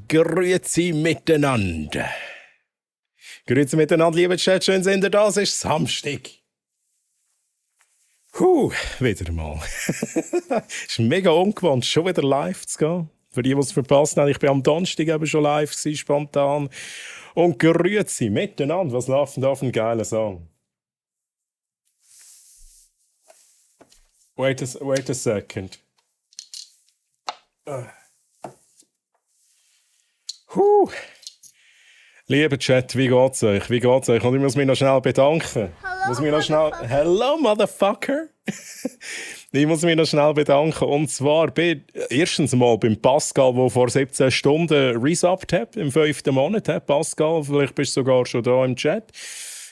Grüezi miteinander. Grüezi miteinander, liebe Chat, schön sind ihr da, es ist Samstag. Wieder mal. Es ist mega ungewohnt, schon wieder live zu gehen. Für die, die es verpasst haben, ich bin am Donnerstag eben schon live gewesen, spontan. Und grüezi miteinander, was läuft denn da für ein geiler Song? Wait a second. Lieber Chat, wie geht's euch? Wie geht's euch? Und ich muss mich noch schnell bedanken. Hello, Motherfucker! Ich muss mich noch schnell bedanken. Und zwar erstens mal beim Pascal, der vor 17 Stunden resubbt hat, im 5. Monat. Pascal, vielleicht bist du sogar schon da im Chat.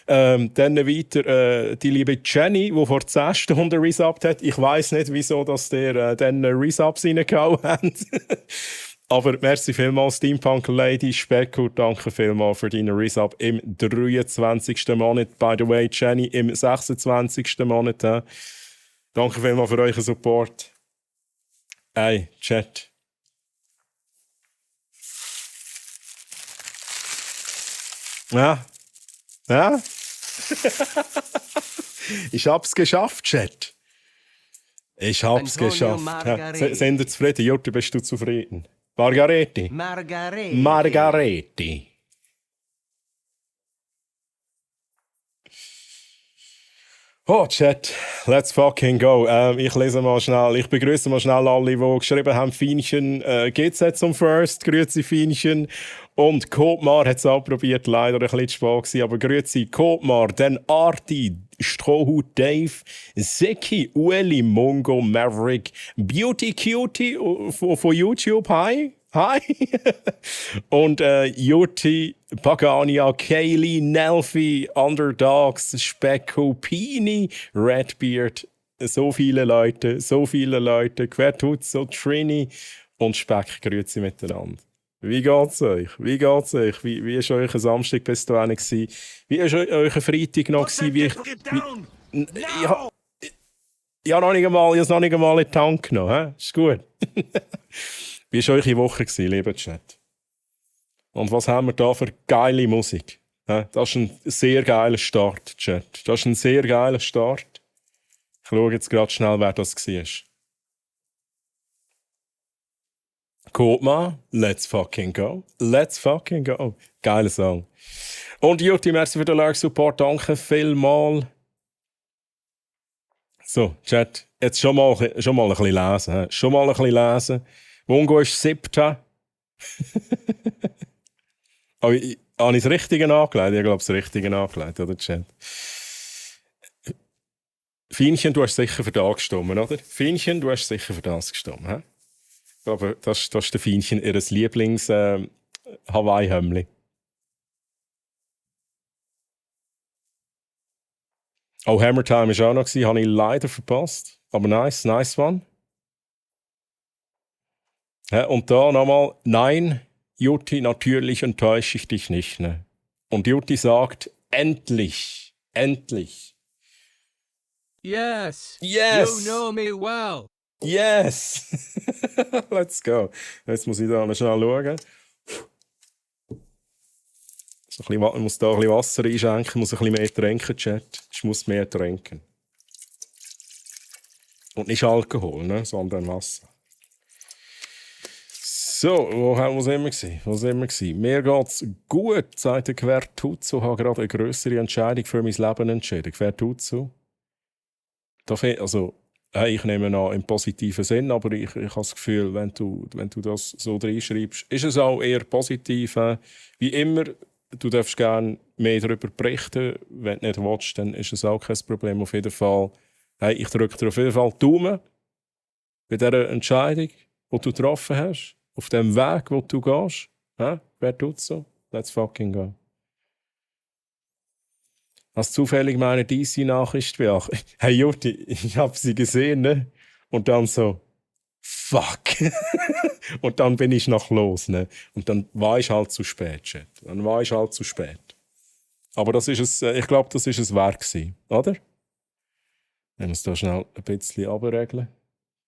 Dann weiter die liebe Jenny, die vor 10 Stunden resubbt hat. Ich weiss nicht, wieso dass der dann Resubs reingehauen haben. Aber merci vielmals, Steampunk Lady Specko. Danke vielmals für deinen Resub im 23. Monat. By the way, Jenny im 26. Monat. Danke vielmals für euren Support. Hey, Chat. Ja. Ich hab's geschafft, Chat. Ich hab's geschafft. Sind ihr zufrieden? Jutta, bist du zufrieden? Margareti. Oh, Chat, let's fucking go. Ich begrüße mal schnell alle, die geschrieben haben, Fienchen, geht's jetzt zum First? Grüezi, Fienchen. Und Kotmar hat es auch probiert, leider ein bisschen spät gewesen, aber grüezi, Kotmar, dann Arti, Strohhut Dave, Seki, Ueli, Mongo, Maverick, Beauty Cutie von YouTube, hi. Und Juti, Pagania, Kaylee, Nelfi, Underdogs, Specko, Pini, Redbeard, so viele Leute, Quertuzzo, Trini und Speck, grüezi miteinander. Wie geht's euch? Wie war euer Samstag bis dahin gewesen? Wie war euer Freitag noch gewesen? Ich habe noch nicht einmal in den Tank genommen, ist gut. Wie war eure Woche, lieber Chat? Und was haben wir da für geile Musik? Das ist ein sehr geiler Start, Chat. Das ist ein sehr geiler Start. Ich schaue jetzt gerade schnell, wer das war. Kotma, let's fucking go. Geiler Song. Und Jutti, merci für den Like-Support. Danke vielmals. So, Chat, jetzt schon mal ein bisschen lesen. Mongo ist 7. Habe ich das Richtige angelegt? Ich glaube, das Richtige angelegt, oder Chat? Fienchen, du hast sicher für das gestimmt, oder? Fienchen, du hast sicher für das gestimmt, hä? Ich glaube, das ist der Fienchen, ihr Lieblings-Hawaii-Hömmli. Oh, Hammer Time war auch noch, habe ich leider verpasst. Aber nice one. Und da nochmal, nein, Jutti, natürlich enttäusche ich dich nicht. Ne? Und Jutti sagt, endlich. Yes. You know me well. Yes. Let's go. Jetzt muss ich da schnell schauen. Ich muss da ein bisschen Wasser einschenken, muss ein bisschen mehr trinken, Chat. Ich muss mehr trinken. Und nicht Alkohol, ne? Sondern Wasser. So, wo sind wir? Mir geht's gut, sagt der Quertuzzo. Ich habe gerade eine grössere Entscheidung für mein Leben entschieden. Quertuzzo. Ich nehme an, im positiven Sinn, aber ich habe das Gefühl, wenn du das so reinschreibst, ist es auch eher positiv. Wie immer, du darfst gerne mehr darüber berichten. Wenn du nicht willst, dann ist es auch kein Problem. Auf jeden Fall, ich drücke dir auf jeden Fall die Daumen bei dieser Entscheidung, die du getroffen hast. Auf dem Weg, wo du gehst. Wer tut so? Let's fucking go. Hast zufällig meine DC-Nachricht beachtet? Hey Jutti, ich habe sie gesehen, ne? Und dann so, fuck. Und dann bin ich noch los, ne? Und dann war ich halt zu spät, Chat. Aber das ist es, ich glaube, das ist es wert gewesen, oder? Ich muss da schnell ein bisschen runterregeln.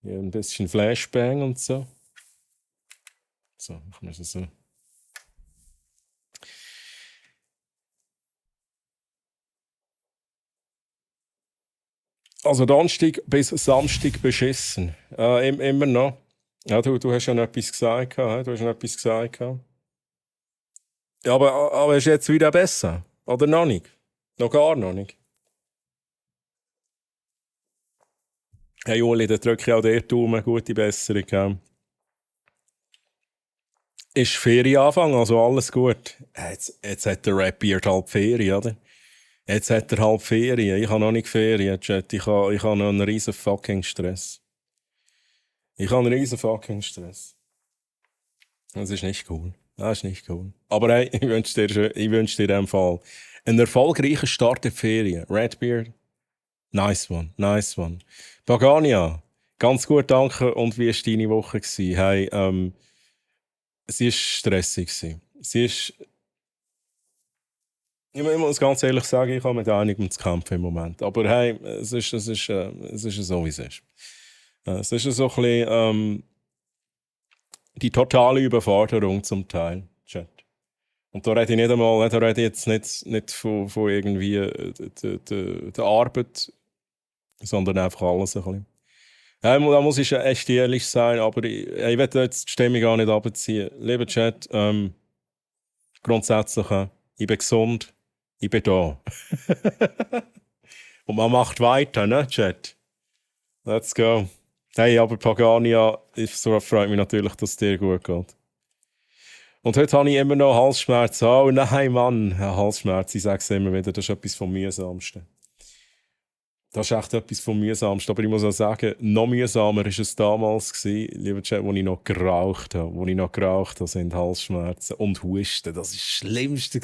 Hier ein bisschen Flashbang und so. So, ich muss es so Also Donnerstag bis Samstag beschissen. Immer noch. Ja, du hast ja noch etwas gesagt. Du hast noch etwas gesagt. Ja, aber ist jetzt wieder besser? Oder noch nicht? Noch gar noch nicht? Hey Uli, dann drücke ich auch dir die Daumen. Gute Besserung. Ist Ferienanfang, also alles gut. Jetzt hat der Rapbeard halb Ferien, oder? Jetzt hat er halb Ferien. Ich habe noch nicht Ferien, Chat. Ich habe noch einen riesen fucking Stress. Das ist nicht cool. Das ist nicht cool. Aber hey, ich wünsche dir in dem Fall einen erfolgreichen Start in die Ferien. Redbeard, nice one, nice one. Pagania, ganz gut, danke. Und wie war deine Woche? Hey, sie war stressig. Ich muss ganz ehrlich sagen, ich habe mit einigem zu kämpfen im Moment. Aber hey, es ist so, wie es ist. Es ist so ein bisschen die totale Überforderung zum Teil, Chat. Und da rede ich jetzt nicht von irgendwie der Arbeit, sondern einfach alles ein bisschen. Da muss ich echt ehrlich sein, aber ich will jetzt die Stimmung gar nicht abziehen. Lieber Chat, grundsätzlich, ich bin gesund, ich bin da. Und man macht weiter, ne, Chat? Let's go. Hey, aber Pagania, so freut mich natürlich, dass es dir gut geht. Und heute habe ich immer noch Halsschmerzen. Oh nein, Mann, Halsschmerzen, ich sage es immer wieder, das ist etwas vom Mühsamsten. Das ist echt etwas vom Mühsamsten. Aber ich muss auch sagen, noch mühsamer war es damals, lieber Chat, als ich noch geraucht habe. Sind Halsschmerzen und Husten. Das war das Schlimmste.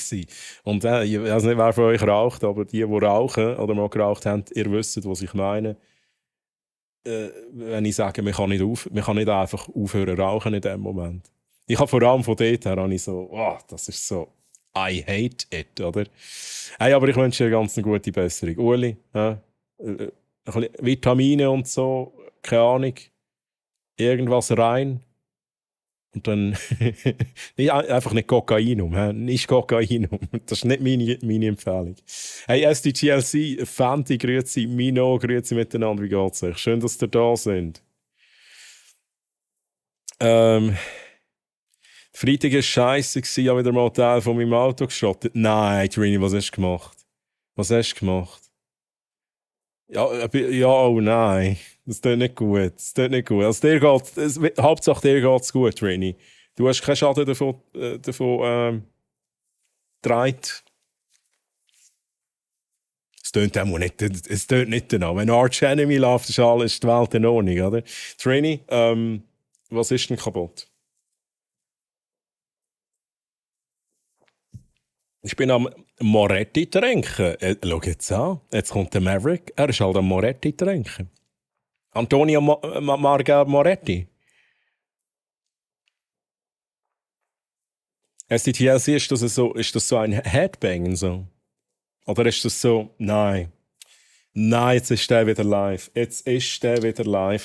Und ich weiß nicht, wer von euch raucht, aber die rauchen oder mal geraucht haben, ihr wisst, was ich meine. Wenn ich sage, man kann nicht einfach aufhören zu rauchen in dem Moment. Ich habe vor allem von dort her so, das ist so, I hate it, oder? Hey, aber ich wünsche dir ganz eine gute Besserung. Uli, ein bisschen Vitamine und so, keine Ahnung, irgendwas rein. Und dann einfach nicht Kokainum. Nicht Kokainum. Das ist nicht meine Empfehlung. Hey, SDGLC, Fenty, grüezi, Mino, grüezi miteinander. Wie geht's euch? Schön, dass ihr da sind. Freitag war scheiße, ich habe wieder mal Teil von meinem Auto geschrottet. Nein, Trini, was hast du gemacht? Ja, oh nein. Das tut nicht gut. Also Hauptsache dir geht's gut, Trini. Du hast keinen Schaden davon getragen. Es tönt nicht danach. Wenn Arch Enemy läuft, ist die Welt in Ordnung, oder? Trini, was ist denn kaputt? Ich bin am Moretti trinken. Schau jetzt an. Jetzt kommt der Maverick. Er ist halt am Moretti trinken. Antonio Marga Moretti. SDTLC, ist das so ein Headbang so? Oder ist das so, nein, jetzt ist der wieder live.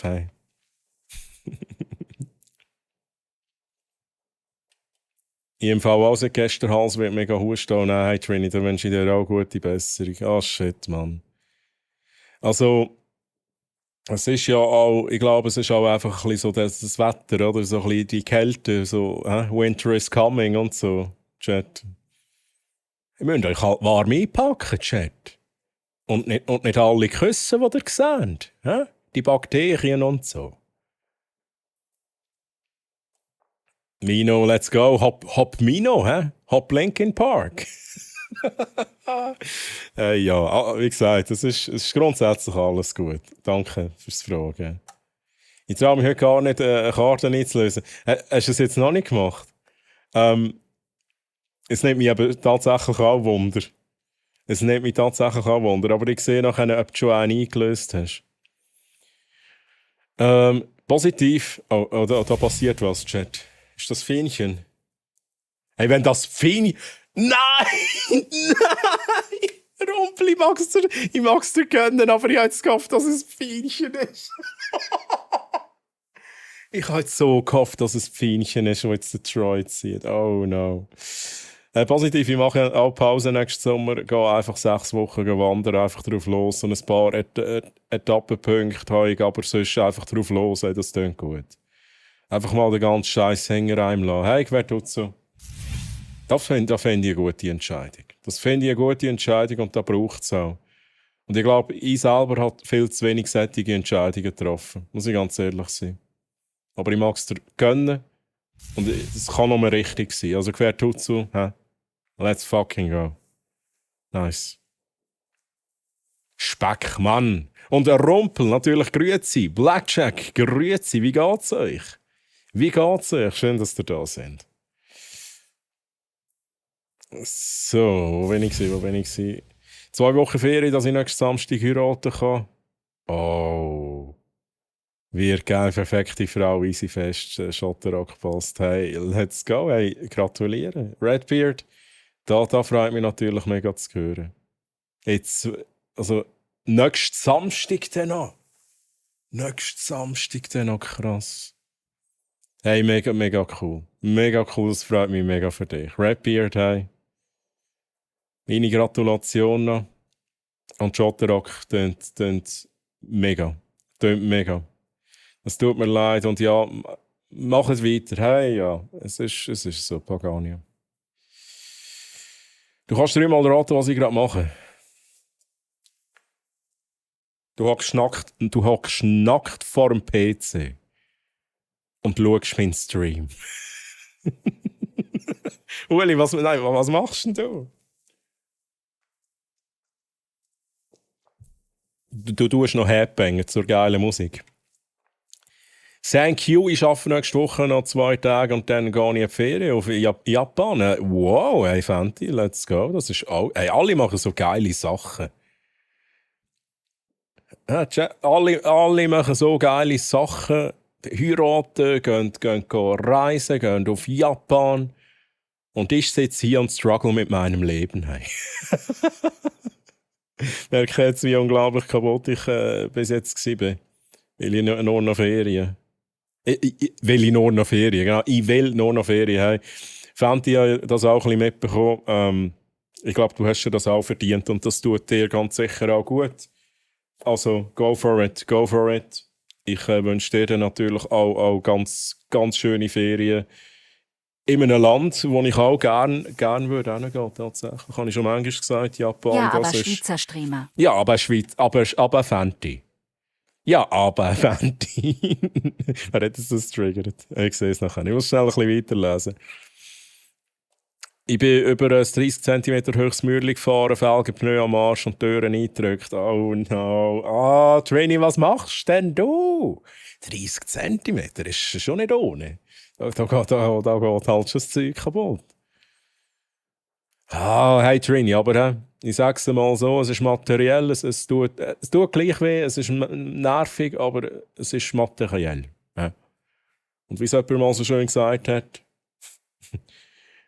Hey. Im Fall auch seit gestern Hals wird mega husten. Oh nein, Trini, da wünsche ich dir auch gute Besserung. Shit, Mann. Also, es ist ja auch, ich glaube, es ist auch einfach ein bisschen so das Wetter, oder? So ein bisschen die Kälte, so, Winter is coming und so, Chat. Ihr müsst euch halt warm einpacken, Chat. Und nicht alle küssen, die ihr seht. Die Bakterien und so. Mino, let's go. Hop Mino, Hop Linkin Park. Ja, wie gesagt, es ist grundsätzlich alles gut. Danke fürs Fragen. Ich traue mich heute gar nicht, eine Karte nicht zu lösen. Hast du es jetzt noch nicht gemacht? Es nimmt mich aber tatsächlich auch Wunder. Aber ich sehe nachher, ob du schon eine eingelöst hast. Positiv. Oh, da passiert was, Chat. Ist das Fähnchen? Hey, wenn das Fähnchen... Nein! Rumpel, ich mag's dir gönnen, aber ich habe jetzt gehofft, dass es Fähnchen ist. Ich habe jetzt so gehofft, dass es Fähnchen ist, das jetzt der Troy zieht. Oh no. Positiv, ich mache auch Pause nächsten Sommer, gehe einfach 6 Wochen wandern, einfach drauf los und ein paar Etappenpunkte habe ich, aber sonst einfach drauf los, ey, das klingt gut. Einfach mal den ganzen Scheiß hängen reinlassen. Hey, wer tut so? Das fände ich eine gute Entscheidung. Das finde ich eine gute Entscheidung und da braucht es auch. Und ich glaube, ich selber habe viel zu wenig solche Entscheidungen getroffen. Muss ich ganz ehrlich sein. Aber ich mag es dir gönnen. Und es kann nur richtig sein. Also, wer tut so? Let's fucking go. Nice. Speck, Mann. Und der Rumpel, natürlich, grüezi. Blackjack, grüezi. Wie geht's euch? Wie geht's euch? Schön, dass ihr da seid. So, wo bin ich? 2 Wochen Ferien, dass ich nächsten Samstag heiraten kann. Oh. Wird geil, perfekte Frau, easy fest, Schotterrock passt. Hey, let's go, hey, gratuliere. Redbeard, da freut mich natürlich mega zu hören. Jetzt, also, nächsten Samstag dann noch. Krass. Hey, mega, mega cool. Mega cool, das freut mich mega für dich. Redbeard, hey. Meine Gratulation noch. Und Schotterrock tönt mega. Es tut mir leid und ja, mach es weiter. Hey, ja, es ist so, Pagania. Du kannst 3-mal raten, was ich gerade mache. Du hockst nackt vor dem PC und schaust meinen Stream. Uli, was machst denn du? Du tust noch Headbanger zur geilen Musik. Thank you, ich arbeite nächste Woche noch 2 Tage und dann gehe ich in die Ferien auf Japan. Wow, hey Fenty, let's go. Das ist auch, hey, alle machen so geile Sachen. Ja, alle machen so geile Sachen. Heiraten, gehen reisen, gehen auf Japan. Und ich sitze hier und struggle mit meinem Leben. Hey. Merke jetzt, wie unglaublich kaputt ich bis jetzt war. Weil ich nur noch Ferien. Ich will nur noch Ferien, genau. Ich will nur noch Ferien. Hey. Fenty hat das auch ein bisschen mitbekommen. Ich glaube, du hast dir das auch verdient und das tut dir ganz sicher auch gut. Also, go for it. Ich wünsche dir dann natürlich auch ganz, ganz schöne Ferien in einem Land, wo ich auch gerne würde hingehen, tatsächlich. Habe ich schon manchmal gesagt, Japan. Ja, das aber ist... Schweizer Streamer. Ja, aber aber Fenty. Ja, aber Fenty. Wer hat das getriggert? Ich sehe es nachher. Ich muss schnell ein bisschen weiterlesen. Ich bin über ein 30 cm hohes Mäuerchen gefahren, Felgenpneu am Arsch und Türen eingedrückt. Oh no. Trainee, was machst denn du? 30 cm ist schon nicht ohne. Da geht halt schon das Zeug kaputt. Hey Trainee, aber ich sage es mal so, es ist materiell, es tut gleich weh, es ist nervig, aber es ist materiell. Ja. Und wie es jemand mal so schön gesagt hat,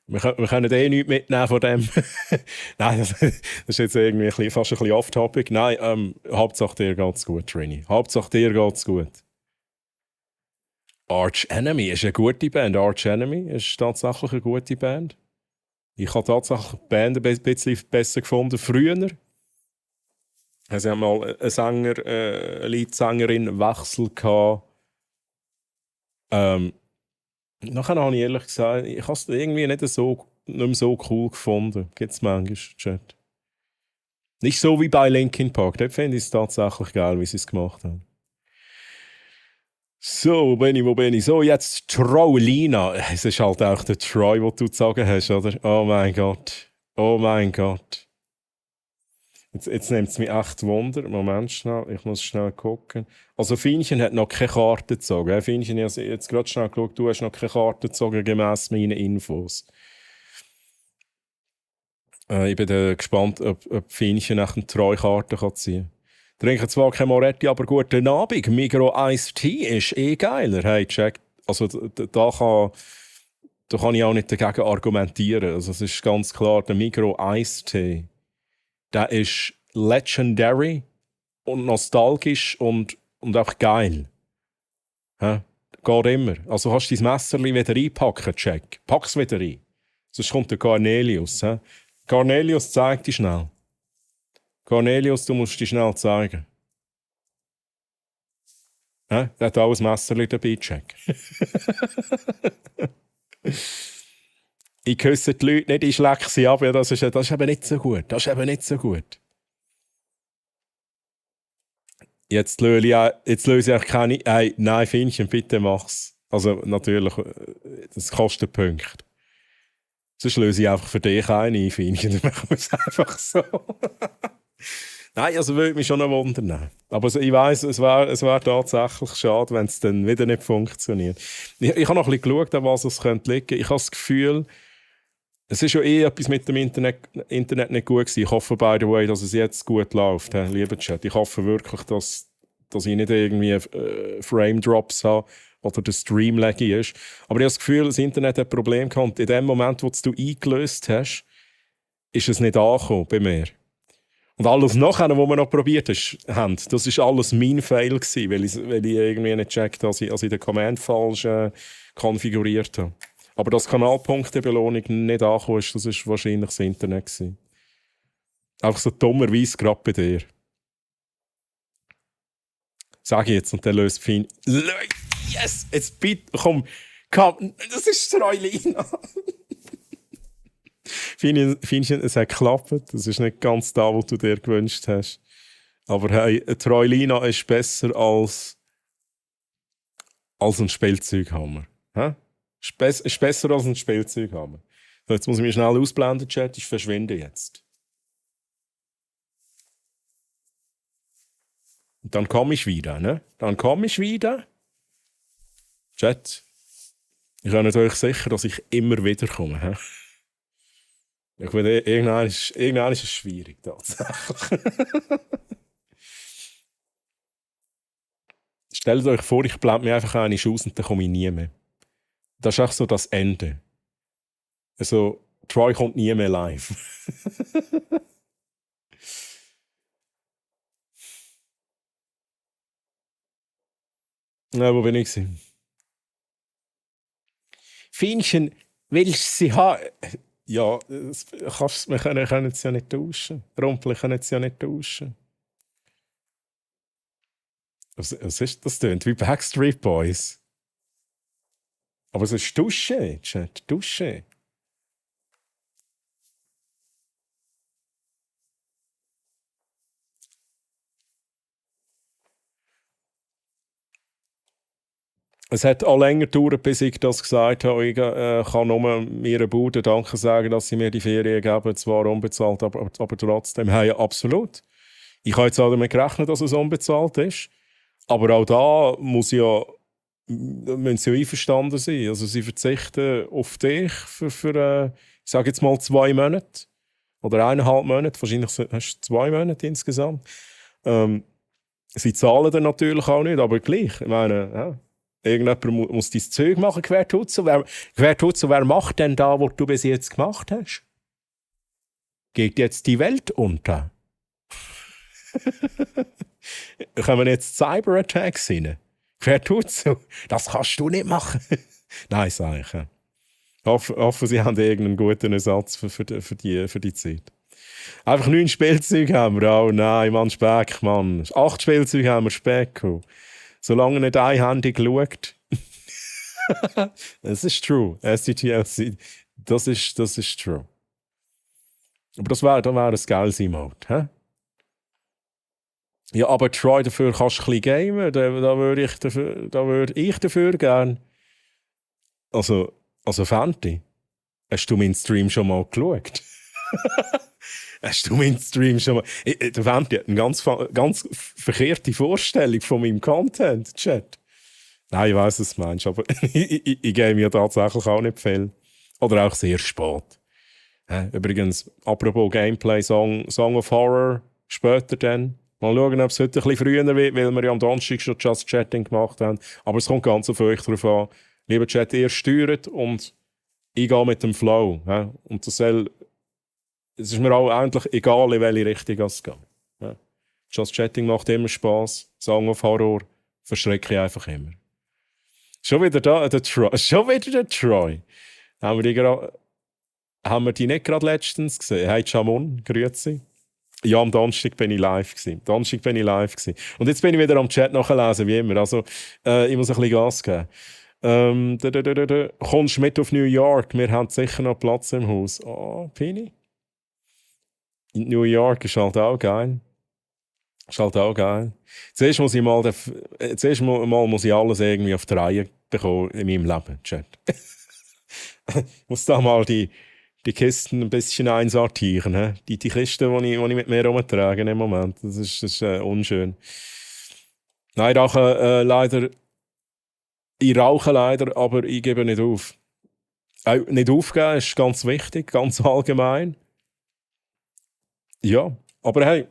wir können nichts mitnehmen von dem. Nein, das ist jetzt irgendwie fast ein bisschen off-topic. Nein, Hauptsache dir geht's gut, Trainee. Hauptsache dir geht's gut. Arch Enemy ist eine gute Band. Arch Enemy ist tatsächlich eine gute Band. Ich habe tatsächlich die Band ein bisschen besser gefunden früher. Sie haben mal einen Sänger, eine Leadsängerin-Wechsel gehabt. Nachher habe ich ehrlich gesagt, ich habe es irgendwie nicht mehr so cool gefunden. Gibt es manchmal, Chat. Nicht so wie bei Linkin Park. Dort finde ich es tatsächlich geil, wie sie es gemacht haben. So, wo bin ich? So, jetzt Trollina. Es ist halt auch der Troy, den du zu sagen hast, oder? Oh mein Gott. Jetzt nimmt es mich echt Wunder. Moment schnell, ich muss schnell gucken. Also Fienchen hat noch keine Karte gezogen. Fienchen, ich habe jetzt gerade schnell geschaut, du hast noch keine Karte gezogen, gemäss meinen Infos. Ich bin gespannt, ob Fienchen nach eine Treu-Karte ziehen kann. Trinken zwar kein Moretti, aber guten Abend. Migros Iced Tea ist geiler. Hey, check. Also da kann ich auch nicht dagegen argumentieren. Also es ist ganz klar, der Migros Iced Tea, der ist legendary und nostalgisch und auch geil. Geht immer. Also kannst du dein Messerchen wieder einpacken, check. Pack's wieder rein. Sonst kommt der Cornelius. He? Cornelius, zeig dich schnell. Cornelius, du musst dich schnell zeigen. Der hat alles Messerchen dabei, check. Ich küsse die Leute nicht, ich schlecke sie ab. Ja, das ist eben nicht so gut. Das ist eben nicht so gut. Jetzt löse ich auch keine... Nein, Finnchen, bitte mach's. Also natürlich, das kostet Punkte. Sonst löse ich einfach für dich eine, Finnchen. Dann machen wir es einfach so. Nein, also würde mich schon noch wundern. Aber ich weiss, es wär tatsächlich schade, wenn es dann wieder nicht funktioniert. Ich habe noch ein bisschen geschaut, an was es liegen könnte. Ich habe das Gefühl, es ist ja etwas mit dem Internet nicht gut gewesen. Ich hoffe, by the way, dass es jetzt gut läuft, lieber Chat. Ich hoffe wirklich, dass ich nicht irgendwie Frame-Drops habe oder der Stream laggy ist. Aber ich habe das Gefühl, das Internet hat ein Problem gehabt. In dem Moment, wo du eingelöst hast, ist es nicht angekommen bei mir. Und alles nachher, was wir noch probiert haben, das war alles mein Fail gewesen, weil ich irgendwie nicht gecheckt habe, dass ich den Command falsch konfiguriert habe. Aber dass Kanalpunkte-Belohnung nicht angekommen ist, das war wahrscheinlich das Internet gewesen. Einfach so dummerweise gerade bei dir. Sag ich jetzt und dann löst Finn. Yes! Jetzt bitte, komm, das ist Treulina. Finnchen, es hat geklappt. Das ist nicht ganz da, was du dir gewünscht hast. Aber hey, Treulina ist besser als ein Spielzeughammer. Ist besser als ein Spielzeughammer. So, jetzt muss ich mich schnell ausblenden, Chat. Ich verschwinde jetzt. Und dann komme ich wieder, ne? Dann komme ich wieder. Chat, ich bin euch sicher, dass ich immer wieder komme. He? Ich bin, irgendwann ist es schwierig, tatsächlich. Stellt euch vor, ich blende mir einfach eine aus und dann komme ich nie mehr. Das ist auch so das Ende. Also, Troy kommt nie mehr live. Wo bin ich? Finnchen, willst du sie haben? Ja, wir können es ja nicht tauschen. Rumpel können es ja nicht tauschen. Was ist das denn? Wie Backstreet Boys. Aber es ist Dusche, Chat. Dusche. Es hat auch länger gedauert, bis ich das gesagt habe. Ich kann nur mir Bude Danke sagen, dass sie mir die Ferien geben. Zwar unbezahlt, aber trotzdem. Hey, absolut. Ich habe jetzt auch damit gerechnet, dass es unbezahlt ist. Aber auch da müssen sie einverstanden sein. Also sie verzichten auf dich für ich sage jetzt mal 2 Monate. Oder 1,5 Monate. Wahrscheinlich hast du 2 Monate insgesamt. Sie zahlen dann natürlich auch nicht, aber gleich. Ich meine, ja. Irgendjemand muss dein Zeug machen, Quertutzo. Wer macht denn da, was du bis jetzt gemacht hast? Geht jetzt die Welt unter? Kommen jetzt Cyberattacks rein? Quertutzo, das kannst du nicht machen. Nein, sage ich. Ja. Hoffe, sie haben irgendeinen guten Ersatz für die Zeit. Einfach 9 Spielzeuge haben wir. Oh nein, Mann, Speck, Mann. 8 Spielzeuge haben wir Speck. Solange nicht einhändig schaut. Das ist true. SDTLC, das ist true. Aber das wäre ein geiles Emote. Ja, aber Troy, dafür kannst du ein bisschen gamen. Da würde ich dafür gerne. Also Fenty, hast du meinen Stream schon mal geschaut? Hast du meinen Stream schon mal... Der Fenty hat eine ganz verkehrte Vorstellung von meinem Content, Chat. Nein, ich weiss, was du meinst, aber ich game ja tatsächlich auch nicht viel. Oder auch sehr spät. Übrigens, apropos Gameplay, Song of Horror, später dann. Mal schauen, ob es heute ein bisschen früher wird, weil wir ja am Donnerstag schon Just Chatting gemacht haben. Aber es kommt ganz auf euch drauf an. Lieber Chat, ihr steuert und ich gehe mit dem Flow. Und es ist mir auch eigentlich egal, in welche Richtung es geht. Just Chatting macht immer Spass. Song of Horror verschrecke ich einfach immer. Schon wieder der Troy. Haben wir die gerade... haben wir die nicht gerade letztens gesehen? Hey, Jamon, grüezi. Ja, am Donnerstag bin ich live gewesen. Und jetzt bin ich wieder am Chat nachlesen, wie immer. Also, ich muss ein bisschen Gas geben. Kommst mit auf New York? Wir haben sicher noch Platz im Haus. Oh, Pini. New York ist halt auch geil. Zuerst muss ich mal, muss ich alles irgendwie auf die Reihe bekommen in meinem Leben, Chat. Ich muss da mal die Kisten ein bisschen einsortieren. He? Die Kisten, die ich mit mir rumtrage im Moment. Das ist unschön. Nein, ich rauche leider, aber ich gebe nicht auf. Nicht aufgeben ist ganz wichtig, ganz allgemein. Ja, aber hey,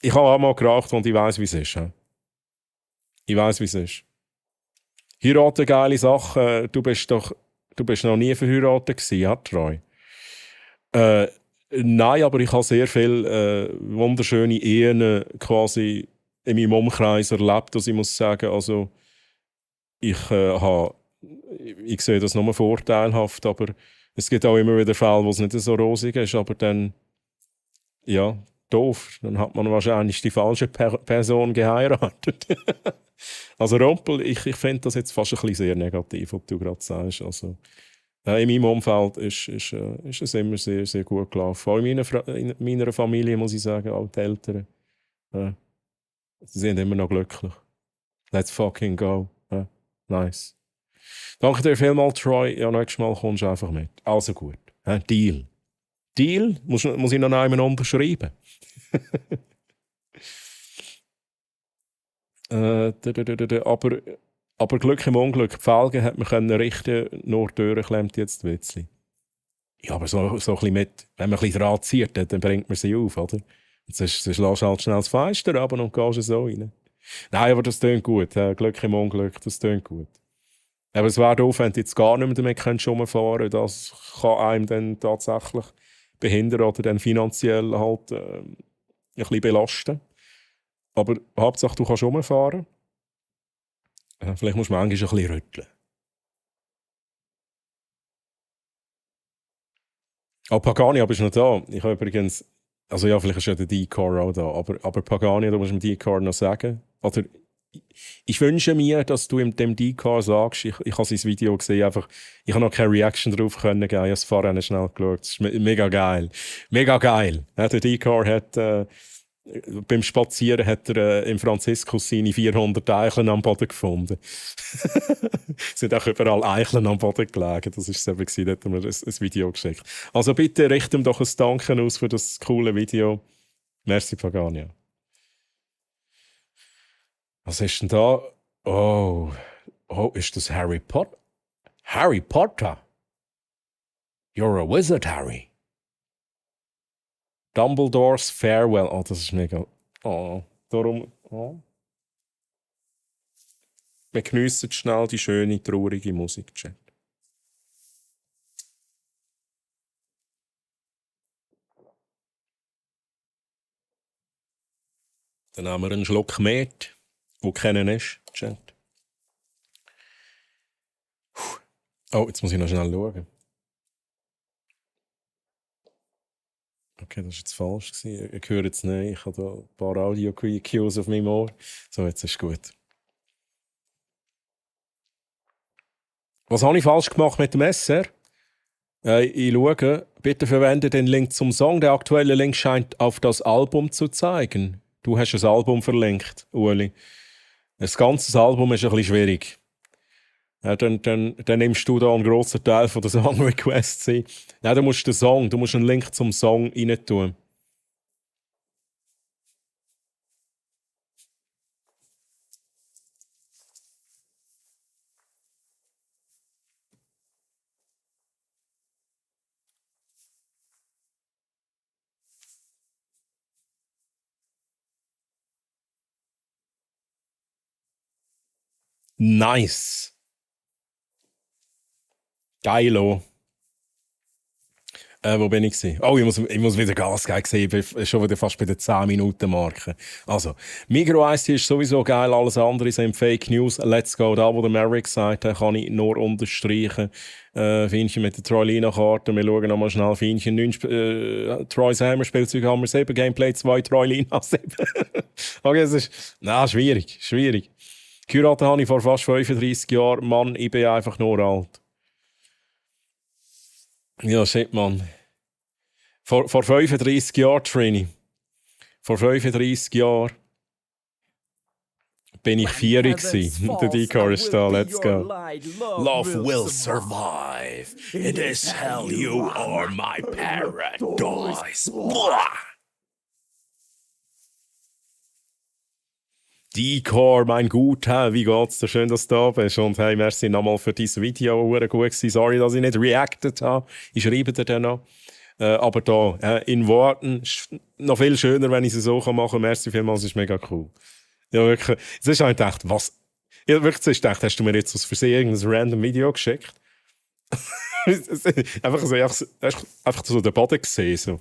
ich habe auch mal geraucht und ich weiß, wie es ist. He? Ich weiß, wie es ist. Heiraten, geile Sache. Du bist noch nie verheiratet gewesen, ja, Troy? Nein, aber ich habe sehr viele wunderschöne Ehen quasi in meinem Umkreis erlebt. Also ich muss sagen, also ich sehe das nur vorteilhaft, aber es gibt auch immer wieder Fälle, wo es nicht so rosig ist, aber dann, ja, doof. Dann hat man wahrscheinlich die falsche Person geheiratet. Also Rumpel, ich finde das jetzt fast ein bisschen sehr negativ, was du gerade sagst. Also, in meinem Umfeld ist es immer sehr, sehr gut gelaufen. Auch in meiner Familie, muss ich sagen, auch die Eltern. Sie sind immer noch glücklich. Let's fucking go. Nice. Danke dir vielmals, Troy. Ja, nächstes Mal kommst du einfach mit. Also gut. Deal. Deal? Muss ich noch einmal unterschreiben? Aber Glück im Unglück. Die Felgen hat man können richten, nur die Türen klemmt jetzt Witzli. Ja, aber so ein bisschen mit, wenn man ein bisschen dran zieht, dann bringt man sie auf, oder? Sonst lässt du halt schnell das Fenster ab und gehst so rein. Nein, aber das tönt gut. Glück im Unglück, das tönt gut. Aber es wäre doof, wenn du jetzt gar nicht mehr damit rumfahren könntest. Das kann einem dann tatsächlich behindern oder dann finanziell halt ein bisschen belasten. Aber Hauptsache, du kannst rumfahren. Vielleicht musst du manchmal ein bisschen rütteln. Pagani, bist du noch da? Ich habe übrigens... Also ja, vielleicht ist ja der D-Core auch da. Aber Pagani, du musst dem D-Core noch sagen. Oder ich wünsche mir, dass du dem D-Core sagst, ich habe sein Video gesehen, einfach, ich habe noch keine Reaction drauf können geben. Ich habe es vorher schnell geschaut. Das ist mega geil. Mega geil. Ja, der D-Core hat... beim Spazieren hat er im Franziskus seine 400 Eicheln am Boden gefunden. Es sind auch überall Eicheln am Boden gelegen. Das war es eben, da hat er mir ein Video geschickt. Also bitte richte ihm doch ein Danken aus für das coole Video. Merci, Pagania. Was ist denn da? Oh, ist das Harry Potter? Harry Potter? You're a wizard, Harry. Dumbledores Farewell. Oh, das ist mega. Oh, darum. Oh. Wir geniessen schnell die schöne, traurige Musik, Chat. Dann haben wir einen Schluck Met, wo kennen ist, Chat. Oh, jetzt muss ich noch schnell schauen. Okay, das war jetzt falsch. Ich höre jetzt nicht. Ich habe da ein paar Audio-Cues auf meinem Ohr. So, jetzt ist gut. Was habe ich falsch gemacht mit dem SR? Ich schaue. Bitte verwende den Link zum Song. Der aktuelle Link scheint auf das Album zu zeigen. Du hast das Album verlinkt, Ueli. Das ganze Album ist ein bisschen schwierig. Ja, dann nimmst du da einen grossen Teil von der Song-Requests ein. Ja, du musst einen Link zum Song rein tun. Nice. Geilo. Wo bin ich gewesen? Oh, ich muss wieder Gas geben. Ich bin schon wieder fast bei der 10-Minuten-Marke. Also, Migros Ice ist sowieso geil. Alles andere sind Fake News. Let's go. Da, wo der Merrick sagt, kann ich nur unterstreichen. Fienchen mit der Troy-Lina-Karte. Wir schauen nochmal schnell. Fienchen 9, Troy Sammer, Spielzeug haben wir 7, Gameplay 2, Troy-Lina 7. Okay, es ist schwierig. Geheiratet habe ich vor fast 35 Jahren. Mann, ich bin einfach nur alt. Ja, shit, Mann. Vor 35 Jahren, Trini. Vor 35 Jahren bin ich 4 gewesen. Der Decor ist da, let's go. Love will survive. In this hell you are my paradise. Decor, mein Guter, wie geht's dir? Schön, dass du da bist. Und hey, merci nochmal für dein Video. Gut gewesen. Sorry, dass ich nicht reacted habe. Ich schreibe dir dann noch. Aber da, in Worten, noch viel schöner, wenn ich es so machen kann. Merci vielmals, ist mega cool. Ja, wirklich. Jetzt hast du gedacht, was? Ja, wirklich, gedacht, hast du mir jetzt aus Versehen irgendein random Video geschickt? einfach so den Boden gesehen. So.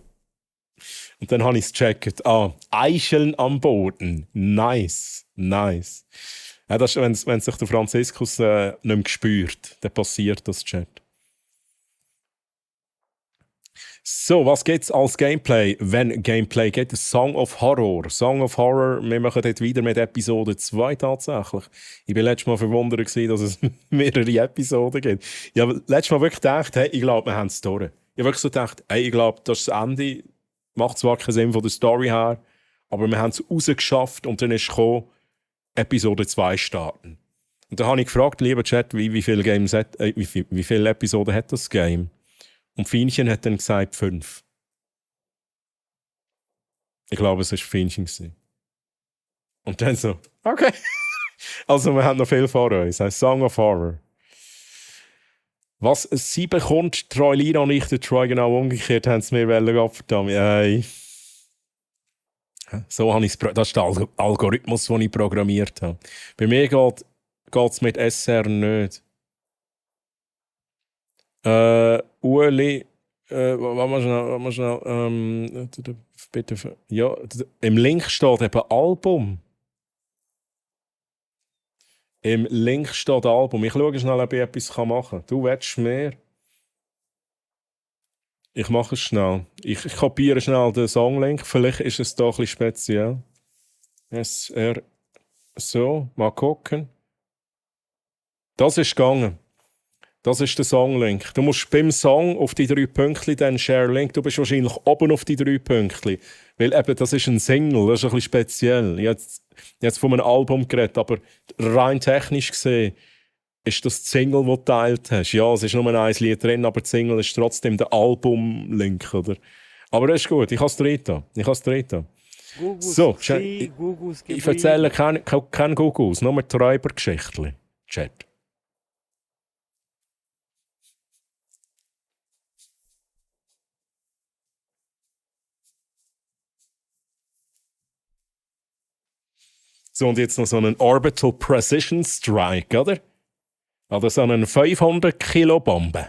Und dann habe ich es gecheckt. Eicheln am Boden. Nice. Ja, das ist, wenn sich der Franziskus nicht mehr spürt, dann passiert das, Chat. So, was gibt's als Gameplay? Wenn Gameplay geht, Song of Horror. Wir machen dort wieder mit Episode 2 tatsächlich. Ich war letztes Mal verwundert, dass es mehrere Episoden gibt. Ich habe letztes Mal wirklich gedacht, hey, ich glaube, wir haben es durch. Ich habe wirklich so gedacht, hey, ich glaube, das ist das Ende. Macht zwar keinen Sinn von der Story her, aber wir haben es rausgeschafft und dann ist gekommen, Episode 2 starten. Und dann habe ich gefragt, lieber Chat, wie viele Episoden hat das Game? Und Fienchen hat dann gesagt 5. Ich glaube, es war Fienchen. Und dann so, okay. Also wir haben noch viel vor uns. Das heißt Song of Horror. Was sie bekommt, Troy Lina und ich, der Troy genau umgekehrt, haben es mir verdammt. Ey. So habe ich es. Das ist der Algorithmus, den ich programmiert habe. Bei mir geht es mit SR nicht. Ueli, warte mal schnell, bitte. Ja, im Link steht eben Album. Im Link steht Album. Ich schaue schnell, ob ich etwas machen kann. Du willst mehr? Ich mache es schnell. Ich kopiere schnell den Songlink. Vielleicht ist es doch ein bisschen speziell. SR. So, mal gucken. Das ist gegangen. Das ist der Songlink. Du musst beim Song auf die 3 Pünktchen dann Share Link. Du bist wahrscheinlich oben auf die 3 Pünktchen. Weil eben, das ist ein Single, das ist ein bisschen speziell. Ich habe jetzt von einem Album geredet, aber rein technisch gesehen ist das die Single, die du geteilt hast. Ja, es ist nur ein Lied drin, aber die Single ist trotzdem der Album-Link, oder? Aber das ist gut, ich habe es drin. So, ich erzähle keine Gugus, nur Träubergeschichten. Chat. So, und jetzt noch so einen Orbital Precision Strike, oder? Oder so einen 500-Kilo-Bombe.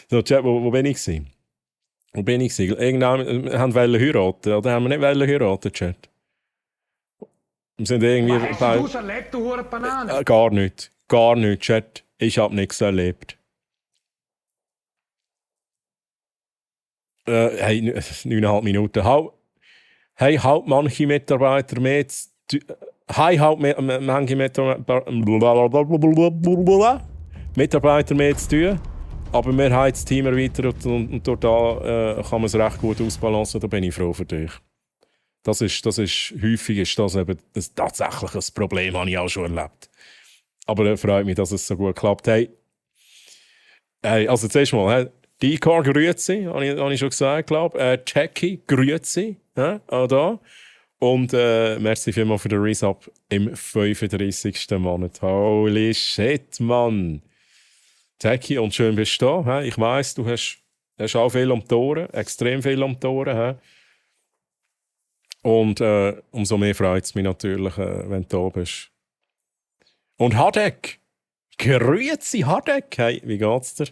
So, Chat, wo bin ich gewesen? Irgendwann haben wir heiraten, oder haben wir nicht heiraten, Chat? Wir sind irgendwie... Was hast du erlebt, du hure Banane? Gar nicht, Chat. Ich habe nichts erlebt. Hey, 9,5 Minuten. Hey, halt manche Mitarbeiter mehr zu Mitarbeiter mehr zu tun, aber wir haben das Team erweitert und dort kann man es recht gut ausbalancieren. Da bin ich froh für dich. Das ist häufig ist das eben tatsächlich ein Problem, habe ich auch schon erlebt. Aber es freut mich, dass es so gut klappt. Hey, also zuerst mal, Decor, grüezi, habe ich schon gesagt, glaube ich. Jackie, grüezi, auch da. Und merci vielmals für den Resub im 35. Monat. Holy shit, Mann. Jackie, und schön bist du da. Ich weiss, du hast auch viel um die Ohren, extrem viel um die Ohren. Und umso mehr freut es mich natürlich, wenn du da bist. Und Hadek, grüezi Hadek, hey, wie geht's dir?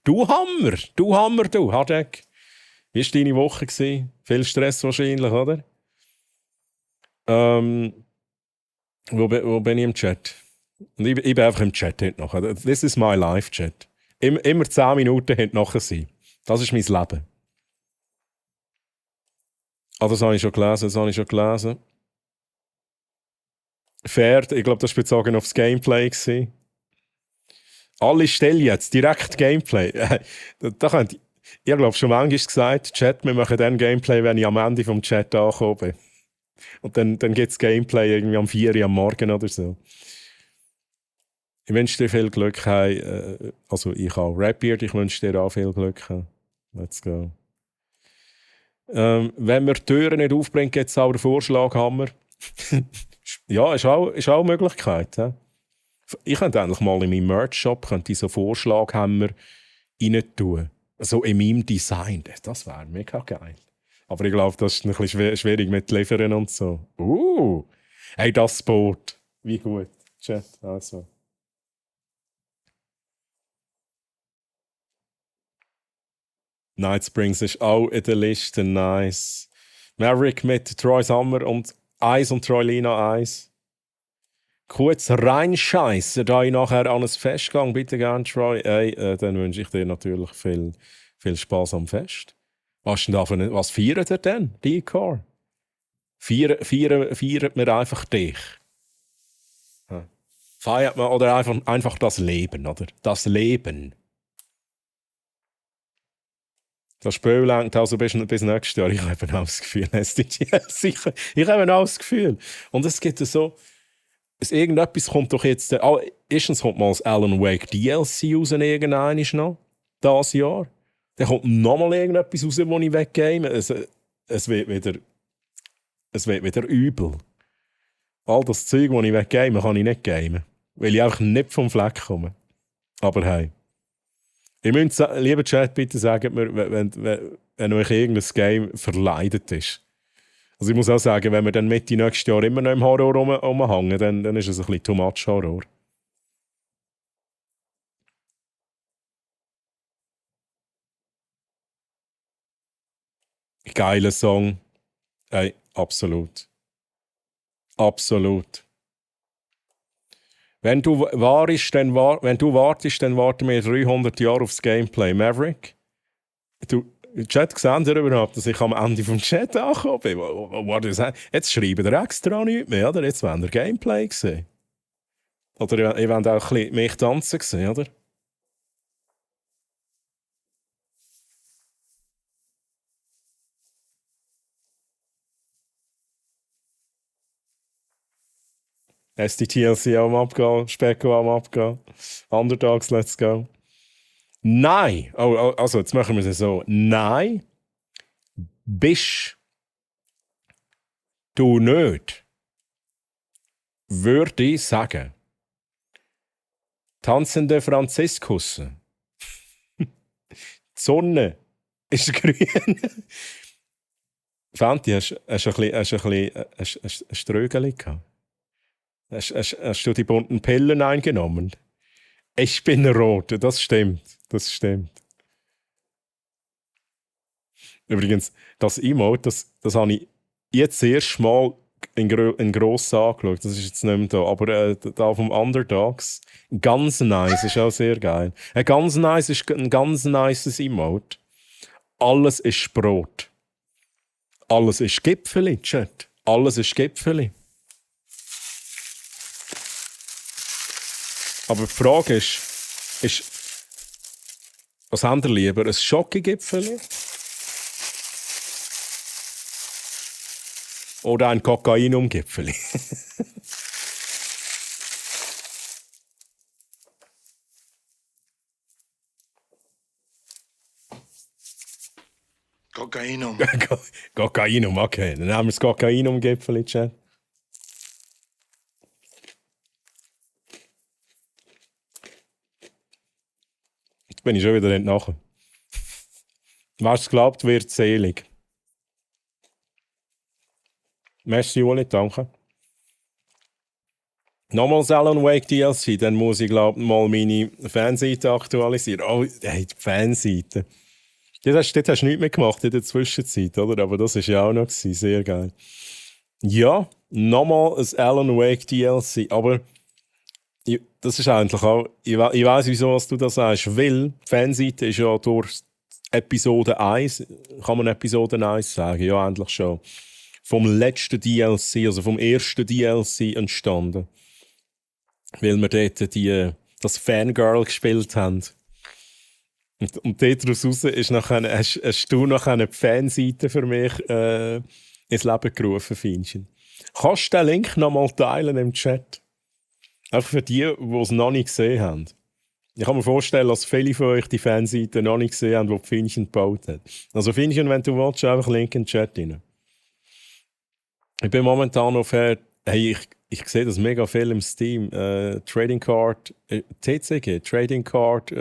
Du, Hadek. Wie war deine Woche gewesen? Viel Stress wahrscheinlich, oder? Wo bin ich im Chat? Und ich bin einfach im Chat heute noch. This is my life, Chat. Immer 10 Minuten hinten nachher sein. Das ist mein Leben. Das habe ich schon gelesen, Pferd, ich glaube, das war bezogen aufs Gameplay gewesen. Alle Stellen jetzt, direkt Gameplay. Ich glaube schon manchmal gesagt, Chat, wir machen dann Gameplay, wenn ich am Ende vom Chat angekommen bin. Und dann gibt es Gameplay irgendwie am 4 Uhr am Morgen oder so. Ich wünsche dir viel Glück. Also ich auch. Rapbeard, ich wünsche dir auch viel Glück. Let's go. Wenn wir die Türen nicht aufbringen, gibt es auch den Vorschlaghammer. Ja, ist auch eine Möglichkeit. He? Ich könnte eigentlich mal in meinem Merch-Shop so Vorschlaghammer rein tun. So in meinem Design. Das wäre mega geil. Aber ich glaube, das ist ein bisschen schwierig mit Liefern und so. Hey, das Boot. Wie gut. Chat, also. Night Springs ist auch in der Liste. Nice. Maverick mit Troy Sommer und Eis und Troy Lina Eis. Kurz reinscheissen, da ich nachher an ein Fest gehe. Bitte gerne, Troy. Dann wünsche ich dir natürlich viel Spaß am Fest. Was feiert ihr denn, D-Core? Feiert wir einfach dich? Feiert man oder einfach das Leben, oder? Das Leben. Das Spiel lenkt also bis nächstes Jahr. Ich habe auch das Gefühl, sicher. Ich habe auch das Gefühl. Und es gibt so, irgendetwas kommt doch jetzt. Erstens kommt mal das Alan Wake DLC raus, irgendein noch, dieses Jahr. Dann kommt nochmal irgendetwas raus, das ich weggame. Es wird wieder übel. All das Zeug, das ich weggame, kann ich nicht gamen. Weil ich einfach nicht vom Fleck komme. Aber hey. Ihr müsst, lieber Chat, bitte sagen mir, wenn euch irgendein Game verleidet ist. Also ich muss auch sagen, wenn wir dann Mitte nächstes Jahr immer noch im Horror rumhängen, dann ist es ein bisschen too much Horror. Geiler Song. Hey, absolut. Absolut. Wenn du wartest, dann warten wir 300 Jahre aufs Gameplay. Maverick? Chat, seht ihr überhaupt, dass ich am Ende vom Chat angekommen bin? Jetzt schreiben ihr extra nichts mehr, oder? Jetzt wollen wir Gameplay sehen. Oder ihr wollt auch ein bisschen mich tanzen sehen, oder? SDTLC am Abgehen, Specko am Abgehen, Underdogs, let's go. Nein! Also, jetzt machen wir es so. Nein, bist du nicht, würde ich sagen. Tanzende Franziskus. Die Sonne ist grün. Fenty, hast du ein Strögeli gehabt? Hast du die bunten Pillen eingenommen? Ich bin rot, das stimmt. Übrigens, das Emote, das habe ich jetzt erst mal in gross angeschaut. Das ist jetzt nicht mehr da. Aber da vom Underdogs, ganz nice, ist auch sehr geil. Ein ganz nices Emote. Alles ist Brot. Alles ist Gipfeli, Chat. Alles ist Gipfeli. Aber die Frage ist, was habt ihr lieber? Ein Schokogipfeli? Oder ein Kokainumgipfeli? Kokainum. Kokainum, okay. Dann nehmen wir das Kokainumgipfeli, Chat. Jetzt bin ich schon wieder nachher. Wer es glaubt, wird selig. Merci, Uli, danke. Nochmals Alan Wake DLC, dann muss ich glaube mal meine Fanseite aktualisieren. Oh, hey, die Fanseite. Dort hast du nichts mehr gemacht in der Zwischenzeit, oder? Aber das war ja auch noch gewesen. Sehr geil. Ja, nochmal ein Alan Wake DLC, aber das ist eigentlich auch, ich weiss, wieso was du das sagst, weil die Fanseite ist ja durch Episode 1, kann man Episode 1 sagen, ja eigentlich schon, vom letzten DLC, also vom ersten DLC entstanden. Weil wir dort das Fangirl gespielt haben. Und daraus raus ist hast du nachher eine Fanseite für mich ins Leben gerufen, Fienchen. Kannst du den Link nochmal teilen im Chat? Einfach für die, die es noch nicht gesehen haben. Ich kann mir vorstellen, dass viele von euch die Fanseite noch nicht gesehen haben, die Fienchen gebaut hat. Also Fienchen, wenn du willst, einfach Link in den Chat rein. Ich bin momentan auf ich sehe das mega viel im Steam. Trading Card, TCG, Trading Card.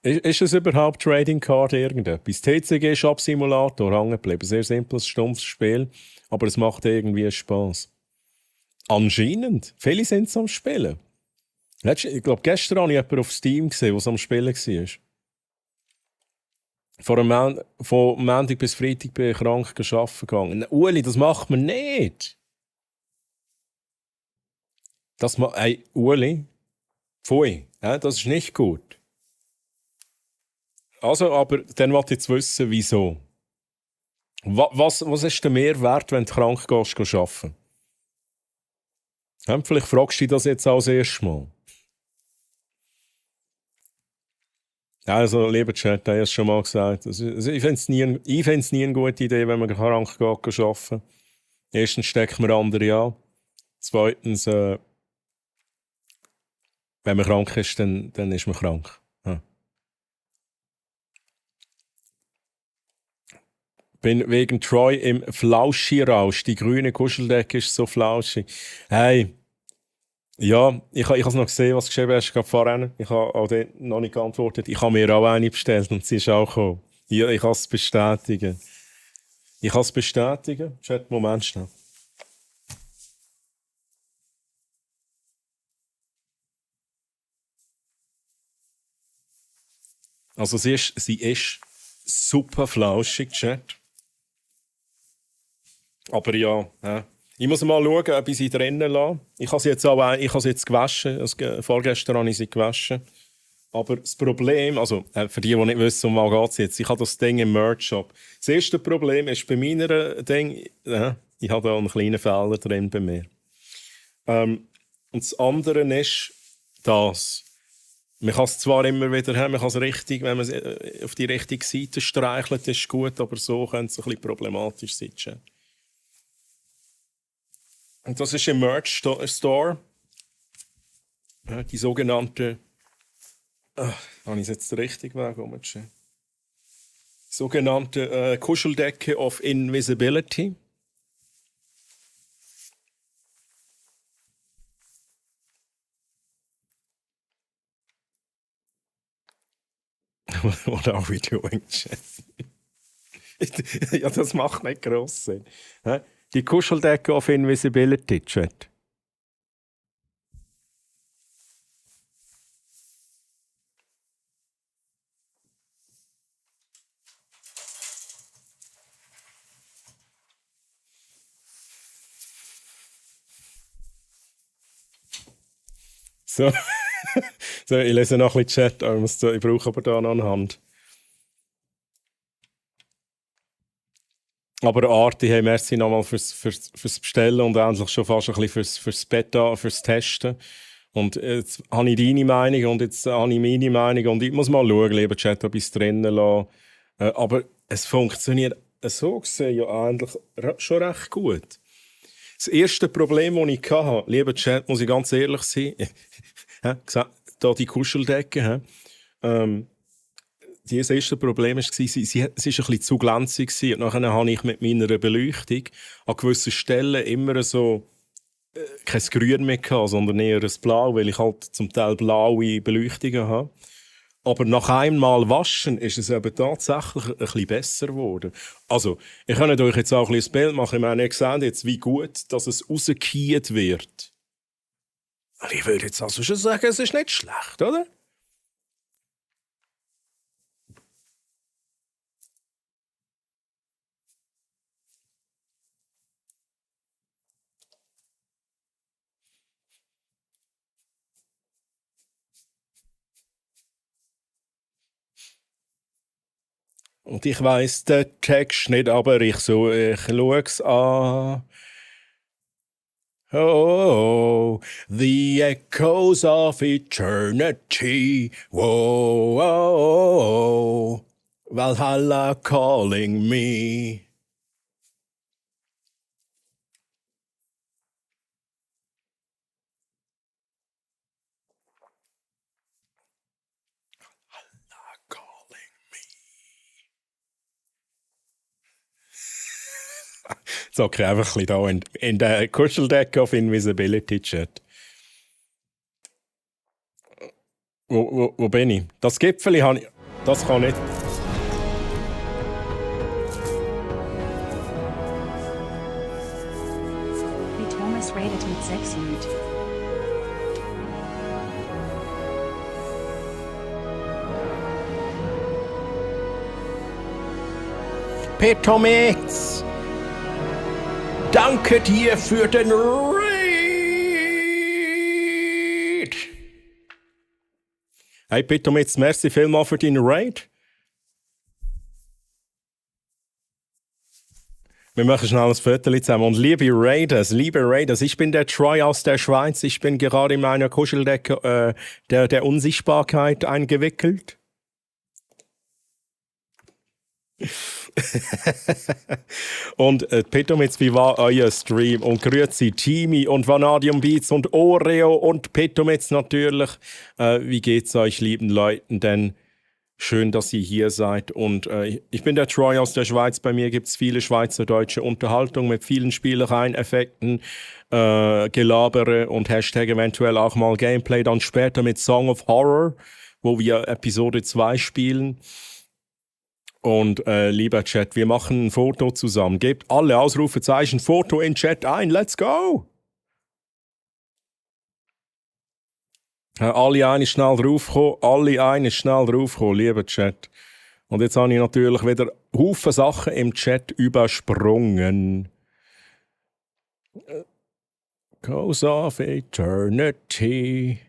Ist es überhaupt Trading Card irgendetwas? TCG Shop Simulator, hängen geblieben. Sehr simples, stumpfes Spiel, aber es macht irgendwie Spaß. Anscheinend. Viele sind es am Spielen. Ich glaube, gestern habe ich jemanden auf Steam gesehen, der es am Spielen war. Von Montag bis Freitag bin ich krank arbeiten gegangen. Uli, das macht man nicht. Hey, Uli, pfui, das ist nicht gut. Also, aber dann wollte ich jetzt wissen, wieso. Was ist der Mehrwert, wenn du krank gehst, arbeiten? Vielleicht fragst du dich das jetzt auch das erste Mal. Also, lieber Chat, ich habe es schon mal gesagt. Also, ich finde es nie eine gute Idee, wenn man krank geht arbeiten. Erstens steckt man andere an. Zweitens, wenn man krank ist, dann ist man krank. Ja. Bin wegen Troy im Flauschi-Rausch. Die grüne Kuscheldecke ist so flauschig. Hey, ja, ich habe es noch gesehen, was du geschrieben hast, gerade vorhin. Ich habe auch dort noch nicht geantwortet. Ich habe mir auch eine bestellt und sie ist auch gekommen. Ja, ich kann es bestätigen. Chat, Moment schnell. Also sie ist super flauschig, Chat. Aber ja, ich muss mal schauen, ob ich sie drinnen lasse. Ich habe sie jetzt gewaschen. Vorgestern habe ich sie gewaschen. Aber das Problem, also für die nicht wissen, um was es jetzt, ich habe das Ding im Merch-Shop. Das erste Problem ist bei meiner Ding, ich habe da einen kleinen Fehler drin bei mir. Und das andere ist das. Man kann es zwar immer wieder haben, man kann es richtig, wenn man es auf die richtige Seite streichelt, ist gut, aber so könnte es ein bisschen problematisch sein. Und das ist im Merch Store. Die sogenannte. Habe ich es jetzt richtig weggekommen? Sogenannte Kuscheldecke of Invisibility. What are we doing, Chef? Ja, das macht nicht gross Sinn. Die Kuscheldecke of Invisibility, Chat. So. So, ich lese noch ein bisschen Chat, ich brauche aber da noch eine Hand. Aber Arti, hey, merci nochmal fürs Bestellen und endlich schon fast ein bisschen fürs Beta, fürs Testen. Und jetzt habe ich deine Meinung und jetzt habe ich meine Meinung und ich muss mal schauen, lieber Chat, ob ich es drinnen lasse. Aber es funktioniert so gesehen ja eigentlich schon recht gut. Das erste Problem, das ich hatte, lieber Chat, muss ich ganz ehrlich sein, da die Kuscheldecke. Das erste Problem war, sie war ein bisschen zu glänzig. Und nachher habe ich mit meiner Beleuchtung an gewissen Stellen immer so kein Grün mehr gehabt, sondern eher ein Blau, weil ich halt zum Teil blaue Beleuchtungen habe. Aber nach einmal waschen ist es eben tatsächlich ein bisschen besser geworden. Also, ich kann euch jetzt auch ein bisschen das Bild machen. Ich meine, ihr seht jetzt, wie gut dass es rausgekiert wird. Aber ich würde jetzt also schon sagen, es ist nicht schlecht, oder? Und ich weiss den Text nicht, aber ich schaue es an. Oh, the echoes of eternity. Whoa, Valhalla calling me. So, okay, einfach ein bisschen da in der Kuscheldecke of Invisibility Chat. Wo bin ich? Das Gipfeli habe ich. Das kann nicht. Wie Thomas redet mit 6 Jut. Petomix! Danke dir für den Raid! Hey Petomix, merci vielmals für deinen Raid. Wir machen schnell ein Foto zusammen. Und liebe Raiders, ich bin der Troy aus der Schweiz. Ich bin gerade in meiner Kuscheldecke der Unsichtbarkeit eingewickelt. Und Petomix, wie war euer Stream? Und grüezi Timi und Vanadium Beats und Oreo und Petomix natürlich. Wie geht's euch, lieben Leuten? Denn schön, dass ihr hier seid. Und ich bin der Troy aus der Schweiz. Bei mir gibt es viele schweizerdeutsche Unterhaltung mit vielen Spielereien, Effekten, Gelabere und Hashtag eventuell auch mal Gameplay. Dann später mit Song of Horror, wo wir Episode 2 spielen. Und lieber Chat, wir machen ein Foto zusammen. Gebt alle Ausrufezeichen Foto in Chat ein. Let's go! Alle eine schnell draufkommen, lieber Chat. Und jetzt habe ich natürlich wieder Haufen Sachen im Chat übersprungen. Goes of Eternity.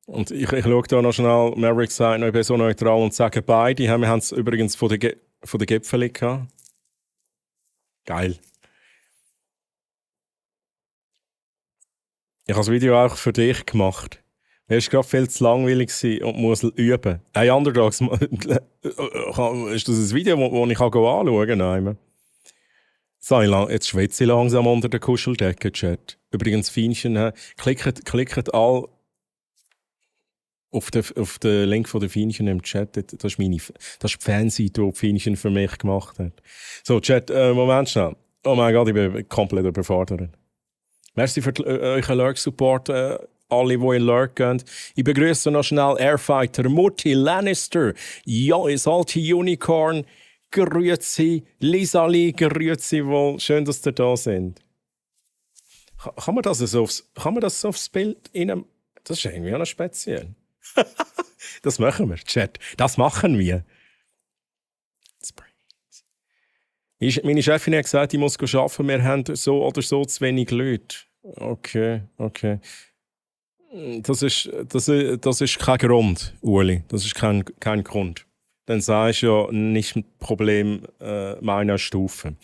Und ich schaue da noch schnell, Maverick sagt, ich bin so neutral und sage beide. Wir haben es übrigens von den Gipfeln gehabt. Geil. Ich habe das Video auch für dich gemacht. Er war gerade viel zu langweilig und muss üben. Hey, Underdogs, ist das ein Video, das ich anschauen kann? Nein. So, jetzt schwitze ich langsam unter der Kuscheldecke, Chat. Übrigens, Fienchen, klickt all auf den Link von der Fienchen im Chat. Das ist die Fanseite, die Fienchen für mich gemacht hat. So, Chat, Moment schnell. Oh mein Gott, ich bin komplett überfordert. Merci für euren Lurk-Support, alle, die in Lurk gehen. Ich begrüße noch schnell Airfighter, Mutti Lannister, Salty Unicorn, grüezi, Lisali, grüezi wohl. Schön, dass ihr da sind. Kann man das so aufs Bild rein? Das ist irgendwie auch noch speziell. Das machen wir, Chat. Das machen wir. Meine Chefin hat gesagt, ich muss arbeiten, wir haben so oder so zu wenig Leute. Okay. Das ist kein Grund, Uli. Das ist kein Grund. Dann sagst du ja nicht ein Problem meiner Stufe.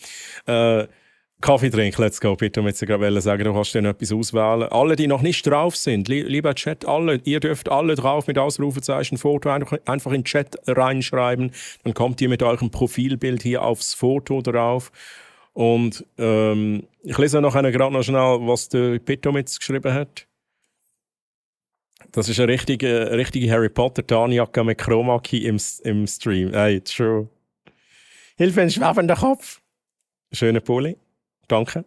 Kaffee trinken, let's go. Bitte, um jetzt gerade sagen, du kannst dann etwas auswählen. Alle, die noch nicht drauf sind, lieber Chat, ihr dürft alle drauf mit Ausrufezeichen Foto einfach in den Chat reinschreiben. Dann kommt ihr mit eurem Profilbild hier aufs Foto drauf. Und ich lese gerade noch schnell, was der Petomix geschrieben hat. Das ist eine richtige Harry Potter Tarnjacke mit Chroma Key im Stream. Hey, true. Hilfe, ein schwebender Kopf. Schöner Pulli. Danke.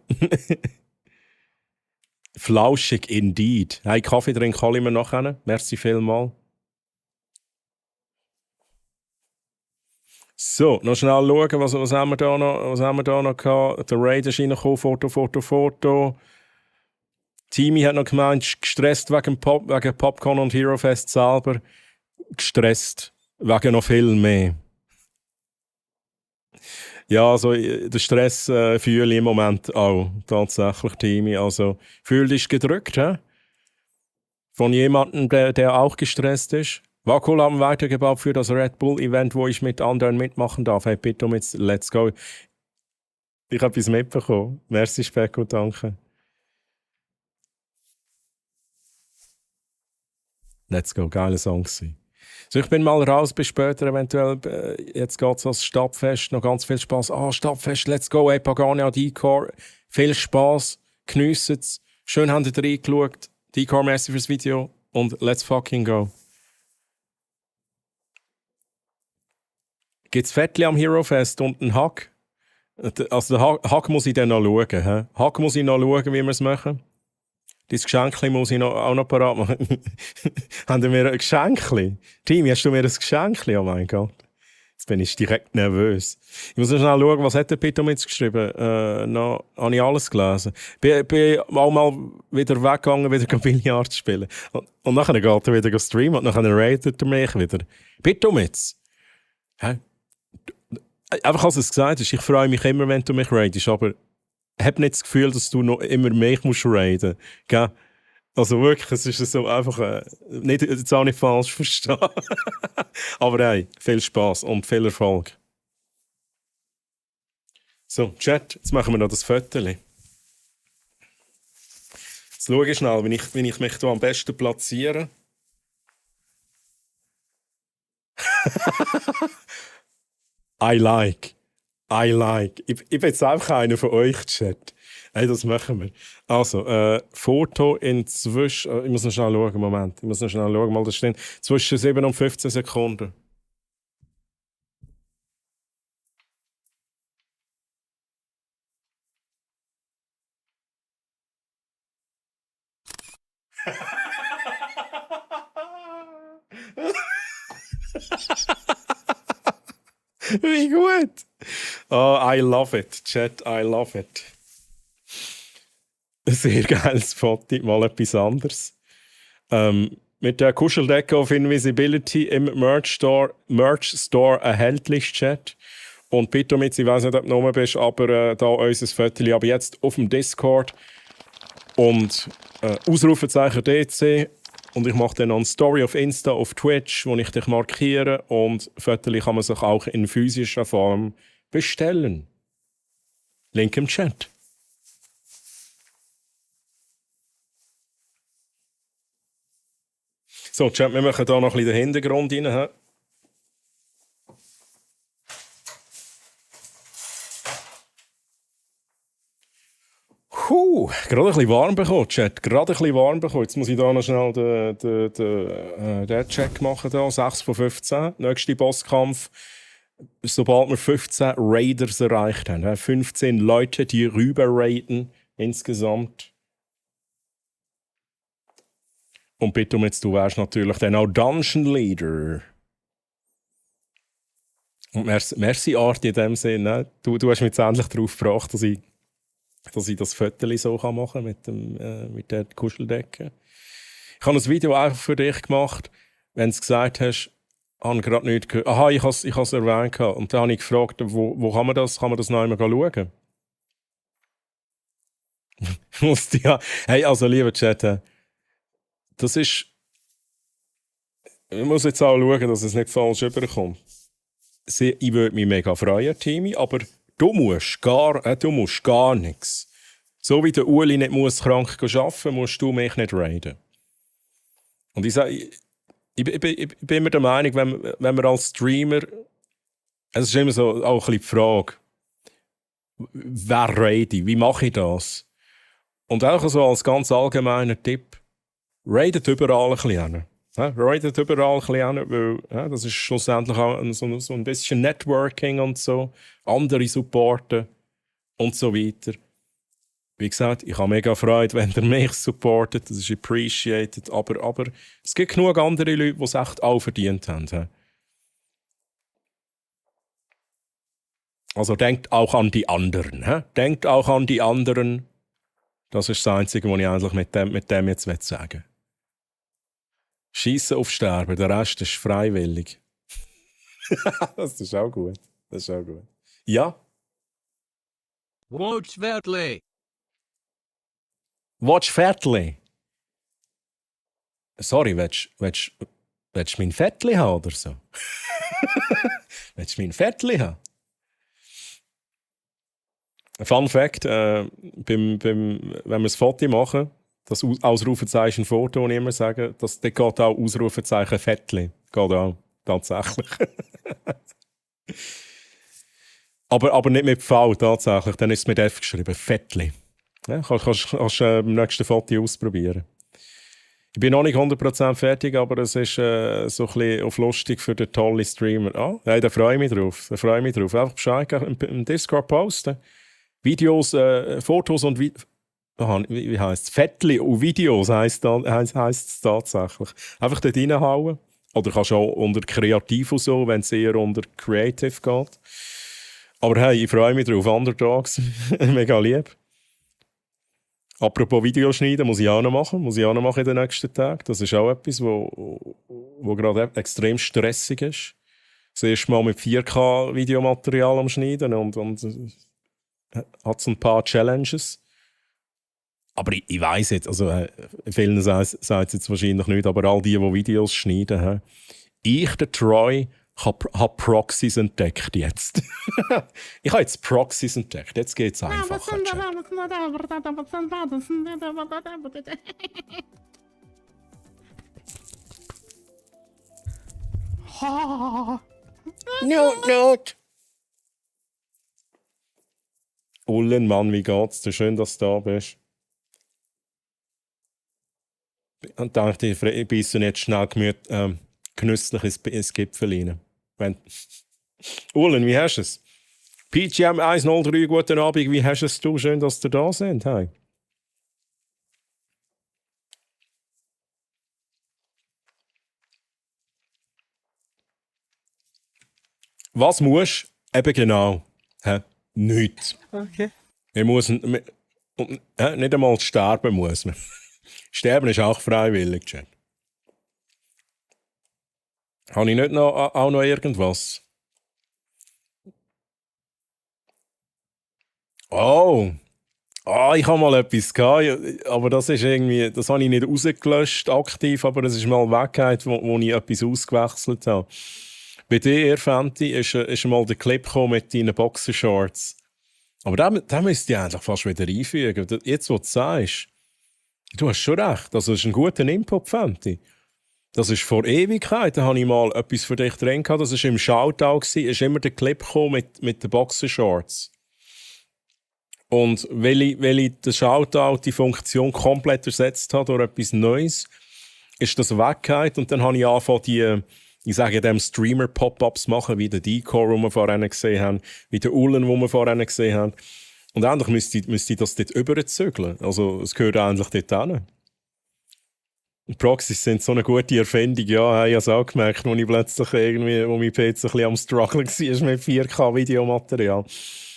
Flauschig indeed. Hey, Kaffee trinken alle wir nachher. Merci vielmals. So, noch schnell schauen, was haben wir da noch, gehabt. Der Raid ist reingekommen, Foto. Timmy hat noch gemeint, gestresst wegen Popcorn und Hero Fest selber. Gestresst wegen noch viel mehr. Ja, also den Stress fühle ich im Moment auch, tatsächlich, Timmy. Also, fühl dich gedrückt, hä? Von jemandem, der auch gestresst ist. War cool, haben weitergebaut für das Red Bull-Event, wo ich mit anderen mitmachen darf. Hey, bitte jetzt, let's go. Ich habe etwas mitbekommen. Merci, Specko, danke. Let's go, geiler Song gewesen. So, ich bin mal raus, bis später eventuell. Jetzt geht es ans Stadtfest, noch ganz viel Spaß. Stadtfest, let's go, ey, Pagania, Decor. Viel Spaß, geniessen es. Schön habt ihr reingeschaut. Decor, merci fürs Video und let's fucking go. Gibt es Fettli am Hero Fest und einen Hack? Also den Hack muss ich dann noch schauen. He? Hack muss ich noch schauen, wie wir es machen. Dein Geschenkli muss ich auch noch parat machen. Haben wir mir ein Geschenkli? Timmy, hast du mir ein Geschenkli? Oh mein Gott. Jetzt bin ich direkt nervös. Ich muss noch schnell schauen, was hat der Pito mit geschrieben? Noch habe ich alles gelesen. Bin auch mal wieder weggegangen, wieder Billard spielen. Und nachher geht er wieder streamen und nachher raidet er mich wieder. Pito mit. Hä? Einfach als es gesagt ist, ich freue mich immer, wenn du mich raidest, aber ich habe nicht das Gefühl, dass du noch immer mich musst raiden musst. Also wirklich, es ist so einfach, nicht, jetzt auch nicht falsch verstehen. Aber hey, viel Spaß und viel Erfolg. So, Chat, jetzt machen wir noch das Fotochen. Jetzt schaue ich schnell, wie ich mich hier am besten platziere. I like. Ich bin jetzt einfach einer von euch, Chat. Hey, das machen wir. Also, Foto inzwischen. Ich muss noch schnell schauen, Moment. Mal das steht zwischen 7 und 15 Sekunden. Wie gut! Oh, I love it, Chat, I love it. Sehr geiles Foto, mal etwas anderes. Mit der Kuscheldecke auf Invisibility im Merch Store erhältlich, Chat. Und bitte mit, ich weiß nicht, ob du noch bist, aber da unser Foto aber jetzt auf dem Discord. Und Ausrufezeichen DC. Und ich mache dann noch eine Story auf Insta, auf Twitch, wo ich dich markiere. Und Fotos kann man sich auch in physischer Form bestellen. Link im Chat. So, Chat, wir machen hier noch ein bisschen den Hintergrund rein. Gerade ein bisschen warm bekommen, Chat. Jetzt muss ich da noch schnell den Check machen. Da. 6 von 15. Nächster Bosskampf. Sobald wir 15 Raiders erreicht haben. 15 Leute, die rüber raiden insgesamt. Und bitte jetzt, du wärst natürlich dann auch Dungeon Leader. Und merci Art in dem Sinne. Du hast mich jetzt endlich darauf gebracht, dass ich das Foto so machen kann mit der Kuscheldecke. Ich habe ein Video einfach für dich gemacht, wenn du gesagt hast, habe ich gerade nicht gehört. Aha, ich habe es erwähnt. Und dann habe ich gefragt, wo kann man das noch einmal schauen? Hey, also lieber Chat, das ist... Ich muss jetzt auch schauen, dass es nicht falsch rüberkommt. Ich würde mich mega freuen, Timmy, aber du musst gar nichts. So wie der Uli nicht muss krank arbeiten, musst du mich nicht raiden. Und ich sage, ich bin immer der Meinung, wenn man als Streamer, es ist immer so auch ein bisschen die Frage, wer raide, wie mache ich das? Und auch so als ganz allgemeiner Tipp, raidet überall ein bisschen. Raidet überall ein bisschen, weil das ist schlussendlich auch so ein bisschen Networking und so, andere supporten und so weiter. Wie gesagt, ich habe mega Freude, wenn ihr mich supportet, das ist appreciated, aber es gibt genug andere Leute, die es echt auch verdient haben. He? Also denkt auch an die anderen. He? Denkt auch an die anderen. Das ist das Einzige, was ich eigentlich mit dem jetzt sagen will. Schiessen auf Sterben, der Rest ist freiwillig. Das ist auch gut. Das ist auch gut. Ja? Watch Vertley. Watch Fettli. Sorry, willst du mein Fettli haben oder so? Willst du mein Fettli haben? Fun Fact, wenn wir ein Foto machen, das Ausrufezeichen Foto, das ich immer sage, das geht auch Ausrufezeichen Fettli. Geht auch, tatsächlich. aber nicht mit V, tatsächlich. Dann ist es mit F geschrieben, Fettli. Ja, kannst beim nächsten Foto ausprobieren. Ich bin noch nicht 100% fertig, aber es ist so ein bisschen auf lustig für den tollen Streamer. Ja, da freue ich mich drauf. Einfach Bescheid geben, im Discord posten. Videos, Fotos und wie heisst es? Fettli und Videos heisst es tatsächlich. Einfach dort reinhauen. Oder kannst auch unter Kreativ und so, wenn es eher unter Creative geht. Aber hey, ich freue mich drauf. Underdogs, mega lieb. Apropos Videoschneiden, muss ich auch noch machen in den nächsten Tagen. Das ist auch etwas, wo gerade extrem stressig ist. Das erste Mal mit 4K-Videomaterial am Schneiden und hat so ein paar Challenges. Aber ich weiss jetzt, also vielen sagt es jetzt wahrscheinlich nicht, aber all die Videos schneiden, ich, der Troy, habe Proxys entdeckt jetzt. Ich habe jetzt Proxys entdeckt. Jetzt geht es einfacher. Not. Ullen, Mann, wie geht's dir? Schön, dass du da bist. Und dachte ich beiße jetzt schnell genüsslich ins Gipfel rein. Ullen, wie hast du es? PGM 103, guten Abend, wie hast es du? Schön, dass ihr da seid. Hey. Was musst du? Eben genau. Nichts. Okay. Wir müssen, nicht einmal sterben muss man. Sterben ist auch freiwillig, Chat. Habe ich nicht auch noch irgendwas? Oh, ich habe mal etwas gehabt, aber das ist irgendwie, das habe ich nicht rausgelöscht aktiv, aber es ist mal Weggeht, wo ich etwas ausgewechselt habe. Bei dir, Fenty, ist mal der Clip gekommen mit deinen Boxershorts. Aber den müsst ihr eigentlich fast wieder einfügen. Jetzt, wo du sagst, du hast schon recht, das ist ein guter Input, Fenty. Das ist vor Ewigkeit, da habe ich mal etwas für dich drin gehabt, das war im Shoutout, ist immer der Clip gekommen mit den Boxershorts. Und weil ich den Shoutout, die Funktion komplett ersetzt habe durch etwas Neues, ist das weggegangen und dann habe ich angefangen, ich sage dem Streamer-Pop-Ups machen, wie der Decor, den wir vorhin gesehen haben, wie der Ullen, den wir vorhin gesehen haben. Und endlich müsste ich das dort überzügeln. Also es gehört eigentlich dort hin. Proxys sind so eine gute Erfindung. Ja, ich habe es auch gemerkt, als ich plötzlich irgendwie, wo mein PC ein bisschen am Struggle war mit 4K-Videomaterial.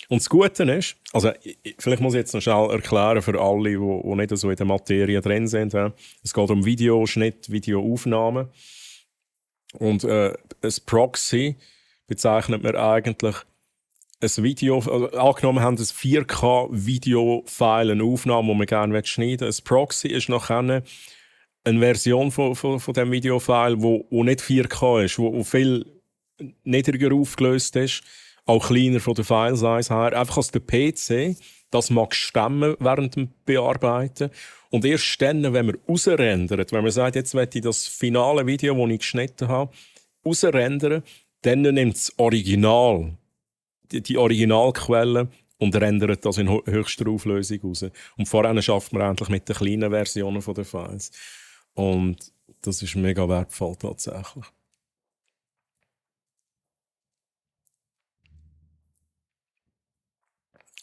Und das Gute ist, also vielleicht muss ich jetzt noch schnell erklären für alle, die nicht so in der Materie drin sind. Es geht um Videoschnitt, Videoaufnahmen. Und ein Proxy bezeichnet man eigentlich ein Video, also angenommen haben ein 4K-Video-File, eine Aufnahme, die man gerne schneiden will. Ein Proxy ist nachher eine Version von diesem Video-File, wo nicht 4K ist, wo viel niedriger aufgelöst ist, auch kleiner von der File-Size her. Einfach als der PC, das mag stemmen während dem Bearbeiten. Und erst dann, wenn man rausrendert, wenn man sagt, jetzt möchte ich das finale Video, das ich geschnitten habe, rausrendern, dann nimmt das Original, die Originalquelle und rendert das in höchster Auflösung raus. Und vorher schafft man endlich mit den kleinen Versionen der Files. Und das ist mega wertvoll tatsächlich.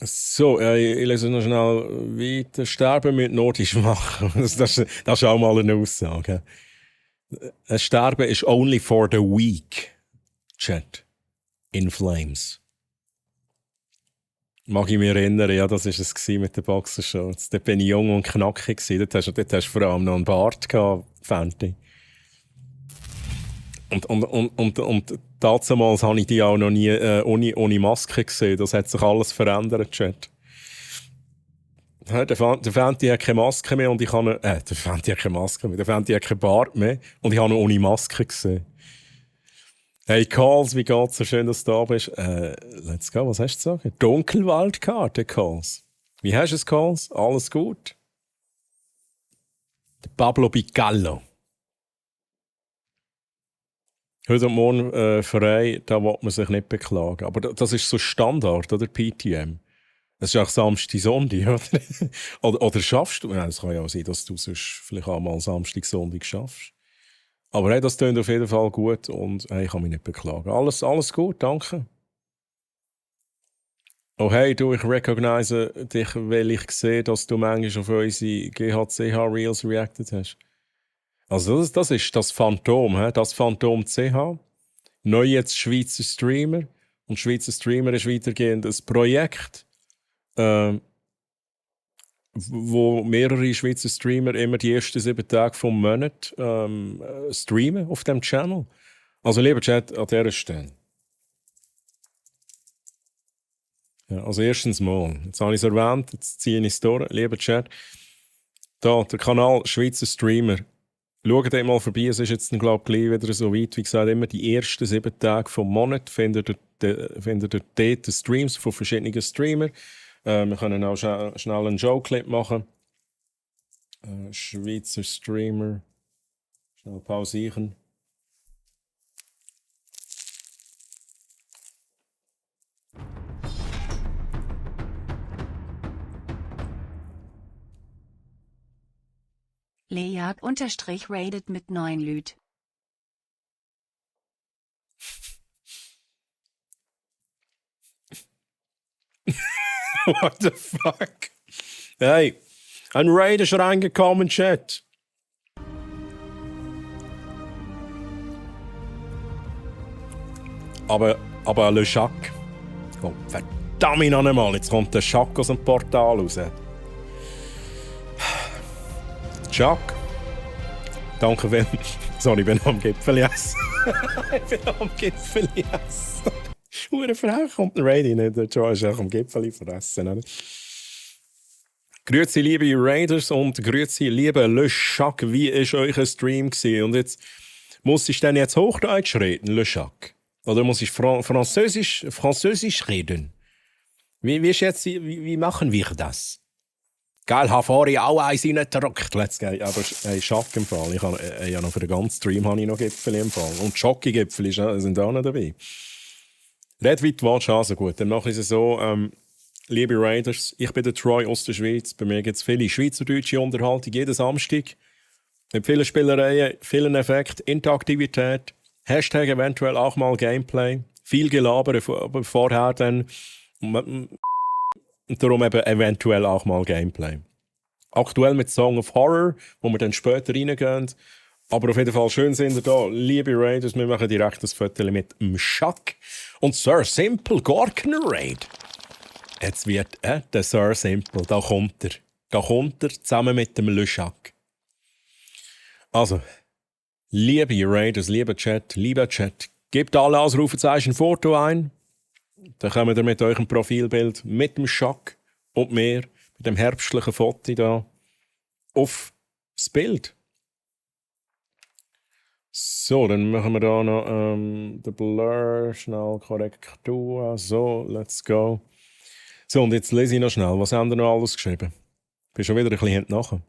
So, ich lese noch schnell weiter. Sterben mit Not ist schwach. Das ist auch mal eine Aussage. Sterben ist only for the weak. Chat. In Flames. Mag ich mich erinnern, ja, das war es mit den Boxershorts. Dort bin ich jung und knackig gewesen. Dort hast du vor allem noch einen Bart gehabt, Fenty. Und damals habe ich die auch noch nie ohne Maske gesehen. Das hat sich alles verändert, Chat. Der Fenty hat keine Maske mehr und ich habe der Fenty hat keine Maske mehr. Der Fenty hat keinen Bart mehr und ich habe ihn ohne Maske gesehen. Hey Calls, wie geht's? So schön, dass du da bist. Let's go, was hast du zu sagen? Dunkelwaldkarte, Calls. Wie hast du es, Calls? Alles gut? Der Pablo Bicallo. Heute und morgen frei, da will man sich nicht beklagen. Aber das ist so Standard, oder? PTM. Es ist auch Samstag, Sonntag, oder? oder schaffst du? Nein, es kann ja auch sein, dass du sonst vielleicht auch mal Samstag, Sonntag schaffst. Aber hey, das klingt auf jeden Fall gut und hey, ich kann mich nicht beklagen. Alles gut, danke. Oh hey, du, ich recognize dich, weil ich sehe, dass du manchmal auf unsere GHCH-Reels reacted hast. Also das ist das Phantom, das Phantom CH. Neu jetzt Schweizer Streamer. Und Schweizer Streamer ist weitergehend ein Projekt, wo mehrere Schweizer Streamer immer die ersten 7 Tage vom Monat streamen auf dem Channel. Also lieber Chat, an dieser Stelle. Ja, also erstens mal, jetzt habe ich es erwähnt, jetzt ziehe ich es durch, lieber Chat. Da, der Kanal Schweizer Streamer. Schaut dort mal vorbei, es ist jetzt, glaube ich, wieder so weit. Wie gesagt, immer die ersten 7 Tage vom Monat findet ihr dort Streams von verschiedenen Streamern. Wir können auch schnell einen Joe-Clip machen. Schweizer Streamer. Schnell pausieren. Lejag_rated mit 9 Lüt. What the fuck? Hey, ein Raid ist reingekommen, Chat. Aber Le Jacques. Oh, verdammt noch einmal, jetzt kommt der Jacques aus dem Portal raus. Jacques. Danke, wenn. Sorry, ich bin am Gipfel essen. Ich bin am Gipfel essen. Hure Frau kommt ein Raid rein. Der Joe ist auch am Gipfel fressen. Oder? Grüezi, liebe Raiders und grüezi, liebe Le Jacques. Wie war euer Stream gewesen? Und jetzt muss ich dann jetzt Hochdeutsch reden, Le Jacques? Oder muss ich Französisch reden? Wie machen wir das? Geil, habe vorhin auch eins reingedrückt. Let's go. Aber hey, Jacques im Fall. Ich habe ja noch für den ganzen Stream habe ich noch Gipfel im Fall. Und Jockey-Gipfel sind auch noch dabei. Red wie du willst, also gut. Dann mache ich es so, liebe Raiders, ich bin der Troy aus der Schweiz. Bei mir gibt es viele schweizerdeutsche Unterhaltung jeden Samstag. Mit vielen Spielereien, vielen Effekten, Interaktivität, Hashtag eventuell auch mal Gameplay, viel Gelaber vorher dann. Und darum eben eventuell auch mal Gameplay. Aktuell mit Song of Horror, wo wir dann später reingehen. Aber auf jeden Fall schön sind ihr da. Liebe Raiders, wir machen direkt das Foto mit dem Jacques. Und Sir Simple Gorkner Raid. Jetzt wird der Sir Simple, da kommt er. Da kommt er zusammen mit dem Le Jacques. Also, liebe Raiders, lieber Chat, gebt alle Ausrufezeichen Foto ein. Dann kommt ihr mit eurem Profilbild, mit dem Jacques und mir, mit dem herbstlichen Foto da, auf das Bild. So, dann machen wir da noch den Blur, schnell Korrektur. So, let's go. So, und jetzt lese ich noch schnell. Was haben wir noch alles geschrieben? Ich bin schon wieder ein bisschen hinten.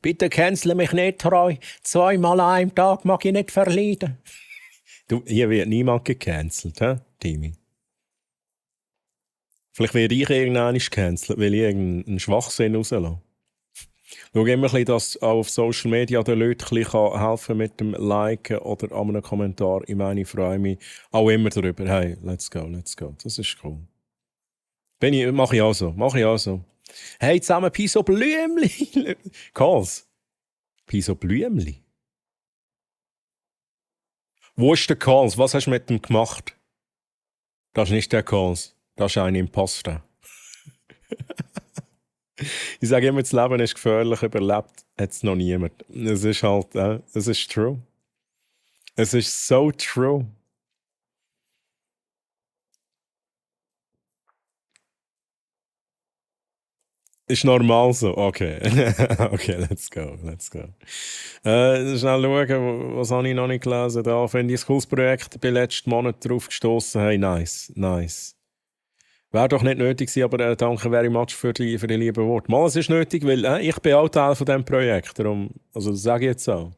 Bitte cancel mich nicht, Troy. 2-mal an einem Tag mag ich nicht verleiden. Du, hier wird niemand gecancelt, hä, Timmy? Vielleicht werde ich irgendwann gecancelt, weil ich irgendeinen Schwachsinn rauslasse. Schau immer ein bisschen, dass auch auf Social Media den Leuten helfen kann mit dem Liken oder an einem Kommentar. Ich meine, ich freue mich auch immer darüber. Hey, let's go. Das ist cool. Mach ich auch so. Mach ich auch so. Hey, zusammen Piso Blümli. Calls. Piso Blümli. Wo ist der Calls? Was hast du mit dem gemacht? Das ist nicht der Calls. Das ist ein Imposter. Ich sage immer, das Leben ist gefährlich, überlebt hat es noch niemand. Es ist halt, es ist true. Es ist so true. Ist normal so. Okay. Okay, let's go. Let's go. Schnell schauen, was habe ich noch nicht gelesen. Da finde ich ein cooles Projekt. Bin letzten Monat drauf gestoßen. Hey, nice. Nice. Wäre doch nicht nötig gewesen, aber danke very much für die lieben Worte. Mal, es ist nötig, weil ich bin auch Teil von diesem Projekt. Darum, also das sage ich jetzt auch.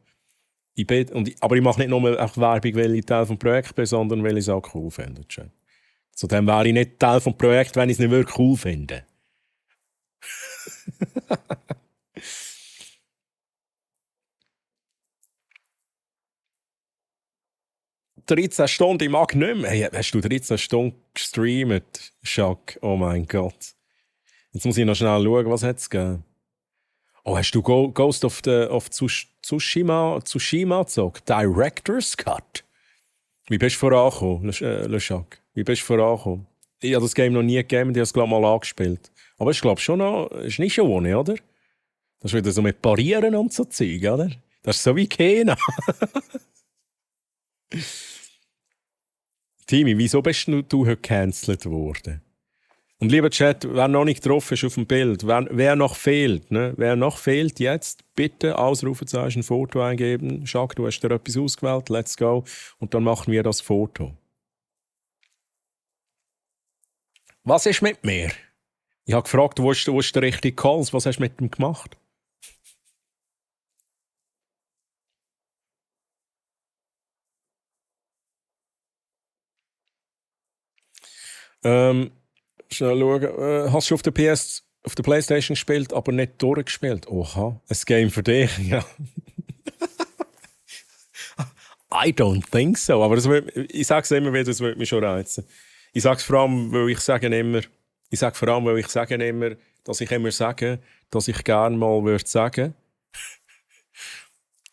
Aber ich mache nicht nur einfach Werbung, weil ich Teil des Projekts bin, sondern weil ich es auch cool finde. Zudem wäre ich nicht Teil des Projekts, wenn ich es nicht wirklich cool finde. 13 Stunden, ich mag nicht mehr. Hey, hast du 13 Stunden gestreamt? Schock, oh mein Gott. Jetzt muss ich noch schnell schauen, was hat es gegeben. Oh, hast du Ghost of Tsushima gezockt? Director's Cut? Wie bist du vorangekommen, Le Schock? Wie bist du vorangekommen? Ich habe das Game noch nie gegeben, ich habe es glaube mal angespielt. Aber ich glaube schon noch, ist nicht schon ohne, oder? Das ist wieder so mit Parieren und so Zeug, oder? Das ist so wie Kena. Timi, wieso bist du heute gecancelt worden? Und lieber Chat, wer noch nicht drauf ist auf dem Bild, wer noch fehlt, ne? Wer noch fehlt jetzt, bitte Ausrufezeichen, Foto eingeben. Jacques, du hast dir etwas ausgewählt, let's go. Und dann machen wir das Foto. Was ist mit mir? Ich habe gefragt, wo ist der richtige Calls? Was hast du mit dem gemacht? Schnell schauen. Hast du auf der Playstation gespielt, aber nicht durchgespielt? Oha, ein Game für dich, ja. I don't think so, aber ich sage es immer wieder, das würde mich schon reizen. Ich sage es vor allem, weil ich sage immer, dass ich immer sage, dass ich gerne mal würde sagen,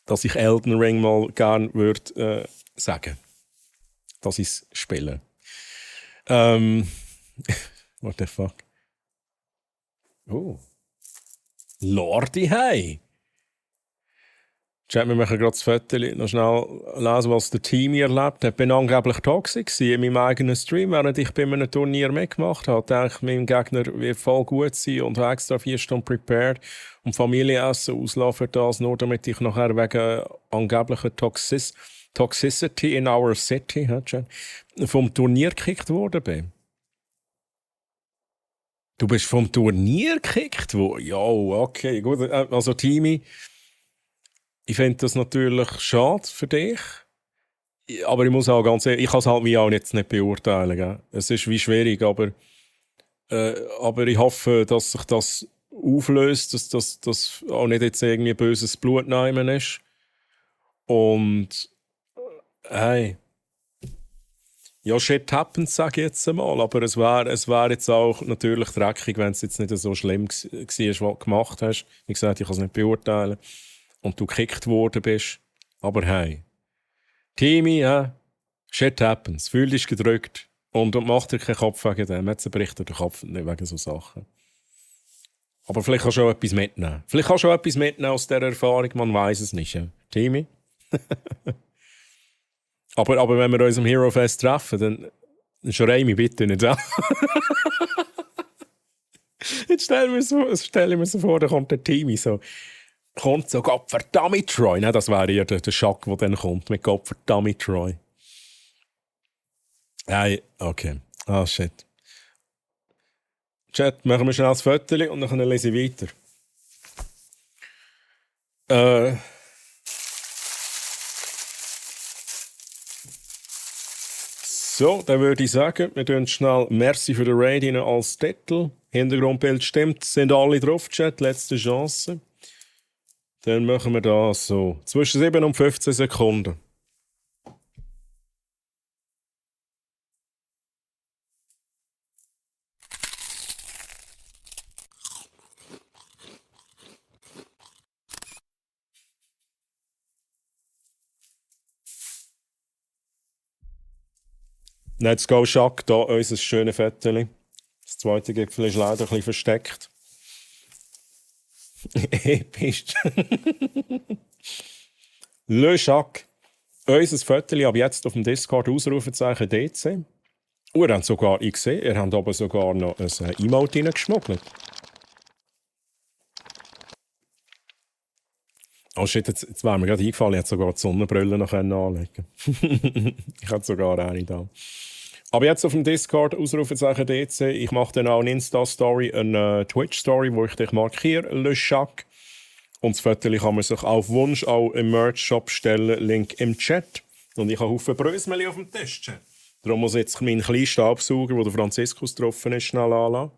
dass ich Elden Ring mal gerne würde sagen, dass ich es spiele. What the fuck? Oh. Lordi, hey! Chat, wir machen gerade das Foto noch schnell lesen, was der Team erlebt hat. Ich bin angeblich toxisch in meinem eigenen Stream, während ich bei einem Turnier mitgemacht habe. Ich dachte, mein Gegner wird voll gut sein und habe extra 4 Stunden prepared und Familienessen auslassen für das, nur damit ich nachher wegen angeblicher Toxicity in our city vom Turnier gekickt worden bin. Du bist vom Turnier gekickt worden? Ja, okay, gut. Also, Timi, ich finde das natürlich schade für dich. Aber ich muss auch ganz ehrlich, ich kann es halt wie auch jetzt nicht beurteilen. Gell? Es ist wie schwierig, aber ich hoffe, dass sich das auflöst, dass das auch nicht jetzt irgendwie böses Blut nehmen ist. Und hey, ja, shit happens, sage ich jetzt einmal, aber es wär jetzt auch natürlich dreckig, wenn es jetzt nicht so schlimm war, was du gemacht hast. Wie gesagt, ich kann es nicht beurteilen. Und du gekickt worden bist. Aber hey, Timi, shit happens, fühl dich gedrückt und mach dir keinen Kopf wegen dem. Jetzt bricht dir den Kopf nicht wegen so Sachen. Aber vielleicht kannst du auch etwas mitnehmen. Vielleicht kannst du auch etwas mitnehmen aus dieser Erfahrung, man weiß es nicht. Ja? Timi? aber wenn wir uns am Hero Fest treffen, dann schrei mich bitte nicht an. Jetzt stell ich mir so vor, da kommt der Timi so. Kommt so, Gottverdammt Troy. Nein, das wäre ja der Schock, der dann kommt mit Gottverdammt Troy. Hey, okay. Ah, shit. Chat, machen wir schnell das Foto und dann lese ich weiter. So, dann würde ich sagen, wir tun schnell Merci für den Raid als Titel. Hintergrundbild stimmt, sind alle drauf, Chat, letzte Chance. Dann machen wir das so. Zwischen 7 und 15 Sekunden. Let's go, Schack, da unser schönes Fettchen. Das zweite Gipfel ist leider ein bisschen versteckt. Episch. Le Jacques, unser Foto ab jetzt auf dem Discord Ausrufezeichen DC. Und ihr habt sogar, ich sehe, ihr habt aber sogar noch ein Emote reingeschmuggelt. Oh shit, jetzt wäre mir gerade eingefallen, ich hätte sogar die Sonnenbrille noch anlegen können. Ich hatte sogar eine da. Aber jetzt auf dem Discord Ausrufezeichen DC. Ich mache dann auch eine Insta-Story, eine Twitch-Story, wo ich dich markiere, Le Jacques. Und das Foto kann man sich auf Wunsch auch im Merch-Shop stellen, Link im Chat. Und ich habe Haufen Brösmeli auf dem Tisch. Darum muss ich jetzt meinen kleinen Staubsauger, wo der Franziskus getroffen ist, schnell anlassen.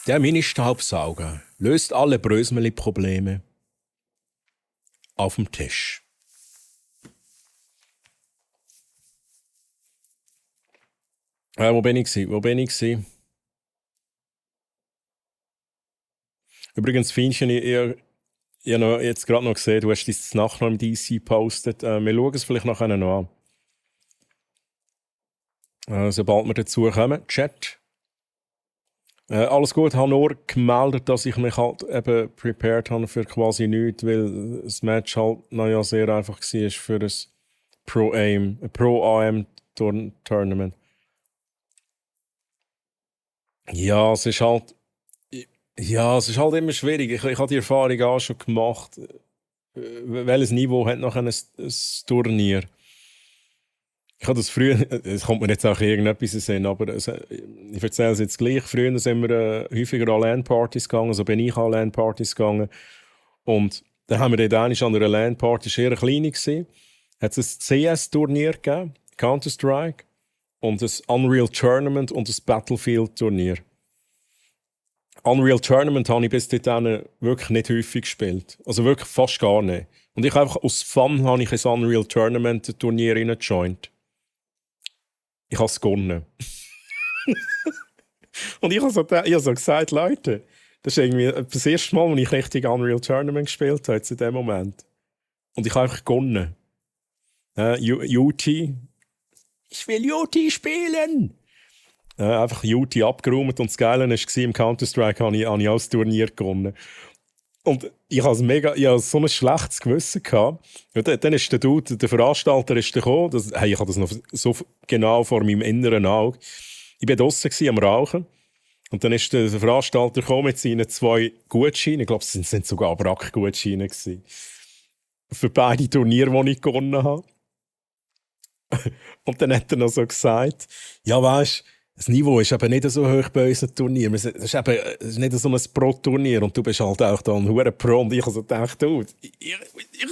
Der Mini-Staubsauger löst alle Brösmeli-Probleme auf dem Tisch. Wo bin ich gewesen? Übrigens, Fienchen, ich habe jetzt gerade noch gesehen, du hast das Nacht noch im DC gepostet. Wir schauen es vielleicht nachher noch an. Sobald wir dazu kommen, Chat. Alles gut, ich habe nur gemeldet, dass ich mich halt eben prepared habe für quasi nichts, weil das Match halt sehr einfach war für ein Pro-AM-Tournament. Ja, es ist halt immer schwierig. Ich habe die Erfahrung auch schon gemacht. Welches Niveau hat noch ein Turnier? Ich habe das früher, es kommt mir jetzt auch irgendetwas in den Sinn, aber ich erzähle es jetzt gleich. Früher sind wir häufiger an LAN-Partys gegangen, also bin ich an LAN-Partys gegangen. Und dann haben wir dort an einer LAN-Party, das war eher klein, hat es ein CS-Turnier gegeben, Counter-Strike, und ein Unreal Tournament und ein Battlefield-Turnier. Unreal Tournament habe ich bis dahin wirklich nicht häufig gespielt. Also wirklich fast gar nicht. Und ich einfach aus Fun habe ich ein Unreal Tournament-Turnier reingejoint. Ich habe es gewonnen. Und ich habe so gesagt, Leute, das ist irgendwie das erste Mal, als ich richtig Unreal Tournament gespielt habe, in dem Moment. Und ich habe einfach gewonnen. UT. Ich will UT spielen! Einfach UT abgeräumt und das Geile war, im Counter-Strike habe ich auch das Turnier gewonnen. Und ich hatte so ein schlechtes Gewissen gehabt. Ja, dann ist der Dude, der Veranstalter ist gekommen. Ich hatte das noch so genau vor meinem inneren Auge. Ich war draussen am Rauchen. Und dann ist der Veranstalter gekommen mit seinen 2 Gutscheinen. Ich glaube, es sind sogar Brack-Gutscheine gewesen. Für beide Turniere, die ich gewonnen habe. Und dann hat er noch so gesagt, ja weisst, das Niveau ist eben nicht so hoch bei unseren Turnieren. Es ist nicht so ein Pro-Turnier und du bist halt auch da ein hoher Pro. Und ich habe so gedacht, du, ich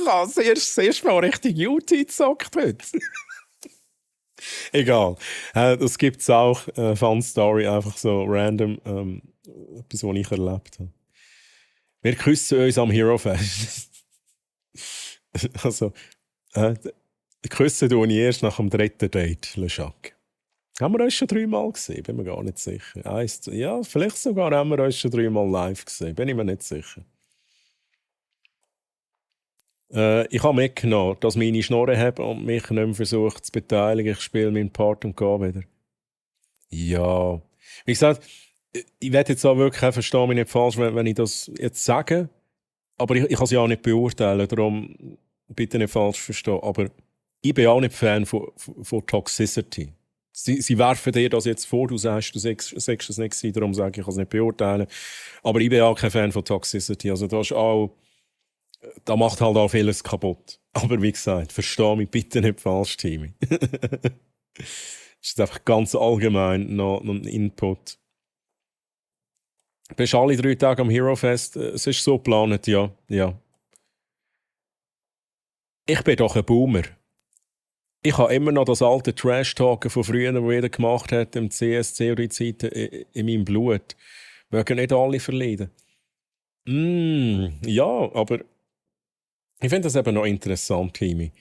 habe das erste Mal richtig UT gezockt heute. Egal. Das gibt es auch. Fun Story, einfach so random. Etwas, was ich erlebt habe. Wir küssen uns am Hero Fest. Also, küssen tue ich erst nach dem 3. Date, Le Jacques. Haben wir uns schon 3-mal gesehen? Bin mir gar nicht sicher. Ja, vielleicht sogar haben wir uns schon 3-mal live gesehen. Bin ich mir nicht sicher. Ich habe mitgenommen, dass meine Schnorren haben und mich nicht mehr versucht zu beteiligen. Ich spiele meinen Part und gehe wieder. Ja. Wie gesagt, ich werde jetzt auch wirklich, verstehe mich nicht falsch, wenn ich das jetzt sage. Aber ich kann es ja auch nicht beurteilen. Darum bitte nicht falsch verstehen. Aber ich bin auch nicht Fan von Toxicity. Sie werfen dir das jetzt vor, du sagst es nicht gewesen, darum sage ich es nicht beurteilen. Aber ich bin auch kein Fan von Toxicity. Also da macht halt auch vieles kaputt. Aber wie gesagt, verstehe mich bitte nicht falsch, Timmy. Das ist einfach ganz allgemein noch ein Input. Bist alle 3 Tage am Hero Fest? Es ist so geplant, ja. Ich bin doch ein Boomer. Ich habe immer noch das alte Trash-Talken von früher, das jeder gemacht hat, im CS-Theorie-Zeiten in meinem Blut. Mögen nicht alle verleiden. Ja, aber ich finde das eben noch interessant, Timmy.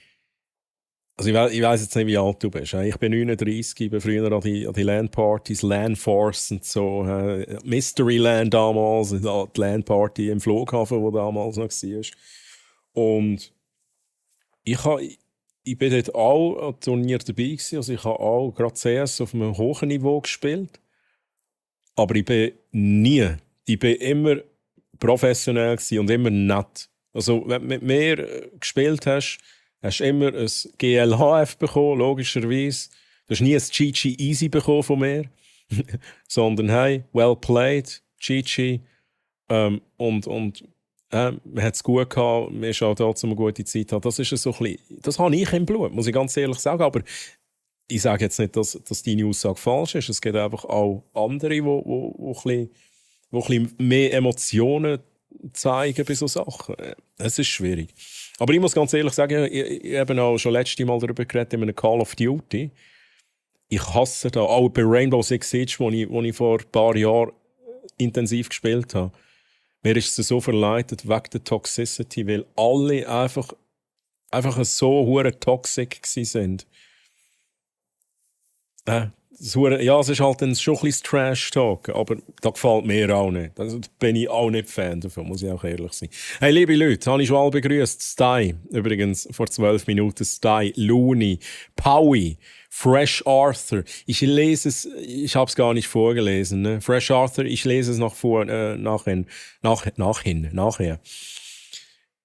Also ich weiss jetzt nicht, wie alt du bist. Ich bin 39, ich bin früher an die LAN-Partys, LAN-Force und so. Mystery Land damals, die LAN-Party im Flughafen, wo damals noch war. Und ich bin dort auch an Turnier dabei gewesen. Also ich habe auch gerade CS auf einem hohen Niveau gespielt. Aber ich bin immer professionell gewesen und immer nett. Also wenn du mit mir gespielt hast, hast du immer ein GLHF bekommen, logischerweise. Du hast nie ein GG Easy bekommen von mir. Sondern hey, well played, GG. Man hat es gut gehabt, wir haben auch trotzdem eine gute Zeit gehabt. Das ist so ein bisschen, das habe ich im Blut, muss ich ganz ehrlich sagen. Aber ich sage jetzt nicht, dass deine Aussage falsch ist. Es gibt einfach auch andere, die ein bisschen mehr Emotionen zeigen bei solchen Sachen. Es ist schwierig. Aber ich muss ganz ehrlich sagen, ich habe auch schon letztes Mal darüber geredet, in einem Call of Duty. Ich hasse da, auch bei Rainbow Six Siege, wo ich vor ein paar Jahren intensiv gespielt habe. Mir ist es so verleitet wegen der Toxicity, weil alle einfach so hure toxic waren. Es ist halt dann schon ein bisschen Trash-Talk, aber das gefällt mir auch nicht. Also, da bin ich auch nicht Fan davon, muss ich auch ehrlich sein. Hey, liebe Leute, habe ich schon alle begrüßt. Sty, übrigens vor 12 Minuten. Sty, Looney, Powie, Fresh Arthur. Ich lese es, ich habe es gar nicht vorgelesen. Ne? Fresh Arthur, ich lese es nachher.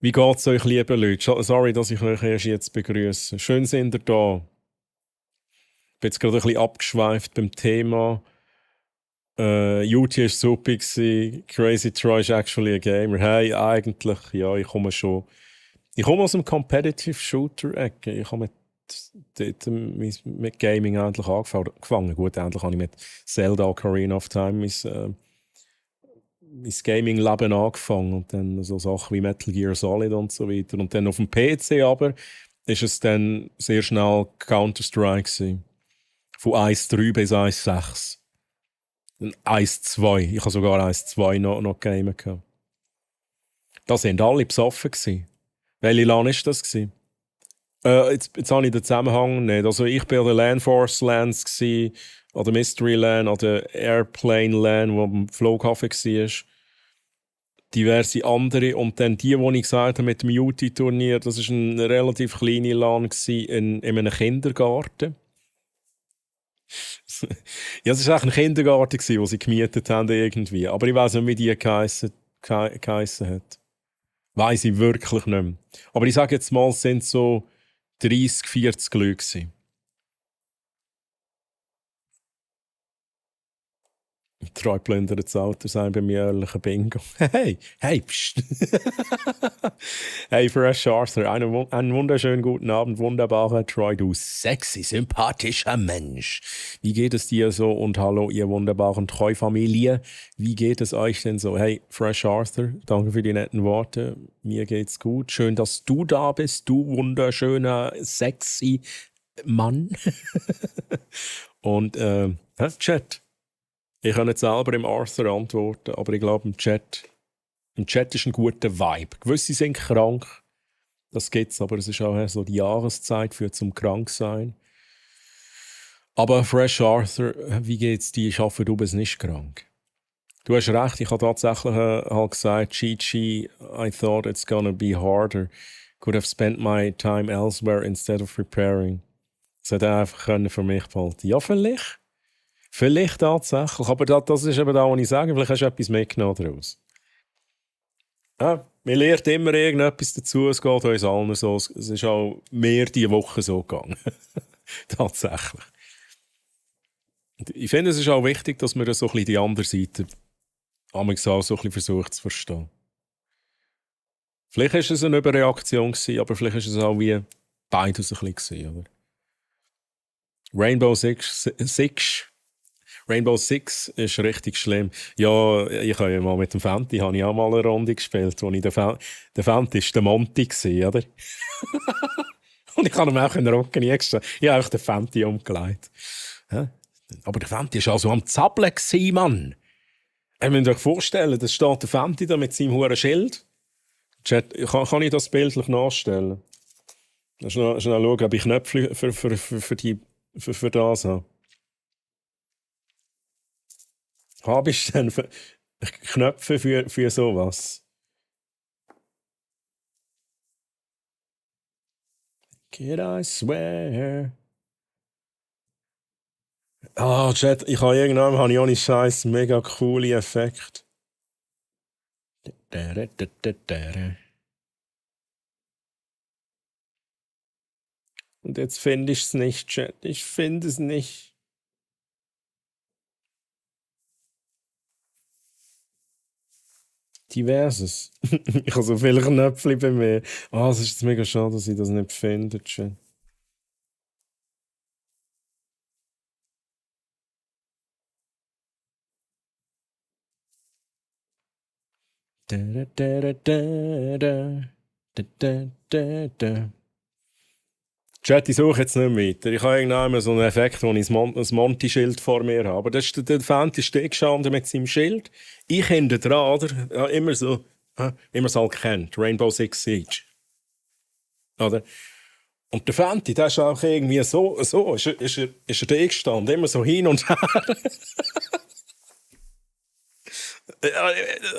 Wie geht's euch, liebe Leute? Sorry, dass ich euch erst jetzt begrüße. Schön sind ihr da. Ich bin jetzt gerade ein bisschen abgeschweift beim Thema. UT war super, Crazy Troy ist actually a gamer. Hey, eigentlich, ja, ich komme aus dem Competitive Shooter-Ecke. Ich habe mit Gaming endlich angefangen. Gut, endlich habe ich mit Zelda Ocarina of Time mein Gaming-Leben angefangen. Und dann so Sachen wie Metal Gear Solid und so weiter. Und dann auf dem PC aber ist es dann sehr schnell Counter-Strike gewesen. Von 1.3 bis 1.6. Dann 1.2. Ich habe sogar 1.2 noch gegamet. Da sind alle besoffen gewesen. Welche LAN war das gewesen? Jetzt habe ich den Zusammenhang nicht. Also ich war an der LAN Force LANs gewesen, an der Mystery LAN, an der Airplane LAN, wo am Flughafen war. Diverse andere. Und dann die ich gesagt habe mit dem UT-Turnier, das war eine relativ kleine LAN in einem Kindergarten. Ja, es war eigentlich ein Kindergarten, wo sie gemietet haben irgendwie. Aber ich weiss nicht, wie die geheissen hat. Weiss ich wirklich nicht mehr. Aber ich sage jetzt mal, es sind so 30, 40 Leute gewesen. Treu plündertes Alter sein beim jährlichen Bingo. Hey, pst. Hey, Fresh Arthur, einen wunderschönen guten Abend, wunderbarer Troy, du sexy, sympathischer Mensch. Wie geht es dir so? Und hallo, ihr wunderbaren Treu-Familie. Wie geht es euch denn so? Hey, Fresh Arthur, danke für die netten Worte. Mir geht's gut. Schön, dass du da bist, du wunderschöner, sexy Mann. Und, Chat. Ich kann nicht selber im Arthur antworten, aber ich glaube, im Chat ist ein guter Vibe. Gewisse sind krank, das gibt's, aber es ist auch so die Jahreszeit für zum Kranksein. Aber Fresh Arthur, wie geht's dir? Ich hoffe, du bist nicht krank. Du hast recht, ich habe tatsächlich halt gesagt, GG, I thought it's gonna be harder. Could have spent my time elsewhere instead of preparing. Das hätte einfach für mich behalten. Ja, vielleicht. Vielleicht tatsächlich, aber das ist eben da, was ich sage. Vielleicht hast du etwas mitgenommen daraus. Ja, man lernt immer irgendetwas dazu, es geht uns allen so. Es ist auch mehr diese Woche so gegangen. Tatsächlich. Und ich finde, es ist auch wichtig, dass man so ein bisschen die andere Seite auch so ein bisschen versucht zu verstehen. Vielleicht war es eine Überreaktion, aber vielleicht war es auch wie beides ein bisschen. Oder? Rainbow Six ist richtig schlimm. Ja, ich habe ja mal mit dem Fenty habe ich auch mal eine Runde gespielt, wo ich der Fenty war der Monty, oder? Und ich kann ihm auch in den Rücken nie gestehen. Ich habe einfach den Fenty umgelegt. Ja? Aber der Fenty war also am Zappeln, Mann. Ihr müsst euch vorstellen, da steht der Fenty da mit seinem hohen Schild. Chat, kann ich das bildlich nachstellen? Schnell schauen, ob ich Knöpfe für das habe. Habe ich denn Knöpfe für sowas? Kid, I swear. Chat, ich habe irgendwann ohne Scheiß mega coole Effekte. Und jetzt finde ich es nicht, Chat. Ich finde es nicht. Diverses. Ich habe so viele Knöpfe bei mir. Es ist jetzt mega schade, dass ich das nicht finde, Chat. Chat, ich suche jetzt nicht weiter. Ich habe irgendwann so einen Effekt, wo ich ein Monty-Schild vor mir habe. Aber das ist der Fenty steht gestanden mit seinem Schild. Ich hinter dran, oder? Ja, immer so, wie man es halt kennt. Rainbow Six Siege. Oder? Und der Fenty, der ist auch irgendwie so ist er da gestanden. Immer so hin und her.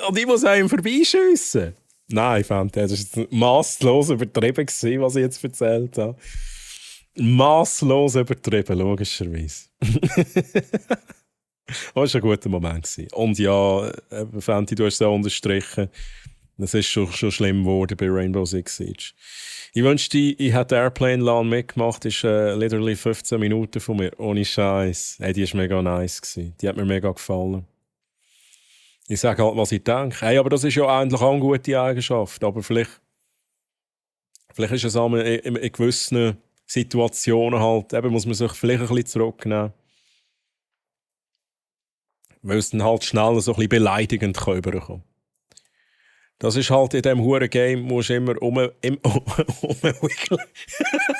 Und ich muss einem vorbeischiessen. Nein, Fenty, das war masslos übertrieben, was ich jetzt erzählt habe. Masslos übertrieben, logischerweise. Das war ein guter Moment. Und ja, Fenty, du hast es ja unterstrichen. Das ist schon schlimm geworden bei Rainbow Six Siege. Ich wünschte, ich hätte Airplane LAN mitgemacht. Das ist literally 15 Minuten von mir. Ohne Scheiß. Hey, die war mega nice. Die hat mir mega gefallen. Ich sage halt, was ich denke. Hey, aber das ist ja eigentlich auch eine gute Eigenschaft. Aber vielleicht ist es auch in gewissen Situationen halt, eben muss man sich vielleicht ein bisschen zurücknehmen. Weil es dann halt schnell so ein bisschen beleidigend rüberkommen kann. Das ist halt in diesem Huren-Game, musst du immer umwickeln.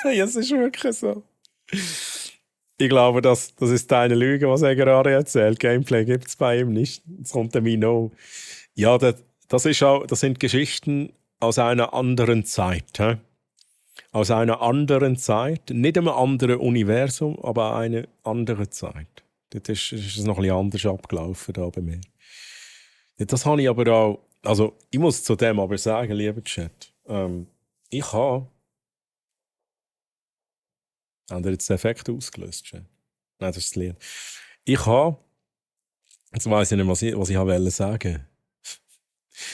Ja, es ist wirklich so. Ich glaube, das ist deine Lüge, was er gerade erzählt. Gameplay gibt es bei ihm nicht. Jetzt kommt der Mino. Ja, das sind Geschichten aus einer anderen Zeit. He? Aus einer anderen Zeit. Nicht einem anderen Universum, aber eine andere Zeit. Dort ist es noch ein bisschen anders abgelaufen da bei mir. Das habe ich aber auch... Also, ich muss zu dem aber sagen, lieber Chat, ich habe... Haben ihr jetzt den Effekt ausgelöst? Chat? Nein, das ist das Lied. Ich habe... Jetzt weiss ich nicht, was ich wollte sagen.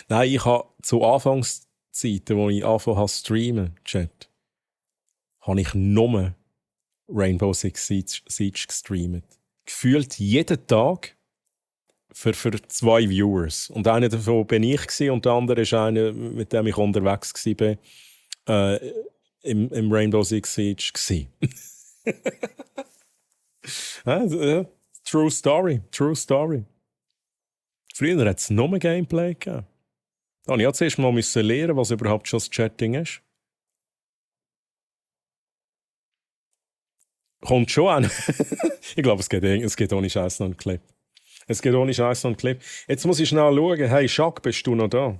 Nein, ich habe zu Anfangszeiten, wo ich angefangen habe zu streamen, Chat, habe ich nur Rainbow Six Siege gestreamt. Gefühlt jeden Tag für 2 Viewers. Und einer davon bin ich gewesen, und der andere ist einer, mit dem ich unterwegs war, im Rainbow Six Siege gewesen. True story. Früher hat es nur Gameplay gegeben. Da musste ich zuerst mal lernen, was überhaupt schon das Chatting ist. Kommt schon an. Ich glaube, es geht ohne Scheiß noch einen Clip. Jetzt muss ich schnell schauen. Hey, Jacques, bist du noch da?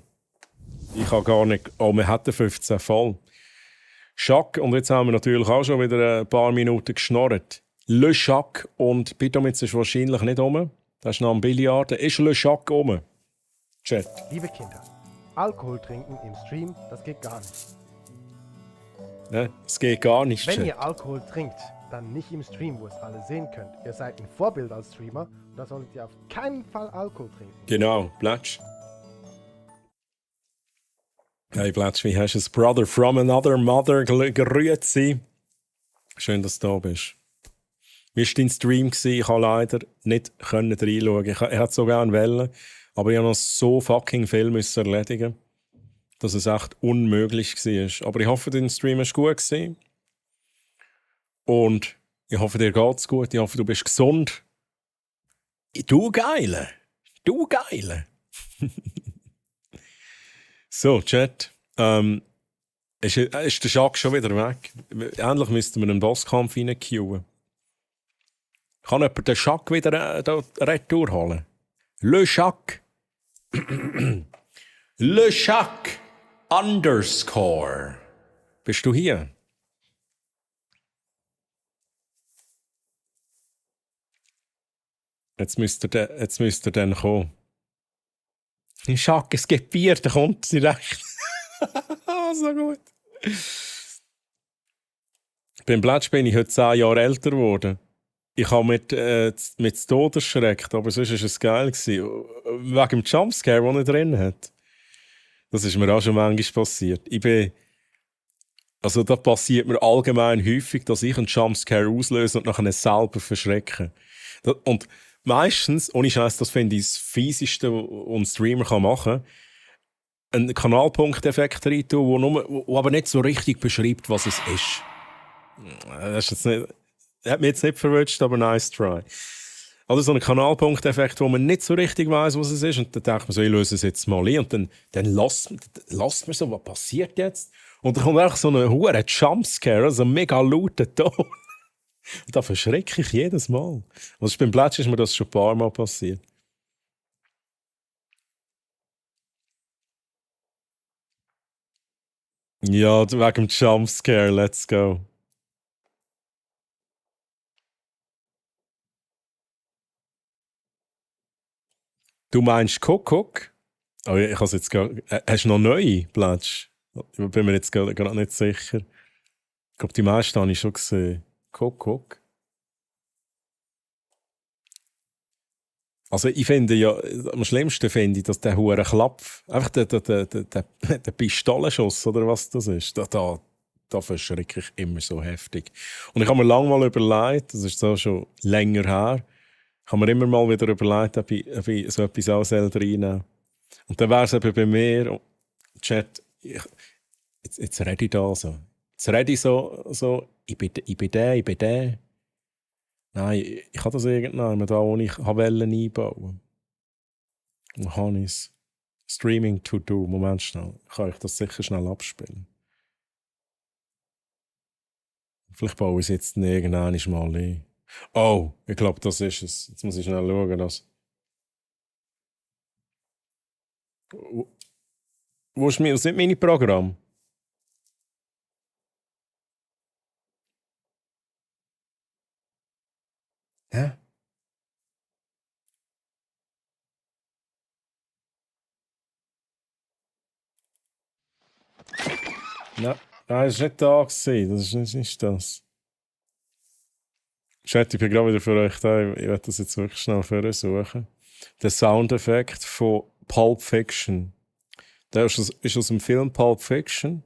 Ich habe gar nicht... Oh, wir hatten 15 voll. Jacques, und jetzt haben wir natürlich auch schon wieder ein paar Minuten geschnorrt. Le Jacques, und Pitomitz ist wahrscheinlich nicht rum. Das ist noch ein Billard. Ist Le Jacques rum? Chat. Liebe Kinder, Alkohol trinken im Stream, das geht gar nicht. Ne? Es geht gar nicht, Wenn Chat. ihr Alkohol trinkt, dann nicht im Stream, wo es alle sehen könnt. Ihr seid ein Vorbild als Streamer und da solltet ihr auf keinen Fall Alkohol trinken. Genau, Platsch. Hey Platsch, wie hast du es? Brother from another mother, grüezi. Schön, dass du da bist. Wie war dein Stream? Ich konnte leider nicht reinschauen. Ich hätte so gerne wollen, aber ich musste noch so fucking viel erledigen, dass es echt unmöglich war. Aber ich hoffe, dein Stream war gut. Und ich hoffe, dir geht's gut. Ich hoffe, du bist gesund. Du Geile! So, Chat. Ist der Jacques schon wieder weg? Endlich müssten wir einen Bosskampf reinqueuen. Kann jemand den Jacques wieder retour holen? Le Jacques. Le Jacques _ Bist du hier? Jetzt müsst ihr dann kommen. Schack, es gibt Bier, da kommt direkt. So gut. Beim Plätsch bin ich heute 10 Jahre älter geworden. Ich habe mit Tod erschreckt, aber sonst war es geil. Wegen dem Jumpscare, den er drin hat. Das ist mir auch schon manchmal passiert. Also da passiert mir allgemein häufig, dass ich einen Jumpscare auslöse und nachher selber verschrecke. Und meistens, ohne Scheiß, das finde ich das Fieseste, was ein Streamer machen kann, einen Kanalpunkteffekt rein tun, wo aber nicht so richtig beschreibt, was es ist. Das ist jetzt nicht, hat mich jetzt nicht verwünscht, aber nice try. Also so einen Kanalpunkteffekt, wo man nicht so richtig weiss, was es ist. Und dann denkt man so, ich löse es jetzt mal ein. Und dann lasst man so, was passiert jetzt? Und dann kommt auch so ein hoher Jumpscare, also ein mega lauter Ton. Und da verschrecke ich jedes Mal. Also beim Plätsch ist mir das schon ein paar Mal passiert. Ja, wegen dem Jumpscare, let's go. Du meinst Kuckuck? Oh, ich habe jetzt hast du noch neue Plätsch? Ich bin mir jetzt gerade nicht sicher. Ich glaube, die meisten habe ich schon gesehen. Kuckuck. Also ich finde ja, am schlimmsten finde ich, dass der hure Klapf, einfach der Pistolenschuss oder was das ist, da verschrecke ich immer so heftig. Und ich habe mir lange mal überlegt, das ist so schon länger her, ich habe mir immer mal wieder überlegt, ob ich so etwas auch reinnehmen. Und dann wäre es eben bei mir, Chat, jetzt rede ich da so. Jetzt rede ich so ich bin der. Nein, ich habe das irgendwann da, wo ich einbauen wollte. Wo habe ich es? Streaming to do. Moment schnell. Kann ich das sicher schnell abspielen? Vielleicht baue ich es jetzt irgendwann mal ein. Oh, ich glaube, das ist es. Jetzt muss ich schnell schauen. Wo sind meine Programme? Hä? Nein, das war nicht da. Das ist nicht das. Chat, ich bin gerade wieder für euch da. Ich werde das jetzt wirklich schnell suchen. Der Soundeffekt von Pulp Fiction. Der ist aus dem Film Pulp Fiction.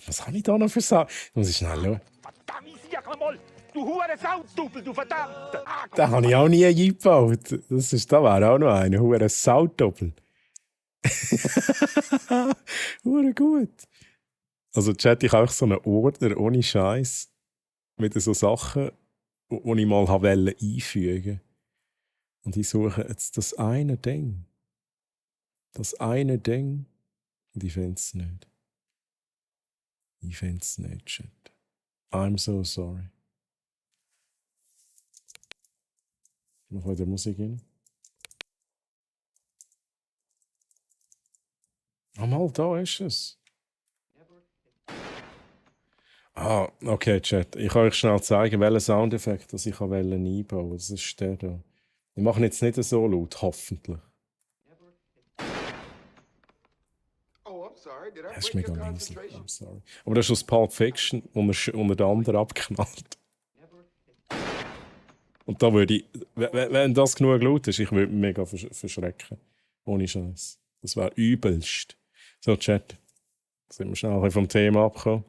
Was habe ich da noch für Sound? Muss ich schnell schauen. Du hure Sautdoppel, du verdammt! Den habe ich auch nie eingebaut. Da wäre auch noch einer. Hure Sautdoppel. Hure gut. Also, Chat, ich habe auch so einen Ordner ohne Scheiß mit so Sachen, die ich mal einfügen wollte. Und ich suche jetzt das eine Ding. Und ich finde es nicht. Chat. I'm so sorry. Ich mache wieder Musik hin. Mal, da ist es. Ah, okay, Chat. Ich kann euch schnell zeigen, welchen Soundeffekt ich einbauen wollte. Das ist der da. Ich mache jetzt nicht so laut, hoffentlich. Das ist mega leise. I'm sorry. Aber das ist aus Pulp Fiction unter den anderen abgeknallt. Und da würde ich, wenn das genug laut ist, ich würde mich mega verschrecken. Ohne Scheiß. Das wäre übelst. So, Chat. Sind wir schnell vom Thema abgekommen.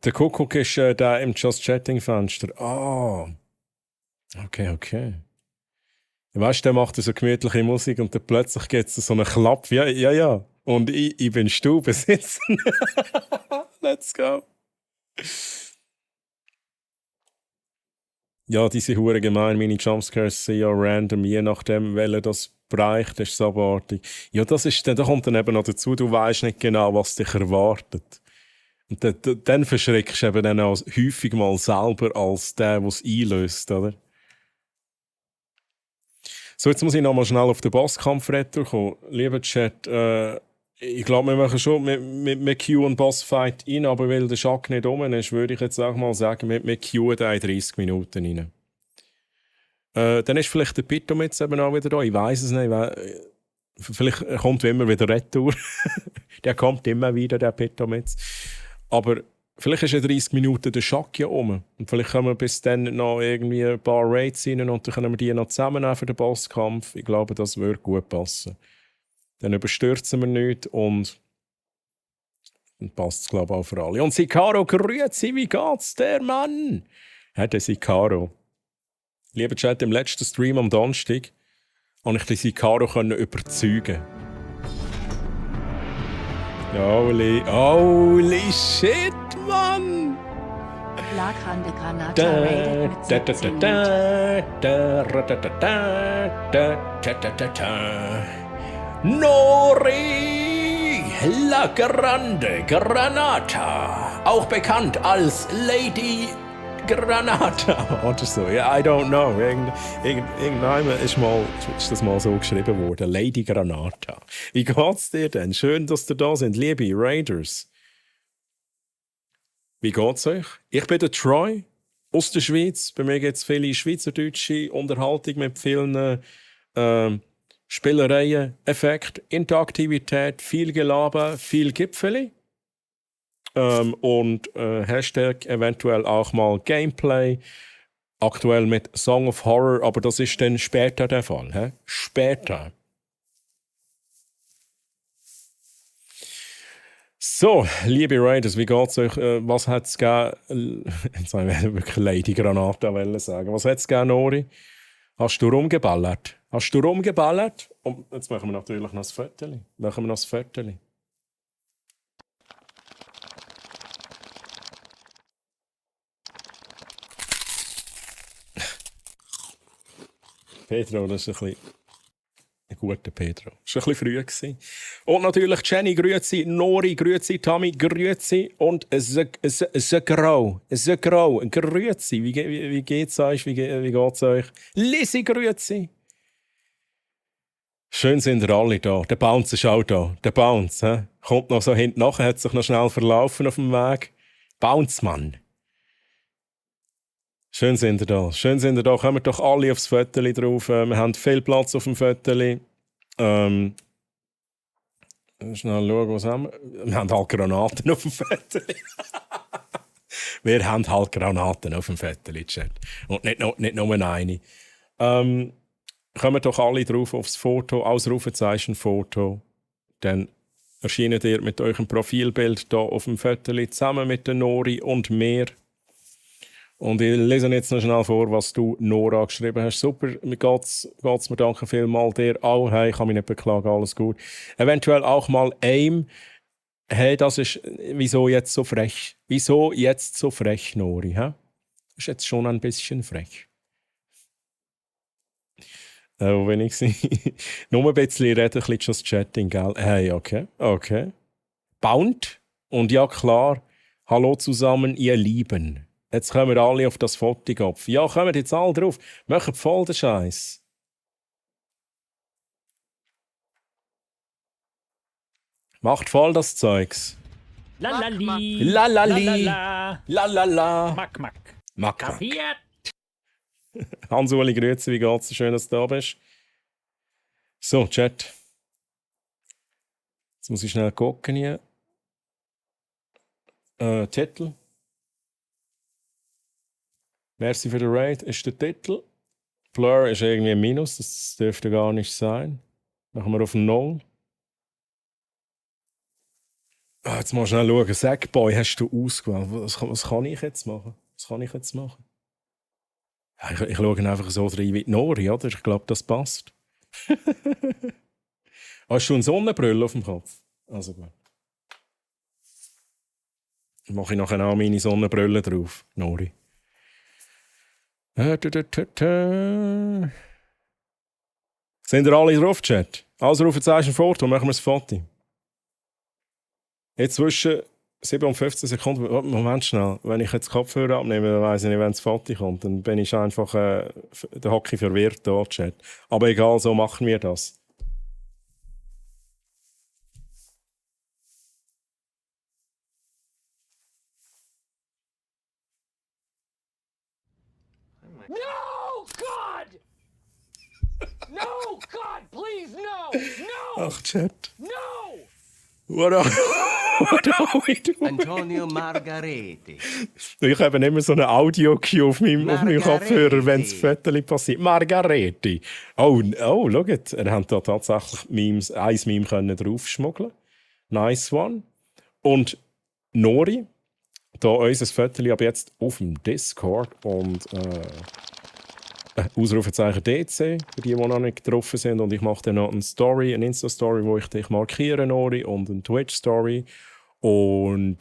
Der Kuckuck ist da im Just Chatting-Fenster. Ah. Okay. Weißt du, der macht so gemütliche Musik und dann plötzlich gibt es so einen Klapp. Ja. Und ich bin Stubenbesitzer. Let's go. Ja, diese hure gemein, meine Jumpscares sind ja random, je nachdem, welcher das bereicht, ist es abartig. Ja, da kommt dann eben noch dazu, du weißt nicht genau, was dich erwartet. Und dann verschreckst du eben dann auch häufig mal selber als der es einlöst, oder? So, jetzt muss ich noch mal schnell auf den Bosskampf kommen. Lieber Chat, ich glaube, wir machen schon mit Q und Bossfight rein, aber weil der Schack nicht rum ist, würde ich jetzt auch mal sagen, mit Q da in 30 Minuten rein. Dann ist vielleicht der Pito jetzt eben auch wieder da. Ich weiß es nicht. Vielleicht kommt er immer wieder retour. Der kommt immer wieder, der Pito mit. Aber vielleicht ist in 30 Minuten der Schack ja um. Und vielleicht können wir bis dann noch irgendwie ein paar Raids rein und dann können wir die noch zusammennehmen für den Bosskampf. Ich glaube, das würde gut passen. Dann überstürzen wir nichts und dann passt es, glaube ich, auch für alle. Und Sicaro, grüezi, wie geht's der Mann? Der Sicaro. Lieber Chat, im letzten Stream am Donnerstag konnte ich den Sicaro überzeugen. Holy shit, Mann! Lagrande Granata raided mit 17 Loot. Nori! La Grande Granata! Auch bekannt als Lady Granata oder so. Ja, I don't know. Irgendwann ist das mal so geschrieben worden. Lady Granata. Wie geht's dir denn? Schön, dass ihr da sind, liebe Raiders. Wie geht's euch? Ich bin der Troy aus der Schweiz. Bei mir gibt es viele schweizerdeutsche Unterhaltung mit vielen Spielereien, Effekt, Interaktivität, viel Gelaber, viel Gipfeli. Und Hashtag eventuell auch mal Gameplay. Aktuell mit Song of Horror, aber das ist dann später der Fall. He? Später. So, liebe Raiders, wie geht's euch? Was hat es gegeben? Jetzt soll ich wirklich Lady Granata sagen. Was hat es gegeben, Nori? Hast du rumgeballert? Und jetzt machen wir natürlich noch das Viertel. Pedro, das ist ein guter Pedro. Das war ein bisschen früh gewesen. Und natürlich Jenny, grüezi, Nori, grüezi, Tommy, grüezi und Grau, grüezi. Wie geht's euch? Wie geht's euch? Lisi, grüezi. Schön sind ihr alle da. Der Bounce ist auch da. Der Bounce, he? Kommt noch so hinten nachher, hat sich noch schnell verlaufen auf dem Weg. Bounce, Mann. Schön sind ihr da. Kommen doch alle aufs Viertel drauf. Wir haben viel Platz auf dem Viertel. Schnell schauen, was haben wir? Wir haben halt Granaten auf dem Viertel. Wir haben halt Granaten auf dem Viertel, Chat. Und nicht nur eine. Kommen doch alle drauf aufs Foto, Ausrufezeichen-Foto. Dann erscheint ihr mit eurem Profilbild hier auf dem Viertel zusammen mit der Nori und mir. Und ich lese jetzt noch schnell vor, was du, Nora, geschrieben hast. Super, mir geht's mir, danke vielmals. Dir auch. Hey, ich kann mich nicht beklagen, alles gut. Eventuell auch mal Aim. Hey, das ist, wieso jetzt so frech? Nori? Hä? Ist jetzt schon ein bisschen frech. Wenn ich sie nur ein bisschen rede, ein bisschen das Chatting, gell? Hey, okay. Bound. Und ja, klar. Hallo zusammen, ihr Lieben. Jetzt kommen wir alle auf das Fotokopf. Ja, kommen jetzt alle drauf. Machen voll den Scheiß. Macht voll das Zeugs. Lalali. Lalala. Mack. Kapiert. Hans-Uli, grüezi, wie geht's? Schön, dass du da bist. So, Chat. Jetzt muss ich schnell gucken hier. Titel. Merci für den Raid. Ist der Titel. Blur ist irgendwie ein Minus. Das dürfte gar nicht sein. Machen wir auf 0. Jetzt mal schnell schauen. Sackboy hast du ausgewählt. Was kann ich jetzt machen? Ja, ich schaue einfach so rein wie die Nori, oder? Ich glaube, das passt. Hast du eine Sonnenbrille auf dem Kopf? Also gut. Dann mache ich nachher auch meine Sonnenbrille drauf, Nori. Sind ihr alle drauf, Chat? Also Rufezeichen Foto, machen wir das Foto. Jetzt zwischen 7 und 15 Sekunden. Moment schnell. Wenn ich jetzt Kopfhörer abnehme, dann weiss ich nicht, wenn das Foto kommt. Dann bin ich einfach der Hockey verwirrt da, Chat. Aber egal, so machen wir das. No, God! No, God, please, no! No! Ach, Chat. No! What are we doing? Antonio Margareti. Ich habe immer so eine Audio-Cue auf meinem Kopfhörer, wenn das Foto passiert. Margareti. Oh, schaut. Er hat da tatsächlich ein Meme können draufschmuggeln. Nice one. Und Nori, da unser Foto ab jetzt auf dem Discord und Ausrufezeichen DC, für die noch nicht getroffen sind. Und ich mache dann noch eine Insta-Story, wo ich dich markiere, Nori, und eine Twitch-Story. Und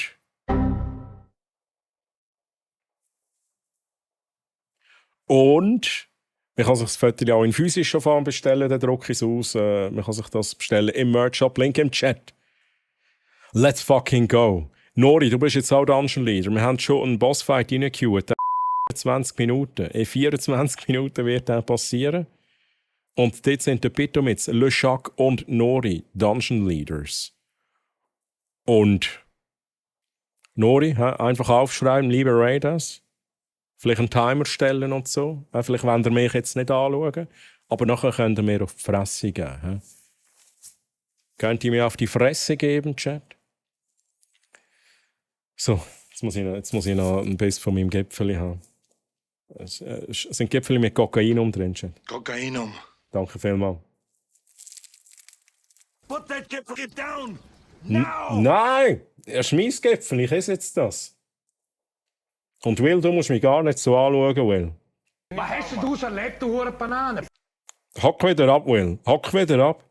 man kann sich das Foto auch in physischer Form bestellen, dann drucke ich es aus. Man kann sich das bestellen im Merch-Shop, Link im Chat. Let's fucking go. Nori, du bist jetzt auch Dungeon Leader. Wir haben schon einen Bossfight reingequeued. 20 Minuten. In 24 Minuten wird das passieren. Und dort sind der Pitomitz, Le Chac und Nori Dungeon Leaders. Und Nori, einfach aufschreiben, liebe Raiders. Vielleicht einen Timer stellen und so. Vielleicht wollt ihr mich jetzt nicht anschauen. Aber nachher könnt ihr mir auf die Fresse geben. Könnt ihr mir auf die Fresse geben, Chat? So, jetzt muss ich noch ein bisschen von meinem Gipfeli haben. Es sind Gipfeli mit Kokainum drin, Chat. Kokainum. Danke vielmals. Put that Gipfel down! Now! Nein! Er schmeißt Gipfel, ich esse jetzt das. Und Will, du musst mich gar nicht so anschauen, Will. Was hast du erlebt, du hure Banane? Hock wieder ab, Will. Hock wieder ab.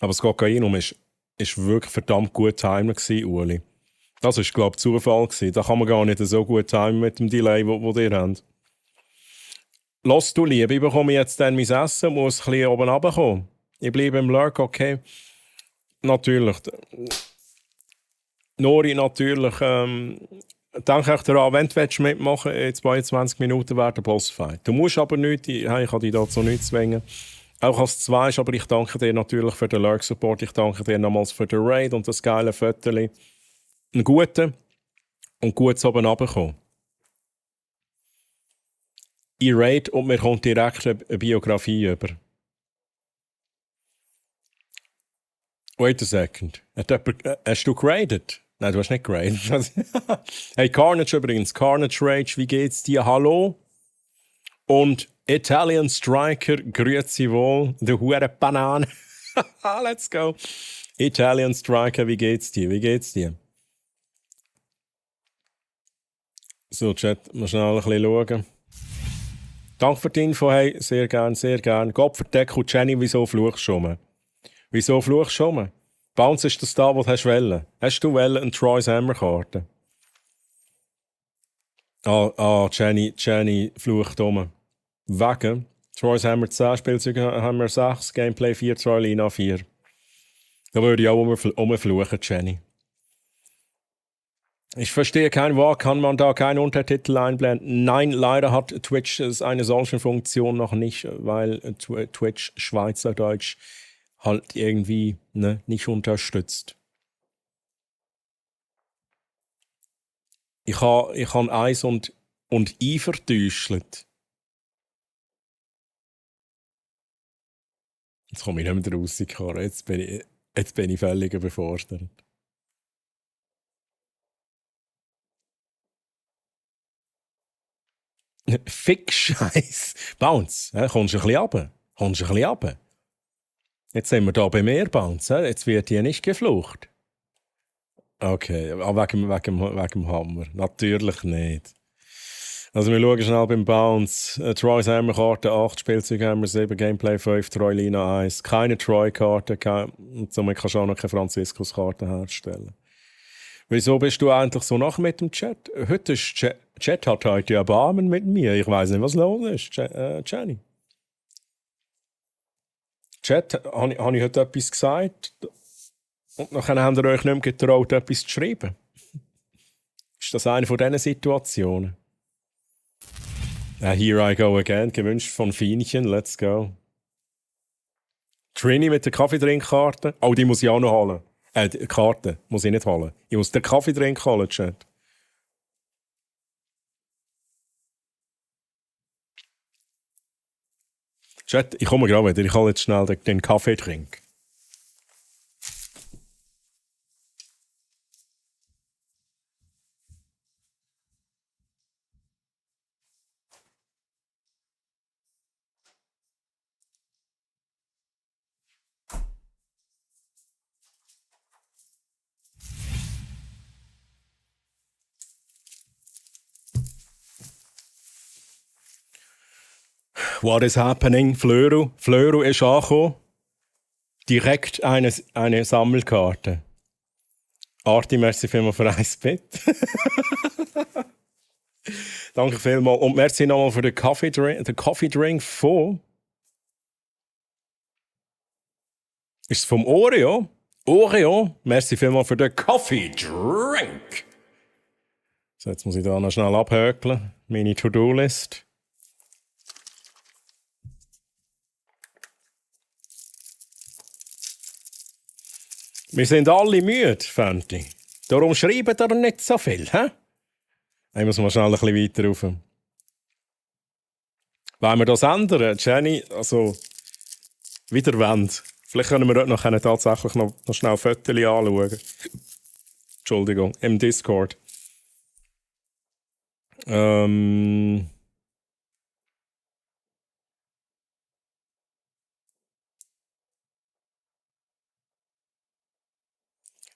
Aber das Kokainum ist wirklich verdammt gut timen, Uli. Das war, glaube ich, Zufall. Da kann man gar nicht so gut timen mit dem Delay, das ihr habt. Lass du lieb, ich bekomme jetzt dann mein Essen, muss ein bisschen oben runterkommen. Ich bleibe im Lurk, okay? Natürlich. Nori, natürlich. Denke ich daran, wenn du mitmachen willst, in 22 Minuten wäre der Bossfight. Du musst aber nichts, ich kann dich dazu nicht zwingen. Auch als du weißt, aber ich danke dir natürlich für den Lurk-Support. Ich danke dir nochmals für den Raid und das geile Fötterli. Einen guten und gut oben runterkommen. Ich raid und mir kommt direkt eine Biografie über. Wait a second. Hast du geradet? Nein, du hast nicht geradet. Hey, Carnage übrigens. Carnage Rage, wie geht's dir? Hallo? Und Italian Striker, grüezi wohl. Der hure Banane. Let's go. Italian Striker, wie geht's dir? Wie geht's dir? So, Chat, mal schnell ein bisschen schauen. Danke für die Info, hey, sehr gern, sehr gern. Gott verdecke und Jenny, wieso fluchst du schon? Wieso fluchst du schon? Bounce ist das da, was du wollen. Hast du eine Troy's Hammer-Karte? Jenny flucht um. Wegen Troy's Hammer 10, Spielzeug Hammer 6, Gameplay 4, Troy Lina 4. Da würde ich auch umfluchen, Jenny. Ich verstehe kein Wort, kann man da keinen Untertitel einblenden? Nein, leider hat Twitch eine solche Funktion noch nicht, weil Twitch Schweizerdeutsch halt irgendwie nicht unterstützt. Ich habe Eis und I vertäuscht. Jetzt komme ich nicht mehr rausgekommen. Jetzt bin ich völlig überfordert. Fick-Scheiß. Bounce, kommst du ein bisschen runter? Jetzt sind wir da bei mir, Bounce. Jetzt wird hier nicht geflucht. Okay, aber wegen dem Hammer. Natürlich nicht. Also wir schauen schnell beim Bounce. Troy's Hammer-Karte 8, Spielzeug Hammer 7, Gameplay 5, Troy Lina 1. Keine Troy-Karte, somit kannst du auch noch keine Franziskus-Karte herstellen. Wieso bist du eigentlich so nach mit dem Chat? Heute ist Chat hat heute Erbarmen mit mir. Ich weiß nicht, was los ist, Jenny. Chat, habe ich heute etwas gesagt? Und dann habt ihr euch nicht mehr getraut, etwas zu schreiben. Ist das eine von diesen Situationen? Here I go again, gewünscht von Fienchen, let's go. Trini mit der Kaffeetrinkkarte. Oh, die muss ich auch noch holen. Die Karte muss ich nicht holen. Ich muss den Kaffeetrink holen, Chat. Chat, ich komme gerade wieder. Ich hole jetzt schnell den Kaffeetrink. What is happening? Flöru ist angekommen. Direkt eine Sammelkarte. Arti, merci vielmals für ein Bit. Danke vielmals. Und merci nochmal für den Coffee Drink von... Ist es vom Oreo? Oreo, merci vielmals für den Coffee Drink. So, jetzt muss ich da noch schnell abhökeln. Meine To-Do-List. Wir sind alle müde, Fenty. Darum schreiben ihr nicht so viel, hä? Ich muss mal schnell ein bisschen weiter rauf. Wollen wir das ändern, Jenny? Also, wieder Wand. Vielleicht können wir dort noch tatsächlich noch schnell Fotos anschauen. Entschuldigung, im Discord.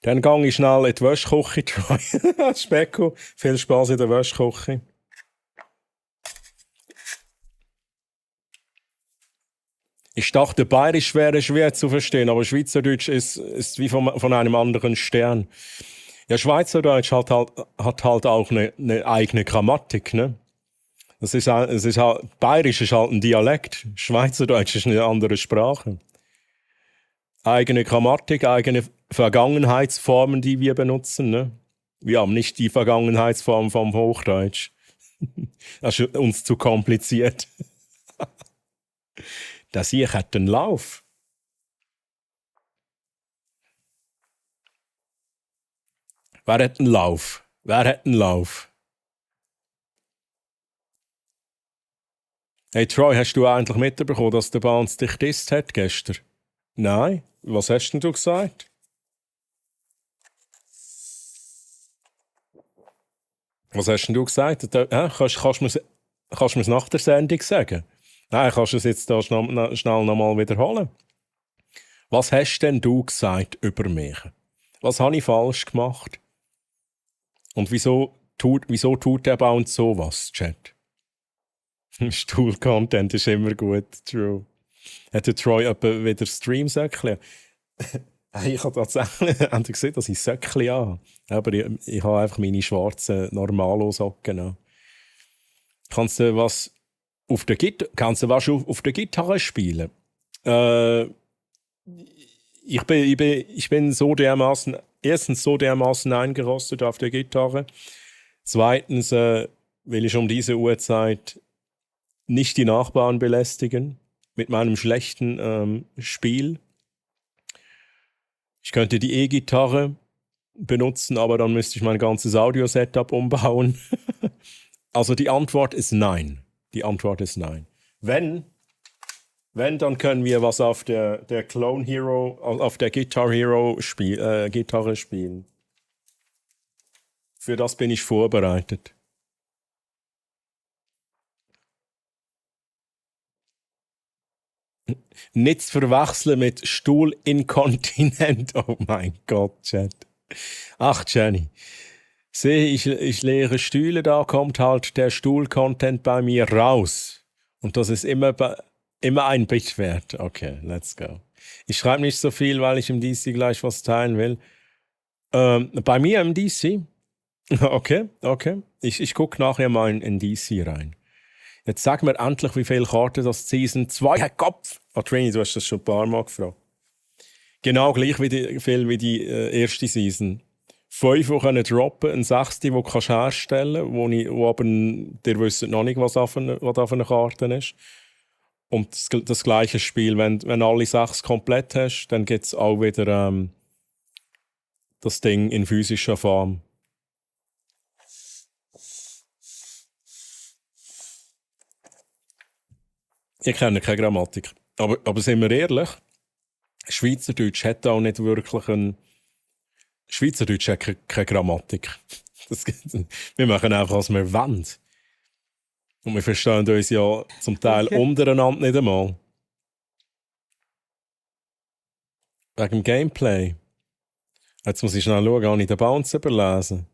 Dann gehe ich schnell in die Wäschküche. Specko, viel Spaß in der Wäschküche. Ich dachte, Bayerisch wäre schwer zu verstehen, aber Schweizerdeutsch ist wie von einem anderen Stern. Ja, Schweizerdeutsch hat halt auch eine eigene Grammatik, ne? Es ist halt, Bayerisch ist halt ein Dialekt, Schweizerdeutsch ist eine andere Sprache. Eigene Grammatik, eigene Vergangenheitsformen, die wir benutzen, ne? Wir haben nicht die Vergangenheitsform vom Hochdeutsch. Das ist uns zu kompliziert. Das hier hat einen Lauf. Wer hat einen Lauf? Wer hat einen Lauf? Hey Troy, hast du eigentlich mitbekommen, dass der Bounce dich disst hat gestern? Nein? Was hast denn du gesagt? Was hast denn du gesagt? Kannst du mir es nach der Sendung sagen? Nein, kannst du es jetzt da schnell nochmal wiederholen? Was hast denn du gesagt über mich? Was habe ich falsch gemacht? Und wieso tut der Bounce sowas, Chat? Stuhl-Content ist immer gut, true. Hat der Troy etwa wieder Streams erklärt? Ich habe tatsächlich gesehen, dass ich Söckchen habe. Aber ich habe einfach meine schwarzen Normalo-Socken an. Kannst du was auf der Gitarre spielen? Ich bin so dermaßen, erstens so dermaßen eingerostet auf der Gitarre. Zweitens will ich um diese Uhrzeit nicht die Nachbarn belästigen mit meinem schlechten Spiel. Ich könnte die E-Gitarre benutzen, aber dann müsste ich mein ganzes Audio-Setup umbauen. Also die Antwort ist nein. Die Antwort ist nein. Wenn, dann können wir was auf der Clone Hero, auf der Guitar Hero Gitarre spielen. Für das bin ich vorbereitet. Nicht zu verwechseln mit Stuhlinkontinent. Oh mein Gott, Chat. Ach, Jenny. Sehe ich leere Stühle, da kommt halt der Stuhl-Content bei mir raus. Und das ist immer ein Bit wert. Okay, let's go. Ich schreibe nicht so viel, weil ich im DC gleich was teilen will. Bei mir im DC? Okay. Ich gucke nachher mal in DC rein. Jetzt sag mir endlich, wie viele Karten das Season 2 hat. Kopf! Trini, du hast das schon ein paar Mal gefragt. Genau gleich viel wie die erste Season. 5, die können droppen, ein 6, die du herstellen kannst, wo aber dir wisst noch nicht, was auf einer Karte ist. Und das gleiche Spiel, wenn alle 6 komplett hast, dann gibt es auch wieder das Ding in physischer Form. Ich kenne keine Grammatik. Aber sind wir ehrlich, Schweizerdeutsch hat auch nicht wirklich Schweizerdeutsch hat keine Grammatik. Wir machen einfach, was wir wollen. Und wir verstehen uns ja zum Teil untereinander nicht einmal. Wegen dem Gameplay. Jetzt muss ich schnell schauen, habe ich den Bounce überlesen?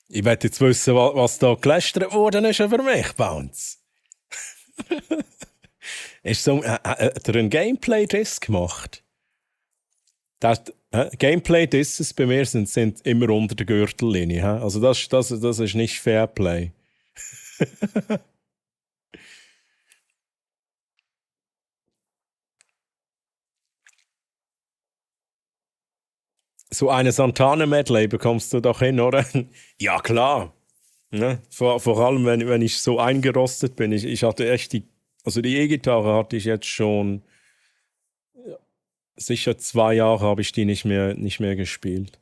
Ich möchte jetzt wissen, was da gelästert worden ist über mich, Bounce. Hat er einen Gameplay-Diss gemacht? Gameplay-Disses bei mir sind immer unter der Gürtellinie. Also das ist nicht Fairplay. So eine Santana-Medley bekommst du doch hin, oder? Ja, klar. Ne? Vor allem, wenn ich so eingerostet bin. Ich hatte echt die E-Gitarre hatte ich jetzt schon sicher 2 Jahre habe ich die nicht mehr gespielt.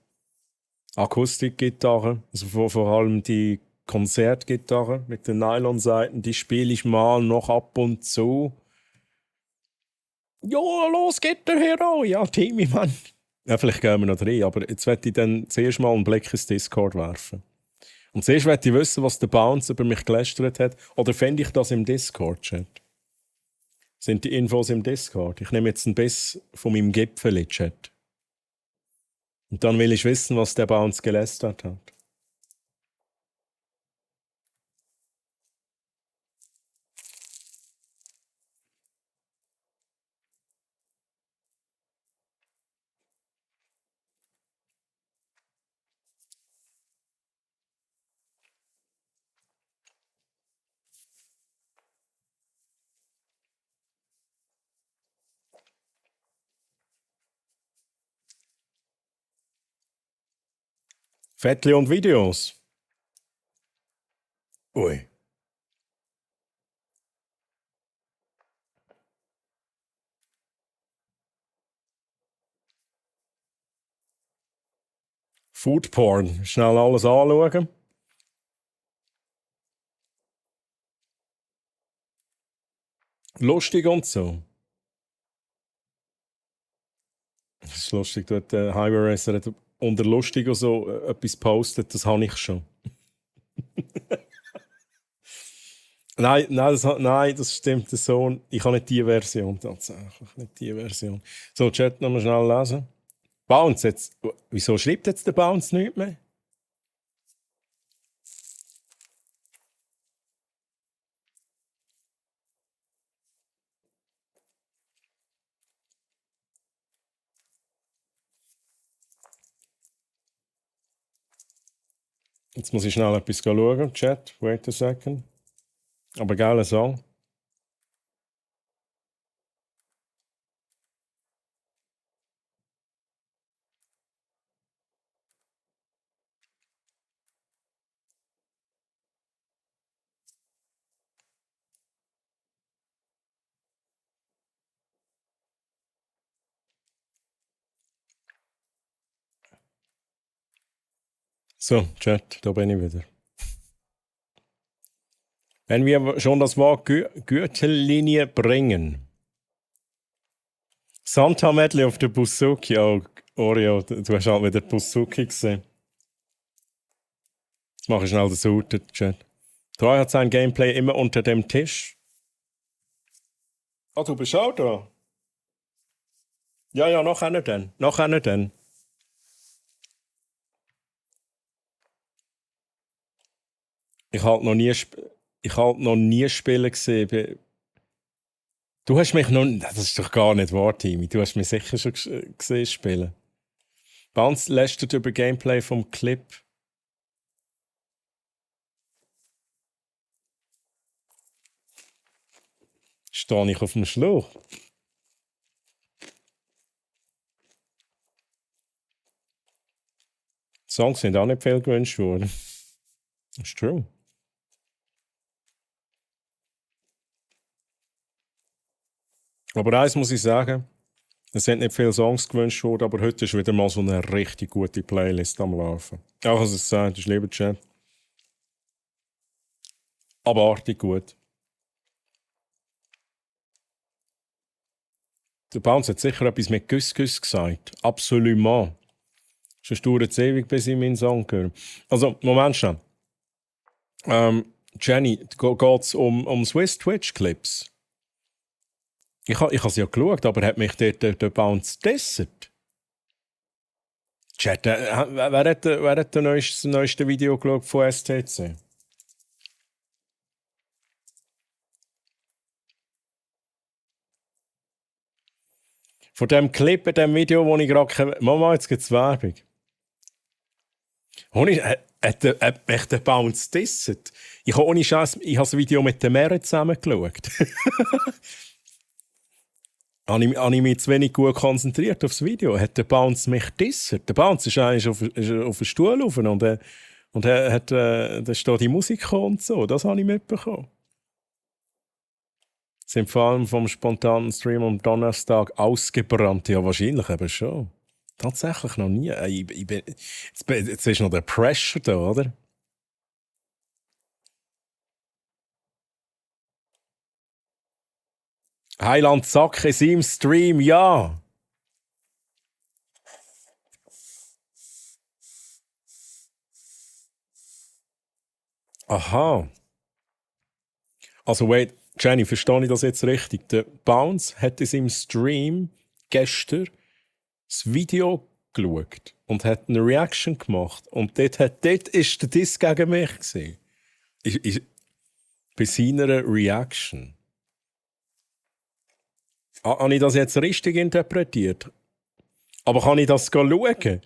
Akustikgitarre, also vor allem die Konzertgitarre mit den Nylonsaiten, die spiele ich mal noch ab und zu. Ja, los geht der Hero! Ja, Timmy, Mann. Ja, vielleicht gehen wir noch rein, aber jetzt werde ich dann zuerst mal einen Blick ins Discord werfen. Und zuerst werde ich wissen, was der Bounce über mich gelästert hat. Oder fände ich das im Discord-Chat? Sind die Infos im Discord? Ich nehme jetzt einen Biss von meinem Gipfeli-Chat. Und dann will ich wissen, was der Bounce gelästert hat. Fettli und Videos. Ui. Foodporn. Schnell alles anschauen. Lustig und so. Das ist lustig. Dort Highway Racer hat unter lustig und so etwas postet. Das habe ich schon. Nein, das stimmt so. Ich habe nicht die Version tatsächlich. Nicht die Version. So, Chat nochmal schnell lesen. Bounce jetzt. Wieso schreibt jetzt der Bounce nichts mehr? Jetzt muss ich schnell etwas schauen. Chat, wait a second. Aber geiler Song. So, Chat, da bin ich wieder. Wenn wir schon das Wort Gürtellinie bringen. Santa Medley auf der Buzuki. Oh, Oreo, du hast halt wieder Buzuki gesehen. Jetzt mache ich schnell das Sorted, Chat. Troy hat sein Gameplay immer unter dem Tisch. Ah, du bist auch da? Ja, noch einer dann. Ich habe noch nie Spiele gesehen. Du hast mich noch... Das ist doch gar nicht wahr, Timmy. Du hast mich sicher schon gesehen spielen. Bounce lästert über Gameplay vom Clip. Stehe ich auf dem Schlauch. Songs sind auch nicht viel gewünscht worden. Das ist true. Aber eins muss ich sagen, es sind nicht viele Songs gewünscht worden, aber heute ist wieder mal so eine richtig gute Playlist am Laufen. Auch was ich gesagt ist, lieber Chat. Abartig gut. Der Bounce hat sicher etwas mit Güss gesagt. Absolument. Sonst dauert es ewig, bis ich meinen Song höre. Also, Moment schnell. Jenny, geht es um Swiss Twitch-Clips? Ich habe es ja geschaut, aber hat mich der Bounce gedisset? Chat, wer hat das neueste Video geschaut von STC? Von dem Clip in dem Video, wo ich gerade... Mama, jetzt gibt es Werbung. Hat mich der Bounce gedisset? Ich habe ohne Scheiß, ich habe das Video mit den Meeren zusammen geschaut. Habe ich mich zu wenig gut konzentriert auf das Video? Hat der Bounce mich gedisset? Der Bounce ist eigentlich auf den Stuhl rauf und da steht die Musik gekommen und so. Das habe ich mitbekommen. Sind vor allem vom spontanen Stream am Donnerstag ausgebrannt? Ja, wahrscheinlich eben schon. Tatsächlich noch nie. Jetzt ist noch der Pressure da, oder? Heiland Sack in seinem Stream, ja. Aha. Also, wait, Jenny, verstehe ich das jetzt richtig? Der Bounce hat in seinem Stream gestern das Video geschaut und hat eine Reaction gemacht. Und dort ist der Diss gegen mich gewesen. Bei seiner Reaction. Habe ich das jetzt richtig interpretiert? Aber kann ich das schauen?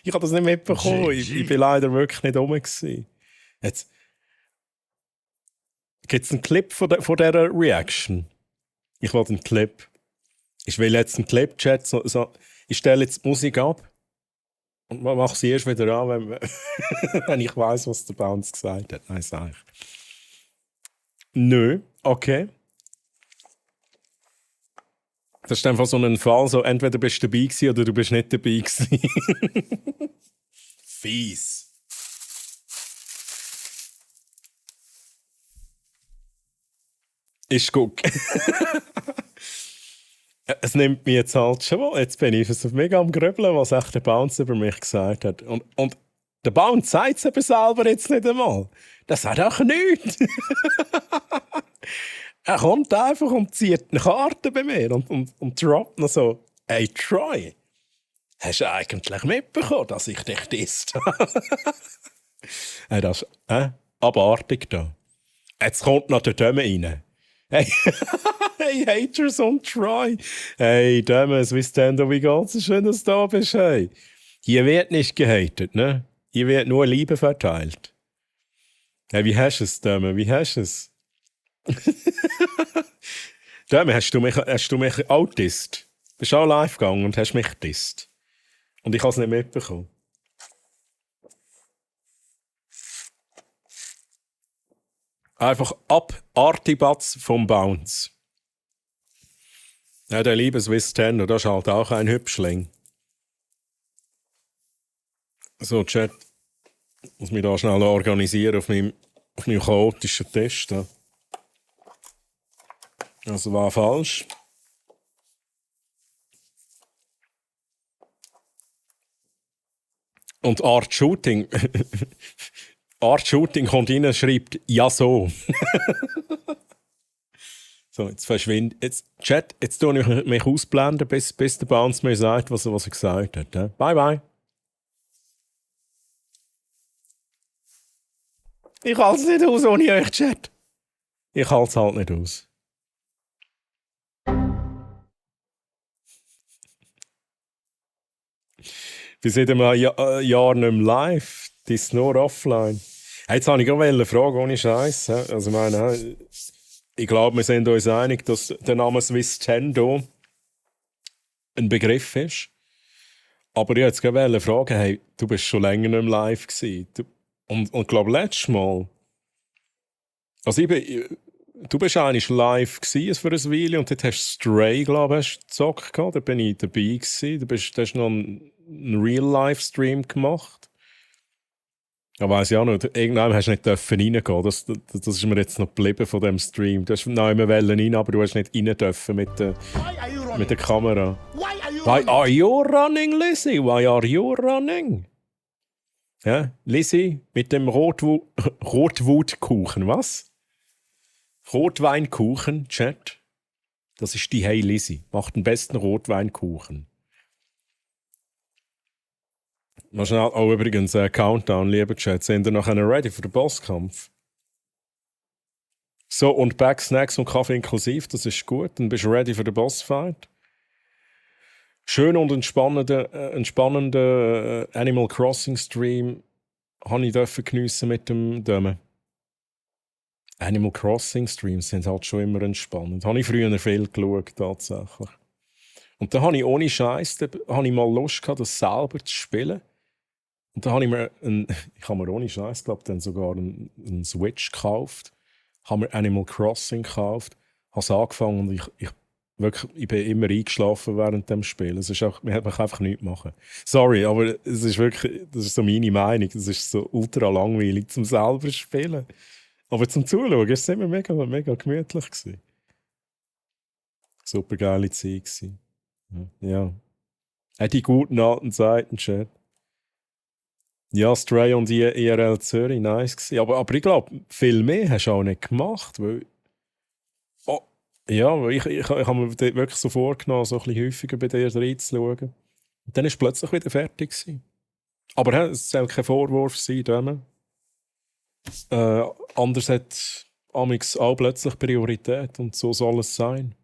Ich habe das nicht mitbekommen. Ich bin leider wirklich nicht rum gewesen. Jetzt gibt es einen Clip von dieser Reaction. Ich will einen Clip. Ich will jetzt einen Clip-Chat. Ich stelle jetzt die Musik ab und mache sie erst wieder an, wenn ich weiss, was der Bounce gesagt hat. Nein, sag ich. Nö, okay. Das ist einfach so ein Fall, so entweder bist du dabei gewesen oder du bist nicht dabei gewesen. Fies. Ist gut. Es nimmt mich jetzt halt schon mal. Jetzt bin ich so mega am Grübeln, was echt der Bounce über mich gesagt hat. Und der Bounce sagt es eben selber jetzt nicht einmal. Das sagt auch nichts. Er kommt einfach und zieht eine Karte bei mir und droppt noch so: Hey Troy, hast du eigentlich mitbekommen, dass ich dich disst? Das ist abartig da. Jetzt kommt noch der Döme rein. Hey, hey Haters und Troy. Hey Döme, Swissstando, wie geht's? Schön, dass du da bist. Hey. Hier wird nicht gehatet, ne? Hier wird nur Liebe verteilt. Hey, wie hast du es, Döme? Wie hast du es? Döme, hast du mich auch disst? Bist auch live gegangen und hast mich disst. Und ich habe es nicht mitbekommen. Einfach Artibatz vom Bounce. Ja, der liebe Swiss Tenno, das ist halt auch ein Hübschling. So, Chat, muss mich da schnell organisieren auf meinem chaotischen Test. Ja. Also war falsch. Und Art Shooting. Art Shooting kommt rein und schreibt ja so. So, jetzt verschwindet. Jetzt tue ich mich ausblenden, bis der Bounce mir sagt, was er gesagt hat. Ja? Bye bye. Ich halte es nicht aus ohne euch, Chat. Ich halte es halt nicht aus. Wir sind im Jahr nicht mehr live. Die ist nur offline. Hey, jetzt habe ich gerade eine Frage ohne Scheiß. Also meine, ich glaube, wir sind uns einig, dass der Name Swissstendo ein Begriff ist. Aber ich wollte jetzt gerade fragen, hey, du bist schon länger nicht mehr live gewesen. Und ich glaube, letztes Mal, also du bist eigentlich live gewesen für ein Weile und dort hast du Stray, glaube ich, gezockt gehabt. Da bin ich dabei gewesen. Du hast noch einen Real-Life-Stream gemacht. Ja, weiss ich auch nicht. Irgendwann hast du nicht reingehen. Das ist mir jetzt noch geblieben von dem Stream. Du hast noch immer rein, aber du hast nicht rein dürfen mit der Kamera. Why are you running, Lizzie? Why are you running? Ja, Lizzie mit dem Rotwutkuchen, was? Rotweinkuchen, Chat. Das ist die Hey Lizzie. Macht den besten Rotweinkuchen. Mal schnell, oh übrigens, Countdown, lieber Chat. Sind wir nachher ready für den Bosskampf? So, und Back, Snacks und Kaffee inklusiv, das ist gut. Dann bist du ready für den Bossfight. Schön und entspannender Animal Crossing Stream habe ich geniessen mit dem Dömen. Animal Crossing Streams sind halt schon immer entspannend. Habe ich früher viel geschaut, tatsächlich. Und dann habe ich ohne Scheiß, habe ich mal Lust gehabt, das selber zu spielen. Und dann habe ich mir ohne Scheiß, glaube dann sogar einen Switch gekauft, habe mir Animal Crossing gekauft, habe es angefangen und ich bin immer eingeschlafen während dem Spiel. Es ist auch, man kann einfach nichts machen. Sorry, aber es ist wirklich, das ist so meine Meinung, das ist so ultra langweilig zum selber spielen. Aber zum Zuschauen war es immer mega, mega gemütlich gewesen. Super geile Zeit gewesen. Ja. Auch die guten alten Zeiten, Chat. Ja, Stray und IRL Zürich, nice gewesen. Aber ich glaube, viel mehr hast du auch nicht gemacht, weil ja, ich habe mir wirklich so vorgenommen, so ein bisschen häufiger bei dir reinzuschauen. Und dann war es plötzlich wieder fertig gewesen. Aber es soll kein Vorwurf sein, Dömen. Anders hat Amix auch plötzlich Priorität und so soll es sein.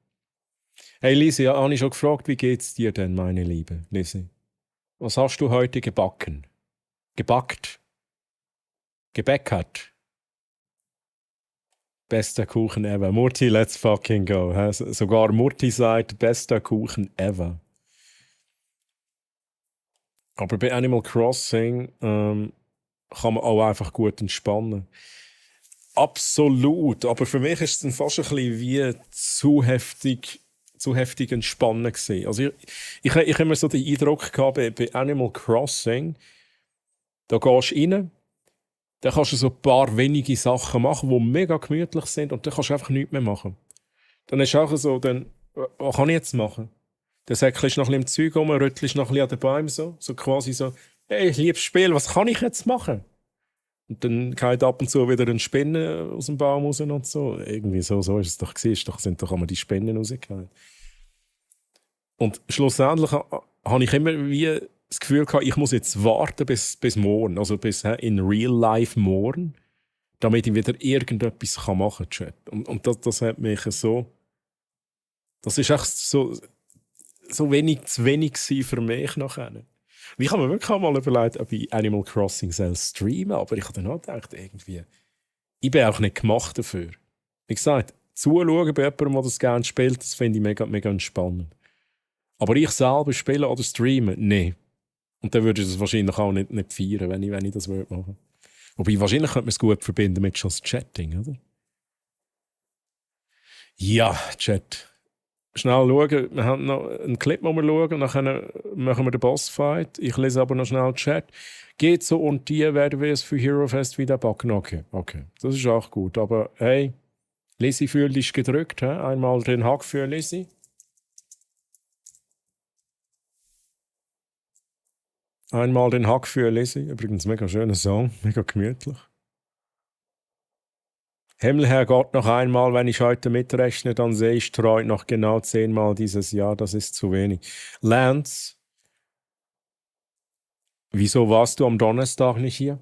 Hey Lisi, habe ich schon gefragt, wie geht's dir denn, meine Liebe, Lisi? Was hast du heute gebacken? Gebackt? Gebäckert? Bester Kuchen ever. Murti, let's fucking go. Sogar Murti sagt, bester Kuchen ever. Aber bei Animal Crossing kann man auch einfach gut entspannen. Absolut. Aber für mich ist es dann fast ein bisschen wie zu heftig entspannen gewesen. Also ich habe immer so den Eindruck gehabt, bei Animal Crossing, da gehst du rein, dann kannst du so ein paar wenige Sachen machen, die mega gemütlich sind und dann kannst du einfach nichts mehr machen. Dann ist auch so, was kann ich jetzt machen? Dann säckelst du noch ein bisschen im Zeug rum, rüttelst noch ein bisschen an den Bäumen so quasi so, hey, liebes Spiel, was kann ich jetzt machen? Und dann geht ab und zu wieder ein Spinne aus dem Baum raus und so. Irgendwie so ist es doch gewesen. Sind doch einmal die Spinnen rausgegangen. Und schlussendlich habe ich immer wie das Gefühl gehabt, ich muss jetzt warten bis morgen, also bis in real life morgen, damit ich wieder irgendetwas machen kann. Und das hat mich so... Das ist echt so wenig zu wenig für mich nachher. Ich habe mir wirklich auch mal überlegt, ob ich Animal Crossing streamen soll, aber ich habe dann auch gedacht, irgendwie, ich bin auch nicht gemacht dafür. Wie gesagt, zuschauen bei jemandem, der das gerne spielt, das finde ich mega, mega entspannend. Aber ich selber spielen oder streamen, nee. Und dann würde ich das wahrscheinlich auch nicht feiern, wenn ich das machen würde. Wobei, wahrscheinlich könnte man es gut verbinden mit schon das Chatting, oder? Ja, Chat. Schnell schauen, wir haben noch einen Clip, den wir schauen, und dann machen wir den Bossfight. Ich lese aber noch schnell den Chat. Geht so und die werden wir es für Hero Fest wieder backen. Okay. Das ist auch gut. Aber hey, Lisi, fühl dich gedrückt. He? Einmal den Hack für Lisi. Einmal den Hack für Lisi. Übrigens, mega schöner Song, mega gemütlich. Himmel, Herrgott, noch einmal, wenn ich heute mitrechne, dann sehe ich treu noch genau 10-mal dieses Jahr, das ist zu wenig. Lance, wieso warst du am Donnerstag nicht hier?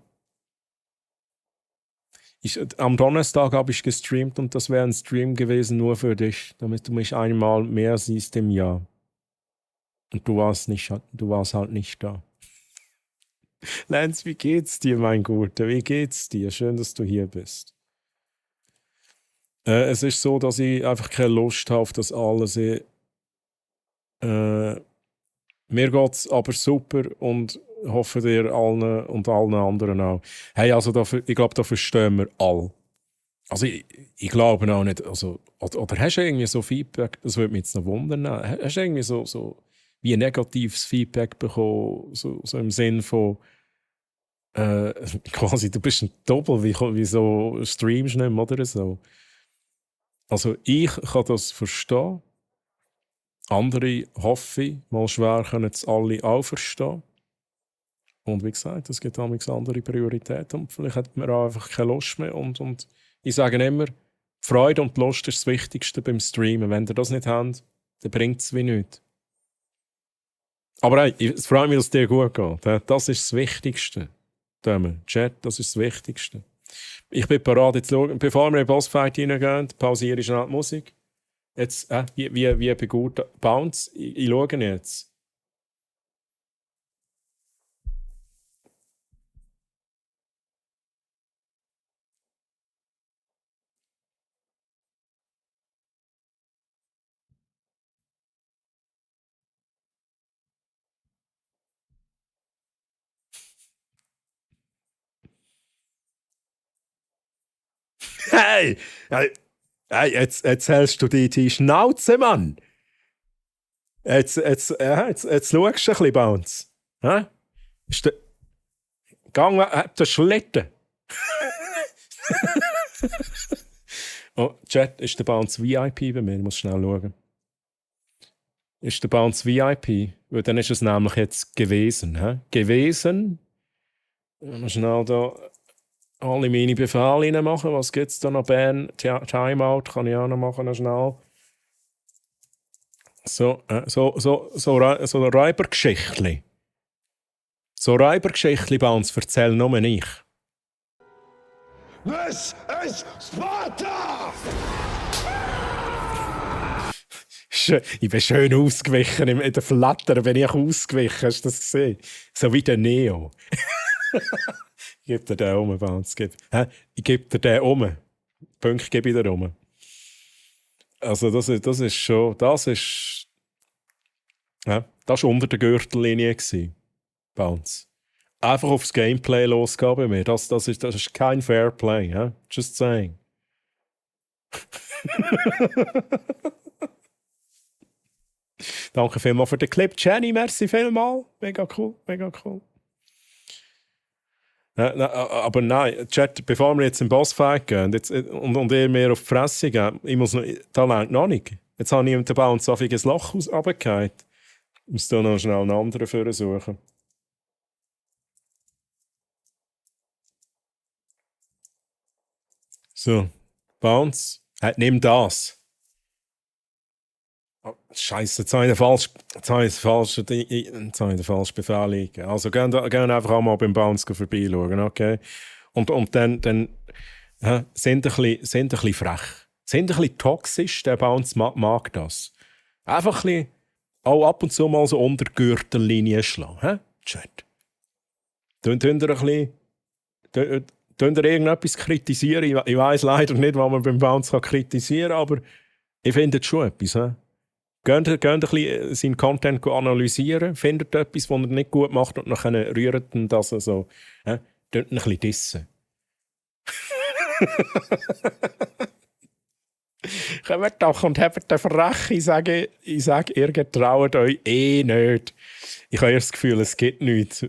Am Donnerstag habe ich gestreamt und das wäre ein Stream gewesen nur für dich, damit du mich einmal mehr siehst im Jahr. Und du warst halt nicht da. Lance, wie geht's dir, mein Guter? Wie geht's dir? Schön, dass du hier bist. Es ist so, dass ich einfach keine Lust habe auf das alles. Mir geht es aber super und hoffe dir allen und allen anderen auch. Hey, also ich glaube, da verstehen wir alle. Also ich glaube auch nicht, also, oder hast du irgendwie so Feedback, das würde mich jetzt noch wundern, hast du irgendwie so wie ein negatives Feedback bekommen, so im Sinn von quasi, du bist ein Doppel, wie so streamst du nicht mehr oder so. Also ich kann das verstehen. Andere hoffe ich, mal schwer können es alle auch verstehen. Und wie gesagt, es gibt auch andere Prioritäten und vielleicht hat man auch einfach keine Lust mehr. Und ich sage immer, die Freude und die Lust ist das Wichtigste beim Streamen. Wenn ihr das nicht habt, dann bringt es wie nichts. Aber hey, es freut mich, dass es dir gut geht. Das ist das Wichtigste. Chat, das ist das Wichtigste. Ich bin bereit, jetzt schauen, bevor wir in den Bossfight reingehen, pausiere ich schnell die Musik. Jetzt, wie bei gut Bounce, ich schaue jetzt. Hey! Hey, jetzt hältst du die Schnauze, Mann! Jetzt schaust du ein bisschen Bounce. Hä? Ist der... Gang, der Schlitten! Oh, Chat, ist der Bounce VIP bei mir? Ich muss schnell schauen. Ist der Bounce VIP? Weil dann ist es nämlich jetzt gewesen. Hä? Gewesen. Mal schnell da alle meine Befehle reinmachen. Was gibt es da noch? Ban, Timeout kann ich auch noch machen, noch schnell. So Räubergeschichtli. So Räubergeschichtli, Bounce, erzähl nur ich. This is Sparta! Ich bin schön ausgewichen. In der Flatter bin ich ausgewichen. Hast du das gesehen? So wie der Neo. Gib dir den um, Bounce. Ich gebe dir den um. Punkt gebe ich dir um. Also das ist schon... Das ist unter der Gürtellinie gewesen. Bounce. Einfach aufs Gameplay losgehen bei mir. Das ist kein Fairplay. Just saying. Danke vielmals für den Clip. Jenny, merci vielmals. Mega cool, mega cool. Aber nein, Chat, bevor wir jetzt im Bossfight gehen und ihr mehr auf die Fresse gehen, da längt noch nicht. Jetzt habe ich mit dem Bounce so ein Loch runtergefallen. Ich muss da noch schnell einen anderen für suchen. So, Bounce. Nimm das. Oh, Scheiße, jetzt habe ich den falschen Befehl liegen. Also gehen einfach auch mal beim Bounce vorbeischauen, okay? Und dann sind ein bisschen frech. Sind ein bisschen toxisch, der Bounce mag das. Einfach ein bisschen auch ab und zu mal so unter die Gürtellinie schlagen, Chat. Tun ihr irgendetwas kritisieren? Ich weiss leider nicht, was man beim Bounce kritisieren kann, aber ich finde es schon etwas, Geht ein bisschen seinen Content analysieren, findet etwas, was er nicht gut macht und dann rührt ihn das so. Ein bisschen dissen. Kommt doch und habt den Verrechen. Ich sage, ihr getraut euch nicht. Ich habe das Gefühl, es geht nichts.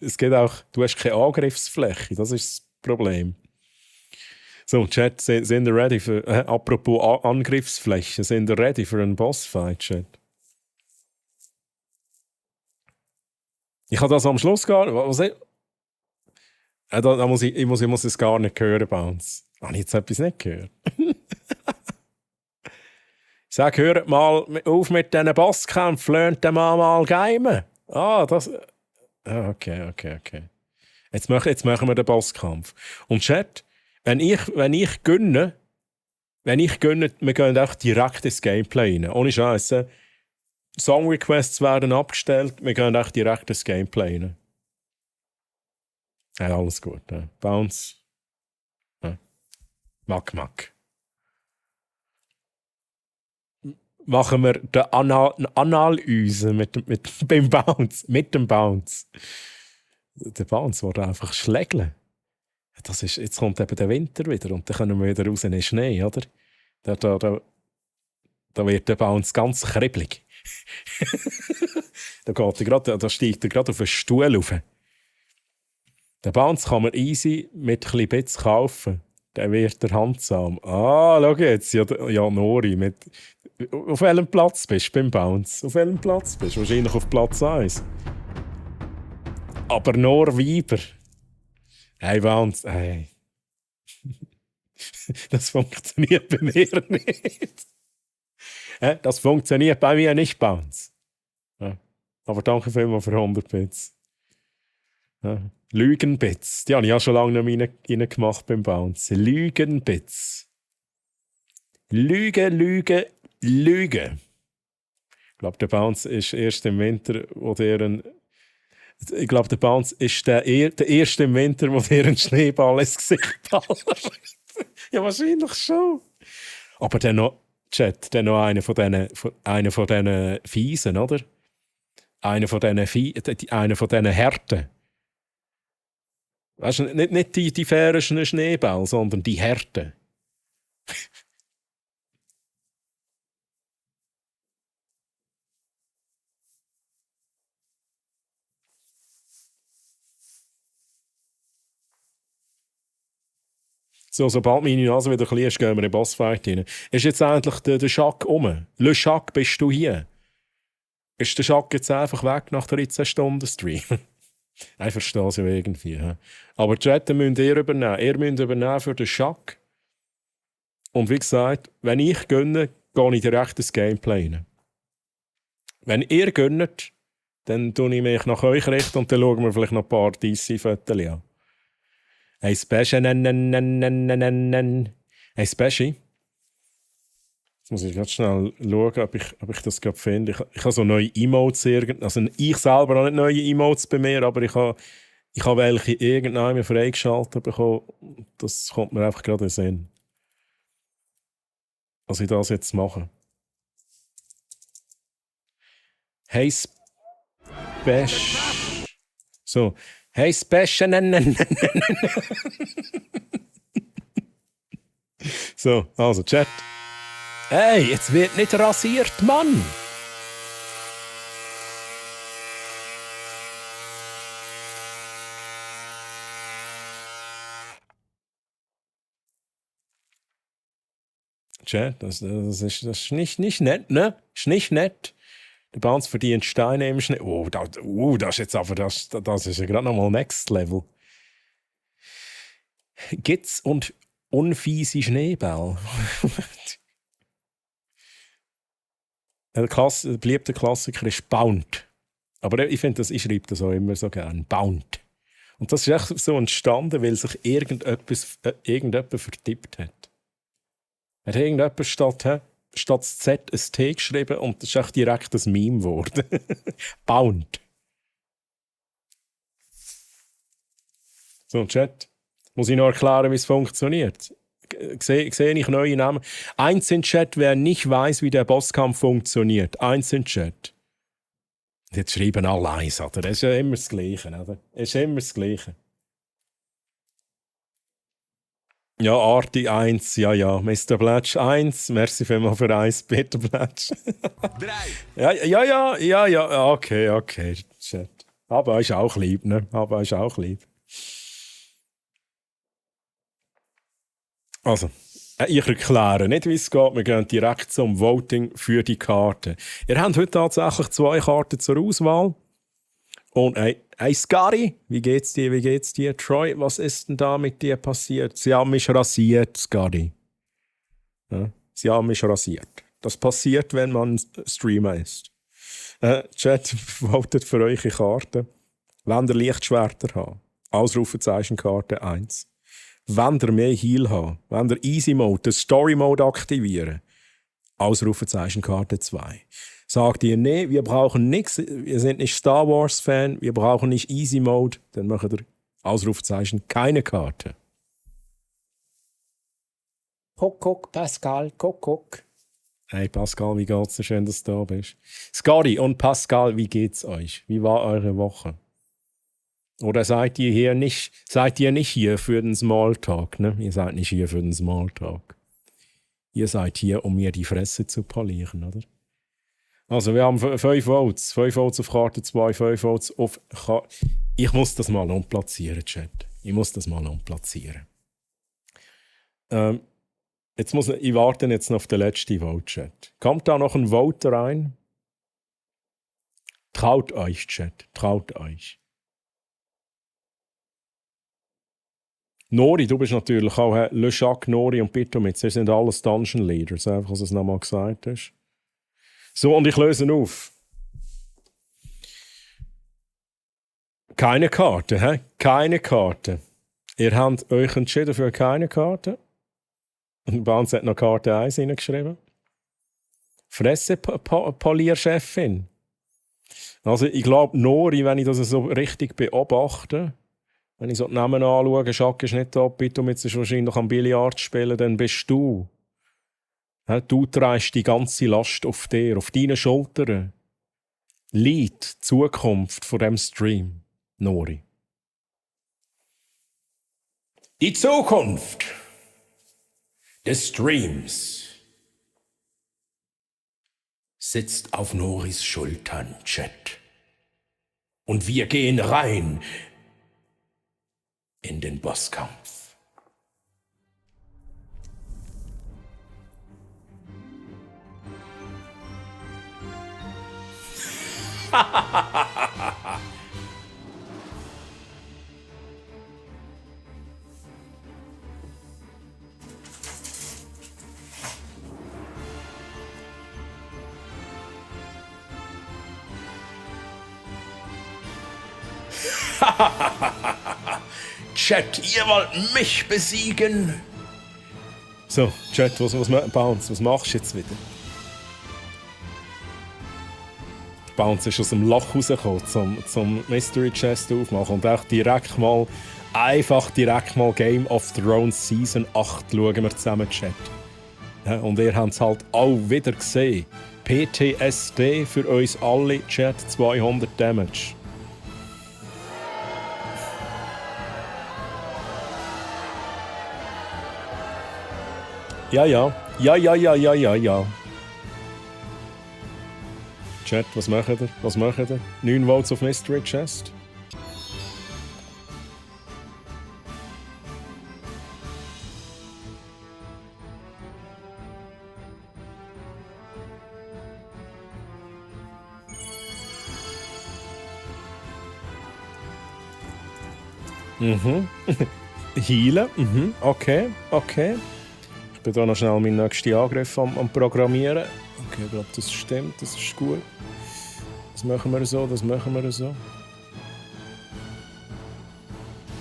Es geht auch, du hast keine Angriffsfläche. Das ist das Problem. So, Chat, sind ihr ready für... apropos Angriffsfläche, sind ihr ready für einen Bossfight, Chat? Ich habe das am Schluss gar nicht... Ich muss es gar nicht hören, Bounce. Habe ich jetzt etwas nicht gehört? Ich sage, hört mal auf mit diesen Bosskämpfen, lernt den mal gamen. Das... Okay. Jetzt machen wir den Bosskampf. Und Chat... Wenn ich gönne, wir gehen auch direkt ins Gameplay rein. Ohne Scheiße. Song-Requests werden abgestellt, wir gehen auch direkt ins Gameplay rein. Ja, alles gut. Bounce. Mack. machen wir den Analyse beim Bounce. Mit dem Bounce. Der Bounce wird einfach schlägeln. Jetzt kommt eben der Winter wieder und dann können wir wieder raus in den Schnee, oder? Da wird der Bounce ganz kribbelig. Da steigt er gerade auf einen Stuhl rauf. Den Bounce kann man easy mit ein bisschen Bits kaufen. Der wird der handsam. Schau jetzt, ja Nori. Auf welchem Platz bist du beim Bounce? Auf welchem Platz bist du? Wahrscheinlich auf Platz 1. Aber nur Weiber. Hey Bounce, hey. Das funktioniert bei mir nicht. Das funktioniert bei mir nicht, Bounce. Ja. Aber danke vielmals für 100 Bits. Ja. Lügenbits. Die habe ich ja schon lange nicht mehr reingemacht beim Bounce. Lügenbits. Lüge. Ich glaube, der Bounce ist erst im Winter, wo der Ich glaube, der Bounce ist der erste im Winter, wo der einen Schneeball ins Gesicht ballert. Ja, wahrscheinlich schon. Aber dann noch, Chat, dann noch einer von diesen Fiesen, oder? Einer von diesen Härten. Weißt du, nicht die fairen Schneeball, sondern die Härten. So, sobald meine Nase wieder klein ist, gehen wir in den Bossfight rein. Ist jetzt endlich der Schack um? Le Schack, bist du hier? Ist der Schack jetzt einfach weg nach 13 Stunden Stream? Ich verstehe es ja irgendwie. He? Aber Chat müsst ihr übernehmen. Ihr müsst übernehmen für den Schack. Und wie gesagt, wenn ich gönne, gehe ich direkt ins Gameplay rein. Wenn ihr gönnt, dann tue ich mich nach euch richten und dann schauen wir vielleicht noch ein paar DC-Fotos an. Hey Special, Hey Special. Jetzt muss ich ganz schnell schauen, ob ich das gerade finde. Ich habe so neue Emotes also ich selber habe nicht neue Emotes bei mir, aber ich habe welche irgendwann freigeschaltet bekommen. Das kommt mir einfach gerade in den Sinn. Was ich das jetzt mache. Hey So. Hey Special. So, also Chat. Hey, jetzt wird nicht rasiert, Mann! Chat, das ist nicht nett, ne? Ist nicht nett. Der Bounce verdient Steine im Schnee. Das ist jetzt aber, das ist ja gerade nochmal Next Level. Gitz und unfiese Schneeball. Der beliebte Klassiker ist Bound. Aber ich finde, ich schreibe das auch immer so gerne. Bound. Und das ist echt so entstanden, weil sich irgendjemand vertippt hat. Hat irgendjemand statt Z ein T geschrieben und das ist echt direkt ein Meme geworden. Bound. So, Chat. Muss ich noch erklären, wie es funktioniert? Sehe ich neue Namen? Eins in Chat, wer nicht weiß, wie der Bosskampf funktioniert. Eins in Chat. Jetzt schreiben alle eins, oder? Das ist ja immer das Gleiche, oder? Das ist immer das Gleiche. Ja, Arti 1, ja. Mr. Blatsch 1, merci vielmals für 1, bitte Blatsch. 3. Ja, okay, Chat. Aber ist auch lieb, ne? Aber ist auch lieb. Also, ich erkläre nicht, wie es geht. Wir gehen direkt zum Voting für die Karten. Ihr habt heute tatsächlich 2 Karten zur Auswahl. Und hey Scotty, wie geht's dir? Troy, was ist denn da mit dir passiert? Sie haben mich rasiert, Scotty. Ja, sie haben mich rasiert. Das passiert, wenn man Streamer ist. Chat, votet für eure Karten. Wenn ihr Lichtschwerter habt, Ausrufezeichenkarte 1. Wenn ihr mehr Heal habt, wenn ihr Easy Mode, den Story Mode aktivieren, Ausrufezeichenkarte 2. Sagt ihr, nee, wir brauchen nichts, wir sind nicht Star Wars Fan, wir brauchen nicht Easy Mode, dann macht ihr Ausrufezeichen keine Karte. Kuckuck, Pascal, Kuckuck. Hey Pascal, wie geht's dir? Schön, dass du da bist. Scotty und Pascal, wie geht's euch? Wie war eure Woche? Oder seid ihr nicht hier für den Smalltalk, ne? Ihr seid nicht hier für den Smalltalk. Ihr seid hier, um mir die Fresse zu polieren, oder? Also, wir haben 5 Votes. 5 Votes auf Karte 2, 5 Votes auf Karte... Ich muss das mal umplatzieren, Chat. Ich muss das mal umplatzieren. Ich warte jetzt noch auf den letzten Vote, Chat. Kommt da noch ein Vote rein? Traut euch, Chat. Traut euch. Nori, du bist natürlich auch Le Jacques, Nori und Pitomitz. Ihr sind alles Dungeon Leaders, einfach, dass du es nochmal gesagt hast. So, und ich löse auf. Keine Karte, hä? Keine Karte. Ihr habt euch entschieden für keine Karte. Und Banz hat noch Karte 1 hineingeschrieben. Fresse-Polierchefin. Also, ich glaube, Nori, wenn ich das so richtig beobachte, wenn ich so die Namen anschaue, Jacques ist nicht da, Pitomitz ist wahrscheinlich am Billard spielen, dann bist du. Du trägst die ganze Last auf dir, auf deinen Schultern. Liegt die Zukunft von diesem Stream, Nori. Die Zukunft des Streams sitzt auf Noris Schultern, Chat. Und wir gehen rein in den Bosskampf. Chat, ihr wollt mich besiegen? So, Chat, Bounce, was machst du jetzt wieder? Bounce ist aus dem Loch rausgekommen, zum Mystery Chest aufmachen und auch direkt mal Game of Thrones Season 8 schauen wir zusammen, Chat. Ja, und ihr habt es halt auch wieder gesehen. PTSD für uns alle, Chat, 200 Damage. Ja. Chat, was macht ihr? 9 Votes auf Mystery Chest. Healen. Okay. Ich bin da noch schnell meinen nächsten Angriff am Programmieren. Okay, ich glaube, das stimmt, das ist gut. Das machen wir so.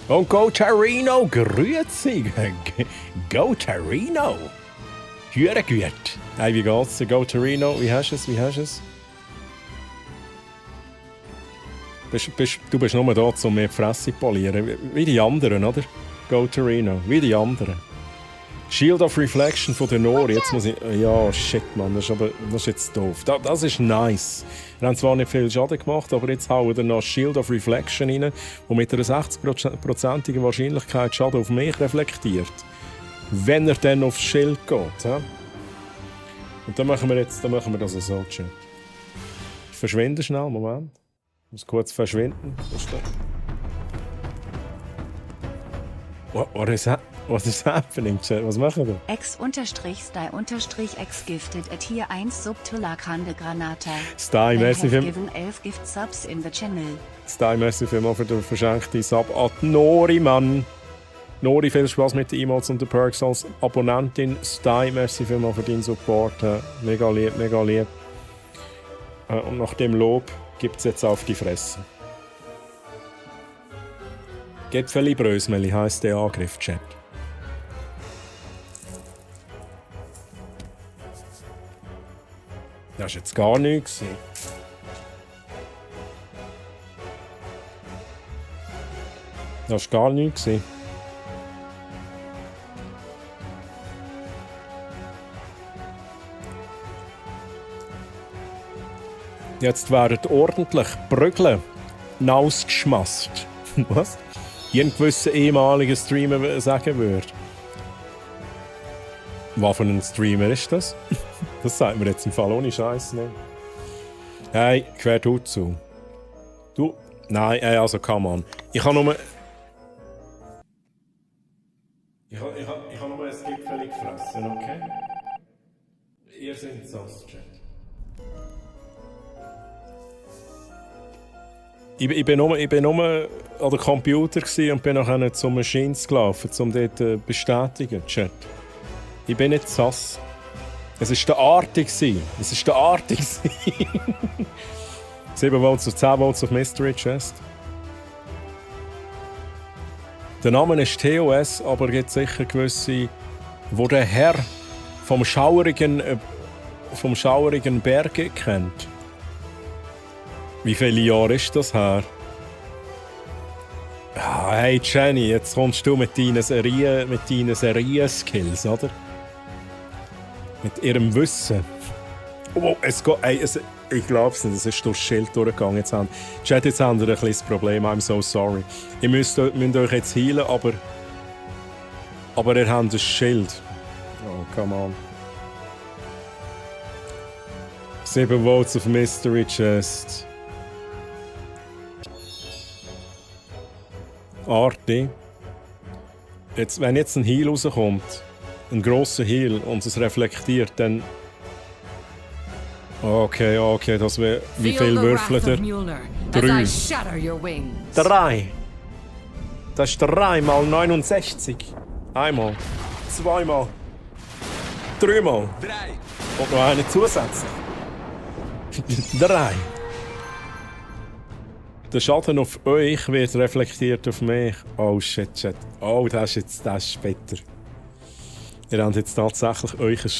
Und Go Tarino, grüezi! Go Tarino! Hüre gut! Hey, wie geht's dir, Go Tarino? Wie hast du es? Du bist nur da, um mir die Fresse zu polieren. Wie die anderen, oder? Go Tarino, wie die anderen. Shield of Reflection von der Nori. Jetzt muss ich... Ja, shit, Mann. Das ist jetzt doof. Das ist nice. Wir haben zwar nicht viel Schaden gemacht, aber jetzt hauen wir noch Shield of Reflection rein, der mit einer 60%igen Wahrscheinlichkeit Schaden auf mich reflektiert. Wenn er dann aufs Schild geht. Ja? Und dann machen wir das so, Chat. Ich verschwinde schnell, Moment. Ich muss kurz verschwinden. What is happening, Chat? Was machen wir? X_Style_X gifted at Tier 1 Sub to Lakande Granata. Style, merci They have für... given 11 Gift Subs in the channel. Style, merci vielmals für den verschenkten Sub an Nori, Mann. Nori, viel Spaß mit den Emotes und den Perks als Abonnentin. Style, merci vielmals für deinen Support. Mega lieb. Und nach dem Lob gibt es jetzt auf die Fresse. Gäpfeli Brösmeli heisst der Angriff, Chat. Das war jetzt gar nichts. Das war gar nichts. Jetzt werden ordentlich Brügel hinausgeschmasst. Was? Jeden gewissen ehemaligen Streamer sagen würde. Was für ein Streamer ist das? Das sagt mir jetzt im Fall ohne Scheiß nicht. Hey, quer du zu. Du? Nein, also come on. Ich habe nur... Ich habe nur ein Gipfel gefressen, okay? Ihr seid das, Chat. Ich bin nur an der Computer und bin nachher zu Machines gelaufen, um dort zu bestätigen, Chat. Ich bin nicht sass. Es war der Artig. 7 Volts auf 10 Volts auf Mystery Chest. Der Name ist TOS, aber es gibt sicher gewisse, wo der Herr vom schaurigen Berge kennt. Wie viele Jahre ist das her? Ah, hey Jenny, jetzt kommst du mit deinen Serien-Skills, oder? Mit ihrem Wissen. Oh, es geht. Ich glaube es nicht, es ist durchs Schild durchgegangen. Jetzt haben wir ein kleines Problem. I'm so sorry. Ihr müsst euch jetzt heilen, aber ihr habt ein Schild. Oh, come on. 7 Votes auf Mystery Chest. Arti. Wenn jetzt ein Heal rauskommt, ein grosser Heal, und es reflektiert, dann... Okay, das wäre... Wie viel würfelt er? 3. 3. Das ist 3 mal 69. Einmal. 2 mal. 3 mal. 3. Und noch eine zusätzlich. 3. Der Schaden auf euch wird reflektiert auf mich. Oh shit. Oh, das ist später. Ihr habt jetzt tatsächlich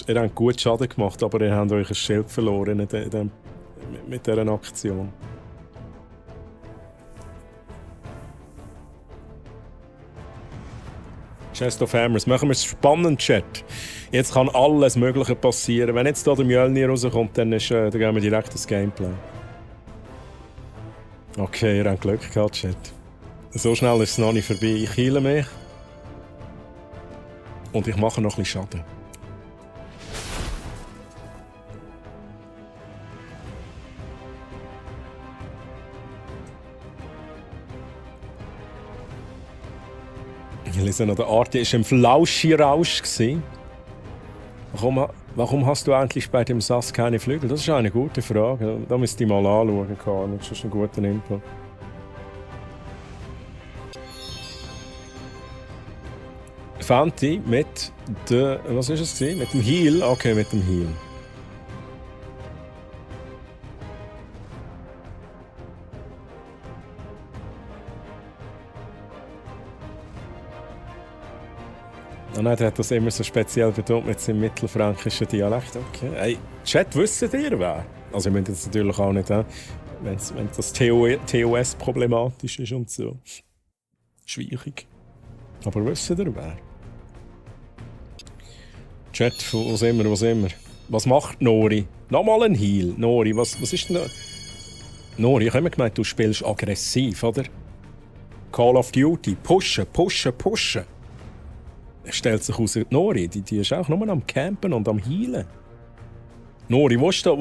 ihr habt gut Schaden gemacht, aber ihr habt euch ein Schild verloren mit dieser Aktion. Chest of Hammers. Machen wir es spannend, Chat. Jetzt kann alles Mögliche passieren. Wenn jetzt hier der Mjölnir rauskommt, dann gehen wir direkt ins Gameplay. Okay, ihr habt Glück gehabt, Chat. So schnell ist es noch nicht vorbei. Ich heile mich. Und ich mache noch ein bisschen Schaden. Ich lese noch, der Arti war im Flauschi-Rausch. Warum hast du eigentlich bei dem Sass keine Flügel? Das ist eine gute Frage. Da müsst ihr mal anschauen, Karl. Das ist ein guter Input. Fanti mit der... Was ist es? Mit dem Heal? Okay, mit dem Heal. Oh nein, der hat das immer so speziell betont mit seinem mittelfränkischen Dialekt. Okay. Hey, Chat, wisst ihr wer? Also, ich meine das natürlich auch nicht, wenn das TOS problematisch ist und so. Schwierig. Aber wisst ihr wer? Chat, wo sind wir? Was macht Nori? Nochmal ein Heal. Nori, was ist denn da? Nori, ich habe immer gemeint, du spielst aggressiv, oder? Call of Duty. Pushen. Es stellt sich aus, Nori, die ist auch nur am Campen und am Healen. Nori, wo steht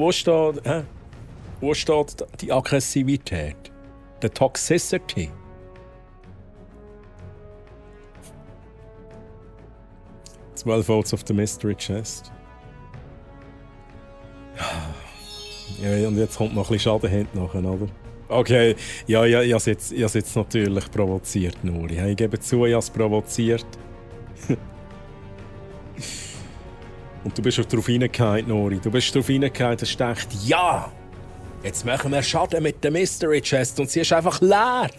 die Aggressivität? Die Toxicity? – 12 Votes auf der Mystery Chest. Ja, und jetzt kommt noch ein bisschen Schaden hinten nachher, oder? Okay, ja, ich habe jetzt natürlich provoziert, Nuri. Ich gebe zu, ich habe es provoziert. Und du bist schon darauf hingehauen, Nuri. Du bist darauf hingehauen, dass du denkst, ja! Jetzt machen wir Schaden mit der Mystery Chest und sie ist einfach leer!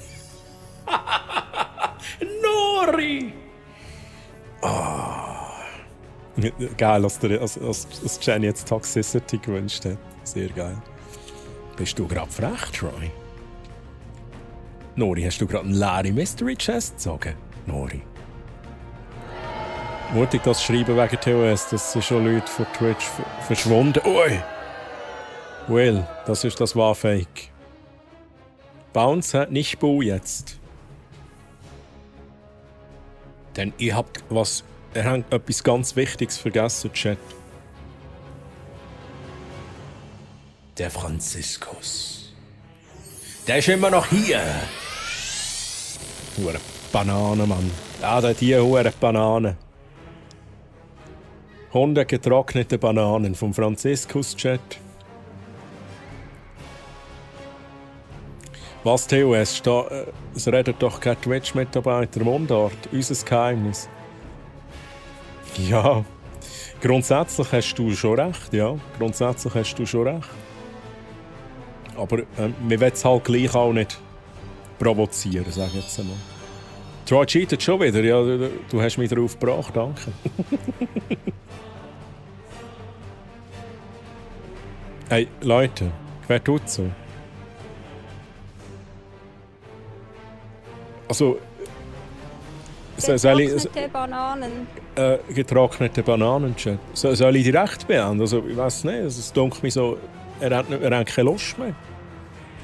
Nuri! Oh. Geil, dass Jenny jetzt Toxicity gewünscht hat. Sehr geil. Bist du gerade frech, Troy? Nori, hast du gerade eine leere Mystery Chest gezogen? Nori. Mutig das Schreiben wegen TOS, das sind schon Leute von Twitch verschwunden. Ui! Will, das war fake. Bounce, nicht Bu jetzt. Denn ihr habt etwas ganz Wichtiges vergessen, Chat. Der Franziskus. Der ist immer noch hier. Hure Banane, Mann. Ja, der hat hier hure Banane. 100 getrocknete Bananen vom Franziskus-Chat. Was, TOS? Es redet doch kein Twitch-Mitarbeiter Mundart. Unser Geheimnis. Ja, grundsätzlich hast du schon recht, ja. Grundsätzlich hast du schon recht. Aber wir wollen es halt gleich auch nicht provozieren, sage ich jetzt einmal. Troy cheatet schon wieder, ja. Du hast mich darauf gebracht, danke. Hey, Leute, wer tut so? Also, Getrocknete Bananen. Getrocknete Bananen, Chat. Soll ich direkt beenden? Also, ich weiß nicht, es dunkelt mir so, er hat keine Lust mehr.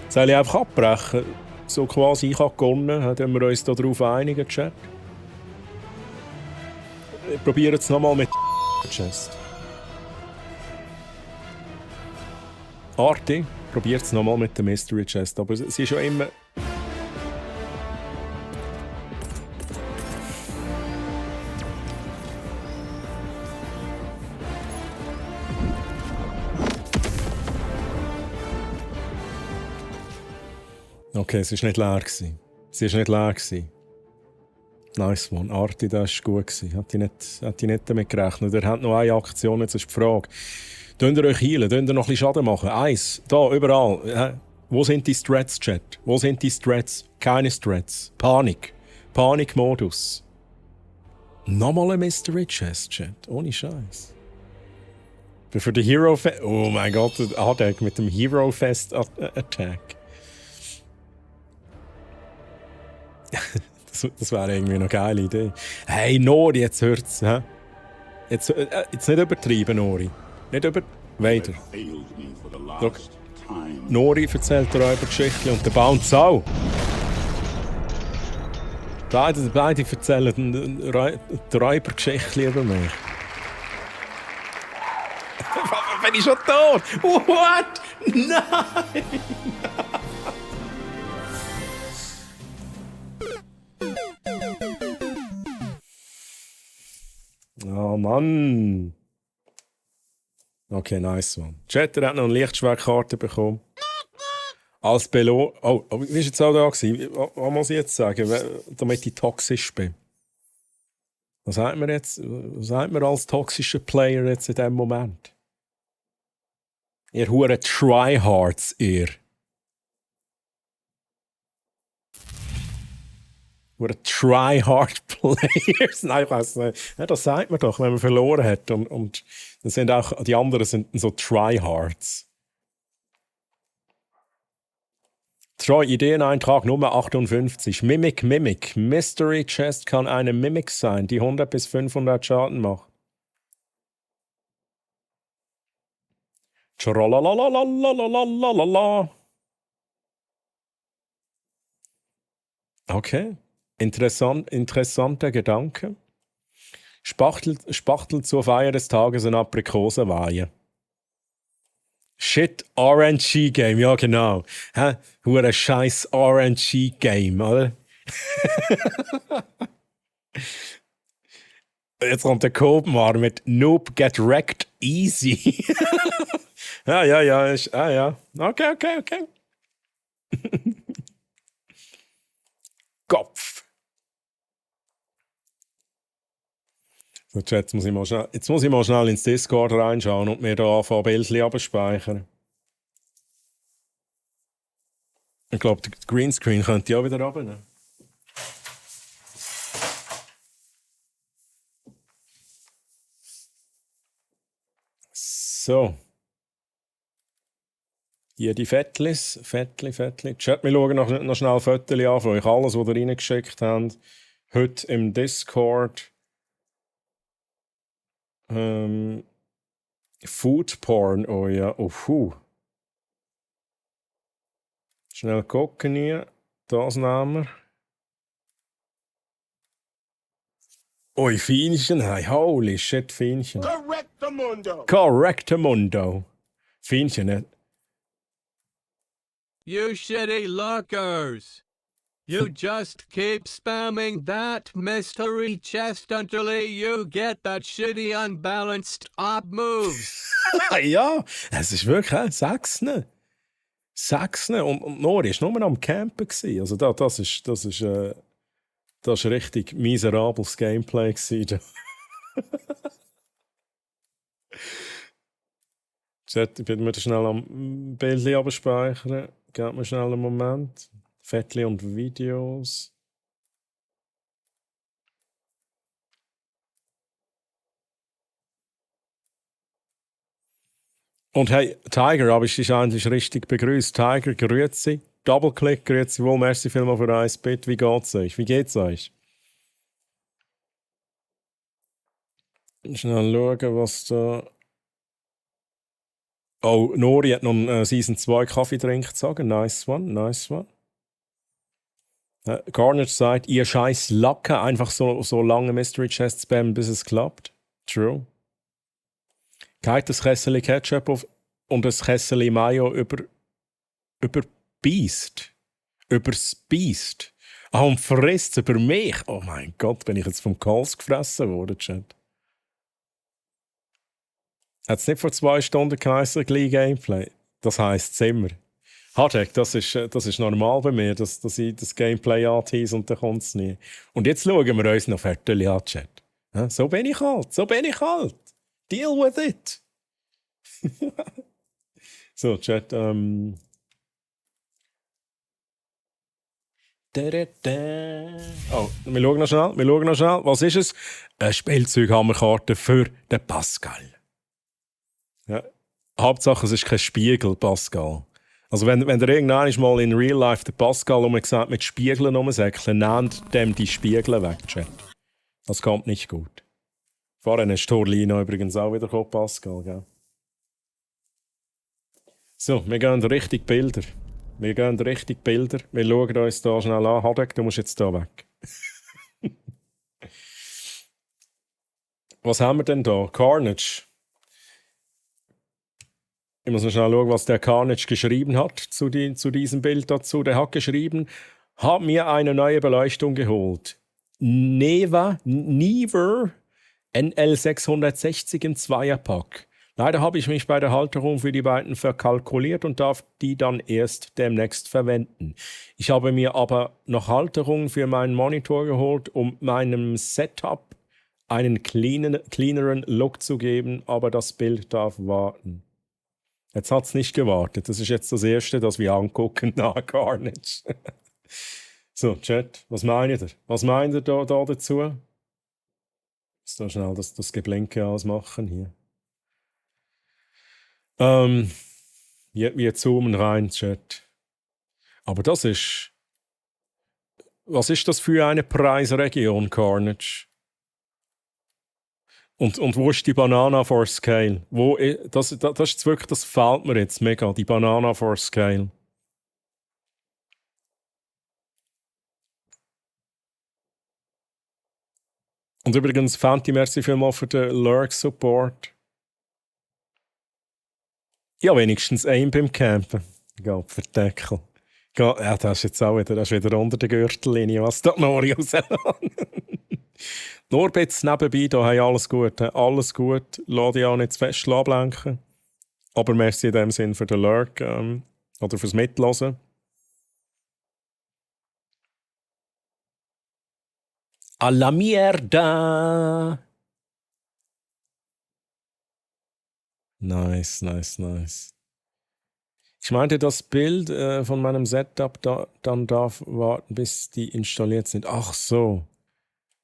Soll ich einfach abbrechen? So quasi, ich habe gewonnen, haben wir uns darauf einigen, Chat. Ich probiere es nochmal mit Chest. Arti, probiert es nochmal mit der Mystery Chest, aber sie ist schon immer... Okay, sie war nicht leer. Sie war nicht leer. Nice one. Arti, das war gut. Hat ich nicht damit gerechnet. Er hat noch eine Aktion, jetzt ist die Frage. Könnt ihr euch heilen? Könnt ihr noch ein bisschen Schaden machen? Eins, da, überall. Wo sind die Strats, Chat? Wo sind die Strats? Keine Strats. Panik. Panikmodus. Nochmal ein Mystery Chest, Chat. Ohne Scheiß. Für den Hero Fest... Oh mein Gott, der Attack mit dem Hero Fest Attack. Das wäre irgendwie eine geile Idee. Hey, Nori, jetzt hört's. Jetzt nicht übertreiben, Nori. Nicht weiter. Schau. Nori erzählt dir über Geschichten und der Bounce auch. Beide erzählen die Räubergeschichte über mich. Bin ich schon tot? What? Nein! Oh Mann. Okay, nice one. Chatter hat noch eine Lichtschwerkarte bekommen. Als Belohnung. Oh, wie war jetzt auch da? Was muss ich jetzt sagen, damit ich toxisch bin? Was sagt man jetzt? Was sagt man als toxischer Player jetzt in diesem Moment? Ihr hure Tryhards, ihr. Hure Tryhard Players. Nein, ich weiß nicht. Ja, das sagt man doch, wenn man verloren hat. Und dann sind auch die anderen sind so Tryhards. Troy, Ideeneintrag Nummer 58. Mimic. Mystery Chest kann eine Mimic sein, die 100 bis 500 Schaden macht. Okay. Interessanter Gedanke. Spachtel zur Feier des Tages eine Aprikosenweihe. Shit, RNG-Game, ja genau. Hure scheiß RNG-Game, oder? Jetzt kommt der Kobmar mit Noob get wrecked easy. ja. Okay. Kopf. So, jetzt muss ich mal schnell ins Discord reinschauen und mir da anfangen Bildchen abspeichern. Ich glaube, der Greenscreen könnte ich auch wieder runternehmen. So. Hier die Fettlis. Chat, wir schauen noch schnell Fotos an von euch. Alles, was ihr reingeschickt habt. Heute im Discord. Food Porn, oh ja. Schnell gucken hier. Das nehmen wir. Ui, Fienchen. Hey, holy shit, Fienchen. Correctamundo. Correctamundo. Fienchen, ne? You shitty lookers. You just keep spamming that mystery chest until you get that shitty unbalanced op moves. Ja, es ist wirklich Sechsen. Sechsen. Und Nori war nur am Campen gewesen. Also das ist richtig miserables Gameplay gewesen. Chat, ich bin mir schnell am Bild abspeichern. Gebt mir schnell einen Moment. Fettli und Videos. Und hey, Tiger, habe ich dich eigentlich richtig begrüßt. Tiger, grüezi. Doubleclick, grüezi wohl. Merci vielmals für 1 Bit. Wie geht's euch? Wie geht's euch? Schnell schauen, was da... Oh, Nori hat noch einen Season 2 Kaffeetrink zu sagen. Nice one, nice one. Garnet sagt, ihr scheiß Lacke, einfach so lange Mystery Chest spammen, bis es klappt. True. Geht das Kessel Ketchup auf und das Kessel Mayo über Beast. Übers Beast. Ah, und frisst es über mich. Oh mein Gott, bin ich jetzt vom Kals gefressen worden, Chat. Hat es nicht vor 2 Stunden geheißen, gleich Gameplay? Das heisst Zimmer. Hardhack, das ist normal bei mir, dass ich das Gameplay antease und dann kommt es nie. Und jetzt schauen wir uns noch Viertel an, Chat. Ja, so bin ich halt, Deal with it. So, Chat, Oh, wir schauen noch schnell. Was ist es? Eine Spielzeughammerkarte für den Pascal. Ja. Hauptsache, es ist kein Spiegel, Pascal. Also wenn ihr irgendwann mal in Real Life den Pascal gesagt mit Spiegeln rumsäckeln, nehmt dem die Spiegel weg, Chat. Das kommt nicht gut. Vorhin ist Torlino übrigens auch wieder gekommen, Pascal, gell? So, wir gehen richtig Bilder. Wir schauen uns da schnell an. Hadek, du musst jetzt da weg. Was haben wir denn da? Carnage. Ich muss noch schnell schauen, was der Carnage geschrieben hat zu diesem Bild dazu. Der hat geschrieben, hab mir eine neue Beleuchtung geholt. Never NL660 im Zweierpack. Leider habe ich mich bei der Halterung für die beiden verkalkuliert und darf die dann erst demnächst verwenden. Ich habe mir aber noch Halterungen für meinen Monitor geholt, um meinem Setup einen cleaneren Look zu geben, aber das Bild darf warten. Jetzt hat es nicht gewartet. Das ist jetzt das Erste, das wir angucken nach Carnage. So, Chat, was meint ihr? Was meint ihr da dazu? Ich muss da schnell das Geblinke ausmachen hier. Wir zoomen rein, Chat. Aber das ist... Was ist das für eine Preisregion, Carnage? Und wo ist die Banana for Scale? Das ist jetzt wirklich, das fehlt mir jetzt mega, die Banana for Scale. Und übrigens, Fanti, merci vielmals für den Lurk-Support. Ja, wenigstens ein beim Campen. Gott, für Deckel. Ja, das ist jetzt auch wieder unter der Gürtellinie, was da Nori rauslässt. Nur ein bisschen nebenbei, da haben alles gut. Alles gut. Lass dich auch nicht zu fest ablenken. Aber merci in dem Sinn für den Lurk oder fürs Mitlosen. A la mierda! Nice. Ich meinte, das Bild von meinem Setup dann darf warten, bis die installiert sind. Ach so.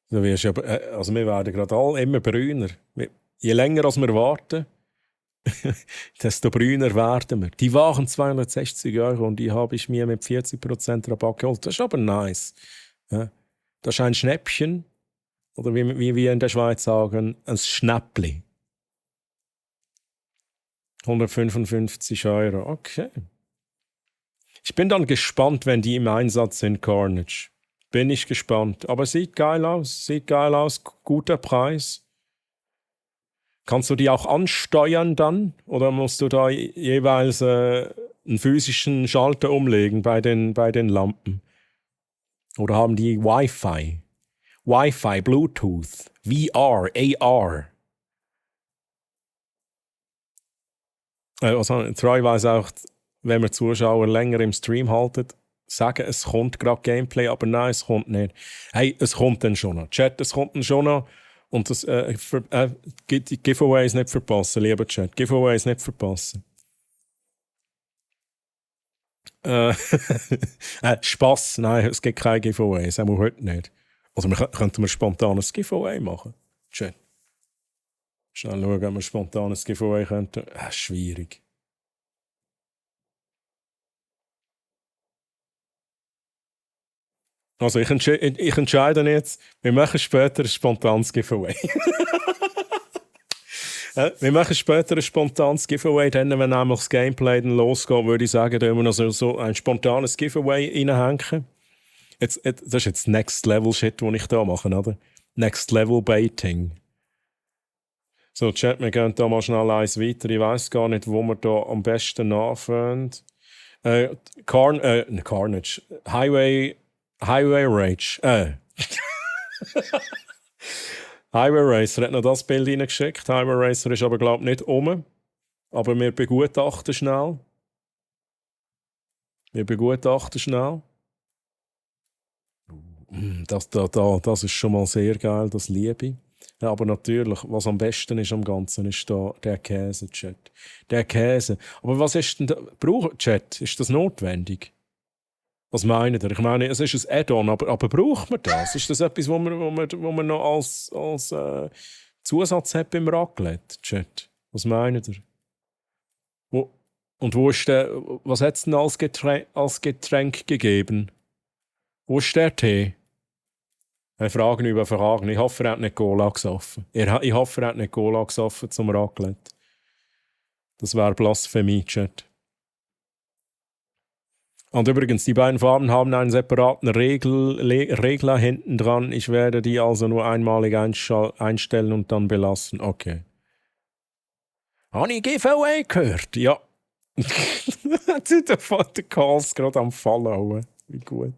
Also wir werden gerade alle immer brüner. Je länger als wir warten, desto brüner werden wir. Die waren 260 € und die habe ich mir mit 40% Rabatt geholt. Das ist aber nice. Ja. Das ist ein Schnäppchen. Oder wie wir in der Schweiz sagen, ein Schnäppli. 155 €. Okay. Ich bin dann gespannt, wenn die im Einsatz sind, Carnage. Bin ich gespannt. Aber sieht geil aus. Sieht geil aus. Guter Preis. Kannst du die auch ansteuern dann? Oder musst du da jeweils einen physischen Schalter umlegen bei den Lampen? Oder haben die Wi-Fi? Wi-Fi, Bluetooth, VR, AR. Also, Troy weiss auch, wenn wir Zuschauer länger im Stream halten, sagen, es kommt gerade Gameplay, aber nein, es kommt nicht. Hey, es kommt dann schon noch. Chat, es kommt dann schon noch. Und das Giveaways nicht verpassen, lieber Chat. Giveaways nicht verpassen. Spass, nein, es gibt keine Giveaways, auch heute nicht. Also könnten wir spontan ein Giveaway machen. Chat. Schnell schauen, ob wir spontan ein Giveaway könnten. Schwierig. Also ich entscheide jetzt, wir machen später ein spontanes Giveaway. Wir machen später ein spontanes Giveaway, dann, wenn nämlich das Gameplay dann losgeht, würde ich sagen, da wir noch so ein spontanes Giveaway reinhängen. Das ist jetzt Next Level Shit, den ich da mache, oder? Next Level Baiting. So, Chat, wir gehen da mal schnell eins weiter. Ich weiss gar nicht, wo wir da am besten anfangen. Carnage. Highway Rage. Highway Racer hat noch das Bild reingeschickt. Highway Racer ist aber, glaube ich, nicht um. Aber wir begutachten schnell. Das ist schon mal sehr geil, das liebe ich. Ja, aber natürlich, was am besten ist am Ganzen, ist da der Käse, Chat. Der Käse. Aber was ist denn da? Chat, ist das notwendig? Was meint ihr? Ich meine, es ist ein Add-on, aber braucht man das? Ist das etwas, wo man noch als Zusatz hat beim Raclette, Chat? Was meint ihr? Und wo ist was hat es denn als Getränk gegeben? Wo ist der Tee? Fragen über Fragen. Ich hoffe, er hat nicht Cola gesoffen. Ich hoffe, er hat nicht Cola gesoffen zum Raclette. Das wäre Blasphemie, Chat. Und übrigens, die beiden Farben haben einen separaten Regler hinten dran. Ich werde die also nur einmalig einstellen und dann belassen. Okay. Habe ich Giveaway gehört? Ja. Der Calls gerade am Fallen. Wie gut.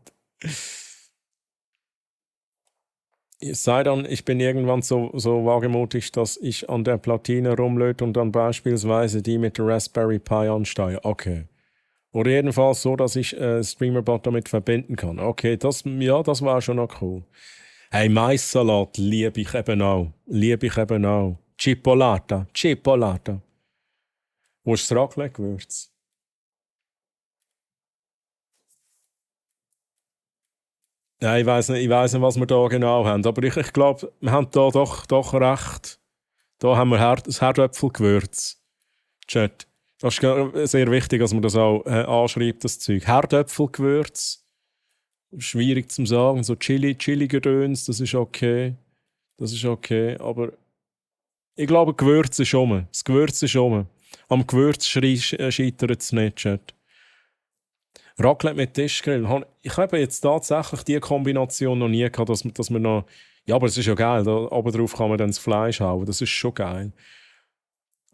Es sei dann, ich bin irgendwann so wagemutig, dass ich an der Platine rumlöte und dann beispielsweise die mit der Raspberry Pi ansteuere. Okay. Oder jedenfalls so, dass ich Streamerbot damit verbinden kann. Okay, das war schon noch cool. Hey, Maissalat liebe ich eben auch. Chipolata. Wo ist das Raclette-Gewürz? Ja, ich weiss nicht, was wir da genau haben. Aber ich glaube, wir haben da doch recht. Da haben wir das Herdöpfelgewürz. Chat. Das ist sehr wichtig, dass man das auch anschreibt, das Zeug. Herdöpfelgewürz. Schwierig zu sagen. So Chili-Gedöns, das ist okay. Aber ich glaube, Gewürz ist um. Das Gewürz ist um. Am Gewürz scheitert es nicht, Chat. Raclette mit Tischgrill. Ich habe jetzt tatsächlich diese Kombination noch nie gehabt, dass man noch... Ja, aber es ist ja geil. Da oben drauf kann man dann das Fleisch hauen. Das ist schon geil.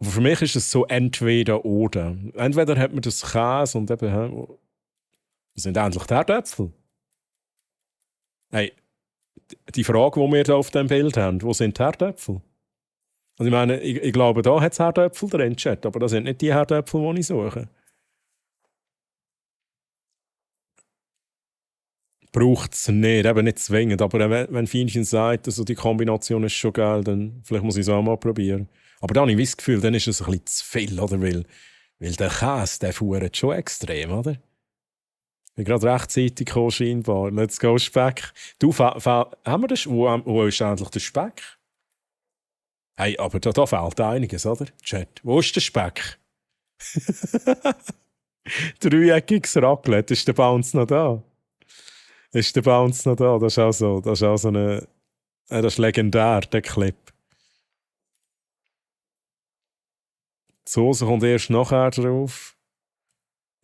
Aber für mich ist es so entweder oder. Entweder hat man das Käse und eben... Das sind endlich die Herdöpfel. Hey, die Frage, die wir da auf dem Bild haben, wo sind die Herdöpfel? Also ich meine, ich glaube, da hat es Herdöpfel drin, Chat, aber das sind nicht die Herdöpfel, die ich suche. Braucht es nicht, eben nicht zwingend. Aber wenn Fienchen sagt, also die Kombination ist schon geil, dann vielleicht muss ich es auch mal probieren. Aber dann habe ich das Gefühl, dann ist es ein bisschen zu viel, oder? Weil der Käse, der fuhrt schon extrem, oder? Ich bin gerade rechtzeitig gekommen, scheinbar. Let's go, Speck. Du, haben wir das? Wo ist eigentlich der Speck? Hey, aber da fehlt einiges, oder? Chat, wo ist der Speck? Dreieckiges Raclette, ist der Bounce noch da? Das ist auch so eine... das ist legendär, der Clip. Die Soße kommt erst nachher drauf.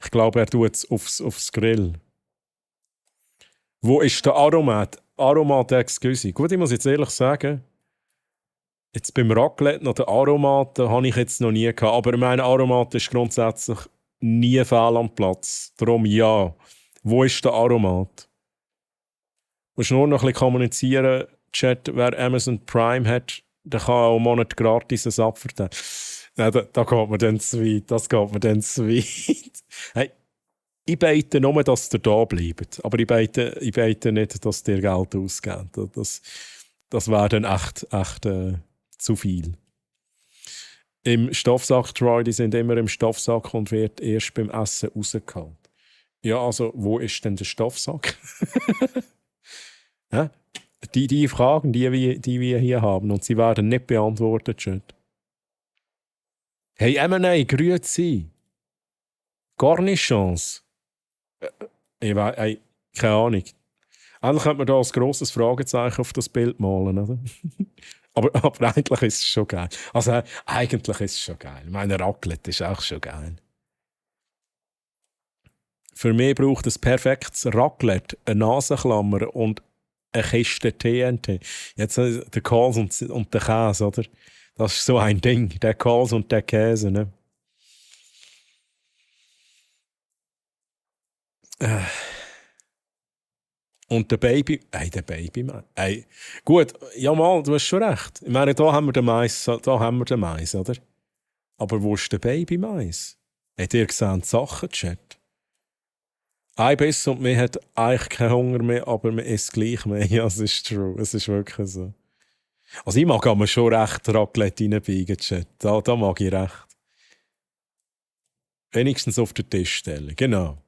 Ich glaube, er tut es aufs Grill. Wo ist der Aromat? Aromat, excuse. Gut, ich muss jetzt ehrlich sagen, jetzt beim Raclette noch den Aromat habe ich jetzt noch nie gehabt. Aber mein Aromat ist grundsätzlich nie fehl am Platz. Darum ja. Wo ist der Aromat? Du musst nur noch ein bisschen kommunizieren, Chat, wer Amazon Prime hat, der kann auch einen Monat gratis ein Apfeltee. Nein, da geht man dann zu weit. Das geht mir dann zu weit. Hey, ich bete nur, dass ihr da bleibt. Aber ich bete nicht, dass ihr Geld ausgebt. Das wäre dann echt zu viel. Im Stoffsack, Troy, die sind immer im Stoffsack und wird erst beim Essen rausgeholt. Ja, also, wo ist denn der Stoffsack? Ja? Die Fragen, die wir hier haben, und sie werden nicht beantwortet, Chat. Hey, M&A, grüezi. Cornichons. Ich weiß, hey, keine Ahnung. Eigentlich könnte man da ein grosses Fragezeichen auf das Bild malen, oder? aber eigentlich ist es schon geil. Also, eigentlich ist es schon geil. Meine Raclette ist auch schon geil. Für mich braucht ein perfektes Raclette eine Nasenklammer und eine Kiste TNT. Jetzt der Kohl und der Käse, oder? Das ist so ein Ding, der Kohl und der Käse, ne? Und der Baby, gut, ja mal, du hast schon recht. Ich meine, da haben wir den Mais, oder? Aber wo ist der Baby-Mais? Habt ihr gesehen, die Sachen, Chat? Ein Biss und man hat eigentlich keinen Hunger mehr, aber man isst gleich mehr. Ja, es ist true, es ist wirklich so. Also ich mag aber schon recht Raclette reinbiegen, Chat. Da mag ich recht. Wenigstens auf den Tisch stellen, genau.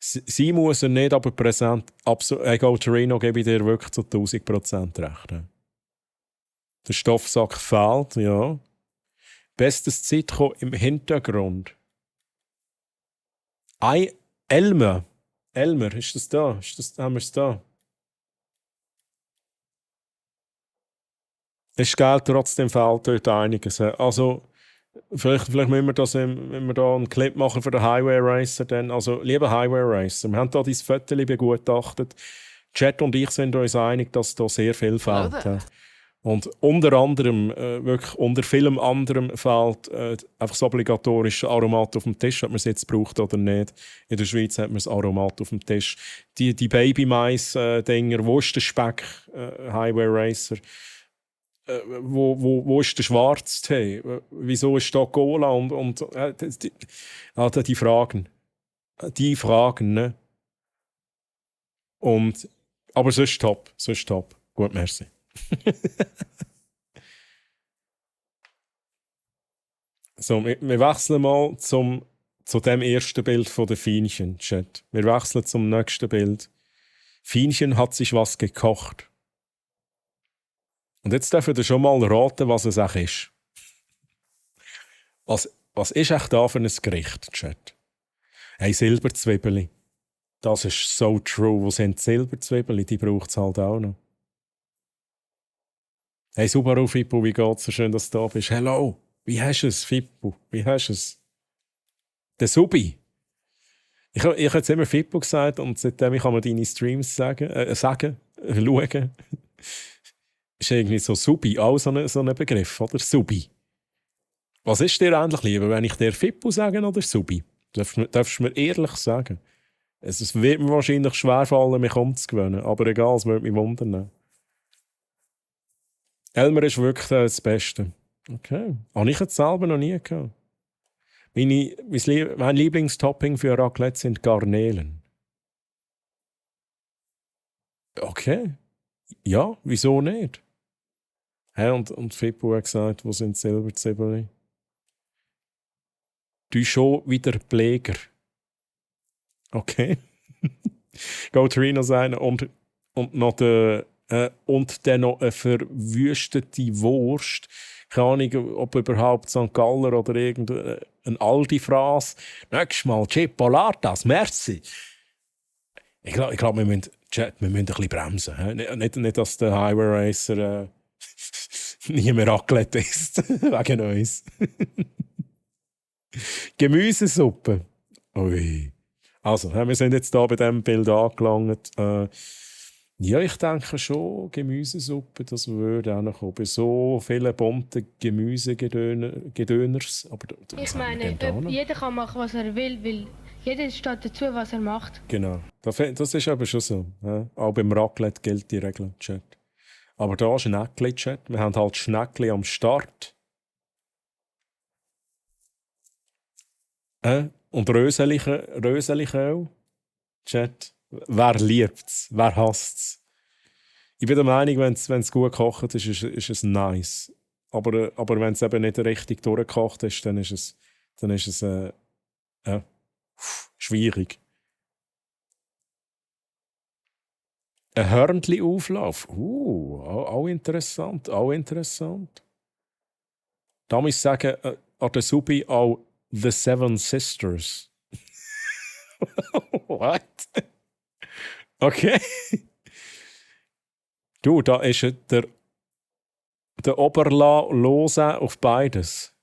Sie muss er nicht, aber präsent. Egal, Torino, gebe ich dir wirklich zu 1000% recht. Ja. Der Stoffsack fehlt, ja. Bestes Sitcom im Hintergrund. Elmer, ist das da? Haben wir es da? Es Geld, trotzdem fehlt dort einiges. Also, vielleicht müssen wir das, wenn wir da einen Clip machen für den Highway Racer, dann, also, lieber Highway Racer, wir haben da dein Foto begutachtet. Chat und ich sind uns einig, dass da sehr viel fehlt. Ja. Und unter anderem, wirklich unter vielem anderem fehlt einfach das obligatorische Aromat auf dem Tisch, ob man es jetzt braucht oder nicht. In der Schweiz hat man das Aromat auf dem Tisch. Die Baby-Mais-Dinger, wo ist der Speck, Highway Racer? Wo ist der Schwarztee? Wieso ist da Cola? Die Fragen. Die Fragen, ne? Aber sonst top. Gut, merci. So, wir wechseln mal zu dem ersten Bild von der Fienchen, Chat. Wir wechseln zum nächsten Bild. Fienchen hat sich was gekocht. Und jetzt dürft ihr schon mal raten, was es auch ist. Was ist echt da für ein Gericht, Chat? Hey, Silberzwiebeli. Das ist so true. Wo sind die Silberzwiebeli? Die braucht es halt auch noch. Hey, Subaru Fippo, wie geht's? So schön, dass du da bist. Hello, wie hast du es, Fippo? Wie hast du es? Der Subi. Ich habe jetzt immer Fippo gesagt und seitdem kann man deine Streams schauen. Ist irgendwie so Subi, auch so ein Begriff, oder? Subi. Was ist dir eigentlich lieber, wenn ich dir Fippo sage oder Subi? Darfst du mir ehrlich sagen? Es wird mir wahrscheinlich schwerfallen, mich umzugewöhnen, aber egal, es würde mich wundern. Elmer ist wirklich das Beste. Okay. Habe ich jetzt selber noch nie gehabt. Mein Lieblingstopping für Raclette sind Garnelen. Okay. Ja, wieso nicht? Hey, und Fippo hat gesagt, wo sind Silberzwiebeln? Du schon wieder Pfleger. Okay. Go Torino sein und noch dann noch eine verwüstete Wurst. Keine Ahnung, ob überhaupt St. Galler oder irgendein Aldi-Phrase. Nächstes Mal Chipolatas, merci. Ich glaube, wir müssen ein bisschen bremsen. Nicht, dass der Highway Racer nie mehr Raclette isst. Wegen uns. Gemüsesuppe. Ui. Also, wir sind jetzt hier bei diesem Bild angelangt. Ja, ich denke schon, Gemüsesuppe, das würde auch noch kommen. Bei so vielen bunten Gemüsegedöners. Aber Ich meine, jeder kann machen, was er will, weil jeder steht dazu, was er macht. Genau. Das ist aber schon so. Ja? Auch beim Raclette gilt die Regel, Chat. Aber da Schneckli, Chat. Wir haben halt Schneckli am Start. Und Röseliköl, Chat. Wer liebt's? Wer hasst's? Ich bin der Meinung, wenn es gut gekocht ist, ist es nice. Aber wenn es eben nicht richtig durchgekocht ist, dann ist es schwierig. Ein Hörnli-Auflauf. Auch interessant, auch interessant. Da muss ich sagen, an der Subi auch The Seven Sisters. What? Okay. Du, da ist der Oberlose auf beides.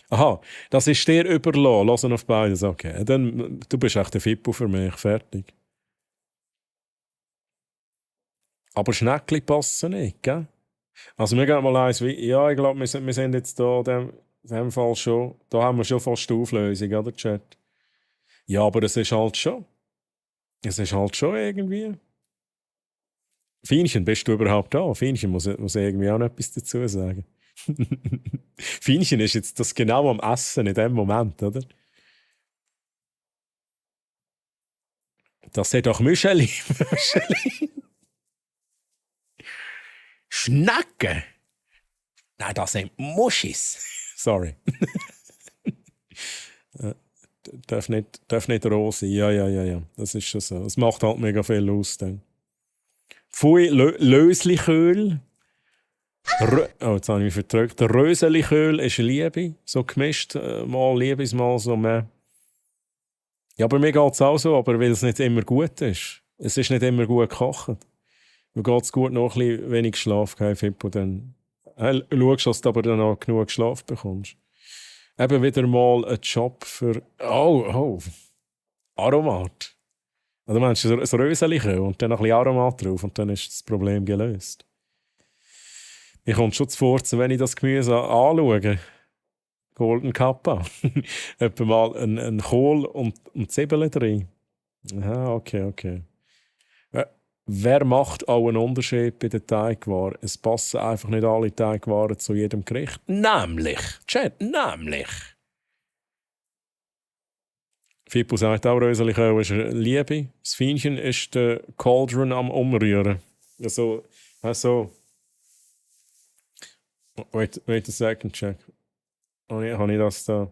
Aha, das ist dir überlassen, losen auf beides. Okay, dann, du bist echt der Fippo für mich, fertig. Aber Schneckli passen nicht, gell? Also wir gehen mal eins wie... Ja, ich glaube, wir sind jetzt da in dem Fall schon... Da haben wir schon fast die Auflösung, oder, Chat? Ja, aber es ist halt schon... Es ist halt schon irgendwie... Fienchen, bist du überhaupt da? Fienchen muss irgendwie auch noch etwas dazu sagen. Fienchen ist jetzt das genau am Essen in dem Moment, oder? Das sind doch Müscheli. Schnecken? Nein, das sind Muschis. Sorry. Darf nicht roh sein. Ja. Das ist schon so. Das macht halt mega viel aus dann. Pfui, Lösliköl. Jetzt habe ich mich verdrückt. Der Röseliköl ist Liebe. So gemischt. Mal Liebes, mal so mehr. Ja, aber mir geht es auch so, aber weil es nicht immer gut ist. Es ist nicht immer gut gekocht. Mir geht es gut, noch ein bisschen wenig Schlaf, Fippo, dann schaust, dass du aber dann auch genug Schlaf bekommst. Eben wieder mal ein Job für... Oh, Aromat. Also meinst du, ein Röseliköl und dann noch ein bisschen Aromat drauf und dann ist das Problem gelöst. Mir kommt schon zu Furzen, wenn ich das Gemüse anschaue. Golden Kappa. Etwa mal ein Kohl und Zwiebeln drin. Aha, okay. Wer macht auch einen Unterschied bei den Teigwaren? Es passen einfach nicht alle Teigwaren zu jedem Gericht. Nämlich. Fippo sagt auch, Röseliköl ist Liebe. Das Fienchen ist der Cauldron am Umrühren. Also. Wait a second, check. Habe ich das da?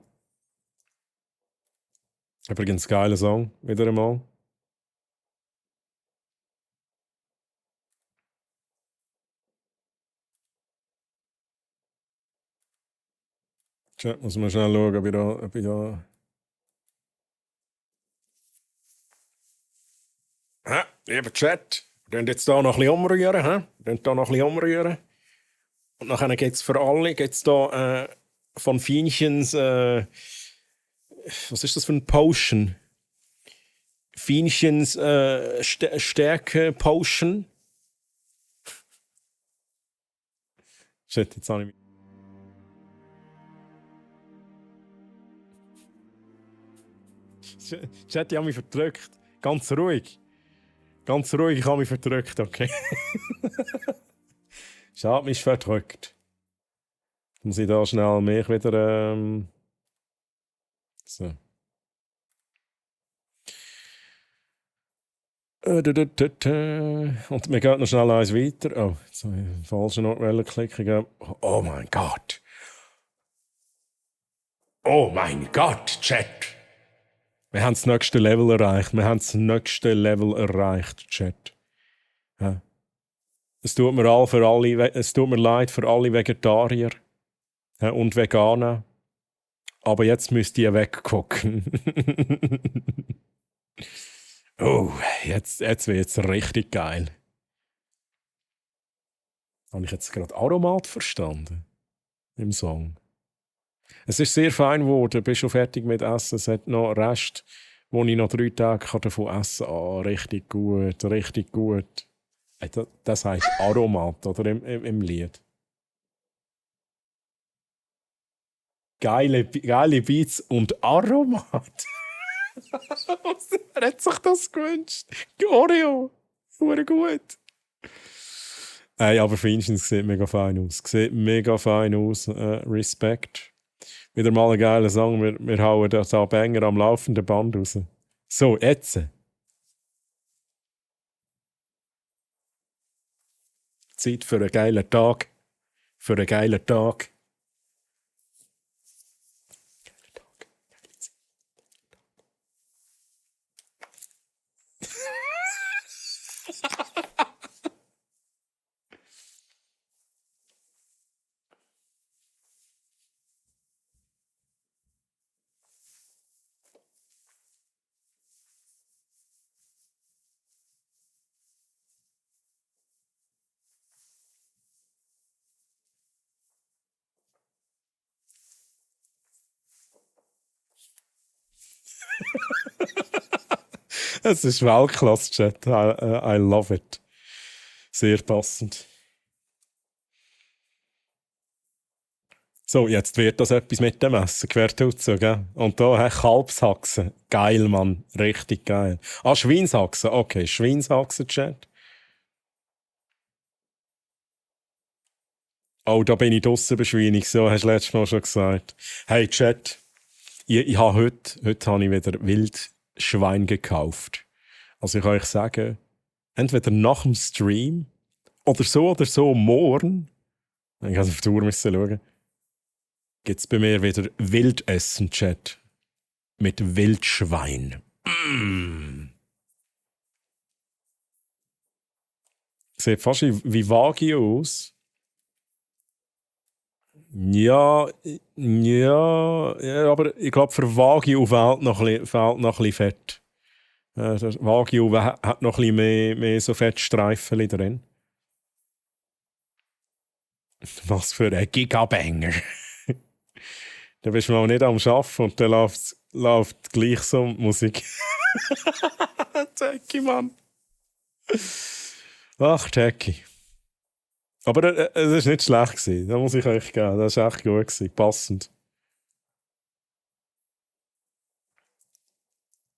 Übrigens, geiler Song, wieder einmal. Chat, muss man schnell schauen, ob ich da... Lieber Chat, wir können jetzt hier noch ein bisschen umrühren. Und nachher gibt es für alle da, von Fienchens... was ist das für ein Potion? Fienchens Stärke-Potion. Shit, jetzt habe ich... Chat, ich habe mich verdrückt. Ganz ruhig, ich habe mich verdrückt, okay. Ich habe mich verdrückt. Muss ich da schnell mich wieder... So. Und wir gehen noch schnell eins weiter. Oh, jetzt habe ich den falschen Ort klicken. Oh mein Gott. Oh mein Gott, Chat. Wir haben das nächste Level erreicht. Chat. Ja. Es tut mir leid für alle Vegetarier und Veganer. Aber jetzt müsst ihr weggucken. Oh, jetzt wird es richtig geil. Habe ich jetzt gerade Aromat verstanden? Im Song. Es ist sehr fein geworden, bist schon fertig mit Essen. Es hat noch Rest, wo ich noch 3 Tage davon essen kann. Ah, richtig gut, richtig gut. Das heisst Aromat, oder? Im Lied. Geile Beats und Aromat. Wer hat sich das gewünscht? Oreo. Super gut. Hey, aber Finchens sieht mega fein aus. Sieht mega fein aus. Respekt. Wieder mal ein geiler Song. Wir hauen da Banger am laufenden Band raus. So, jetzt. Zeit für einen geilen Tag. Für einen geilen Tag. Es ist Weltklasse-Chat. I love it. Sehr passend. So, jetzt wird das etwas mit dem Essen. Quer dazu, gell? Und da Kalbshaxen. Geil, Mann. Richtig geil. Ah, Schweinshaxen. Okay, Schweinshaxen-Chat. Oh, da bin ich draussen beschweinig. So, hast du letztes Mal schon gesagt. Hey, Chat. Ich habe heute habe ich wieder Wildschwein gekauft. Also ich kann euch sagen, entweder nach dem Stream oder so morgen, ich muss auf die Uhr schauen, gibt es bei mir wieder Wildessen-Chat mit Wildschwein. Sieht fast wie Wagyu aus. Ja, aber ich glaube, für Wagyu fehlt noch ein bisschen Fett. Der Wagyu hat noch ein bisschen mehr so Fettstreifen drin. Was für ein Gigabanger. Da bist du mal nicht am Arbeiten und dann läuft gleich so Musik. Jackie, Mann. Ach, Jackie. Aber es war nicht schlecht gewesen. Das muss ich euch geben. Das war echt gut gewesen. Passend.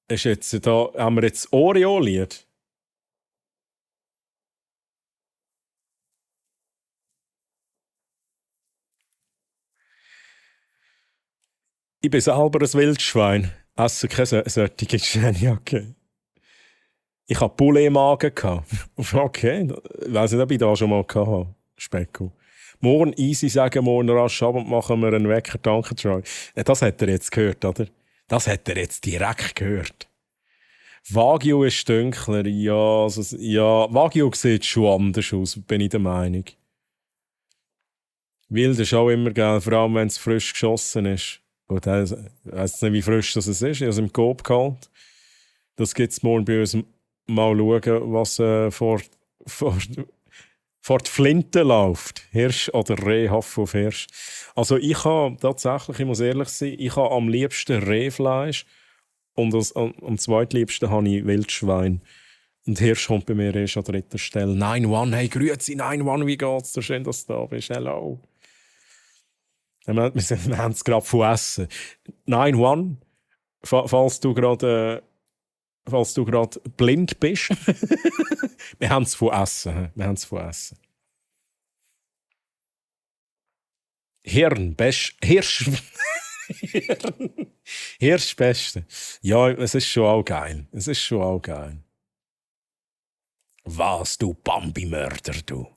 Ist jetzt da, haben wir jetzt Oreo-Lied? Ich bin selber ein Wildschwein. Esse keine solche Geniacke. Ich hatte Poulet im Magen. Okay, ich weiss nicht, ob ich da schon mal hatte. Specko. Morgen easy sagen, morgen rasch ab und machen wir einen Wecker. Danke, Troy. Das hat er jetzt gehört, oder? Das hat er jetzt direkt gehört. Wagyu ist dunkler. Ja, Wagyu sieht schon anders aus, bin ich der Meinung. Wild ist auch immer geil, vor allem wenn es frisch geschossen ist. Gut, ich weiss nicht, wie frisch das ist. Ich habe es im Coop geholt. Das gibt es morgen bei uns. Mal schauen, was vor die Flinte läuft. Hirsch oder Reh, Haffe auf Hirsch. Also ich habe tatsächlich, ich muss ehrlich sein, ich habe am liebsten Rehfleisch und am zweitliebsten habe ich Wildschwein. Und Hirsch kommt bei mir erst an 3. Stelle. 9-1, hey, grüezi 9-1, wie geht's dir? Schön, dass du da bist. Hello. Wir haben es gerade von Essen. 9-1, falls du gerade blind bist. Wir haben es von Essen. Hirsch Beste. Ja, es ist schon auch geil. Was, du Bambi-Mörder, du.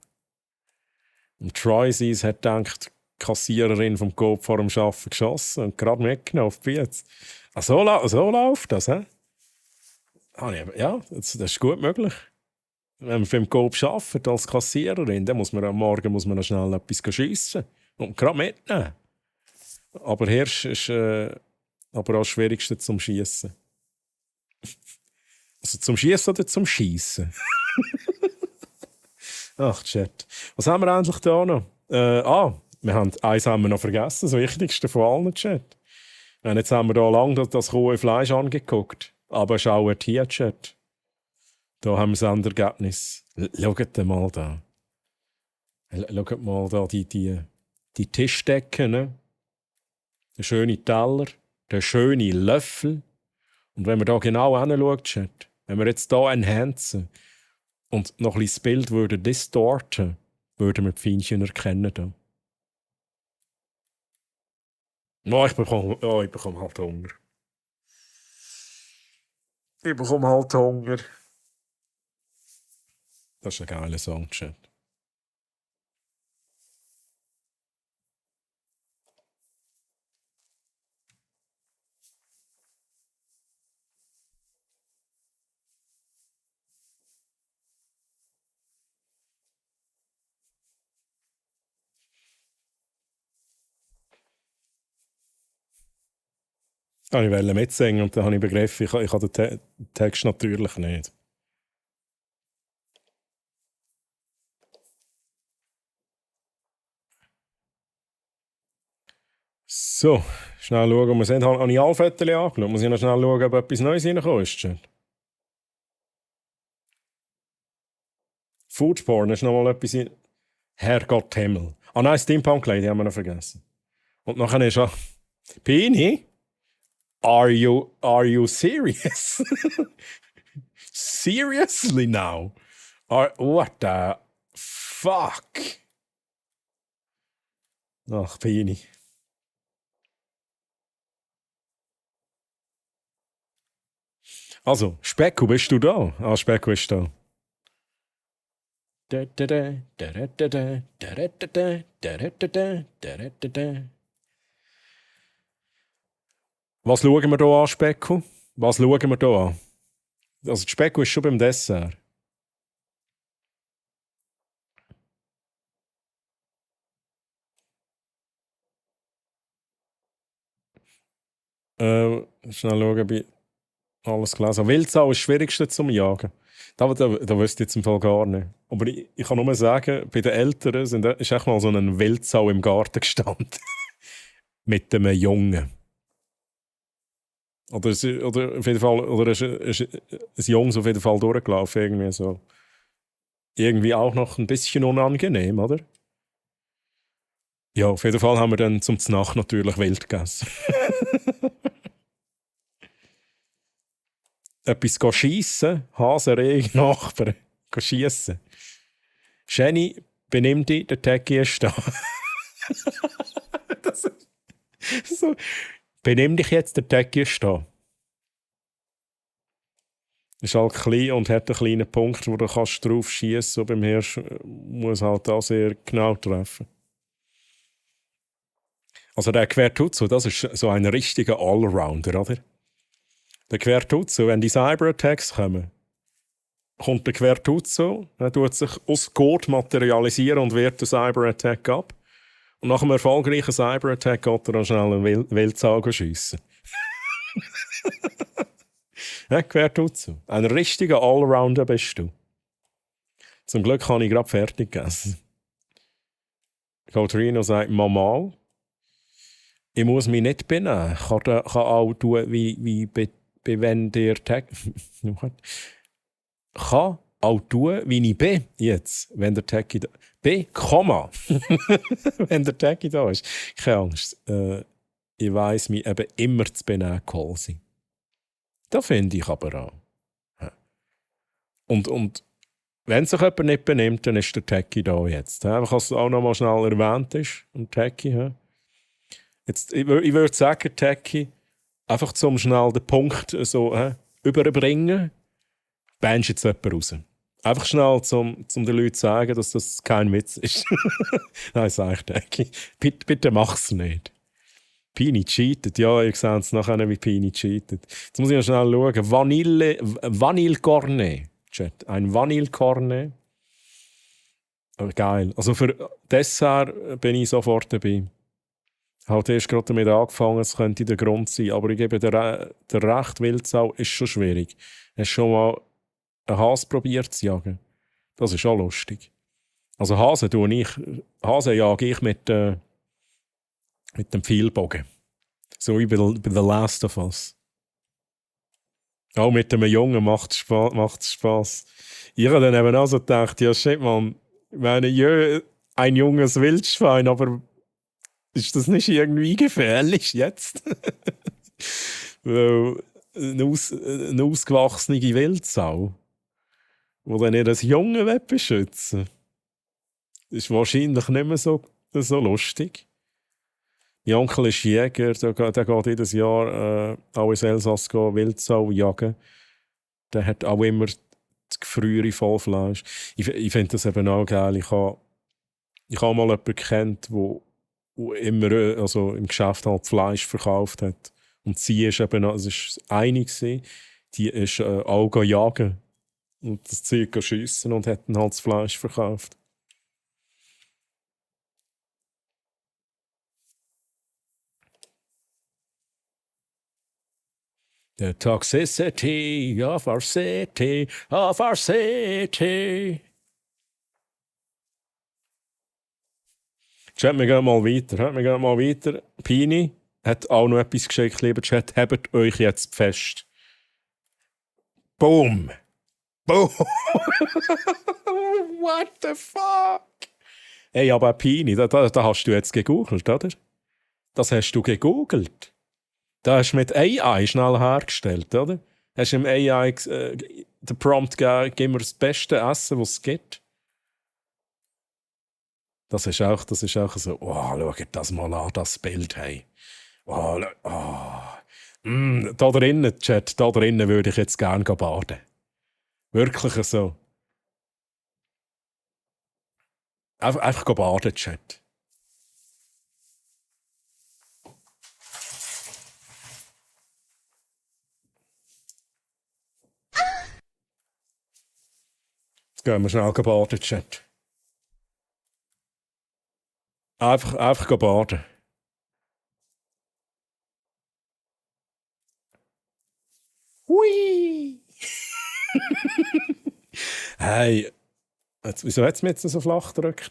Und Troy Seas hat gedacht, die Kassiererin vom Coop vor dem Arbeiten geschossen und gerade mitgenommen auf die Piez. So läuft das, hä? Ja, das ist gut möglich. Wenn man beim Coop arbeitet als Kassiererin, dann muss man am Morgen noch schnell etwas schiessen und gerade mitnehmen. Aber Hirsch ist aber auch das Schwierigste zum Schiessen. Also zum Schiessen oder zum Schiessen? Ach, Chat. Was haben wir eigentlich da noch? Eins haben wir noch vergessen, das Wichtigste von allen, Chat. Jetzt haben wir da lange das rohe Fleisch angeguckt. Aber schaut hier, Chat. Da haben wir das Endergebnis. Schaut mal da. Schaut mal da die Tischdecken, ne? Der schöne Teller, der schöne Löffel. Und wenn man da genau hinschaut, Chat, wenn wir jetzt hier enhancen und noch ein bisschen das Bild würden distorten, würden wir die Feinchen erkennen. Da. Oh, ich bekomme halt Hunger. Ich bekomme halt Hunger. Das ist ein geiler Song, Chat. Ich wollte mitsingen und dann habe ich begriffen, ich habe den Text natürlich nicht. So, schnell schauen, ob wir sind. Habe ich alle Fotos angeschaut? Muss ich noch schnell schauen, ob etwas Neues reingekommen ist? Foodporn ist noch mal etwas in... Herrgott Himmel. Ah nein, Steampunk Lady haben wir noch vergessen. Und nachher ist auch... Pini? Are you serious? Seriously now? What the fuck? Ach, Pini. Also, Specku, bist du da? Ah, Specku ist da. Was schauen wir hier an, Specku? Was schauen wir hier an? Also, die Specku ist schon beim Dessert. Schnell schauen, bei alles gelesen. Wildsau ist das Schwierigste zum Jagen. Da wüsste ich jetzt im Fall gar nicht. Aber ich kann nur sagen, bei den Eltern ist echt mal so ein Wildsau im Garten gestanden. Mit einem Jungen. Oder auf jeden Fall, oder ist ein Jungs auf jeden Fall durchgelaufen. Irgendwie so. Irgendwie auch noch ein bisschen unangenehm, oder? Ja, auf jeden Fall haben wir dann zum Znacht natürlich wild gegessen. Etwas schiessen, Hasenregen, Nachbarn, schiessen. Jenny, benimm dich, der Tecki ist da. So. Benimm dich jetzt, der Tecki ist da. Ist halt klein und hat einen kleinen Punkt, wo du kannst drauf schiessen. Beim Hirsch muss halt auch sehr genau treffen. Also der Quertuzzo, das ist so ein richtiger Allrounder, oder? Der Quertuzzo, wenn die Cyberattacks kommen, kommt der Quertuzzo, dann tut sich aus Code materialisieren und wehrt den Cyberattack ab. Und nach einem erfolgreichen Cyberattack geht er dann schnell einen Wildsau schiessen. Ja, Quertuzzo. Ein richtiger Allrounder bist du. Zum Glück habe ich gerade fertig gegessen. Coltrino sagt, Mama, ich muss mich nicht benehmen. Ich kann auch tun, wie wenn der Tag. Kann auch tun, wie ich bin jetzt, wenn der Tag da bin, Komma. Wenn der Tag da ist. Keine Angst. Ich weiss mich eben immer zu benehmen, Kolsi. Das finde ich aber auch. Ja. Und wenn sich jemand nicht benimmt, dann ist der Tecki da jetzt. Einfach, dass es auch noch mal schnell erwähnt ist. Und Tecki, ja. Jetzt, ich würde sagen, Tecki, einfach zum schnell den Punkt so überbringen, bannst jetzt jemanden raus. Einfach schnell, um den Leuten zu sagen, dass das kein Witz ist. Nein, sag ich, Tecki. Bitte mach's nicht. Pini cheatet. Ja, ihr seht es nachher, wie Pini cheatet. Jetzt muss ich noch schnell schauen. Vanille-Cornet. Chat. Ein Vanille-Cornet. Geil. Also für Dessert bin ich sofort dabei. Ich habe erst gerade damit angefangen, es könnte der Grund sein. Aber ich gebe der recht, Wildsau ist schon schwierig. Hast du schon mal einen Hase probiert zu jagen? Das ist auch lustig. Also Hasen jage ich mit Mit dem Pfeilbogen. So wie bei The Last of Us. Auch mit einem Jungen macht es Spaß. Ich habe dann eben auch so gedacht, ja shit, man, ich meine, ja, ein junges Wildschwein, aber ist das nicht irgendwie gefährlich jetzt? Weil eine ausgewachsene Wildsau, die dann ihr das Junge beschützen will, ist wahrscheinlich nicht mehr so lustig. Mein Onkel ist Jäger, der geht jedes Jahr auch ins Elsass Wildsau jagen. Der hat auch immer das Gefriere voll Fleisch. Ich finde das eben auch geil. Ich habe mal jemanden gekannt, der immer also im Geschäft halt Fleisch verkauft hat. Und sie ist eben, es war eine, die ist auch jagen und das Zeug schiessen und hat dann halt das Fleisch verkauft. The toxicity of our city, of our city. Chat, wir gehen mal weiter. Pini hat auch noch etwas geschickt, lieber Chat. Habt euch jetzt fest. Boom! Boom! What the fuck? Ey, aber Pini, da hast du jetzt gegoogelt, oder? Das hast du gegoogelt. Da hast du mit AI schnell hergestellt, oder? Hast du im AI den Prompt gegeben, gib mir das beste Essen, was es gibt? Das ist auch so, oh, schaut das mal an, das Bild, hey. Oh, da drinnen, Chat, da drinnen würde ich jetzt gerne baden. Wirklich so. Einfach baden, Chat. Jetzt gehen wir schnell baden, Chat. Einfach baden. Hui! Hey, wieso hat es mich jetzt so flach gedrückt?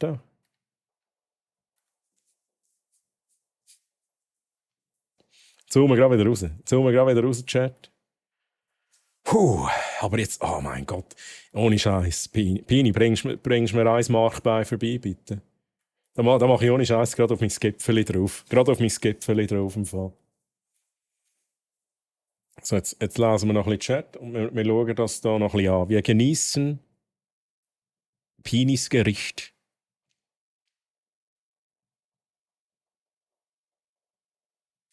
Zoomen wir gerade wieder raus, Chat. Puh, aber jetzt, oh mein Gott, ohne Scheiß. Pini, bringst du mir ein Markbein vorbei, bitte? Da mache ich ohne Scheiß gerade auf mein Gipfeli drauf. Im Fall. So, jetzt lesen wir noch ein bisschen Chat und wir schauen das da noch ein bisschen an. Wir genießen Pinis Gericht.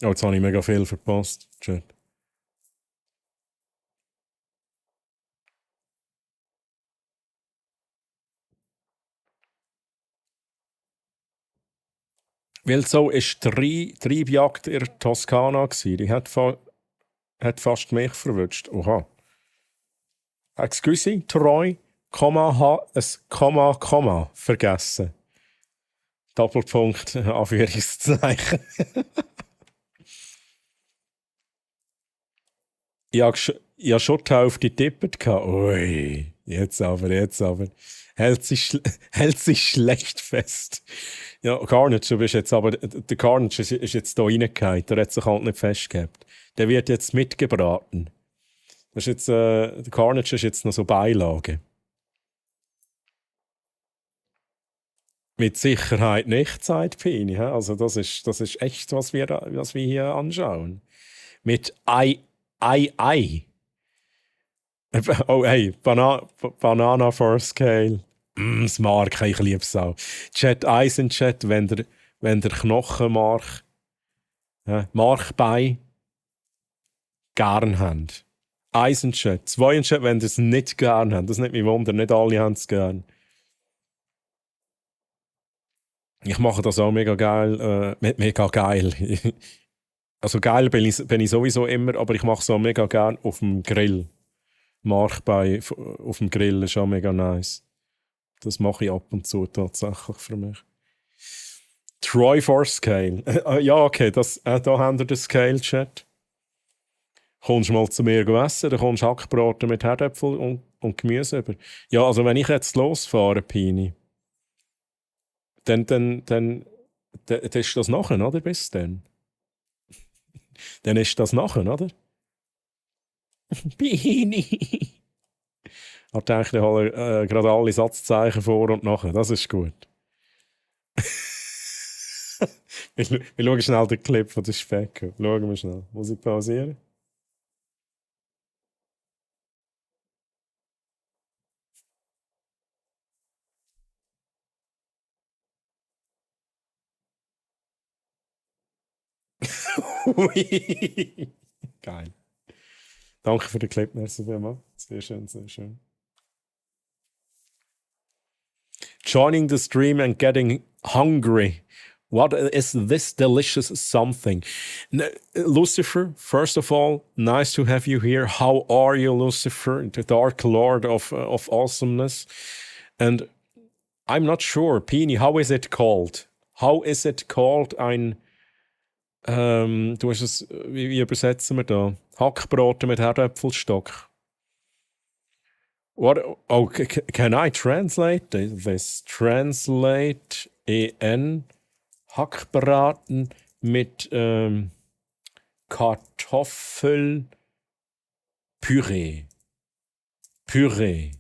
Oh, jetzt habe ich mega viel verpasst, Chat. Wildsau war Treibjagd in der Toskana. Die hat fast mich verwünscht. Oha. Excuse, Troy, Komma, vergessen. Doppelpunkt, Anführungszeichen. Ich habe schon die Hälfte getippt. Ui, jetzt aber. Hält sich schlecht fest. Ja, Carnage, du bist jetzt aber... Der Carnage ist jetzt hier reingefallen. Der hat sich halt nicht festgehabt. Der wird jetzt mitgebraten. Das ist jetzt, der Carnage ist jetzt noch so Beilage. Mit Sicherheit nicht, sagt Pini. Also das ist echt, was wir hier anschauen. Mit Ei. Oh, hey, Banana for Scale. Das Mark, ich liebe es auch. Chat Eisenchat, wenn der Knochenmark, Markbein gern habt. Eisenchat. Zweienchat, wenn ihr es nicht gern habt. Das ist nicht mein Wunder, nicht alle haben es gern. Ich mache das auch mega geil. Mega geil. Also geil bin ich sowieso immer, aber ich mache es auch mega gern auf dem Grill. Markbein auf dem Grill ist auch mega nice. Das mache ich ab und zu tatsächlich für mich. Troy for Scale. Ja, okay, da haben wir den Scale-Chat. Kommst du mal zu mir essen, dann kommst du Hackbraten mit Herdäpfel und Gemüse über. Ja, also wenn ich jetzt losfahre, Pini, dann Das ist das nachher, oder? Bis dann. Dann ist das nachher, oder? Bini. Ich denke, ich hole gerade alle Satzzeichen vor und nachher. Das ist gut. wir schauen schnell den Clip von der Specko. Schauen wir schnell. Muss ich pausieren? Ui. Geil. Danke für den Clip, merci vielmals. Sehr schön, sehr schön. Joining the stream and getting hungry. What is this delicious something? Lucifer, first of all, nice to have you here. How are you, Lucifer, the Dark Lord of awesomeness? And I'm not sure, Pini, how is it called? How is it called? Du hast es, wie übersetzen wir da? Hackbraten mit Herdäpfelstock. What? Oh, can I translate this? Translate en Hackbraten mit Kartoffelpüree. Püree.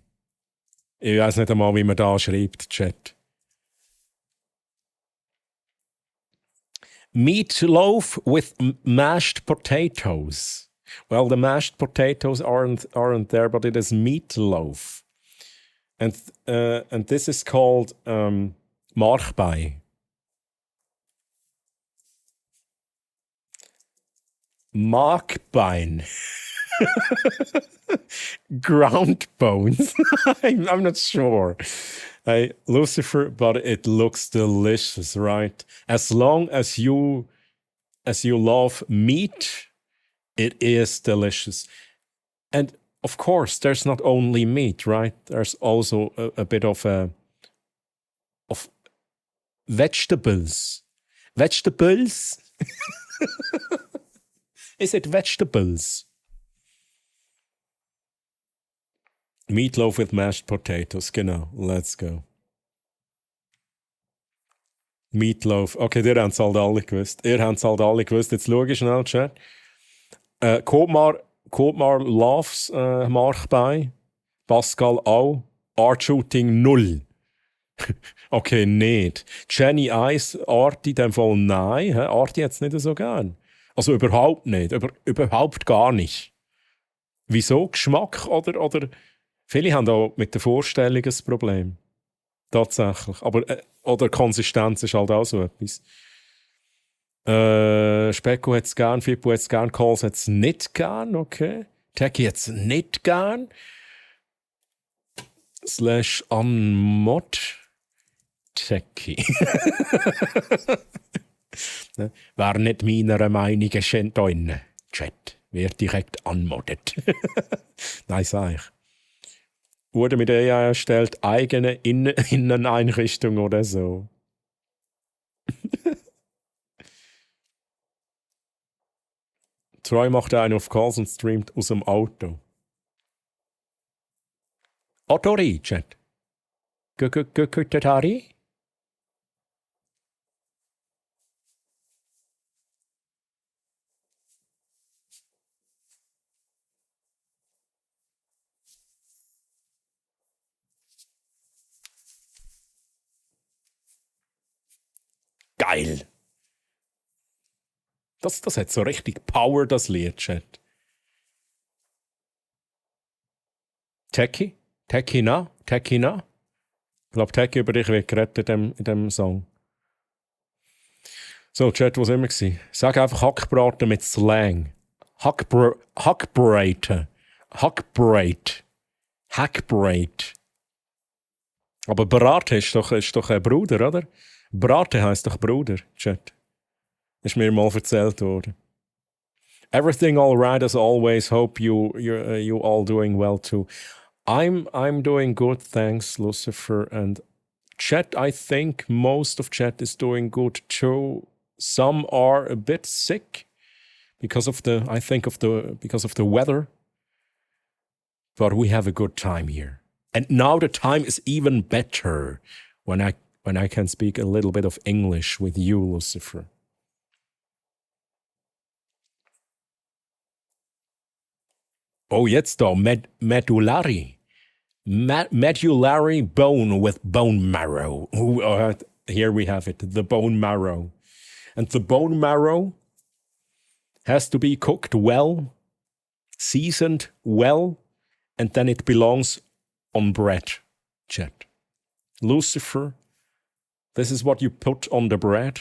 Ich weiß nicht einmal, wie man da schreibt, Chat. Meatloaf with mashed potatoes. Well, the mashed potatoes aren't there, but it is meatloaf, and this is called Marchbein. Markbein. Ground bones. I'm not sure. Hey, Lucifer, but it looks delicious, right? As long as you love meat, it is delicious. And of course, there's not only meat, right? There's also a bit of vegetables. Vegetables? Is it vegetables? Meatloaf with mashed potatoes, genau. Let's go. Meatloaf. Okay, ihr habt es halt alle gewusst. Jetzt schau ich schnell, Chat. Kotmar loves Marchbein. Pascal auch. Art Shooting 0. Okay, nicht. Jenny Ice, Arti in dem Fall nein. Arti hat es nicht so gern. Also überhaupt nicht. Überhaupt gar nicht. Wieso? Geschmack oder viele haben auch mit der Vorstellung ein Problem. Tatsächlich. Aber, oder Konsistenz ist halt auch so etwas. Specko hat es gern, Fippo hat es gern, Calls hat es nicht gern, okay. Techie hat es nicht gern. / unmod Techie. Wer nicht meiner Meinung ist, in Chat. Wird direkt unmoddet. Nein, sag ich. Wurde mit AI erstellt, eigene Inneneinrichtung oder so. Troy macht einen auf Calls und streamt aus dem Auto. Autori, Chat. Göttetari? Geil. Das hat so richtig Power, das Lied, Chat. Techie na? Ich glaube, Techie über dich wird gerettet in dem Song. So, Chat, wo sind wir gewesen? Sag einfach Hackbraten mit Slang. Hackbrate. Aber Braten ist doch ein Bruder, oder? Braten heisst doch Bruder, Chat. Ist mir mal erzählt worden. Everything all right as always. Hope you all doing well too. I'm doing good, thanks, Lucifer. And chat, I think most of chat is doing good too. Some are a bit sick because of the weather. But we have a good time here. And now the time is even better when I when I can speak a little bit of English with you, Lucifer. Oh, jetzt da, medullary. Medullary bone with bone marrow. Here we have it, the bone marrow. And the bone marrow has to be cooked well, seasoned well, and then it belongs on bread, chat. Lucifer, this is what you put on the bread,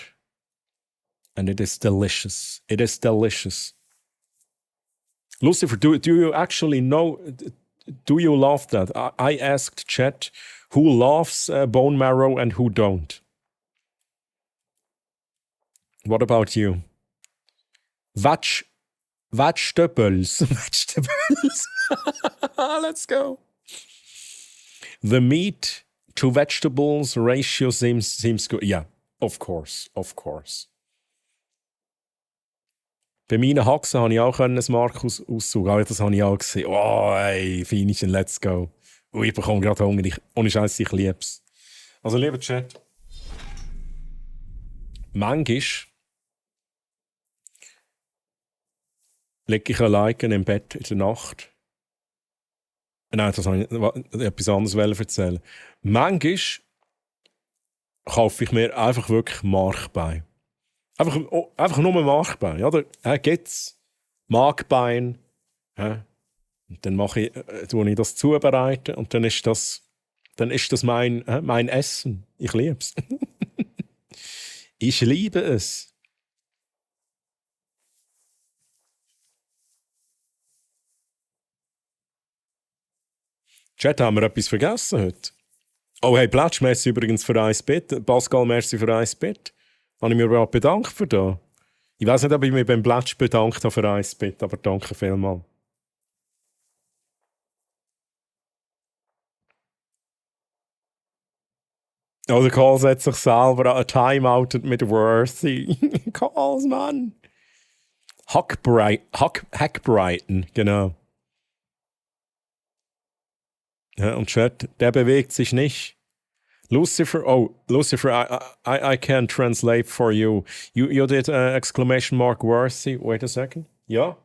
and it is delicious. It is delicious. Lucifer, do you actually know, do you love that? I asked chat who loves bone marrow and who don't. What about you? Vegetables. Vegetables. Let's go. The meat to vegetables ratio seems good. Yeah, of course. Bei meinen Haxen konnte ich auch ein Markus aussuchen. Aber das habe ich auch gesehen. Oh, ey, Feinchen, let's go. Und ich bekomme gerade Hunger. Ohne Scheiß, ich liebe es. Also, lieber Chat. Manchmal lege ich alleine im Bett in der Nacht. Nein, das habe ich etwas anderes erzählen. Manchmal kaufe ich mir einfach wirklich Markbein. Einfach nur Markbein. Oder? Gibt's Markbein. Und dann tue ich das zubereiten und dann ist das mein Essen. Ich liebe es. Ich liebe es. Chat, haben wir etwas vergessen heute? Oh, hey, Platsch, merci übrigens für 1 Bit. Pascal, merci für 1 Bit. Habe ich mir überhaupt bedankt für das? Ich weiß nicht, ob ich mich beim Platsch bedankt habe für 1 Bit, aber danke vielmals. Oh, der Call setzt sich selber an Timeoutet mit Worthy. Calls, Mann. Hackbrighton, genau. Ja, und Chat, der bewegt sich nicht. Lucifer, I can translate for you. You did exclamation mark worthy. Wait a second. Yeah?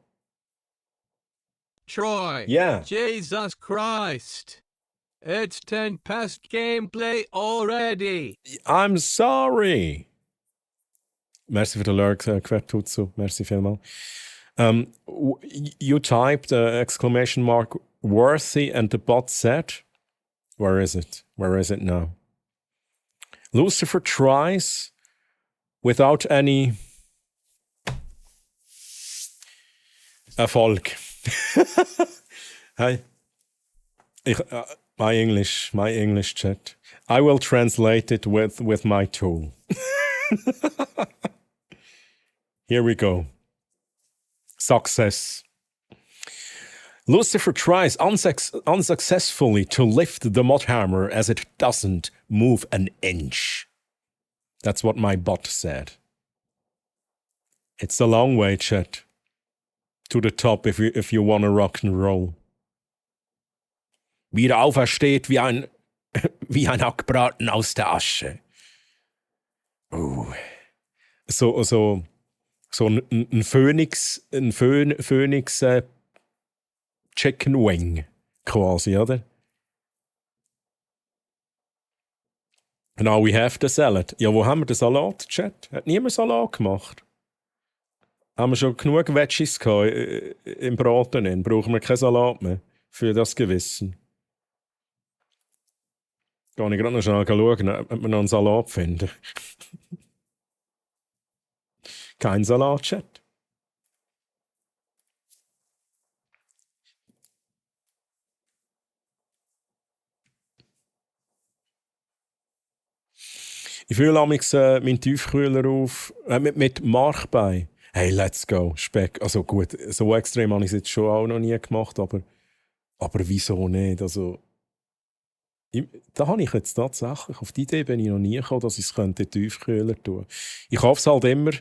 Troy. Yeah. Jesus Christ. It's 10 past gameplay already. I'm sorry. Merci für den Lurk, Quertutsu. Merci vielmals. You typed exclamation mark worthy and the bot said, where is it? Where is it now? Lucifer tries without any Erfolg. Hey, my English chat. I will translate it with my tool. Here we go. Success. Lucifer tries unsuccessfully to lift the mod hammer as it doesn't move an inch. That's what my bot said. It's a long way, chat, to the top if you want to rock and roll. Wieder aufersteht wie ein Hackbraten aus der Asche. So ein Phönix Chicken Wing, quasi, oder? Now we have the salad. Ja, wo haben wir den Salat, Chat? Hat niemand Salat gemacht? Haben wir schon genug Veggies gehabt im Braten? Brauchen wir keinen Salat mehr für das Gewissen? Kann ich gerade noch schnell schauen, ob wir noch einen Salat finden. Kein Salat, Chat. Ich fühle amigs meinen Tiefkühler auf mit Markbein. Hey, let's go, Speck. Also gut, so extrem habe ich es jetzt schon auch noch nie gemacht, aber wieso nicht? Also, da habe ich jetzt tatsächlich, auf die Idee bin ich noch nie gekommen, dass ich es in den Tiefkühler tun könnte. Ich kaufe es halt immer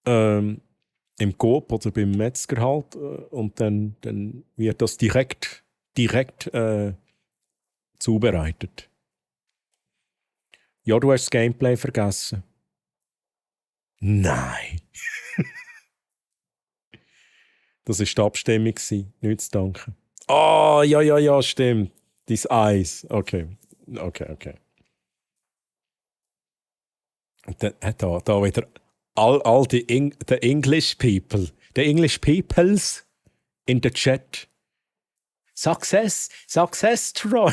im Coop oder beim Metzger halt und dann wird das direkt zubereitet. Ja, du hast das Gameplay vergessen. Nein. Das war die Abstimmung. Nichts zu danken. Ah, ja, stimmt. Dein Eis. Okay. Und dann, da wieder all die the English people. The English peoples in the chat. Success, Troy.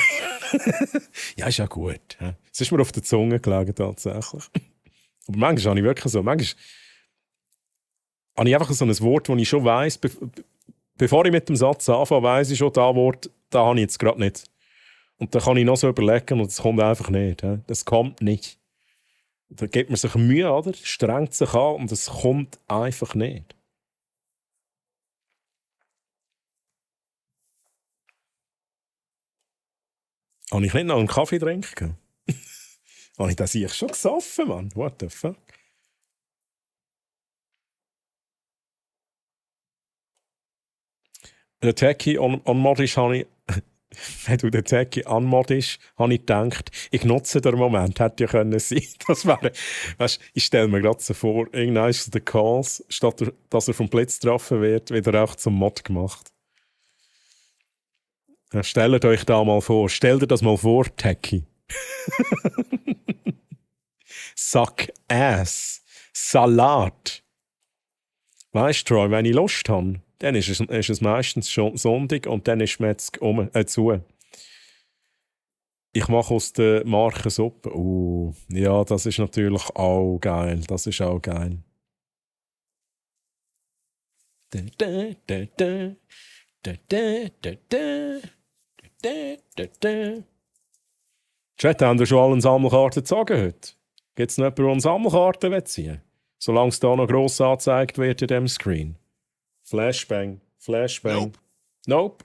Ja, ist ja gut. Es ist mir auf der Zunge gelegen, tatsächlich. Aber manchmal habe ich wirklich so. Manchmal habe ich einfach so ein Wort, das ich schon weiss, bevor ich mit dem Satz anfange, weiss ich schon, das Wort, das habe ich jetzt gerade nicht. Und dann kann ich noch so überlegen und es kommt einfach nicht. Das kommt nicht. Da gibt man sich Mühe, oder? Strengt sich an und es kommt einfach nicht. Habe ich nicht noch einen Kaffee trinken? Habe ich das hier schon gesoffen, Mann? What the fuck? Der Techie unmodisch habe ich... Wenn du den Techie unmodisch, habe ich gedacht, ich nutze den Moment, hätte ja können sein. Das wäre... Weißt, ich stelle mir gerade so vor, irgendeiner von den Calls, statt dass er vom Blitz getroffen wird, wird er auch zum Mod gemacht. Ja, stellt euch da mal vor. Stellt dir das mal vor, Techie. Suck Ass. Salat. Weißt du, Troy, wenn ich Lust habe, dann ist es meistens schon Sonntag und dann ist Metzg zu. Ich mache aus der Marke Suppe. Ja, das ist natürlich auch geil. Das ist auch geil. Chat, haben wir schon alle eine Sammelkarte gezogen heute? Gibt es noch jemanden, der eine Sammelkarte ziehen will? Solange es da noch gross angezeigt wird in diesem Screen. Flashbang. Nope.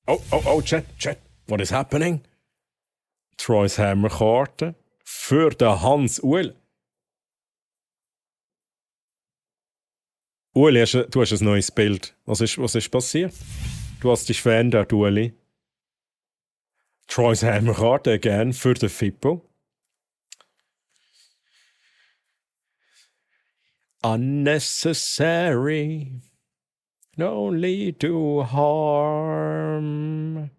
Oh, Chat. What is happening? Troy's Hammerkarte für den Hans Uhl. Ueli, du hast ein neues Bild. Was ist passiert? Du hast dich verändert, Ueli. Troy's Hammerkarte again für den Fippo. Unnecessary. Only do harm.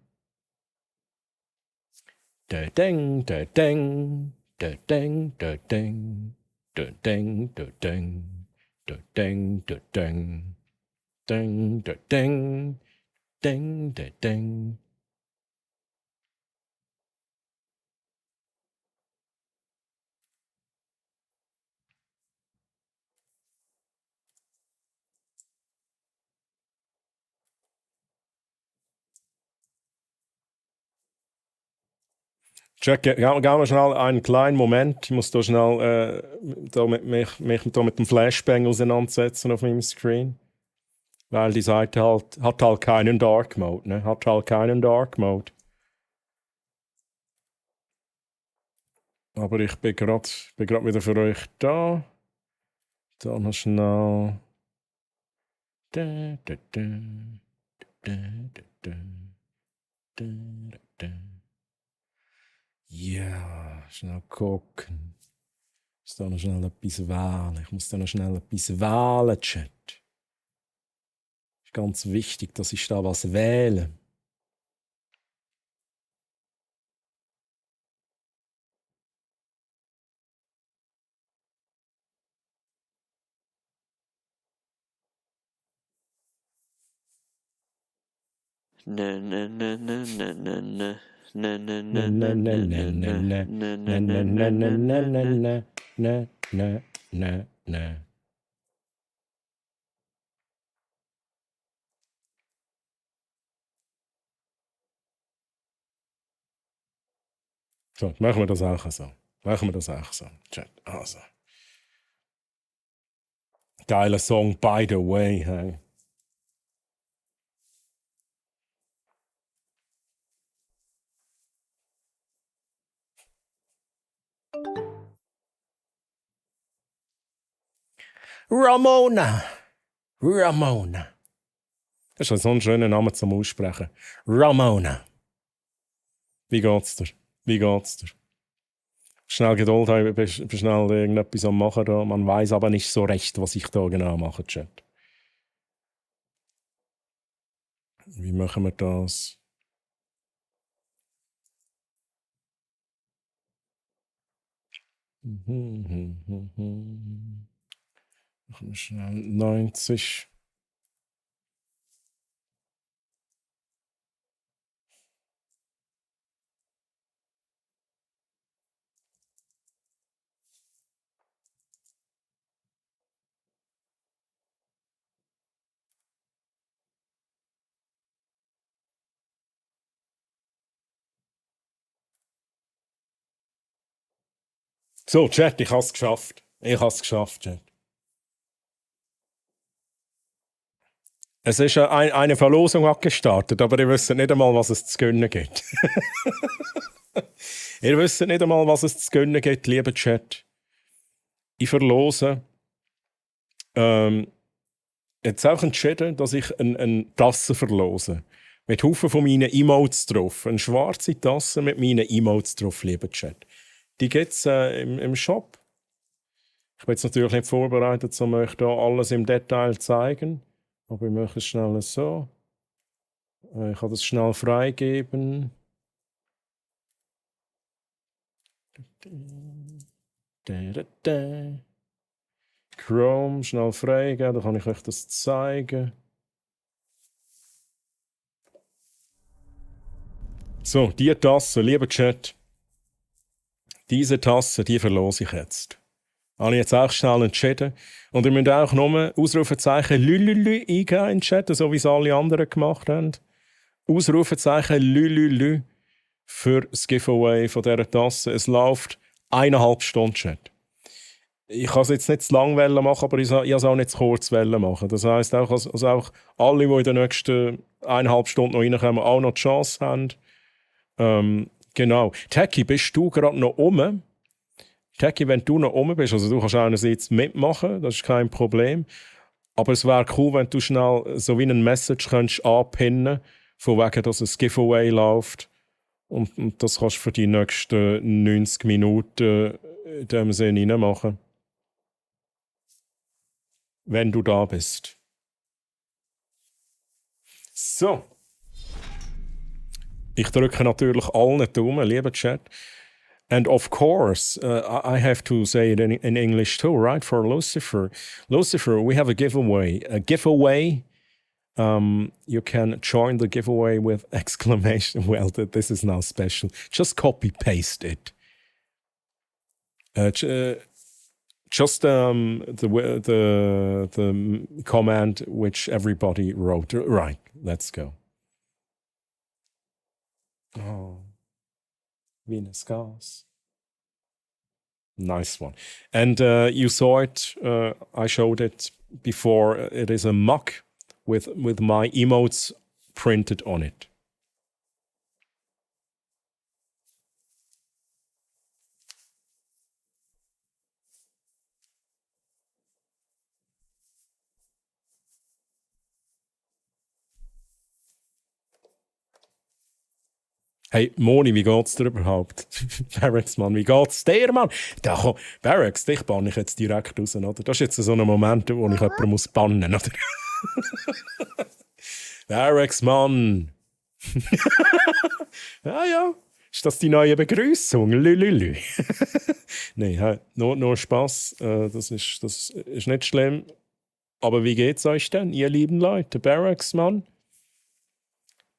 Da-ding. Da-ding. Da-ding. Da-ding. Ding. Check, geh mal schnell einen kleinen Moment. Ich muss da schnell mich mit dem Flashbang auseinandersetzen auf meinem Screen. Weil die Seite hat halt keinen Dark Mode, ne? Aber ich bin gerade wieder für euch da. Da noch schnell. Ja, schnell gucken. Ich muss da noch schnell etwas wählen. Chat. Ist ganz wichtig, dass ich da was wähle. So, machen wir das auch so. Chat. Also. Geiler Song, by the way. Hey. Ramona. Ramona. Das ist so ein schöner Name zum Aussprechen. Ramona. Wie geht's dir? Wie geht's dir? Schnell Geduld haben, ich bin schnell irgendetwas am Machen da. Man weiß aber nicht so recht, was ich da genau mache, Chat. Wie machen wir das? Machen wir schnell 90. So, Chat, ich habe es geschafft. Ich habe es geschafft, Chat. Es ist eine Verlosung gestartet, aber ihr wisst nicht einmal, was es zu gönnen gibt. Ihr wisst nicht einmal, was es zu gönnen gibt, lieber Chat. Ich verlose jetzt auch entschieden, dass ich eine Tasse verlose. Mit Haufen von meinen Emotes drauf. Eine schwarze Tasse mit meinen Emotes drauf, lieber Chat. Die gibt es im Shop. Ich bin jetzt natürlich nicht vorbereitet, um euch da alles im Detail zu zeigen. Aber ich mache es schnell so. Ich kann das schnell freigeben. Chrome, schnell freigeben, dann kann ich euch das zeigen. So, diese Tasse, lieber Chat. Diese Tasse, die verlose ich jetzt. Habe ich jetzt auch schnell entschieden. Und ihr müsst auch nur Ausrufezeichen Lülülü eingeben in den Chat, so wie es alle anderen gemacht haben. Ausrufezeichen Lülülü für das Giveaway von dieser Tasse. Es läuft 1,5 Stunden, Chat. Ich kann es jetzt nicht zu lang machen, aber ich kann es auch nicht zu kurz machen. Das heisst auch, dass auch alle, die in den nächsten 1,5 Stunden noch reinkommen, auch noch die Chance haben. Genau. Techie, bist du gerade noch oben? Techie, wenn du noch oben bist, also du kannst einerseits mitmachen, das ist kein Problem. Aber es wäre cool, wenn du schnell so wie ein Message könntest anpinnen, von wegen, dass ein Giveaway läuft. Und das kannst du für die nächsten 90 Minuten in dem Sinne machen. Wenn du da bist. So. Ich drücke natürlich allen Daumen, lieber Chat. And of course, I have to say it in English too, right? For Lucifer. Lucifer, we have a giveaway. A giveaway. You can join the giveaway with exclamation. Well, this is now special. Just copy paste it. Just the command which everybody wrote. Right. Let's go. Oh. Venus gas. Nice one. And you saw it, I showed it before. It is a mug with my emotes printed on it. Hey, Moni, wie geht's dir überhaupt? Barracks, Mann, wie geht's dir, Mann? Da, komm, Barracks, dich banne ich jetzt direkt raus, oder? Das ist jetzt so ein Moment, wo ich jemanden muss bannen, oder? Barracks, Mann! Ja. Ist das die neue Begrüßung? Lülülü. Nein, nur Spaß. Das ist nicht schlimm. Aber wie geht's euch denn, ihr lieben Leute? Barracks, Mann?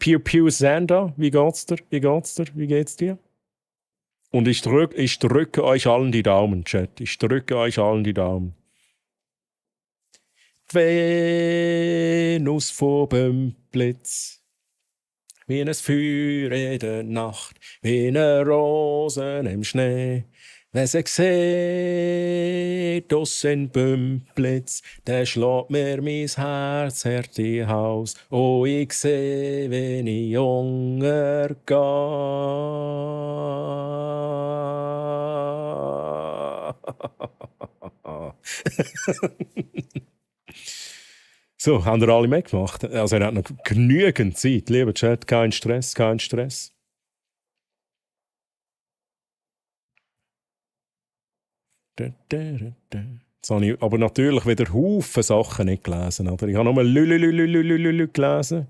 Pew Pew Sander, wie geht's dir? Wie geht's dir? Und ich drücke euch allen die Daumen, Chat. Ich drücke euch allen die Daumen. Die Venus vor dem Blitz, wie ein Feuer in der Nacht, wie eine Rosen im Schnee. Wenn sie sieht, draussen Bümplitz, dann schlägt mir mein Herz härte Haus. Oh, ich seh, wenn ich junger gehe. So, haben wir alle mitgemacht? Also er hat noch genügend Zeit. Lieber Chat, kein Stress, kein Stress. Jetzt habe ich aber natürlich wieder Haufen Sachen nicht gelesen. Oder? Ich habe nur Lülülülülülülü gelesen.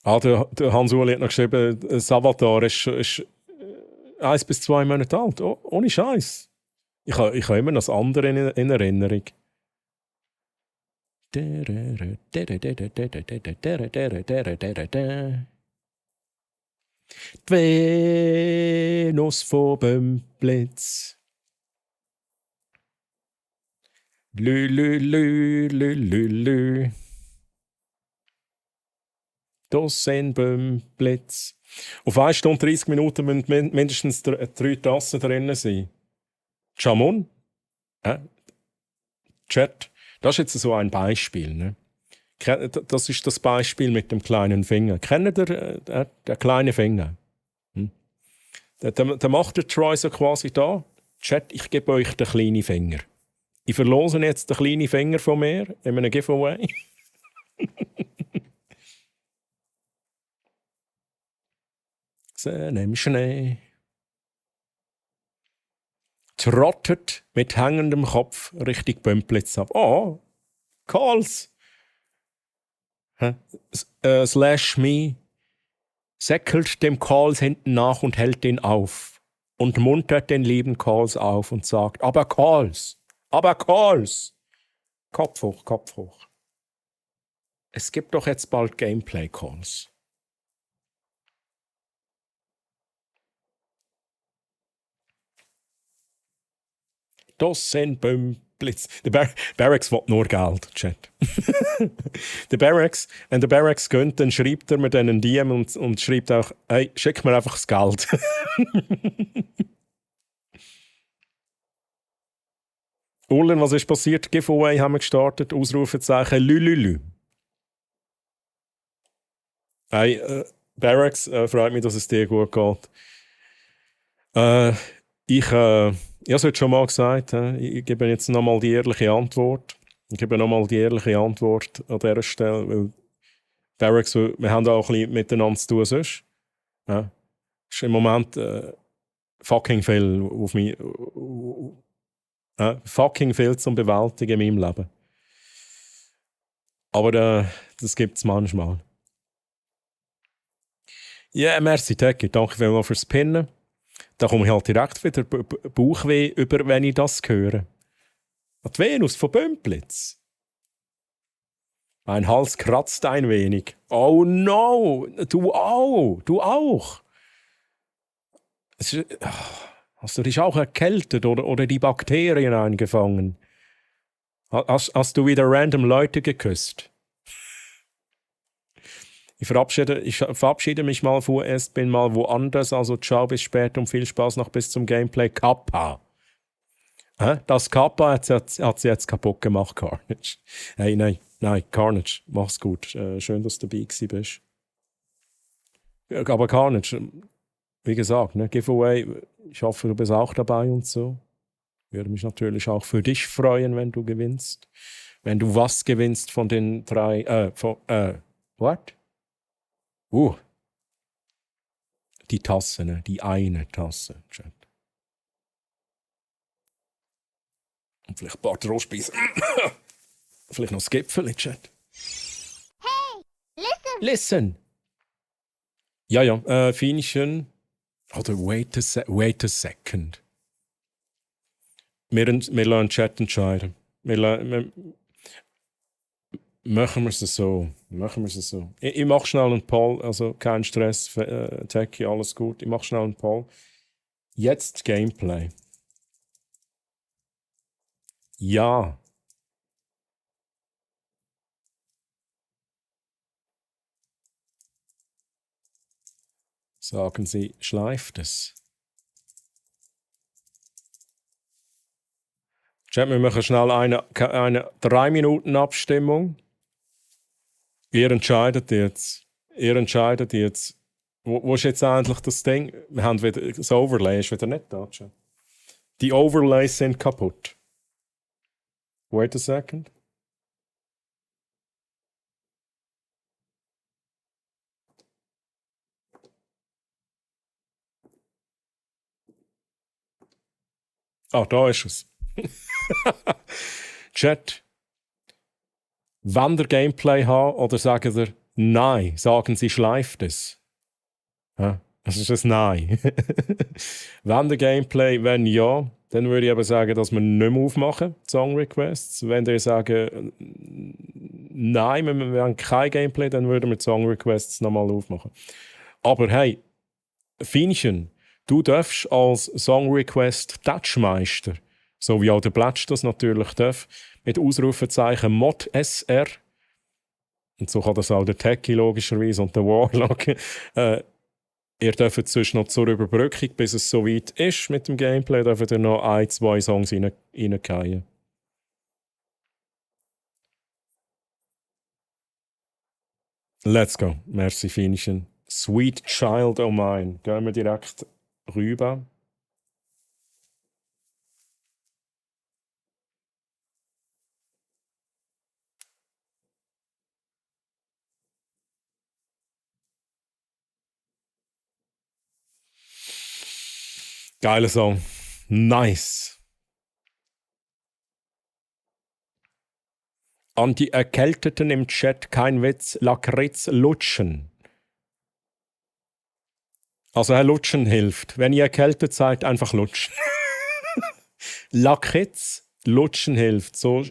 Der Hans-Uli hat noch geschrieben, das Avatar ist 1 bis 2 Monate alt. Oh, ohne Scheiß. Ich habe immer noch das andere in Erinnerung. Die Venus von Bömplitz. Lü, lü, lü, lü, lü, lü. Das sind Bömplitz. Auf 1 Stunde 30 Minuten müssen mindestens 3 Tassen drin sein. Jamon? Chat? Das ist jetzt so ein Beispiel. Ne? Das ist das Beispiel mit dem kleinen Finger. Kennt ihr den kleinen Finger? Da macht der Troy so quasi da. Chat, ich gebe euch den kleinen Finger. Ich verlose jetzt den kleinen Finger von mir in einem Giveaway. Sehen im Schnee. Trottet mit hängendem Kopf Richtung Bömplitz ab. Oh, Calls. Slash me säckelt dem Calls hinten nach und hält ihn auf und muntert den lieben Calls auf und sagt, aber Calls, Kopf hoch, Kopf hoch. Es gibt doch jetzt bald Gameplay-Calls. Das sind Bömplitz. Der Barracks will nur Geld, Chat. der Barracks gönnt, dann schreibt er mir dann einen DM und schreibt auch, hey, schick mir einfach das Geld. Ullen, was ist passiert? Giveaway haben wir gestartet, Ausrufezeichen Lülülü. Hey, Barracks, freut mich, dass es dir gut geht. Ich habe es heute schon mal gesagt, ich gebe jetzt nochmal die ehrliche Antwort. Ich gebe nochmal die ehrliche Antwort an dieser Stelle, weil Barracks, wir haben auch ein bisschen miteinander zu tun sonst. Ja. Es ist im Moment fucking viel auf mich, fucking viel zum Bewältigen in meinem Leben. Aber das gibt es manchmal. Ja, merci Teki, danke vielmals fürs Pinnen. Da komme ich halt direkt wieder Bauchweh über, wenn ich das höre. Die Venus von Bömplitz. Mein Hals kratzt ein wenig. Oh no, du auch. Hast du dich auch erkältet oder die Bakterien eingefangen? Hast du wieder random Leute geküsst? Ich verabschiede mich mal vorerst, bin mal woanders, also ciao, bis später und viel Spaß noch bis zum Gameplay. Kappa. Das Kappa hat sie jetzt kaputt gemacht, Carnage. Hey, nein, Carnage, mach's gut. Schön, dass du dabei bist. Aber Carnage, wie gesagt, ne, Giveaway, ich hoffe, du bist auch dabei und so. Würde mich natürlich auch für dich freuen, wenn du gewinnst. Wenn du was gewinnst von den 3, what? Die Tasse, ne? Die eine Tasse, Chat. Und vielleicht ein paar Trostbeissen. Vielleicht noch das Gipfel, Chat. Hey, listen! Ja, Fienchen. Oder wait a second. Wir lassen Chat entscheiden. Machen wir es so. Ich mache schnell einen Poll, also kein Stress, Techie, alles gut. Ich mache schnell einen Poll. Jetzt Gameplay. Ja. Sagen Sie, schleift es? Chat, wir machen schnell eine 3-Minuten-Abstimmung. Ihr entscheidet jetzt. Wo ist jetzt eigentlich das Ding? Wir haben wieder das Overlay, ist wieder nicht da. Die Overlays sind kaputt. Wait a second. Ah, da ist es. Chat. Wollt ihr Gameplay haben oder sagen ihr Nein? Sagen sie, schleift es. Ja, das ist ein Nein. Wenn der Gameplay, wenn ja, dann würde ich aber sagen, dass wir nicht mehr aufmachen, Song Requests. Wenn ihr sagen, nein, wir haben kein Gameplay, dann würden wir die Song Requests nochmal aufmachen. Aber hey, Fienchen, du darfst als Song Request Touchmeister, so wie auch der Plätsch das natürlich darf, mit Ausrufezeichen Mod SR, und so kann das auch der Techie logischerweise und der Warlock, ihr dürft sonst noch zur Überbrückung, bis es soweit ist mit dem Gameplay, dürft ihr noch 1, 2 Songs reingehen. Let's go. Merci, Fienchen. Sweet Child O' Mine. Gehen wir direkt rüber. Geiler Song. Nice. An die Erkälteten im Chat, kein Witz, Lakritz lutschen. Also Herr Lutschen hilft. Wenn ihr erkältet seid, einfach lutschen. Lakritz lutschen hilft. So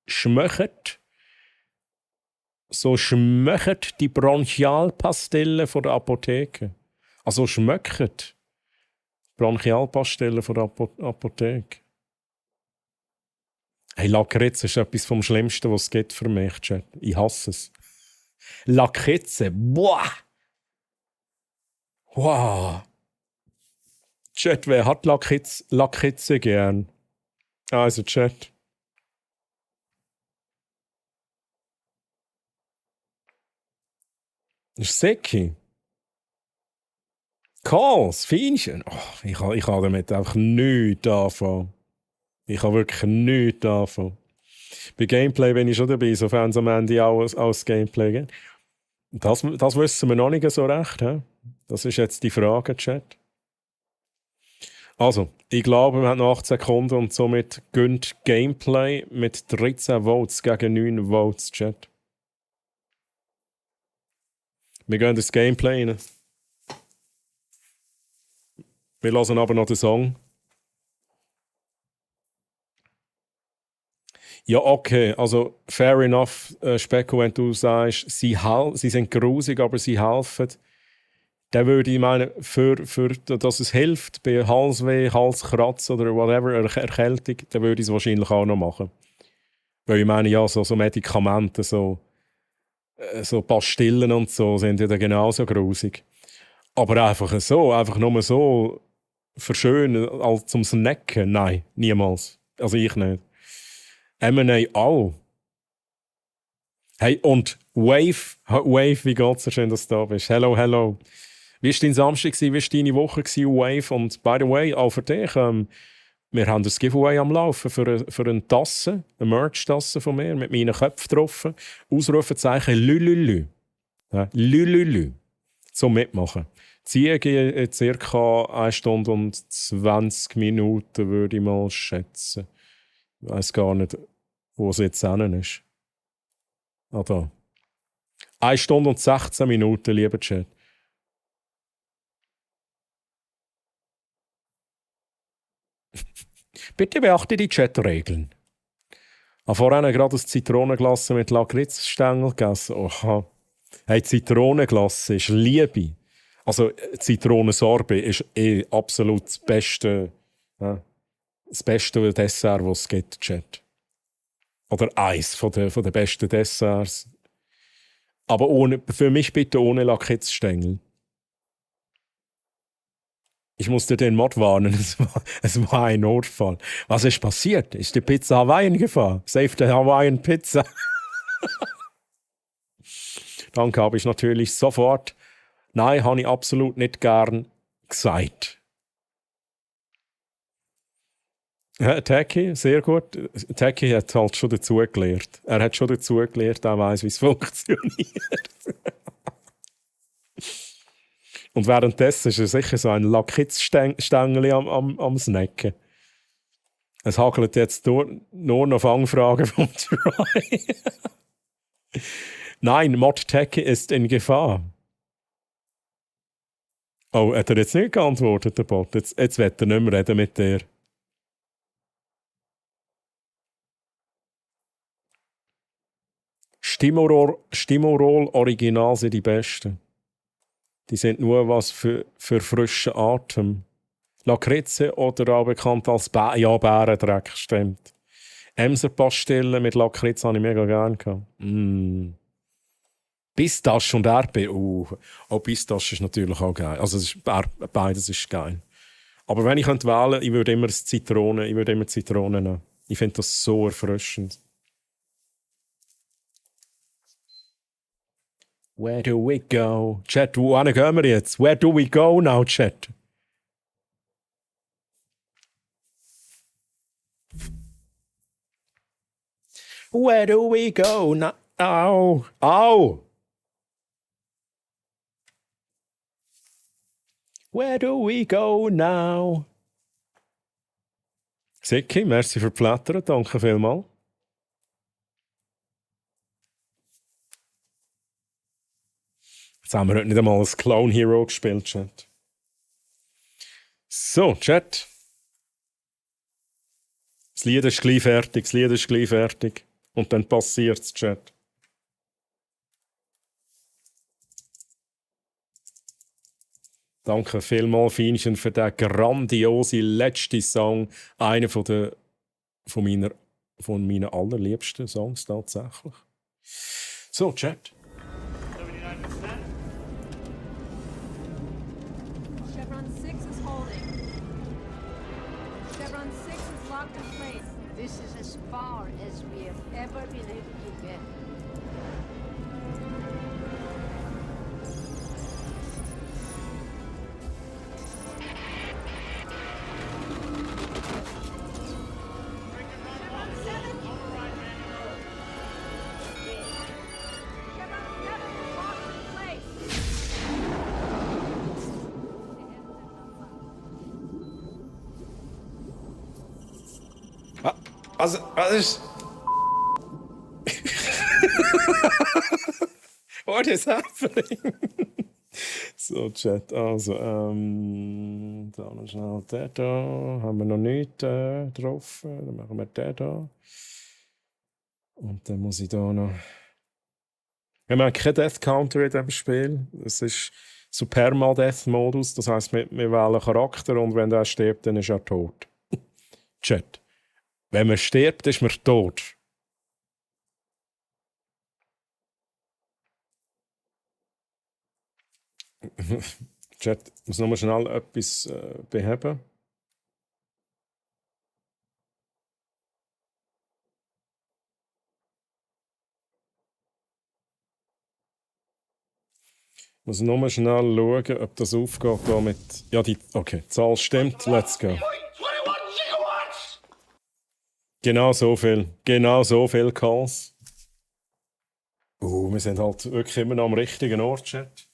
schmöchert die Bronchialpastille von der Apotheke. Also schmöchert. Bronchialpastille von der Apotheke. Hey, Lakritz ist etwas vom Schlimmsten, was es gibt für mich, Chat. Ich hasse es. Lakritze, boah! Wow! Chat, wer hat Lakritze gern? Also, Chat. Das ist Säcki. Calls, Fienchen. Oh, ich kann damit einfach nichts anfangen. Ich kann wirklich nichts anfangen. Bei Gameplay bin ich schon dabei, sofern es am Ende auch als Gameplay geht. Das wissen wir noch nicht so recht. He? Das ist jetzt die Frage, Chat. Also, ich glaube, wir haben noch 8 Sekunden und somit gönnt Gameplay mit 13 Votes gegen 9 Votes, Chat. Wir gehen ins Gameplay rein. Wir hören aber noch den Song. Ja, okay, also fair enough, Specko, wenn du sagst, sie sind grusig, aber sie helfen. Dann würde ich meinen, für dass es hilft bei Halsweh, Halskratz oder whatever, Erkältung, dann würde ich es wahrscheinlich auch noch machen. Weil ich meine, ja, so Medikamente, so Pastillen und so sind ja dann genauso grusig. Aber einfach nur so verschönen, als zum Snacken, nein, niemals. Also ich nicht. M&A auch. Hey, und Wave, wie geht's dir? Schön, dass du da bist. Hello. Wie war dein Samstag? Wie war deine Woche, Wave? Und by the way, auch für dich, wir haben das Giveaway am Laufen für eine Tasse, eine Merch-Tasse von mir, mit meinen Köpfen drauf. Ausrufezeichen Lülülü. Ja, Lülülü. Zum Mitmachen. Ziege in ca. 1 Stunde und 20 Minuten, würde ich mal schätzen. Ich weiss gar nicht, wo es jetzt hin ist. Ah, da. 1 Stunde und 16 Minuten, lieber Chat. Bitte beachte die Chatregeln. Vorhin gerade das Zitronenglas mit Lakritzstängel gegessen. Oha. Hey, Zitronenglas ist Liebe. Also Zitronensorbet ist absolut das beste Dessert, das es gibt, Chat. Oder eins von den besten Desserts. Aber für mich bitte ohne Lakritzstängel. Ich musste den Mod warnen, es war ein Notfall. Was ist passiert? Ist die Pizza Hawaii gefahren? Save the Hawaiian Pizza. Danke, habe ich natürlich sofort. Nein, habe ich absolut nicht gern gesagt. Ja, Taki, sehr gut. Taki hat halt schon dazugelernt. Er hat schon dazugelernt, er weiss, wie es funktioniert. Und währenddessen ist er sicher so ein Lakritzstängeli am Snacken. Es hagelt jetzt nur noch Fangfragen vom Try. Nein, Mod Taki ist in Gefahr. Oh, hat er jetzt nicht geantwortet, der Bot? Jetzt wird er nicht mehr reden mit dir. Stimorol Original sind die besten. Die sind nur was für frischen Atem. Lakritze oder auch bekannt als Bärendreck, stimmt. Emser-Pastillen mit Lakritz habe ich mega gerne gehabt. Pistache und Erdbeer. Pistache ist natürlich auch geil. Also beides ist geil. Aber wenn ich wählen könnte, ich würde immer Zitrone nehmen. Ich finde das so erfrischend. Where do we go? Chat, wohin gehen wir jetzt? Where do we go now, Chat? Where do we go now? Au! Where do we go now? Siki, merci für Plättern, danke vielmals. Jetzt haben wir heute nicht einmal als Clown Hero gespielt, Chat. So, Chat. Das Lied ist gleich fertig. Und dann passiert's, Chat. Danke vielmals, Fienchen, für den grandiosen letzten Song. Einer von meinen allerliebsten Songs tatsächlich. So, Chat. Chevron 6 is holding. Chevron 6 is locked in place. This is as far as we have ever been able to get. Was ist... What is happening? So, Chat, also, da noch schnell den da. Haben wir noch nichts drauf. Dann machen wir den da. Und dann muss ich da noch... Wir haben keinen Death Counter in diesem Spiel. Es ist so Permadeath-Modus. Das heisst, wir wählen einen Charakter und wenn der stirbt, dann ist er tot. Chat. Wenn man stirbt, ist man tot. Chat, ich muss nochmal schnell etwas beheben. Ich muss nochmal schnell schauen, ob das aufgeht da mit... Ja, okay, die Zahl stimmt, let's go. Genau so viel Calls. Wir sind halt wirklich immer noch am richtigen Ort, Chat.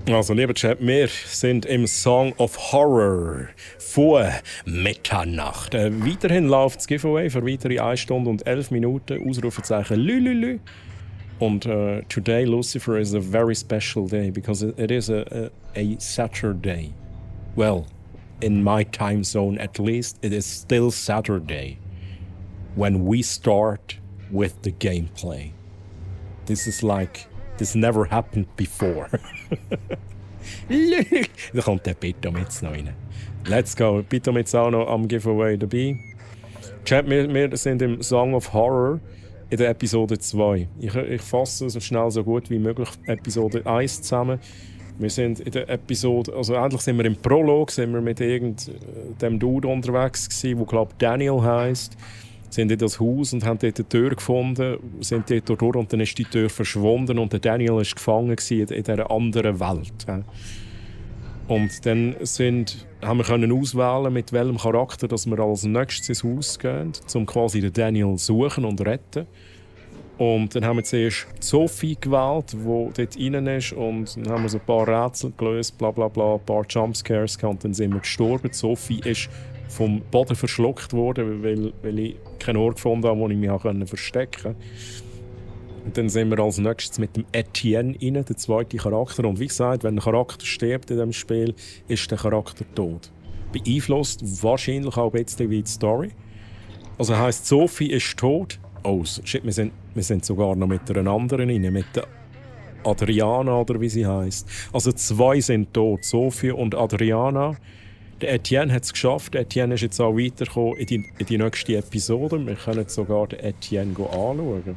Also, lieber Chat, wir sind im Song of Horror vor Mitternacht. Weiterhin läuft das Giveaway für weitere 1 Stunde und 11 Minuten. Ausrufezeichen Lülülü. Und today, Lucifer, is a very special day because it is a Saturday. Well, in my time zone at least, it is still Saturday when we start with the gameplay. This is like... This never happened before. Da kommt der Pitomitz noch rein. Let's go. Pitomitz auch noch am Giveaway dabei. Chat, wir sind im Song of Horror in der Episode 2. Ich fasse so schnell so gut wie möglich Episode 1 zusammen. Wir sind in der Episode, also endlich sind wir im Prolog, sind wir mit irgendeinem Dude unterwegs gewesen, der glaube Daniel heisst. Sind in das Haus und haben dort eine Tür gefunden, sind dort durch und dann ist die Tür verschwunden und der Daniel war gefangen in dieser anderen Welt. Und dann haben wir auswählen, mit welchem Charakter dass wir als nächstes ins Haus gehen, um quasi den Daniel zu suchen und retten. Und dann haben wir zuerst Sophie gewählt, die dort rein ist. Und dann haben wir so ein paar Rätsel gelöst, bla bla bla, ein paar Jumpscares gehabt und dann sind wir gestorben. Sophie ist vom Boden verschluckt worden, weil ich keinen Ort gefunden habe, wo ich mich verstecken konnte. Und dann sind wir als nächstes mit dem Etienne rein, der zweite Charakter. Und wie gesagt, wenn ein Charakter stirbt in diesem Spiel, ist der Charakter tot. Beeinflusst wahrscheinlich auch ein bisschen wie die Story. Also heisst, Sophie ist tot. Oh, shit, wir sind sogar noch mit einer anderen rein, mit der Adriana oder wie sie heisst. Also 2 sind tot, Sophie und Adriana. Der Etienne hat es geschafft. Der Etienne ist jetzt auch weitergekommen in die nächste Episode. Wir können sogar den Etienne anschauen.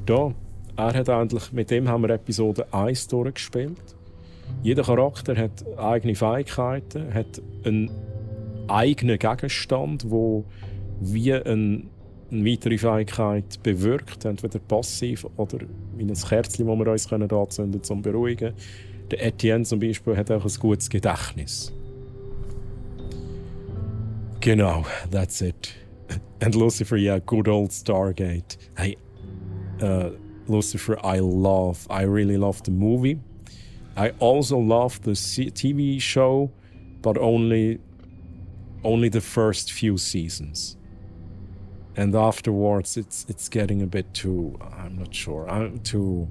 Da, mit dem haben wir Episode 1 durchgespielt. Jeder Charakter hat eigene Fähigkeiten, hat einen eigenen Gegenstand, der wie eine weitere Fähigkeit bewirkt, entweder passiv oder wie ein Kerzchen, das wir uns anzünden können, um zu beruhigen. Der Etienne zum Beispiel hat auch ein gutes Gedächtnis. Genau, that's it. And Lucifer, yeah, good old Stargate. Hey, Lucifer, I really love the movie. I also love the TV show, but only the first few seasons. And afterwards, it's getting a bit too, I'm not sure, too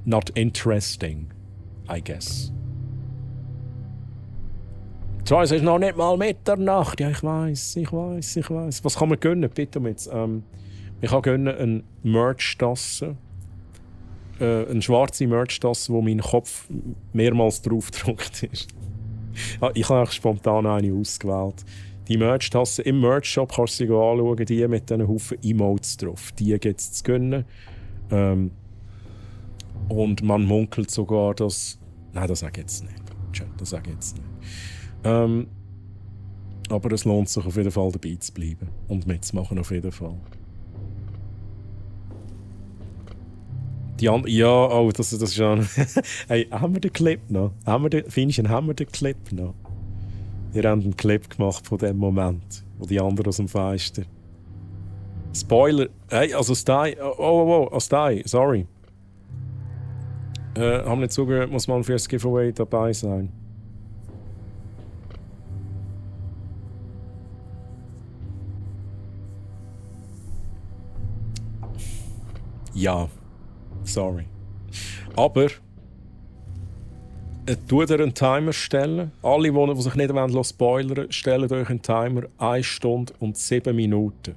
not interesting, I guess. So, es ist noch nicht mal Mitternacht. Ja, ich weiss. Was kann man gönnen? Bitte jetzt. Ich kann gönnen eine Merch-Tasse. Eine schwarze Merch-Tasse, wo mein Kopf mehrmals drauf gedruckt ist. Ich habe spontan eine ausgewählt. Die Merch-Tasse im Merch-Shop kannst du sie anschauen, die mit diesen Haufen Emotes drauf. Die gibt es zu gönnen. Und man munkelt sogar, dass... Nein, das sage ich jetzt nicht. Das sage ich jetzt nicht. Aber es lohnt sich auf jeden Fall dabei zu bleiben und mitzumachen auf jeden Fall. Ja, oh, das ist schon... Hey, haben wir den Clip noch? Haben wir den Clip noch? Wir haben einen Clip gemacht von dem Moment, wo die anderen aus dem Fenster... Spoiler! Hey, also Stai... Oh, Stai, sorry. Haben nicht zugehört, muss man für das Giveaway dabei sein. Ja, sorry. Aber tut ihr einen Timer stellen. Alle, die sich nicht spoilern wollen, stellen euch einen Timer 1 Stunde und 7 Minuten.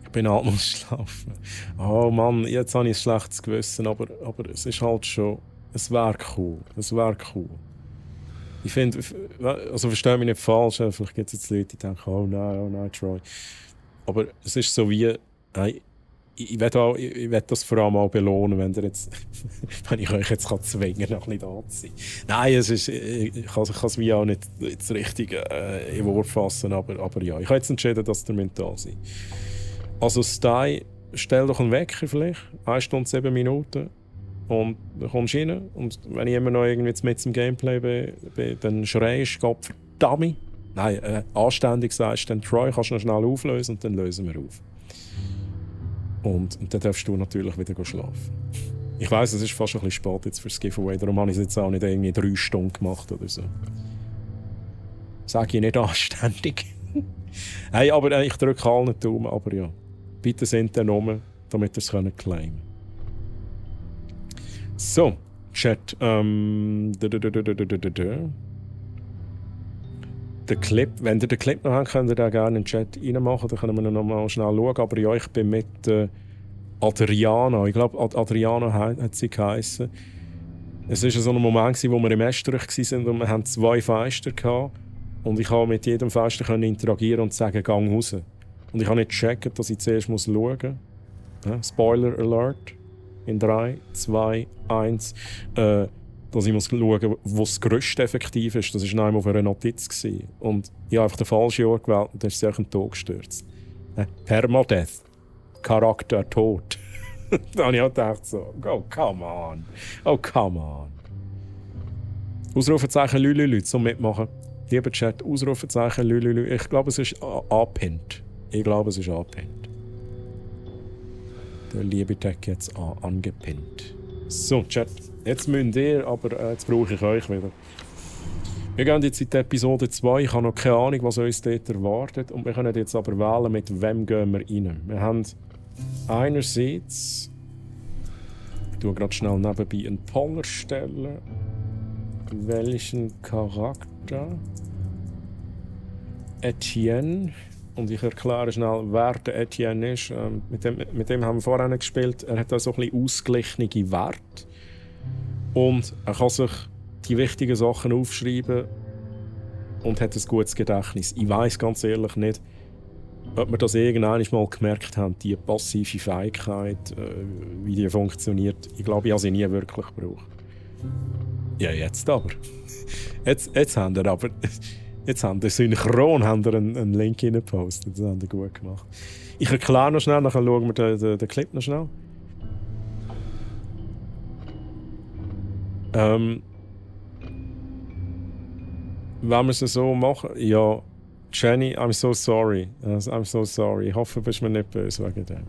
Ich bin halt noch schlafen. Oh Mann, jetzt habe ich ein schlechtes Gewissen, aber es ist halt schon... Es wäre cool. Ich finde, also verstehe mich nicht falsch, vielleicht gibt es jetzt Leute, die denken, oh nein, Troy. Aber es ist so wie... Hey, ich will das vor allem auch belohnen, wenn ich euch jetzt zwingen kann, noch ein bisschen da zu sein. Nein, ich kann es wie auch nicht das Richtige in Wort fassen, aber ja, ich habe jetzt entschieden, dass ihr da seid. Also Stai, stell doch einen Wecker vielleicht, 1 Stunde 7 Minuten und dann kommst du rein und wenn ich immer noch irgendwie mit dem Gameplay bin, dann schreist du, verdammt. Nein, anständig sagst du dann, Troy, kannst du noch schnell auflösen und dann lösen wir auf. Und dann darfst du natürlich wieder schlafen. Ich weiss, es ist fast ein bisschen spät jetzt fürs Giveaway, darum habe ich es jetzt auch nicht irgendwie 3 Stunden gemacht oder so. Sag ich nicht anständig. Hey, aber ich drücke allen die Daumen, aber ja. Bitte sind dann rum, damit ihr es claimen könnt. So, Chat. Den Clip, wenn ihr den Clip noch habt, könnt ihr den gerne in den Chat reinmachen, dann können wir noch mal schnell schauen. Aber ja, ich bin mit Adriana, ich glaube Adriana hat sie geheissen. Es war so ein Moment, wo wir im Estrich waren und wir hatten 2 Fenster gehabt. Und ich konnte mit jedem Fenster interagieren und sagen, gang raus. Und ich habe nicht gecheckt, dass ich zuerst schauen muss. Ja, Spoiler Alert. In 3, 2, 1. Dass ich muss schauen, wo das Gerüst effektiv ist. Das war auf einer Notiz. Und ich habe einfach den falschen Ort gewählt und dann ist sie auch im Tod gestürzt. Permadeath. Charakter tot. Da habe ich auch gedacht so, oh come on. Oh come on. Ausrufezeichen Lülülü zum Mitmachen. Lieber Chat, Ausrufezeichen Lülülü. Ich glaube, es ist angepinnt. Der liebe Tag jetzt angepinnt. So, Chat. Jetzt müsst ihr, aber jetzt brauche ich euch wieder. Wir gehen jetzt in die Episode 2. Ich habe noch keine Ahnung, was uns dort erwartet. Und wir können jetzt aber wählen, mit wem gehen wir rein. Wir haben einerseits... Ich tue gerade schnell nebenbei einen Poller stellen. Welchen Charakter? Etienne. Und ich erkläre schnell, wer der Etienne ist. Mit dem haben wir vorhin gespielt. Er hat auch so ein bisschen ausgeglichene Werte. Und er kann sich die wichtigen Sachen aufschreiben und hat ein gutes Gedächtnis. Ich weiss ganz ehrlich nicht, ob wir das irgendwann mal gemerkt haben, die passive Fähigkeit, wie die funktioniert. Ich glaube, ich habe sie nie wirklich gebraucht. Ja, jetzt aber. Jetzt haben wir synchron einen Link reingepostet. Das haben wir gut gemacht. Ich erkläre noch schnell, dann schauen wir den Clip noch schnell. Wenn wir es so machen, ja, Jenny, I'm so sorry. I'm so sorry. Ich hoffe, du bist mir nicht böse wegen dem.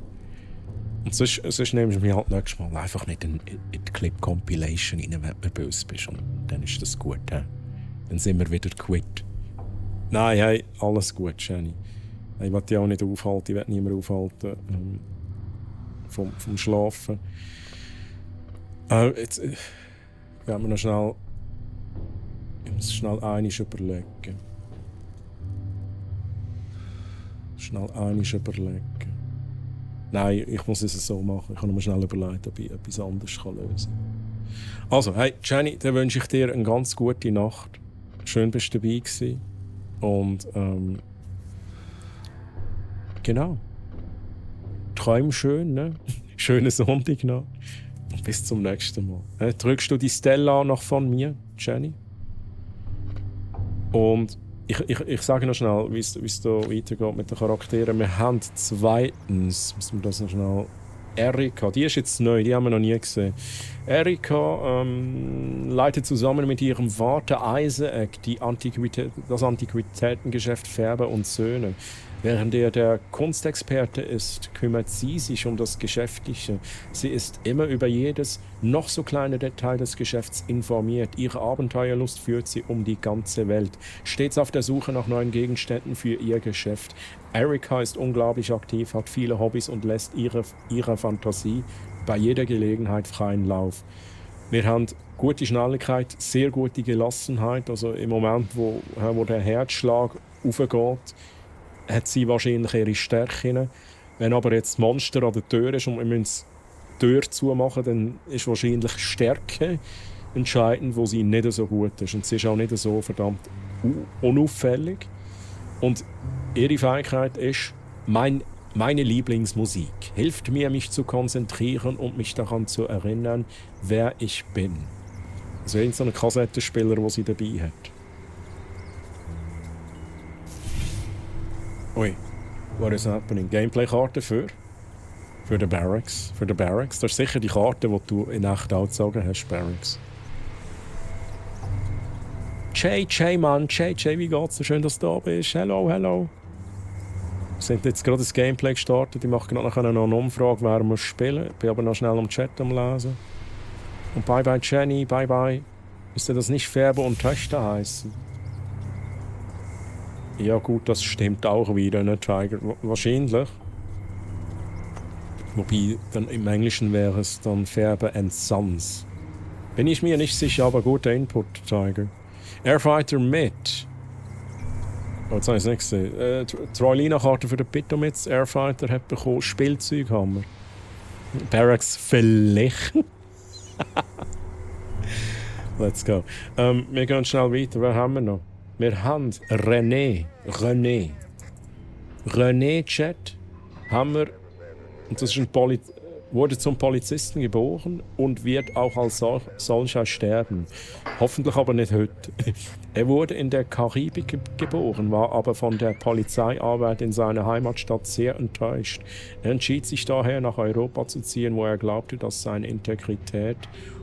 Und sonst nimmst du mich halt nächstes Mal einfach nicht in die Clip-Compilation rein, wenn du böse bist. Und dann ist das gut. He? Dann sind wir wieder quitt. Nein, hey, alles gut, Jenny. Ich will dich auch nicht aufhalten, ich will niemanden aufhalten vom Schlafen. Jetzt gehen wir noch schnell. Ich muss schnell einiges überlegen. Nein, ich muss es so machen. Ich habe mir schnell überlegt, ob ich etwas anderes lösen kann. Also, hey, Jenny, dann wünsche ich dir eine ganz gute Nacht. Schön, dass du dabei warst. Und, genau. Träum schön, ne? Schönen Sonntag noch. Und bis zum nächsten Mal. Drückst du die Stella noch von mir, Jenny? Und ich sage noch schnell, wie es da weitergeht mit den Charakteren. Wir haben zweitens, müssen wir das noch schnell, Erika, die ist jetzt neu, die haben wir noch nie gesehen. Erika leitet zusammen mit ihrem Vater Isaac das Antiquitätengeschäft Färber und Söhne. Während er der Kunstexperte ist, kümmert sie sich um das Geschäftliche. Sie ist immer über jedes, noch so kleine Detail des Geschäfts informiert. Ihre Abenteuerlust führt sie um die ganze Welt. Stets auf der Suche nach neuen Gegenständen für ihr Geschäft. Erika ist unglaublich aktiv, hat viele Hobbys und lässt ihrer Fantasie bei jeder Gelegenheit freien Lauf. Wir haben gute Schnelligkeit, sehr gute Gelassenheit. Also im Moment, wo der Herzschlag aufgeht, hat sie wahrscheinlich ihre Stärken. Wenn aber jetzt das Monster an der Tür ist und wir müssen die Tür zumachen, dann ist wahrscheinlich Stärke entscheidend, wo sie nicht so gut ist. Und sie ist auch nicht so verdammt unauffällig. Und ihre Fähigkeit ist meine Lieblingsmusik. Hilft mir, mich zu konzentrieren und mich daran zu erinnern, wer ich bin. Also irgendein Kassettenspieler, den sie dabei hat. Ui, what is happening? Gameplay-Karte für den Barracks. Für den Barracks. Das ist sicher die Karte, die du in echt auch gezogen hast, Barracks. Jay, Mann, Jay, wie geht's dir? Schön, dass du da bist. Hello. Wir sind jetzt gerade das Gameplay gestartet. Ich mache gerade nachher noch eine Umfrage, wer muss spielen. Ich bin aber noch schnell am Chat am Lesen. Und bye, Jenny, bye. Müsste das nicht Färber und Töchter heißen? Ja gut, das stimmt auch wieder, ne, Tiger? Wahrscheinlich. Wobei, dann im Englischen wäre es dann Färber and Sons. Bin ich mir nicht sicher, aber guter Input, Tiger. Airfighter mit. Oh, jetzt habe ich es nicht gesehen. Troilina-Karte für den Pitomitz. Airfighter hat bekommen. Spielzeughammer. Barracks vielleicht. Let's go. Wir gehen schnell weiter. Wer haben wir noch? Wir haben René, Chat, haben wir, und das ist ein wurde zum Polizisten geboren und wird auch als solcher sterben. Hoffentlich aber nicht heute. Er wurde in der Karibik geboren, war aber von der Polizeiarbeit in seiner Heimatstadt sehr enttäuscht. Er entschied sich daher, nach Europa zu ziehen, wo er glaubte, dass seine Integrität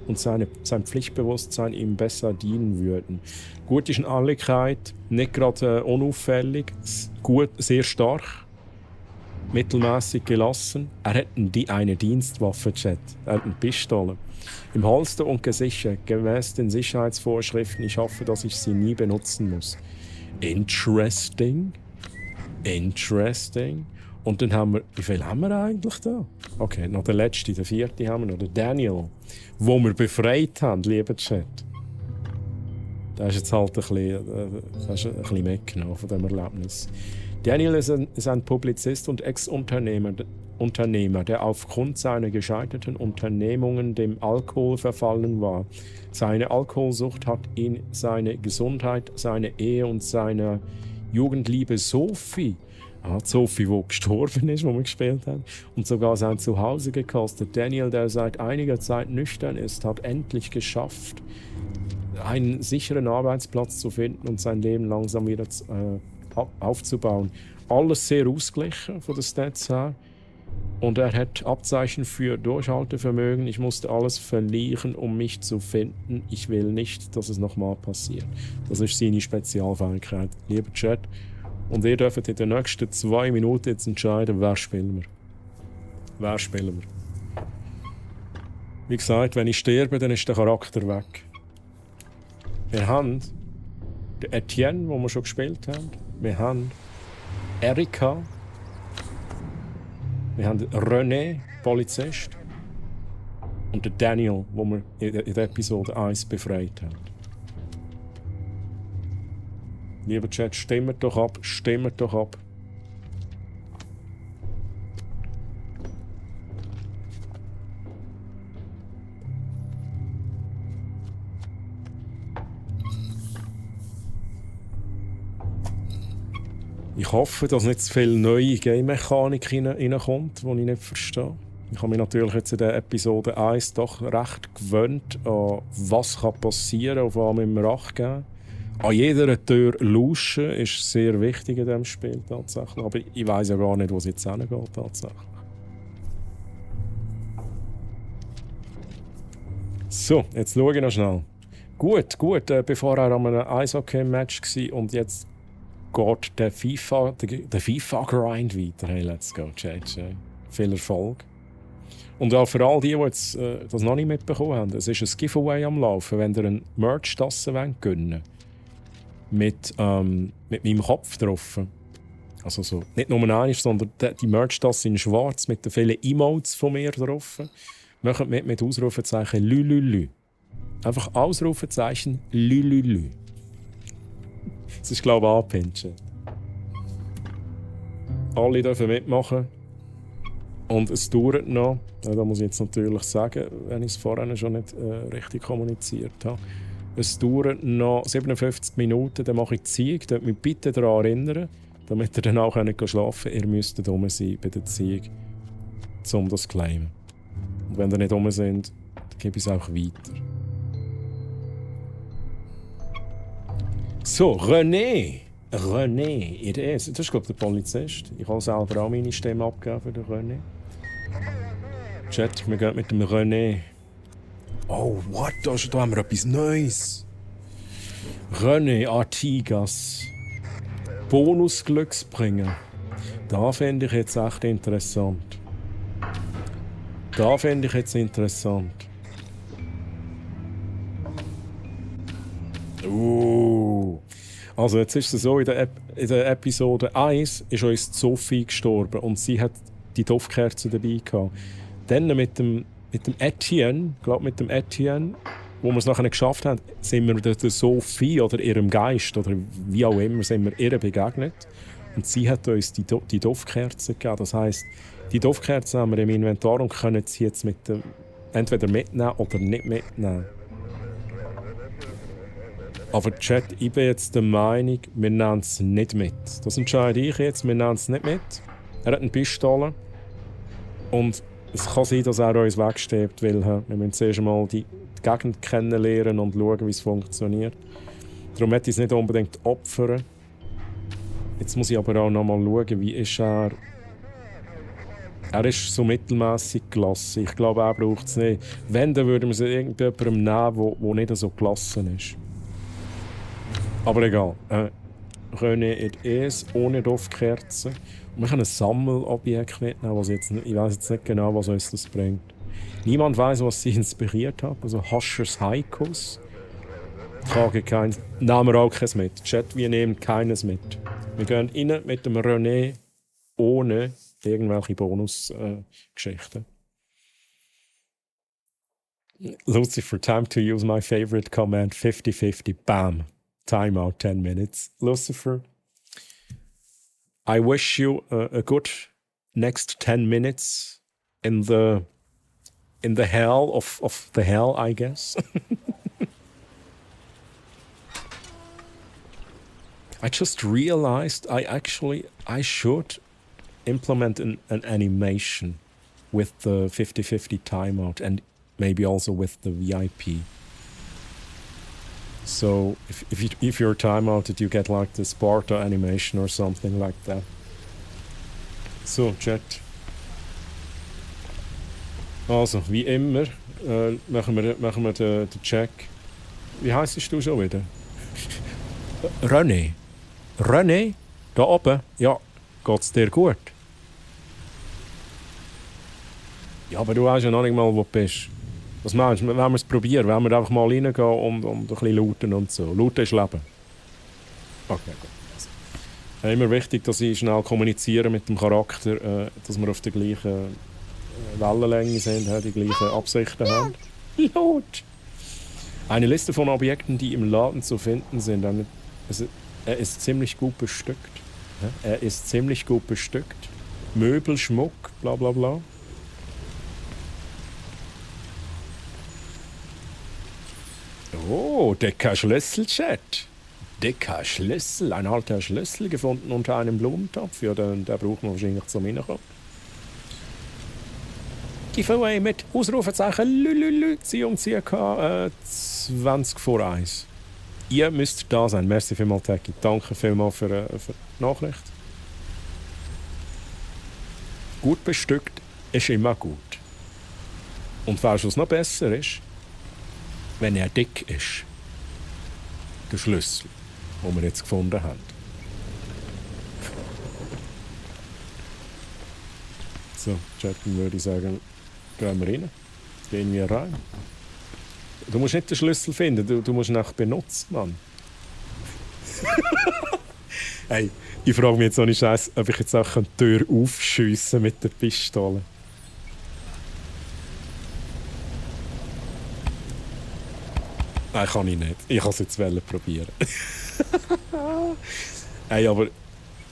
und sein Pflichtbewusstsein ihm besser dienen würden. Gut ist in Ehrlichkeit, nicht gerade unauffällig, gut, sehr stark, mittelmäßig gelassen. Er hat eine Dienstwaffe, Chat. Er hat eine Pistole. Im Holster und gesichert, gemäß den Sicherheitsvorschriften. Ich hoffe, dass ich sie nie benutzen muss. Interesting. Interesting. Und dann haben wir, wie viel haben wir eigentlich da? Okay, noch der letzte, der vierte haben wir noch, der Daniel, wo wir befreit haben, lieber Chat. Das ist jetzt halt ein bisschen mitgenommen von diesem Erlebnis. Daniel ist ein Publizist und Ex-Unternehmer, der aufgrund seiner gescheiterten Unternehmungen dem Alkohol verfallen war. Seine Alkoholsucht hat ihn seine Gesundheit, seine Ehe und seine Jugendliebe Sophie, die gestorben ist, wo wir gespielt haben, und sogar sein Zuhause gekostet. Daniel, der seit einiger Zeit nüchtern ist, hat endlich geschafft, einen sicheren Arbeitsplatz zu finden und sein Leben langsam wieder aufzubauen. Alles sehr ausgeglichen von den Stats her. Und er hat Abzeichen für Durchhaltevermögen. Ich musste alles verlieren, um mich zu finden. Ich will nicht, dass es nochmal passiert. Das ist seine Spezialfähigkeit. Lieber Chat. Und ihr dürft in den nächsten 2 Minuten jetzt entscheiden, wer spielen wir. Wer spielen wir. Wie gesagt, wenn ich sterbe, dann ist der Charakter weg. Wir haben den Etienne, den wir schon gespielt haben. Wir haben Erika. Wir haben René, Polizist. Und den Daniel, den wir in der Episode 1 befreit haben. Lieber Chat, stimmt doch ab, stimmt doch ab. Ich hoffe, dass nicht zu viel neue Game-Mechanik reinkommt, die ich nicht verstehe. Ich habe mich natürlich jetzt in der Episode 1 doch recht gewöhnt an was passieren kann, auf was wir Acht geben. An jeder Tür lauschen ist sehr wichtig in diesem Spiel tatsächlich. Aber ich weiss ja gar nicht, wo es jetzt hingeht tatsächlich. So, jetzt schaue ich noch schnell. Gut, bevor er an einem Eishockey-Match war und jetzt geht der FIFA-Grind weiter. Hey, let's go, JJ. Viel Erfolg. Und auch für all die jetzt das noch nicht mitbekommen haben, es ist ein Giveaway am Laufen, wenn ihr eine Merch-Tasse gönnen wollt. Mit meinem Kopf drauf. Also so, nicht nur eine, sondern die Merch-Tasse in schwarz mit den vielen Emotes von mir drauf. Macht mit Ausrufezeichen Lülülü. Einfach Ausrufezeichen Lülülü. Das ist, glaube ich, anpinchen. Alle dürfen mitmachen. Und es dauert noch, da muss ich jetzt natürlich sagen, wenn ich es vorhin schon nicht richtig kommuniziert habe. Es dauert noch 57 Minuten, dann mache ich die Ziege. Dort mich bitte daran erinnern, damit ihr dann auch nicht schlafen könnt. Ihr müsst rum sein bei der Ziege, um das zu claimen. Und wenn ihr nicht rum sind, dann gebe ich es auch weiter. So, René, das ist, glaube ich, der Polizist. Ich habe selber auch meine Stimme abgegeben für den René. Chat, wir gehen mit dem René. Oh, what? Da haben wir etwas Neues. René Artigas. Bonus-Glücksbringer. Da finde ich jetzt echt interessant. Also jetzt ist es so, in der Episode 1 ist uns Sophie gestorben und sie hat die Duftkerze dabei gehabt. Dann mit dem Etienne, wo wir es nachher geschafft haben, sind wir der Sophie oder ihrem Geist oder wie auch immer, sind wir ihr begegnet. Und sie hat uns die Duftkerze gegeben. Das heisst, die Duftkerze haben wir im Inventar und können sie jetzt entweder mitnehmen oder nicht mitnehmen. Aber Chat, ich bin jetzt der Meinung, wir nehmen es nicht mit. Das entscheide ich jetzt, wir nehmen es nicht mit. Er hat eine Pistole. Und Es kann sein, dass er uns wegstirbt, weil wir müssen zuerst einmal die Gegend kennenlernen und schauen, wie es funktioniert. Darum möchte ich es nicht unbedingt opfern. Jetzt muss ich aber auch noch mal schauen, wie ist er... Er ist so mittelmäßig gelassen. Ich glaube, er braucht es nicht. Wenn, dann würden wir es irgendjemandem nehmen, der nicht so gelassen ist. Aber egal. René in es ohne Duftkerzen. Und wir können ein Sammelobjekt mitnehmen, was jetzt nicht, ich weiß jetzt nicht genau, was uns das bringt. Niemand weiß, was sie inspiriert hat. Also Haschers Haikus. Trage keins. Nehmen wir auch keins mit. Chat, wir nehmen keines mit. Wir gehen rein mit dem René ohne irgendwelche Bonusgeschichten. Lucifer, time to use my favorite command, 50-50, bam. Timeout 10 minutes. Lucifer, I wish you a good next 10 minutes in the hell of the hell, I guess. I just realized I should implement an animation with the 50-50 timeout and maybe also with the VIP. So if you're timeouted, you get like the Sparta animation or something like that. So, Chat. Also, wie immer, machen wir den Check. Wie heisst du schon wieder? René. René? Da oben? Ja, geht's dir gut? Ja, aber du weißt ja noch nicht mal, wo du bist. Was meinst du? Wenn wir es probieren, wenn wir einfach mal reingehen und ein bisschen lauten und so. Lauten ist Leben. Okay, gut. Immer wichtig, dass ich schnell kommuniziere mit dem Charakter, dass wir auf der gleichen Wellenlänge sind, die gleichen Absichten haben. Laut! Eine Liste von Objekten, die im Laden zu finden sind. Er ist ziemlich gut bestückt. Er ist ziemlich gut bestückt. Möbel, Schmuck, bla bla bla. Oh, dicker Schlüssel-Chat. Dicker Schlüssel. Ein alter Schlüssel gefunden unter einem Blumentopf. Ja, den braucht man wahrscheinlich zum Reinkommen. Giveaway mit Ausrufezeichen Lülülü. Ziehung ca. 20 vor 1. Ihr müsst da sein. Merci vielmals, Taki. Danke vielmals für die Nachricht. Gut bestückt ist immer gut. Und weißt du, was noch besser ist? Wenn er dick ist. Der Schlüssel, den wir jetzt gefunden haben. So, chatten würde ich sagen, gehen wir rein. Gehen wir rein. Du musst nicht den Schlüssel finden, du musst ihn auch benutzen, Mann. Hey, ich frage mich jetzt ohne Scheiß, ob ich jetzt auch die Tür aufschiessen mit der Pistole. Nein, kann ich nicht. Ich kann es jetzt probieren. Hey, aber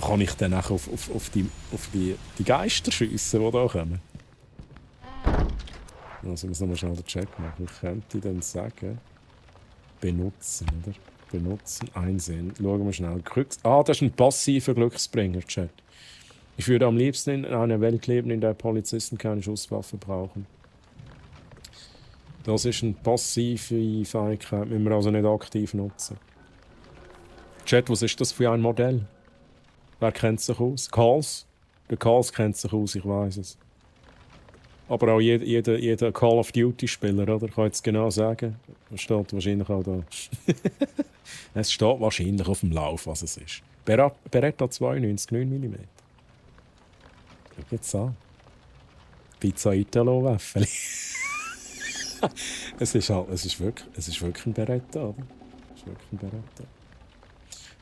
kann ich dann auch auf die Geister schiessen, die da kommen? Also, ich muss nochmal schnell den Check machen. Ich könnte dann sagen, benutzen, oder? Benutzen, einsehen. Schauen wir schnell. Das ist ein passiver Glücksbringer, Chat. Ich würde am liebsten in einer Welt leben, in der Polizisten keine Schusswaffe brauchen. Das ist eine passive Fähigkeit, müssen wir also nicht aktiv nutzen. Chat, was ist das für ein Modell? Wer kennt sich aus? Calls? Der Calls kennt sich aus, ich weiß es. Aber auch jeder Call of Duty-Spieler, oder? Kann jetzt genau sagen. Das steht wahrscheinlich auch da. Es steht wahrscheinlich auf dem Lauf, was es ist. Beretta 92, 9 mm. Schau jetzt an. Pizza Italo-Wäffeli. Es ist wirklich ein Beretta, oder? Es ist wirklich ein Beretta.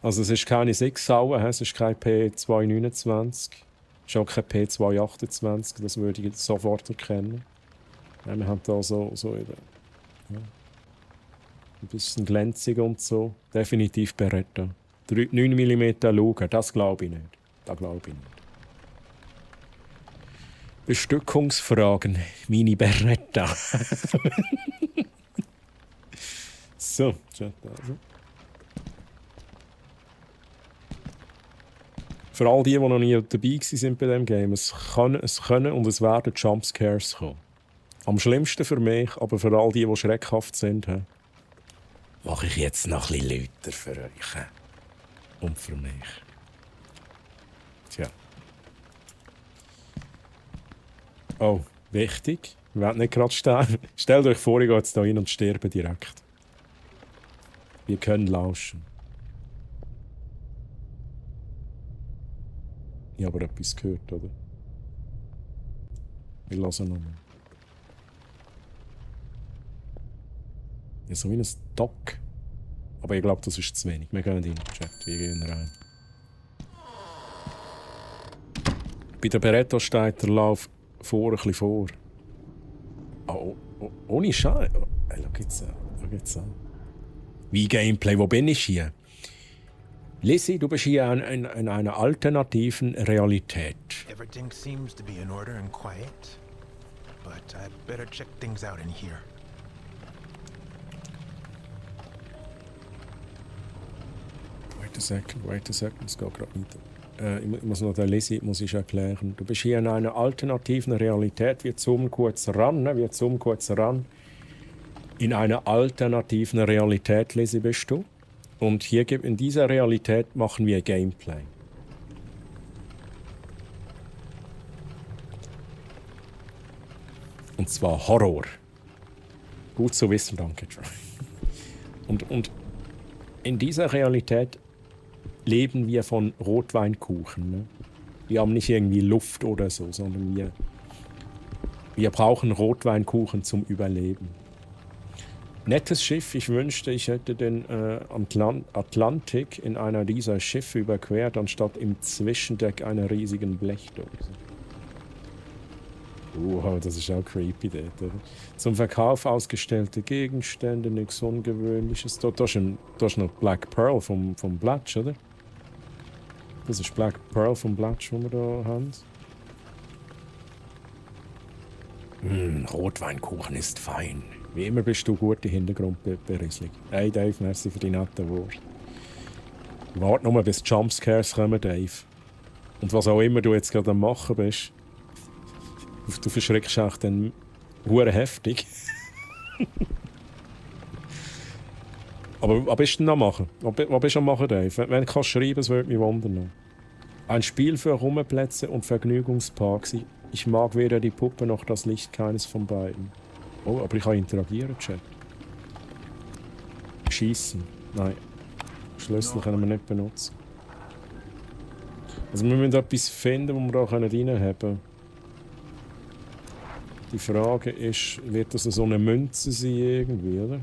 Also es ist keine 6-Sauen, es ist kein P229, es ist auch kein P228, das würde ich sofort erkennen. Ja, wir haben da so ein bisschen glänzig und so. Definitiv Beretta. 9 mm Luger, das glaube ich nicht. Das glaube ich nicht. Bestückungsfragen, Mini Beretta. So, Chat also. Für all die, die noch nie dabei waren bei diesem Game, es können und es werden Jumpscares kommen. Am schlimmsten für mich, aber für all die schreckhaft sind, mache ich jetzt noch ein bisschen lauter für euch. Und für mich. Tja. Oh, wichtig. Wir werden nicht gerade sterben. Stellt euch vor, ich gehe jetzt da rein und sterbe direkt. Wir können lauschen. Ich habe aber etwas gehört, oder? Wir hören nochmal. Ja, so wie ein Dock. Aber ich glaube, das ist zu wenig. Wir gehen rein, Chat. Wir gehen rein. Bei der Beretta steht der Lauf ein bisschen vor. Oh, ohne Scheiß. Oh, schau jetzt an. Wie Gameplay, wo bin ich hier? Lizzie, du bist hier in einer alternativen Realität. Everything seems to be in order and quiet, but I'd better check things out in here. Wait a second, es geht gerade weiter. Ich muss noch der Lizzie erklären. Du bist hier in einer alternativen Realität. Wir zoomen kurz ran. In einer alternativen Realität, Lizzie, bist du. Und hier in dieser Realität machen wir Gameplay. Und zwar Horror. Gut zu wissen, danke, Troy. Und in dieser Realität leben wir von Rotweinkuchen. Ne? Wir haben nicht irgendwie Luft oder so, sondern wir brauchen Rotweinkuchen zum Überleben. Nettes Schiff, ich wünschte, ich hätte den Atlantik in einer dieser Schiffe überquert, anstatt im Zwischendeck einer riesigen Blechdose. Das ist auch creepy dort, oder? Zum Verkauf ausgestellte Gegenstände, nichts Ungewöhnliches. Da ist noch Black Pearl vom Blatsch, oder? Das ist Black Pearl vom Blatsch, den wir da haben. Rotweinkuchen ist fein. Wie immer bist du gute Hintergrundberieselung. Hey Dave, merci für die nette Worte. Warte nur, bis die Jumpscares kommen, Dave. Und was auch immer du jetzt gerade am machen bist, du verschreckst auch dann hure heftig. aber was bist du denn am machen? Was bist du am machen, Dave? Wenn du kannst schreiben, das würde mich wundern. Ein Spiel für Rummelplätze und Vergnügungsparks. Ich mag weder die Puppe noch das Licht, keines von beiden. Oh, aber ich kann interagieren, Chat. Schießen. Nein. Schlüssel können wir nicht benutzen. Also wir müssen etwas finden, wo wir da reinhaben können. Die Frage ist, wird das so eine Münze sein irgendwie, oder?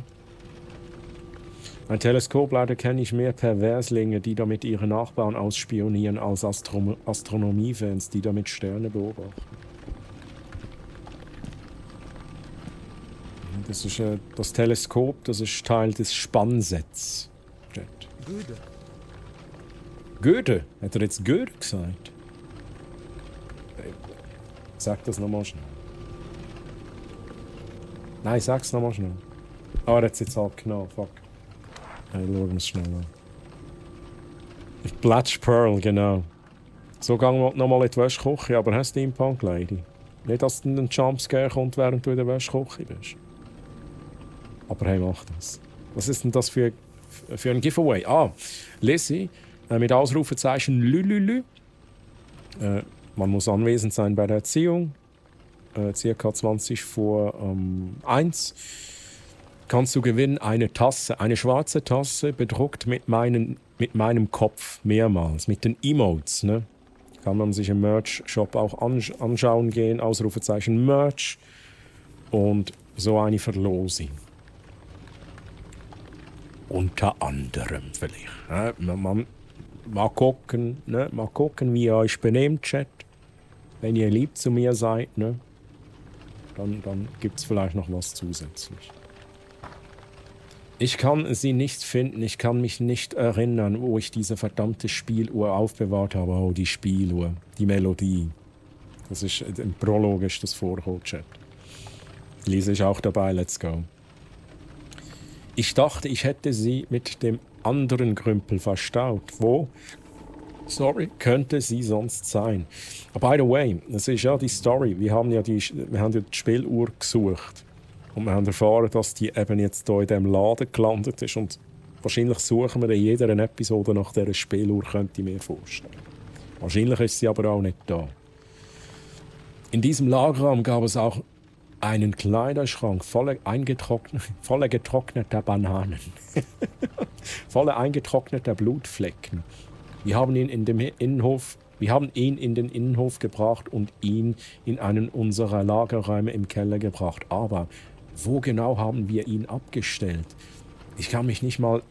Ein Teleskop leider kenne ich mehr Perverslinge, die damit ihre Nachbarn ausspionieren, als Astronomiefans, die damit Sterne beobachten. Das ist das Teleskop, das ist Teil des Spannsets. Goethe. Goethe? Hat er jetzt Goethe gesagt? Sag das nochmal schnell. Nein, sag's nochmal schnell. Ah, er hat's jetzt halt genau, fuck. Hey, schauen wir es schnell an. Blatch Pearl, genau. So gehen wir nochmal in die Wäschküche, aber hast du Steampunk Lady? Nicht, dass dann ein Jumpscare kommt, während du in der Wäschküche bist. Aber hey, mach das. Was ist denn das für ein Giveaway? Lizzie, mit Ausrufezeichen Lülülü. Man muss anwesend sein bei der Erziehung. Circa 20 vor 1. Kannst du gewinnen eine Tasse, eine schwarze Tasse, bedruckt mit meinem Kopf mehrmals, mit den Emotes. Ne? Kann man sich im Merch-Shop auch anschauen gehen, Ausrufezeichen Merch. Und so eine Verlosung. Unter anderem vielleicht. Mal gucken, wie ihr euch benehmt, Chat. Wenn ihr lieb zu mir seid, ne? Dann gibt es vielleicht noch was zusätzlich. Ich kann sie nicht finden, ich kann mich nicht erinnern, wo ich diese verdammte Spieluhr aufbewahrt habe. Oh, die Spieluhr, die Melodie. Das ist, im Prolog ist das vorgekommen, Chat. Lese ich auch dabei, let's go. Ich dachte, ich hätte sie mit dem anderen Krümpel verstaut. Wo? Sorry, könnte sie sonst sein. By the way, das ist ja die Story. Wir haben ja die Spieluhr gesucht. Und wir haben erfahren, dass die eben jetzt hier in diesem Laden gelandet ist. Und wahrscheinlich suchen wir in jeder Episode nach dieser Spieluhr, könnte ich mir vorstellen. Wahrscheinlich ist sie aber auch nicht da. In diesem Lagerraum gab es auch einen Kleiderschrank voller getrockneter Bananen. voller eingetrockneter Blutflecken. Wir haben ihn in den Innenhof gebracht und ihn in einen unserer Lagerräume im Keller gebracht. Aber wo genau haben wir ihn abgestellt? Ich kann mich nicht einmal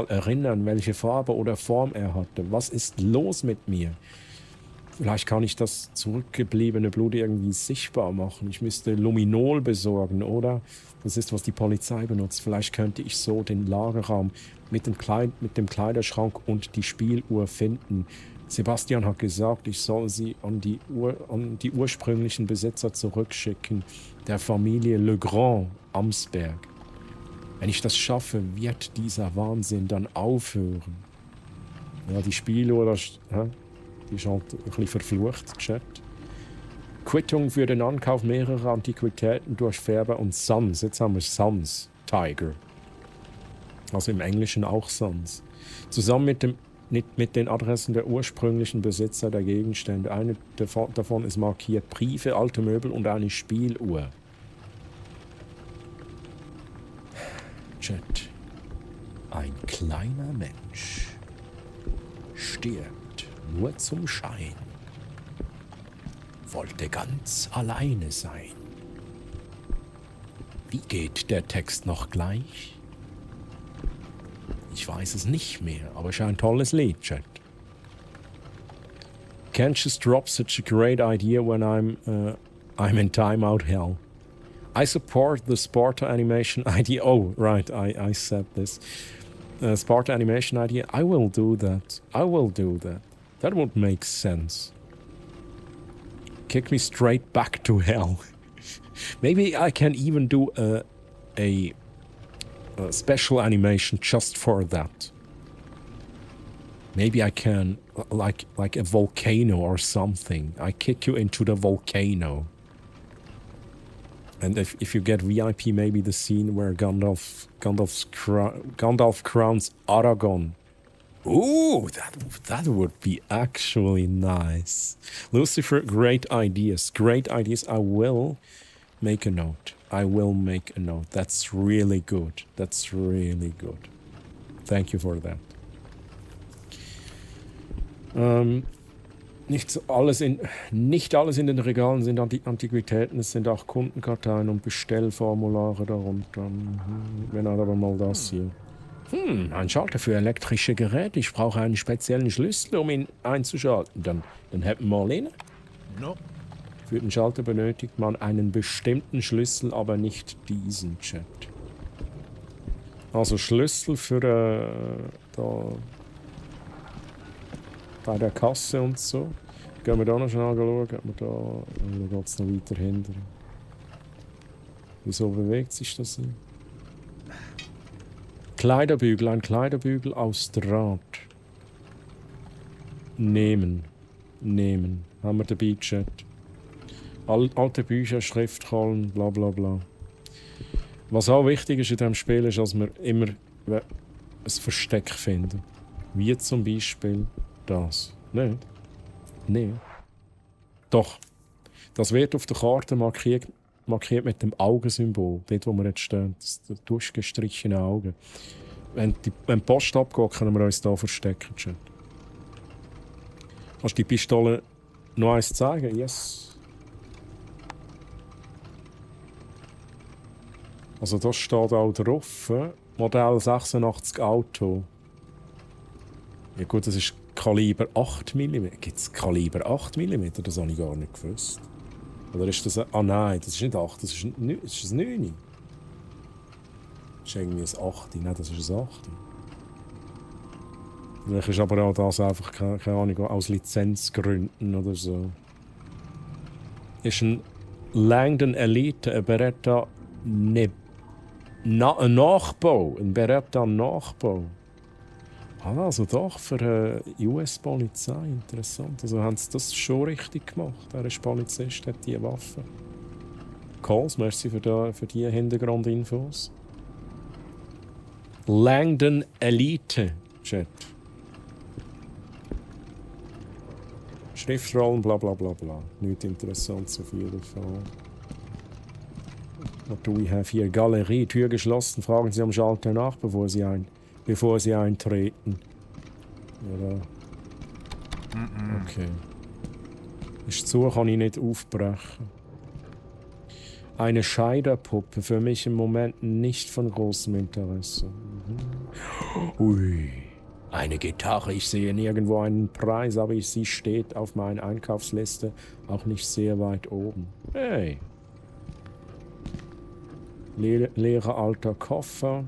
erinnern, welche Farbe oder Form er hatte. Was ist los mit mir? Vielleicht kann ich das zurückgebliebene Blut irgendwie sichtbar machen. Ich müsste Luminol besorgen, oder? Das ist, was die Polizei benutzt. Vielleicht könnte ich so den Lagerraum mit dem Kleiderschrank und die Spieluhr finden. Sebastian hat gesagt, ich soll sie an die ursprünglichen Besitzer zurückschicken, der Familie Legrand, Amsberg. Wenn ich das schaffe, wird dieser Wahnsinn dann aufhören. Ja, die Spieluhr, die ist halt ein bisschen verflucht, Chat. Quittung für den Ankauf mehrerer Antiquitäten durch Färber und Sons. Jetzt haben wir Sons, Tiger. Also im Englischen auch Sons. Zusammen mit den Adressen der ursprünglichen Besitzer der Gegenstände. Eine davon ist markiert Briefe, alte Möbel und eine Spieluhr. Chat. Ein kleiner Mensch stirbt nur zum Schein. Wollte ganz alleine sein. Wie geht der Text noch gleich? Ich weiß es nicht mehr, aber es ist ein tolles Lied, Chat. Can't just drop such a great idea when I'm in timeout hell. I support the Sparta animation idea. Oh, right, I said this. Sparta animation idea. I will do that. That would make sense. Kick me straight back to hell. Maybe I can even do a special animation just for that. Maybe I can, like a volcano or something. I kick you into the volcano. And if you get VIP, maybe the scene where Gandalf crowns Aragorn. Ooh, that would be actually nice. Lucifer, great ideas. I will make a note. That's really good. Thank you for that. Nicht alles in den Regalen sind Antiquitäten, es sind auch Kundenkarteien und Bestellformulare darunter. Wenn aber mal das hier. Ein Schalter für elektrische Geräte. Ich brauche einen speziellen Schlüssel, um ihn einzuschalten. Dann hätten wir mal ihn. No. Für den Schalter benötigt man einen bestimmten Schlüssel, aber nicht diesen, Chat. Also Schlüssel für da bei der Kasse und so. Gehen wir da noch schnell schauen. Da geht es noch weiter hinten. Wieso bewegt sich das hier? Kleiderbügel, ein Kleiderbügel aus Draht. Nehmen. Haben wir dabei, Chat. Alte Bücher, Schriftrollen, bla bla bla. Was auch wichtig ist in diesem Spiel, ist, dass wir immer ein Versteck finden. Wie zum Beispiel das. Nicht? Nein. Doch. Das wird auf der Karte markiert mit dem Augensymbol. Dort, wo wir jetzt stehen. Das durchgestrichene Auge. Wenn die Post abgeht, können wir uns hier verstecken. Chat. Kannst du die Pistole noch eins zeigen? Yes. Also das steht auch drauf. Modell 86 Auto. Ja gut, das ist Kaliber 8 mm. Gibt es Kaliber 8 mm? Das habe ich gar nicht gewusst. Oder ist das ah nein, das ist nicht 8, das ist ein 9. Das ist irgendwie ein 8. Nein, das ist ein 8. Vielleicht ist aber auch das einfach, keine Ahnung, aus Lizenzgründen oder so. Ist ein Langdon Elite, ein Beretta ein Nachbau. Ein Beretta Nachbau. Ah, also doch, für US-Polizei, interessant. Also haben sie das schon richtig gemacht. Der ist Polizist, hat diese Waffe. Calls, merci für die Hintergrundinfos. Langdon Elite Chat. Schriftrollen, bla bla bla bla. Nicht interessant, so viel davon. What do we have here? Galerie, Tür geschlossen. Fragen Sie am Schalter nach, bevor Sie eintreten. Oder? Okay. Ist zu, kann ich nicht aufbrechen. Eine Scheiderpuppe, für mich im Moment nicht von großem Interesse. Ui. Eine Gitarre, ich sehe nirgendwo einen Preis, aber sie steht auf meiner Einkaufsliste auch nicht sehr weit oben. Hey. Leerer alter Koffer.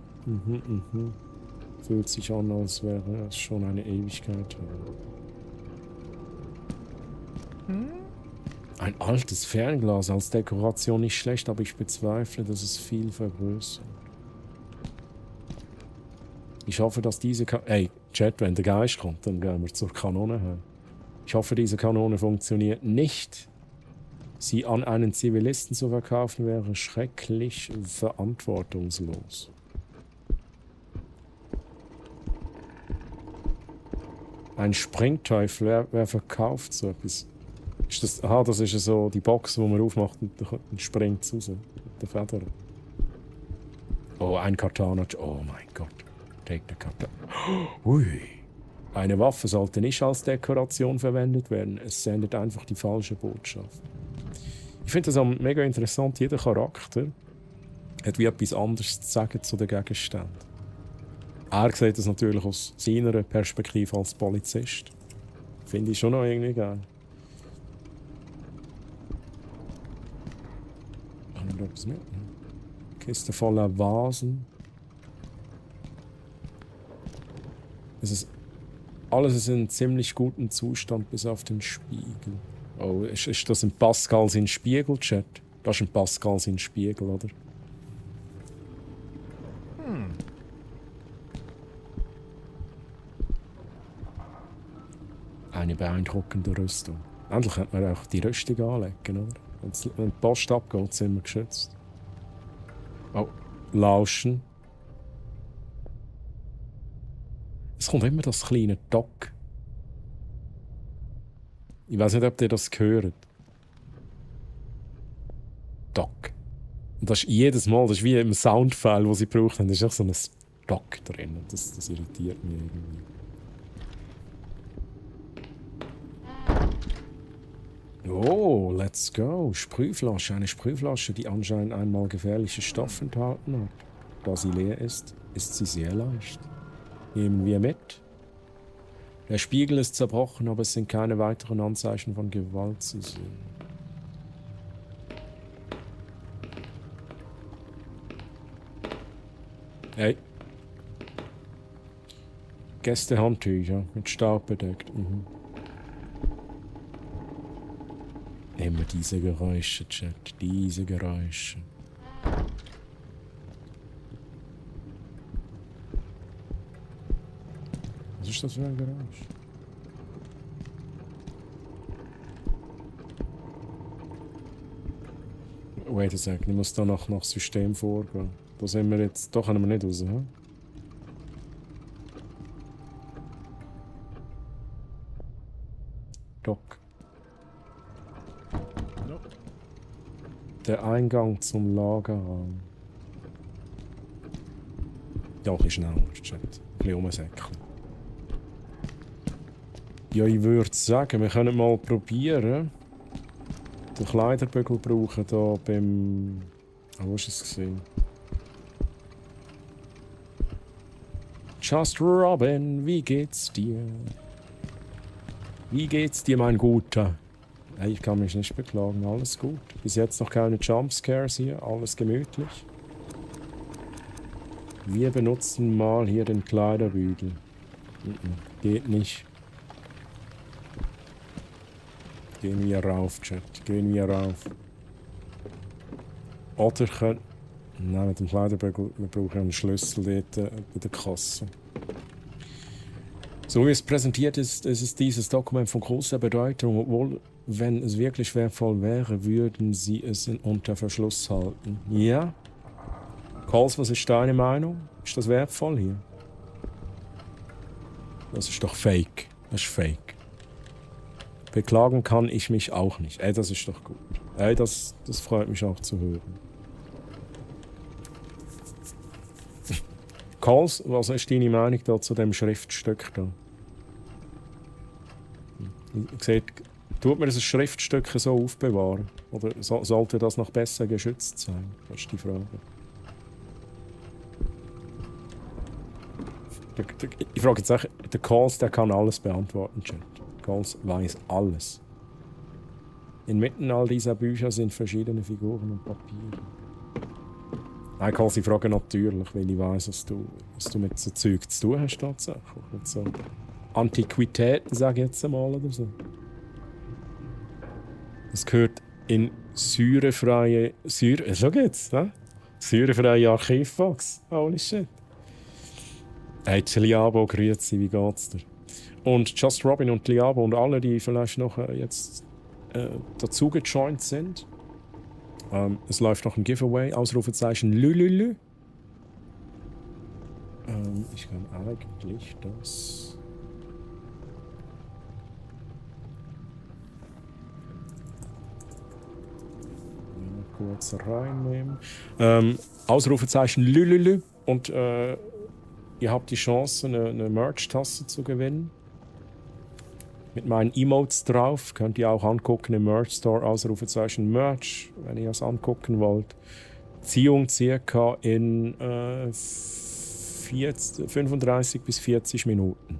Fühlt sich an, als wäre es schon eine Ewigkeit her. Ein altes Fernglas als Dekoration nicht schlecht, aber ich bezweifle, dass es viel vergrößert. Ich hoffe, dass diese Hey, Chat, wenn der Geist kommt, dann gehen wir zur Kanone her. Ich hoffe, diese Kanone funktioniert nicht. Sie an einen Zivilisten zu verkaufen, wäre schrecklich verantwortungslos. Ein Springteufel, wer verkauft so etwas? Ist das, das ist so die Box, die man aufmacht und dann springt es raus. Mit der Feder. Oh, ein Katana. Oh mein Gott. Take the Katana. Ui. Eine Waffe sollte nicht als Dekoration verwendet werden. Es sendet einfach die falsche Botschaft. Ich finde das auch mega interessant. Jeder Charakter hat wie etwas anderes zu sagen zu den Gegenständen. Er sieht das natürlich aus seiner Perspektive als Polizist. Finde ich schon noch irgendwie geil. Kann ich da etwas mitnehmen? Kiste voller Vasen. Alles ist in ziemlich gutem Zustand, bis auf den Spiegel. Oh, ist das ein Pascal sein Spiegel, Chat? Das ist ein Pascal sein Spiegel, oder? Eine beeindruckende Rüstung. Endlich könnte man auch die Rüstung anlegen, oder? Wenn die Post abgeht, sind wir geschützt. Oh, lauschen. Es kommt immer das kleine Dock. Ich weiß nicht, ob ihr das gehört. Dock. Und das ist jedes Mal, das ist wie im Soundfile, den sie gebraucht haben, da ist auch so ein Dock drin. Das irritiert mich irgendwie. Oh, let's go. Sprühflasche. Eine Sprühflasche, die anscheinend einmal gefährliche Stoffe enthalten hat. Da sie leer ist, ist sie sehr leicht. Nehmen wir mit. Der Spiegel ist zerbrochen, aber es sind keine weiteren Anzeichen von Gewalt zu sehen. Hey. Gästehandtücher mit Staub bedeckt. Immer diese Geräusche, Chat. Diese Geräusche. Was ist das für ein Geräusch? Wait a second, ich muss da nach System vorgehen. Da sind wir jetzt. Da können wir nicht raus, hä? Dock. Der Eingang zum Lagerraum. Ja, ein bisschen schneller, Chat. Ein bisschen rumsäckeln. Ja, ich würde sagen, wir können mal probieren, den Kleiderbügel brauchen hier beim... wo war es gesehen? Just Robin, wie geht's dir? Wie geht's dir, mein Guter? Hey, ich kann mich nicht beklagen, alles gut. Bis jetzt noch keine Jumpscares hier, alles gemütlich. Wir benutzen mal hier den Kleiderbügel. Geht nicht. Gehen wir rauf, Chat. Gehen wir rauf. Oder können... Nein, mit dem Kleiderbügel, wir brauchen einen Schlüssel dort bei der Kasse. So wie es präsentiert ist, ist dieses Dokument von großer Bedeutung. Obwohl, wenn es wirklich wertvoll wäre, würden Sie es unter Verschluss halten. Ja? Coles, was ist deine Meinung? Ist das wertvoll hier? Das ist doch fake. Das ist fake. Beklagen kann ich mich auch nicht. Ey, das ist doch gut. Ey, das freut mich auch zu hören. Coles, was ist deine Meinung da zu dem Schriftstück da? Seht, tut man das Schriftstück so aufbewahren? Oder sollte das noch besser geschützt sein? Das ist die Frage. Ich frage jetzt auch, der Coles, der kann alles beantworten, Chat. Coles weiß alles. Inmitten all dieser Bücher sind verschiedene Figuren und Papiere. Nein, Coles, ich frage natürlich, weil ich weiss, was du mit so Zeug zu tun hast tatsächlich. Mit so Antiquitäten, sage ich jetzt einmal, oder so. Das gehört in säurefreie Archivbox. Holy shit. Hey, Liabo, grüezi, wie geht's dir? Und Just Robin und Liabo und alle, die vielleicht noch jetzt dazu gejoint sind. Es läuft noch ein Giveaway, Ausrufezeichen Lülülü. Ich kann eigentlich das... kurz reinnehmen. Ausrufezeichen Lülülü und ihr habt die Chance, eine Merch-Tasse zu gewinnen. Mit meinen Emotes drauf. Könnt ihr auch angucken im Merch-Store. Ausrufezeichen Merch, wenn ihr es angucken wollt. Ziehung circa in 35 bis 40 Minuten.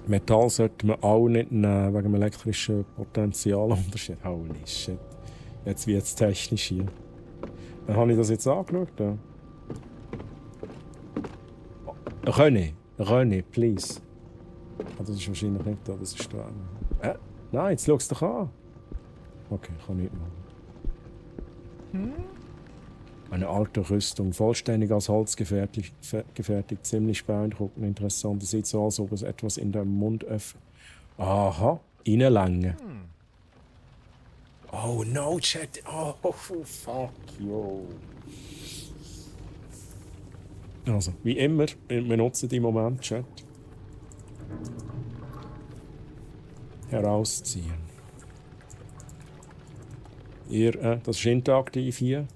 Metall sollte man auch nicht nehmen, wegen dem elektrischen Potentialunterschied. Holy shit. Jetzt wird es technisch hier. Dann habe ich das jetzt angeschaut. Ja. René, please. Ah, das ist wahrscheinlich nicht da, das ist da. Nein, jetzt schau es doch an. Okay, kann nicht machen. Eine alte Rüstung, vollständig aus Holz gefertigt, ziemlich beeindruckend, interessant. Es sieht so aus, als ob es etwas in der Mund öffnet. Aha, Innenlänge. Oh no, Chat. Oh, fuck, yo. Also, wie immer, wir nutzen die Moment, Chat. Herausziehen. Das ist interaktiv hier.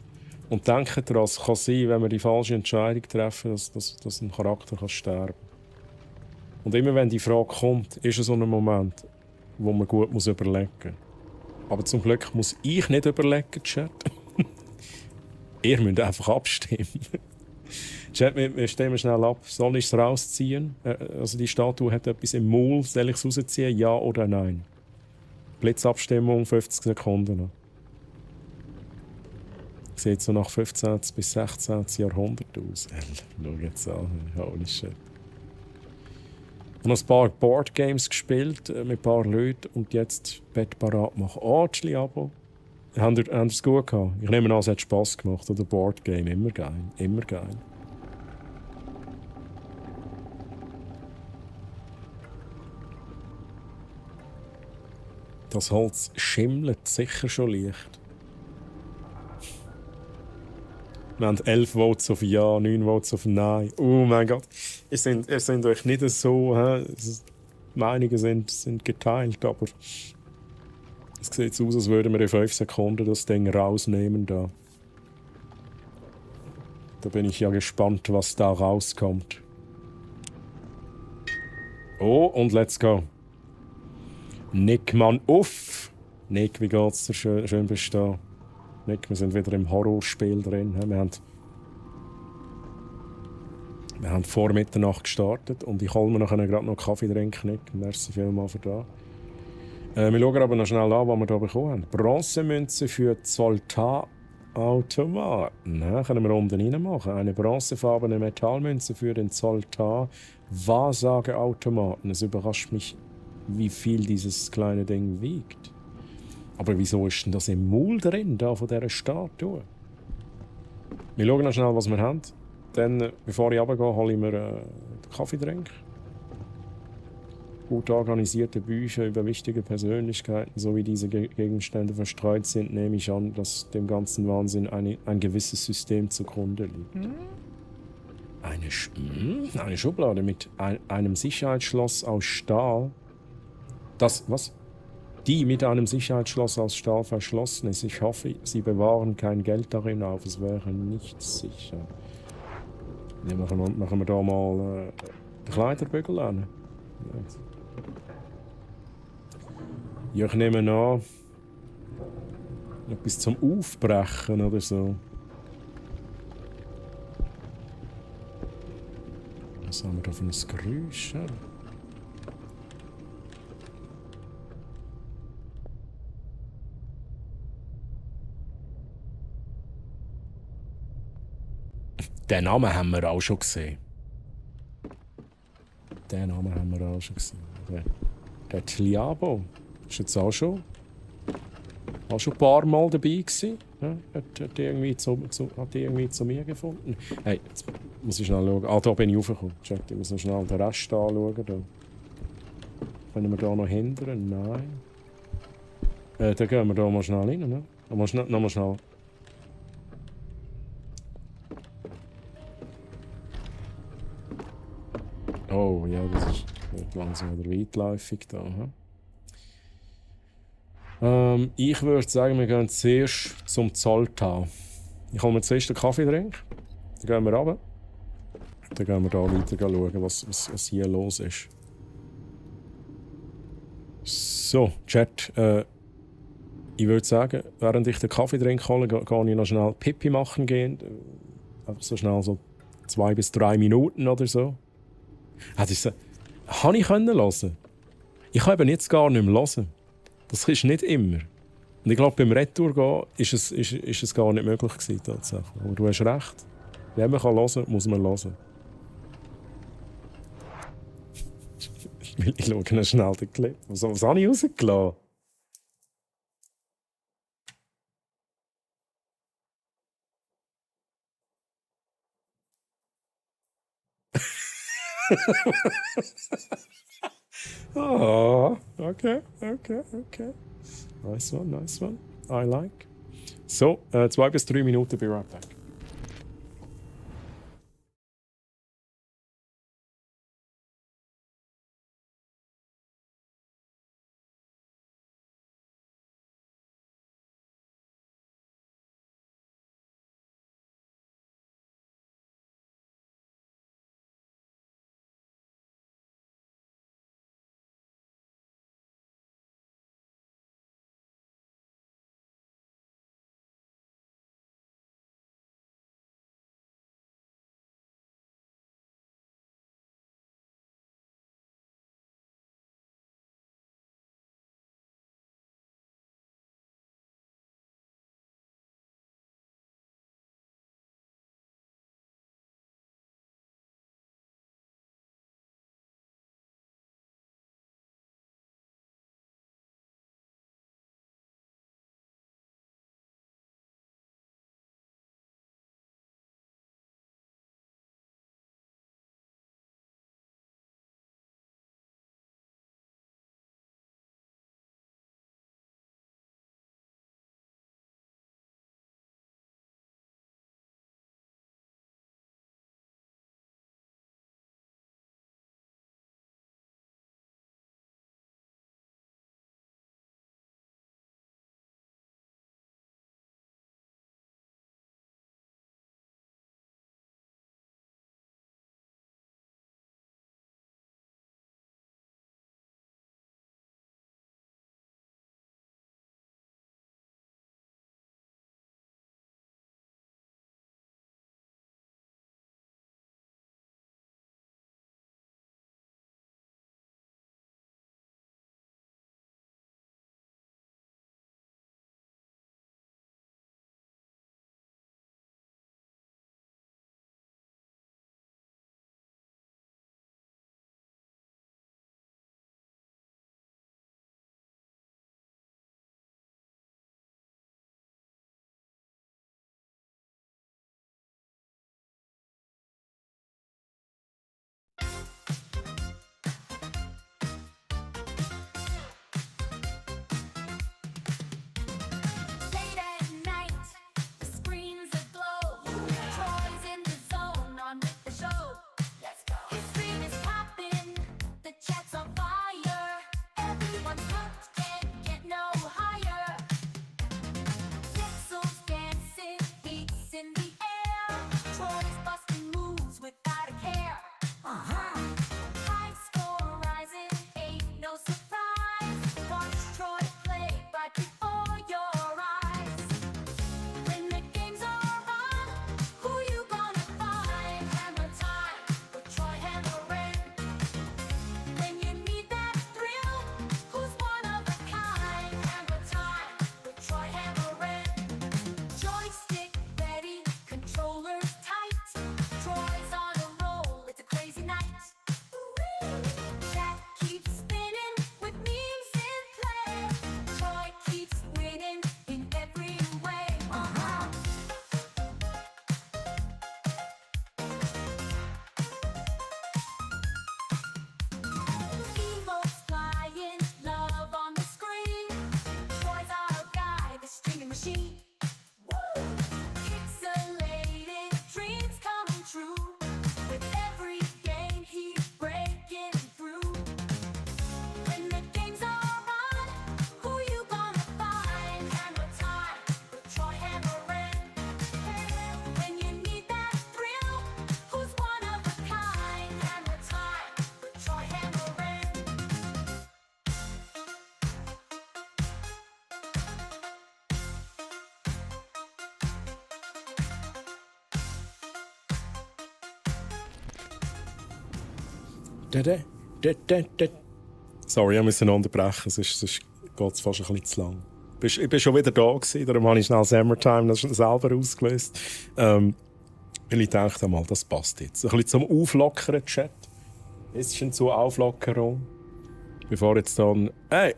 Und denkt daran, es kann sein, wenn wir die falsche Entscheidung treffen, dass ein Charakter kann sterben kann. Und immer wenn die Frage kommt, ist es so ein Moment, wo man gut überlegen muss. Aber zum Glück muss ich nicht überlegen, Chat. Ihr müsst einfach abstimmen. Chat, wir stimmen schnell ab. Soll ich es rausziehen? Also die Statue hat etwas im Maul. Soll ich es rausziehen? Ja oder nein? Blitzabstimmung, 50 Sekunden noch. Sieht so nach 15. bis 16. Jahrhundert aus. Schau jetzt an. Holy shit. Ich habe noch ein paar Boardgames gespielt mit ein paar Leuten und jetzt Bett parat machen. Oh, Abo. Habt ihr es gut gehabt? Ich nehme an, es hat Spass gemacht. Oder Boardgame, immer geil. Immer geil. Das Holz schimmelt sicher schon leicht. Wir haben 11 Votes auf Ja, 9 Votes auf Nein. Oh mein Gott. Ihr seid euch nicht so... Die Meinungen sind geteilt, aber... Es sieht aus, als würden wir in 5 Sekunden das Ding rausnehmen da. Da bin ich ja gespannt, was da rauskommt. Oh, und let's go. Nick, Mann, uff! Nick, wie geht's dir? Schön bist du da. Nick, wir sind wieder im Horrorspiel drin. Wir haben vor Mitternacht gestartet und ich hole mir nachher gerade noch Kaffee trinken, Nick. Merci vielmals für das. Wir schauen aber noch schnell an, was wir hier bekommen haben. Bronzemünze für Zoltar-Automaten. Können wir unten rein machen. Eine bronzefarbene Metallmünze für den Zoltar-Wahrsageautomaten. Es überrascht mich, wie viel dieses kleine Ding wiegt. Aber wieso ist denn das im Maul drin, da von dieser Statue? Wir schauen noch schnell, was wir haben. dann, bevor ich runtergehe, hole ich mir einen Kaffeetrink. Gut organisierte Bücher über wichtige Persönlichkeiten, so wie diese Gegenstände verstreut sind, nehme ich an, dass dem ganzen Wahnsinn ein gewisses System zugrunde liegt. Eine Schublade mit einem Sicherheitsschloss aus Stahl. Die mit einem Sicherheitsschloss aus Stahl verschlossen ist. Ich hoffe, sie bewahren kein Geld darin auf. Es wäre nicht sicher. Ja, machen wir da mal den Kleiderbügel an. Ja, ich nehme an, etwas zum Aufbrechen oder so. Was haben wir da für ein Geräusch? Den Namen haben wir auch schon gesehen. Der Tliabo ist jetzt auch schon ein paar Mal dabei gewesen. Ja, hat irgendwie zu mir gefunden. Hey, jetzt muss ich schnell schauen. Ah, da bin ich raufgekommen. Check, ich muss noch schnell den Rest anschauen. Da. Können wir da noch hindern? Nein. Dann gehen wir da mal schnell rein. Ne? Nochmal schnell. Oh, ja, das ist langsam wieder weitläufig da. Ich würde sagen, wir gehen zuerst zum Zolltal. Ich hole mir zuerst einen Kaffeetrink. Dann gehen wir runter. Dann gehen wir da weiter schauen, was hier los ist. So, Chat. Ich würde sagen, während ich den Kaffeetrink hole, gehe ich noch schnell Pipi machen gehen. Einfach so schnell so 2 bis 3 Minuten oder so. Habe ich hören? Ich kann eben jetzt gar nicht mehr hören. Das ist nicht immer. Und ich glaube, beim Retour gehen ist es gar nicht möglich gewesen, tatsächlich. Aber du hast recht. Wenn man hören kann, muss man hören. Ich schaue noch schnell den Clip. Was habe ich rausgelassen? Ah, okay. Nice one. I like. So, 2 bis 3 Minuten, be right back. Sorry, ich musste unterbrechen, sonst geht es fast ein bisschen zu lang. Ich war schon wieder da gewesen, darum habe ich schnell Summertime selber ausgelöst. Weil ich dachte mal, das passt jetzt. Ein bisschen zum Auflockern, Chat. Ist schon zur Auflockerung. Bevor jetzt dann... Hey,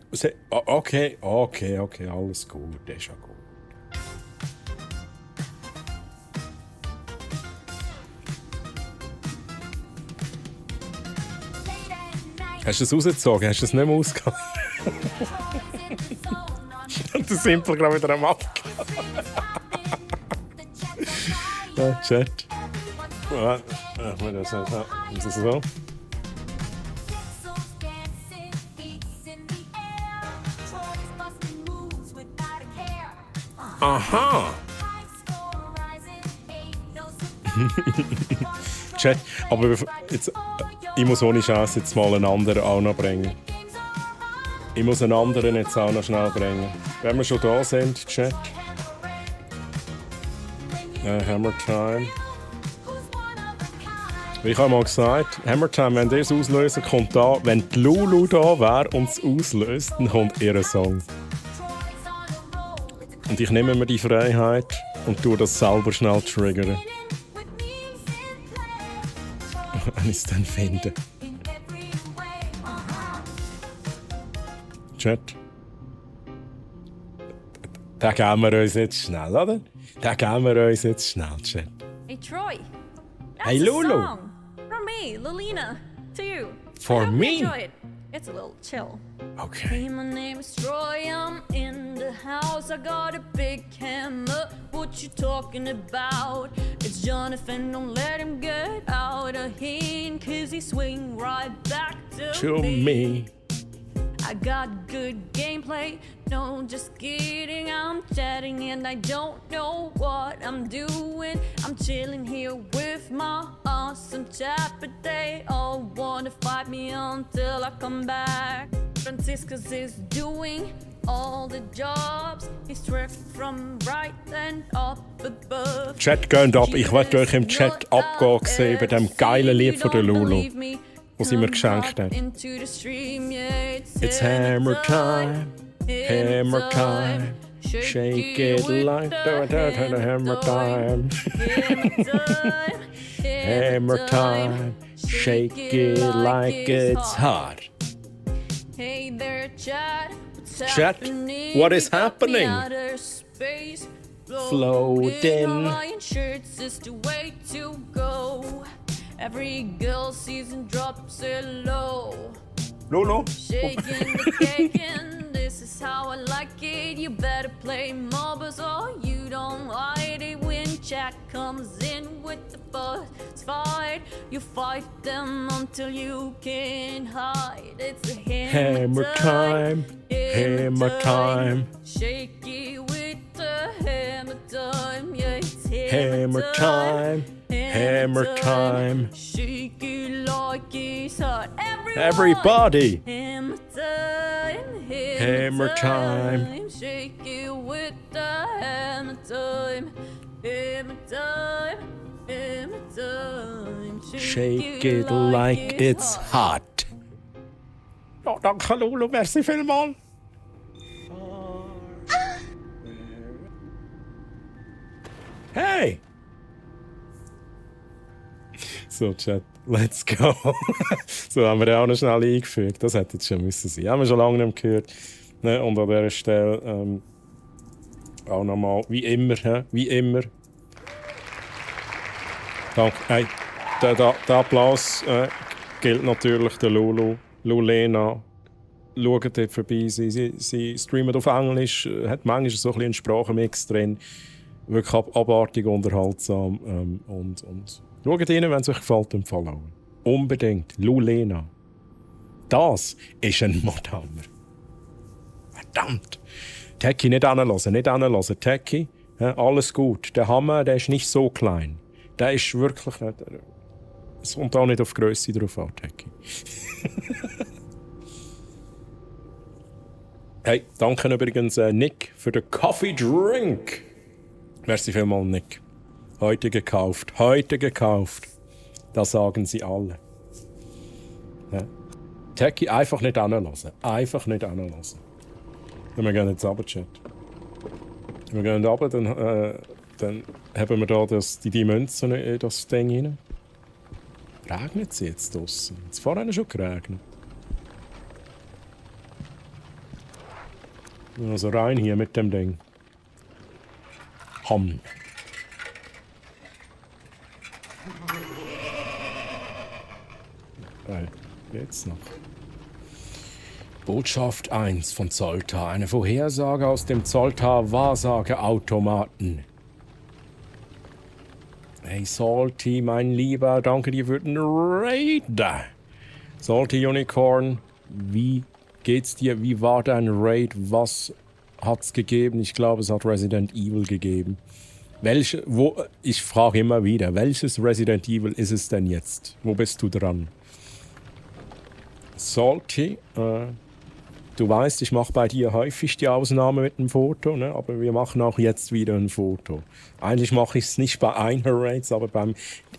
okay, alles gut, das ist ja gut. Hast du es rausgezogen? Hast du es nicht mehr ausgegangen? Und der Simpel gerade wieder am Abgehen. Ja, Chat. Ja, ist das so? Aha! Chat, aber jetzt, ich muss ohne Scheiß jetzt mal einen anderen auch noch bringen. Ich muss einen anderen jetzt auch noch schnell bringen. Wenn wir schon da sind, Chat. Hammer Time. Wie ich habe mal gesagt, Hammer Time, wenn ihr es auslösen, kommt da, wenn die Lulu da wäre und es auslöst, dann kommt ihr Song. Und ich nehme mir die Freiheit und tue das selber schnell triggern. Wenn ich es dann finde. Chat. Da geben wir uns jetzt schnell, oder? Da geben wir uns jetzt schnell, Chat. Hey, Troy. That's Hey, Lulu. A song. From me, Lilina. To you. For I hope you me? enjoy it. It's a little chill. Okay. Hey, my name is Troy. I'm in the house. I got a big hammer. What you talking about? It's Jonathan. Don't let him get out of here, 'cause he swing right back to me. I got good gameplay, no, just kidding. I'm chatting and I don't know what I'm doing. I'm chilling here with my awesome chat, but they all wanna fight me until I come back. Franciscus is doing all the jobs. He's tracked from right and up above. Chat geht ab. Ich werde euch im Chat abgehen sehen bei dem geilen Lied von der Lulu, was sie mir geschenkt hat. It's hammer time, hammer time. Shake it like hammer time. Hammer time, shake it like it's hot. Hey there, chat. Chat, what is happening? Floating. Lion shirts is the way to go. Every girl sees and drops it low. Lulu. Shaking the cake and this is how I like it. You better play mobbers or you don't hide it. When chat comes in with the buzz fight, you fight them until you can't hide. It's a Hammer time, hammer time. Shake it with the hammer time, yeah, it's Hammer time, hammer time. Shake it like it's hot. Everybody. Hammer time, Hammer time. Shake it with the hammer time, hammer time, hammer time. Shake it like it's hot. Oh, danke Lulu, merci vielmals. Hey! So, Chat, let's go. So haben wir ja auch noch schnell eingefügt. Das hätte jetzt schon müssen sein. Haben wir schon lange nicht mehr gehört. Ne? Und an dieser Stelle auch nochmal, wie immer, wie immer. Danke. Hey, der Applaus gilt natürlich der Lulu, Lulena. Schaut dort vorbei. Sie streamt auf Englisch, hat manchmal so ein bisschen einen Sprachenmix drin. Wirklich abartig unterhaltsam. Und schaut rein, wenn es euch gefällt, und followen. Unbedingt. Lulena. Das ist ein Modhammer. Verdammt. Techie, nicht hinhören, nicht hinhören. Techie, alles gut. Der Hammer, der ist nicht so klein. Der ist wirklich nicht... Es kommt auch nicht auf die Grösse drauf an, Techie. Hey, danke übrigens Nick für den Coffee Drink. Merci vielmals, Nick. Heute gekauft. Das sagen sie alle. Ja. Techie, einfach nicht anlassen. Einfach nicht anlassen. Wir gehen jetzt runter, Chat. Wir gehen runter, dann haben wir da die Münzen in das Ding rein. Regnet es jetzt draussen? Jetzt vorhin schon geregnet. Also rein hier mit dem Ding. Ham. Jetzt noch. Botschaft 1 von Zoltar. Eine Vorhersage aus dem Zoltar-Wahrsageautomaten. Hey Salty, mein Lieber, danke dir für den Raid. Salty Unicorn, wie geht's dir? Wie war dein Raid? Was hat's gegeben? Ich glaube, es hat Resident Evil gegeben. Ich frage immer wieder, welches Resident Evil ist es denn jetzt? Wo bist du dran? Salty, du weißt, ich mache bei dir häufig die Ausnahme mit dem Foto, ne? Aber wir machen auch jetzt wieder ein Foto. Eigentlich mache ich es nicht bei Einher-Raids, aber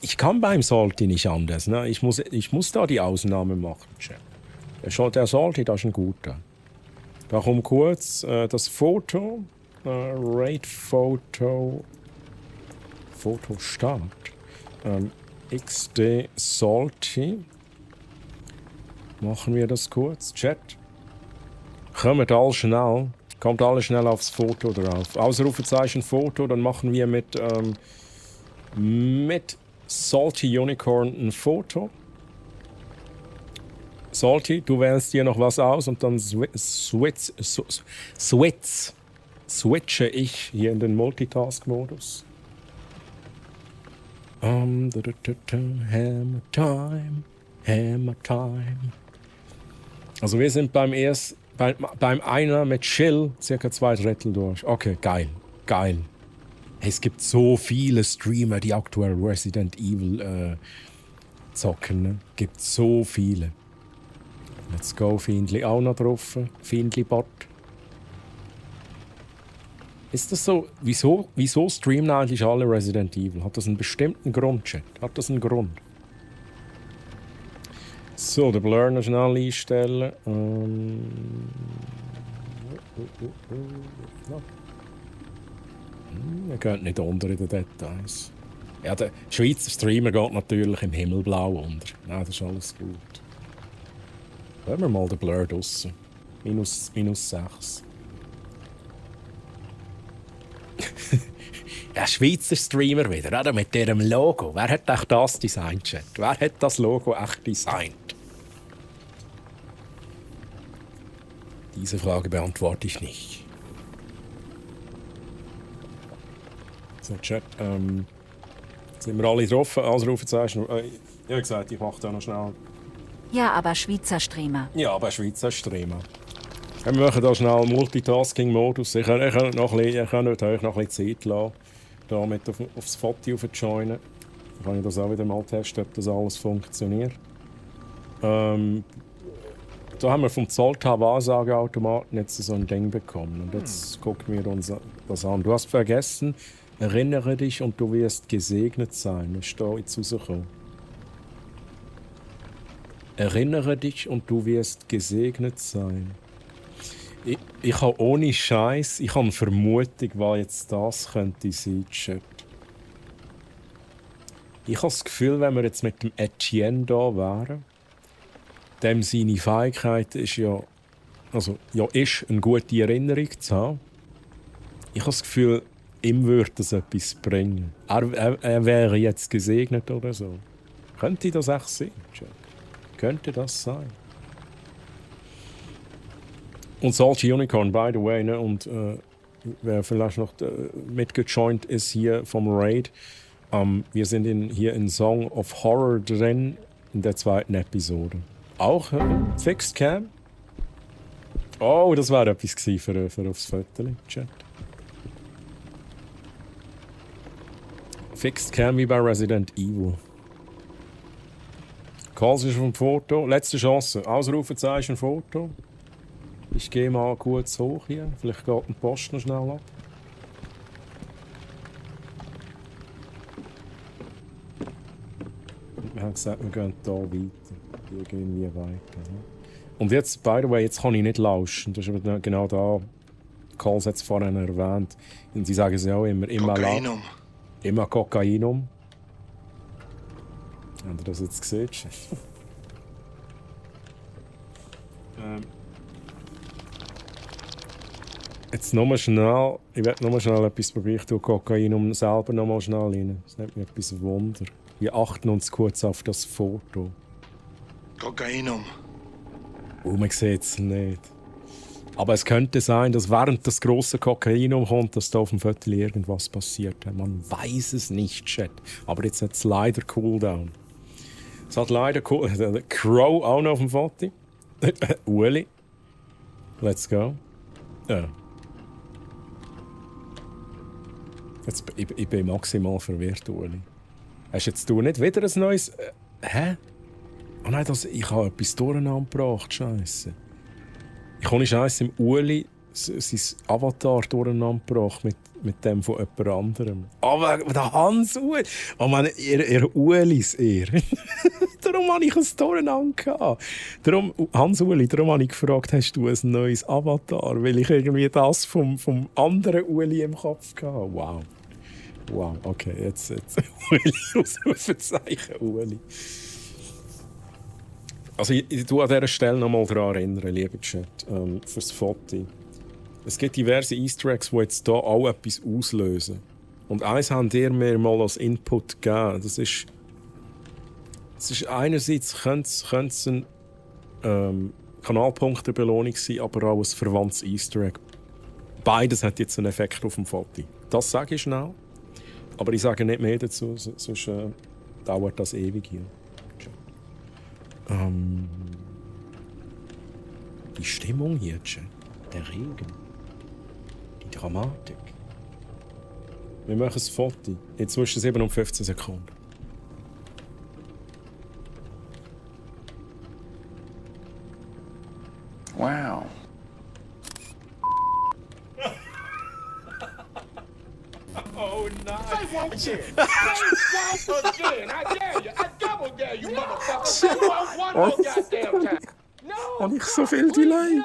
ich kann beim Salty nicht anders. Ne? Ich muss da die Ausnahme machen. Der Salty, das ist ein guter. Darum kurz das Foto, Raid-Foto, Fotostart, XD Salty. Machen wir das kurz, Chat. Kommt alle schnell aufs Foto drauf. Ausrufezeichen Foto, dann machen wir mit Salty Unicorn ein Foto. Salty, du wählst dir noch was aus und dann switche ich hier in den Multitask-Modus. Hammer Time. Also wir sind beim einer mit Chill circa 2/3 durch. Okay, geil. Es gibt so viele Streamer, die aktuell Resident Evil zocken. Ne? Gibt so viele. Let's go, Fiendli auch noch drauf. Fiendli-Bot. Ist das so? Wieso streamen eigentlich alle Resident Evil? Hat das einen bestimmten Grund, Chat? Hat das einen Grund? So, den Blur noch schnell einstellen. Ihr geht nicht unter in den Details. Ja, der Schweizer Streamer geht natürlich im Himmelblau unter. Nein, das ist alles gut. Lassen wir mal den Blur draussen. Minus 6. Ja, Schweizer Streamer wieder, oder? Mit diesem Logo. Wer hat echt das designt, Chat? Wer hat das Logo echt designt? Diese Frage beantworte ich nicht. So, Chat, sind wir alle drauf? Ausrufezeichen. Ich habe gesagt, ich mache da noch schnell. Ja, aber Schweizer Streamer. Ja, aber Schweizer Streamer. Wir machen da schnell Multitasking-Modus. Ich kann euch noch ein bisschen Zeit lassen, da mit aufs Foto zu joinen. Dann kann ich das auch wieder mal testen, ob das alles funktioniert. Da haben wir vom Zoltar-Wahrsageautomaten jetzt so ein Ding bekommen. Und jetzt gucken wir uns das an. Du hast vergessen, erinnere dich und du wirst gesegnet sein. Ist da jetzt rausgekommen. Erinnere dich und du wirst gesegnet sein. Ich habe ohne Scheiß, ich habe eine Vermutung, was jetzt das könnte sein, Chat. Ich habe das Gefühl, wenn wir jetzt mit dem Etienne da wären, dem seine Fähigkeit ist ist eine gute Erinnerung zu haben. Ich habe das Gefühl, ihm würde das etwas bringen. Er wäre jetzt gesegnet oder so. Könnte das echt sein, Chat? Könnte das sein? Und Salty Unicorn, by the way, ne? Und wer vielleicht noch mitgejoint ist hier vom Raid, wir sind hier in Song of Horror drin, in der 2. Episode. Auch Fixed Cam. Oh, das wäre etwas gewesen für aufs Foto, Chat. Fixed Cam wie bei Resident Evil. Calls ist vom Foto. Letzte Chance. Ausrufezeichen Foto. Ich gehe mal kurz hoch hier. Vielleicht geht ein Post noch schnell ab. Wir haben gesagt, wir gehen hier weiter. irgendwie weiter. Ne? Und jetzt, by the way, jetzt kann ich nicht lauschen. Das ist aber genau da. Calls hat es vorhin erwähnt. Und sie sagen es ja auch immer. Kokainum. Immer Kokainum. Habt ihr das jetzt gesehen? Jetzt nochmal schnell. Ich werde nochmal schnell etwas probieren. Ich tue Kokainum selber nochmal schnell rein. Das nimmt mich etwas Wunder. Wir achten uns kurz auf das Foto. Kokainum. Man sieht es nicht. Aber es könnte sein, dass während das grosse Kokainum kommt, dass da auf dem Foto irgendwas passiert. Man weiß es nicht, Chat. Aber jetzt hat es leider Cooldown. Es hat leider Crow auch noch auf dem Foto. Ueli. Let's go. Ja. Jetzt, ich bin maximal verwirrt, Ueli. Hast jetzt du nicht wieder ein neues... hä? Oh nein, ich habe etwas durcheinander gebracht. Scheisse. Ich habe Scheisse im Ueli sein Avatar durcheinander gebracht mit dem von jemand anderem. Aber der Hans Ueli. Oh meine, ihr Uelis, ihr. Darum habe ich es durcheinander gehabt. Darum, Hans Ueli, darum habe ich gefragt, hast du ein neues Avatar? Weil ich irgendwie das vom anderen Ueli im Kopf hatte. Wow. Wow, okay, jetzt. Ueli, Ausrufezeichen, Ueli. Also ich tue an dieser Stelle noch mal daran erinnern, lieber Chat, fürs Foto. Es gibt diverse Easter Eggs, die jetzt hier auch etwas auslösen. Und eins habt ihr mir mal als Input gegeben. Das ist einerseits könnte es eine Kanalpunktebelohnung sein, aber auch ein verwandtes Easter Egg. Beides hat jetzt einen Effekt auf dem Foto. Das sage ich schnell. Aber ich sage nicht mehr dazu, sonst dauert das ewig hier. Die Stimmung hier, Chat. Der Regen. Die Dramatik. Wir machen ein Foto. In zwischen 7 und 15 Sekunden. Wow. Oh, nice. Say one again. Say one again. I dare you. I double dare you, motherfucker. Say one more goddamn time. Habe ich so viel Delay?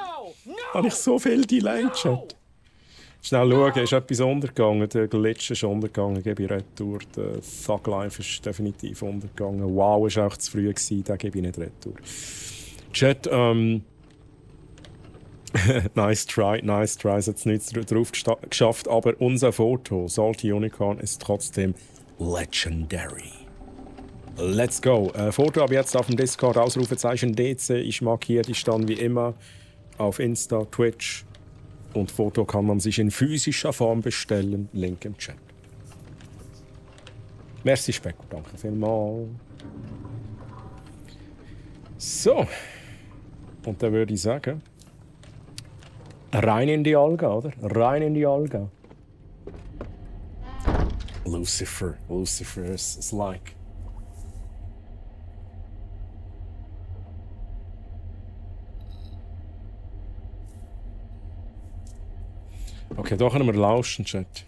Habe ich so viel Delay, Chat? Schnell schauen, ist etwas untergegangen. Der Glitch ist untergegangen, gebe ich retour. Der Thug Life ist definitiv untergegangen. Wow, war auch zu früh gewesen, den gebe ich nicht retour. Chat, nice try. Es hat es nicht drauf geschafft, aber unser Foto, Salty Unicorn, ist trotzdem legendary. Let's go. Foto ab jetzt auf dem Discord, Ausrufezeichen DC. Ich markiere dich dann wie immer auf Insta, Twitch. Und Foto kann man sich in physischer Form bestellen. Link im Chat. Merci, Specko. Danke vielmals. So. Und dann würde ich sagen, rein in die Alga, oder? Rein in die Alga. Lucifer is like. Okay, da können wir lauschen, Chat.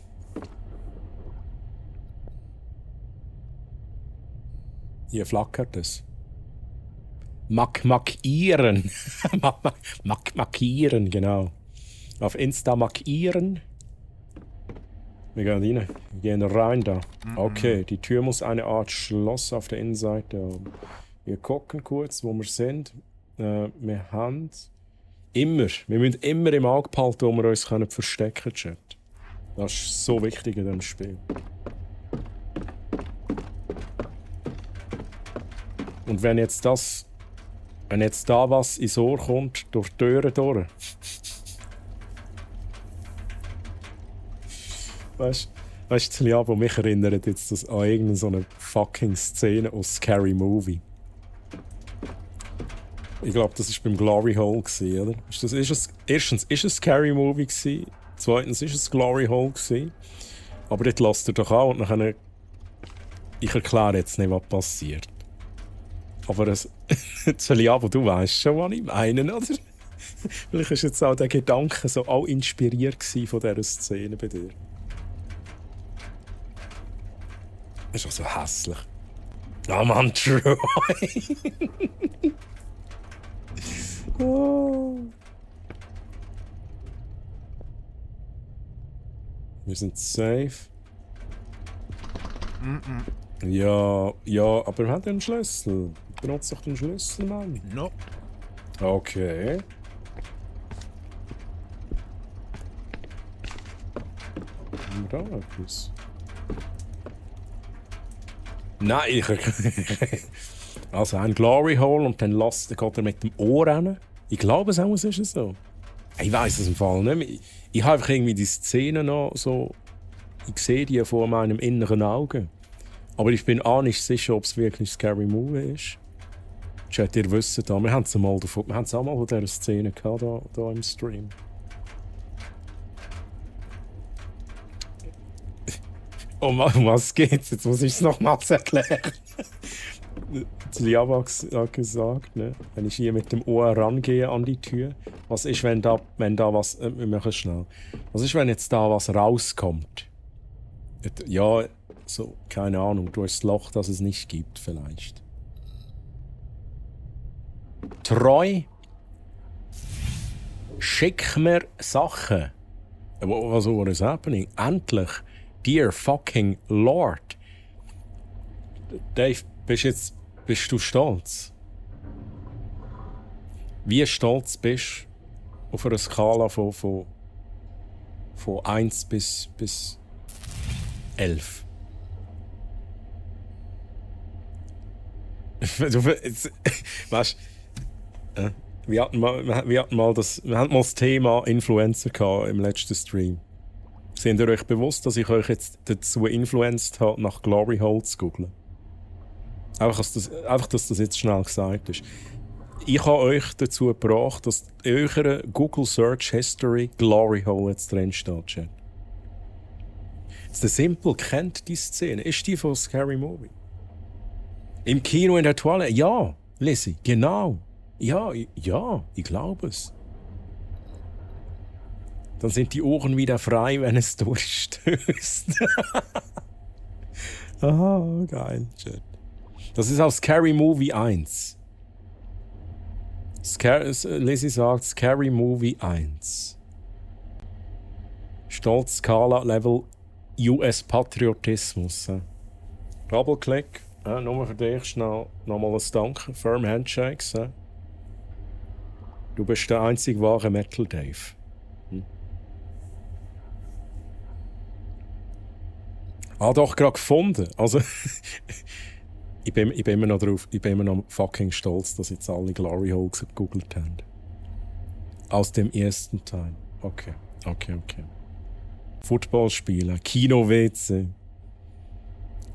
Hier flackert es. Markieren. Markieren, genau. Auf Insta markieren. Wir gehen rein. Wir gehen rein da. Okay, die Tür muss eine Art Schloss auf der Innenseite haben. Wir gucken kurz, wo wir sind. Wir haben... Wir müssen immer im Auge behalten, wo wir uns verstecken können, Chat. Das ist so wichtig in diesem Spiel. Und wenn jetzt da was ins Ohr kommt, durch die Türen durch. Weißt du, Liabo, mich erinnert jetzt das an irgendeine fucking Szene aus Scary Movie. Ich glaube, das war beim Glory Hole, oder? Erstens ist es ein Scary Movie, zweitens ist es Glory Hole. Aber dort lasst ihr doch auch und dann ich erkläre jetzt nicht, was passiert. Aber Liabo, du weißt schon, was ich meine, oder? Vielleicht war jetzt auch der Gedanke so auch inspiriert von dieser Szene bei dir. Das ist auch so hässlich. Ah, Mann, Troy. Oh. Wir sind safe. Ja, aber wir haben den Schlüssel. Benutzt doch den Schlüssel, Mann. Nope. Okay. Haben wir da etwas? Nein, ich... Also ein Glory Hole und dann geht er mit dem Ohr rein. Ich glaube, es ist so. Ich weiß es im Fall nicht. Ich habe einfach irgendwie die Szene noch so... Ich sehe die vor meinem inneren Auge. Aber ich bin auch nicht sicher, ob es wirklich Scary Movie ist. Chat, ihr wisst da, wir haben es auch mal von dieser Szene gehabt, da im Stream. Um was geht's? Jetzt muss ich es nochmals erklären. Liava hat gesagt, ne? Wenn ich hier mit dem Ohr rangehe an die Tür, was ist, wenn da was... wir machen es schnell. Was ist, wenn jetzt da was rauskommt? Ja, so, keine Ahnung, durch das Loch, das es nicht gibt, vielleicht. Treu, schick mir Sachen. Was is happening? Endlich, dear fucking Lord. Dave, bist du stolz? Wie stolz bist du auf einer Skala von 1 bis 11? Weißt du, wir hatten mal das Thema Influencer gehabt im letzten Stream. Seid ihr euch bewusst, dass ich euch jetzt dazu influenced habe, nach Glory Hole zu googlen? Einfach, dass das jetzt schnell gesagt ist. Ich habe euch dazu gebracht, dass in eurer Google Search History Glory Hole jetzt drin steht. Chat. Der Simple kennt die Szene. Ist die von Scary Movie? Im Kino in der Toilette? Ja, Lizzie, genau. Ja, ich glaube es. Dann sind die Ohren wieder frei, wenn es durchstößt. Ah, geil. Shit. Das ist aus Scary Movie 1. Lizzie sagt Scary Movie 1. Stolz Skala Level US Patriotismus. Doppelklick. Nur für dich schnell nochmal ein Danke. Firm Handshakes. Du bist der einzig wahre Metal Dave. Doch, gerade gefunden. Also, ich bin immer noch drauf. Ich bin immer noch fucking stolz, dass jetzt alle Glory Hole gegoogelt haben. Aus dem ersten Teil. Okay. Football spielen, Kino-WC.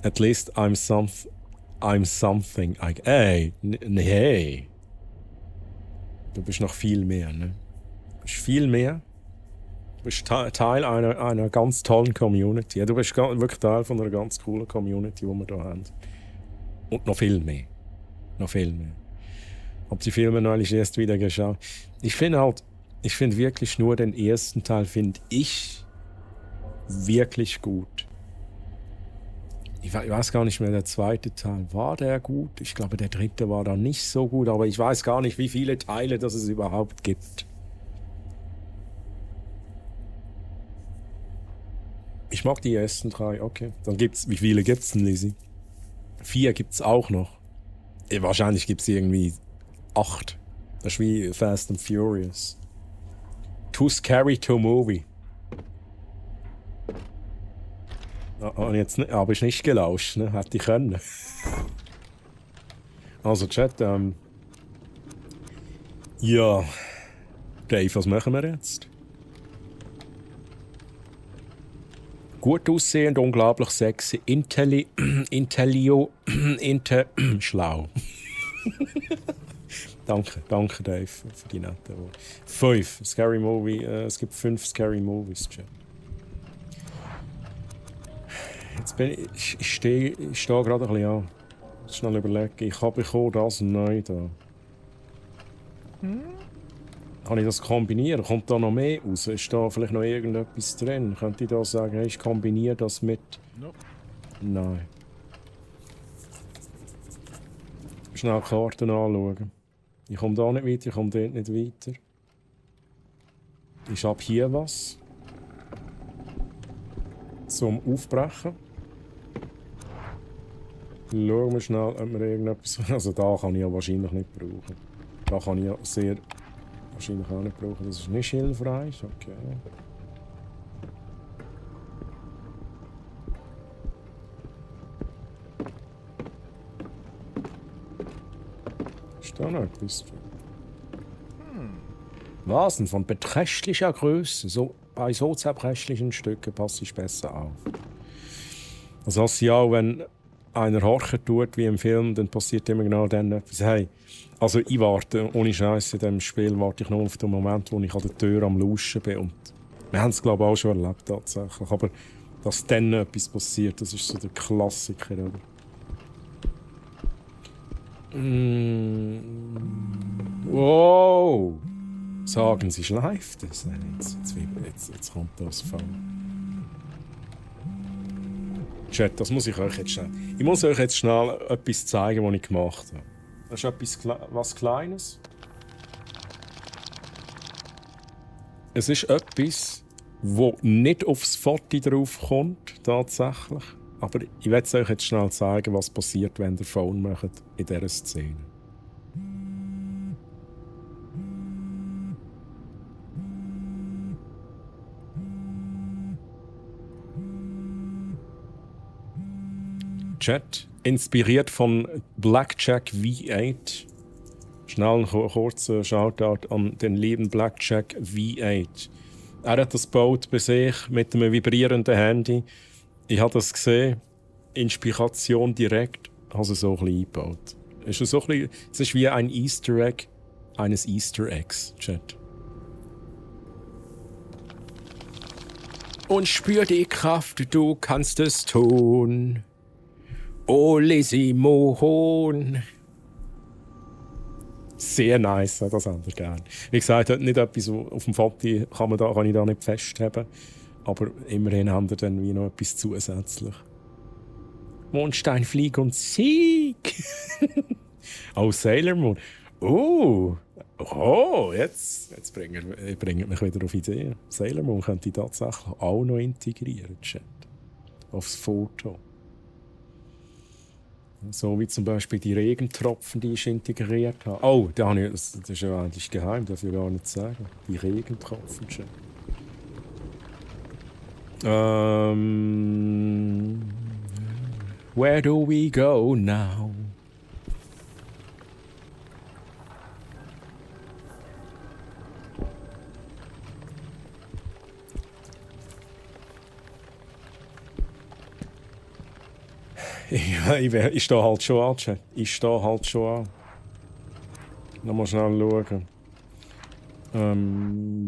At least I'm something. Hey. Du bist noch viel mehr, ne? Du bist viel mehr. Du bist Teil einer ganz tollen Community. Ja, du bist wirklich Teil von einer ganz coolen Community, die wir hier haben. Und noch viel mehr. Hab die Filme neulich erst wieder geschaut. Ich finde wirklich nur den ersten Teil, finde ich, wirklich gut. Ich weiß gar nicht mehr, der zweite Teil, war der gut? Ich glaube, der dritte war dann nicht so gut, aber ich weiß gar nicht, wie viele Teile das es überhaupt gibt. Ich mag die ersten 3, okay. Dann gibt's, wie viele gibt's denn, Lizzie? 4 gibt's auch noch. Wahrscheinlich gibt's irgendwie 8. Das ist wie Fast and Furious. Too scary to movie. Aber ist nicht gelauscht, ne? Hätte ich können. Also Chat, ja. Dave, was machen wir jetzt? Gut aussehend, unglaublich sexy, schlau. Danke Dave für die netten Worte. 5 Scary Movie, es gibt 5 Scary Movies, Chat. Jetzt ich stehe gerade ein bisschen an. Schnell überlegen, ich habe das neu da. Kann ich das kombinieren? Kommt da noch mehr raus? Ist da vielleicht noch irgendetwas drin? Könnte ich da sagen, hey, ich kombiniere das mit... Nope. Nein. Schnell die Karten anschauen. Ich komme da nicht weiter, ich komme dort nicht weiter. Ist ab hier was? Zum Aufbrechen. Schauen wir schnell, ob wir irgendetwas... Also da kann ich ja wahrscheinlich nicht brauchen. Da kann ich ja sehr... Wahrscheinlich auch nicht brauchen. Das ist nicht hilfreich. Okay. Ist da noch etwas drin? Vasen von beträchtlicher Größe. So, bei so zerbrechlichen Stücken passe ich besser auf. Also ja, wenn einer horchen tut wie im Film, dann passiert immer genau dann etwas. Hey, also ich warte, ohne Scheiß in diesem Spiel warte ich nur auf den Moment, wo ich an der Tür am Lauschen bin. Und wir haben es glaube ich auch schon erlebt tatsächlich. Aber dass dann etwas passiert, das ist so der Klassiker, oder? Wow! Sagen Sie, schleift es? Jetzt kommt das Fall. Chat, das muss ich euch jetzt schnell... Ich muss euch jetzt schnell etwas zeigen, was ich gemacht habe. Das ist etwas Kleines. Es ist etwas, das nicht aufs Foto drauf kommt, tatsächlich. Aber ich werde euch jetzt schnell zeigen, was passiert, wenn ihr Phone macht in dieser Szene. Chat, inspiriert von Blackjack V8. Schnell ein kurzer Shoutout an den lieben Blackjack V8. Er hat das gebaut bei sich mit einem vibrierenden Handy. Ich habe das gesehen. Inspiration direkt. Ich habe es so ein bisschen eingebaut. Es ist wie ein Easter Egg eines Easter Eggs, Chat. Und spür die Kraft, du kannst es tun. Oh, Lisimohon. Sehr nice, das haben wir gerne. Wie gesagt, nicht etwas auf dem Foto kann ich da nicht festhalten. Aber immerhin haben wir dann wie noch etwas zusätzlich. Mondstein, Flieg und Sieg. Oh, Sailor Moon. Oh, jetzt bringt mich wieder auf Ideen. Sailor Moon könnte ich tatsächlich auch noch integrieren, Chat. Aufs Foto. So wie zum Beispiel die Regentropfen, die ich integriert habe. Oh, das ist ja eigentlich geheim, darf ich gar nicht sagen. Die Regentropfen, Chat. Where do we go now? Ich stehe halt schon an, Chat. Ich stehe halt schon an. Nochmal schnell schauen,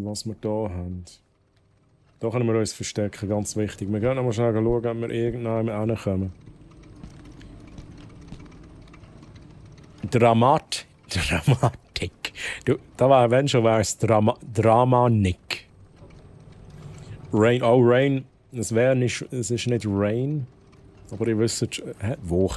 was wir hier haben. Da können wir uns verstecken, ganz wichtig. Wir gehen nochmal schnell schauen, ob wir irgendwann hinkommen. Dramatik. Du, wenn schon, wäre es Dramanik. Rain, oh Rain, es ist nicht Rain. Aber ihr wisst, wo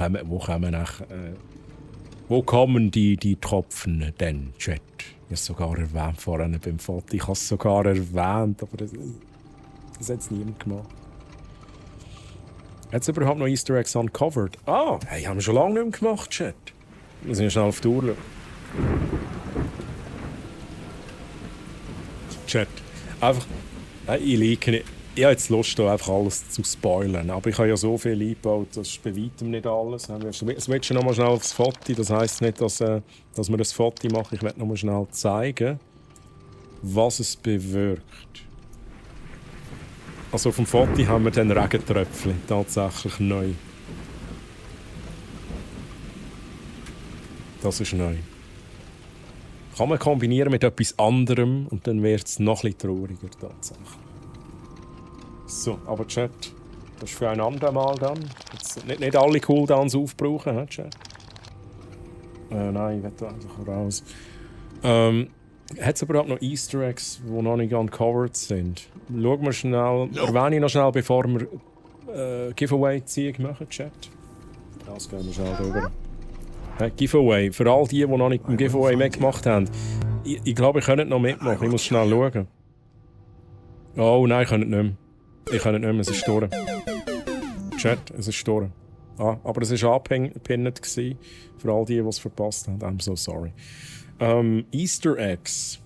kommen die Tropfen denn, Chat? Ich habe es sogar erwähnt vorhin beim Foto. Ich habe es sogar erwähnt, aber das hat jetzt niemand gemacht. Hat es überhaupt noch Easter Eggs uncovered? Ah, hey, haben wir schon lange nicht mehr gemacht, Chat. Wir müssen schnell auf die Uhr schauen. Chat, einfach, ich liege nicht. Ich habe jetzt Lust, hier einfach alles zu spoilern. Aber ich habe ja so viel eingebaut, das ist bei weitem nicht alles. Es wird schon noch mal schnell aufs Foto. Das heisst nicht, dass wir das Foto machen. Ich werde noch mal schnell zeigen, was es bewirkt. Also auf dem Foto haben wir den Regentröpfchen tatsächlich neu. Das ist neu. Kann man kombinieren mit etwas anderem und dann wird es noch etwas trauriger tatsächlich. So, aber Chat, das ist für ein andermal dann. Jetzt nicht alle Cooldowns aufbrauchen, he, Chat? Nein, ich will da einfach raus. Hat es überhaupt noch Easter Eggs, die noch nicht uncovered sind? Schauen wir schnell, erwähne ich noch schnell, bevor wir Giveaway-Ziehung machen, Chat. Das gehen wir schnell drüber. Giveaway. Für all die noch nicht ein Giveaway mitgemacht haben. Ich glaube, ich könnte noch mitmachen. Ich muss schnell schauen. Oh nein, ich kann nicht mehr. Ich kann nicht mehr, es ist durch. Chat, es ist durch. Ah, aber es war angepinnt für all die es verpasst haben. I'm so sorry. Easter Eggs.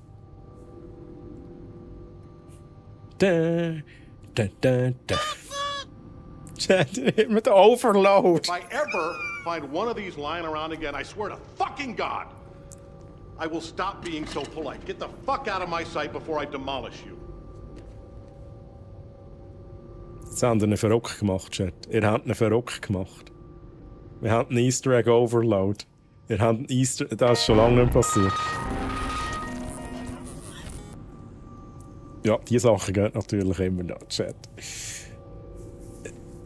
Da, da, da, da. Chat, mit Overload. If I ever find one of these lying around again, I swear to fucking God, I will stop being so polite. Get the fuck out of my sight before I demolish you. Jetzt haben wir einen verrückt gemacht, Chat. Ihr habt einen verrückt gemacht. Wir haben einen Easter Egg Overload. Ihr habt einen Easter... Das ist schon lange nicht passiert. Ja, diese Sachen gehen natürlich immer noch, Chat.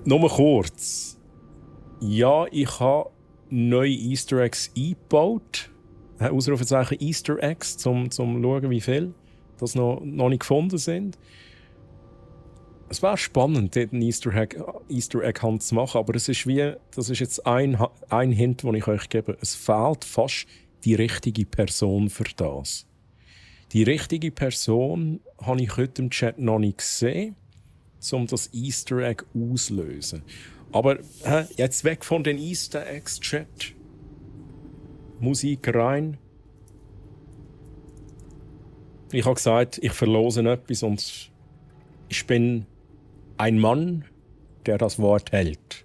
Nur kurz. Ja, ich habe neue Easter Eggs eingebaut. Ausrufezeichen Easter Eggs, um zu schauen, wie viele das noch nicht gefunden sind. Es wäre spannend, dort einen Easter Egg Hunt zu machen, aber das ist jetzt ein Hint, den ich euch gebe. Es fehlt fast die richtige Person für das. Die richtige Person habe ich heute im Chat noch nicht gesehen, um das Easter Egg auszulösen. Aber jetzt weg von den Easter Eggs, Chat. Musik rein. Ich habe gesagt, ich verlose etwas und ich bin ein Mann, der das Wort hält.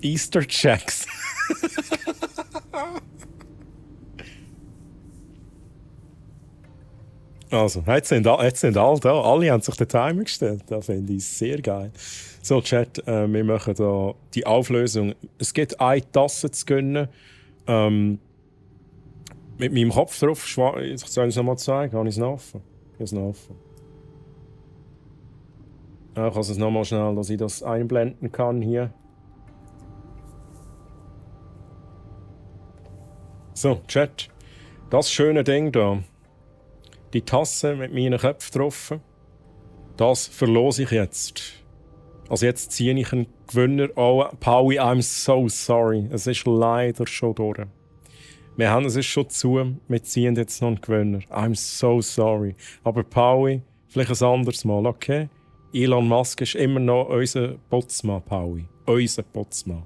Easter Checks. Also, jetzt sind alle da. Alle haben sich den Timer gestellt. Das finde ich sehr geil. So, Chat, wir machen da die Auflösung. Es gibt eine Tasse zu gönnen. Mit meinem Kopf drauf. Ich soll es nochmal zeigen. Habe ich es noch offen? Ich habe es noch offen. Ich kann es nochmal schnell, dass ich das einblenden kann hier. So, Chat. Das schöne Ding da. Die Tasse mit meinen Köpfen drauf. Das verlose ich jetzt. Also jetzt ziehe ich einen Gewinner. Oh, Paui, I'm so sorry. Es ist leider schon durch. Es ist schon zu. Wir ziehen jetzt noch einen Gewinner. I'm so sorry. Aber Paui, vielleicht ein anderes Mal, okay? Elon Musk ist immer noch unser Putzmann, Paui. Unser Putzmann.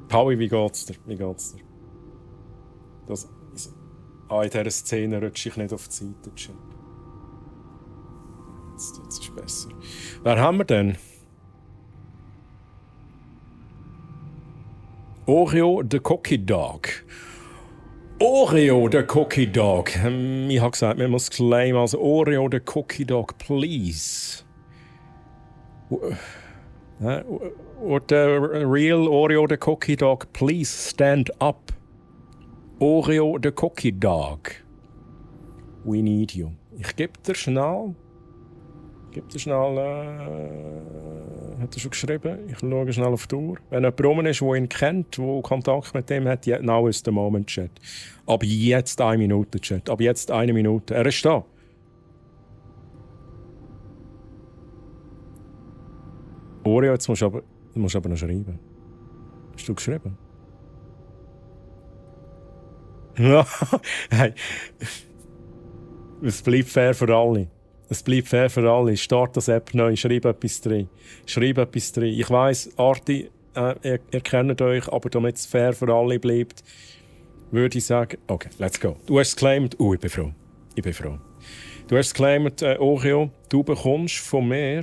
Paui, wie geht's dir? Wie geht's dir? In dieser Szene rutsche ich nicht auf die Seite. Jetzt ist es besser. Wer haben wir denn? Oreo the Cookie Dog. Oreo the Cookie Dog. Ich habe gesagt, wir müssen claimen. Also Oreo the Cookie Dog, please. Would the real Oreo the Cookie Dog please stand up? Oreo the Cookie Dog. We need you. Ich gebe dir schnell. Hat er schon geschrieben? Ich schaue schnell auf die Uhr. Wenn jemand rum ist, der ihn kennt, der Kontakt mit dem hat, now is the moment, Chat. Ab jetzt 1 Minute, Chat. Ab jetzt 1 Minute. Er ist da. Oreo, jetzt musst du aber noch schreiben. Hast du geschrieben? Ja, hey. Es bleibt fair für alle. Es bleibt fair für alle. Start das App neu, schreib etwas drin. Ich weiss, Arti, ihr kennt euch, aber damit es fair für alle bleibt, würde ich sagen, okay, let's go. Du hast es geclaimed. Ich bin froh. Du hast es geclaimed, Oreo, du bekommst von mir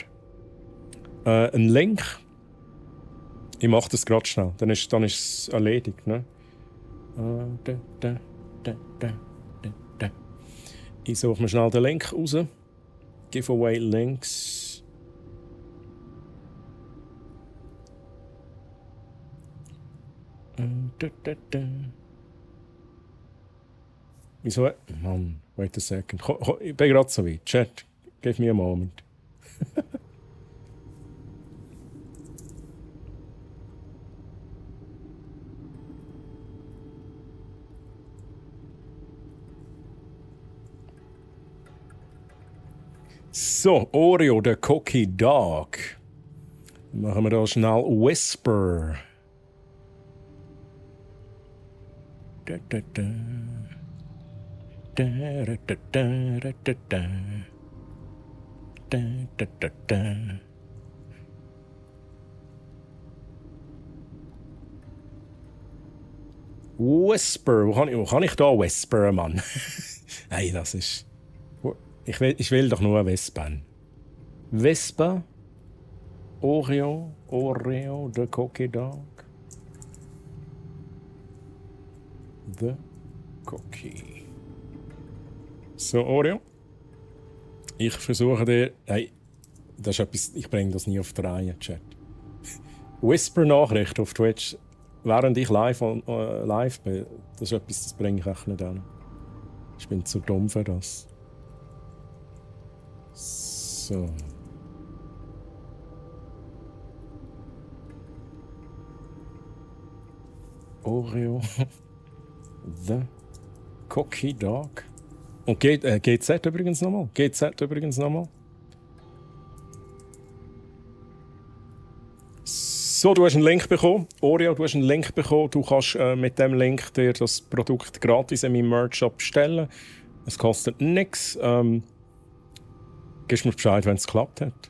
einen Link. Ich mache das gerade schnell, dann ist es erledigt. Ne? Ich suche mir schnell den Link raus. Giveaway Links. Wieso? Mann, wait a second. Ich bin gerade so weit. Chat, give me a moment. So, Oreo, der Cookie Dog. Machen wir da schnell Whisper. Da, da, da. Da, da, da, da, da, da. Da, da, da, da. Whisper. Wo kann ich da whisperen, Mann? Hey, das ist... Ich will doch nur Whisper. Whisper. Oreo, the Cookie Dog. The Cookie. So, Oreo. Ich versuche dir... Hey, das ist etwas... Ich bringe das nie auf die Reihe, Chat. Whisper-Nachricht auf Twitch, während ich live bin. Das ist etwas, das bringe ich echt nicht an. Ich bin zu dumm für das. So. Oreo. The Cookie Dog. Und GZ übrigens nochmal. So, du hast einen Link bekommen. Oreo, du hast einen Link bekommen. Du kannst mit dem Link dir das Produkt gratis in meinem Merch-Shop bestellen. Es kostet nichts. Gibst mir Bescheid, wenn es geklappt hat.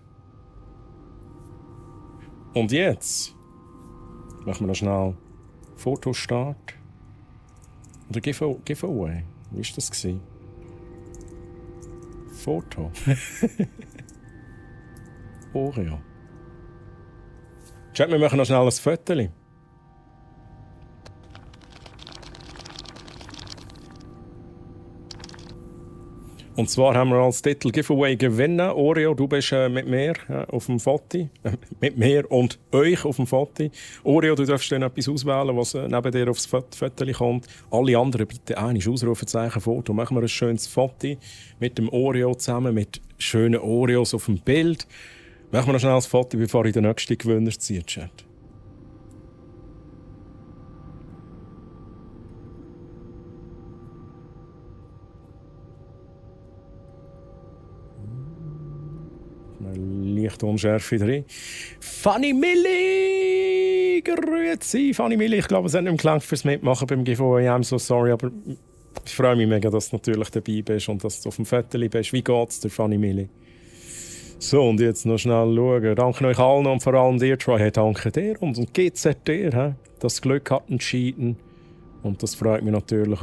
Und jetzt machen wir noch schnell Fotostart. Oder Giveaway. Wie war das? Foto. Oreo. Chat, wir machen noch schnell ein Foto. Und zwar haben wir als Titel Giveaway gewinnen. Oreo, du bist mit mir auf dem Foto. Mit mir und euch auf dem Foto. Oreo, du darfst dann etwas auswählen, was neben dir aufs Foto kommt. Alle anderen bitte eines Ausrufezeichen Foto. Machen wir ein schönes Foto mit dem Oreo zusammen, mit schönen Oreos auf dem Bild. Machen wir noch schnell ein Foto, bevor ich den nächsten Gewinner ziehe, Chat. Lichtunschärfe drin. Fanny Milli! Grüezi, Fanny Milli. Ich glaube, es hat nicht mehr gelangt fürs Mitmachen beim Giveaway. I'm so sorry, aber ich freue mich mega, dass du natürlich dabei bist und dass du auf dem Foto bist. Wie geht's dir, Fanny Milli? So, und jetzt noch schnell schauen. Danke euch allen und vor allem dir, Troy. Hey, danke dir und GZ dir, das Glück hat entschieden. Und das freut mich natürlich.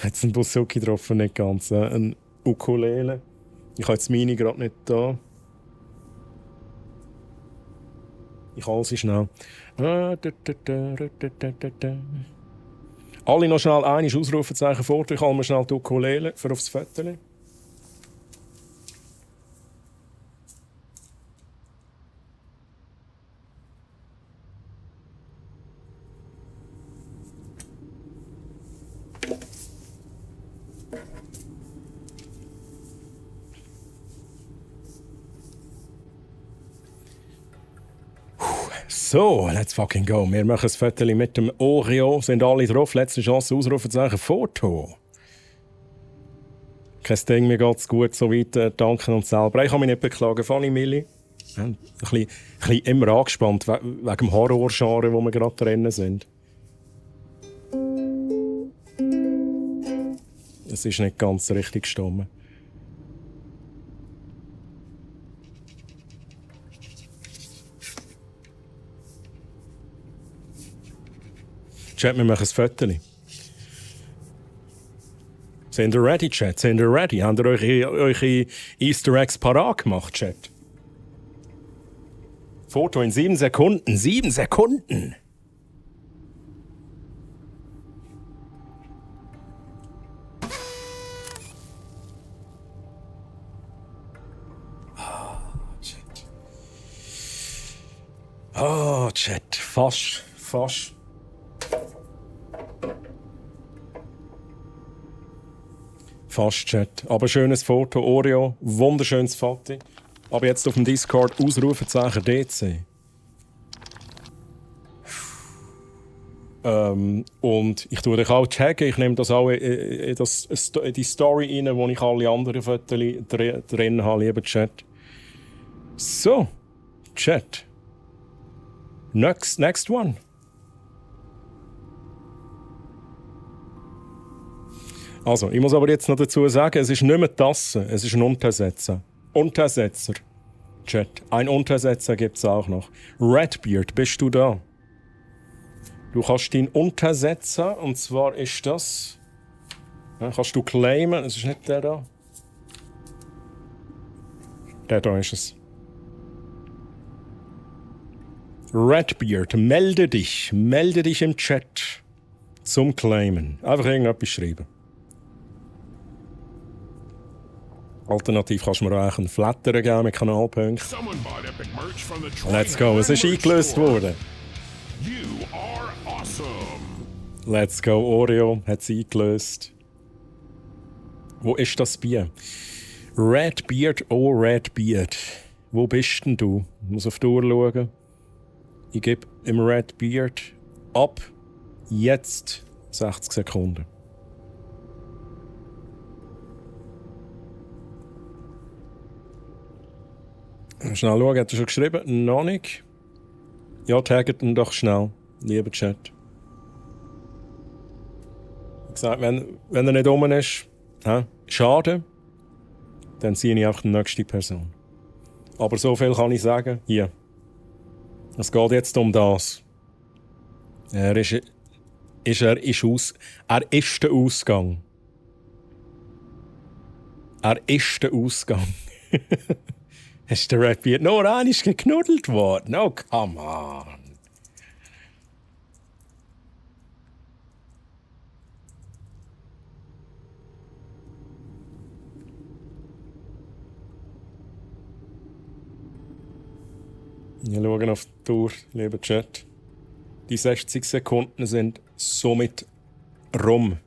Jetzt ein Busuki drauf, nicht ganz. Ein Ukulele. Ich habe jetzt meine gerade nicht da. Ich hole sie schnell. Alle noch schnell ein Ausrufezeichen vor. Ich hole mir schnell die Ukulele für aufs Foto. So, let's fucking go. Wir machen ein Foto mit dem Oreo. Sind alle drauf? Letzte Chance, Ausrufezeichen, Foto. Kein Ding, mir geht's gut, so weit. Danke uns selber. Ich kann mich nicht beklagen. Fanny Milli. Ein bisschen immer angespannt wegen dem Horror-Genre, wo wir gerade drin sind. Es ist nicht ganz richtig gestimmt. Chat, wir machen ein Foto. Sind ihr ready, Chat? Sind ihr ready? Habt ihr eure Easter Eggs parat gemacht, Chat? Foto in 7 Sekunden. 7 Sekunden! Oh, Chat. Fast. Fast, Chat. Aber schönes Foto, Oreo. Wunderschönes Foto. Aber jetzt auf dem Discord Ausrufezeichen DC. Und ich tue dich auch taggen. Ich nehme das auch in die Story rein, wo ich alle anderen Fotos drin habe, lieber Chat. So, Chat. Next one. Also, ich muss aber jetzt noch dazu sagen, es ist nicht mehr Tasse, es ist ein Untersetzer. Untersetzer. Chat. Ein Untersetzer gibt es auch noch. Redbeard, bist du da? Du kannst ihn untersetzen, und zwar ist das... Ja, kannst du claimen, es ist nicht der da. Der da ist es. Redbeard, melde dich im Chat zum Claimen. Einfach irgendetwas schreiben. Alternativ kannst du mir auch einen Flattern geben mit Kanalpunkten. Let's go, es ist eingelöst worden. Let's go, Oreo hat es eingelöst. Wo ist das Bier? Redbeard, oh Redbeard. Wo bist denn du? Ich muss auf die Uhr schauen. Ich gebe im Redbeard ab jetzt 60 Sekunden. Schnell schauen, hat er schon geschrieben? Noch nicht. Ja, taggt ihn doch schnell, lieber Chat. Wie gesagt, wenn er nicht rum ist, schade, dann ziehe ich einfach die nächste Person. Aber so viel kann ich sagen, hier. Es geht jetzt um das. Er ist der Ausgang. Er ist der Ausgang. Ist der Redbeard nur einmal geknuddelt worden? Oh, come on. Wir schauen auf die Tour, lieber Chat. Die 60 Sekunden sind somit rum.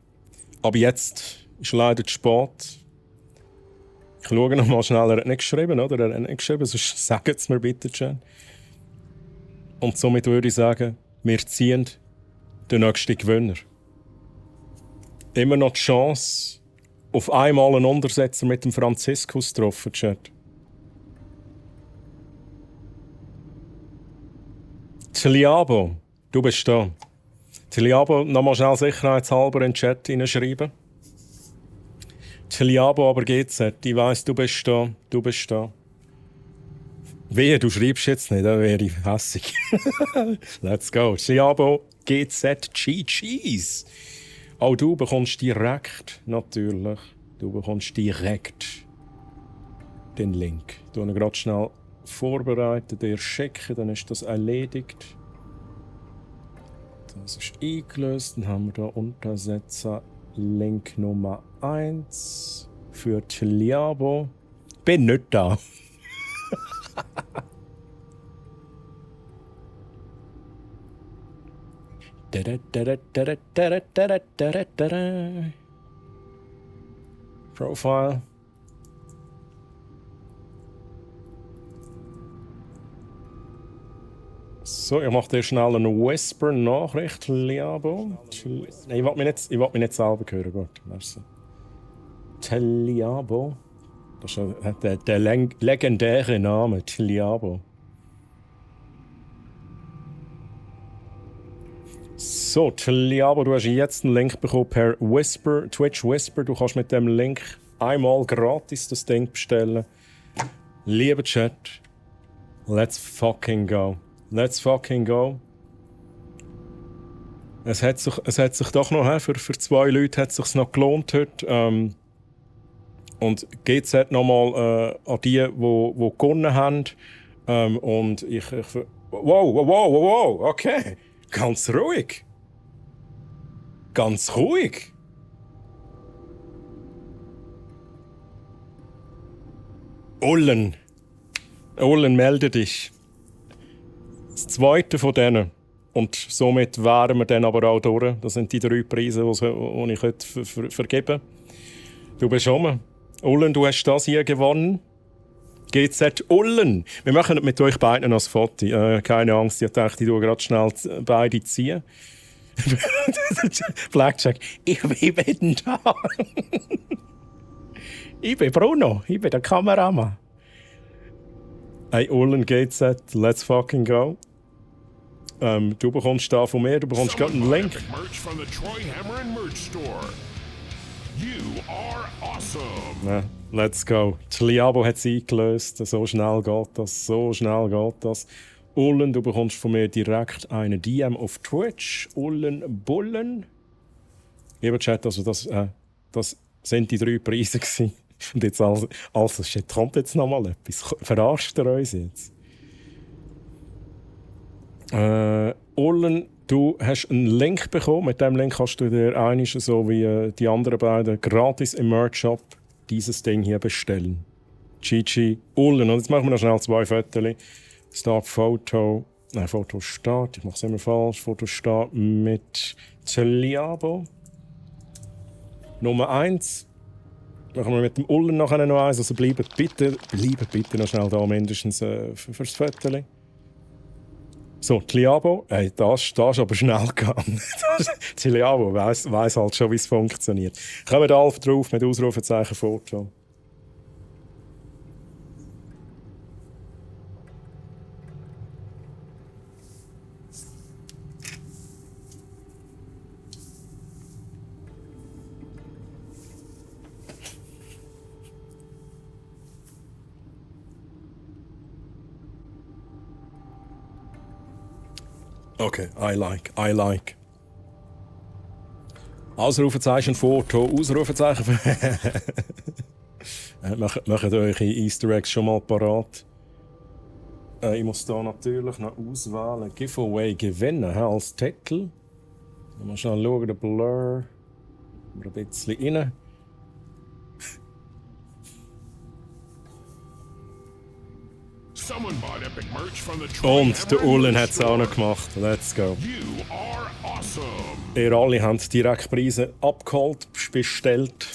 Aber jetzt ist leider zu spät. Ich schaue noch mal schnell, er hat nicht geschrieben, oder? Er hat nicht geschrieben, sonst sagt es mir bitte, Chat. Und somit würde ich sagen, wir ziehen den nächsten Gewinner. Immer noch die Chance, auf einmal einen Untersetzer mit dem Franziskus zu treffen, Chat. Tiliabo, du bist da. Tiliabo, nochmal schnell sicherheitshalber in den Chat hineinschreiben. Tiliabo aber GZ, ich weiss, du bist da. Wehe, du schreibst jetzt nicht, dann wäre ich hässig. Let's go. Tiliabo GZ Cheese. Auch du bekommst direkt, natürlich, den Link. Ich tue ihn gerade schnell vorbereiten, dir schicken, dann ist das erledigt. Das ist eingelöst, dann haben wir hier Untersetzer Link Nummer 1 für Tiliabo. Bin nicht da. Profile. So, ich mache dir schnell eine Whisper-Nachricht, Tiliabo. Nein, ich will mich nicht selber hören. Gut, merci. Tiliabo. Das ist der legendäre Name, Tiliabo. So, Tiliabo, du hast jetzt einen Link bekommen per Whisper, Twitch Whisper. Du kannst mit dem Link einmal gratis das Ding bestellen. Lieber Chat, let's fucking go. Let's fucking go. Es hat sich doch noch, für 2 Leute hat es sich noch gelohnt heute. Und GZ nochmal an die gewonnen haben. Und ich wow, okay. Ganz ruhig. Ganz ruhig. Ollen, melde dich. Das zweite von denen. Und somit wären wir dann aber auch durch. Das sind die 3 Preise, die ich heute vergeben. Du bist rum. Ullen, du hast das hier gewonnen. GZ Ullen. Wir machen mit euch beiden noch ein Foto. Keine Angst, ich dachte, ich tue gerade schnell beide ziehen. Blackjack, ich bin da. Ich bin Bruno, ich bin der Kameramann. Hey, Ullen GZ, let's fucking go. Du bekommst da von mir, du bekommst gerade einen Link. Merch from the Troy Hammer and Merch Store. You are awesome. Ja, let's go. Tliabo hat es eingelöst. So schnell geht das. So schnell geht das. Ullen, du bekommst von mir direkt eine DM auf Twitch. Ullen Bullen. Lieber Chat, also das sind die 3 Preise gewesen. Und jetzt also shit, kommt jetzt noch mal etwas. Verarscht ihr uns jetzt? Ullen, du hast einen Link bekommen. Mit dem Link kannst du dir einiges, so wie die anderen beiden, gratis im Merch-Shop dieses Ding hier bestellen. GG Ullen. Und jetzt machen wir noch schnell 2 Fotos. Start Photo. Nein, Foto Start. Ich mache es immer falsch. Foto Start mit Tliabo. Nummer 1. Machen wir mit dem Ullen nachher noch eins. Also bleibt bitte noch schnell da, mindestens fürs Foto. So, Tliabo, hey, das ist aber schnell gegangen. Tliabo weiss halt schon, wie es funktioniert. Kommen da Alf drauf mit Ausrufezeichen Foto. Okay, I like. Ausrufezeichen Foto, Ausrufezeichen. Macht eure Easter Eggs schon mal parat. Ich muss da natürlich noch auswählen. Giveaway gewinnen als Titel. Mal schnell schauen, der Blur. Ein bisschen rein. Und der Ullen hat es auch noch gemacht. Let's go. Ihr alle habt direkt Preise abgeholt, bestellt.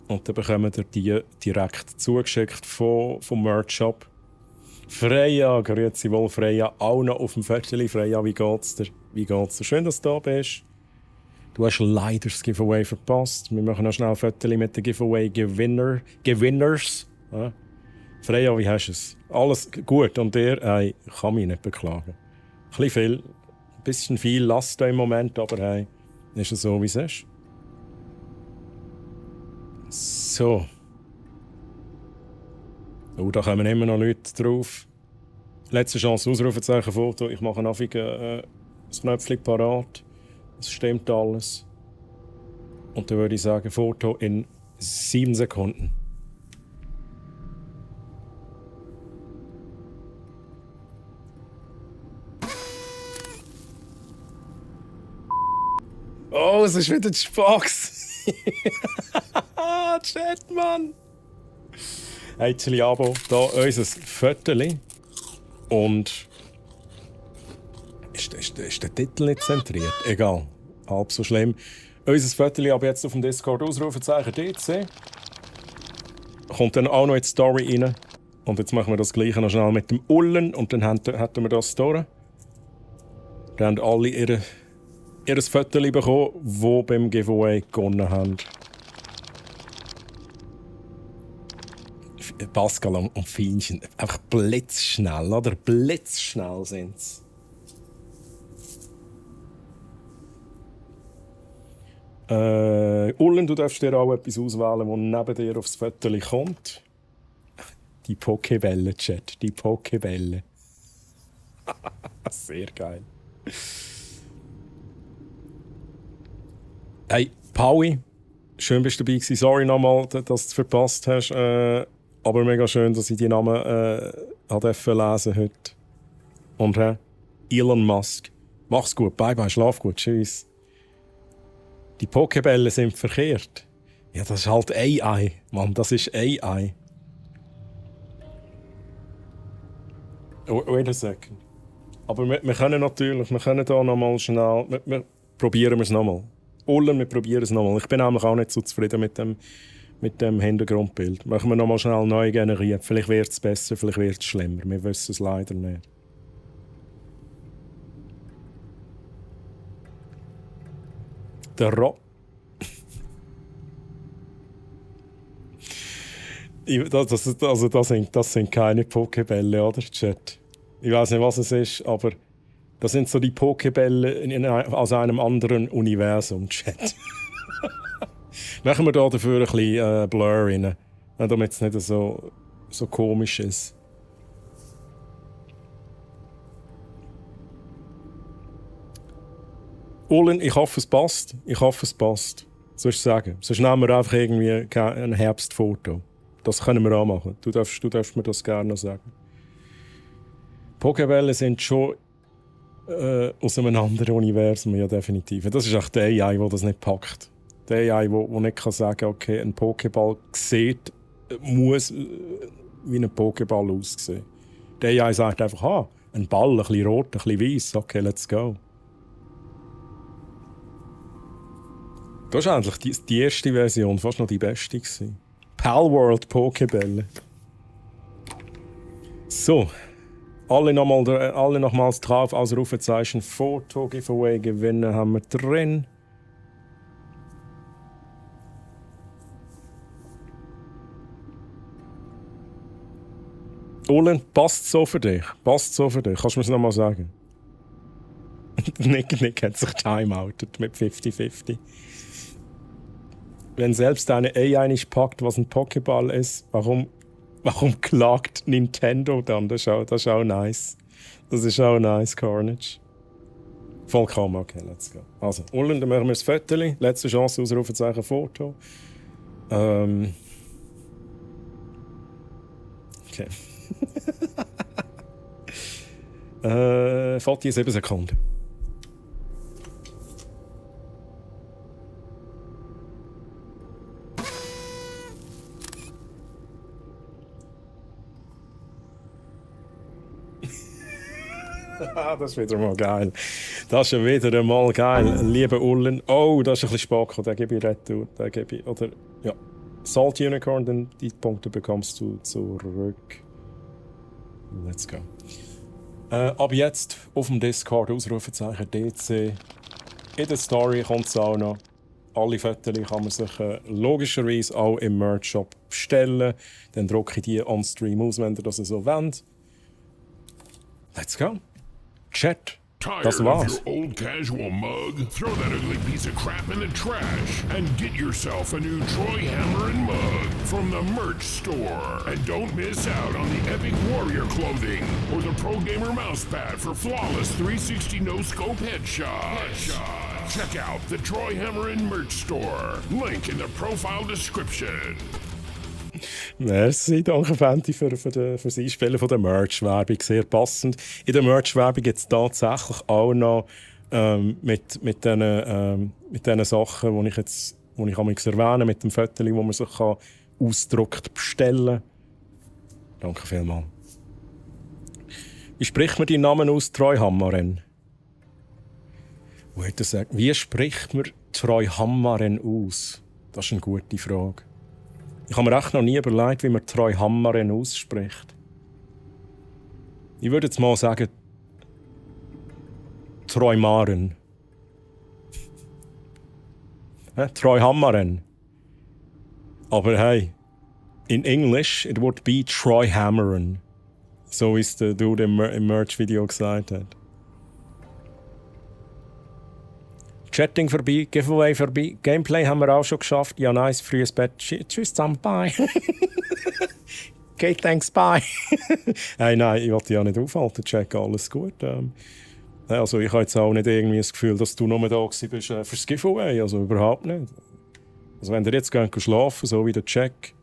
Und dann bekommt ihr die direkt zugeschickt vom Merch-Shop. Freya, grüezi wohl Freya, auch noch auf dem Viertel. Freya, wie geht's dir? Schön, dass du da bist. Du hast leider das Giveaway verpasst. Wir machen noch schnell ein Viertel mit den Giveaway-Gewinners. Ja. Freya, wie hast du es? Alles gut und dir? Ich kann mich nicht beklagen. Ein bisschen viel Last im Moment, aber hey, ist es so, wie es ist. So. Oh, da kommen immer noch Leute drauf. Letzte Chance, Ausrufezeichen Foto. Ich mache einfach das Knöpfchen parat. Es stimmt alles. Und dann würde ich sagen, Foto in 7 Sekunden. Oh, es ist wieder die Spax. Chat, Mann. Hey, Tliabo, da unser Viertel. Und ist der Titel nicht zentriert? Egal, halb so schlimm. Unser Viertel ab jetzt auf dem Discord Ausrufezeichen DC. Kommt dann auch noch in die Story rein. Und jetzt machen wir das Gleiche noch schnell mit dem Ullen und dann hätten wir das durch. Dann haben alle ihr Foto bekommen, die beim Giveaway gewonnen haben. Pascal und Fienchen, einfach blitzschnell, oder? Blitzschnell sind sie. Ullen, du darfst dir auch etwas auswählen, das neben dir aufs Foto kommt. Die Pokebälle, Chat, die Pokebälle. Sehr geil. Hey, Paui, schön bist du dabei gewesen. Sorry nochmal, dass du es verpasst hast. Aber mega schön, dass ich die Namen lesen heute. Und Elon Musk. Mach's gut, bye bye, schlaf gut, tschüss. Die Pokebälle sind verkehrt. Ja, das ist halt AI, Mann, das ist AI. Wait a second. Aber wir können da nochmal schnell, wir probieren es nochmal. Ullen, wir probieren es nochmal. Ich bin nämlich auch nicht so zufrieden mit dem Hintergrundbild. Machen wir nochmal schnell neu generieren. Vielleicht wird es besser, vielleicht wird es schlimmer. Wir wissen es leider nicht. Der das sind keine Pokébälle, oder, Chat? Ich weiß nicht, was es ist, aber das sind so die Pokébälle aus einem anderen Universum, Chat. Machen wir da dafür ein bisschen Blur rein, damit es nicht so komisch ist. Ullen, ich hoffe, es passt. Sollst du sagen? Sonst nehmen wir einfach irgendwie ein Herbstfoto. Das können wir auch machen. Du darfst mir das gerne noch sagen. Pokébälle sind schon aus einem anderen Universum, ja definitiv. Das ist auch der AI, der das nicht packt. Der AI, der nicht kann sagen, okay, ein Pokéball sieht, muss wie ein Pokéball aussehen. Der AI sagt einfach, ein Ball, ein bisschen rot, ein bisschen weiß, okay, let's go. Das war eigentlich die erste Version, fast noch die beste gewesen. Palworld Pokébälle. So. Alle nochmals drauf, Ausrufezeichen, Foto, Giveaway gewinnen haben wir drin. Olen, passt so für dich? Kannst du mir es nochmal sagen? Nick hat sich timeoutet mit 50-50. Wenn selbst eine AI nicht packt, was ein Pokéball ist, warum klagt Nintendo dann? Das ist auch nice. Das ist auch nice, Carnage. Vollkommen, okay, let's go. Also, Ullen, dann machen wir das Foto. Letzte Chance, Ausrufezeichen, Foto. Okay. Foto in 7 Sekunden. Das ist wieder mal geil. Das ist wieder mal geil. Liebe Ullen. Oh, das ist ein bisschen Spaß. Den gebe ich retour. Oder, ja. Salt Unicorn, dann die Punkte bekommst du zurück. Let's go. Ab jetzt auf dem Discord Ausrufezeichen DC. In der Story kommt es auch noch. Alle Fotos kann man sich logischerweise auch im Merch-Shop bestellen. Dann drucke ich die on-stream aus, wenn ihr das so wollt. Let's go. Chat. Das war's. Tired of your old casual mug? Throw that ugly piece of crap in the trash and get yourself a new Troy Hammerin mug from the merch store. And don't miss out on the Epic Warrior clothing or the Pro Gamer mousepad for flawless 360 no-scope headshots. Check out the Troy Hammerin merch store. Link in the profile description. Merci, danke Fenty für das Einspielen von der Merch-Werbung. Sehr passend. In der Merch-Werbung gibt es tatsächlich auch noch mit diesen Sachen, die ich erwähne, mit dem Foto, wo man sich ausgedruckt bestellen kann. Danke vielmals. Wie spricht man deinen Namen aus, Troy Hammaren? Wie spricht man Troy Hammaren aus? Das ist eine gute Frage. Ich habe mir echt noch nie überlegt, wie man Troy Hammaren ausspricht. Ich würde jetzt mal sagen, Troy Maren. Troy Hammaren. Aber hey, in English it would be Troy Hammaren. So wie es der Dude im Merch-Video gesagt hat. Chatting vorbei, Giveaway vorbei, Gameplay haben wir auch schon geschafft. Ja, nice, frühes Bett. Tschüss zusammen, bye. Okay, thanks, bye. Hey, nein, ich wollte dich ja nicht aufhalten, check, alles gut. Also ich habe jetzt auch nicht irgendwie das Gefühl, dass du nur da bist fürs Giveaway, also überhaupt nicht. Also wenn ihr jetzt schlafen, so wie der Check,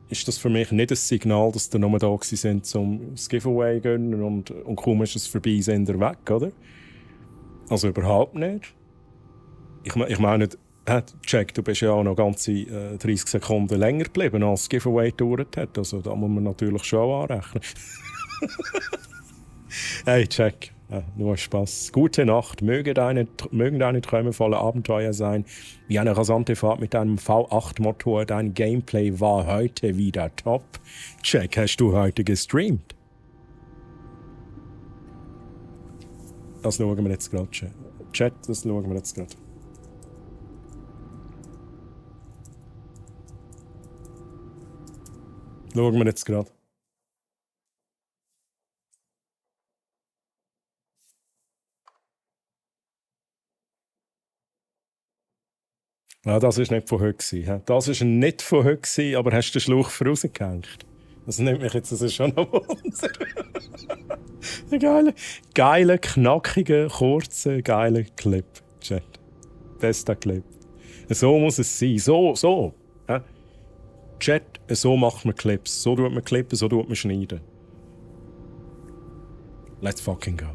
ist das für mich nicht ein Signal, dass ihr nur da sind, um das Giveaway zu gönnen und kaum ist es vorbei, sind ihr weg, oder? Also überhaupt nicht. Ich meine, Check, du bist ja auch noch ganze 30 Sekunden länger geblieben, als das Giveaway gedauert hat. Also da muss man natürlich schon anrechnen. Hey, Check, nur Spaß. Gute Nacht. Mögen deine Träume voller Abenteuer sein. Wie eine rasante Fahrt mit deinem V8-Motor. Dein Gameplay war heute wieder top. Check, hast du heute gestreamt? Das schauen wir jetzt gerade. Chat, das schauen wir jetzt gerade. Schauen wir jetzt gerade. Ja, das war nicht von heute. He? Das war nicht von heute, aber hast du den Schlauch vorausgehängt? Das nimmt mich jetzt schon noch Wunder. Ein geiler, knackiger, kurzer, geiler Clip. Chat. Bester Clip. So muss es sein. So. He? Chat, so macht man Clips. So tut man klippen, so tut man schneiden. Let's fucking go.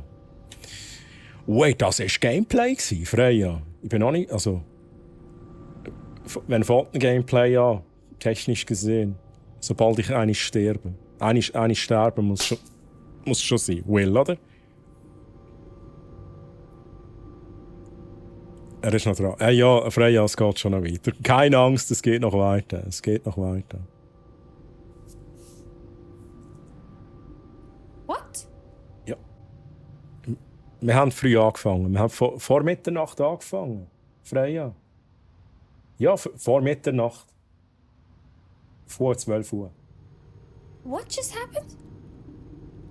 Wait, das war Gameplay, Freya. Ich bin noch nicht... Also... Wenn fängt ein Gameplay an, technisch gesehen, sobald ich eigentlich sterbe. Eigentlich sterben muss schon sein. Will, oder? Er ist noch dran. Ja, Freya, es geht schon noch weiter. Keine Angst, es geht noch weiter. Es geht noch weiter. What? Ja. Wir haben früh angefangen. Wir haben vor Mitternacht angefangen. Freya. Ja, vor Mitternacht. Vor 12 Uhr. What just happened?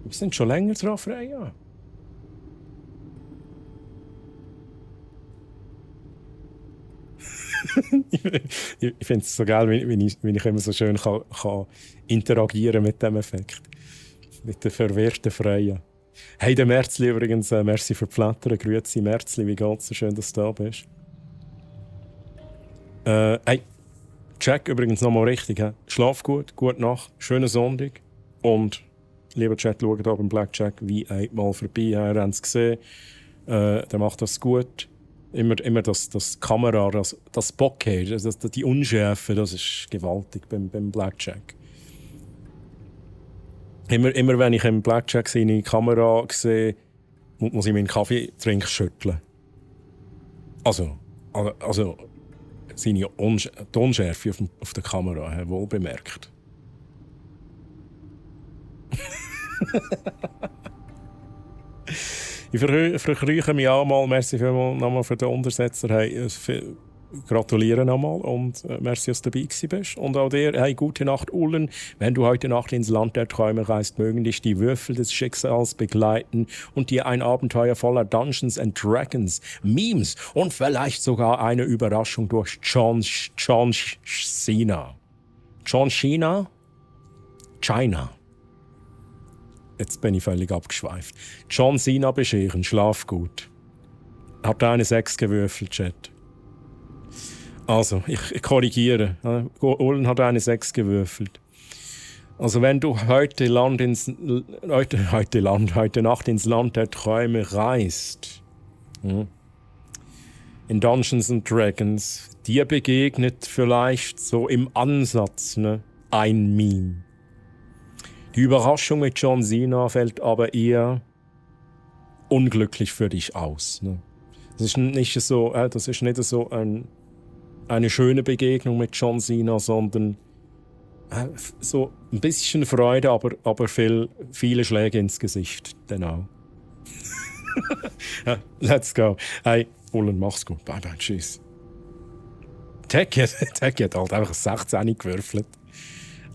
Wir sind schon länger dran, Freya. Ich finde es so geil, wie ich immer so schön kann interagieren mit dem Effekt. Mit der verwirrten Freya. Hey, der Merzli übrigens, merci für die Flattern. Grüezi, Merzli, wie geht's? So schön, dass du da bist. Hey, Jack übrigens nochmal richtig. He? Schlaf gut, gute Nacht, schönen Sonntag. Und lieber Chat, schaut da beim Blackjack wie einmal vorbei. Ihr habt es gesehen. Der macht das gut. Immer das Kamera, das Bokeh, die Unschärfe, das ist gewaltig beim Blackjack. Immer wenn ich im Blackjack seine Kamera sehe, muss ich meinen Kaffeetrink schütteln. Also seine die Unschärfe auf der Kamera, wohl bemerkt. Ich verkrüche mich auch mal. Merci vielmals nochmal für den Untersetzer. Hey, gratuliere nochmal und merci, dass du dabei bist. Und auch dir, hey, gute Nacht, Ullen. Wenn du heute Nacht ins Land der Träume reist, mögen dich die Würfel des Schicksals begleiten und dir ein Abenteuer voller Dungeons and Dragons, Memes und vielleicht sogar eine Überraschung durch John Cena. John Cena? China. Jetzt bin ich völlig abgeschweift. John Cena bescheren, schlaf gut. Hat eine 6 gewürfelt, Chat. Also, ich korrigiere. Ullen hat eine 6 gewürfelt. Also, wenn du heute Nacht ins Land der Träume reist, in Dungeons and Dragons, dir begegnet vielleicht so im Ansatz ein Meme. Die Überraschung mit John Cena fällt aber eher unglücklich für dich aus. Das ist nicht so eine schöne Begegnung mit John Cena, sondern so ein bisschen Freude, aber viele Schläge ins Gesicht. Genau. Let's go. Hey, Ullen, mach's gut. Bye bye, tschüss. Teki hat halt einfach 16 gewürfelt.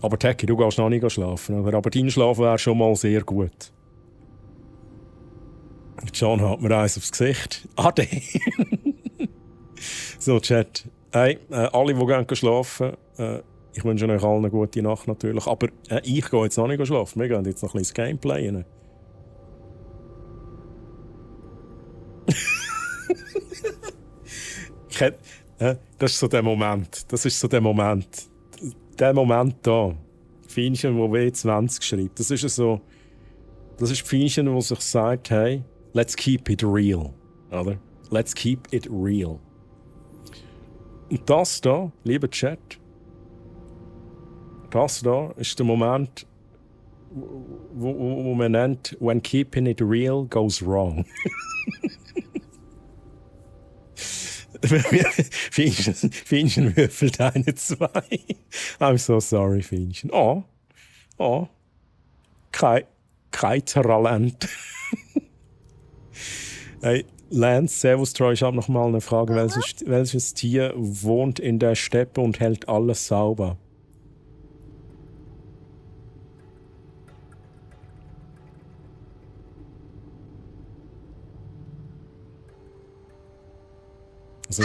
Aber Teki, du gehst noch nicht schlafen. Aber dein Schlaf wäre schon mal sehr gut. John hat mir eins aufs Gesicht. Ade! So, Chat. Hey, alle, die gerne schlafen, ich wünsche euch allen eine gute Nacht natürlich. Aber ich gehe jetzt noch nicht schlafen. Wir gehen jetzt noch ein bisschen Gameplay rein. Das ist so der Moment. Der Moment da. Fienchen, wo W20 schreibt. Das ist Fienchen, wo sich sagt, hey, let's keep it real. Oder? Let's keep it real. Und das da, lieber Chat, das da ist der Moment, wo man nennt, when keeping it real goes wrong. Fienchen würfelt eine 2. I'm so sorry, Fienchen. Oh. Kein Talent. Hey, Lance, Servus, Troy, ich habe noch mal eine Frage. Welches Tier wohnt in der Steppe und hält alles sauber? Also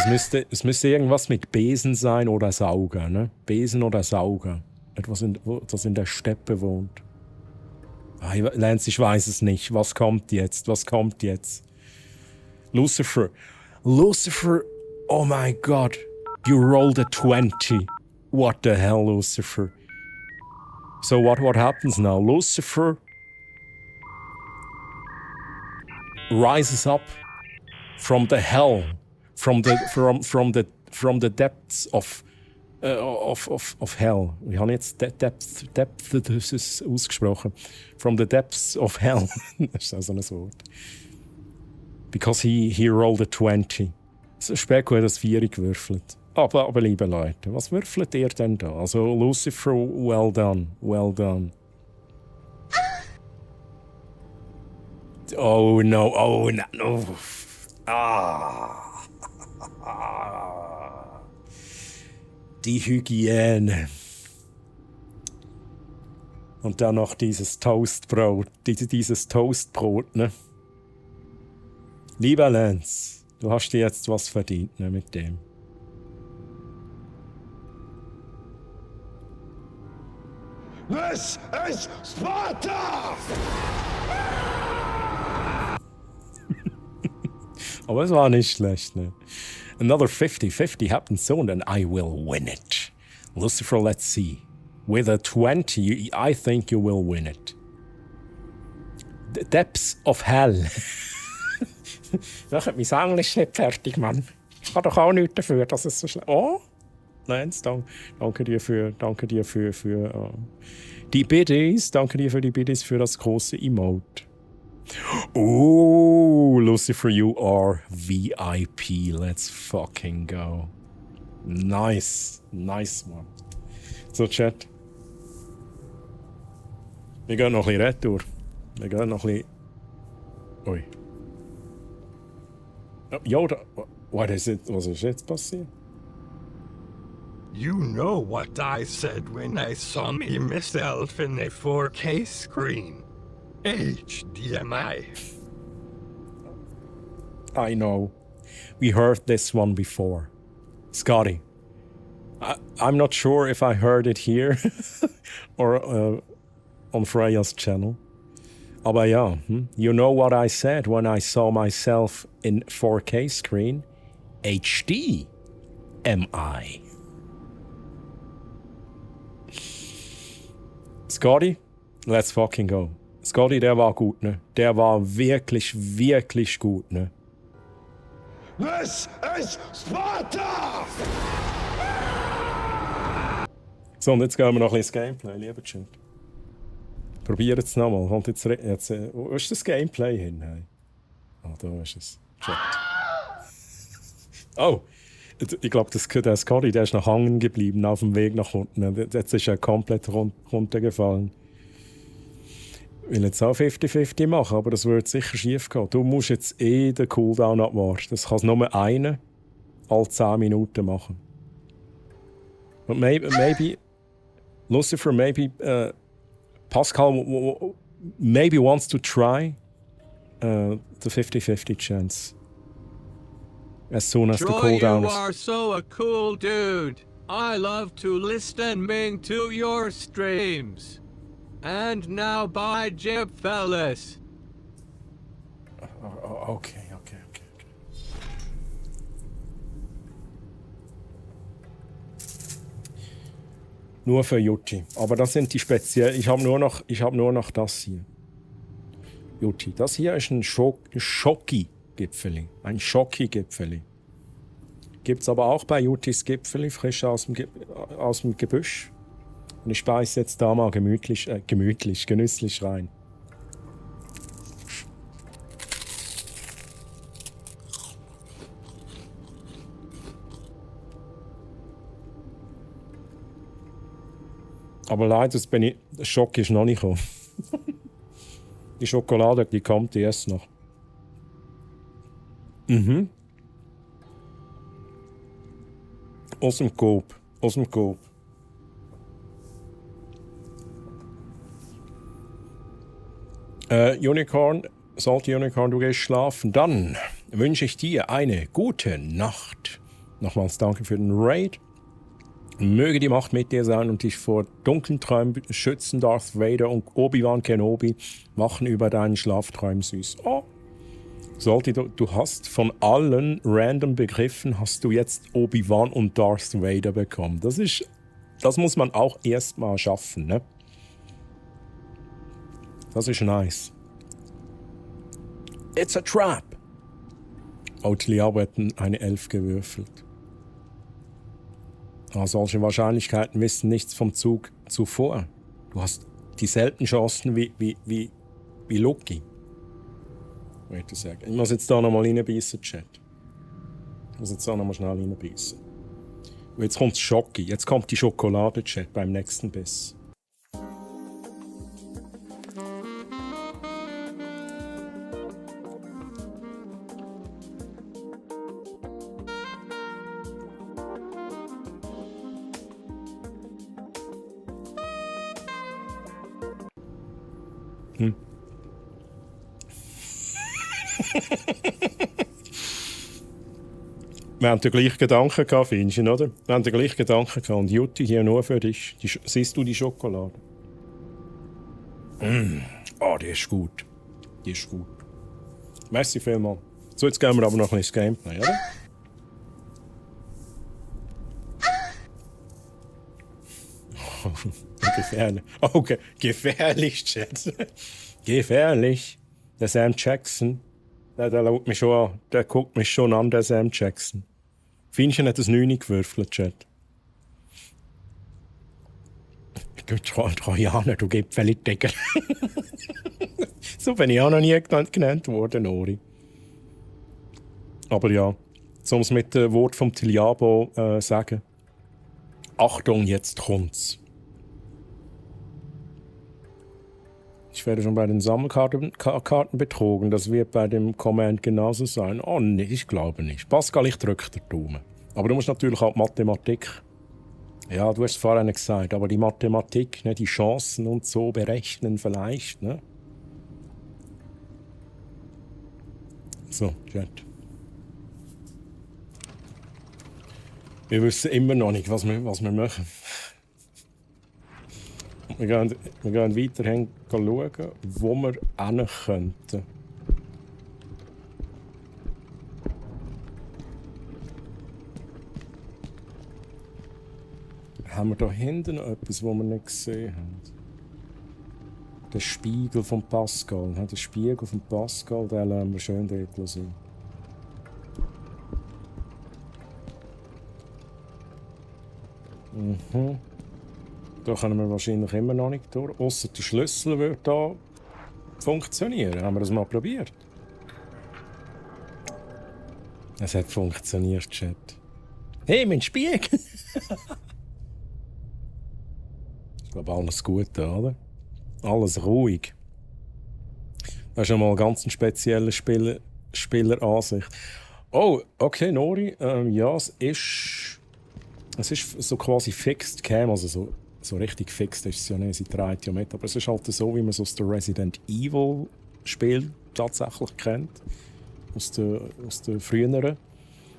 es müsste irgendwas mit Besen sein oder Sauger, ne? Besen oder Sauger. Etwas, das in der Steppe wohnt. Lance, ich weiß es nicht. Was kommt jetzt? Was kommt jetzt? Lucifer. Lucifer, oh my God. You rolled a 20. What the hell, Lucifer? So what happens now? Lucifer rises up from the hell, from the depths of hell. Ich habe jetzt depth das ist ausgesprochen. From the depths of hell. Das ist also ein Wort. Because he rolled a 20. So spät hat das 4 gewürfelt. Aber liebe Leute, was würfelt ihr denn da? Also Lucifer, well done, well done. Oh no, oh no. Die Hygiene. Und dann noch dieses Toastbrot, dieses Toastbrot, ne? Lieber Lance, du hast dir jetzt was verdient, ne, mit dem. This is Sparta! Aber es war nicht schlecht, ne? Another 50-50 happens soon and I will win it. Lucifer, let's see. With a 20, I think you will win it. The depths of hell. Ich hab mein Englisch nicht fertig, Mann. Ich kann doch auch nichts dafür, dass es so schlecht... Oh! Lance, danke dir für die Biddies. Danke dir für die Biddies für das große Emote. Oh, Lucifer, you are VIP. Let's fucking go. Nice. Nice one. So, Chat. Wir gehen noch ein bisschen retour. Wir gehen noch ein bisschen... Ui. Oh, was ist jetzt passiert? You know what I said when I saw me myself in a 4K screen. HDMI. I know. We heard this one before. Scotty, I'm not sure if I heard it here or on Freya's channel. Aber ja, you know what I said when I saw myself in 4K screen? HDMI. Scotty, let's fucking go. Scotty, der war gut, ne? Der war wirklich, wirklich gut, ne? This is Sparta! So, und jetzt gehen wir noch ein bisschen ins Gameplay, lieber Chat. Probiert es nochmal. Kommt jetzt, wo ist das Gameplay hin? Hey? Ah, da ist es. Chat. Oh! Ich glaube, der Scotty, der ist noch hängen geblieben auf dem Weg nach unten. Jetzt ist er komplett runtergefallen. Ich will jetzt auch 50-50 machen, aber das wird sicher schief gehen. Du musst jetzt den Cooldown abwarten. Das kann nur einen alle 10 Minuten machen. But maybe Lucifer, maybe Pascal maybe wants to try the 50-50 chance. As soon as the cooldown You is... are so a cool dude. I love to listening to your streams. And now bye, Jib fellas. Okay. Nur für Jutti. Aber das sind die speziellen. Ich habe nur noch das hier. Jutti. Das hier ist ein Schoki-Gipfeli. Ein Schoki-Gipfeli. Gibt es aber auch bei Juttis Gipfeli, frisch aus dem Gebüsch. Und ich speise jetzt da mal genüsslich rein. Aber leider, der Schock ist noch nicht gekommen. Die Schokolade, die kommt erst noch. Aus dem Coop. Unicorn, Salty Unicorn, du gehst schlafen. Dann wünsche ich dir eine gute Nacht. Nochmals danke für den Raid. Möge die Macht mit dir sein und dich vor dunklen Träumen schützen. Darth Vader und Obi-Wan Kenobi wachen über deinen Schlafträumen süß. Oh. Du hast von allen random Begriffen hast du jetzt Obi-Wan und Darth Vader bekommen. Das muss man auch erstmal schaffen, ne? Das ist nice. It's a trap. Outliabo hat eine 11 gewürfelt. Solche Wahrscheinlichkeiten wissen nichts vom Zug zuvor. Du hast dieselben Chancen wie Loki. Ich sagen. Ich muss jetzt da nochmal reinbeissen, Chat. Ich muss jetzt da nochmal schnell reinbeissen. Und jetzt kommt Schoki. Jetzt kommt die Schokolade, Chat, beim nächsten Biss. Wir haben den gleichen Gedanken gehabt, findest du, oder? Wir haben den gleichen Gedanken gehabt. Und Jutti, hier nur für dich. Siehst du die Schokolade? Oh, die ist gut. Die ist gut. Merci vielmals. So, jetzt gehen wir aber noch ein bisschen ins Gameplay, oder? Gefährlich. Okay, gefährlich, Chat. Gefährlich. Der Sam Jackson. Der schaut mich schon an. Der guckt mich schon an, der Sam Jackson. Findest du nicht das 9 gewürfelt, Chat? Du Trojaner, du Gipfeldeckel. So bin ich auch noch nie genannt worden, Nori. Aber ja, um es mit dem Wort vom Tiliabo sagen. Achtung, jetzt kommt's. Ich werde schon bei den Sammelkarten betrogen. Das wird bei dem Command genauso sein. Oh nee, ich glaube nicht. Pascal, ich drücke den Daumen. Aber du musst natürlich auch die Mathematik. Ja, du hast es vorhin gesagt, aber die Mathematik, ne, die Chancen und so berechnen vielleicht. Ne? So, Chat. Wir wissen immer noch nicht, was wir machen. Wir gehen weiterhin schauen, wo wir hin könnten. Haben wir da hinten noch etwas, was wir nicht gesehen haben? Der Spiegel von Pascal. Der Spiegel von Pascal, den lassen wir schön dort sein. Mhm. Da können wir wahrscheinlich immer noch nicht durch. Ausser der Schlüssel würde da funktionieren. Haben wir das mal probiert? Es hat funktioniert, Chat. Hey, mein Spiegel! Ich glaube, alles gut da, oder? Alles ruhig. Das ist schon mal eine ganz spezielle Spieleransicht. Oh, okay, Nori. Ja, es ist so quasi Fixed Cam, also so richtig fixed ist es ja nicht, sie dreht ja mit. Aber es ist halt so, wie man es aus der Resident Evil Spiel tatsächlich kennt. Aus der früheren.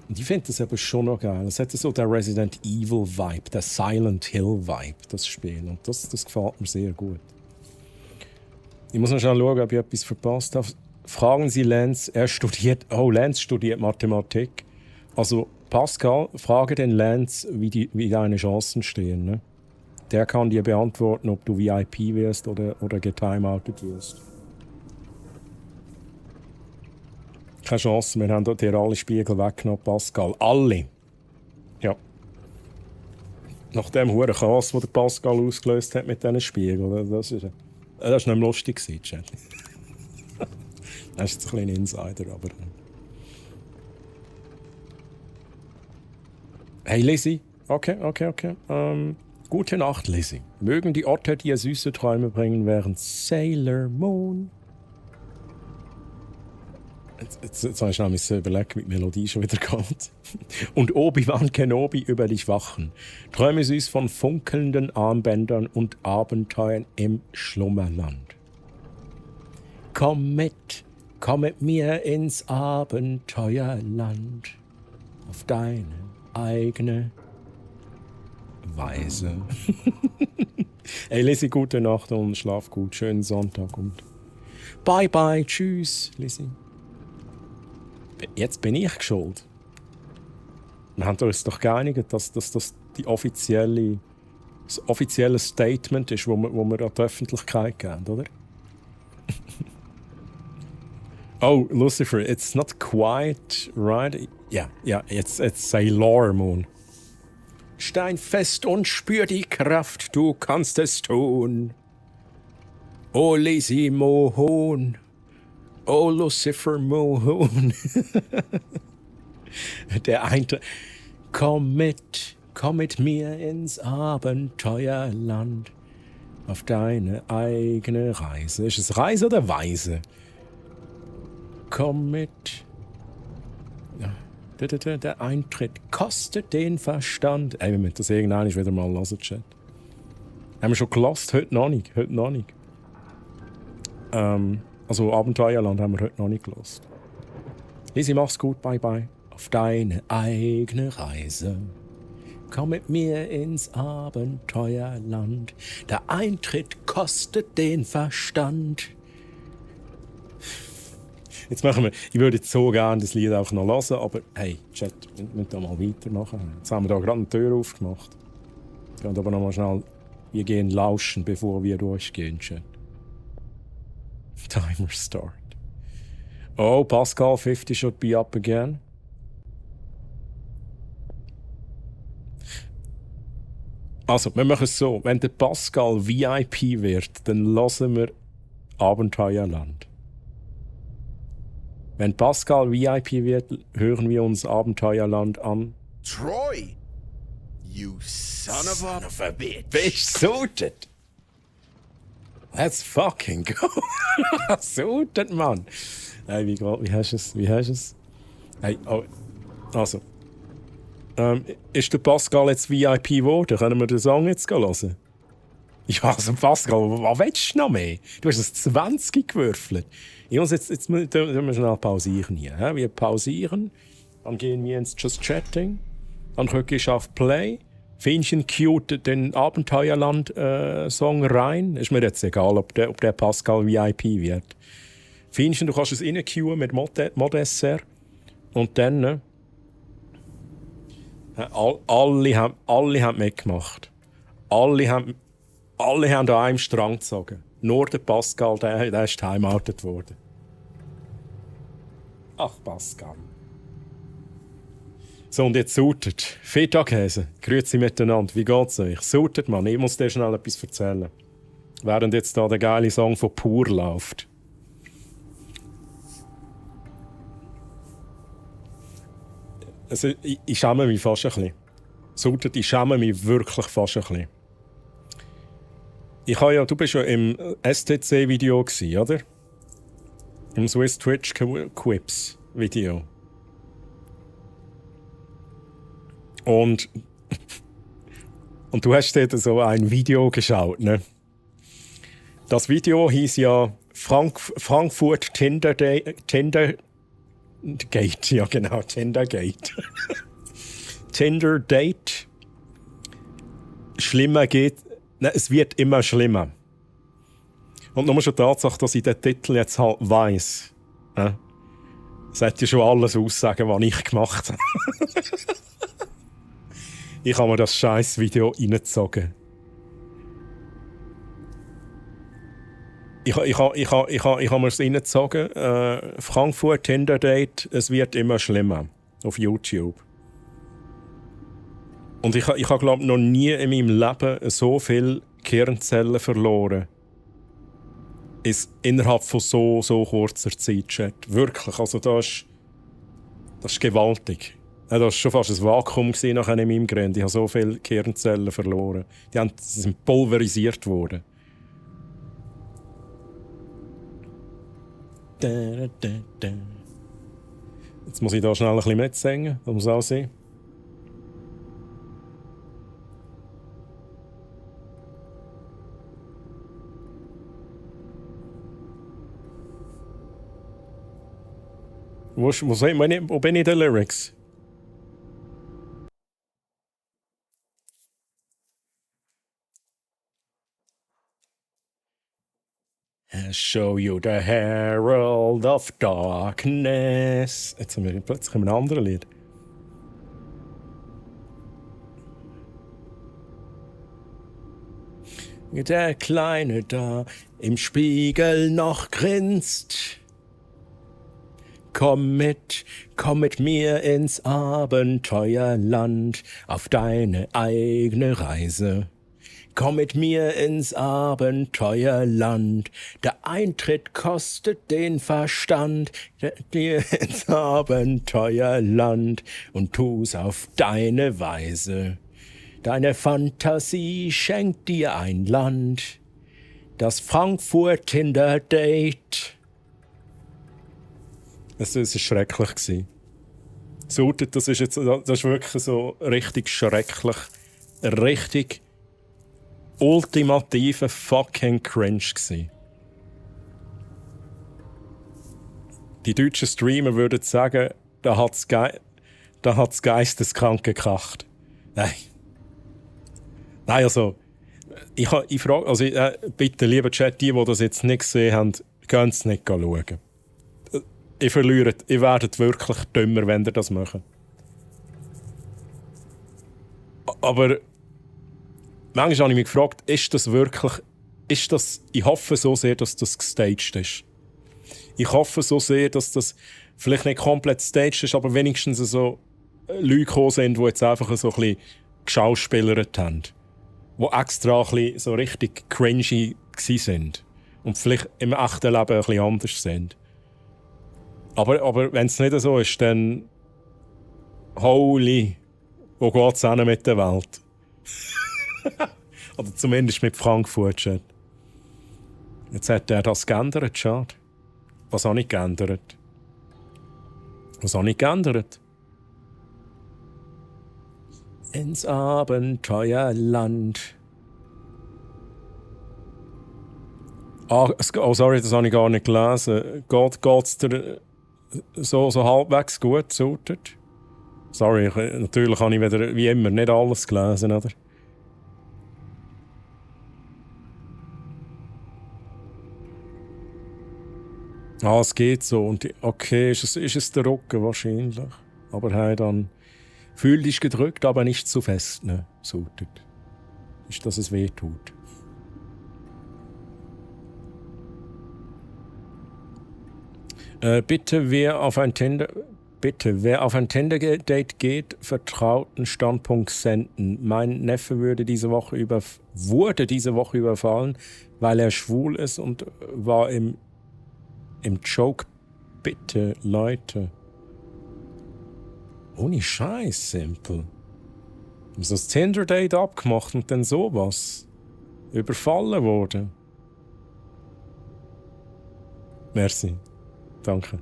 Und ich finde das eben schon noch geil. Es hat so den Resident Evil Vibe, den Silent Hill Vibe, das Spiel. Und das gefällt mir sehr gut. Ich muss noch schnell schauen, ob ich etwas verpasst habe. Fragen Sie Lance, Lance studiert Mathematik. Also Pascal, frage den Lance, wie deine Chancen stehen. Ne? Der kann dir beantworten, ob du VIP wirst oder getimeoutet wirst. Keine Chance, wir haben dir alle Spiegel weggenommen, Pascal. Alle. Ja. Nach dem hohen Chaos, den der Pascal ausgelöst hat mit diesen Spiegeln. Das war nicht mehr lustig, Chat. Das ist jetzt ein kleiner Insider, aber... Hey Lizzie. Okay. Gute Nacht, Lizzie. Mögen die Otter dir süße Träume bringen, während Sailor Moon... Jetzt habe ich noch überlegt, wie die Melodie schon wieder kommt. Und Obi-Wan Kenobi über dich wachen. Träume süß von funkelnden Armbändern und Abenteuern im Schlummerland. Komm mit Komm mit mir ins Abenteuerland. Auf deine eigene Weise. Ey, Lizzie, gute Nacht und schlaf gut. Schönen Sonntag und bye bye. Tschüss, Lizzie. Jetzt bin ich schuld. Wir haben uns doch geeinigt, dass das das offizielle Statement ist, wo wir an die Öffentlichkeit geben, oder? Oh, Lucifer, it's not quite right. Ja, jetzt Sailor Moon. Steinfest und spür die Kraft, du kannst es tun. Oh, Lazy Mohon. Oh, Lucifer Mohon. Der eine. Komm mit mir ins Abenteuerland. Auf deine eigene Reise. Ist es Reise oder Weise? Komm mit. Ja. Der Eintritt kostet den Verstand. Ey, wir müssen das irgendwann wieder mal hören, Chat. Haben wir schon gelost? Heute noch nicht. Also Abenteuerland haben wir heute noch nicht gelost. Lizzie, mach's gut. Bye bye. Auf deine eigene Reise. Komm mit mir ins Abenteuerland. Der Eintritt kostet den Verstand. Jetzt machen wir. Ich würde jetzt so gerne das Lied auch noch hören, aber hey, Chat, wir müssen da mal weitermachen. Jetzt haben wir da gerade eine Tür aufgemacht. Wir können aber noch mal schnell. Wir gehen lauschen, bevor wir durchgehen, Chat. Timer start. Oh, Pascal 50 should be up again. Also, wir machen es so. Wenn der Pascal VIP wird, dann hören wir Abenteuerland. Wenn Pascal VIP wird, hören wir uns Abenteuerland an. Troy! You son of a bitch! Bitch suited! Let's fucking go! Suited, Mann! Hey, wie hast du es? Hey, oh, also. Ist der Pascal jetzt VIP geworden? Können wir den Song jetzt hören? Ja, also Pascal, was willst du noch mehr? Du hast es 20 gewürfelt. Ich muss jetzt müssen wir schnell pausieren hier. He? Wir pausieren, dann gehen wir ins Just Chatting, dann drücke ich auf Play, Fähnchen cute den Abenteuerland-Song rein. Ist mir jetzt egal, ob der Pascal VIP wird. Fähnchen, du kannst es rein-queuen mit Modesser und dann... Ne? Alle haben mitgemacht. Alle haben an einem Strang gezogen. Nur der Pascal, der ist timeoutet worden. Ach, Pascal. So, und jetzt Sautet. Feta-Käse. Grüezi miteinander. Wie geht's euch? Sautet, Mann. Ich muss dir schnell etwas erzählen. Während jetzt da der geile Song von Pur läuft. Also, ich schäme mich fast ein bisschen. Sautet, ich schäme mich wirklich fast ein bisschen. Du bist ja im STC-Video gsi, oder? Im Swiss Twitch Quips-Video. Und du hast dort so ein Video geschaut, ne? Das Video hieß ja Frankfurt Tindergate, ja genau, Tindergate. Tinder-Date. Schlimmer geht... Nein, es wird immer schlimmer. Und nur schon die Tatsache, dass ich den Titel jetzt halt weiss. Das hat ja schon alles aussagen, was ich gemacht habe. Ich habe mir das scheiß Video reingezogen. Ich habe mir es reingezogen. Frankfurt Tinder-Date, es wird immer schlimmer. Auf YouTube. Und ich habe, glaube ich, noch nie in meinem Leben so viele Gehirnzellen verloren. Innerhalb von so kurzer Zeit, Chat. Wirklich, also das ist gewaltig. Das war schon fast ein Vakuum nachher in meinem Gehirn. Ich habe so viele Gehirnzellen verloren. Die sind pulverisiert worden. Jetzt muss ich da schnell ein bisschen mitsingen. Das muss auch sein. Wo bin ich in den Lyrics? I'll show you the herald of darkness. Jetzt haben wir plötzlich ein anderes Lied. Der Kleine da im Spiegel noch grinst. Komm mit mir ins Abenteuerland, auf deine eigene Reise. Komm mit mir ins Abenteuerland, der Eintritt kostet den Verstand. Dir ins Abenteuerland und tu's auf deine Weise. Deine Fantasie schenkt dir ein Land, das Frankfurt Tinder Date. Es war schrecklich. Sorted, das ist wirklich so richtig schrecklich. Richtig ultimative fucking Cringe gsi. Die deutschen Streamer würden sagen, da hat's geisteskrank gekracht. Nein, also, ich frage, also bitte, lieber Chat, die das jetzt nicht gesehen haben, gehen es nicht schauen. Ihr werdet wirklich dümmer, wenn ihr das macht. Aber manchmal habe ich mich gefragt, ich hoffe so sehr, dass das gestaged ist. Ich hoffe so sehr, dass das vielleicht nicht komplett staged ist, aber wenigstens so Leute gekommen sind, die jetzt einfach so ein bisschen geschauspielert haben. Die extra ein bisschen so richtig cringy sind. Und vielleicht im echten Leben ein bisschen anders sind. Aber wenn es nicht so ist, dann holy, wo geht's hin mit der Welt? Oder zumindest mit Frankfurt. Jetzt hat er das geändert, schade. Was habe ich geändert? Ins Abenteuerland. Oh, sorry, das habe ich gar nicht gelesen. Geht's dir so halbwegs gut, sorted? Sorry, natürlich habe ich wieder, wie immer, nicht alles gelesen, oder? Ah, es geht so. Und okay, ist es der Rücken wahrscheinlich. Aber hey, dann fühl dich gedrückt, aber nicht zu fest, ne? Sorted. Ist, dass es weh tut. Bitte, wer auf ein Tinder-Date geht, vertrauten Standpunkt senden. Mein Neffe wurde diese Woche überfallen, weil er schwul ist und war im Joke. Bitte, Leute. Ohne Scheiß, Simple. Haben sie das Tinder-Date abgemacht und dann sowas? Überfallen worden? Merci. Danke.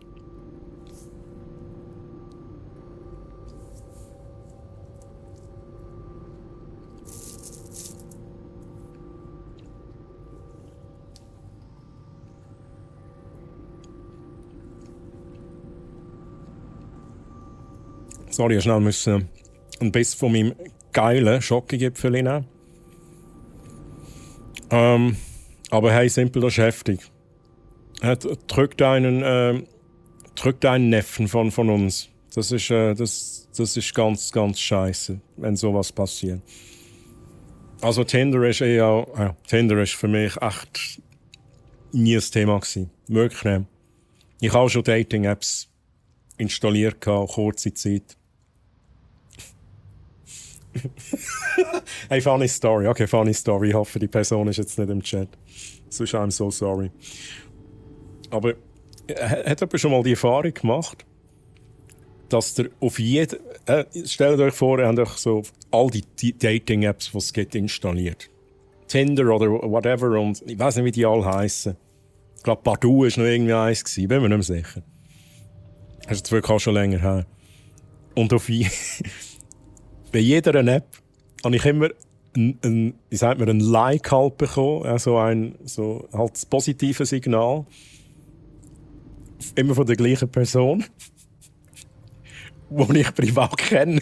Sorry, ich musste ein bisschen von meinem geilen Schokogipfel nehmen. Aber hey, Simple, das ist heftig. Drückt einen Neffen von uns. Das ist ganz, ganz scheiße, wenn sowas passiert. Also Tinder ist für mich echt nie ein Thema gewesen. Wirklich nicht. Ich habe auch schon Dating-Apps installiert, kurze Zeit. Hey, funny story. Okay, funny story. Ich hoffe, die Person ist jetzt nicht im Chat. Sonst I'm so sorry. Aber hat jemand schon mal die Erfahrung gemacht, dass der auf jeden... stellt euch vor, ihr habt euch so all die Dating-Apps, die es gibt, installiert. Tinder oder whatever und ich weiß nicht, wie die alle heissen. Ich glaube, Badoo war noch irgendwie eins, bin mir nicht mehr sicher. Das ist jetzt wirklich auch schon länger her. Und bei jeder App habe ich immer ein Like halt bekommen, also halt das positive Signal. Immer von der gleichen Person. die ich privat kenne.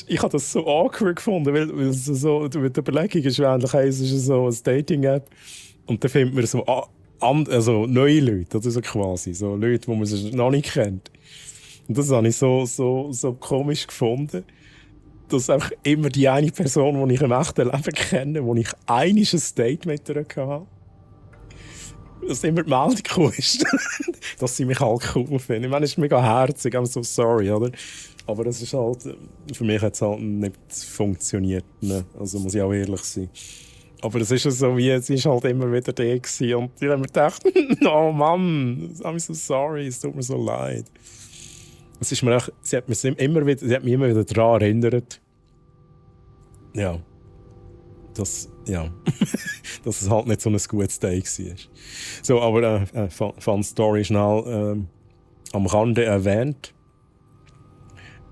Ich habe das so awkward gefunden, weil es so, die Überlegung ist eigentlich, hey, es ist so eine Dating-App und dann findet man so also neue Leute, also quasi, so Leute, die man noch nicht kennt. Und das habe ich so komisch gefunden, dass einfach immer die eine Person, die ich im echten Leben kenne, wo ich ein Date mit ihr hatte, dass immer die Meldung gekommen ist, dass sie mich halt cool finden. Ich meine, es ist mega herzig, I'm so sorry, oder? Aber das ist halt, für mich hat es halt nicht funktioniert, ne? Also muss ich auch ehrlich sein. Aber es ist so wie, sie war halt immer wieder da gewesen und ich habe mir gedacht, oh Mann, I'm so sorry, es tut mir so leid. Es ist mir auch, sie hat mich immer wieder daran erinnert, ja, dass es halt nicht so ein gutes Day war. So, aber Fun Story schnell am Rande erwähnt.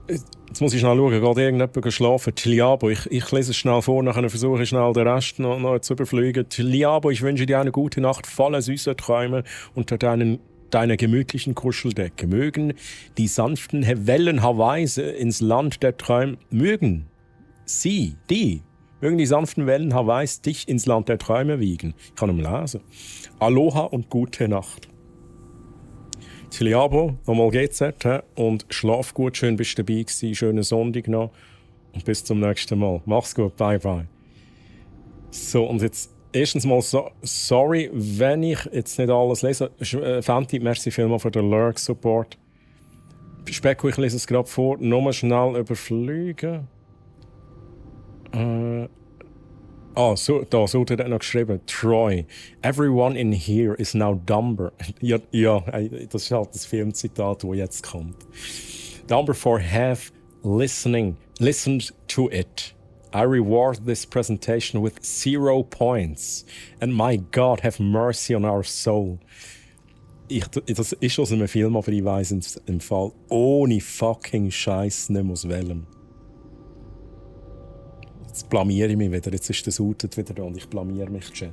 Jetzt muss ich schnell schauen, geht irgendjemand geschlafen? Tliabo, ich lese es schnell vor, nachher versuche ich schnell den Rest noch zu überfliegen. Tliabo, ich wünsche dir eine gute Nacht, voller süßer Träume unter deiner gemütlichen Kuscheldecke. Mögen die sanften Wellen Hawaiis ins Land der Träume, mögen die sanften Wellen Hawaiis dich ins Land der Träume wiegen. Ich kann lesen. Aloha und gute Nacht. Tliabo, nochmal GZ und schlaf gut, schön bist du dabei gewesen, schönen Sonntag noch und bis zum nächsten Mal. Mach's gut, bye bye. So, und jetzt erstens mal sorry, wenn ich jetzt nicht alles lese. Fenty, merci vielmals für den Lurk-Support. Specko, ich lese es gerade vor, nochmal schnell überfliegen. So hat er noch geschrieben. Troy. Everyone in here is now dumber. ja, das ist halt das Filmzitat, das jetzt kommt. Dumber for have listened to it. I reward this presentation with 0 points. And my God, have mercy on our soul. Das ist aus einem Film, aber ich weiss im Fall ohne fucking Scheiß nicht mehr aus welchem. Jetzt blamiere ich mich wieder. Jetzt ist das Outet wieder da und ich blamiere mich, Chat.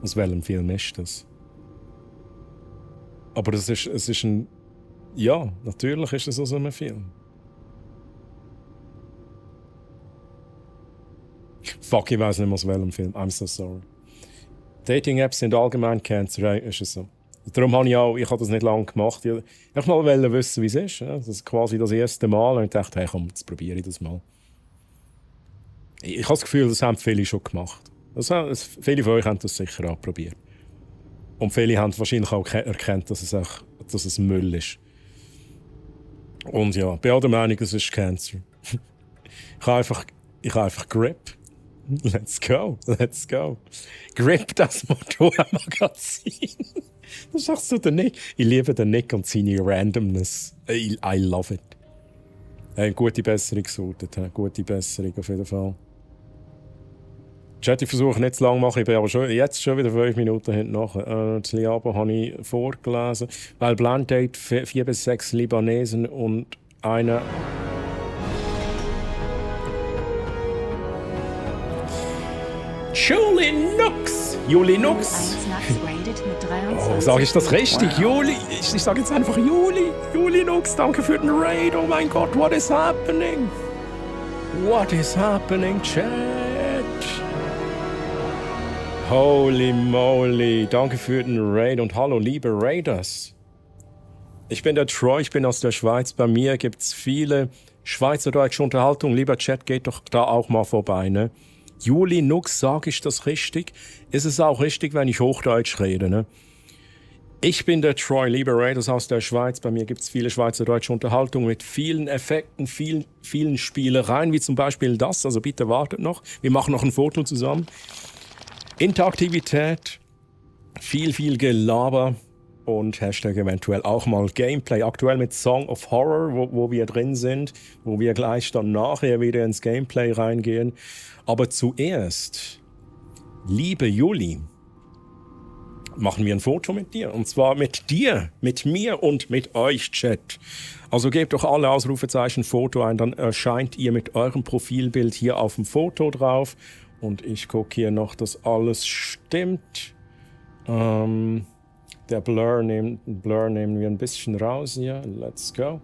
Aus welchem Film ist das? Aber es ist ein... Ja, natürlich ist es aus einem Film. Fuck, ich weiss nicht mehr aus welchem Film. I'm so sorry. Dating-Apps sind allgemein Cancer, ist es so. Darum habe ich habe das nicht lange gemacht. Ich wollte mal wissen, wie es ist. Das ist quasi das erste Mal und ich dachte, hey, komm, jetzt probiere ich das mal. Ich habe das Gefühl, das haben viele schon gemacht. Viele von euch haben das sicher auch probiert. Und viele haben wahrscheinlich auch erkannt, dass es Müll ist. Und ja, bin auch der Meinung, es ist Cancer. Ich habe einfach Grip. Let's go. Grip, das Motormagazin. Das ist auch so der Nick. Ich liebe den Nick und seine Randomness. I love it. Gute Besserung gesucht. Gute Besserung auf jeden Fall. Chat, ich versuche nicht zu lang zu machen, ich bin aber jetzt schon wieder 5 Minuten hinten nachher. Das Liabo habe ich vorgelesen. Weil Blind Date 4 bis 6 Libanesen und einer... Juli Nux. Oh, sage ich das richtig? Wow. Juli. Ich sage jetzt einfach Juli. Juli Nux, danke für den Raid. Oh mein Gott, what is happening? What is happening, Chat? Holy moly, danke für den Raid und hallo liebe Raiders. Ich bin der Troy, ich bin aus der Schweiz. Bei mir gibt es viele schweizerdeutsche Unterhaltungen. Lieber Chat, geht doch da auch mal vorbei, ne? Juli Nux, sage ich das richtig? Ist es auch richtig, wenn ich Hochdeutsch rede, ne? Ich bin der Troy, liebe Raiders aus der Schweiz. Bei mir gibt es viele schweizerdeutsche Unterhaltungen mit vielen Effekten, vielen Spielereien, wie zum Beispiel das. Also bitte wartet noch. Wir machen noch ein Foto zusammen. Interaktivität, viel Gelaber und Hashtag eventuell auch mal Gameplay. Aktuell mit Song of Horror, wo wir drin sind, wo wir gleich dann nachher wieder ins Gameplay reingehen. Aber zuerst, liebe Juli, machen wir ein Foto mit dir. Und zwar mit dir, mit mir und mit euch, Chat. Also gebt doch alle Ausrufezeichen Foto ein, dann erscheint ihr mit eurem Profilbild hier auf dem Foto drauf. Und ich gucke hier noch, dass alles stimmt. Der Blur nehmen wir ein bisschen raus hier. Let's go.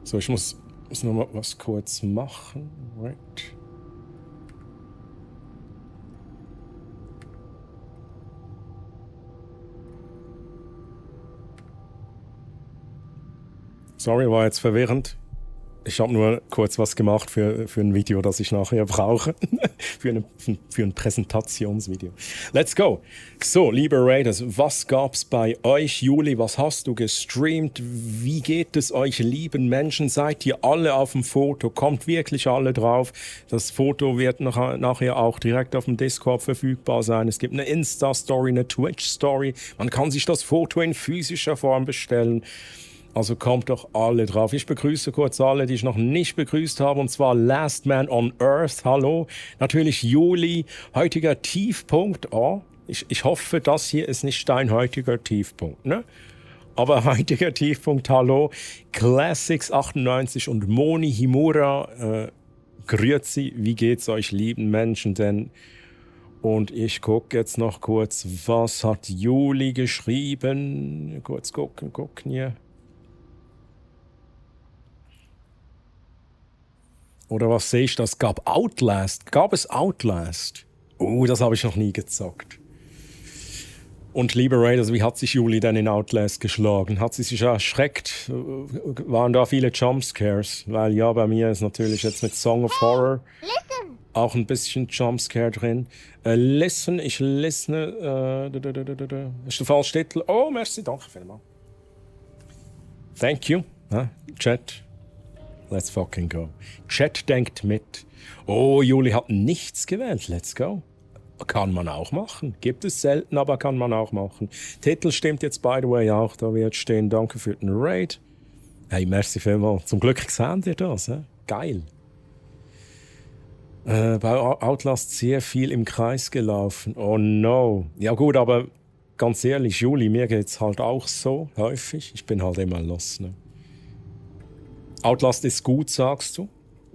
So, ich muss noch mal was kurz machen. Right. Sorry, war jetzt verwirrend. Ich habe nur kurz was gemacht für ein Video, das ich nachher brauche. für ein Präsentationsvideo. Let's go. So, liebe Raiders, was gab's bei euch? Juli, was hast du gestreamt? Wie geht es euch, lieben Menschen? Seid ihr alle auf dem Foto? Kommt wirklich alle drauf? Das Foto wird nachher auch direkt auf dem Discord verfügbar sein. Es gibt eine Insta-Story, eine Twitch-Story. Man kann sich das Foto in physischer Form bestellen. Also kommt doch alle drauf. Ich begrüße kurz alle, die ich noch nicht begrüßt habe, und zwar Last Man on Earth. Hallo. Natürlich Juli, heutiger Tiefpunkt. Oh, ich hoffe, das hier ist nicht dein heutiger Tiefpunkt, ne? Aber heutiger Tiefpunkt, hallo. Classics 98 und Moni Himura. Grüezi, wie geht's euch, lieben Menschen denn? Und ich gucke jetzt noch kurz, was hat Juli geschrieben? Kurz gucken hier. Oder was sehe ich? Das gab Outlast. Gab es Outlast? Oh, das habe ich noch nie gezockt. Und liebe Raiders, wie hat sich Juli denn in Outlast geschlagen? Hat sie sich erschreckt? Waren da viele Jumpscares? Weil ja, bei mir ist natürlich jetzt mit Song of Horror auch ein bisschen Jumpscare drin. Listen, ich listene. Ist der falsche Titel? Oh, merci, danke vielmals. Thank you. Chat. Let's fucking go. Chat denkt mit. Oh, Juli hat nichts gewählt. Let's go. Kann man auch machen. Gibt es selten, aber kann man auch machen. Titel stimmt jetzt, by the way, auch. Da wird stehen, danke für den Raid. Hey, merci vielmals. Zum Glück seht ihr das. Geil. Bei Outlast sehr viel im Kreis gelaufen. Oh no. Ja gut, aber ganz ehrlich, Juli, mir geht's halt auch so häufig. Ich bin halt immer los, ne? Outlast ist gut, sagst du?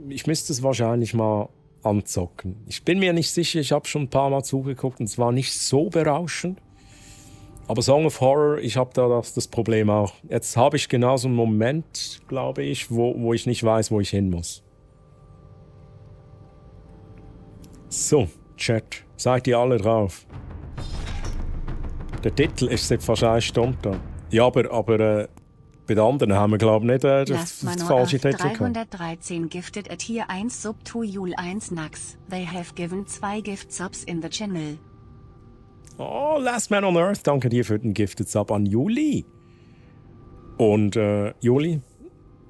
Ich müsste es wahrscheinlich mal anzocken. Ich bin mir nicht sicher, ich habe schon ein paar Mal zugeguckt und es war nicht so berauschend. Aber Song of Horror, ich habe da das Problem auch. Jetzt habe ich genau so einen Moment, glaube ich, wo ich nicht weiß, wo ich hin muss. So, Chat, seid ihr alle drauf? Der Titel ist jetzt wahrscheinlich stumm da. Ja, aber bei den anderen haben wir, glaube ich, nicht das falsche Titel gehabt. 313 gifted at Tier 1 Sub to Jul 1 Nax. They have given 2 Gift Subs in the channel. Oh, Last Man on Earth, danke dir für den Gifted Sub an Juli. Und Juli,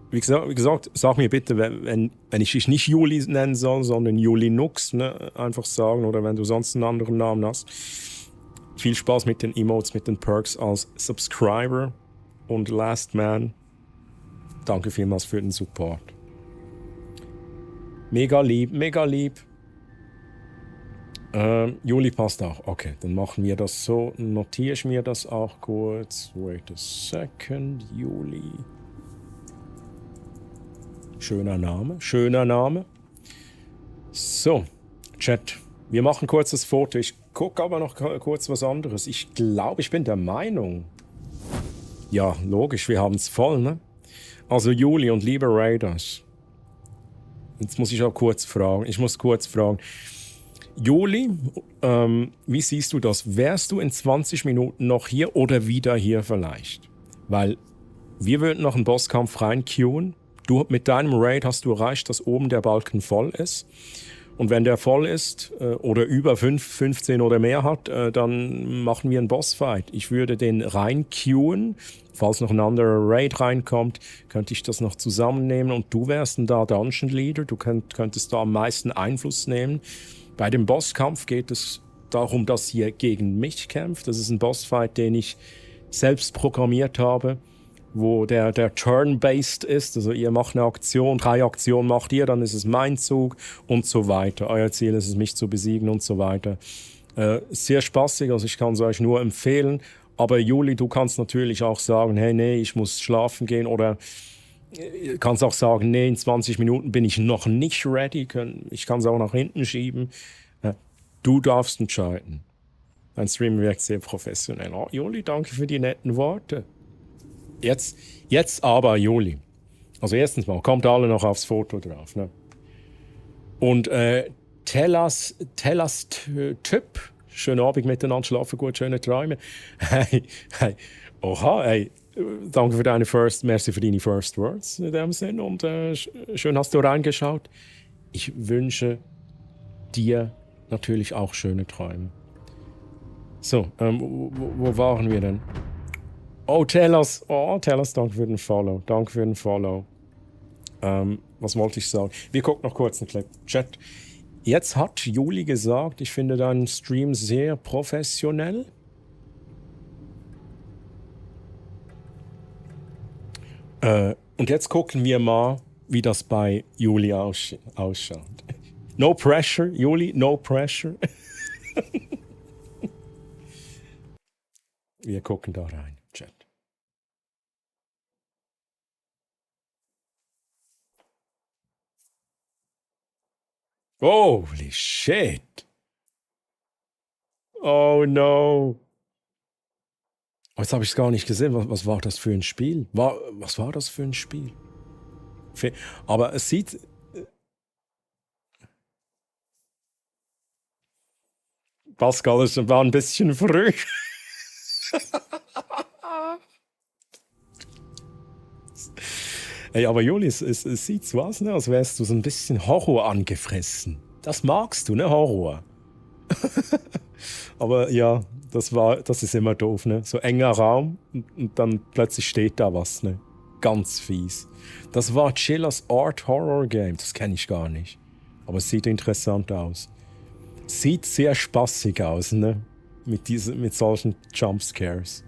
wie gesagt, sag mir bitte, wenn ich dich nicht Juli nennen soll, sondern Juli Nux, ne, einfach sagen, oder wenn du sonst einen anderen Namen hast. Viel Spaß mit den Emotes, mit den Perks als Subscriber. Und Last Man, danke vielmals für den Support. Mega lieb, mega lieb. Juli passt auch. Okay, dann machen wir das so. Notiere ich mir das auch kurz. Wait a second, Juli. Schöner Name, schöner Name. So, Chat, wir machen kurz das Foto. Ich gucke aber noch kurz was anderes. Ich glaube, ich bin der Meinung... Ja, logisch, wir haben es voll, ne? Also Juli und liebe Raiders. Jetzt muss ich auch kurz fragen. Juli, wie siehst du das? Wärst du in 20 Minuten noch hier oder wieder hier vielleicht? Weil wir würden noch einen Bosskampf reinqueuen. Du mit deinem Raid hast du erreicht, dass oben der Balken voll ist. Und wenn der voll ist oder über 15 oder mehr hat, dann machen wir einen Bossfight. Ich würde den reinqueuen. Falls noch ein anderer Raid reinkommt, könnte ich das noch zusammennehmen. Und du wärst dann da Dungeon Leader. Du könntest da am meisten Einfluss nehmen. Bei dem Bosskampf geht es darum, dass ihr gegen mich kämpft. Das ist ein Bossfight, den ich selbst programmiert habe, wo der turn-based ist. Also ihr macht eine Aktion, 3 Aktionen macht ihr, dann ist es mein Zug und so weiter. Euer Ziel ist es, mich zu besiegen und so weiter. Sehr spaßig, also ich kann es euch nur empfehlen. Aber Juli, du kannst natürlich auch sagen, hey, nee, ich muss schlafen gehen, oder kannst auch sagen, nee, in 20 Minuten bin ich noch nicht ready. Ich kann es auch nach hinten schieben. Du darfst entscheiden. Dein Stream wirkt sehr professionell. Oh, Juli, danke für die netten Worte. Jetzt aber, Juli. Also erstens mal, kommt alle noch aufs Foto drauf. Ne? Und Tellas Typ, schönen Abend miteinander, schlafen gut, schöne Träume. Hey, oha, hey, danke für merci für deine First Words in dem Sinn und schön hast du reingeschaut. Ich wünsche dir natürlich auch schöne Träume. So, wo waren wir denn? Oh, Tellas, danke für den Follow. Danke für den Follow. Was wollte ich sagen? Wir gucken noch kurz einen Clip. Chat. Jetzt hat Juli gesagt, ich finde deinen Stream sehr professionell. Und jetzt gucken wir mal, wie das bei Juli ausschaut. No pressure, Juli, no pressure. Wir gucken da rein, Chat. Holy shit. Oh no. Jetzt habe ich es gar nicht gesehen. Was war das für ein Spiel? Was war das für ein Spiel? Aber es sieht... Pascal, es war ein bisschen früh. Ey, aber Juli, es sieht so aus, ne, als wärst du so ein bisschen Horror angefressen. Das magst du, ne, Horror. Aber ja, das ist immer doof, ne? So enger Raum und dann plötzlich steht da was, ne? Ganz fies. Das war Chillers Art Horror Game, das kenne ich gar nicht. Aber es sieht interessant aus. Sieht sehr spaßig aus, ne? Mit solchen Jumpscares.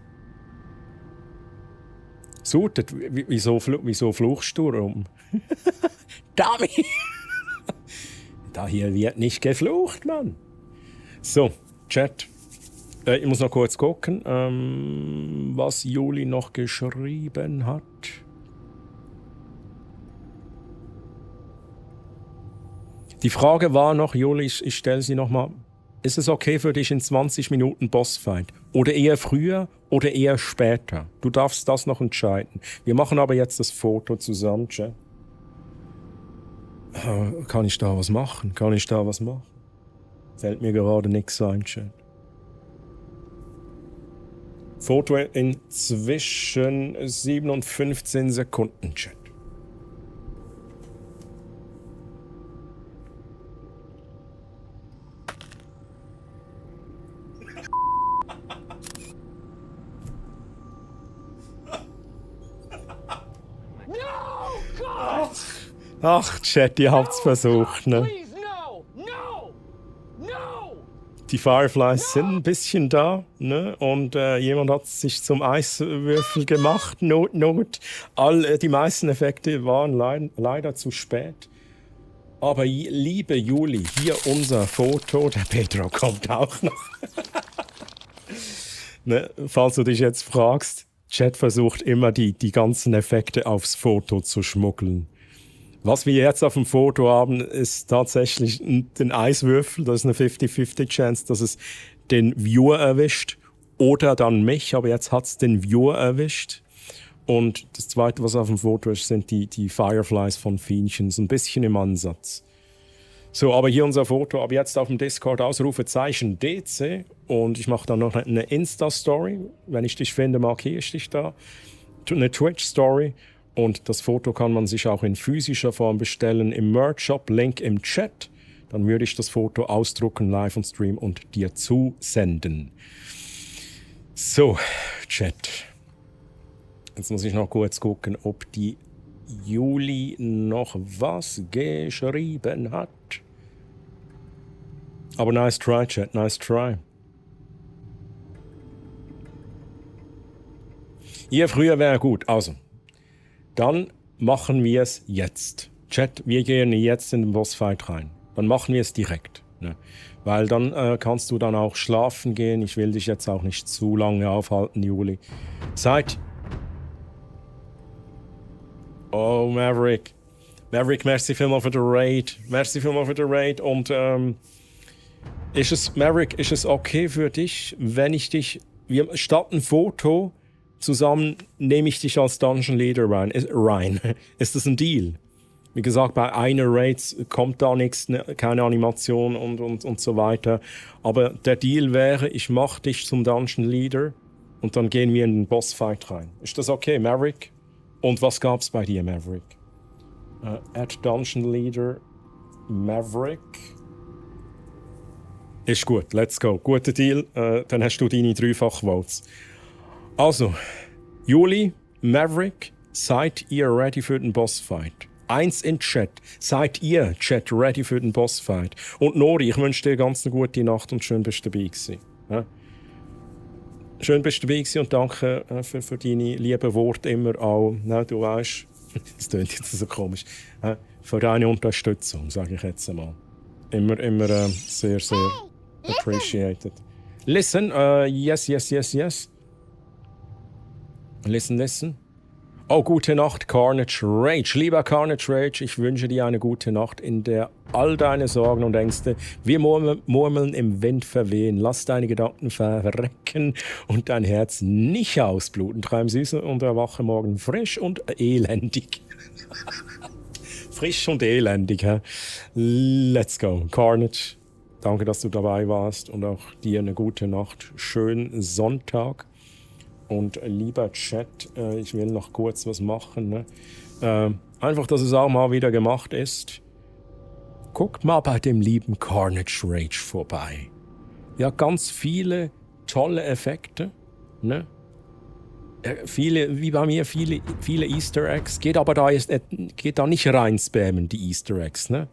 Sutet, wieso fluchst du rum? Dummy! Da hier wird nicht geflucht, Mann. So, Chat. Ich muss noch kurz gucken, was Juli noch geschrieben hat. Die Frage war noch, Juli, ich stelle sie noch mal. Ist es okay für dich in 20 Minuten Bossfight? Oder eher früher oder eher später? Du darfst das noch entscheiden. Wir machen aber jetzt das Foto zusammen, Chat. Kann ich da was machen? Fällt mir gerade nichts ein, Chat. Foto in zwischen 7 und 15 Sekunden, Chat. Ach, Chat, ihr habt's versucht, ne? Die Fireflies sind ein bisschen da, ne? Und jemand hat sich zum Eiswürfel gemacht. Not. Die meisten Effekte waren leider zu spät. Aber liebe Juli, hier unser Foto. Der Pedro kommt auch noch. Ne? Falls du dich jetzt fragst, Chat versucht immer, die ganzen Effekte aufs Foto zu schmuggeln. Was wir jetzt auf dem Foto haben, ist tatsächlich den Eiswürfel. Das ist eine 50-50 Chance, dass es den Viewer erwischt oder dann mich. Aber jetzt hat es den Viewer erwischt. Und das Zweite, was auf dem Foto ist, sind die Fireflies von Fienchen. So ein bisschen im Ansatz. So, aber hier unser Foto. Ab jetzt auf dem Discord Ausrufezeichen DC. Und ich mache dann noch eine Insta-Story. Wenn ich dich finde, markiere ich dich da. Eine Twitch-Story. Und das Foto kann man sich auch in physischer Form bestellen im Merch-Shop, Link im Chat. Dann würde ich das Foto ausdrucken, live on Stream und dir zusenden. So, Chat. Jetzt muss ich noch kurz gucken, ob die Juli noch was geschrieben hat. Aber nice try, Chat, nice try. Ihr früher wäre gut, also. Dann machen wir es jetzt. Chat, wir gehen jetzt in den Bossfight rein. Dann machen wir es direkt. Ne? Weil dann kannst du dann auch schlafen gehen. Ich will dich jetzt auch nicht zu lange aufhalten, Juli. Oh, Maverick. Maverick, merci vielmals für den Raid. Und Maverick, ist es okay für dich, wenn ich dich, statt ein Foto zusammen, nehme ich dich als Dungeon Leader rein? Ist das ein Deal? Wie gesagt, bei einer Raid kommt da nichts, keine Animation und so weiter. Aber der Deal wäre, ich mache dich zum Dungeon Leader und dann gehen wir in den Bossfight rein. Ist das okay, Maverick? Und was gab's bei dir, Maverick? Add Dungeon Leader Maverick. Ist gut, let's go. Guter Deal, dann hast du deine 3-fach Votes. Also, Juli, Maverick, seid ihr ready für den Bossfight? 1 in Chat. Seid ihr, Chat, ready für den Bossfight? Und Nori, ich wünsche dir ganz eine gute Nacht und schön bist du dabei gewesen. Ja? Schön bist du dabei gewesen und danke für deine lieben Worte immer auch. Na, du weißt, das klingt jetzt so komisch. Für deine Unterstützung, sage ich jetzt einmal. Immer sehr, sehr appreciated. Listen, yes. Listen. Oh, gute Nacht, Carnage Rage. Lieber Carnage Rage, ich wünsche dir eine gute Nacht, in der all deine Sorgen und Ängste wie Murmeln im Wind verwehen. Lass deine Gedanken verrecken und dein Herz nicht ausbluten. Träum süß und erwache morgen frisch und elendig. Frisch und elendig, hä? Let's go. Carnage, danke, dass du dabei warst und auch dir eine gute Nacht. Schönen Sonntag. Und lieber Chat, ich will noch kurz was machen. Ne? Einfach, dass es auch mal wieder gemacht ist. Guckt mal bei dem lieben Carnage Rage vorbei. Ja, ganz viele tolle Effekte. Ne? Wie bei mir, viele Easter Eggs. Geht da nicht rein spammen, die Easter Eggs. Ne?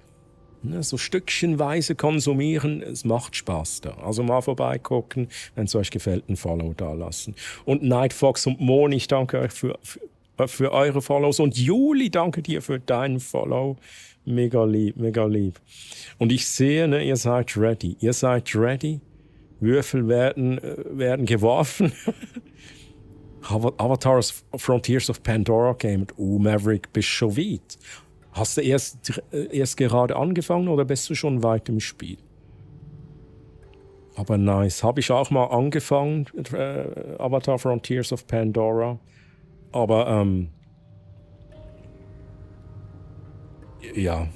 So stückchenweise konsumieren, es macht Spaß da. Also mal vorbeigucken, wenn es euch gefällt, ein Follow da lassen. Und Nightfox und Mon, ich danke euch für eure Follows. Und Juli, danke dir für deinen Follow. Mega lieb, mega lieb. Und ich sehe, ne, ihr seid ready. Würfel werden geworfen. Avatar Frontiers of Pandora came. Maverick, bist schon weit. Hast du erst gerade angefangen oder bist du schon weit im Spiel? Aber nice. Habe ich auch mal angefangen, Avatar Frontiers of Pandora. Aber, ja.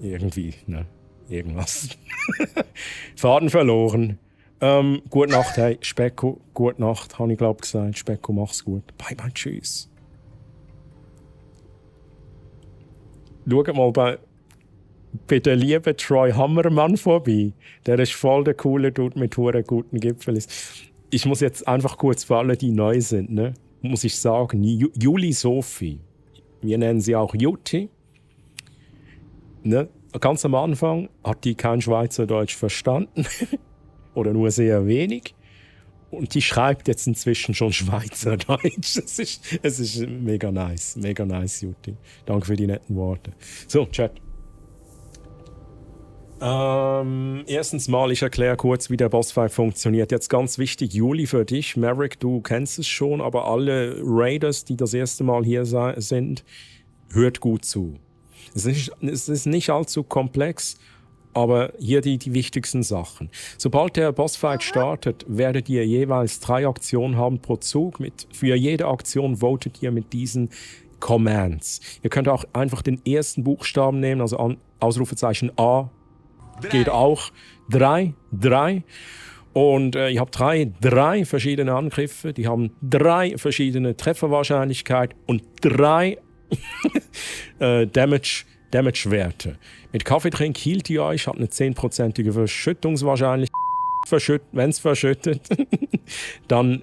Irgendwie, ne? Irgendwas. Faden verloren. Gute Nacht, hey, Specko. Gute Nacht, habe ich glaube gesagt. Specko, mach's gut. Bye, bye, tschüss. Schaut mal bei der lieben Troy Hammermann vorbei. Der ist voll der coole Dude mit guten Gipfeln. Ich muss jetzt einfach kurz für alle, die neu sind, ne, muss ich sagen, Juli Sophie. Wir nennen sie auch Juti. Ne? Ganz am Anfang hat die kein Schweizerdeutsch verstanden. Oder nur sehr wenig. Und die schreibt jetzt inzwischen schon Schweizerdeutsch. Es ist mega nice, Juti. Danke für die netten Worte. So, Chat. Erstens mal, ich erkläre kurz, wie der Bossfight funktioniert. Jetzt ganz wichtig, Juli, für dich. Maverick, du kennst es schon, aber alle Raiders, die das erste Mal hier sind, hört gut zu. Es ist nicht allzu komplex, aber hier die wichtigsten Sachen. Sobald der Bossfight startet, werdet ihr jeweils 3 Aktionen haben pro Zug. Für jede Aktion votet ihr mit diesen Commands. Ihr könnt auch einfach den ersten Buchstaben nehmen, also Ausrufezeichen A. Geht auch. 3. Und ihr habt drei verschiedene Angriffe. Die haben 3 verschiedene Trefferwahrscheinlichkeit und 3 Damage-Werte. Mit Kaffeetrink hielt ihr euch, habt eine 10%ige Verschüttungswahrscheinlichkeit. Wenn es verschüttet, dann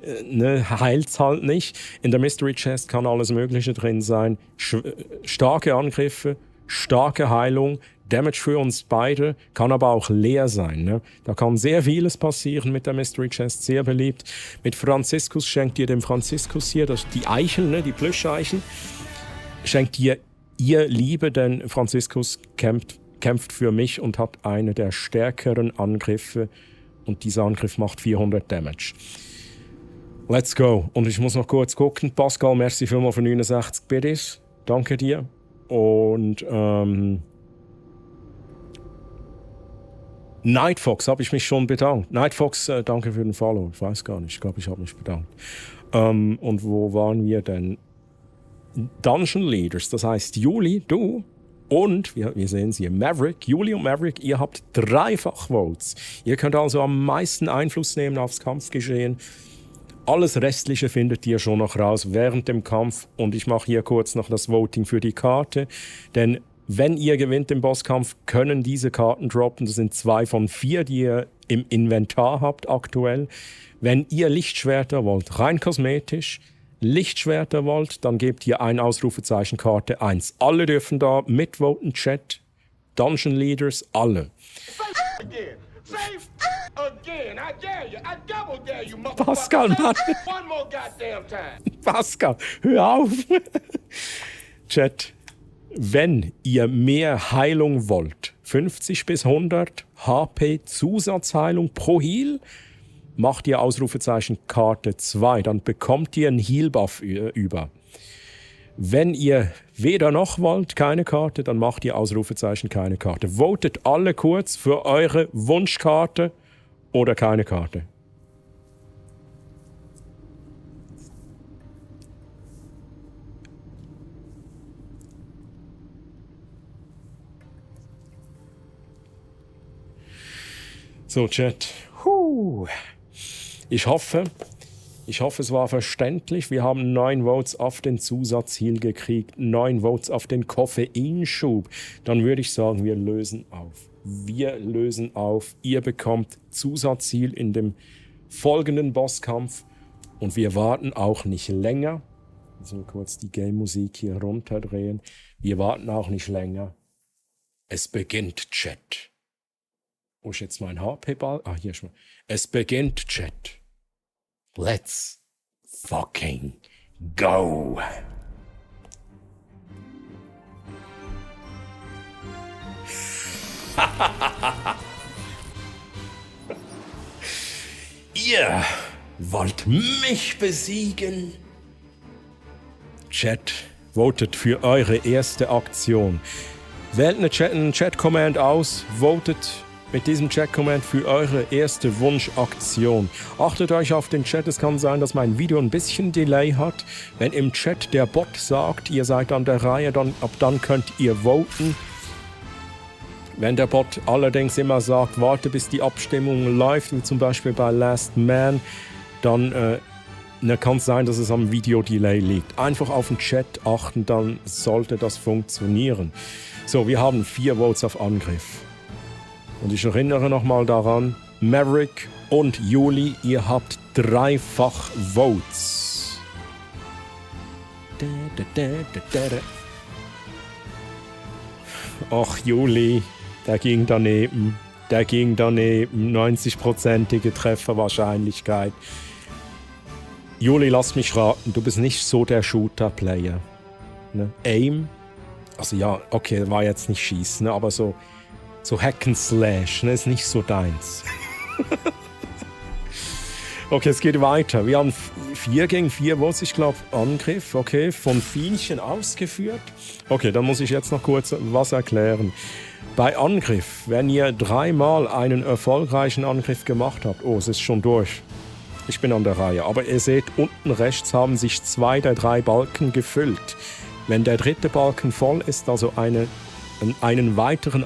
heilt es halt nicht. In der Mystery Chest kann alles Mögliche drin sein. Starke Angriffe, starke Heilung, Damage für uns beide, kann aber auch leer sein. Ne? Da kann sehr vieles passieren mit der Mystery Chest, sehr beliebt. Mit Franziskus schenkt ihr dem Franziskus hier, das die Eichel, ne, die Plüscheichen, schenkt ihr Liebe, denn Franziskus kämpft für mich und hat eine der stärkeren Angriffe. Und dieser Angriff macht 400 Damage. Let's go. Und ich muss noch kurz gucken. Pascal, merci vielmals für 69 Biddies. Danke dir. Und Nightfox habe ich mich schon bedankt. Nightfox, danke für den Follow. Ich weiß gar nicht, ich glaube, ich habe mich bedankt. Und wo waren wir denn? Dungeon Leaders, das heißt Juli, du und, wir sehen es hier, Maverick, Juli und Maverick, ihr habt 3-fach Votes. Ihr könnt also am meisten Einfluss nehmen aufs Kampfgeschehen. Alles Restliche findet ihr schon noch raus während dem Kampf. Und ich mache hier kurz noch das Voting für die Karte. Denn wenn ihr gewinnt im Bosskampf, können diese Karten droppen. Das sind 2 von 4, die ihr im Inventar habt aktuell. Wenn ihr Lichtschwerter wollt, rein kosmetisch, Lichtschwerter wollt, dann gebt ihr ein Ausrufezeichen Karte 1. Alle dürfen da mitvoten, Chat, Dungeon Leaders, alle. Again, I dare you. I double dare you, Pascal, Mann. One more goddamn time. Pascal, hör auf. Chat, wenn ihr mehr Heilung wollt, 50 bis 100 HP Zusatzheilung pro Heal, macht ihr Ausrufezeichen Karte 2, dann bekommt ihr einen Heal-Buff über. Wenn ihr weder noch wollt, keine Karte, dann macht ihr Ausrufezeichen keine Karte. Votet alle kurz für eure Wunschkarte oder keine Karte. So, Chat. Ich hoffe, es war verständlich. Wir haben 9 Votes auf den Zusatzheal gekriegt, 9 Votes auf den Koffeinschub. Dann würde ich sagen, wir lösen auf. Wir lösen auf. Ihr bekommt Zusatzheal in dem folgenden Bosskampf. Und wir warten auch nicht länger. Also kurz die Game-Musik hier runterdrehen. Wir warten auch nicht länger. Es beginnt, Chat. Wo ist jetzt mein HP-Ball? Ah, hier ist mal. Es beginnt, Chat. Let's fucking go. Ihr wollt mich besiegen? Chat, votet für eure erste Aktion. Wählt einen Chat-Command aus, votet mit diesem Chat-Command für eure erste Wunschaktion. Achtet euch auf den Chat, es kann sein, dass mein Video ein bisschen Delay hat. Wenn im Chat der Bot sagt, ihr seid an der Reihe, ab dann könnt ihr voten. Wenn der Bot allerdings immer sagt, warte bis die Abstimmung läuft, wie zum Beispiel bei Last Man, dann kann es sein, dass es am Video-Delay liegt. Einfach auf den Chat achten, dann sollte das funktionieren. So, wir haben 4 Votes auf Angriff. Und ich erinnere nochmal daran, Maverick und Juli, ihr habt 3-fach Votes. Ach, Juli, der ging daneben. 90%ige Trefferwahrscheinlichkeit. Juli, lass mich raten, du bist nicht so der Shooter-Player. Ne? Aim? Also ja, okay, war jetzt nicht Schießen, ne? Aber so Hack and Slash, ne, ist nicht so deins. Okay, es geht weiter. Wir haben 4 gegen 4 Votes, ich glaube, Angriff, okay, von Fienchen ausgeführt. Okay, dann muss ich jetzt noch kurz was erklären. Bei Angriff, wenn ihr 3-mal einen erfolgreichen Angriff gemacht habt, oh, es ist schon durch. Ich bin an der Reihe, aber ihr seht, unten rechts haben sich 2 der 3 Balken gefüllt. Wenn der 3. Balken voll ist, also ein weiterer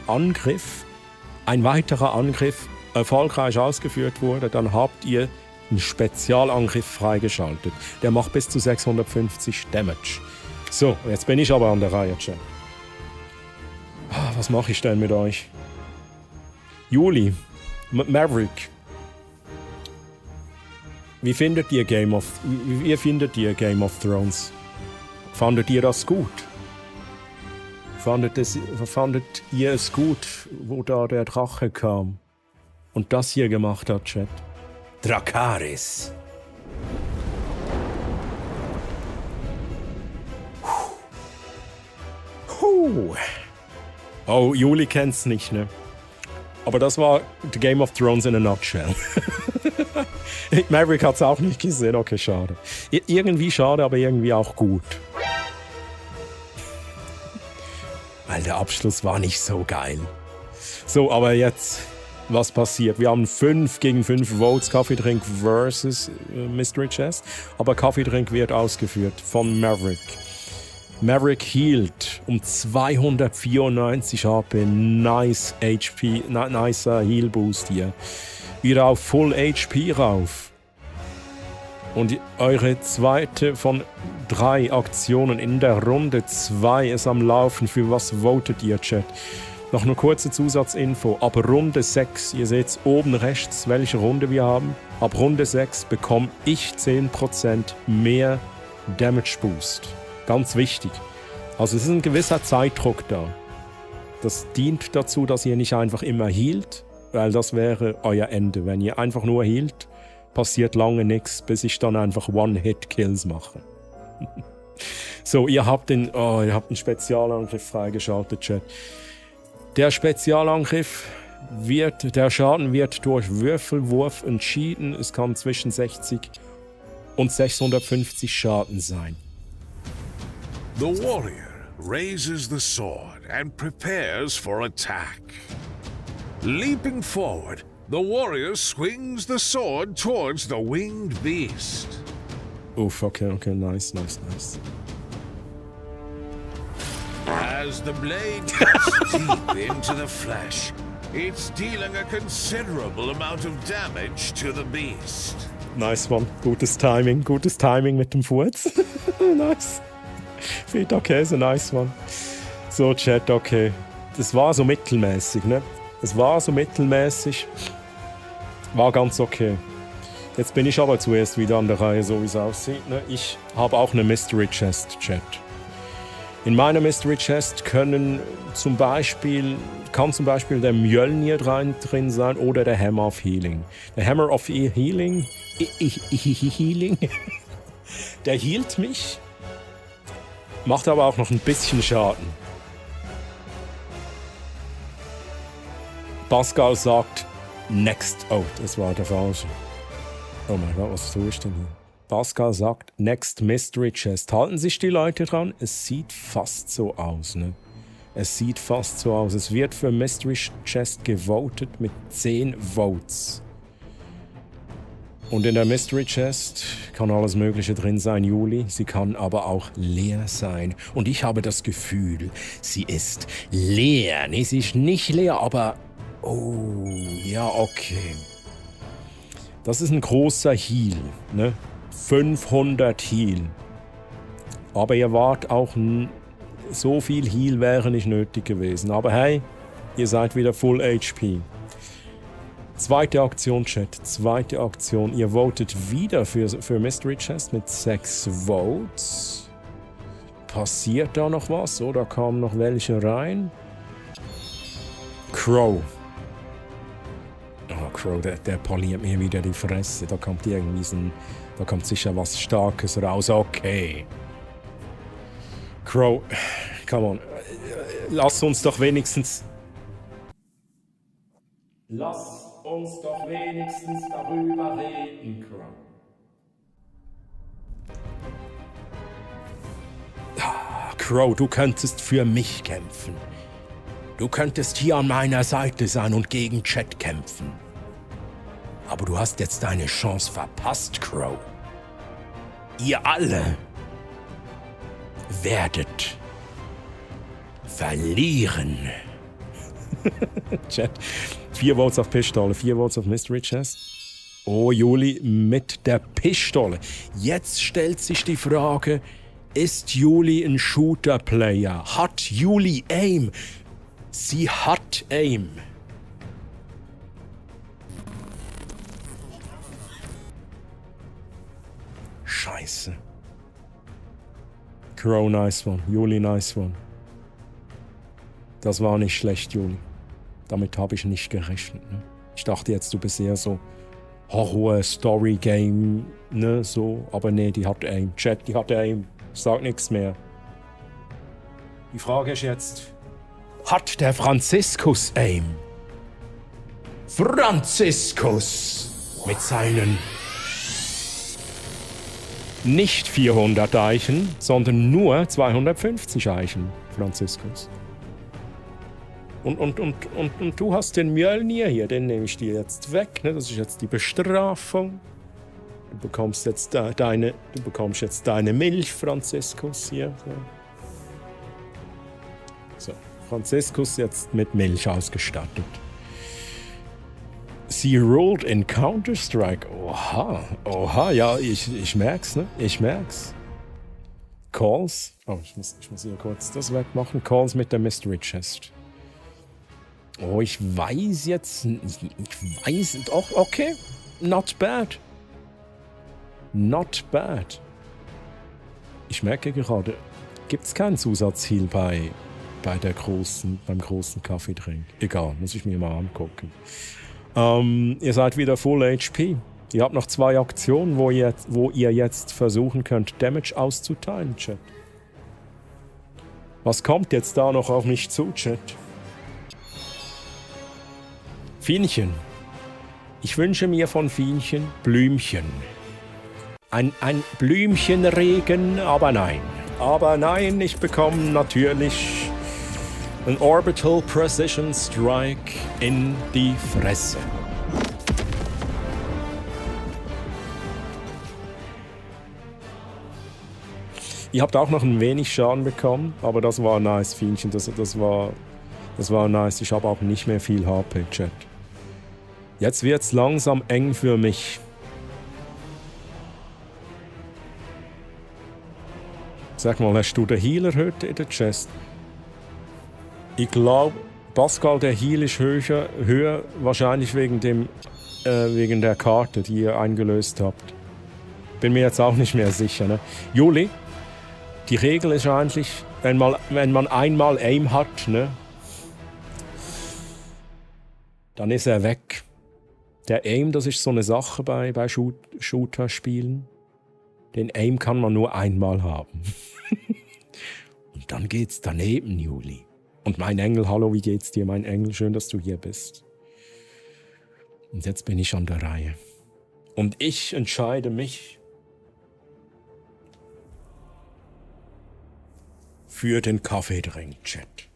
Angriff erfolgreich ausgeführt wurde, dann habt ihr einen Spezialangriff freigeschaltet. Der macht bis zu 650 Damage. So, jetzt bin ich aber an der Reihe, Chat. Was mache ich denn mit euch? Juli, Maverick. Wie findet ihr Game of Thrones? Fandet ihr das gut? Fandet ihr es gut, wo da der Drache kam und das hier gemacht hat, Chat? Dracarys. Oh, Juli kennt's nicht, ne? Aber das war The Game of Thrones in a nutshell. Maverick hat's auch nicht gesehen, okay, schade. Irgendwie schade, aber irgendwie auch gut. Weil der Abschluss war nicht so geil. So, aber jetzt was passiert. Wir haben 5 gegen 5 Votes Kaffeetrink versus Mystery Chest. Aber Kaffeetrink wird ausgeführt von Maverick. Maverick healt um 294 HP. Nice HP, nicer Heal Boost hier. Wieder auf Full HP rauf. Und eure zweite von 3 Aktionen in der Runde 2 ist am Laufen. Für was votet ihr, Chat? Noch eine kurze Zusatzinfo. Ab Runde 6, ihr seht oben rechts, welche Runde wir haben. Ab Runde 6 bekomme ich 10% mehr Damage Boost. Ganz wichtig. Also es ist ein gewisser Zeitdruck da. Das dient dazu, dass ihr nicht einfach immer healt, weil das wäre euer Ende. Wenn ihr einfach nur healt, passiert lange nichts, bis ich dann einfach One-Hit-Kills mache. So, ihr habt den Spezialangriff freigeschaltet, Chat. Der Spezialangriff der Schaden wird durch Würfelwurf entschieden. Es kann zwischen 60 und 650 Schaden sein. The warrior raises the sword and prepares for attack. Leaping forward, the warrior swings the sword towards the winged beast. Uff, okay, nice. As the blade cuts deep into the flesh, it's dealing a considerable amount of damage to the beast. Nice one. Gutes Timing mit dem Furz. Nice. Feta Käse, nice one. So, Chat, okay. Das war so mittelmäßig, ne? War ganz okay. Jetzt bin ich aber zuerst wieder an der Reihe, so wie es aussieht, ne? Ich habe auch eine Mystery Chest, Chat. In meiner Mystery Chest kann zum Beispiel der Mjölnir drin sein oder der Hammer of Healing. Der Hammer of Healing, der healt mich, macht aber auch noch ein bisschen Schaden. Pascal sagt next. Oh, das war der falsche. Oh mein Gott, was tue ich denn hier? Pascal sagt Next Mystery Chest. Halten sich die Leute dran? Es sieht fast so aus, ne? Es wird für Mystery Chest gewotet mit 10 Votes. Und in der Mystery Chest kann alles Mögliche drin sein, Juli. Sie kann aber auch leer sein. Und ich habe das Gefühl, sie ist leer. Nee, sie ist nicht leer, aber... Oh, ja, okay. Das ist ein großer Heal, ne? 500 Heal. Aber ihr wart auch... So viel Heal wäre nicht nötig gewesen. Aber hey, ihr seid wieder Full HP. Zweite Aktion, Chat. Zweite Aktion. Ihr votet wieder für Mystery Chest mit 6 Votes. Passiert da noch was? Oder kamen noch welche rein? Crow. Oh, Crow, der poliert mir wieder die Fresse. Da kommt sicher was Starkes raus. Okay. Crow, come on. Lass uns doch wenigstens darüber reden, Crow. Crow, du könntest für mich kämpfen. Du könntest hier an meiner Seite sein und gegen Chat kämpfen. Aber du hast jetzt deine Chance verpasst, Crow. Ihr alle werdet verlieren. Chat. 4 Votes auf Pistole, 4 Votes auf Mystery Chest. Oh, Juli mit der Pistole. Jetzt stellt sich die Frage, ist Juli ein Shooter-Player? Hat Juli Aim? Sie hat Aim. Scheiße. Crow, nice one. Juli, nice one. Das war nicht schlecht, Juli. Damit habe ich nicht gerechnet. Ne? Ich dachte jetzt, du bist eher so Horror-Story-Game, ne, so. Aber nee, die hat Aim. Chat, die hat Aim. Ich sag nichts mehr. Die Frage ist jetzt, hat der Franziskus Aim? Franziskus mit seinen nicht 400 Eichen, sondern nur 250 Eichen, Franziskus. Und du hast den Mjölnir hier, den nehme ich dir jetzt weg. Ne? Das ist jetzt die Bestrafung. Du bekommst jetzt deine Milch, Franziskus, hier. So, Franziskus jetzt mit Milch ausgestattet. Sie ruled in Counter-Strike. Oha, ja, ich merk's, ne? Ich merk's. Calls. Oh, ich muss hier kurz das wegmachen. Calls mit der Mystery Chest. Oh, ich weiß jetzt. Doch, okay. Not bad. Not bad. Ich merke gerade, gibt's keinen Zusatzheal beim großen Kaffeetrink. Egal, muss ich mir mal angucken. Ihr seid wieder Full HP. Ihr habt noch 2 Aktionen, wo ihr jetzt versuchen könnt, Damage auszuteilen, Chat. Was kommt jetzt da noch auf mich zu, Chat? Fienchen. Ich wünsche mir von Fienchen Blümchen. Ein Blümchenregen, aber nein. Aber nein, ich bekomme natürlich ein Orbital Precision Strike in die Fresse. Ihr habt auch noch ein wenig Schaden bekommen, aber das war nice, Fienchen. Das war nice. Ich habe auch nicht mehr viel HP, Chat. Jetzt wird's langsam eng für mich. Sag mal, hast du den Heal erhöht in der Chest? Ich glaube, Pascal, der Heal ist höher wahrscheinlich wegen der Karte, die ihr eingelöst habt. Bin mir jetzt auch nicht mehr sicher. Ne? Juli, die Regel ist eigentlich, wenn man einmal Aim hat, ne, dann ist er weg. Der Aim, das ist so eine Sache bei Shooter-Spielen. Den Aim kann man nur einmal haben. Und dann geht's daneben, Juli. Und mein Engel, hallo, wie geht's dir, mein Engel? Schön, dass du hier bist. Und jetzt bin ich an der Reihe. Und ich entscheide mich für den Kaffeedrink-Chat.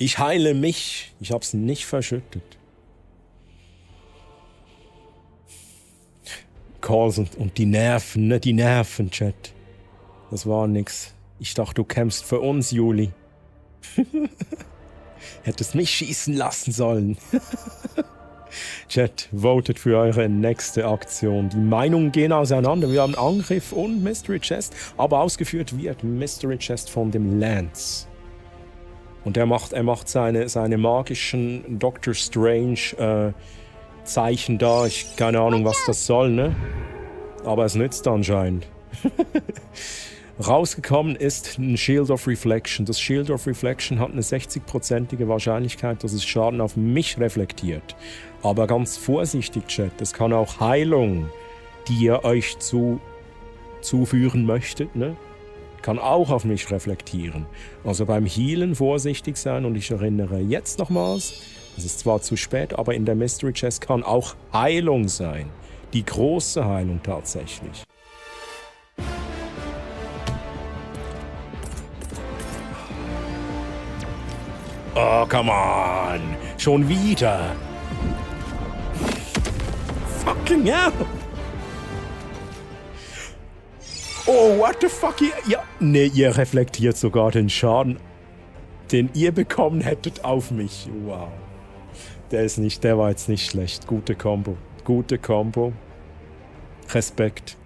Ich heile mich. Ich hab's nicht verschüttet. Calls und die Nerven, ne? Die Nerven, Chat. Das war nix. Ich dachte, du kämpfst für uns, Juli. Hättest mich schießen lassen sollen. Chat, votet für eure nächste Aktion. Die Meinungen gehen auseinander. Wir haben Angriff und Mystery Chest, aber ausgeführt wird Mystery Chest von dem Lance. Und er macht seine magischen Doctor Strange Zeichen da. Keine Ahnung, was das soll, ne? Aber es nützt anscheinend. Rausgekommen ist ein Shield of Reflection. Das Shield of Reflection hat eine 60%ige Wahrscheinlichkeit, dass es Schaden auf mich reflektiert. Aber ganz vorsichtig, Chat. Es kann auch Heilung, die ihr euch zuführen möchtet, ne? Kann auch auf mich reflektieren. Also beim Healen vorsichtig sein, und ich erinnere jetzt nochmals, es ist zwar zu spät, aber in der Mystery Chest kann auch Heilung sein. Die große Heilung tatsächlich. Oh, come on! Schon wieder! Fucking hell! Oh, what the fuck? Ja, nee, ihr reflektiert sogar den Schaden, den ihr bekommen hättet, auf mich. Wow. Der war jetzt nicht schlecht. Gute Combo. Gute Combo. Respekt.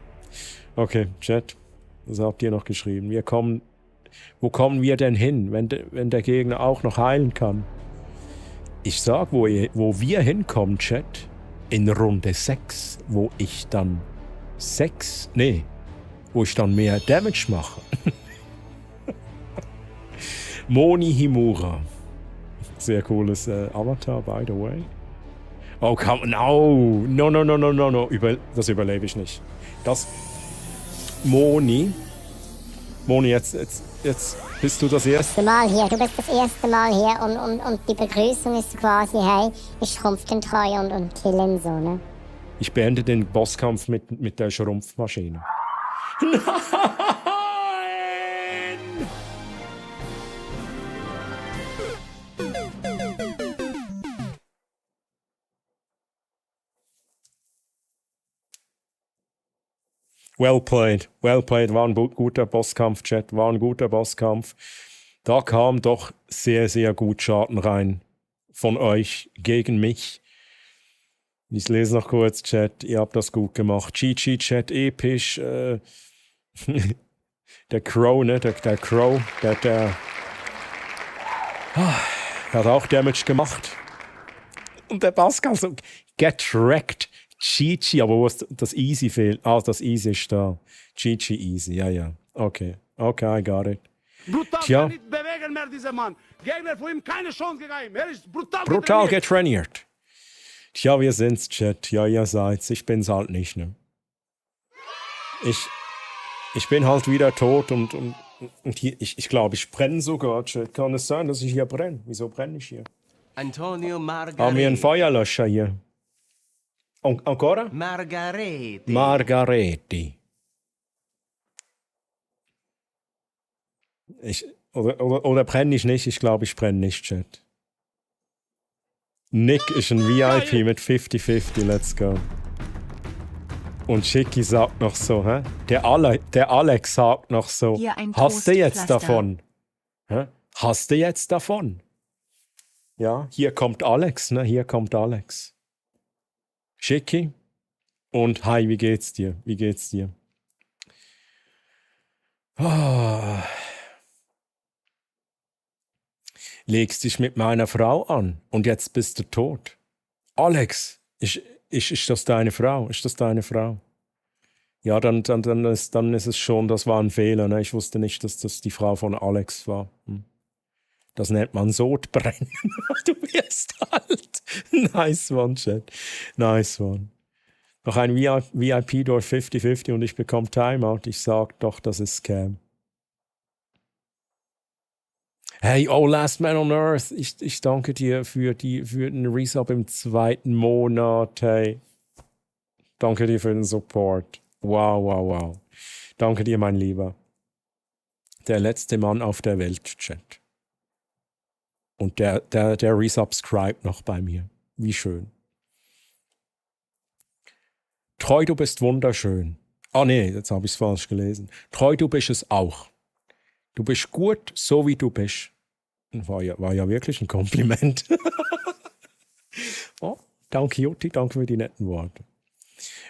Okay, Chat. Was habt ihr noch geschrieben? Wo kommen wir denn hin, wenn der Gegner auch noch heilen kann? Ich sag, wo wir hinkommen, Chat. In Runde 6, wo ich dann mehr Damage mache. Moni Himura. Sehr cooles Avatar, by the way. Oh, come no. Das überlebe ich nicht. Moni, jetzt bist du das erste Mal hier. Du bist das erste Mal hier und die Begrüßung ist quasi, hey, ich schrumpf den treu und killen so, ne? Ich beende den Bosskampf mit der Schrumpfmaschine. Nein! Well played. War ein guter Bosskampf, Chat. War ein guter Bosskampf. Da kam doch sehr, sehr gut Schaden rein von euch gegen mich. Ich lese noch kurz, Chat. Ihr habt das gut gemacht. GG, Chat, episch. Der Crow, ne? Der Crow, der hat auch Damage gemacht. Und der Pascal so, get wrecked. GG, aber wo ist das Easy fehlt? Ah, das Easy ist da. GG Easy, ja. Okay, I got it. Brutal Tja. kann nicht bewegen mehr, dieser Mann. Gegner von ihm keine Chance gegeben. Er ist brutal Getrainiert. Tja, wir sind's, Chat. Ja, ihr seid's. Ich bin's halt nicht, ne? Ich bin halt wieder tot und hier, ich glaube, ich brenne sogar, Chat. Kann es sein, dass ich hier brenne? Wieso brenne ich hier? Antonio Margaretti. Haben wir einen Feuerlöscher hier? Ancora? Margaretti. Oder brenne ich nicht? Ich glaube, ich brenne nicht, Chat. Nick ist ein VIP mit 50-50, let's go. Und Chicky sagt noch so, hä? Der Alex sagt noch so, hast du jetzt davon? Hä? Hast du jetzt davon? Ja, hier kommt Alex, ne? Hier kommt Alex. Chicky. Und hi, wie geht's dir? Legst dich mit meiner Frau an und jetzt bist du tot. Alex, ist das deine Frau? Ja, dann ist es schon, das war ein Fehler. Ne? Ich wusste nicht, dass das die Frau von Alex war. Das nennt man Sodbrennen. Du wirst alt. Nice one, Chat. Nice one. Noch ein VIP durch 50-50 und ich bekomme Timeout. Ich sag doch, das ist Scam. Hey, Last Man on Earth. Ich danke dir für den Resub im 2. Monat. Hey. Danke dir für den Support. Wow. Danke dir, mein Lieber. Der letzte Mann auf der Welt, Chat. Und der resubscribt noch bei mir. Wie schön. Treu, du bist wunderschön. Ah nee, jetzt habe ich es falsch gelesen. Treu, du bist es auch. Du bist gut, so wie du bist. War ja wirklich ein Kompliment. Oh, danke, Jutti, danke für die netten Worte.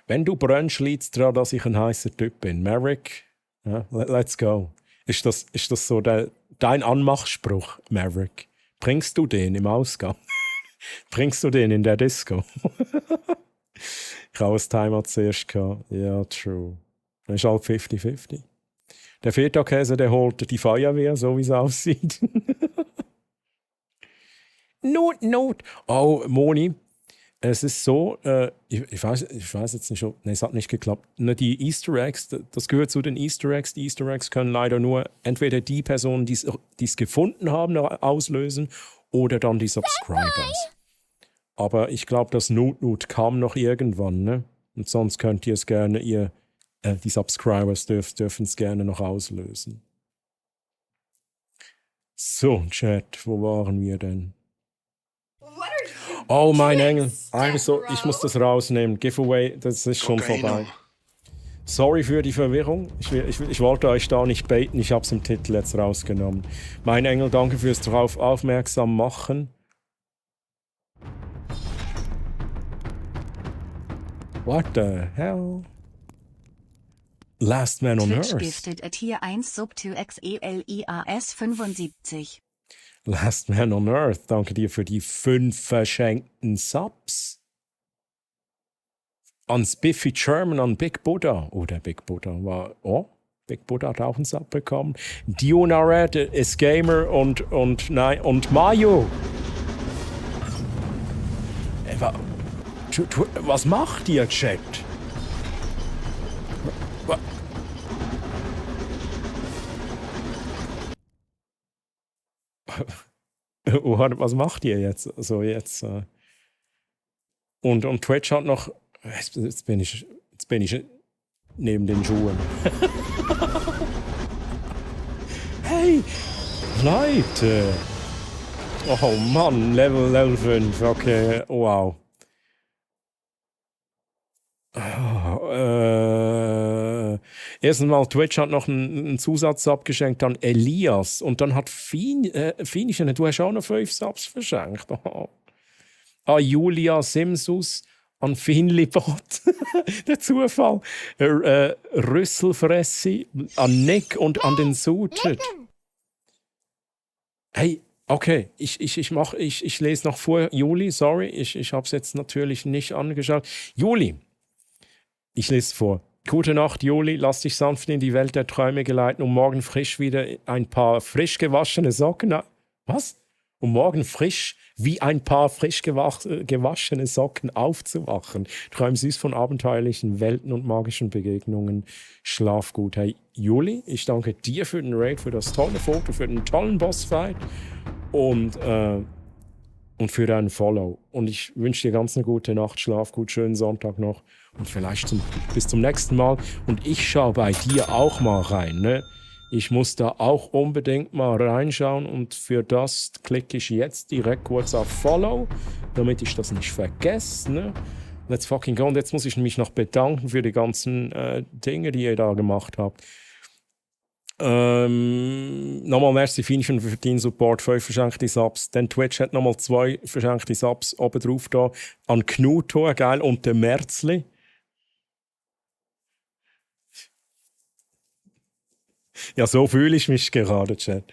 Wenn du brennst, liegt es daran, dass ich ein heißer Typ bin. Maverick, ja, let's go. Ist das so dein Anmachspruch, Maverick? Bringst du den im Ausgang? Bringst du den in der Disco? Ich habe das Timer zuerst gehabt. Ja, true. Das ist halt 50-50. Der Feta-Käse, der holt die Feuerwehr, so wie es aussieht. Not. Oh, Moni, es ist so, ich weiß jetzt nicht, es hat nicht geklappt. Die Easter Eggs, das gehört zu den Easter Eggs. Die Easter Eggs können leider nur entweder die Personen, die es gefunden haben, auslösen oder dann die Subscribers. Aber ich glaube, das Not kam noch irgendwann, ne? Und sonst könnt ihr es gerne, die Subscribers dürfen es gerne noch auslösen. So, Chat, wo waren wir denn? Oh, mein Engel. Ich muss das rausnehmen. Giveaway, das ist schon vorbei. Sorry für die Verwirrung. Ich wollte euch da nicht baiten. Ich habe es im Titel jetzt rausgenommen. Mein Engel, danke fürs darauf aufmerksam machen. What the hell? Last Man on Twitch Earth. gifted at Tier 1 Sub to XELIAS 75. Last Man on Earth, danke dir für die 5 verschenkten Subs. An Spiffy German, an Big Buddha. Oh, der Big Buddha war... Oh, Big Buddha hat auch einen Sub bekommen. Dionared, S-Gamer und Mayo. Was macht ihr, Chat? Was macht ihr jetzt? Also jetzt. Und Twitch hat noch. Jetzt bin ich neben den Schuhen. Hey, Leute! Oh Mann, Level 5, okay, wow. Erstens mal, Twitch hat noch einen Zusatz abgeschenkt an Elias. Und dann hat Finischen, du hast auch noch 5 Subs verschenkt. Oh. An Julia Simsus, an Finlibot, der Zufall. Rüsselfressi, an Nick und an den Suited. Hey, okay, ich lese noch vor. Juli, sorry, ich habe es jetzt natürlich nicht angeschaut. Juli, ich lese vor. Gute Nacht, Juli, lass dich sanft in die Welt der Träume geleiten, um morgen frisch wieder ein paar frisch gewaschene Socken... Was? Um morgen frisch wie ein paar frisch gewaschene Socken aufzuwachen. Träum süß von abenteuerlichen Welten und magischen Begegnungen. Schlaf gut. Hey, Juli, ich danke dir für den Raid, für das tolle Foto, für den tollen Bossfight und für deinen Follow. Und ich wünsche dir ganz eine gute Nacht, schlaf gut, schönen Sonntag noch und vielleicht bis zum nächsten Mal. Und ich schaue bei dir auch mal rein, ne? Ich muss da auch unbedingt mal reinschauen und für das klicke ich jetzt direkt kurz auf Follow, damit ich das nicht vergesse, ne? Let's fucking go. Und jetzt muss ich mich noch bedanken für die ganzen Dinge, die ihr da gemacht habt. Nochmal merci Finchen für den Support, 5 verschenkte Subs. Dann Twitch hat nochmal 2 verschenkte Subs oben drauf da. An Knuto, geil, und der Merzli. Ja, so fühle ich mich gerade, Chat.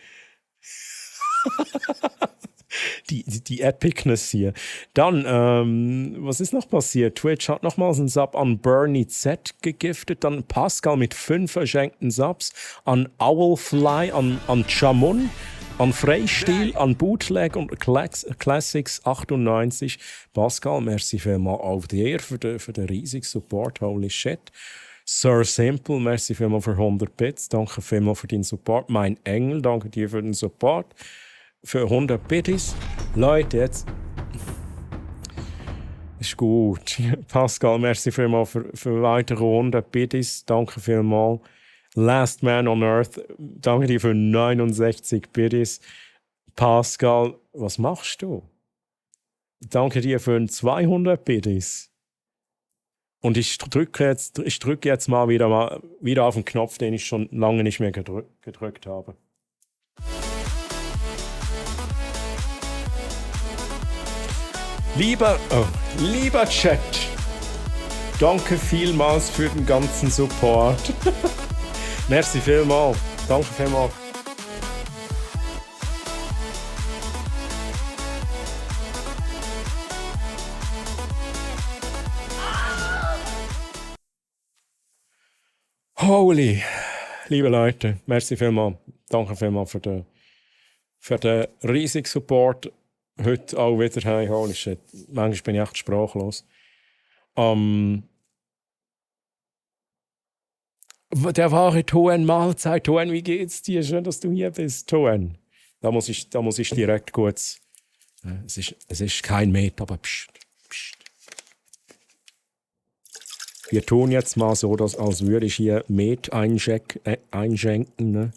die Epicness hier. Dann, was ist noch passiert? Twitch hat nochmals einen Sub an Bernie Z gegiftet, dann Pascal mit 5 verschenkten Subs, an Owlfly, an Chamun, an Freistil, an Bootleg und Classics 98. Pascal, merci vielmals auf dir für den riesigen Support, holy shit. Sir Simple, merci vielmals für 100 Bits, danke vielmals für den Support. Mein Engel, danke dir für den Support. Für 100 Bits. Leute, jetzt ist gut. Pascal, merci vielmals für weitere 100 Bits. Danke vielmals. Last Man on Earth, danke dir für 69 Bits. Pascal, was machst du? Danke dir für 200 Bits. Und ich drücke jetzt mal wieder auf den Knopf, den ich schon lange nicht mehr gedrückt habe. Lieber Chat, danke vielmals für den ganzen Support. Merci vielmals. Danke vielmals. Holy, liebe Leute, merci vielmals. Danke vielmals für den riesigen Support. Heute auch wieder, hey, holy shit. Manchmal bin ich echt sprachlos. Der wahre Toen, Mahlzeit. Toen, wie geht's dir? Schön, dass du hier bist, Toen. Da muss ich direkt kurz... Es ist kein Met, aber pst. Wir tun jetzt mal so, als würde ich hier Met einschenken. Ne?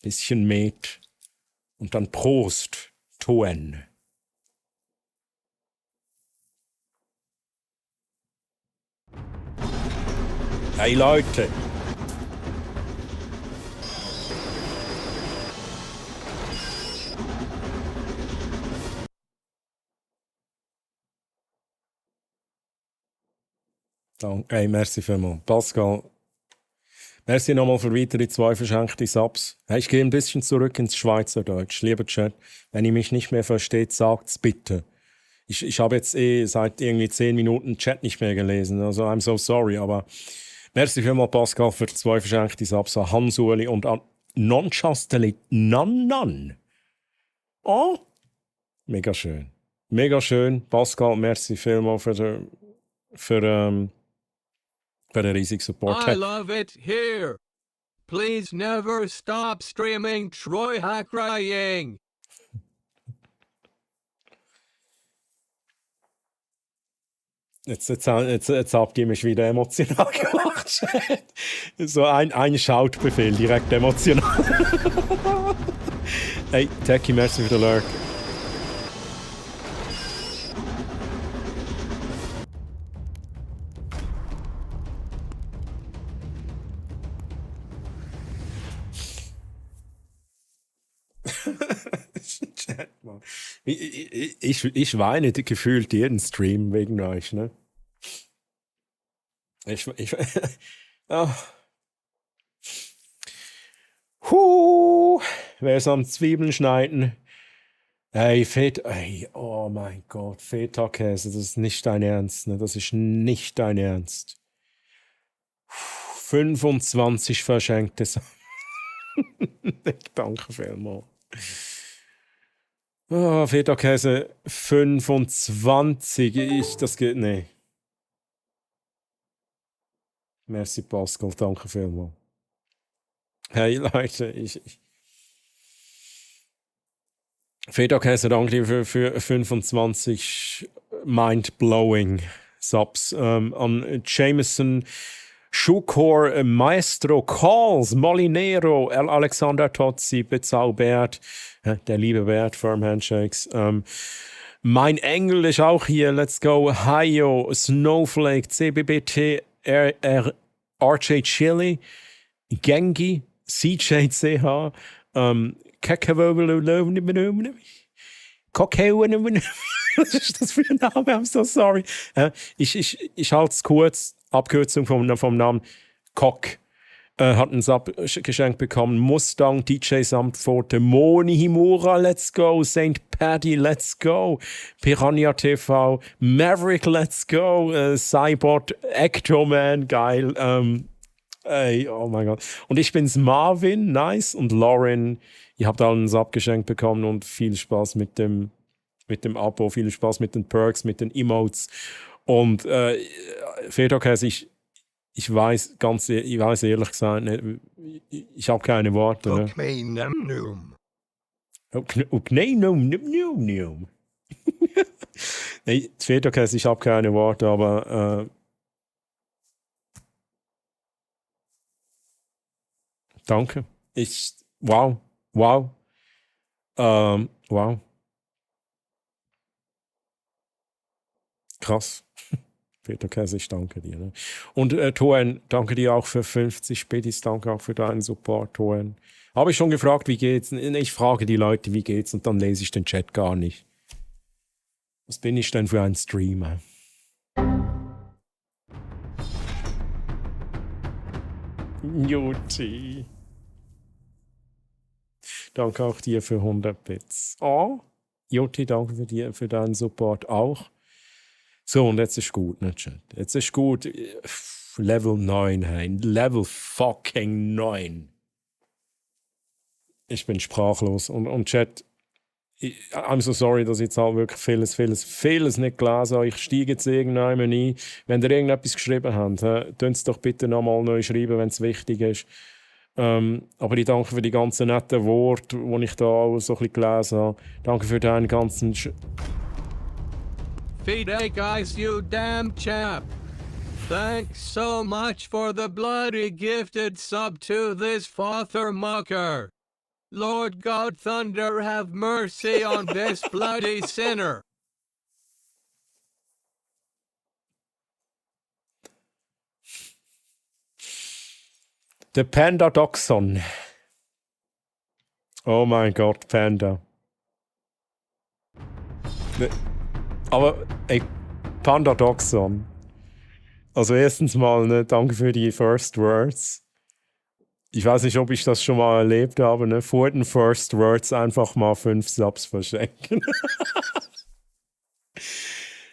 Bisschen Met. Und dann Prost, Toen. Hey Leute! Hey, merci vielmals. Pascal, merci nochmal für weitere 2 verschenkte Subs. Hey, ich gehe ein bisschen zurück ins Schweizerdeutsch. Lieber Chat, wenn ihr mich nicht mehr versteht, sagt's bitte. Ich habe jetzt seit irgendwie 10 Minuten Chat nicht mehr gelesen. Also, I'm so sorry, aber merci vielmals, Pascal, für 2 verschenkte Subs an Hans-Uli und an Non-Chasteli Nan. Oh, mega schön. Mega schön. Pascal, merci vielmals für den riesigen Support. I love it here. Please never stop streaming Troy Hackrying. Jetzt habt ihr mich wieder emotional gemacht. So ein Schautbefehl, direkt emotional. Hey, Techie, merci für den Lurk. Ich weine gefühlt jeden Stream wegen euch, ne? Ah. Wer ist am Zwiebeln schneiden? Ey, oh mein Gott, Feta-Käse, das ist nicht dein Ernst, ne? Das ist nicht dein Ernst. 25 verschenkte Sachen. Danke vielmals. Oh, Feta-Käse 25. Das geht nicht. Merci Pascal, danke vielmals. Hey Leute, Feta-Käse, danke dir für 25 mind-blowing Subs. An Jameson, Schukor, Maestro, Calls, Molinero, Alexander Tozzi, Bezaubert, der liebe Bert, Firm Handshakes. Mein Engel ist auch hier, let's go. Hayo, Snowflake, CBBT, RJ Chili, Gengi, CJCH, was ist das für ein Name? I'm so sorry. Ich halte es kurz. Abkürzung vom Namen Cock. Hat ein Sub-Geschenk bekommen. Mustang, DJ Samtpforte, Moni Himura, let's go. St. Paddy, let's go. Piranha TV, Maverick, let's go. Cybot, Ectoman, geil. Ey, oh mein Gott. Und ich bin's Marvin, nice. Und Lauren, ihr habt allen ein Sub-Geschenk bekommen und viel Spaß mit dem Abo, viel Spaß mit den Perks, mit den Emotes. Und Feta-Käse, ich weiß ehrlich gesagt nicht, ich habe keine Worte. Ne? Okay, num. Okay, num. Nee, Feta-Käse, ich habe keine Worte, aber danke. Wow. Wow. Krass. Peter Käse, ich danke dir. Ne? Und Toen, danke dir auch für 50 Spätis, danke auch für deinen Support, Toen. Habe ich schon gefragt, wie geht's? Ich frage die Leute, wie geht's, und dann lese ich den Chat gar nicht. Was bin ich denn für ein Streamer? Juti. Danke auch dir für 100 Bits. Oh, Juti, danke für deinen Support auch. So, und jetzt ist gut, ne, Chat? Jetzt ist gut. Level 9, hey. Level fucking 9. Ich bin sprachlos. Und Chat, I'm so sorry, dass ich jetzt halt wirklich vieles nicht gelesen habe. Ich steige jetzt irgendwann ein. Wenn ihr irgendetwas geschrieben habt, könnt es doch bitte nochmal neu schreiben, wenn es wichtig ist. Aber ich danke für die ganzen netten Worte, die ich da auch so ein bisschen gelesen habe. Danke für deinen ganzen... Fide guys, you damn chap. Thanks so much for the bloody gifted sub to this Father Mucker. Lord God Thunder, have mercy on this bloody sinner. Der Panda Doxon. Oh mein Gott, Panda. Aber, ey, Panda Doxon. Also erstens mal, ne, danke für die First Words. Ich weiß nicht, ob ich das schon mal erlebt habe, ne, vor den First Words einfach mal 5 Subs verschenken.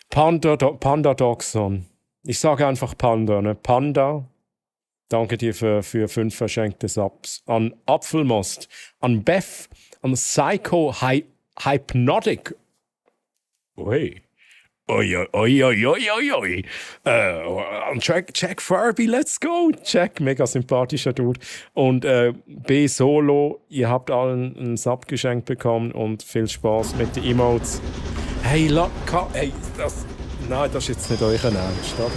Panda Doxon. Ich sage einfach Panda, ne, Panda. Danke dir für 5 verschenkte Subs. An Apfelmost, an Beth, an Psycho Hypnotic. Oi. Oi. Jack Furby, let's go. Jack, mega sympathischer Dude. Und B Solo, ihr habt allen einen Sub geschenkt bekommen und viel Spaß mit den Emotes. Hey, nein, das ist jetzt nicht euer Ernst, oder?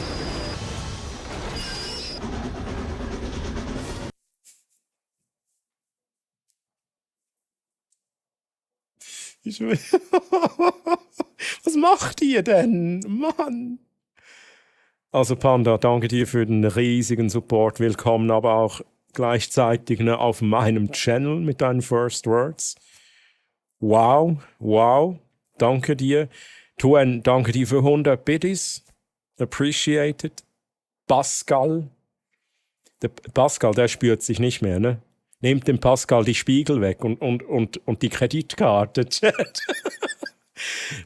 Was macht ihr denn? Mann! Also Panda, danke dir für den riesigen Support. Willkommen aber auch gleichzeitig auf meinem Channel mit deinen First Words. Wow. Danke dir. Tuen, danke dir für 100 Biddies. Appreciated. Pascal. Der Pascal, der spürt sich nicht mehr, ne? Nehmt dem Pascal die Spiegel weg und die Kreditkarte.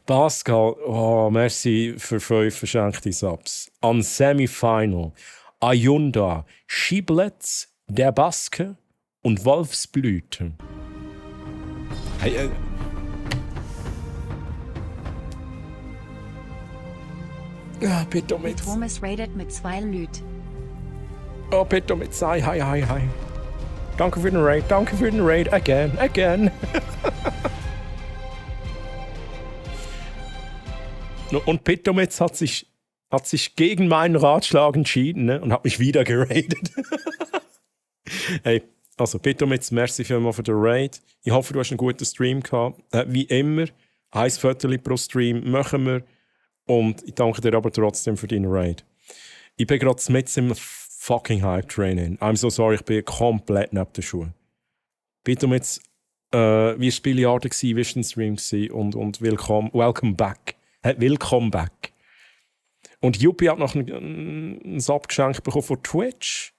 Pascal, oh, merci für 5 verschenkte Subs. An Semifinal, Ayunda, Schiblets, der Baske und Wolfsblüte. Hey, bitte mit. Thomas raided mit 2 Lüt. Oh, bitte mit sei. Hi. Danke für den Raid, again. Und Pitomitz hat sich gegen meinen Ratschlag entschieden, ne? Und hat mich wieder geradet. Hey, also Pitomitz, merci vielmals für den Raid. Ich hoffe, du hast einen guten Stream gehabt. Wie immer, 1 Viertel pro Stream machen wir. Und ich danke dir aber trotzdem für deinen Raid. Ich bin gerade mit im fucking Hype-Training. I'm so sorry, ich bin komplett neben den Schuhen. Pitomitz, wie war das Billiarden, wie war der Stream und welcome back. Willkommen back. Und Yuppie hat noch ein Sub geschenkt bekommen von Twitch.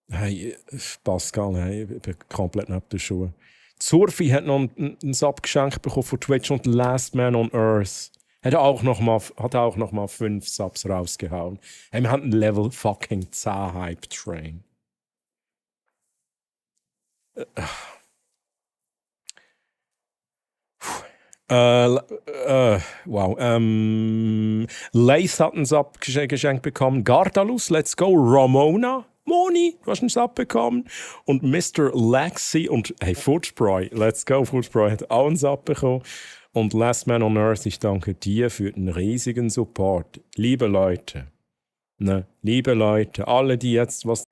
Hey, Pascal, hey, ich bin komplett neben den Schuhen. Surfi hat noch ein Sub geschenkt bekommen von Twitch und Last Man on Earth hat auch noch mal 5 Subs rausgehauen. Hey, wir haben ein Level fucking 10 Hype Train. Wow. Lace hat einen Sub geschenkt bekommen. Gardalus, let's go. Ramona, Moni, du hast einen Sub bekommen. Und Mr. Lexi und hey, Footspray, let's go. Footspray hat auch einen Sub bekommen. Und Last Man on Earth, ich danke dir für den riesigen Support. Liebe Leute, alle, die jetzt was...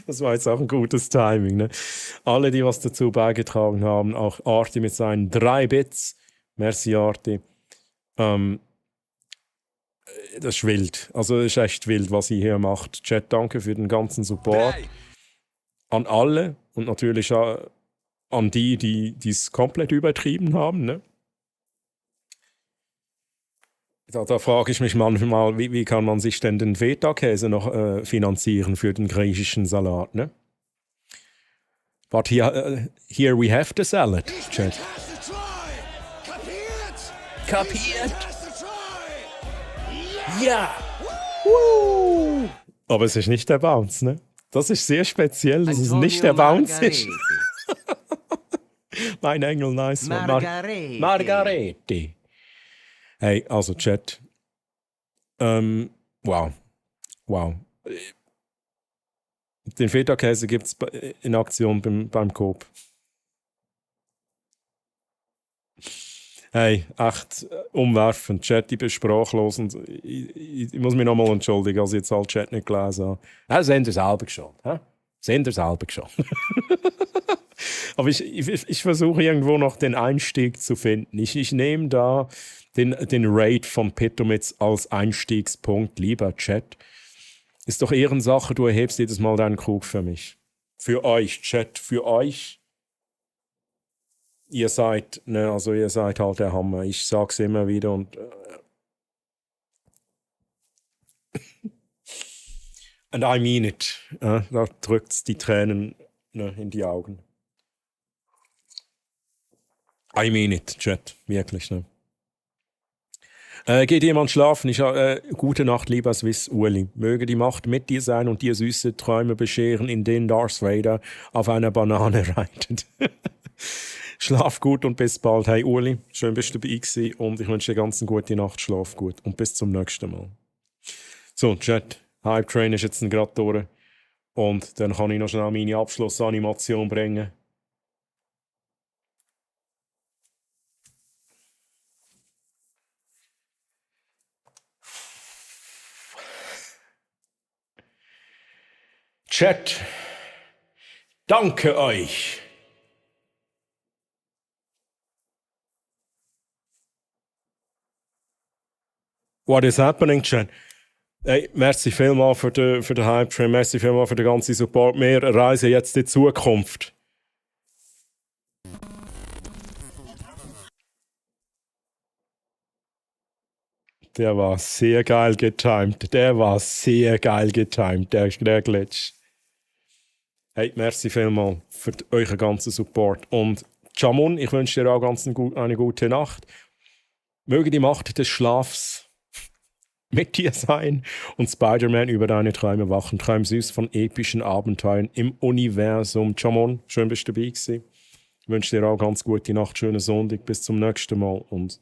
Das war jetzt auch ein gutes Timing, ne? Alle, die was dazu beigetragen haben, auch Arti mit seinen 3 Bits. Merci, Arti. Das ist wild. Also, das ist echt wild, was ihr hier macht. Chat, danke für den ganzen Support. An alle und natürlich an die es komplett übertrieben haben, ne? Da frage ich mich manchmal, wie kann man sich denn den Feta-Käse noch finanzieren für den griechischen Salat, ne? But here we have the salad, Chat. Kapiert? Ja! Woo! Aber es ist nicht der Bounce, ne? Das ist sehr speziell, dass es nicht der Bounce ist. Mein Engel, nice one. Margarete. Hey, also Chat. Wow. Den Feta-Käse gibt es in Aktion beim Coop. Hey, echt umwerfend. Chat, ich bin sprachlos und ich muss mich nochmal entschuldigen, als ich jetzt all Chat nicht gelesen habe. Ja, sehen ihr selber schon. Aber ich versuche irgendwo noch den Einstieg zu finden. Ich nehme da den Raid von Pitomitz als Einstiegspunkt. Lieber Chat, ist doch Ehrensache, du erhebst jedes Mal deinen Krug für mich. Für euch, Chat, für euch. Ihr seid halt der Hammer. Ich sag's immer wieder und and I mean it. Da drückt's die Tränen in die Augen. I mean it, Chat. Wirklich, ne? Geht jemand schlafen? Gute Nacht, lieber Swiss Uli. Möge die Macht mit dir sein und dir süße Träume bescheren, in denen Darth Vader auf einer Banane reitet. Schlaf gut und bis bald. Hey Uli, schön bist du dabei gewesen und ich wünsche dir ganz eine gute Nacht. Schlaf gut und bis zum nächsten Mal. So, Chat. Hype Train ist jetzt gerade durch. Und dann kann ich noch schnell meine Abschlussanimation bringen. Chat, danke euch. What is happening, Chat? Hey, merci vielmals für den Hype-Train, merci vielmals für den ganzen Support. Wir reisen jetzt in die Zukunft. Der war sehr geil getimed. Der Glitch. Hey, merci vielmals für euren ganzen Support. Und Jamun, ich wünsche dir auch eine gute Nacht. Möge die Macht des Schlafs mit dir sein und Spider-Man über deine Träume wachen. Träum süß von epischen Abenteuern im Universum. Jamun, schön bist du dabei gewesen. Ich wünsche dir auch ganz gute Nacht, schönen Sonntag. Bis zum nächsten Mal und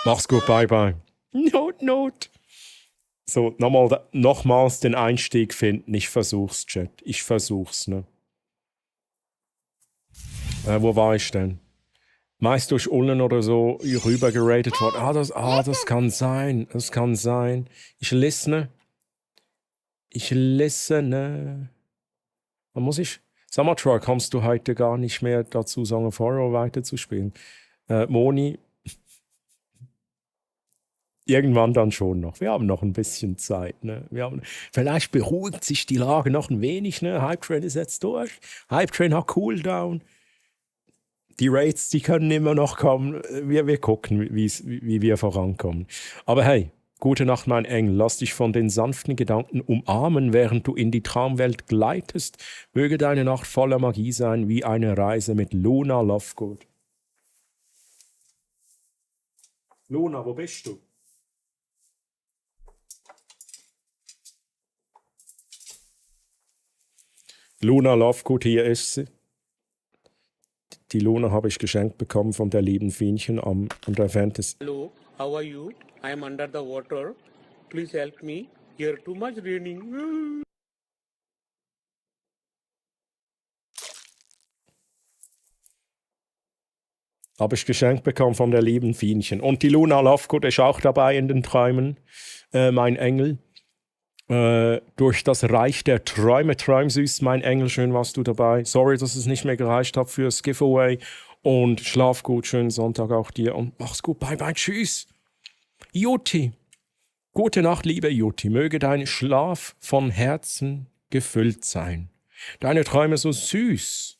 mach's gut, bye bye. Note. So, nochmals den Einstieg finden. Ich versuch's, Chat. Ich versuch's, ne? Wo war ich denn? Meist durch Ullen oder so rüber geratet worden. Das kann sein. Das kann sein. Ich listene. Was muss ich? Sag mal, Troy, kommst du heute gar nicht mehr dazu, Song of Horror weiterzuspielen? Moni, irgendwann dann schon noch. Wir haben noch ein bisschen Zeit. Ne? Vielleicht beruhigt sich die Lage noch ein wenig. Ne? Hype Train ist jetzt durch. Hype Train hat Cooldown. Die Raids, die können immer noch kommen. Wir gucken, wie wir vorankommen. Aber hey, gute Nacht, mein Engel. Lass dich von den sanften Gedanken umarmen, während du in die Traumwelt gleitest. Möge deine Nacht voller Magie sein, wie eine Reise mit Luna Lovegood. Luna, wo bist du? Luna Lovegood, hier ist sie. Die Luna habe ich geschenkt bekommen von der lieben Fienchen am Event. Hello, how are you? I am under the water. Please help me. Here too much raining. Habe ich geschenkt bekommen von der lieben Fienchen. Und die Luna Lovegood ist auch dabei in den Träumen, mein Engel. Durch das Reich der Träume, träumsüß, mein Engel, schön warst du dabei. Sorry, dass es nicht mehr gereicht hat fürs Giveaway. Und schlaf gut, schönen Sonntag auch dir und mach's gut, bye bye, tschüss. Juti, gute Nacht, liebe Juti, möge dein Schlaf von Herzen gefüllt sein. Deine Träume so süß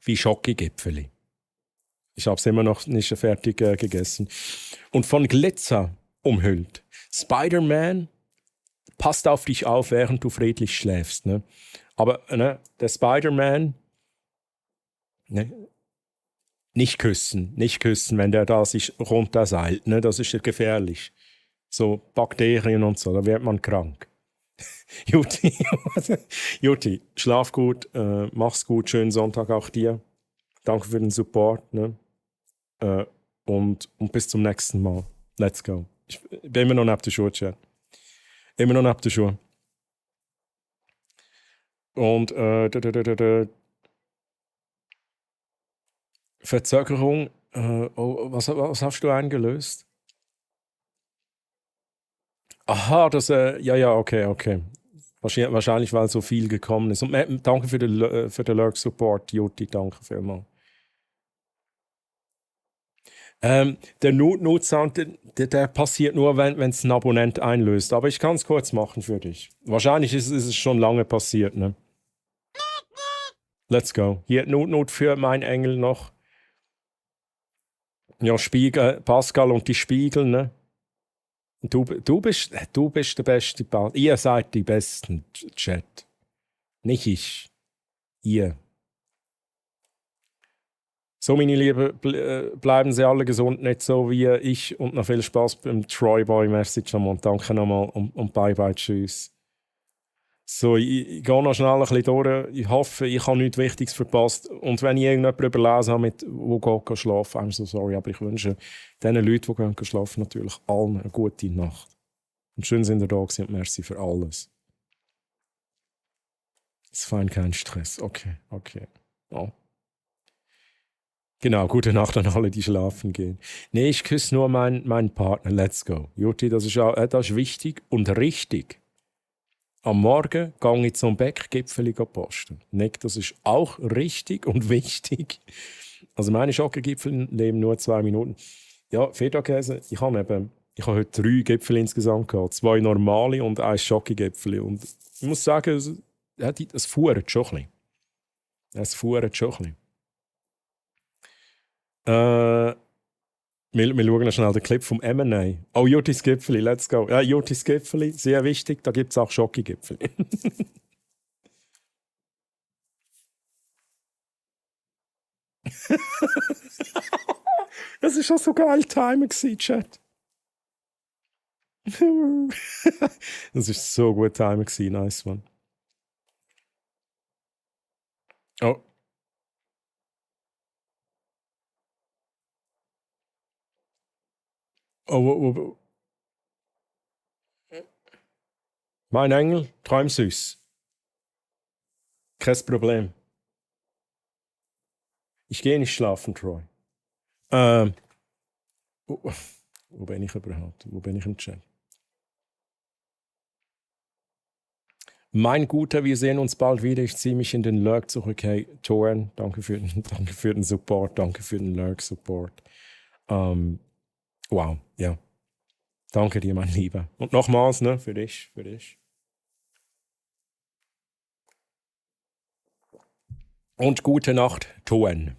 wie Schokogipfeli. Ich hab's immer noch nicht fertig gegessen. Und von Glitzer umhüllt. Spider-Man passt auf dich auf, während du friedlich schläfst. Ne? Aber ne, der Spider-Man, ne, nicht küssen, wenn der da sich runterseilt. Ne? Das ist ja gefährlich. So Bakterien und so, da wird man krank. Juti, schlaf gut, mach's gut, schönen Sonntag auch dir. Danke für den Support. Ne? Und bis zum nächsten Mal. Let's go. Ich bin immer noch neben der Schuhe, Chat. Immer noch neben der Schuhe. Und Verzögerung. Was hast du eingelöst? Aha, das, ja, okay. Wahrscheinlich, weil so viel gekommen ist. Und danke für den Lurk-Support, Juti, danke vielmals. Der Not-Sound, der passiert nur, wenn es ein Abonnent einlöst. Aber ich kann es kurz machen für dich. Wahrscheinlich ist es schon lange passiert, ne? Let's go. Hier Not für mein Engel noch. Ja, Pascal und die Spiegel, ne? Du bist der beste Ihr seid die besten, Chat. Nicht ich. Ihr. So, meine Lieben, bleiben Sie alle gesund, nicht so wie ich. Und noch viel Spaß beim Troy Boy. Merci, Jamon. Danke nochmal und bye, tschüss. So, ich gehe noch schnell ein bisschen durch. Ich hoffe, ich habe nichts Wichtiges verpasst. Und wenn ich irgendjemand überlesen habe, wo geht schlafen, I'm so sorry. Aber ich wünsche den Leuten, die gehen schlafen, natürlich allen eine gute Nacht. Und schön sind ihr da gewesen und merci für alles. Es ist fein, kein Stress. Okay. Oh. Genau, gute Nacht an alle, die schlafen gehen. Nee, ich küsse nur meinen Partner. Let's go. Juti, das ist wichtig und richtig. Am Morgen gehe ich zum Bäckgipfeli posten. Nicht, das ist auch richtig und wichtig. Also meine Schokogipfel leben nur 2 Minuten. Ja, Feta-Käse, ich habe eben Ich habe heute 3 Gipfel insgesamt gehabt. 2 normale und 1 Schokogipfel. Und ich muss sagen, es fuhrt schon ein bisschen. Es fuhrt schon ein bisschen. Wir schauen noch schnell den Clip vom M&A. Oh, Jurtis Gipfeli, let's go. Ja, Jurtis Gipfeli, sehr wichtig. Da gibt es auch Schokogipfeli. Das war schon so geil Timing, Chat. Das war so gut Timing, nice one. Oh. Oh. Mein Engel, träum süß. Kein Problem. Ich gehe nicht schlafen, Troy. Wo bin ich überhaupt? Wo bin ich im Chat? Mein Guter, wir sehen uns bald wieder. Ich ziehe mich in den Lurk zurück. Hey, Toren, danke für den Support. Danke für den Lurk-Support. Wow, ja. Danke dir, mein Lieber. Und nochmals, ne, für dich. Und gute Nacht, Toen.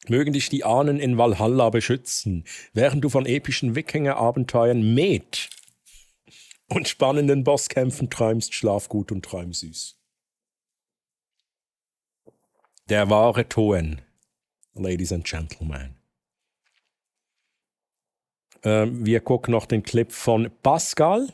Mögen dich die Ahnen in Valhalla beschützen, während du von epischen Wikinger-Abenteuern Met und spannenden Bosskämpfen träumst, schlaf gut und träum süß. Der wahre Toen, Ladies and Gentlemen. Wir gucken noch den Clip von Pascal.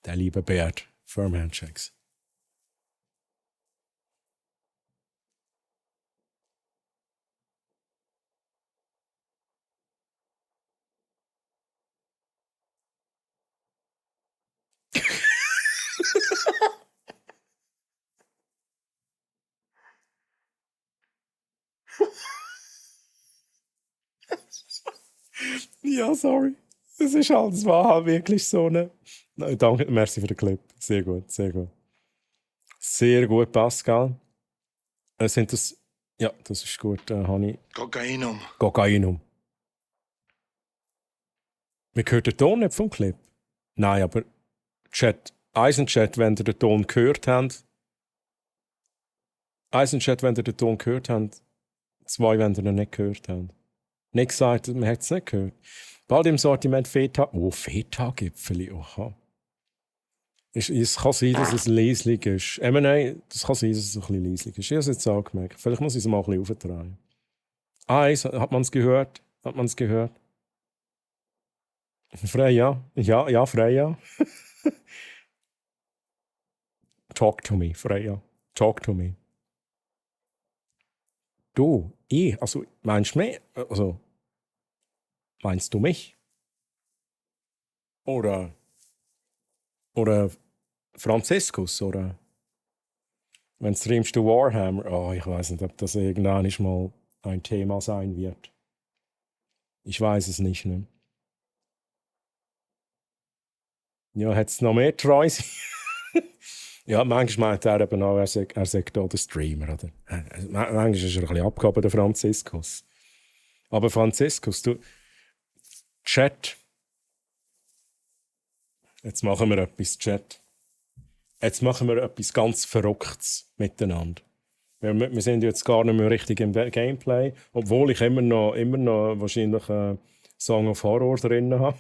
Der liebe Bert, Firm Handshakes. Ja, sorry. Es war halt wirklich so eine... Nein, danke, merci für den Clip. Sehr gut. Sehr gut, Pascal. Sind das... Ja, das ist gut, Hani. Kokainum. Wir hören den Ton nicht vom Clip. Nein, aber Eisenchat, wenn ihr den Ton gehört habt. Eisenchat, wenn ihr den Ton gehört habt. 2, wenn ihr ihn nicht gehört habt. Nicht gesagt, man hat es nicht gehört. Bald im Sortiment Feta. Oh, Feta-Gipfeli, oha. Es kann sein, dass es leislich ist. M&A, das kann sein, dass es ein bisschen leislich ist. Ich habe es jetzt auch gemerkt. Vielleicht muss ich es mal ein bisschen auftragen. Eins, hat man es gehört? Freya? Ja, Freya. Talk to me, Freya. Talk to me. Du, also meinst du mich? Also, meinst du mich? Oder Franziskus, oder? Wenn streamst du Warhammer? Oh, ich weiß nicht, ob das irgendwann nicht mal ein Thema sein wird. Ich weiß es nicht, ne? Ja, hat es noch mehr Treus? Ja, manchmal meint er eben auch, er sagt auch der Streamer, oder? Manchmal ist er ein bisschen abgehoben, der Franziskus. Aber Franziskus, du... Chat. Jetzt machen wir etwas, Chat. Jetzt machen wir etwas ganz Verrücktes miteinander. Wir sind jetzt gar nicht mehr richtig im Gameplay, obwohl ich immer noch wahrscheinlich Song of Horror drin habe.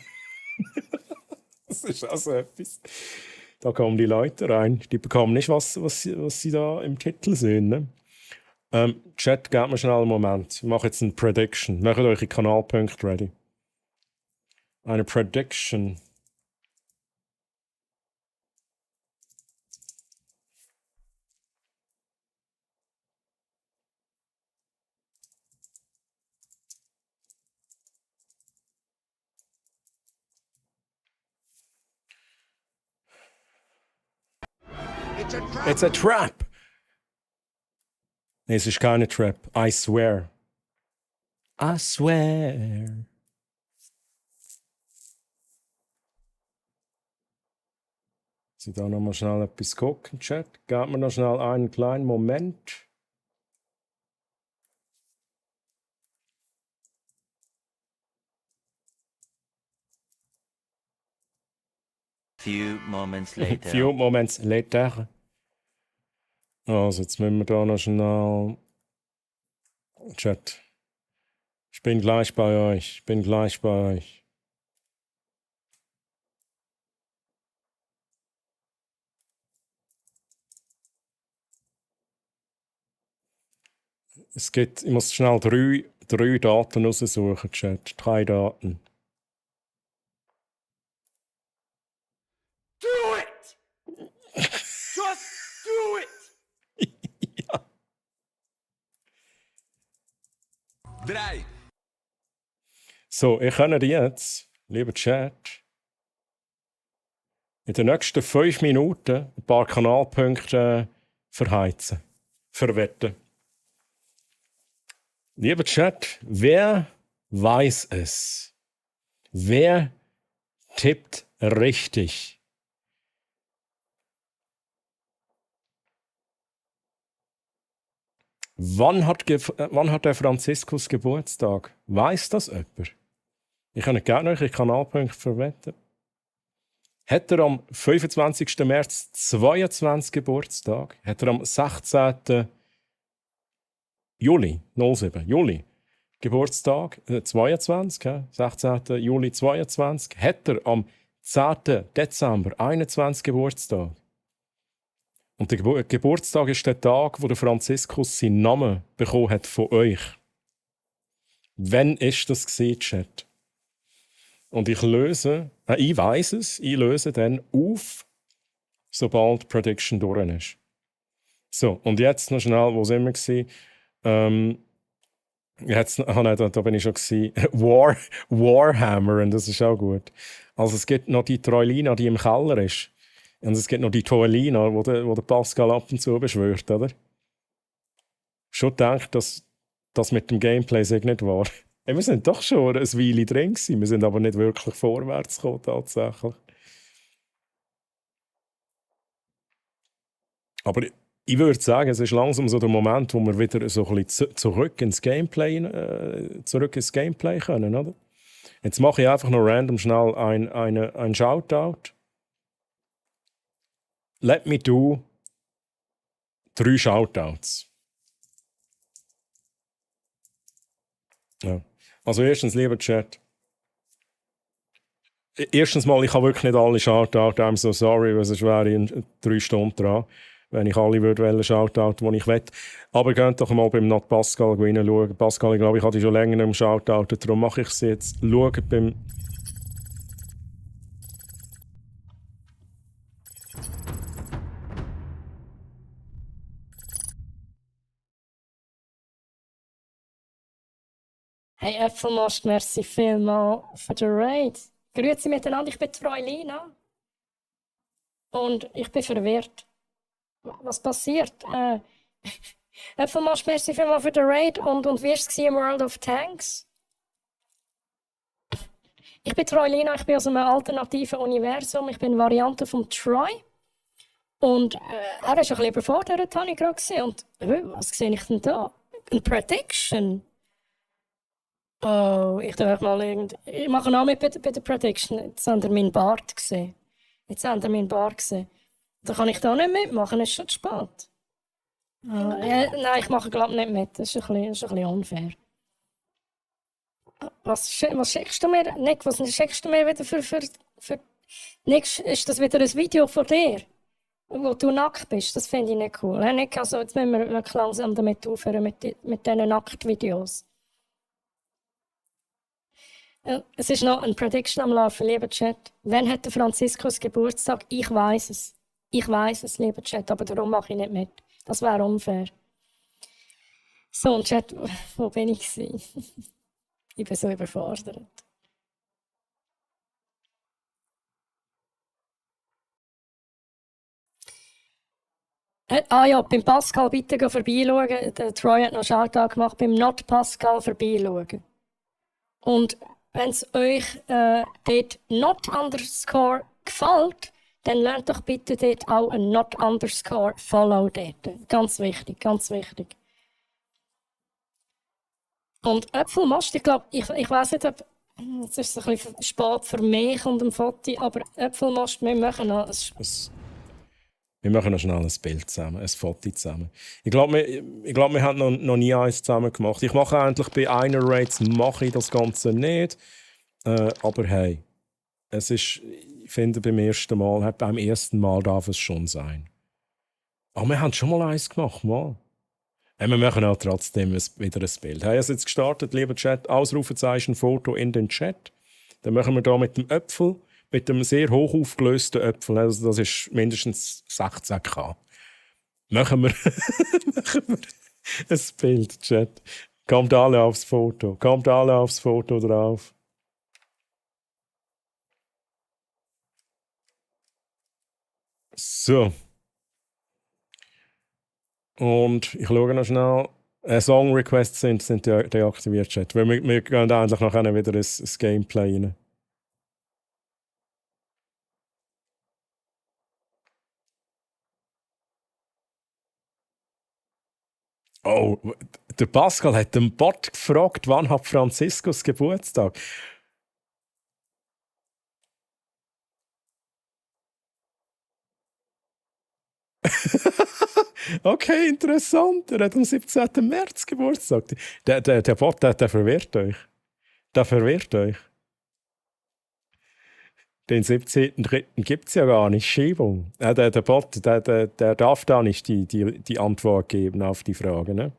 Das ist also etwas. Da kommen die Leute rein. Die bekommen nicht, was sie da im Titel sehen. Ne? Chat, gebt mir schnell einen Moment. Ich mache jetzt eine Prediction. Macht eure Kanalpunkte ready. Eine Prediction. It's a trap! Nee, es ist keine Trap. I swear. I swear. Sie da noch mal schnell etwas gucken, Chat. Gebt mir noch schnell einen kleinen Moment. Few moments later. Few moments later. Also, jetzt müssen wir da noch schnell. Chat. Ich bin gleich bei euch. Ich bin gleich bei euch. Ich muss schnell drei Daten raussuchen, Chat. 3 Daten. Do it! Just do it! Ja. 3. So, ich kann jetzt, lieber Chat, in den nächsten 5 Minuten ein paar Kanalpunkte verheizen. Verwetten. Lieber Chat, wer weiß es? Wer tippt richtig? Wann hat der Franziskus Geburtstag? Weiß das jemand? Ich kann gerne euch Kanalpunkte verwetten. Hat er am 25. März 22 Geburtstag? Hat er am 16. Juli, 07, Juli, Geburtstag 22, 16. Juli 22, hat er am 10. Dezember 21 Geburtstag. Und der Geburtstag ist der Tag, wo der Franziskus seinen Namen bekommen hat von euch. Wann ist das gewesen, Chat? Und ich weiss es, ich löse dann auf, sobald die Prediction durch ist. So, und jetzt noch schnell, wo sind wir gewesen? Da bin ich schon gewesen. Warhammer, und das ist auch gut. Also es gibt noch die Troilina, die im Keller ist. Und es gibt noch die Toelina, wo der Pascal ab und zu beschwört, oder? Schon gedacht, dass das mit dem Gameplay nicht war. Wir sind doch schon ein Weile drin gewesen, wir sind aber nicht wirklich vorwärts gekommen, tatsächlich. Aber ich würde sagen, es ist langsam so der Moment, wo wir wieder so ein bisschen zurück ins Gameplay können, oder? Jetzt mache ich einfach noch random schnell ein Shoutout. Let me do 3 Shoutouts. Ja. Also erstens, lieber Chat. Erstens mal, ich habe wirklich nicht alle Shoutouts. I'm so sorry, weil sonst wäre ich 3 Stunden dran, wenn ich alle würde Shoutout, die ich will. Aber geht doch mal beim Not Pascal reinschauen. Pascal, ich glaube, ich hatte schon länger im Shoutout, darum mache ich es jetzt. Schaut beim... Hey Äpfelmast, merci vielmals für den Raid. Grüezi miteinander, ich bin Troilina. Und ich bin verwirrt. Was passiert? Äpfelmast, merci vielmals für den Raid. Und wie war es im World of Tanks? Ich bin Troilina, ich bin aus einem alternativen Universum. Ich bin Variante von Troy. Und er ist ein bisschen überfordert, habe ich gerade gesehen. Und was sehe ich denn da? Eine Prediction. Oh, ich mache auch mit bei der Prediction. Jetzt habt ihr meinen Bart gesehen. Da kann ich da nicht mitmachen, es ist schon zu spät. Nein, ich mache glaube nicht mit. Das ist ein bisschen unfair. Was schickst du mir? Nick, was schickst du mir wieder für... Nick, ist das wieder ein Video von dir? Wo du nackt bist? Das finde ich nicht cool. Nick, also jetzt müssen wir wirklich langsam damit aufhören, mit diesen Nacktvideos. Es ist noch eine Prediction am Laufen, lieber Chat. Wann hat der Franziskus Geburtstag? Ich weiß es. Lieber Chat, aber darum mache ich nicht mit. Das wäre unfair. So, und Chat, wo bin ich gewesen? Ich bin so überfordert. Ja, beim Pascal bitte vorbeischauen. Der Troy hat noch Shoutout gemacht. Beim Not Pascal vorbeischauen. Und wenn es euch dort not underscore gefällt, dann lernt doch bitte dort auch ein Not_Follow dort. Ganz wichtig, ganz wichtig. Und Äpfelmast, ich glaube, ich weiß nicht, ob jetzt ist es ein bisschen spät für mich und ein Foto, aber Äpfelmast, wir machen noch Wir machen noch schnell ein Bild zusammen, ein Foto zusammen. Ich glaube, wir haben noch nie eins zusammen gemacht. Ich mache eigentlich bei einer Raids mache ich das Ganze nicht. Aber hey, es ist, ich finde, beim ersten Mal darf es schon sein. Aber wir haben schon mal eins gemacht, mal. Wir machen auch trotzdem wieder ein Bild. Hey, es jetzt gestartet, lieber Chat, Ausrufezeichen, Foto in den Chat. Dann machen wir da mit dem Äpfel, mit dem sehr hoch aufgelösten Äpfel, also das ist mindestens 16K. Machen wir ein Bild, Chat. Kommt alle aufs Foto drauf. So. Und ich schaue noch schnell. Song-Requests sind deaktiviert, Chat. Weil wir gehen eigentlich nachher wieder ins Gameplay rein. Oh, der Pascal hat den Bot gefragt, wann hat Franziskus Geburtstag? Okay, interessant. Er hat am 17. März Geburtstag. Der Bot, der verwirrt euch. Den 17.3. gibt es ja gar nicht. Schiebung. Der Bot, der darf da nicht die Antwort geben auf die Frage. Ne?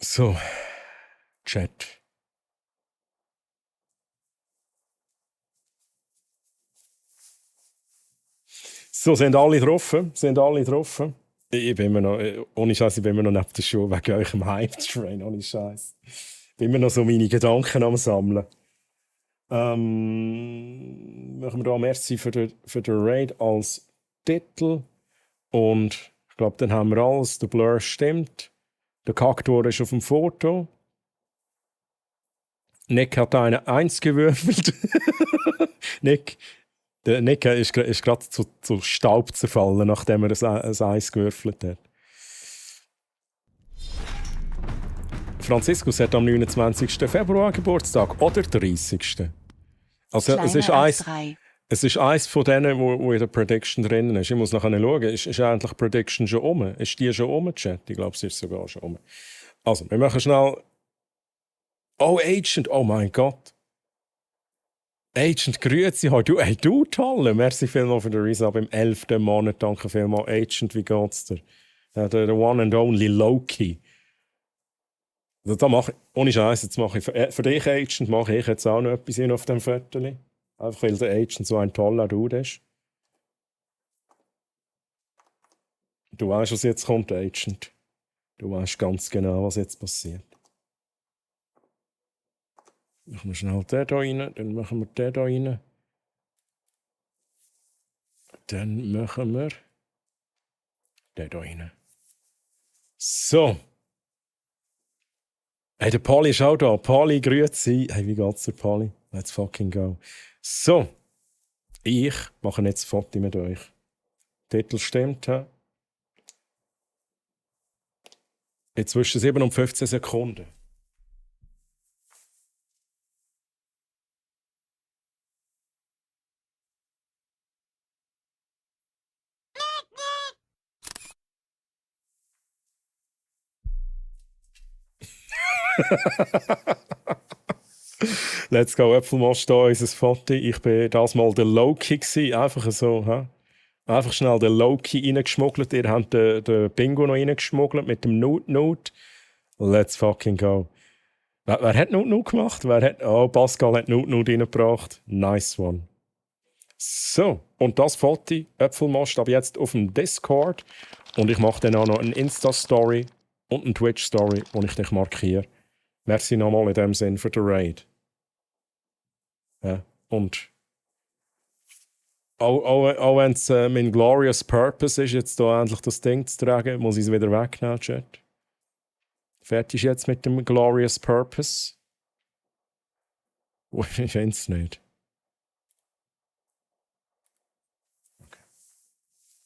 So, Chat. So, sind alle getroffen? Ich bin immer noch, ohne Scheiß, ich bin immer noch neben der Schule wegen euch im Hype-Train, ohne Scheiß. Ich bin immer noch so meine Gedanken am Sammeln. Machen wir da Merci für den Raid als Titel. Und ich glaube, dann haben wir alles. Der Blur stimmt. Der Kaktor ist auf dem Foto. Nick hat eine 1 gewürfelt. Der Nick ist gerade zu Staub zerfallen, nachdem er ein Eis gewürfelt hat. Franziskus hat am 29. Februar Geburtstag oder 30. Also es ist eins von denen, wo in der Prediction drin ist. Ich muss nachher schauen, ist eigentlich Prediction schon um? Ist die schon um, Chat? Ich glaube, sie ist sogar schon um. Also, wir machen schnell... Oh, Agent, oh mein Gott. Agent, grüezi heute. Du tolle. Merci vielmals für den Resub im 11. Monat. Danke vielmals. Agent, wie geht's dir? Der one and only Loki. Da mache ich, ohne Scheiß, jetzt mache ich für dich, Agent, mache ich jetzt auch noch etwas hin auf dem Viertel. Einfach weil der Agent so ein toller Dude ist. Du weißt, was jetzt kommt, Agent. Du weißt ganz genau, was jetzt passiert. Machen wir schnell den hier rein, dann machen wir den hier rein. Dann machen wir den hier rein. So. Hey, der Pali ist auch da. Pali, grüezi. Hey, wie geht's dir, Pali? Let's fucking go. So. Ich mache jetzt ein Foto mit euch. Der Titel stimmt. He? Jetzt zwischen 7 und 15 Sekunden. Let's go, Äpfelmost, da unser Foto. Ich war das mal der Loki gewesen. Einfach so, hä? Einfach schnell den Loki reingeschmuggelt. Ihr habt den Bingo noch reingeschmuggelt mit dem Nut. Let's fucking go. Wer hat Nut gemacht? Oh, Pascal hat Nut reingebracht. Nice one. So, und das Foto, Äpfelmost, ab jetzt auf dem Discord. Und ich mache dann auch noch eine Insta-Story und eine Twitch-Story, wo ich dich markiere. Merci nochmal in dem Sinn für den Raid. Ja, und auch wenn es mein glorious purpose ist, jetzt hier endlich das Ding zu tragen, muss ich es wieder wegnehmen, Chat. Fertig jetzt mit dem Glorious Purpose? Ich weiß es nicht. Okay.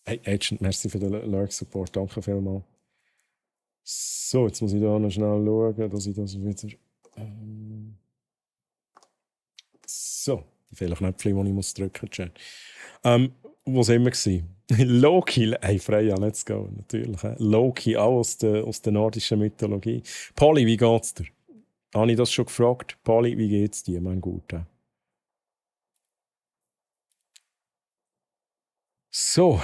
Hey, Agent, merci für den Lurk-Support. Danke vielmals. So, jetzt muss ich da noch schnell schauen, dass ich das wieder... So, vielleicht Knöpfchen, die ich muss drücken muss. Wo sind wir gewesen? Loki, hey Freya, let's go, natürlich. Loki, auch aus der nordischen Mythologie. Polly, wie geht's dir? Habe ich das schon gefragt? Polly, wie geht's dir, mein Guter? So.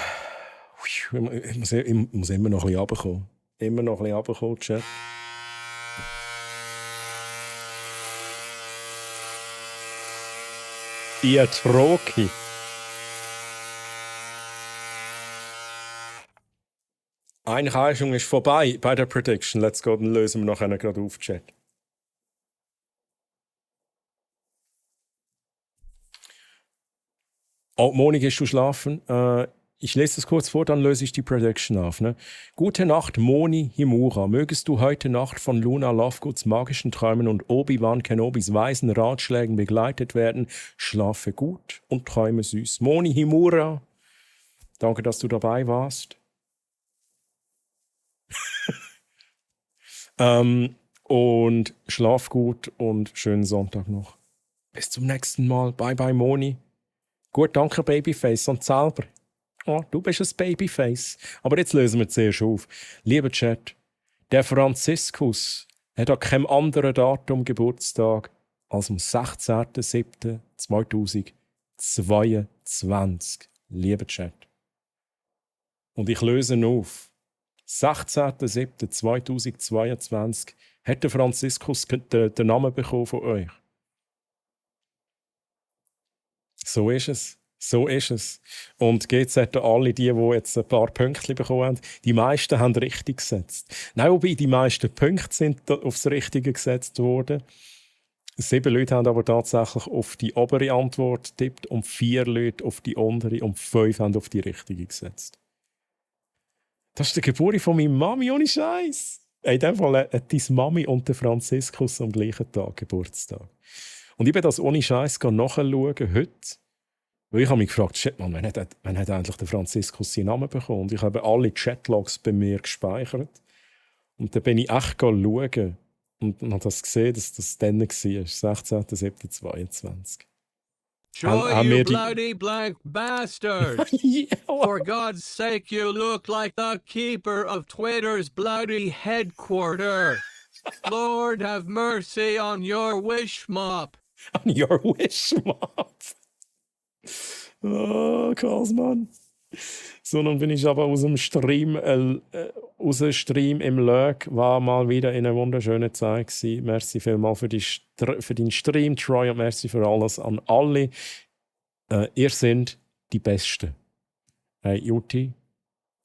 Ich muss immer noch ein bisschen runterkommen. Immer noch ein bisschen runterkommen, Chat. Ihr Troki. Einreichung ist vorbei bei der Prediction. Let's go, dann lösen wir nachher gerade auf, Chat. Oh, Moni, gehst du schlafen? Ich lese das kurz vor, dann löse ich die Prediction auf. Ne? Gute Nacht, Moni Himura. Mögest du heute Nacht von Luna Lovegoods magischen Träumen und Obi-Wan Kenobis weisen Ratschlägen begleitet werden. Schlafe gut und träume süß. Moni Himura, danke, dass du dabei warst. Und schlaf gut und schönen Sonntag noch. Bis zum nächsten Mal. Bye bye, Moni. Gut, danke, Babyface. Und selber. Oh, du bist ein Babyface. Aber jetzt lösen wir zuerst auf. Lieber Chat, der Franziskus hat an keinem anderen Datum Geburtstag als am 16.07.2022. Lieber Chat. Und ich löse auf. 16.07.2022 hat der Franziskus den Namen bekommen von euch. So ist es. So ist es. Und GZ alle die jetzt ein paar Pünktchen bekommen haben, die meisten haben richtig gesetzt. Nein, wobei die meisten Punkte sind aufs Richtige gesetzt worden. 7 Leute haben aber tatsächlich auf die obere Antwort getippt und 4 Leute auf die untere und 5 haben auf die richtige gesetzt. Das ist die Geburt von meiner Mami, ohne Scheiß. In dem Fall hat deine Mami und der Franziskus am gleichen Tag Geburtstag. Und ich bin das ohne Scheiß nachschauen heute. Weil ich habe mich gefragt, shit, Mann, wann hat eigentlich der Franziskus seinen Namen bekommen? Und ich habe alle Chatlogs bei mir gespeichert. Und dann bin ich echt schauen und habe das gesehen, dass das dann war, 16.07.22. Troy, you bloody blank bastard! Yeah, For God's sake, you look like the keeper of Twitter's bloody headquarter. Lord have mercy on your wish mop. On your wish mop. Oh, Karlsmann. So, dann bin ich aber aus dem Stream im Lurk. War mal wieder in einer wunderschönen Zeit gewesen. Merci vielmals für deinen Stream, Troy, und merci für alles an alle. Ihr seid die Besten. Hey, Juti,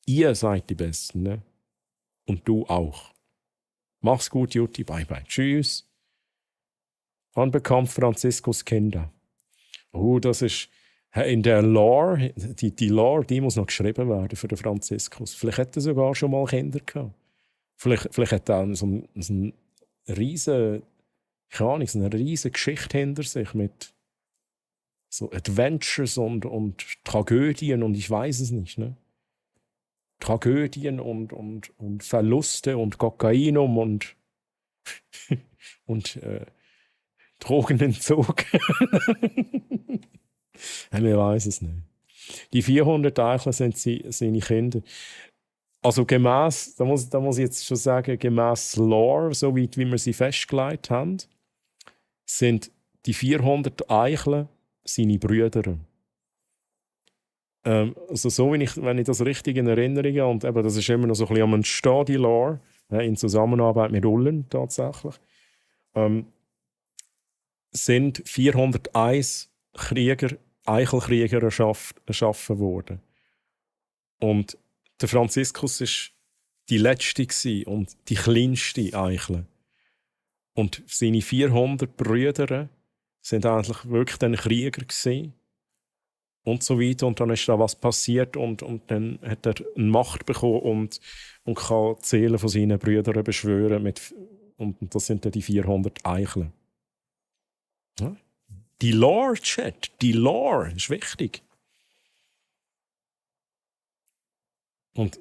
ihr seid die Besten, ne? Und du auch. Mach's gut, Juti. Bye, bye. Tschüss. Unbekannt Franziskus Kinder. Oh, das ist... In der Lore, die Lore, die muss noch geschrieben werden für den Franziskus. Vielleicht hat er sogar schon mal Kinder gehabt. Vielleicht hat er so eine riesige Geschichte hinter sich mit so Adventures und Tragödien und ich weiß es nicht. Ne? Tragödien und Verluste und Kokainum und Drogenentzug. Wir weiß es nicht. Die 400 Eichler sind seine Kinder. Also gemäss, da muss ich jetzt schon sagen, gemäss Lore, so weit wie wir sie festgelegt haben, sind die 400 Eichler seine Brüder. Also so, wenn ich das richtig in Erinnerung habe, und eben, das ist immer noch so ein bisschen am Entstehen, die Lore, in Zusammenarbeit mit Ullen tatsächlich, sind 401 Eichelkrieger erschaffen worden. Und der Franziskus war die letzte und die kleinste Eichel. Und seine 400 Brüder sind eigentlich wirklich dann Krieger gewesen. und so weiter. Und dann ist da was passiert und dann hat er eine Macht bekommen und kann die Seelen von seinen Brüdern beschwören. Und das sind dann die 400 Eicheln. Ja? Die Lore, Chat, die Lore ist wichtig. Und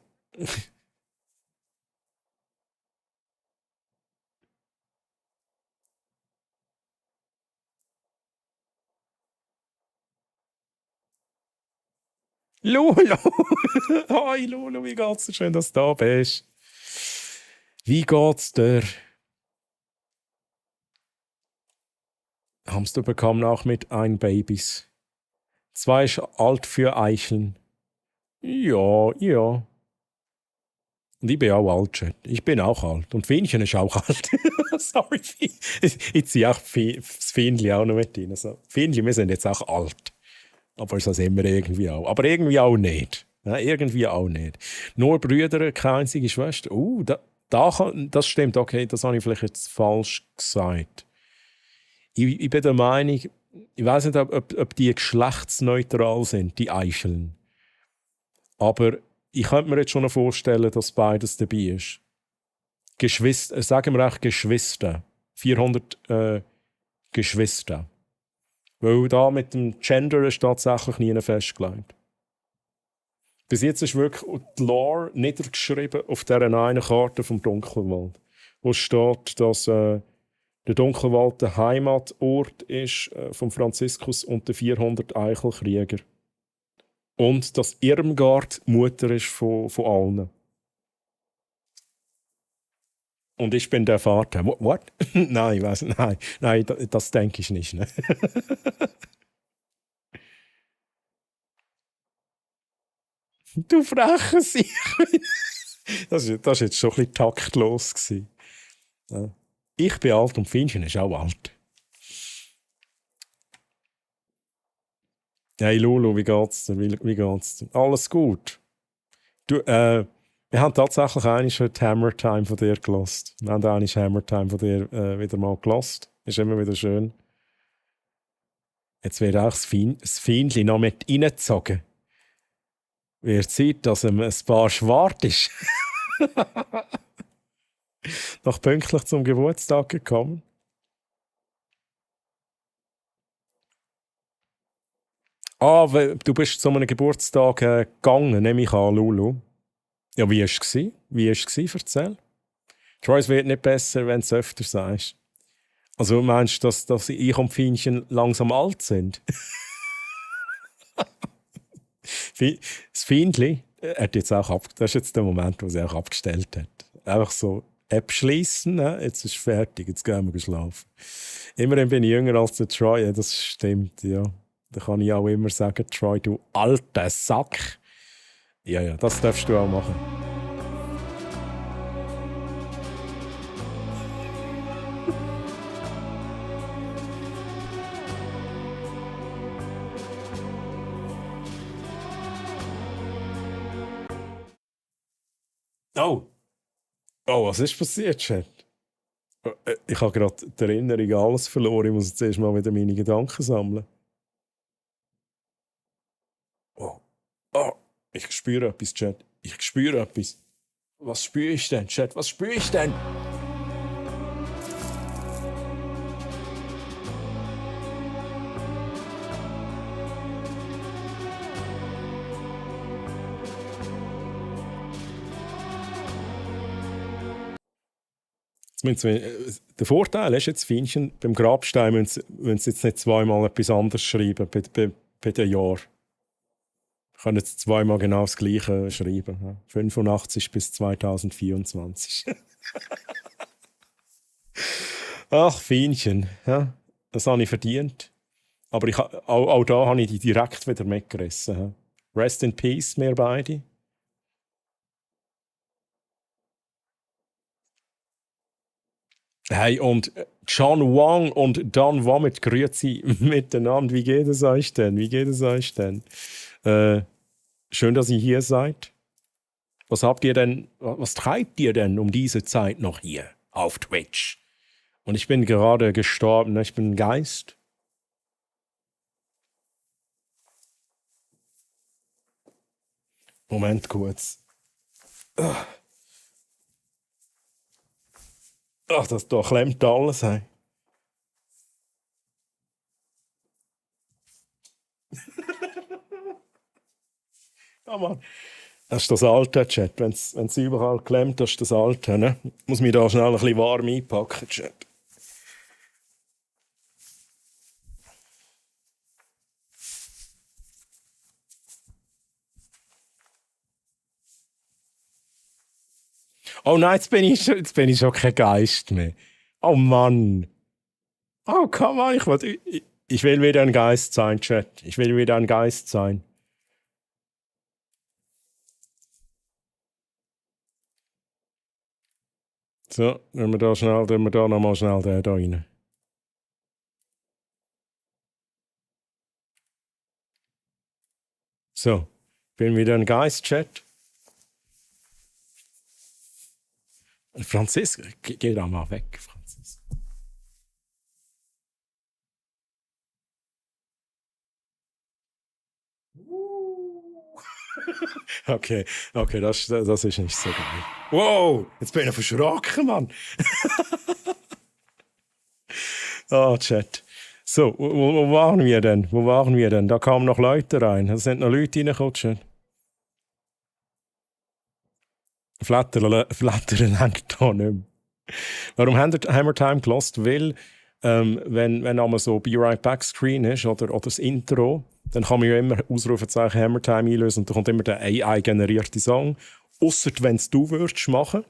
Lulu! Hi Lulu, wie geht's dir? Schön, dass du da bist. Wie geht's dir? Hamster bekam auch mit ein Babys. 2 ist alt für Eicheln. Ja. Und ich bin auch alt, Chat. Ich bin auch alt. Und Fähnchen ist auch alt. Sorry, ich ziehe auch das Fähnchen auch noch mit rein. Also, Fähnchen, wir sind jetzt auch alt. Aber so sind wir irgendwie auch. Aber irgendwie auch nicht. Ja, irgendwie auch nicht. Nur Brüder, keine einzige Schwester. Das stimmt, okay, das habe ich vielleicht jetzt falsch gesagt. Ich bin der Meinung, ich weiß nicht, ob die geschlechtsneutral sind, die Eicheln. Aber ich könnte mir jetzt schon vorstellen, dass beides dabei ist. Geschwister, sagen wir auch Geschwister. 400 Geschwister. Weil da mit dem Gender ist tatsächlich nie festgelegt. Bis jetzt ist wirklich die Lore niedergeschrieben auf dieser einen Karte vom Dunkelwald, wo steht, dass der Dunkelwald der Heimatort ist von Franziskus und der 400 Eichelkrieger. Und dass Irmgard Mutter ist von allen. Und ich bin der Vater. What? Nein, ich weiß nicht. Nein, das denke ich nicht. Ne? Du freche Sieg. Das war jetzt schon ein bisschen taktlos gewesen. Ja. Ich bin alt und Finchen ist auch alt. Hey Lulu, wie geht's dir? Wie geht's dir? Alles gut. Du, wir haben tatsächlich eigentlich heute Hammer Time von dir gelost. Wir haben eigentlich Hammer Time von dir wieder mal gelost. Ist immer wieder schön. Jetzt wird auch das Fähnchen noch mit reingezogen. Wird Zeit, dass ihm ein paar schwarz ist. Noch pünktlich zum Geburtstag gekommen. Du bist zu einem Geburtstag gegangen, nehme ich an, Lulu. Ja, wie war es? Wie war es? Erzähl. Troy, wird nicht besser, wenn du es öfter sagst. Also meinst du, dass ich und Fienchen langsam alt sind? Das Fiendli hat jetzt auch das ist jetzt der Moment, wo sie auch abgestellt hat. Einfach so App schließen, ne? Jetzt ist fertig, jetzt gehen wir schlafen. Immerhin bin ich jünger als der Troy, ja, das stimmt, ja. Da kann ich auch immer sagen, Troy, du alter Sack. Ja, das darfst du auch machen. Oh, was ist passiert, Chat? Ich habe gerade die Erinnerung an alles verloren. Ich muss jetzt erst mal wieder meine Gedanken sammeln. Oh, ich spüre etwas, Chat. Ich spüre etwas. Was spüre ich denn, Chat? Was spüre ich denn? Der Vorteil ist jetzt, Fienchen, beim Grabstein müssen sie jetzt nicht zweimal etwas anderes schreiben bei den Jahren. Wir können jetzt zweimal genau das Gleiche schreiben. Ja. 85 bis 2024. Ach, Fienchen, ja, das habe ich verdient. Aber auch da habe ich die direkt wieder mitgerissen. Ja. Rest in Peace, wir beide. Hey, und John Wang und Dan Womit, grüezi miteinander. Wie geht es euch denn? Schön, dass ihr hier seid. Was treibt ihr denn um diese Zeit noch hier auf Twitch? Und ich bin gerade gestorben, ich bin ein Geist. Moment kurz. Ach, das da klemmt alles. Hey. Ja, Mann. Das ist das alte Chat. Wenn es überall klemmt, das ist das alte. Ne? Muss mich da schnell ein bisschen warm einpacken, Chat. Oh nein, jetzt bin ich schon kein Geist mehr. Oh Mann. Oh, come on. Ich will wieder ein Geist sein, Chat. Ich will wieder ein Geist sein. So, tun wir da nochmal schnell den da rein. So, bin wieder ein Geist-Chat. Franziska, geh da mal weg, Franziska. Okay, das ist nicht so geil. Wow, jetzt bin ich verschrocken, Mann. Chat. So, wo waren wir denn? Da kamen noch Leute rein. Da sind noch Leute reingekommen, Chat. Flattern lenkt da nicht mehr. Warum haben wir Time gelost? Weil, wenn einmal so Be Right Back Screen ist oder das Intro, dann kann man ja immer Ausrufezeichen Hammer Time einlösen und da kommt immer der AI-generierte Song. Ausser wenn es du würdest machen.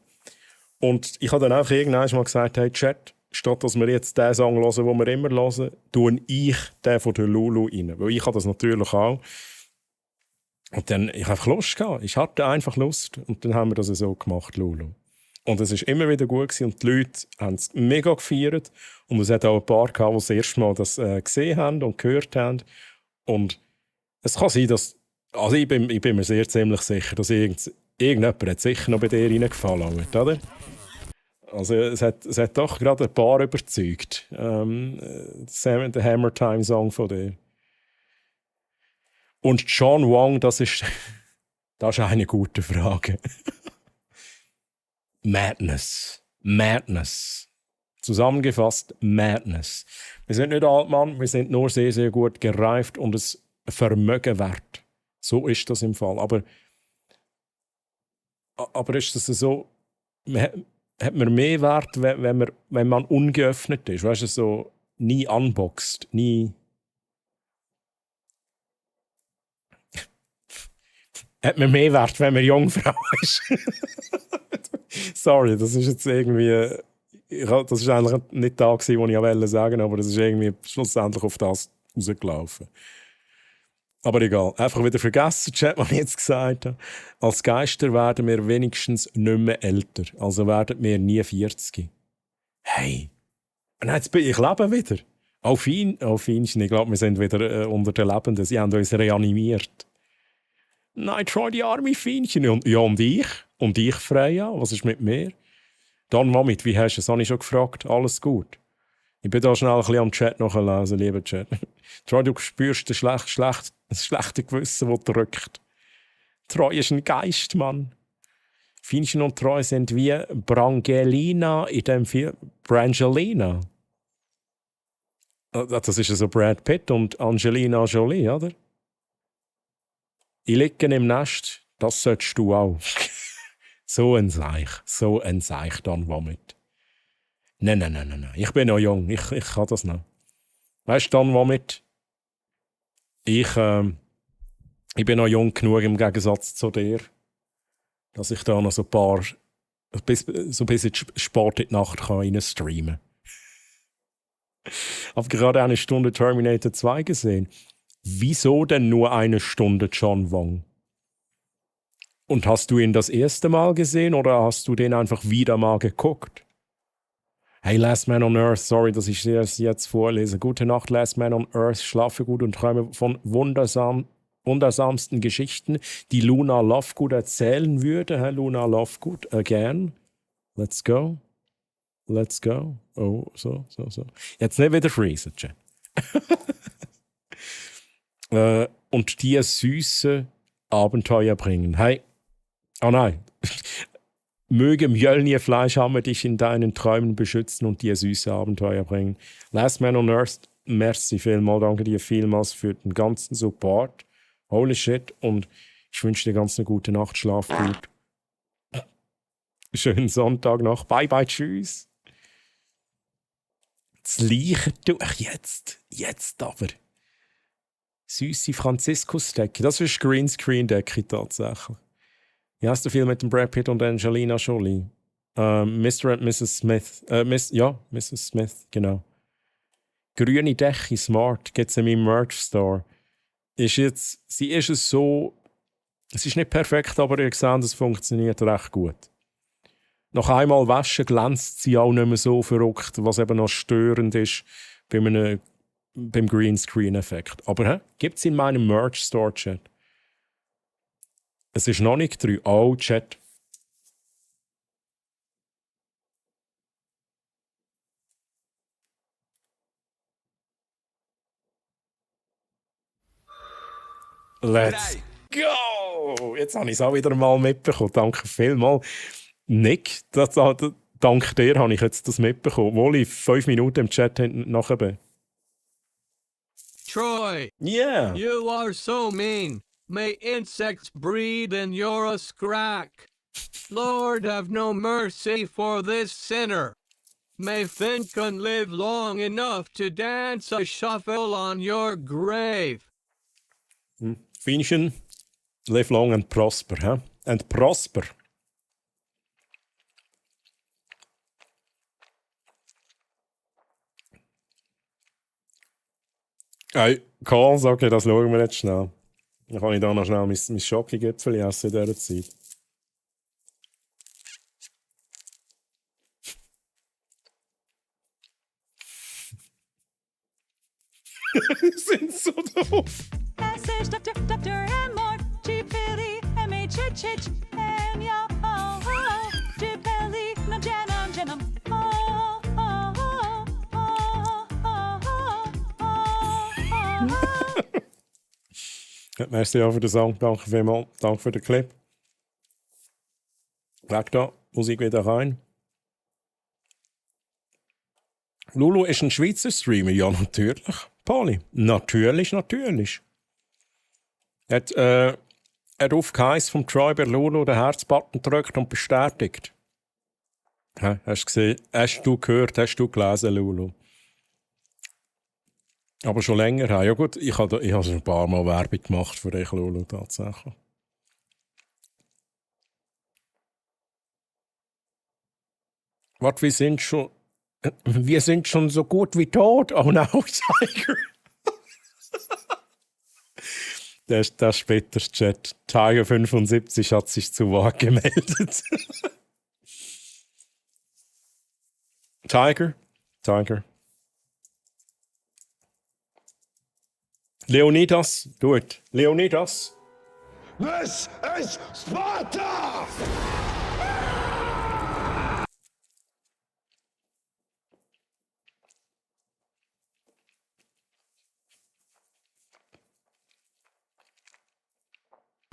Und ich habe dann einfach irgendwann mal gesagt, hey Chat, statt dass wir jetzt den Song hören, den wir immer hören, tue ich den von der Lulu rein. Weil ich habe das natürlich auch. Und dann, ich habe einfach Lust gehabt. Ich hatte einfach Lust. Und dann haben wir das so gemacht, Lulu. Und es war immer wieder gut gewesen und die Leute haben es mega gefeiert. Und es hat auch ein paar gehabt, die das erste Mal das gesehen haben und gehört haben. Und es kann sein, dass... Also ich bin mir sehr ziemlich sicher, dass irgendjemand hat sicher noch bei dir reingefallen wird, oder? Also es hat doch gerade ein paar überzeugt. Der Hammer Time Song von dir. Und John Wong, das ist eine gute Frage. Madness. Zusammengefasst, Madness. Wir sind nicht alt, Mann, wir sind nur sehr, sehr gut gereift und es Vermögen wert. So ist das im Fall. Aber ist das so, hat man mehr Wert, wenn man ungeöffnet ist? Weißt du, so nie unboxed, nie... Hat man mehr Wert, wenn man Jungfrau ist? Sorry, das ist jetzt irgendwie... Das ist eigentlich nicht da gewesen, was ich wollte sagen, aber das ist irgendwie schlussendlich auf das rausgelaufen. Aber egal, einfach wieder vergessen, Chat, was ich jetzt gesagt habe. Als Geister werden wir wenigstens nicht mehr älter. Also werden wir nie 40. Hey, ich lebe wieder. Auch Feinchen, ich glaube, wir sind wieder unter den Lebenden. Sie haben uns reanimiert. Nein, Troy, die arme Feinchen. Und ich? Und ich, Freya? Was ist mit mir? Dann, Mamit, wie hast du es? Habe ich schon gefragt. Alles gut. Ich bin da schnell ein bisschen am Chat nachlesen, lieber Chat. Troy, du spürst das schlechte Gewissen, das drückt. Troy ist ein Geist, Mann. Feinchen und Troy sind wie Brangelina in dem Film. Brangelina. Das ist also Brad Pitt und Angelina Jolie, oder? Ich liege im Nest, das solltest du auch. So ein Seich dann womit. Nein. Ich bin noch jung, ich kann das noch. Weißt du, dann womit? Ich bin noch jung genug im Gegensatz zu dir, dass ich da noch so ein paar, bis in Sport in die Nacht kann streamen. Ich habe gerade eine Stunde Terminator 2 gesehen. Wieso denn nur eine Stunde John Wong? Und hast du ihn das erste Mal gesehen oder hast du den einfach wieder mal geguckt? Hey, Last Man on Earth, sorry, dass ich es jetzt vorlese. Gute Nacht, Last Man on Earth, schlafe gut und träume von wundersamsten Geschichten, die Luna Lovegood erzählen würde. Hey, Luna Lovegood, again. Let's go. Oh, so. Jetzt nicht wieder freezen, Chat. Und die süße Abenteuer bringen. Hey, oh nein. Möge Mjölnir-Fleischhammer dich in deinen Träumen beschützen und dir süße Abenteuer bringen. Last Man on Earth, merci vielmals, danke dir vielmals für den ganzen Support. Holy shit. Und ich wünsche dir ganz eine gute Nacht, schlaf gut. Schönen Sonntag noch. Bye bye, tschüss. Das Leichen durch jetzt aber. Süße Franziskus-Decke, das ist Greenscreen-Decke tatsächlich. Wie heißt der Film mit dem Brad Pitt und Angelina Jolie? Mr. and Mrs. Smith. Mrs. Smith, genau. Grüne Decke, smart, gibt es in meinem Merch-Store. Sie ist es so, es ist nicht perfekt, aber ihr seht, es funktioniert recht gut. Nach einmal waschen glänzt sie auch nicht mehr so verrückt, was eben noch störend ist beim Greenscreen-Effekt. Aber gibt es in meinem Merch-Store, Chat. Es ist noch nicht 3. Oh, Chat. Let's go! Jetzt habe ich es auch wieder mal mitbekommen. Danke vielmals. Nick, dank dir habe ich jetzt das mitbekommen. Obwohl ich 5 Minuten im Chat nachher bin. Troy! Yeah! You are so mean! May insects breed in your scrack! Lord, have no mercy for this sinner! May Fincan live long enough to dance a shuffle on your grave! Finchen, live long and prosper, huh? And prosper. Hey, Karl, sag ich, das schauen wir jetzt schnell. Dann kann ich da noch schnell mein Schokogipfel essen in dieser Zeit. Die sind so doof. Merci auch für den Song, danke vielmals, danke für den Clip. Leg da Musik wieder rein. Lulu ist ein Schweizer Streamer, ja natürlich. Poli, natürlich. Er hat auf Geheiß vom Troy bei Lulu den Herzbutton gedrückt und bestätigt. Ja, hast du gesehen? Hast du gehört, hast du gelesen, Lulu? Aber schon länger her. Ja gut, ich habe schon ein paar Mal Werbung gemacht für dich, Lulu, tatsächlich. Was, wir sind schon so gut wie tot. Oh no, Tiger. Der später Chat. Tiger 75 hat sich zu Wort gemeldet. Tiger. Leonidas, do it. Leonidas. This is Sparta!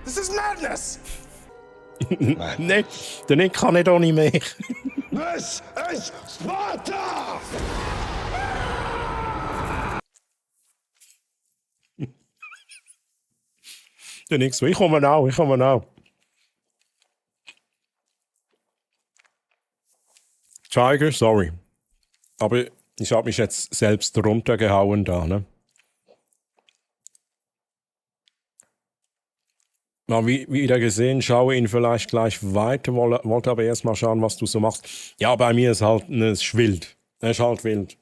This is madness! Nein, der Nick kann nicht ohne mich. This is Sparta! Der Nick so, ich komme auch. Tiger, sorry. Aber ich habe mich jetzt selbst runtergehauen da, ne? Mal wieder gesehen, schaue ihn vielleicht gleich weiter, wollte aber erst mal schauen, was du so machst. Ja, bei mir ist halt, es ist wild. Es ist halt wild.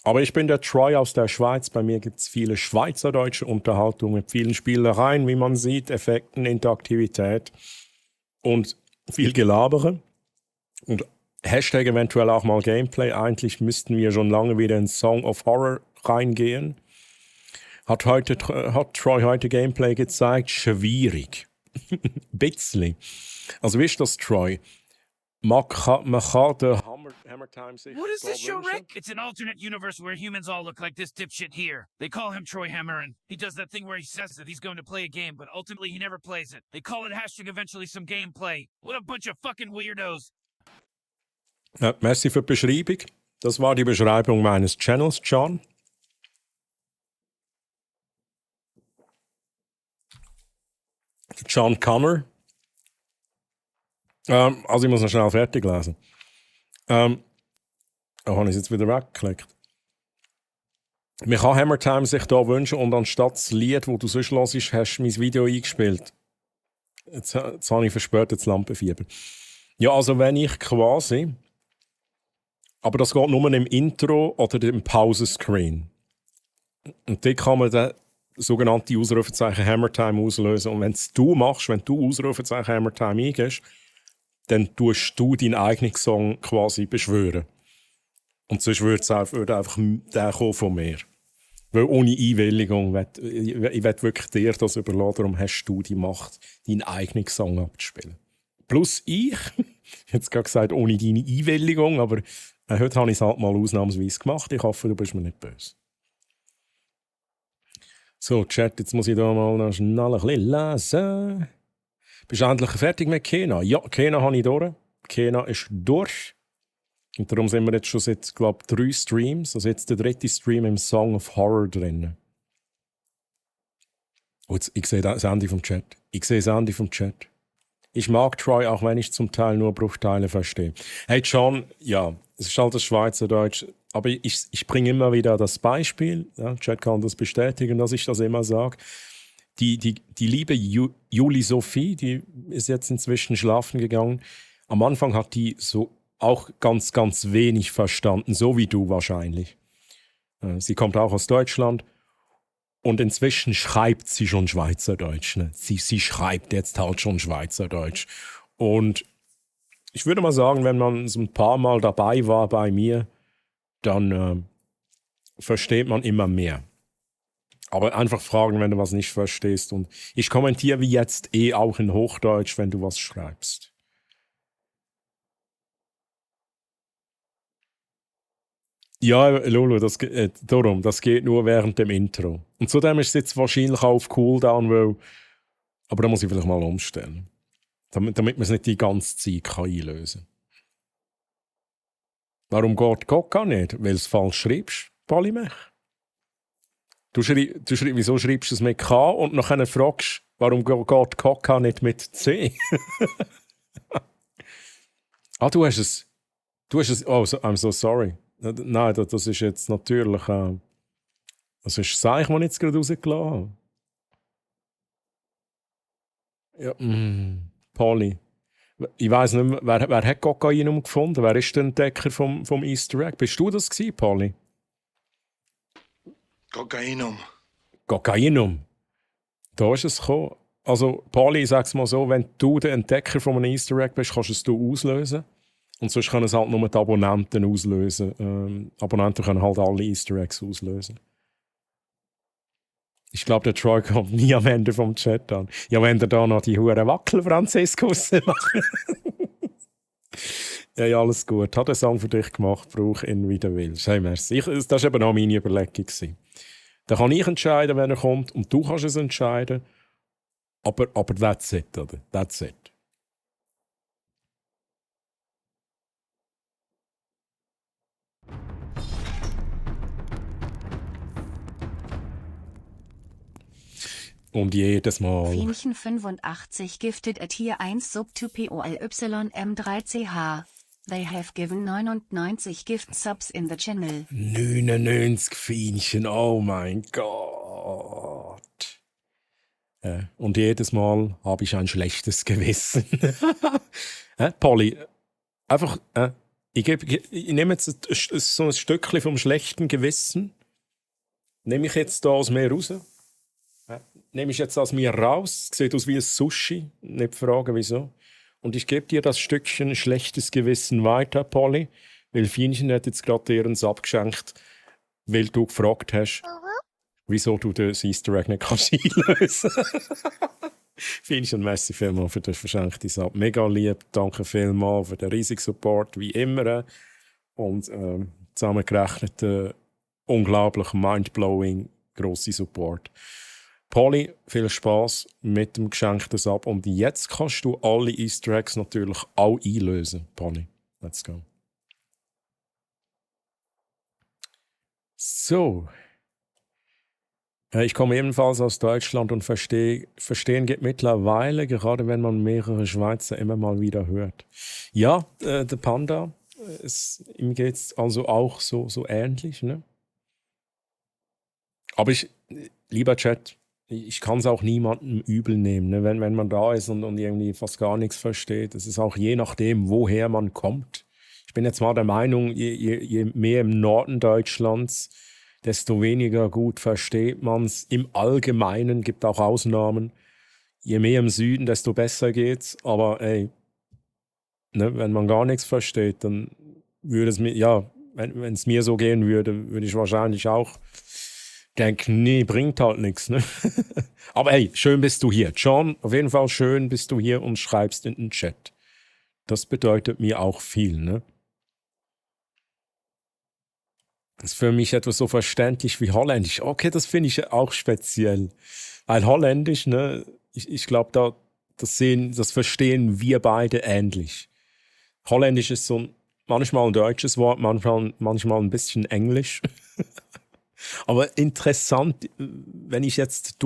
Aber ich bin der Troy aus der Schweiz. Bei mir gibt es viele schweizerdeutsche Unterhaltungen mit vielen Spielereien, wie man sieht, Effekten, Interaktivität und viel Gelabere. Und Hashtag eventuell auch mal Gameplay. Eigentlich müssten wir schon lange wieder in Song of Horror reingehen. Hat Troy heute Gameplay gezeigt? Schwierig. Bisschen. Also wie ist das, Troy? man kann den Hammer Time sich What is da this show, wünschen. Rick? It's an alternate universe where humans all look like this dipshit here. They call him Troy Hammerin. He does that thing where he says that he's going to play a game, but ultimately he never plays it. They call it eventually some gameplay. What a bunch of fucking weirdos. Ja, merci für die Beschreibung. Das war die Beschreibung meines Channels, John. John Connor. Also ich muss noch schnell fertig lesen. Habe ich es jetzt wieder weggeklickt. Man kann Hammer Time sich da wünschen und anstatt das Lied, das du sonst hörst, hast du mein Video eingespielt. Jetzt habe ich verspätet das Lampenfieber. Ja, also wenn ich quasi... Aber das geht nur im Intro oder im Pausenscreen. Und dort kann man den sogenannten Ausrufezeichen Hammer Time auslösen. Und wenn du machst, wenn du Ausrufezeichen Hammer Time eingehst, dann tust du deinen eigenen Song quasi beschwören. Und sonst würde einfach der kommen von mir. Weil ohne Einwilligung, ich will wirklich dir das überlassen, darum hast du die Macht, deinen eigenen Song abzuspielen. Plus ich habe gerade gesagt, ohne deine Einwilligung, aber heute habe ich es halt mal ausnahmsweise gemacht. Ich hoffe, du bist mir nicht böse. So, Chat, jetzt muss ich da mal noch schnell ein bisschen lesen. Bist du endlich fertig mit Kena? Ja, Kena habe ich durch. Kena ist durch. Und darum sind wir jetzt schon seit, glaube ich, 3 Streams. Also jetzt der 3. Stream im Song of Horror drin. Oh, jetzt, ich sehe das Ende vom Chat. Ich mag Troy, auch wenn ich zum Teil nur Bruchteile verstehe. Hey John, ja, es ist halt das Schweizerdeutsch. Aber ich bringe immer wieder das Beispiel. Ja, Chat kann das bestätigen, dass ich das immer sage. Die liebe Julie Sophie, die ist jetzt inzwischen schlafen gegangen. Am Anfang hat die so auch ganz, ganz wenig verstanden, so wie du wahrscheinlich. Sie kommt auch aus Deutschland und inzwischen schreibt sie schon Schweizerdeutsch. Ne? Sie schreibt jetzt halt schon Schweizerdeutsch. Und ich würde mal sagen, wenn man so ein paar Mal dabei war bei mir, dann versteht man immer mehr. Aber einfach fragen, wenn du was nicht verstehst. Und ich kommentiere wie jetzt auch in Hochdeutsch, wenn du was schreibst. Ja, Lulu, das geht nur während dem Intro. Und zudem ist es jetzt wahrscheinlich auch auf Cooldown, aber da muss ich vielleicht mal umstellen. Damit man es nicht die ganze Zeit einlösen kann. Warum geht Coca nicht? Weil du es falsch schreibst, Polymech. Wieso schreibst du es mit K und nachher fragst, warum geht Coca nicht mit C? Du hast es. Oh, I'm so sorry. Nein, das ist jetzt natürlich. Das ist das Zeichen, das ich jetzt gerade rausgelassen habe. Ja, Polly. Ich weiss nicht mehr, wer hat Kokainum gefunden? Wer ist der Entdecker vom Easter Egg? Bist du das gewesen, Polly? Kokainum. Da ist es gekommen. Also, Polly, ich sag's mal so, wenn du der Entdecker von einem Easter Egg bist, kannst du es auslösen. Und sonst können es halt nur die Abonnenten auslösen. Abonnenten können halt alle Easter Eggs auslösen. Ich glaube, der Troy kommt nie am Ende vom Chat an. Ja, wenn der da noch die Huren Wackel-Franziskus macht. Ja, alles gut. Hat den Song für dich gemacht, brauch ihn, wie du willst. Hey, merci. Das war eben auch meine Überlegung. Da kann ich entscheiden, wenn er kommt, und du kannst es entscheiden. Aber that's it, oder? That's it. Und jedes Mal. Fienchen 85 gifted at Tier 1 Sub to POLYM3CH. They have given 99 gift subs in the channel. 99 Fienchen, oh mein Gott. Und jedes Mal habe ich ein schlechtes Gewissen. Polly, einfach, ich nehme jetzt so ein Stückchen vom schlechten Gewissen, nehme ich jetzt da aus mir raus. Nehme ich jetzt aus mir raus, sieht aus wie ein Sushi, nicht fragen wieso. Und ich gebe dir das Stückchen schlechtes Gewissen weiter, Polly, weil Fienchen hat jetzt gerade dir einen Sub geschenkt, weil du gefragt hast, wieso du das Easter Egg nicht kannst einlösen. Fienchen, merci vielmals für den verschenkten Sub. Mega lieb, danke vielmals für den riesigen Support, wie immer. Und zusammengerechnet unglaublich mindblowing grosse Support. Polly, viel Spaß mit dem geschenkten Sub. Und jetzt kannst du alle Easter Eggs natürlich auch einlösen, Polly. Let's go. So. Ich komme ebenfalls aus Deutschland und verstehen geht mittlerweile, gerade wenn man mehrere Schweizer immer mal wieder hört. Ja, der Panda, ihm geht es also auch so ähnlich. Ne? Aber lieber Chat, ich kann es auch niemandem übel nehmen, ne? Wenn man da ist und irgendwie fast gar nichts versteht. Es ist auch je nachdem, woher man kommt. Ich bin jetzt mal der Meinung, je mehr im Norden Deutschlands, desto weniger gut versteht man es. Im Allgemeinen gibt auch Ausnahmen. Je mehr im Süden, desto besser geht's. Aber ey, ne, wenn man gar nichts versteht, dann würde es mir, ja, wenn es mir so gehen würde, würde ich wahrscheinlich auch denken, nee, bringt halt nichts. Ne? Aber hey, schön bist du hier. John, auf jeden Fall schön bist du hier und schreibst in den Chat. Das bedeutet mir auch viel, ne? Das ist für mich etwas so verständlich wie Holländisch. Okay, das finde ich auch speziell. Weil Holländisch, ne, ich glaube, das verstehen wir beide ähnlich. Holländisch ist so manchmal ein deutsches Wort, manchmal ein bisschen Englisch. Aber interessant, wenn ich jetzt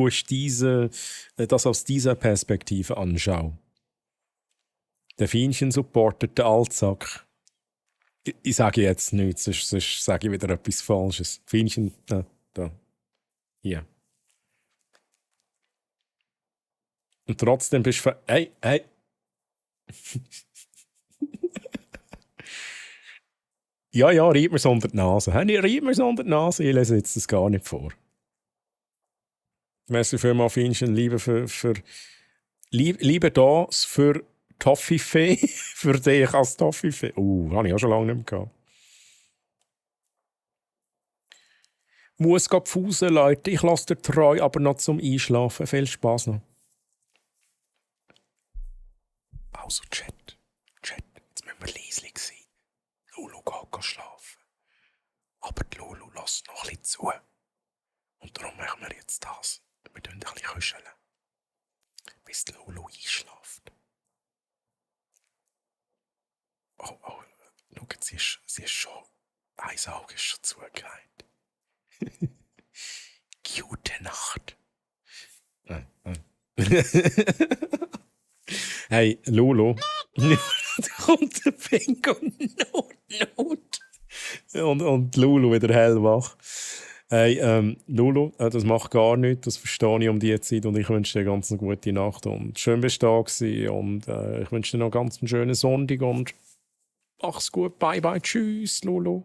das aus dieser Perspektive anschaue. Der Fienchen supportet den Altsack. Ich sage jetzt nichts, sonst sage ich wieder etwas Falsches. Fienchen, da, hier. Und trotzdem bist du hey. Ja, reib mir's unter die Nase. Reib mir's unter die Nase, ich lese jetzt das gar nicht vor. Merci vielmals, Fienchen, Liebe das für Toffifee, für dich als Toffifee. Habe ich auch schon lange nicht mehr gehabt. Muss pfusen, Leute. Ich lasse dir treu, aber noch zum Einschlafen. Viel Spaß noch. Also, Chat, jetzt müssen wir leislich sein. Lulu geht schlafen. Aber die Lulu lässt noch ein bisschen zu. Und darum machen wir jetzt das. Wir tun ein bisschen kuscheln. Bis die Lulu einschläft. Oh, schau, sie ist schon, ein Auge ist schon zugelegt. Gute Nacht. Hey, Lulu. Da kommt der Pingo Not. Und Lulu wieder hellwach. Hey, Lulu, das macht gar nichts, das verstehe ich um die Zeit und ich wünsche dir ganz eine gute Nacht und schön bist du da gewesen und ich wünsche dir noch ganz einen schönen Sonntag und mach's gut, bye bye, tschüss, Lulu.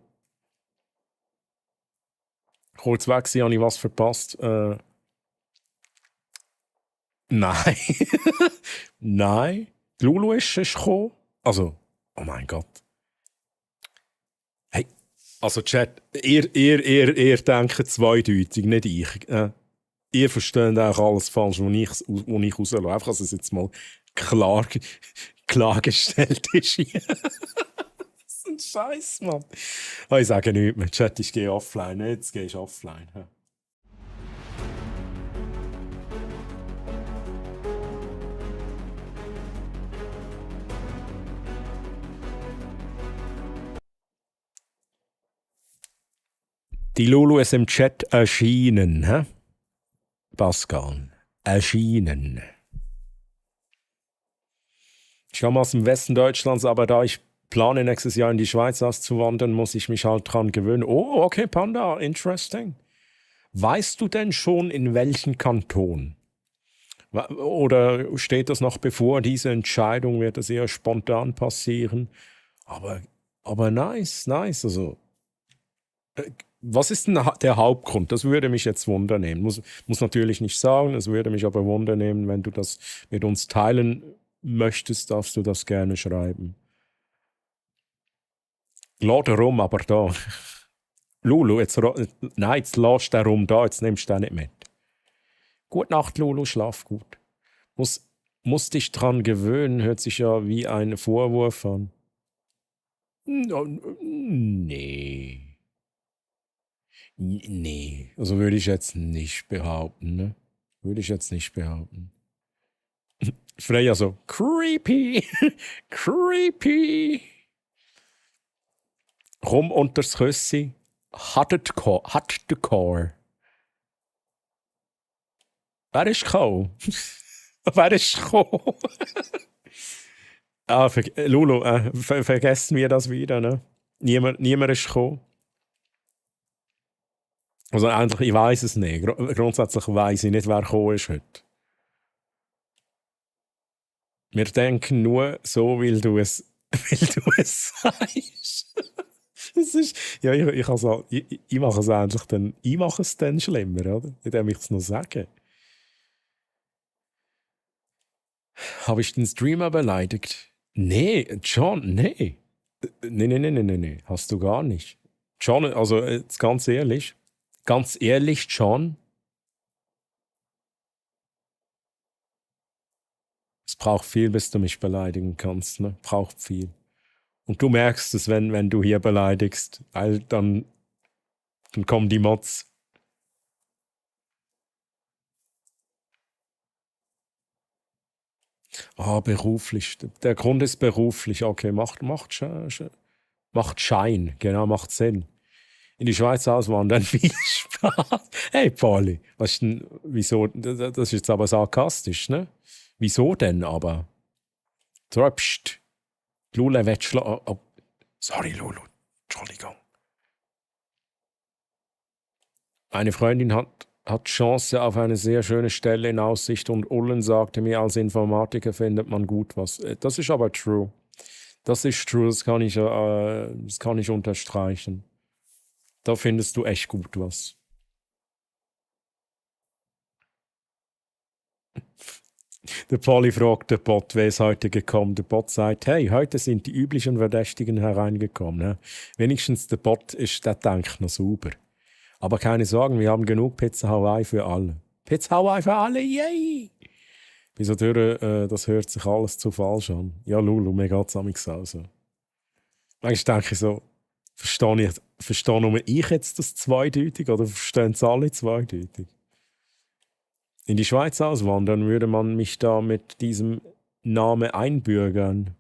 Kurz weg sein, habe ich was verpasst? Nein. Nein. Die Lulu ist gekommen. Also, oh mein Gott. Hey, also Chat, ihr denkt zweideutig, nicht ich. Ihr versteht auch alles falsch, wo ich rauslasse. Einfach, dass es jetzt mal klargestellt ist hier. Das ist ein Scheiß, Mann. Oh, ich sage nichts mehr. Chat, ich gehe offline. Jetzt gehe ich offline. Die Lulu ist im Chat erschienen, hä? Pascal. Erschienen. Ich komme aus dem Westen Deutschlands, aber da ich plane, nächstes Jahr in die Schweiz auszuwandern, muss ich mich halt dran gewöhnen. Oh, okay, Panda, interesting. Weißt du denn schon, in welchen Kanton? Oder steht das noch bevor, diese Entscheidung? Wird das eher spontan passieren? Aber nice. Also, was ist denn der Hauptgrund? Das würde mich jetzt wundernehmen. Muss natürlich nicht sagen, es würde mich aber wundernehmen, wenn du das mit uns teilen möchtest, darfst du das gerne schreiben. Lass den Rum aber da. Lulu, jetzt lässt du den Rum da, jetzt nimmst du den nicht mit. Gute Nacht, Lulu, schlaf gut. Muss dich dran gewöhnen, hört sich ja wie ein Vorwurf an. Nee. Nee. Also würde ich jetzt nicht behaupten, ne? Würde ich jetzt nicht behaupten. Freya so, creepy, creepy. Rum unters Küssi, Hardcore. Wer ist gekommen? Wer ist gekommen? Lulu, vergessen wir das wieder, ne? Niemand ist gekommen. Also eigentlich, ich weiß es nicht. Grundsätzlich weiß ich nicht, wer gekommen ist heute. Wir denken nur so, weil du es sagst. Das ist, ja, ich mache es eigentlich dann, ich mache es dann schlimmer, oder? Indem ich es noch sage. Habe ich den Streamer beleidigt? Nee, John, nee. Nee, hast du gar nicht. John, also jetzt ganz ehrlich, John, es braucht viel, bis du mich beleidigen kannst, ne? Braucht viel. Und du merkst es, wenn du hier beleidigst, weil dann kommen die Mods. Ah, beruflich. Der Grund ist beruflich. Okay, macht Schein. Genau, macht Sinn. In die Schweiz auswandern, viel Spaß. Hey, Polly, was ist denn, wieso? Das ist jetzt aber sarkastisch, ne? Wieso denn aber? Psst. Lulu will sorry, Lulu. Entschuldigung. Eine Freundin hat Chance auf eine sehr schöne Stelle in Aussicht und Ullen sagte mir, als Informatiker findet man gut was. Das ist aber true. Das ist true, das kann ich unterstreichen. Da findest du echt gut was. Der Polly fragt den Bot, wer ist heute gekommen? Der Bot sagt, hey, heute sind die üblichen Verdächtigen hereingekommen. Ne? Wenigstens der Bot der denkt noch sauber. Aber keine Sorgen, wir haben genug Pizza Hawaii für alle. Pizza Hawaii für alle, yay! Wieso das hört sich alles zu falsch an. Ja, Lulu, mir geht's amigs auch so. Manchmal denke ich so, verstehe nur ich jetzt das zweideutig oder verstehen es alle zweideutig? In die Schweiz auswandern würde man mich da mit diesem Namen einbürgern.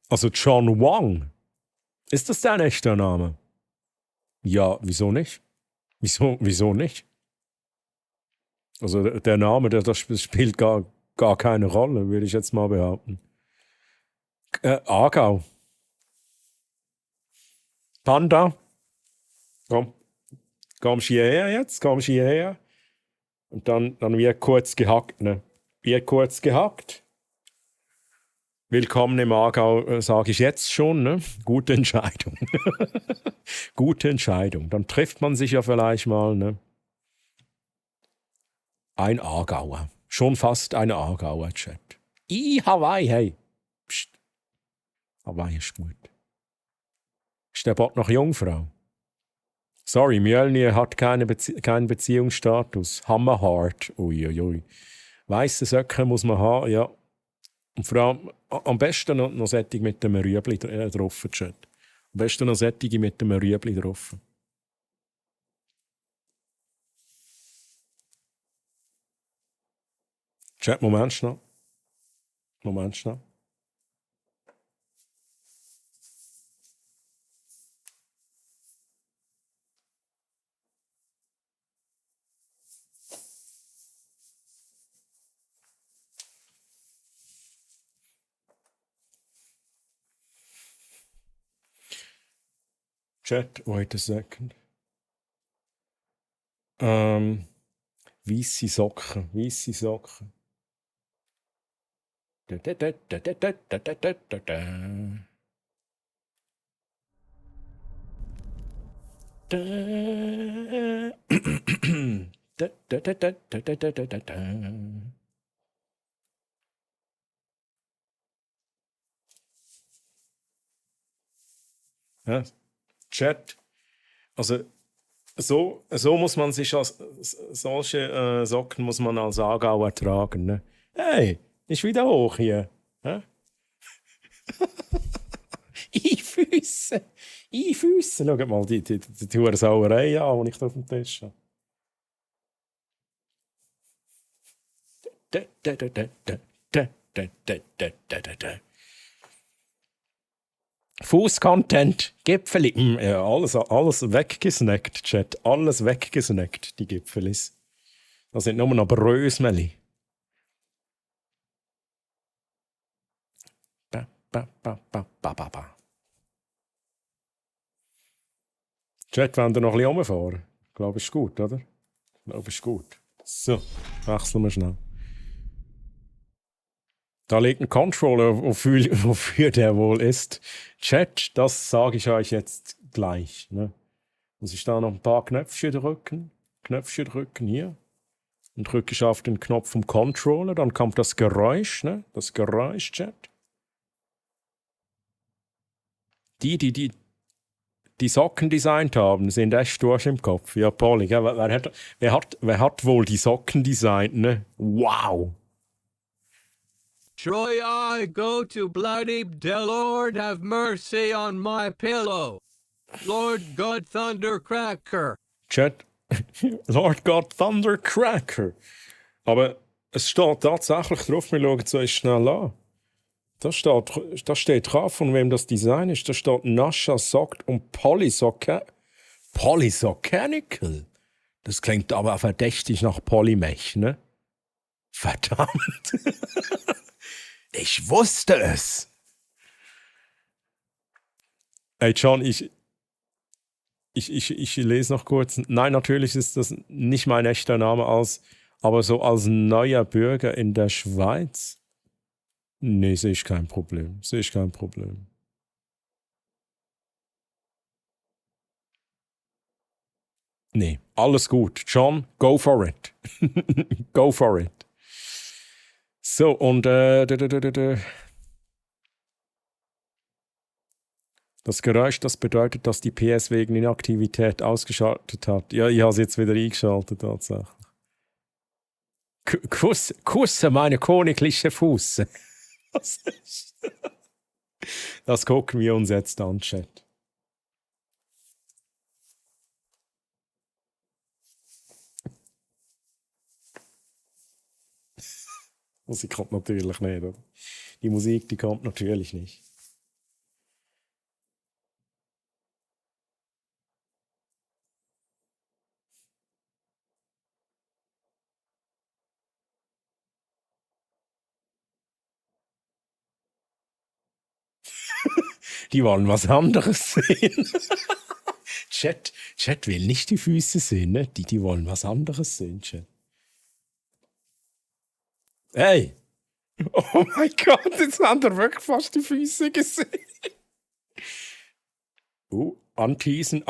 Also John Wang. Ist das dein echter Name? Ja, wieso nicht? Wieso nicht? Also der Name, das spielt gar keine Rolle, würde ich jetzt mal behaupten. Aargau. Panda. Komm. Kommst du hierher jetzt? Kommst du hierher? Und dann wird kurz gehackt, ne? Wird kurz gehackt. Willkommen im Aargau, sage ich jetzt schon, ne? Gute Entscheidung. Gute Entscheidung. Dann trifft man sich ja vielleicht mal, ne? Ein Aargauer. Schon fast ein Aargauer-Chat. Hawaii, hey. Psst. Hawaii ist gut. Ist der Bot noch Jungfrau? Sorry, Mjölnir hat keinen Beziehungsstatus. Hammerhart. Uiuiui. Weisse Söcke muss man haben, ja. Und vor allem, am besten noch Sättig mit dem Rüebli drauf, Chat. Am besten noch Sättige mit dem Rüebli drauf. Chat, Moment schnell. Chat, wait a second. Weisse Socken. Ja, Chat. Also, So muss man sich solche Socken muss man als Aargauer tragen. Ne? Hey, ist wieder hoch hier. Hä? Einfüssen. Schaut mal die Sauerei an, die ich da auf dem Tisch habe. Fuß-Content, Gipfeli. Ja, alles weggesnackt, Chat. Alles weggesnackt, die Gipfelis. Das sind nur noch Brösmeli. Chat, wollen wir noch ein bisschen rumfahren? Ich glaube, ist gut, oder? Ich glaube, ist gut. So, wechseln wir schnell. Da liegt ein Controller, wofür der wohl ist. Chat, das sage ich euch jetzt gleich. Ne? Muss ich da noch ein paar Knöpfchen drücken? Hier. Und drücke ich auf den Knopf vom Controller, dann kommt das Geräusch, ne? Das Geräusch, Chat. Die Socken designt haben, sind echt durch im Kopf. Ja, Polly, ja, wer hat wohl die Socken designt, ne? Wow! Troy, I go to bloody the Lord have mercy on my pillow. Lord God Thundercracker. Chat, Lord God Thundercracker. Aber es steht tatsächlich drauf, wir schauen es euch schnell an. Da steht drauf, von wem das Design ist. Da steht Nasha Sock und Polysockanical. Das klingt aber verdächtig nach Polymech, ne? Verdammt. Ich wusste es. Hey John, ich lese noch kurz. Nein, natürlich ist das nicht mein echter Name, aber so als neuer Bürger in der Schweiz. Nee, sehe ich kein Problem. Nee, alles gut. John, go for it. Go for it. So, und das Geräusch, das bedeutet, dass die PS wegen Inaktivität ausgeschaltet hat. Ja, ich habe es jetzt wieder eingeschaltet, tatsächlich. Kusse meine königliche Fuße. Das gucken wir uns jetzt an, Chat. Musik kommt natürlich nicht, oder? Die Musik, die kommt natürlich nicht. Die wollen was anderes sehen. Chat will nicht die Füße sehen, ne? Die wollen was anderes sehen, Chat. Hey! Oh mein Gott, jetzt haben wir wirklich fast die Füße gesehen. Anteasen.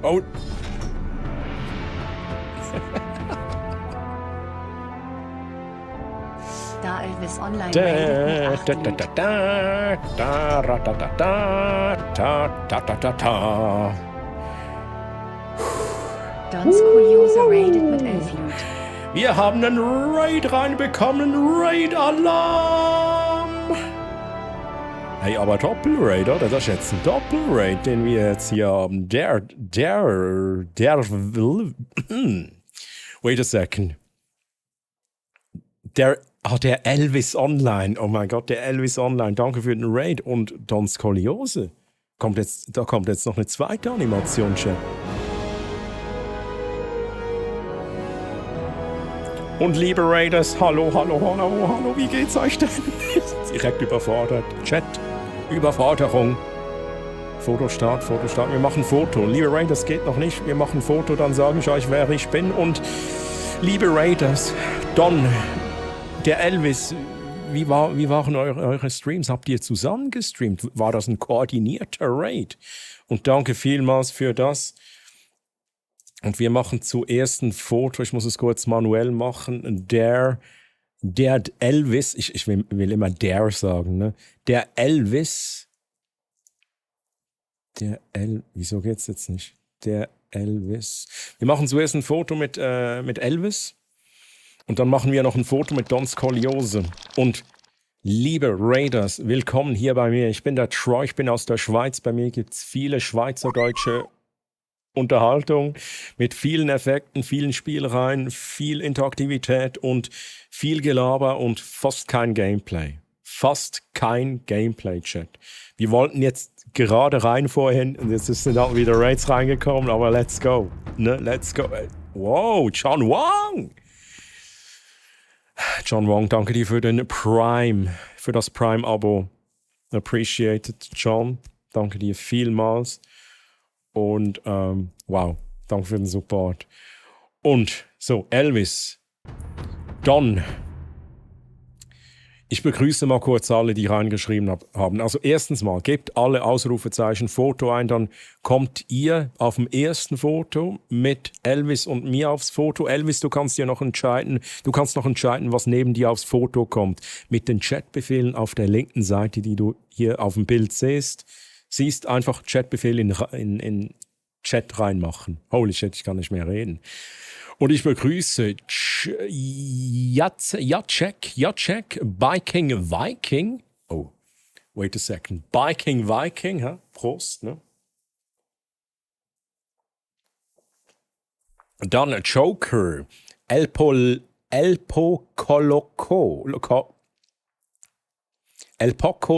Oh! Da Elvis online rated mit 8 Dons Kuriose rated mit 11 Loot. Wir haben einen Raid reinbekommen. Raid-Alarm! Hey, aber Doppel-Raid, oder? Das ist jetzt ein Doppel-Raid, den wir jetzt hier haben. Wait a second. Der Elvis Online. Oh mein Gott, der Elvis Online. Danke für den Raid. Und Don Skoliose. Da kommt jetzt noch eine zweite Animation, Chat. Und liebe Raiders, hallo, wie geht's euch denn? Direkt überfordert. Chat, Überforderung. Fotostart. Wir machen Foto. Liebe Raiders, geht noch nicht. Wir machen Foto, dann sage ich euch, wer ich bin. Und liebe Raiders, Don, der Elvis, wie waren eure Streams? Habt ihr zusammen gestreamt? War das ein koordinierter Raid? Und danke vielmals für das. Und wir machen zuerst ein Foto, ich muss es kurz manuell machen. Der Elvis, ich will immer der sagen, ne? Der Elvis, wieso geht's jetzt nicht? der Elvis. Wir machen zuerst ein Foto mit Elvis. Und dann machen wir noch ein Foto mit Don Scoliose. Und liebe Raiders, willkommen hier bei mir. Ich bin der Troy, ich bin aus der Schweiz. Bei mir gibt es viele schweizerdeutsche Unterhaltung mit vielen Effekten, vielen Spielereien, viel Interaktivität und viel Gelaber und fast kein Gameplay. Fast kein Gameplay-Chat. Wir wollten jetzt gerade rein vorhin und jetzt sind auch wieder Raids reingekommen, aber let's go. Ne? Let's go. Wow, John Wong! John Wong, danke dir für den Prime, für das Prime-Abo. Appreciated, John. Danke dir vielmals. Und wow, danke für den Support. Und so, Elvis, Don. Ich begrüße mal kurz alle, die reingeschrieben haben. Also erstens mal, gebt alle Ausrufezeichen Foto ein, dann kommt ihr auf dem ersten Foto mit Elvis und mir aufs Foto. Elvis, du kannst noch entscheiden, was neben dir aufs Foto kommt. Mit den Chatbefehlen auf der linken Seite, die du hier auf dem Bild siehst, einfach Chatbefehl in Chat reinmachen. Holy shit, ich kann nicht mehr reden. Und ich begrüße Jacek, Biking Viking. Oh, wait a second. Biking Viking, ha? Prost, ne? Dann Joker, Elpo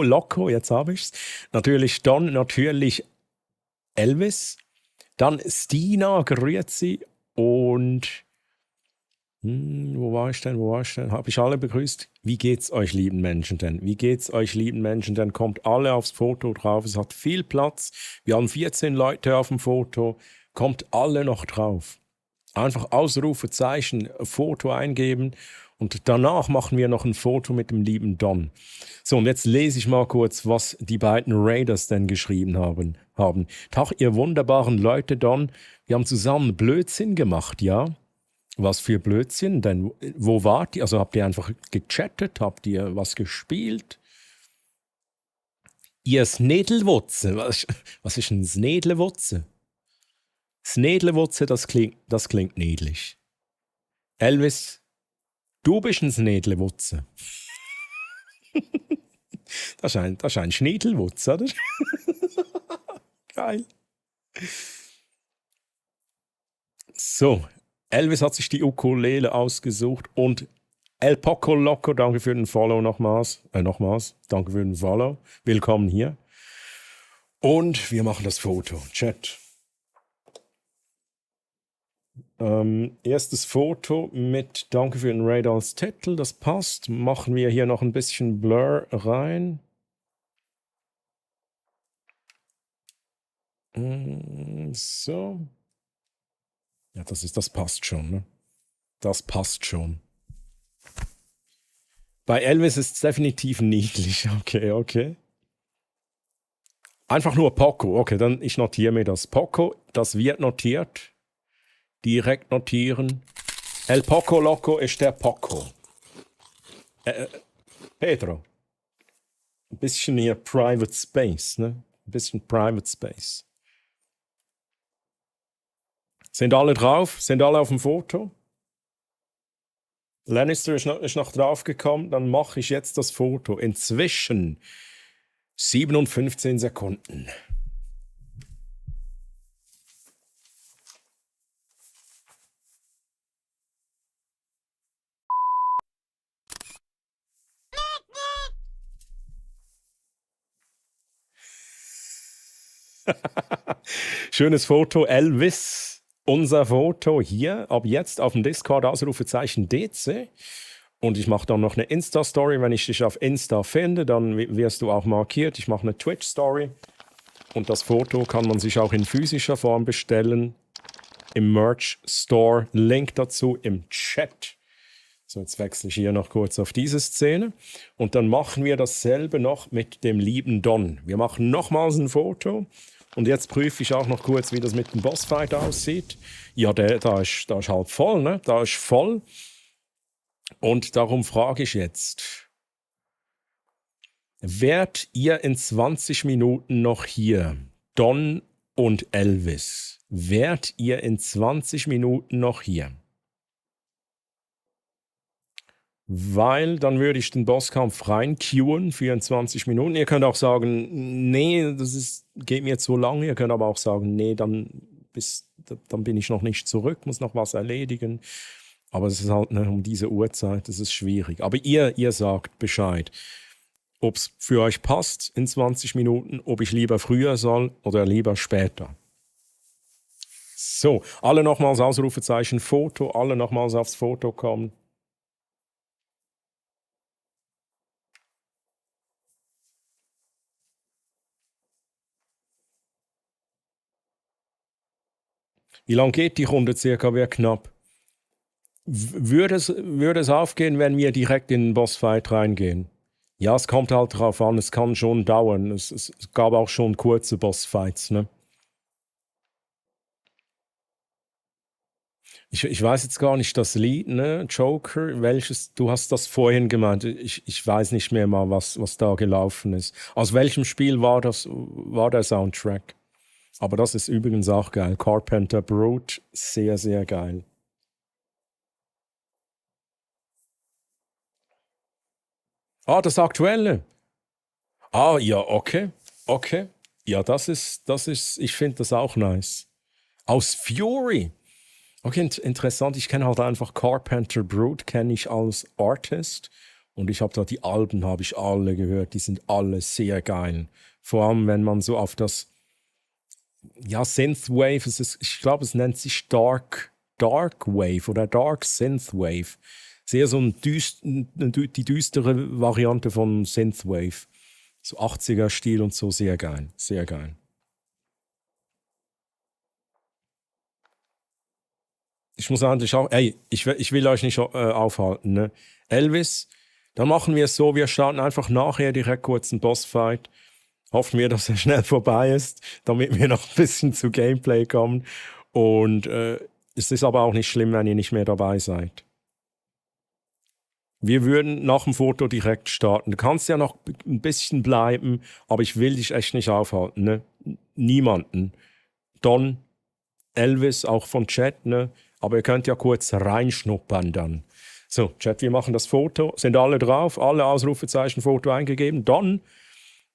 Loco, jetzt habe ich's. Natürlich Don, natürlich Elvis. Dann Stina, grüezi. Und wo war ich denn? Habe ich alle begrüßt? Wie geht's euch, lieben Menschen denn? Kommt alle aufs Foto drauf. Es hat viel Platz. Wir haben 14 Leute auf dem Foto. Kommt alle noch drauf. Einfach Ausrufezeichen, Foto eingeben. Und danach machen wir noch ein Foto mit dem lieben Don. So, und jetzt lese ich mal kurz, was die beiden Raiders denn geschrieben haben. Tag, ihr wunderbaren Leute, Don. Wir haben zusammen Blödsinn gemacht, ja? Was für Blödsinn? Denn wo wart ihr? Also habt ihr einfach gechattet? Habt ihr was gespielt? Ihr Snädelwutze. Was ist ein Snädelwutze? Snädelwutze, das klingt niedlich. Elvis, du bist ein Snädelwutze. Das ist ein Schniedelwutz, oder? Geil. So, Elvis hat sich die Ukulele ausgesucht und El Poco Loco, danke für den Follow nochmals. Danke für den Follow. Willkommen hier. Und wir machen das Foto. Chat. Erstes Foto mit Danke für den Raid als Titel, das passt. Machen wir hier noch ein bisschen Blur rein. So. Ja, das passt schon, ne? Das passt schon. Bei Elvis ist es definitiv niedlich. Okay. Einfach nur Poco. Okay, dann ich notiere mir das. Poco, das wird notiert. Direkt notieren. El Poco Loco ist der Poco. Pedro. Ein bisschen hier Private Space, ne? Ein bisschen Private Space. Sind alle drauf? Sind alle auf dem Foto? Lannister ist noch drauf gekommen. Dann mache ich jetzt das Foto. Inzwischen 7 und 15 Sekunden. Schönes Foto, Elvis. Unser Foto hier, ab jetzt auf dem Discord, Ausrufezeichen DC. Und ich mache dann noch eine Insta-Story. Wenn ich dich auf Insta finde, dann wirst du auch markiert. Ich mache eine Twitch-Story. Und das Foto kann man sich auch in physischer Form bestellen. Im Merch-Store. Link dazu im Chat. So, jetzt wechsle ich hier noch kurz auf diese Szene. Und dann machen wir dasselbe noch mit dem lieben Don. Wir machen nochmals ein Foto. Und jetzt prüfe ich auch noch kurz, wie das mit dem Bossfight aussieht. Ja, da ist halt voll, ne? Da ist voll. Und darum frage ich jetzt. Wärt ihr in 20 Minuten noch hier? Don und Elvis. Wärt ihr in 20 Minuten noch hier? Weil dann würde ich den Bosskampf reinqueuen für 20 Minuten. Ihr könnt auch sagen, nee, geht mir zu lange. Ihr könnt aber auch sagen, nee, dann bin ich noch nicht zurück, muss noch was erledigen. Aber es ist halt um diese Uhrzeit, das ist schwierig. Aber ihr sagt Bescheid, ob es für euch passt in 20 Minuten, ob ich lieber früher soll oder lieber später. So, alle nochmals Ausrufezeichen Foto, alle nochmals aufs Foto kommen. Wie lange geht die Runde circa? Wäre knapp. Würde es aufgehen, wenn wir direkt in den Bossfight reingehen? Ja, es kommt halt drauf an, es kann schon dauern. Es gab auch schon kurze Bossfights, ne? Ich weiß jetzt gar nicht das Lied, ne? Joker, welches, du hast das vorhin gemeint. Ich weiß nicht mehr mal, was da gelaufen ist. Aus welchem Spiel war der Soundtrack? Aber das ist übrigens auch geil. Carpenter Brute, sehr, sehr geil. Ah, das Aktuelle. Ah, ja, okay. Okay. Ja, das ist, ich finde das auch nice. Aus Fury. Okay, interessant. Ich kenne halt einfach Carpenter Brute, kenne ich als Artist. Und ich habe da die Alben, habe ich alle gehört. Die sind alle sehr geil. Vor allem, wenn man so auf das Synthwave, ich glaube, es nennt sich Dark Wave oder Dark Synthwave. Sehr so die düstere Variante von Synthwave. So 80er-Stil und so, sehr geil. Sehr geil. Ich muss eigentlich auch, ich will euch nicht aufhalten, ne? Elvis, dann machen wir es so, wir starten einfach nachher direkt kurz einen Bossfight. Hoffen wir, dass er schnell vorbei ist, damit wir noch ein bisschen zu Gameplay kommen. Und es ist aber auch nicht schlimm, wenn ihr nicht mehr dabei seid. Wir würden nach dem Foto direkt starten. Du kannst ja noch ein bisschen bleiben, aber ich will dich echt nicht aufhalten. Ne? Niemanden. Don, Elvis, auch von Chat, ne? Aber ihr könnt ja kurz reinschnuppern dann. So, Chat, wir machen das Foto. Sind alle drauf? Alle Ausrufezeichen Foto eingegeben? Don,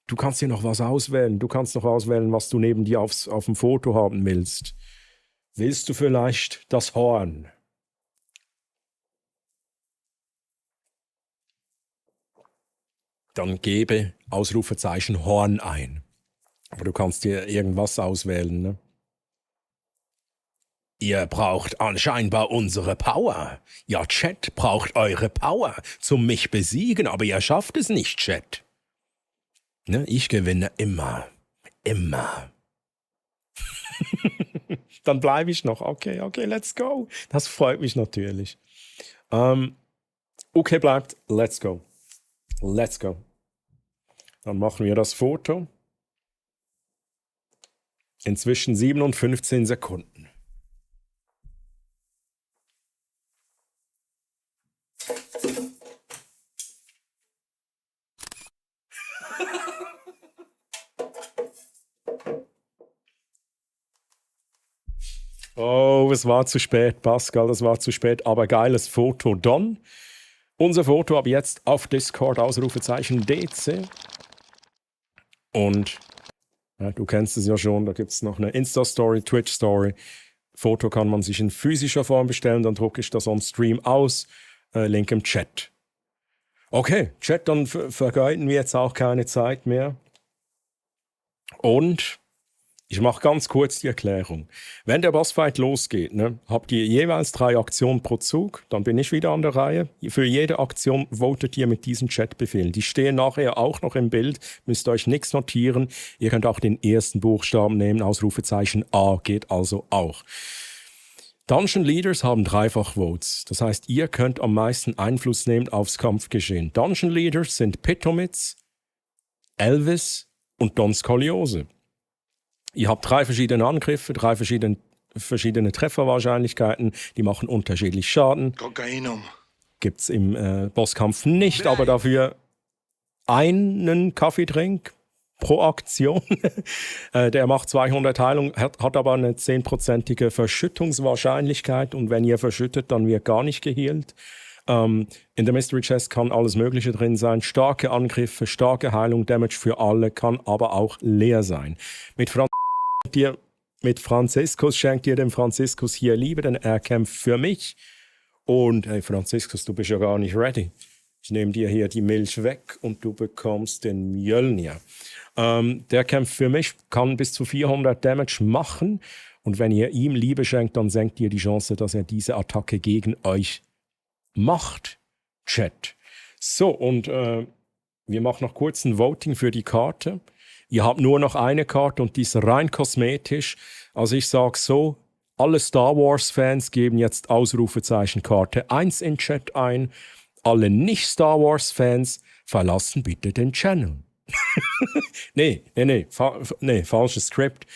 du kannst hier noch was auswählen. Du kannst noch auswählen, was du neben dir auf dem Foto haben willst. Willst du vielleicht das Horn? Dann gebe Ausrufezeichen Horn ein. Aber du kannst dir irgendwas auswählen, ne? Ihr braucht anscheinend unsere Power. Ja, Chat braucht eure Power zum mich besiegen, aber ihr schafft es nicht, Chat. Ne? Ich gewinne immer. Immer. Dann bleibe ich noch. Okay, let's go. Das freut mich natürlich. Okay, bleibt. Let's go. Let's go. Dann machen wir das Foto. Inzwischen 7 und 15 Sekunden. Oh, es war zu spät, Pascal, das war zu spät, aber geiles Foto. Don, unser Foto ab jetzt auf Discord, Ausrufezeichen DC. Und du kennst es ja schon, da gibt es noch eine Insta-Story, Twitch-Story. Foto kann man sich in physischer Form bestellen, dann drucke ich das on Stream aus. Link im Chat. Okay, Chat, dann vergeuden wir jetzt auch keine Zeit mehr. Und ich mache ganz kurz die Erklärung. Wenn der Bossfight losgeht, ne, habt ihr jeweils 3 Aktionen pro Zug, dann bin ich wieder an der Reihe. Für jede Aktion votet ihr mit diesen Chatbefehlen. Die stehen nachher auch noch im Bild, müsst euch nichts notieren. Ihr könnt auch den ersten Buchstaben nehmen, Ausrufezeichen A geht also auch. Dungeon Leaders haben Dreifach-Votes. Das heißt, ihr könnt am meisten Einfluss nehmen aufs Kampfgeschehen. Dungeon Leaders sind Pitomitz, Elvis und Don Skoliose. Ihr habt 3 verschiedene Angriffe, 3 verschiedene Trefferwahrscheinlichkeiten, die machen unterschiedlich Schaden. Kokainum. Gibt es im Bosskampf nicht, aber dafür einen Kaffeetrink pro Aktion. Der macht 200 Heilung, hat aber eine 10%ige Verschüttungswahrscheinlichkeit und wenn ihr verschüttet, dann wird gar nicht geheilt. In der Mystery Chest kann alles Mögliche drin sein. Starke Angriffe, starke Heilung, Damage für alle, kann aber auch leer sein. Mit Franziskus schenkt ihr dem Franziskus hier Liebe, denn er kämpft für mich. Und hey Franziskus, du bist ja gar nicht ready. Ich nehme dir hier die Milch weg und du bekommst den Mjölnir. Der kämpft für mich, kann bis zu 400 Damage machen. Und wenn ihr ihm Liebe schenkt, dann senkt ihr die Chance, dass er diese Attacke gegen euch macht. Chat. So, und wir machen noch kurz ein Voting für die Karte. Ihr habt nur noch eine Karte und die ist rein kosmetisch. Also ich sage so, alle Star Wars-Fans geben jetzt Ausrufezeichen Karte 1 in Chat ein. Alle Nicht-Star Wars-Fans verlassen bitte den Channel. Nee, falsches Skript.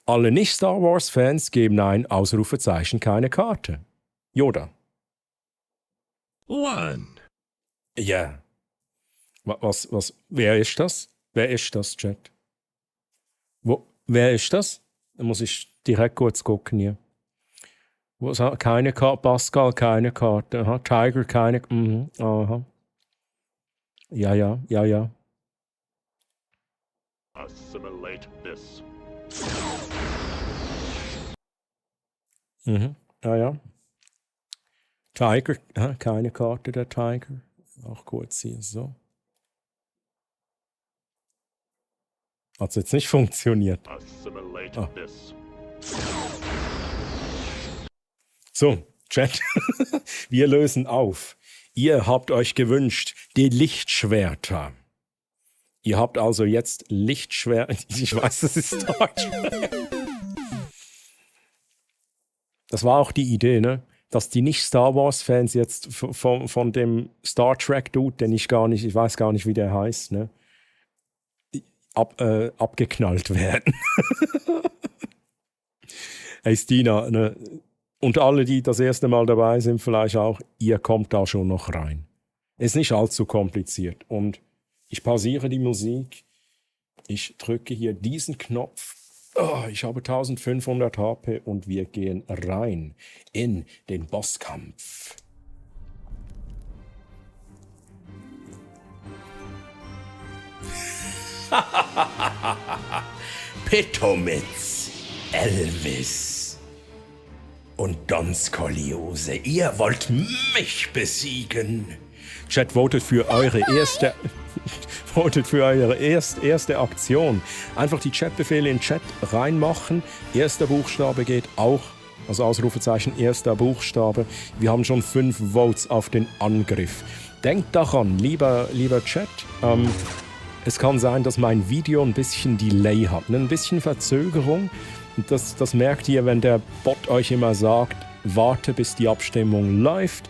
Alle Nicht-Star Wars-Fans geben ein Ausrufezeichen keine Karte. Yoda. One. Ja. Was, wer ist das? Wer ist das, Chat? Wer ist das? Da muss ich direkt kurz gucken hier. Keine Karte, Pascal, keine Karte. Aha. Tiger, keine. Aha. Ja. Assimilate this. Ja. Tiger, keine Karte, der Tiger. Auch kurz hier, so. Hat es jetzt nicht funktioniert. Assimilate this. So, Chat, wir lösen auf. Ihr habt euch gewünscht, die Lichtschwerter. Ihr habt also jetzt Lichtschwerter. Ich weiß, das ist Deutsch. Das war auch die Idee, ne? Dass die Nicht-Star Wars-Fans jetzt von dem Star Trek-Dude, den ich weiß gar nicht, wie der heißt, ne? Abgeknallt werden. Hey Stina, ne? Und alle, die das erste Mal dabei sind, vielleicht auch, ihr kommt da schon noch rein. Ist nicht allzu kompliziert. Und ich pausiere die Musik. Ich drücke hier diesen Knopf. Oh, ich habe 1500 HP und wir gehen rein in den Bosskampf. Pitomitz, Elvis und Don Skoliose, ihr wollt mich besiegen. Chat, votet für eure erste Aktion. Einfach die Chatbefehle in den Chat reinmachen. Erster Buchstabe geht auch, also Ausrufezeichen, erster Buchstabe. Wir haben schon 5 Votes auf den Angriff. Denkt daran, lieber Chat, es kann sein, dass mein Video ein bisschen Delay hat, ein bisschen Verzögerung. Und das merkt ihr, wenn der Bot euch immer sagt, warte bis die Abstimmung läuft.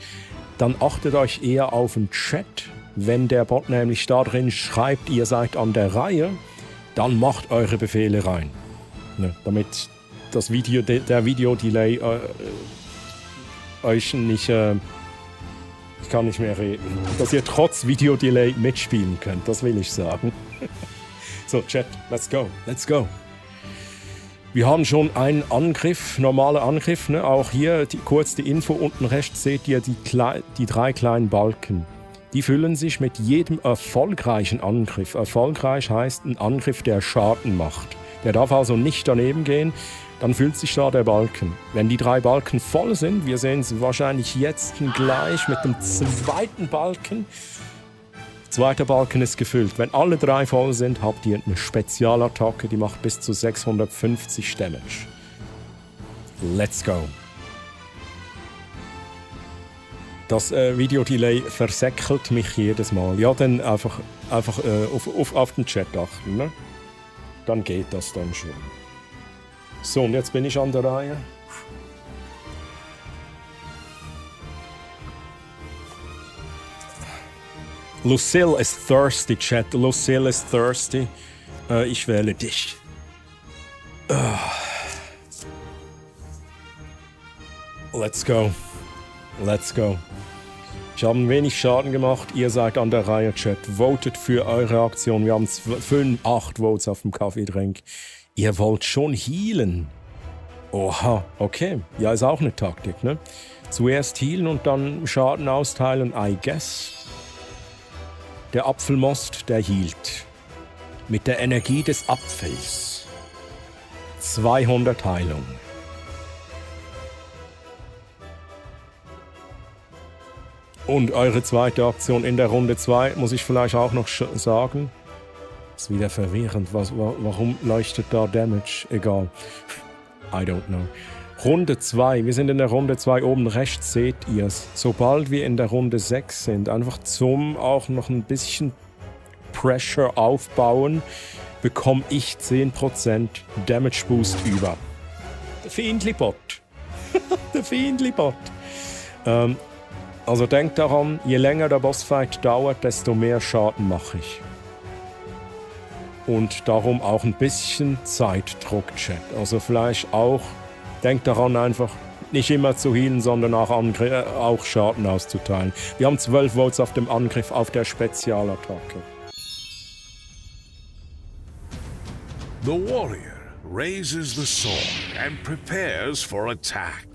Dann achtet euch eher auf den Chat. Wenn der Bot nämlich da drin schreibt, ihr seid an der Reihe, dann macht eure Befehle rein. Ne, damit das der Video-Delay euch nicht... ich kann nicht mehr reden. Dass ihr trotz Video-Delay mitspielen könnt, das will ich sagen. So, Chat, let's go. Wir haben schon einen Angriff, normaler Angriff. Ne? Auch hier kurz die Info, unten rechts seht ihr die 3 kleinen Balken. Die füllen sich mit jedem erfolgreichen Angriff. Erfolgreich heißt ein Angriff, der Schaden macht. Der darf also nicht daneben gehen, dann füllt sich da der Balken. Wenn die 3 Balken voll sind, wir sehen es wahrscheinlich jetzt gleich mit dem zweiten Balken. Zweiter Balken ist gefüllt. Wenn alle 3 voll sind, habt ihr eine Spezialattacke, die macht bis zu 650 Damage. Let's go. Das Video-Delay versäckelt mich jedes Mal. Ja, dann einfach auf den Chat achten. Ne? Dann geht das dann schon. So, und jetzt bin ich an der Reihe. Lucille is thirsty, Chat. Lucille is thirsty. Ich wähle dich. Let's go. Ich habe ein wenig Schaden gemacht. Ihr seid an der Reihe, Chat. Votet für eure Aktion. Wir haben 8 Votes auf dem Kaffeedrink. Ihr wollt schon healen. Oha, okay. Ja, ist auch eine Taktik, ne? Zuerst healen und dann Schaden austeilen, I guess. Der Apfelmost, der hielt. Mit der Energie des Apfels. 200 Heilung. Und eure zweite Aktion in der Runde 2, muss ich vielleicht auch noch sagen. Ist wieder verwirrend. Warum leuchtet da Damage? Egal. I don't know. Runde 2. Wir sind in der Runde 2. Oben rechts seht ihr es. Sobald wir in der Runde 6 sind, einfach zum auch noch ein bisschen Pressure aufbauen, bekomme ich 10% Damage Boost über. Der Fiendli-Bot. Der Fiendli-Bot. Also denkt daran, je länger der Bossfight dauert, desto mehr Schaden mache ich. Und darum auch ein bisschen Zeitdruck, Chat. Also vielleicht auch, denkt daran einfach, nicht immer zu healen, sondern auch Schaden auszuteilen. Wir haben 12 Votes auf dem Angriff auf der Spezialattacke. The warrior raises the sword and prepares for attack.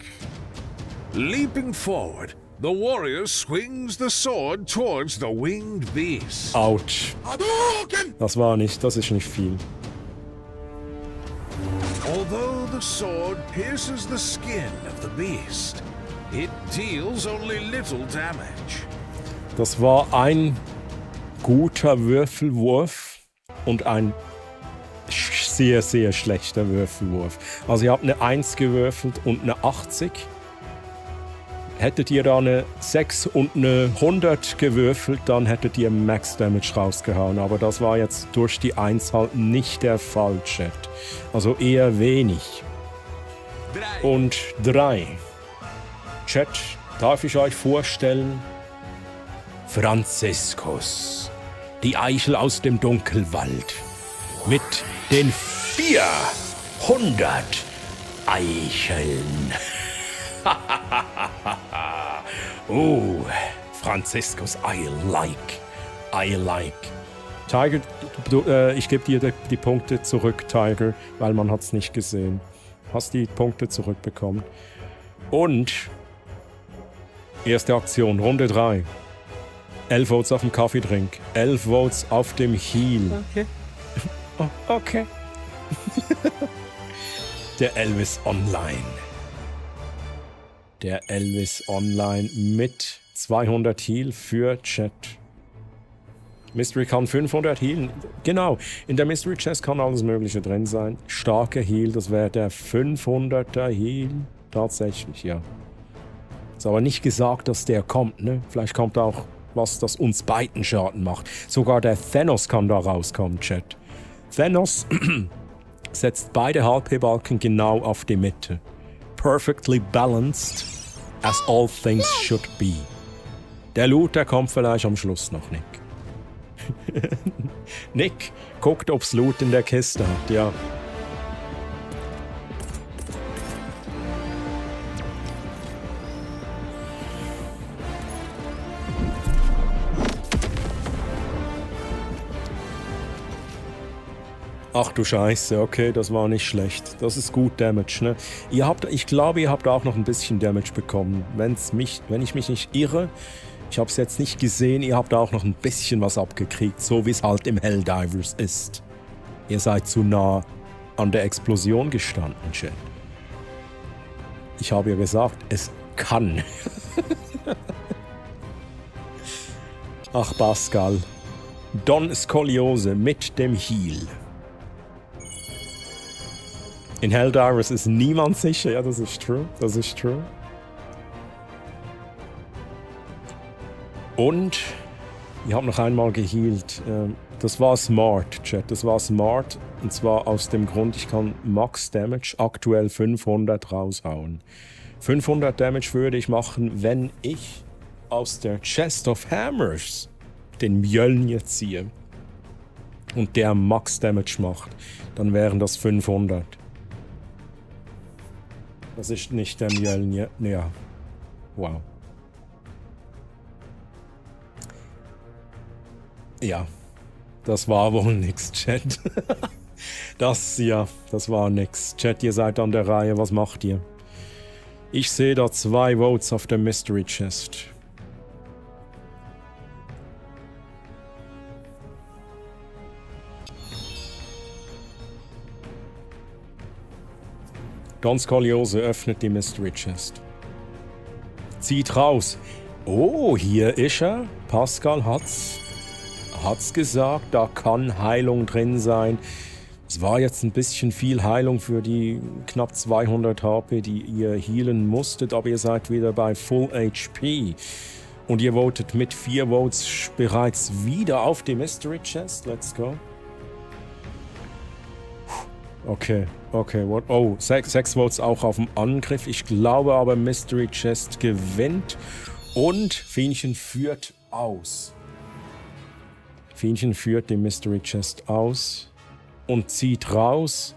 Leaping forward, the warrior swings the sword towards the winged beast. Autsch. Das ist nicht viel. Although the sword pierces the skin of the beast, it deals only little damage. Das war ein guter Würfelwurf und ein sehr, sehr schlechter Würfelwurf. Also ihr habt eine 1 gewürfelt und eine 80. Hättet ihr da eine 6 und eine 100 gewürfelt, dann hättet ihr Max Damage rausgehauen. Aber das war jetzt durch die 1 halt nicht der Fall, Chat. Also eher wenig. Und 3. Chat, darf ich euch vorstellen? Franziskus, die Eichel aus dem Dunkelwald. Mit den 400 Eicheln. Oh, Franziskus, I like. Tiger, ich gebe dir die Punkte zurück, Tiger, weil man hat's nicht gesehen. Hast die Punkte zurückbekommen. Und erste Aktion, Runde 3. 11 Votes auf dem Kaffeedrink, 11 Votes auf dem Heal. Okay. Oh, okay. Der Elvis Online. Der Elvis Online mit 200 Heal für Chat. Mystery kann 500 Heal. Genau, in der Mystery Chest kann alles Mögliche drin sein. Starker Heal, das wäre der 500er Heal. Tatsächlich, ja. Ist aber nicht gesagt, dass der kommt, ne? Vielleicht kommt auch was, das uns beiden Schaden macht. Sogar der Thanos kann da rauskommen, Chat. Thanos setzt beide HP-Balken genau auf die Mitte. Perfectly balanced, as all things should be. Der Loot, der kommt vielleicht am Schluss noch, Nick. Nick, guckt, ob's Loot in der Kiste hat, ja. Ach du Scheiße, okay, das war nicht schlecht. Das ist gut Damage, ne? Ich glaube, ihr habt auch noch ein bisschen Damage bekommen. Wenn ich mich nicht irre, ich habe es jetzt nicht gesehen, ihr habt auch noch ein bisschen was abgekriegt, so wie es halt im Helldivers ist. Ihr seid zu nah an der Explosion gestanden, Chat. Ich habe ja gesagt, es kann. Ach, Pascal. Don Skoliose mit dem Heal. In Helldivers ist niemand sicher. Ja, das ist true. Das ist true. Und ich habe noch einmal gehealt. Das war smart, Chat. Das war smart. Und zwar aus dem Grund, ich kann Max Damage aktuell 500 raushauen. 500 Damage würde ich machen, wenn ich aus der Chest of Hammers den Mjölnir ziehe. Und der Max Damage macht. Dann wären das 500. Das ist nicht der Mjölnir. Ja. Wow. Ja, das war wohl nix, Chat. Das war nix. Chat, ihr seid an der Reihe, was macht ihr? Ich sehe da 2 Votes auf der Mystery Chest. Don Scoliose öffnet die Mystery Chest. Zieht raus. Oh, hier ist er. Pascal hat's gesagt, da kann Heilung drin sein. Es war jetzt ein bisschen viel Heilung für die knapp 200 HP, die ihr healen musstet, aber ihr seid wieder bei Full HP. Und ihr votet mit 4 Votes bereits wieder auf die Mystery Chest. Let's go. Okay. Oh, 6 Votes auch auf dem Angriff. Ich glaube aber, Mystery Chest gewinnt. Und Fienchen führt aus. Fienchen führt die Mystery Chest aus. Und zieht raus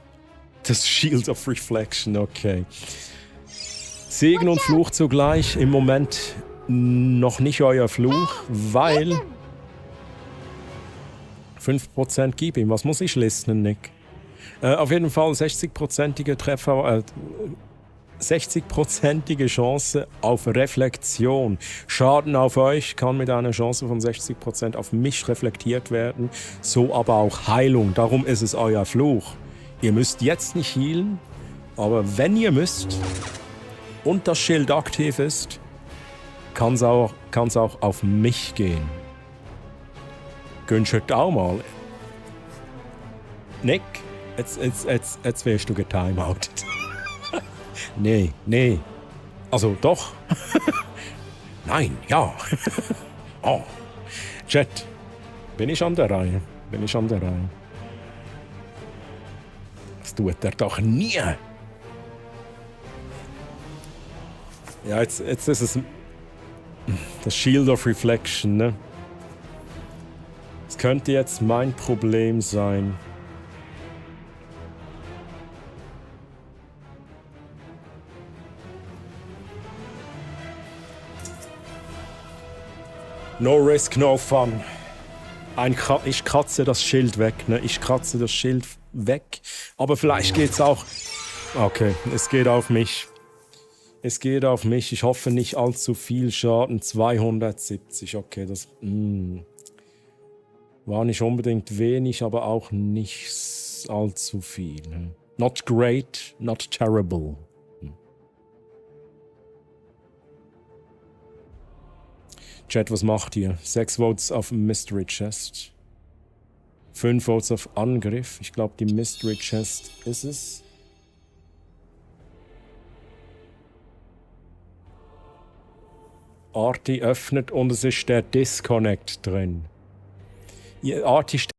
das Shield of Reflection. Okay. Segen und Fluch zugleich. Im Moment noch nicht euer Fluch, weil 5% gib ihm. Was muss ich listen, Nick? Auf jeden Fall 60%ige Treffer, 60%ige Chance auf Reflexion. Schaden auf euch kann mit einer Chance von 60% auf mich reflektiert werden, so aber auch Heilung. Darum ist es euer Fluch. Ihr müsst jetzt nicht healen, aber wenn ihr müsst und das Schild aktiv ist, kann es auch auf mich gehen. Gönnst auch mal. Nick? Jetzt wirst du getimeoutet. Nee. Also doch. Nein, ja. Oh. Chat. Bin ich an der Reihe? Das tut er doch nie. Ja, jetzt ist es das Shield of Reflection, ne? Das könnte jetzt mein Problem sein. No risk, no fun. Ich kratze das Schild weg, ne? Aber vielleicht geht's auch... Okay, es geht auf mich. Ich hoffe nicht allzu viel Schaden. 270, okay, das... war nicht unbedingt wenig, aber auch nicht allzu viel. Ne? Not great, not terrible. Chat, was macht ihr? 6 Votes auf Mystery Chest. 5 Votes auf Angriff. Ich glaube, die Mystery Chest ist es. Arti öffnet und es ist der Disconnect drin. Arti steht.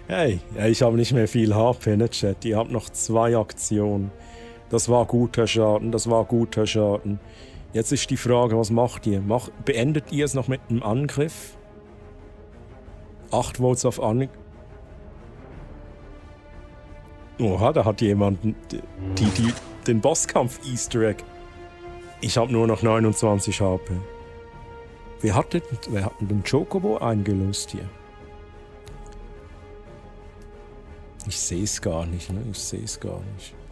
Hey, ich habe nicht mehr viel HP, ne, Chat? Ihr habt noch 2 Aktionen. Das war guter Schaden. Jetzt ist die Frage, was macht ihr? Beendet ihr es noch mit einem Angriff? 8 Votes auf Angriff. Oha, da hat jemand den Bosskampf Easter Egg. Ich habe nur noch 29 HP. Wer hat den Chocobo eingelöst hier? Ich sehe es gar nicht, ne?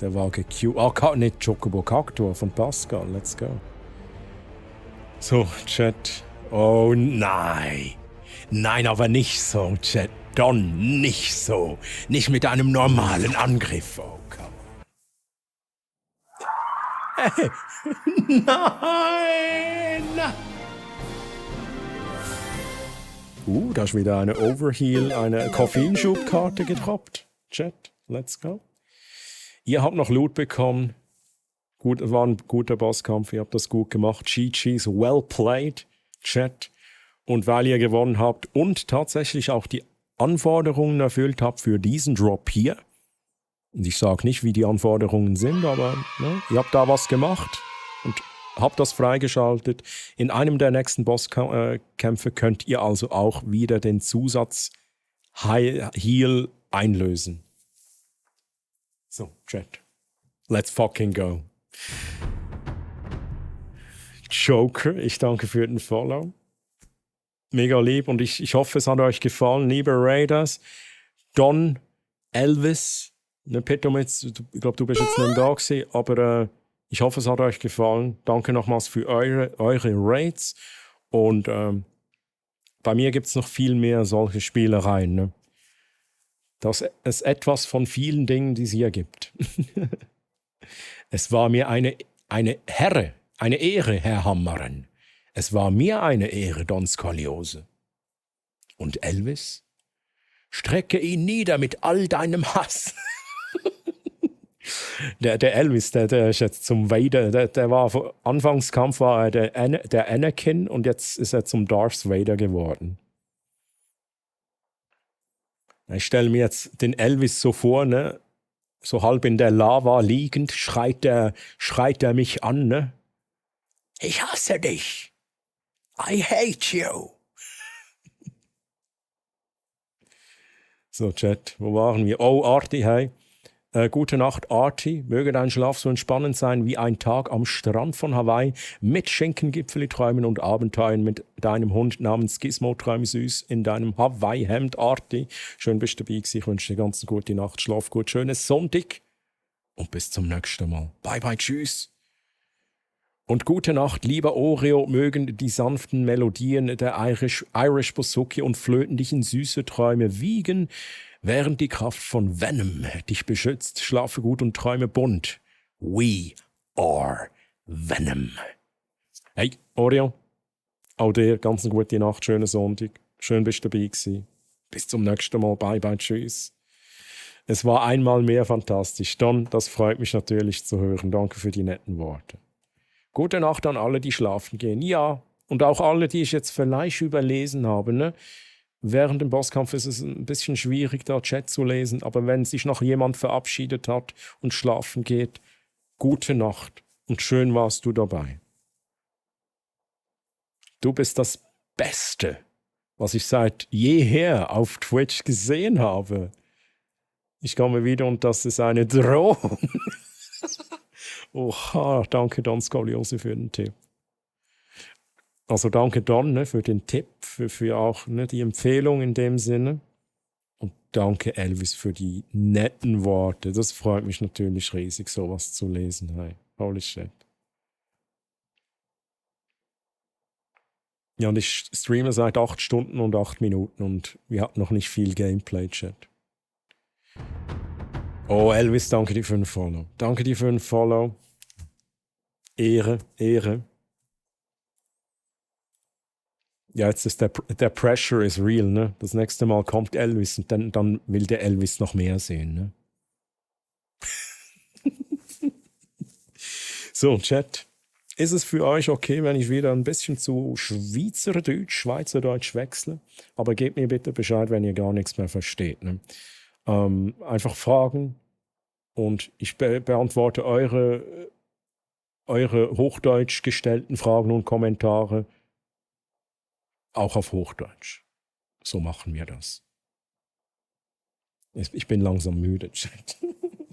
Der war gequeued. Nicht Chocobo, Kaktor von Pascal. Let's go. So, Chat. Oh nein. Nein, aber nicht so, Chat. Don, nicht so. Nicht mit einem normalen Angriff. Oh, komm. Hey. Nein! Da ist wieder eine Overheal, eine Koffeinschubkarte gedroppt. Chat, let's go. Ihr habt noch Loot bekommen. Gut, es war ein guter Bosskampf, ihr habt das gut gemacht. GG's, well played, Chat. Und weil ihr gewonnen habt und tatsächlich auch die Anforderungen erfüllt habt für diesen Drop hier. Und ich sage nicht, wie die Anforderungen sind, aber ne, ihr habt da was gemacht. Und Hab das freigeschaltet. In einem der nächsten Bosskämpfe könnt ihr also auch wieder den Zusatz Heal einlösen. So, Chat. Let's fucking go. Joker, ich danke für den Follow. Mega lieb und ich hoffe, es hat euch gefallen, liebe Raiders. Don, Elvis, ne, Petomitz, ich glaube, du bist jetzt nicht da gewesen, aber ich hoffe, es hat euch gefallen. Danke nochmals für eure Raids. Und bei mir gibt es noch viel mehr solche Spielereien. Ne? Das ist etwas von vielen Dingen, die es hier gibt. Es war mir eine Ehre, Herr Hammeren. Es war mir eine Ehre, Don Skoliose. Und Elvis? Strecke ihn nieder mit all deinem Hass. Der Elvis, der ist jetzt zum Vader, der war, Anfangskampf war er der Anakin und jetzt ist er zum Darth Vader geworden. Ich stelle mir jetzt den Elvis so vor, ne? So halb in der Lava liegend, schreit er mich an, ne? Ich hasse dich. I hate you. So, Chat, wo waren wir? Oh, Arti, hey. Gute Nacht, Arti. Möge dein Schlaf so entspannend sein wie ein Tag am Strand von Hawaii mit Schinkengipfeli-Träumen und Abenteuern mit deinem Hund namens Gizmo. Träum süß in deinem Hawaii-Hemd, Arti. Schön bist du dabei gewesen. Ich wünsche dir ganz gute Nacht. Schlaf gut, schönes Sonntag und bis zum nächsten Mal. Bye, bye, tschüss. Und gute Nacht, lieber Oreo, mögen die sanften Melodien der Irish Bouzouki und Flöten dich in süße Träume wiegen, während die Kraft von Venom dich beschützt. Schlafe gut und träume bunt. We are Venom. Hey, Oreo, auch dir ganz eine gute Nacht, schönen Sonntag. Schön bist du dabei gewesen. Bis zum nächsten Mal. Bye, bye, tschüss. Es war einmal mehr fantastisch. Don, das freut mich natürlich zu hören. Danke für die netten Worte. Gute Nacht an alle, die schlafen gehen. Ja, und auch alle, die ich jetzt vielleicht überlesen habe. Ne? Während dem Bosskampf ist es ein bisschen schwierig, da Chat zu lesen. Aber wenn sich noch jemand verabschiedet hat und schlafen geht, gute Nacht und schön warst du dabei. Du bist das Beste, was ich seit jeher auf Twitch gesehen habe. Ich komme wieder und das ist eine Drohung. Oha, danke Don Skoliose für den Tipp. Also danke Don, ne, für den Tipp, für auch, ne, die Empfehlung in dem Sinne. Und danke Elvis für die netten Worte. Das freut mich natürlich riesig, sowas zu lesen. Hey, holy shit. Ja, und ich streame seit 8 Stunden und 8 Minuten und wir hatten noch nicht viel Gameplay-Chat. Oh, Elvis, danke dir für den Follow. Danke dir für den Follow. Ehre, Ehre. Ja, jetzt ist der Pressure is real, ne? Das nächste Mal kommt Elvis und dann will der Elvis noch mehr sehen, ne? So, Chat. Ist es für euch okay, wenn ich wieder ein bisschen zu Schweizerdeutsch wechsle? Aber gebt mir bitte Bescheid, wenn ihr gar nichts mehr versteht, ne? Einfach Fragen und ich beantworte eure hochdeutsch gestellten Fragen und Kommentare auch auf Hochdeutsch. So machen wir das. Ich bin langsam müde, Chat.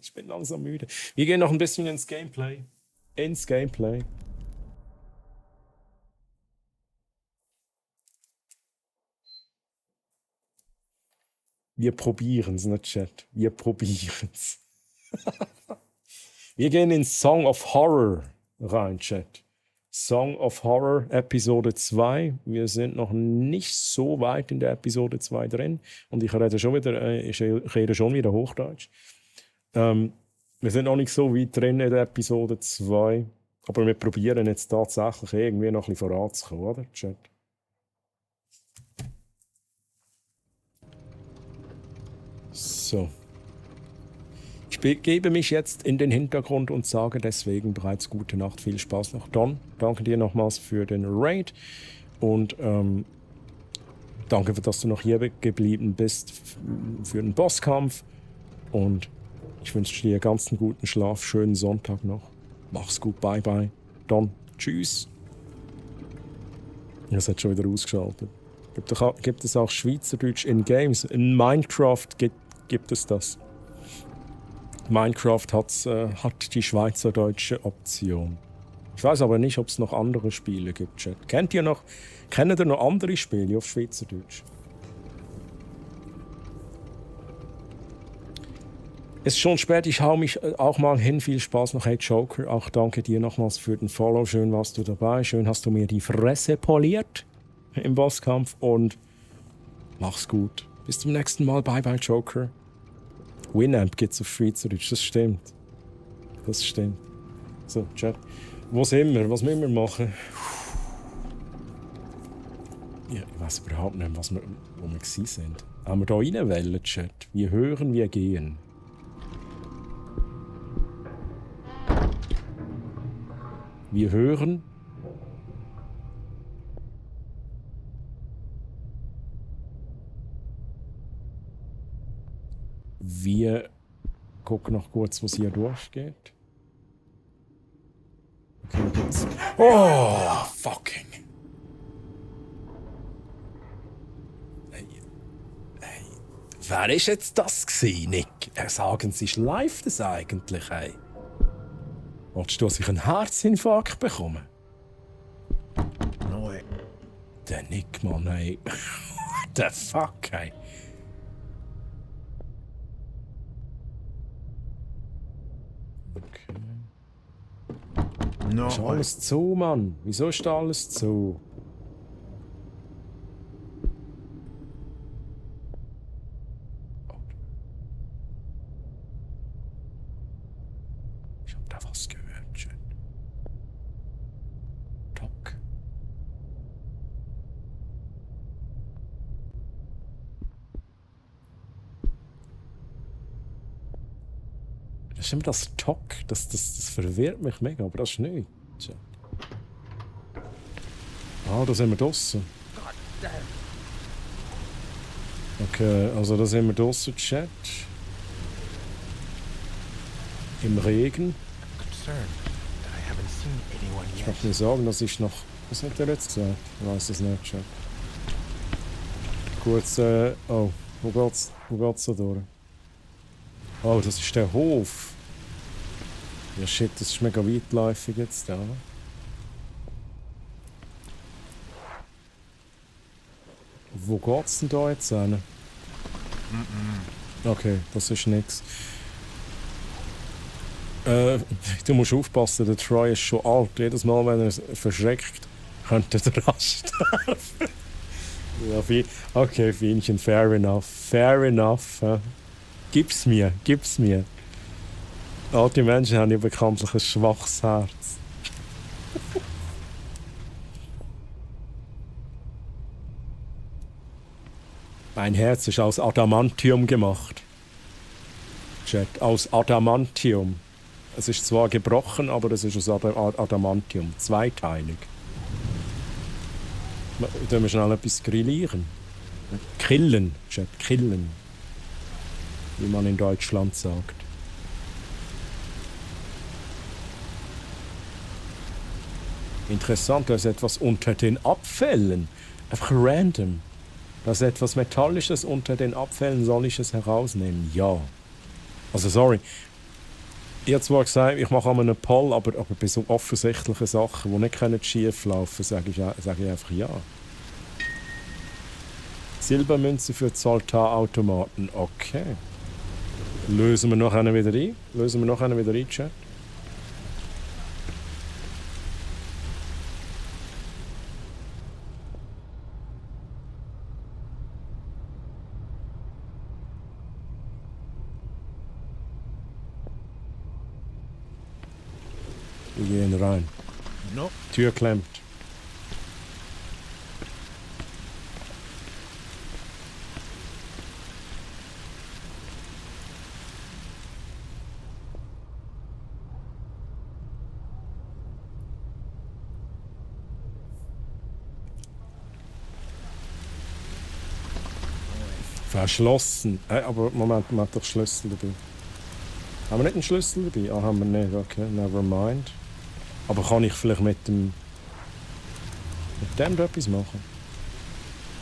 Ich bin langsam müde. Wir gehen noch ein bisschen ins Gameplay. Wir probieren's, ne, Chat? Wir probieren's. Wir gehen in Song of Horror rein, Chat. Song of Horror, Episode 2. Wir sind noch nicht so weit in der Episode 2 drin. Und ich rede schon wieder Hochdeutsch. Wir sind noch nicht so weit drin in der Episode 2. Aber wir probieren jetzt tatsächlich irgendwie noch ein bisschen voranzukommen, oder, Chat? So. Ich begebe mich jetzt in den Hintergrund und sage deswegen bereits gute Nacht, viel Spaß noch. Don, danke dir nochmals für den Raid und danke, dass du noch hier geblieben bist für den Bosskampf und ich wünsche dir ganz einen guten Schlaf, schönen Sonntag noch. Mach's gut, bye bye. Don, Tschüss. Ja, es hat schon wieder ausgeschaltet. Gibt es auch Schweizerdeutsch in Games? In Minecraft gibt es das. Minecraft hat die schweizerdeutsche Option. Ich weiß aber nicht, ob es noch andere Spiele gibt, Chat. Kennt ihr noch andere Spiele auf Schweizerdeutsch? Es ist schon spät, ich hau mich auch mal hin. Viel Spaß noch, hey Joker. Auch danke dir nochmals für den Follow. Schön warst du dabei. Schön hast du mir die Fresse poliert im Bosskampf. Und mach's gut. Bis zum nächsten Mal. Bye bye, Joker. Winamp gibt's auf Schweizerdeutsch. Das stimmt. Das stimmt. So, Chat. Wo sind wir? Was müssen wir machen? Ja, ich weiß überhaupt nicht, wo wir gewesen sind. Haben wir da reinwählen, Chat? Wir hören, wir gehen. Wir hören. Wir gucken noch kurz, was hier durchgeht. Okay, geht's. Oh, fucking. Hey. Wer ist jetzt das gewesen, Nick? Sagen Sie, ist live das eigentlich, hey? Wolltest du, dass ich einen Herzinfarkt bekomme? No way. Der Nick, Mann, hey. What the fuck, hey? Okay. No ist way. alles zu, Mann. Wieso ist da alles zu? Ich hab da was gehört, Chat. Doc. Das ist immer das Tock, das verwirrt mich mega, aber das ist nicht. Chat. Ah, da sind wir draussen. Okay, also da sind wir draussen, Chat. Im Regen. Ich möchte mir sagen, das ist noch... Was hat er jetzt gesagt? Ich weiß es nicht, Chat. Kurz, oh, wo geht's da durch? Oh, das ist der Hof. Ja shit, das ist mega weitläufig jetzt da. Wo geht's denn da jetzt hin? Okay, das ist nix. Du musst aufpassen, der Troy ist schon alt. Jedes Mal, wenn er verschreckt, könnte er rasch sterben. Ja, okay, Fienchen, fair enough. Fair enough. Gib's mir. Alte Menschen haben ja bekanntlich ein schwaches Herz. Mein Herz ist aus Adamantium gemacht. Chat, aus Adamantium. Es ist zwar gebrochen, aber es ist aus Adamantium. Zweiteilig. Da wir schnell etwas grillieren. Killen, Chat, killen. Wie man in Deutschland sagt. Interessant, da ist etwas unter den Abfällen. Einfach random. Da ist etwas Metallisches unter den Abfällen. Soll ich es herausnehmen? Ja. Also sorry. Ich habe zwar gesagt, ich mache einmal einen Poll, aber bei so offensichtlichen Sachen, die nicht schief laufen können, sage ich einfach ja. Silbermünze für Zoltarautomaten. Okay. Lösen wir noch einen wieder ein? Chat? Wir gehen rein. No. Tür klemmt. Verschlossen. Aber Moment, man hat doch Schlüssel dabei. Haben wir nicht einen Schlüssel dabei? Ah, haben wir nicht. Okay, never mind. Aber kann ich vielleicht mit dem etwas machen?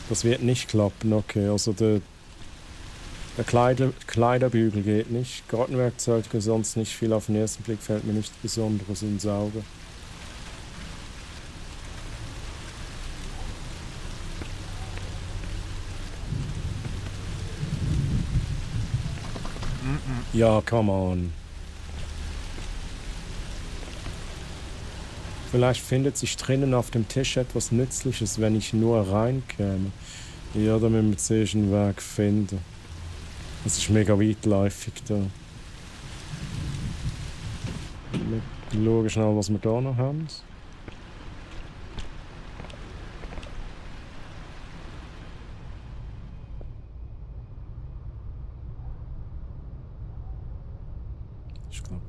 Das wird nicht klappen, okay. Also der Kleiderbügel geht nicht. Gartenwerkzeuge sonst nicht viel. Auf den ersten Blick fällt mir nichts Besonderes ins Auge. Ja, come on. Vielleicht findet sich drinnen auf dem Tisch etwas Nützliches, wenn ich nur reinkäme. Ja, da müssen wir zuerst einen Weg finden. Das ist mega weitläufig da. Wir schauen schnell, was wir da noch haben. Ich glaube,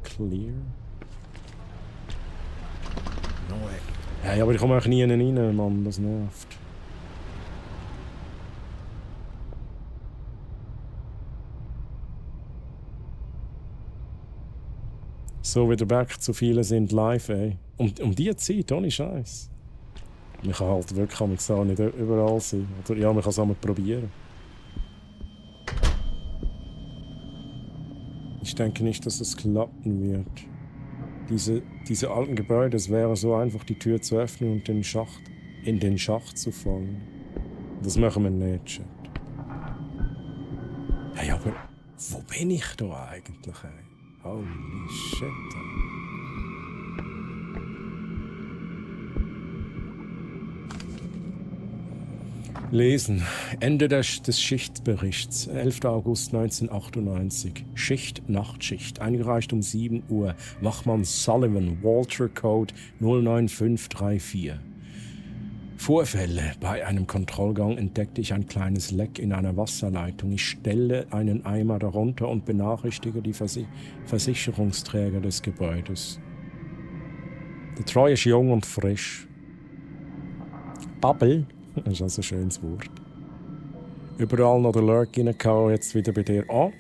clear. No way. Hey, aber ich komme auch nie rein, Mann, das nervt. So wieder back zu viele sind live, ey. Um die Zeit, ohne Scheiß. Man kann halt wirklich auch nicht überall sein. Oder ja, man kann es auch mal probieren. Ich denke nicht, dass es klappen wird. Diese alten Gebäude, es wäre so einfach, die Tür zu öffnen und in den Schacht zu fallen. Das machen wir nicht, Chat. Hey, aber wo bin ich da eigentlich, ey? Holy shit. Lesen. Ende des Schichtberichts. 11. August 1998. Schicht, Nachtschicht. Eingereicht um 7 Uhr. Wachmann Sullivan, Walter Code 09534. Vorfälle. Bei einem Kontrollgang entdeckte ich ein kleines Leck in einer Wasserleitung. Ich stelle einen Eimer darunter und benachrichtige die Versicherungsträger des Gebäudes. Der Troy ist jung und frisch. Bubble, das ist also ein schönes Wort. Überall noch der Lurk reingehauen, jetzt wieder bei dir an.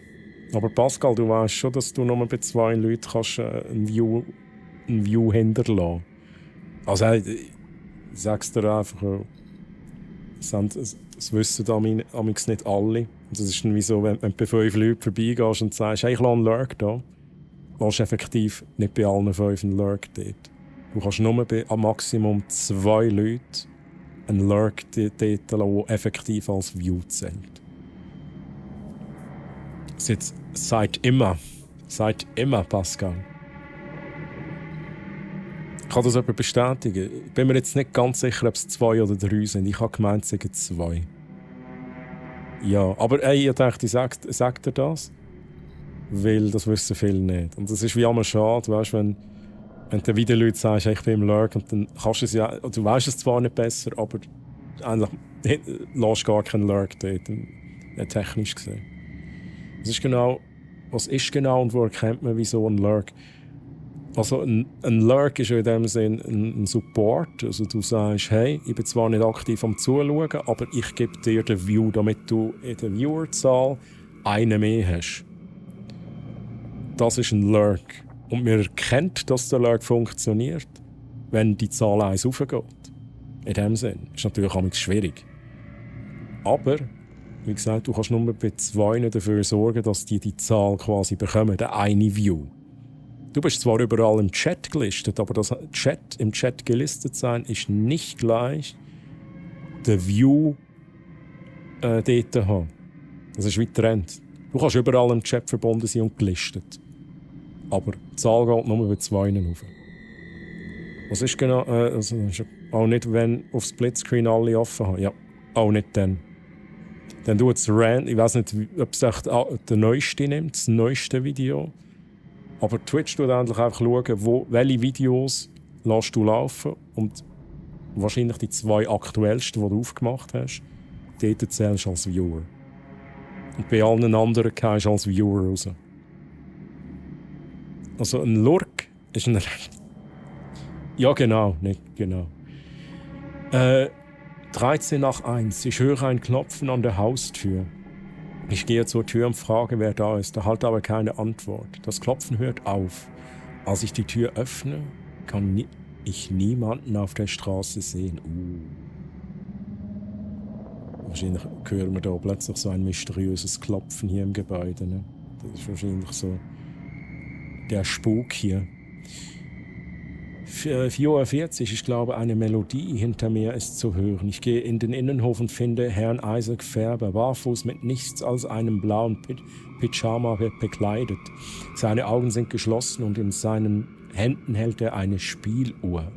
Aber Pascal, du weißt schon, dass du nur bei 2 Leuten kannst, ein View hinterlassen. Also, ich sag's dir einfach, das wissen amigs nicht alle. Das ist dann wie so, wenn du bei 5 Leuten vorbeigehst und sagst, hey, ich lasse einen Lurk da. Du kannst effektiv nicht bei allen 5 einen Lurk dort. Du kannst nur bei am Maximum 2 Leuten einen Lurk dort lassen, der effektiv als View zählt. Seit immer, Pascal. Kann das jemand bestätigen? Ich bin mir jetzt nicht ganz sicher, ob es 2 oder 3 sind. Ich habe gemeint, es seien 2. Ja, aber ey, ich dachte, sagt er das? Weil das wissen viele nicht. Und das ist wie immer schade, weißt, wenn du wieder Leute sagst, ich bin im Lurk, und dann kannst du es ja, du weißt es zwar nicht besser, aber eigentlich lässt gar keinen Lurk dort, technisch gesehen. Was ist genau und wo erkennt man, wieso ein Lurk? Also ein Lurk ist ja in dem Sinn ein Support. Also du sagst, hey, ich bin zwar nicht aktiv am Zuschauen, aber ich gebe dir den View, damit du in der Viewerzahl einen mehr hast. Das ist ein Lurk. Und man erkennt, dass der Lurk funktioniert, wenn die Zahl 1 raufgeht. In dem Sinn. Ist natürlich auch schwierig. Aber, wie gesagt, du kannst nur bei 2 dafür sorgen, dass die Zahl quasi bekommen, der eine View. Du bist zwar überall im Chat gelistet, aber das im Chat gelistet sein ist nicht gleich der View dort haben. Das ist wie Trend. Du kannst überall im Chat verbunden sein und gelistet. Aber die Zahl geht nur bei 2 rauf. Was ist genau? Also auch nicht, wenn auf Splitscreen alle offen haben. Ja, auch nicht dann. Dann tut es random. Ich weiß nicht, ob es echt der neueste nimmt, das neueste Video. Aber Twitch tut endlich einfach schauen, welche Videos lässt du laufen und wahrscheinlich die 2 aktuellsten, die du aufgemacht hast, dort zählst du als Viewer. Und bei allen anderen gehst du als Viewer raus. Also ein Lurk ist ein... Ja, genau, nicht genau. 13 nach 1. Ich höre ein Klopfen an der Haustür. Ich gehe zur Tür und frage, wer da ist, erhalte aber keine Antwort. Das Klopfen hört auf. Als ich die Tür öffne, kann ich niemanden auf der Straße sehen. Wahrscheinlich hören wir da plötzlich so ein mysteriöses Klopfen hier im Gebäude. Ne? Das ist wahrscheinlich so der Spuk hier. 4:40 ist, glaube ich, eine Melodie hinter mir ist zu hören. Ich gehe in den Innenhof und finde Herrn Isaac Färber barfuß mit nichts als einem blauen Pyjama bekleidet. Seine Augen sind geschlossen und in seinen Händen hält er eine Spieluhr,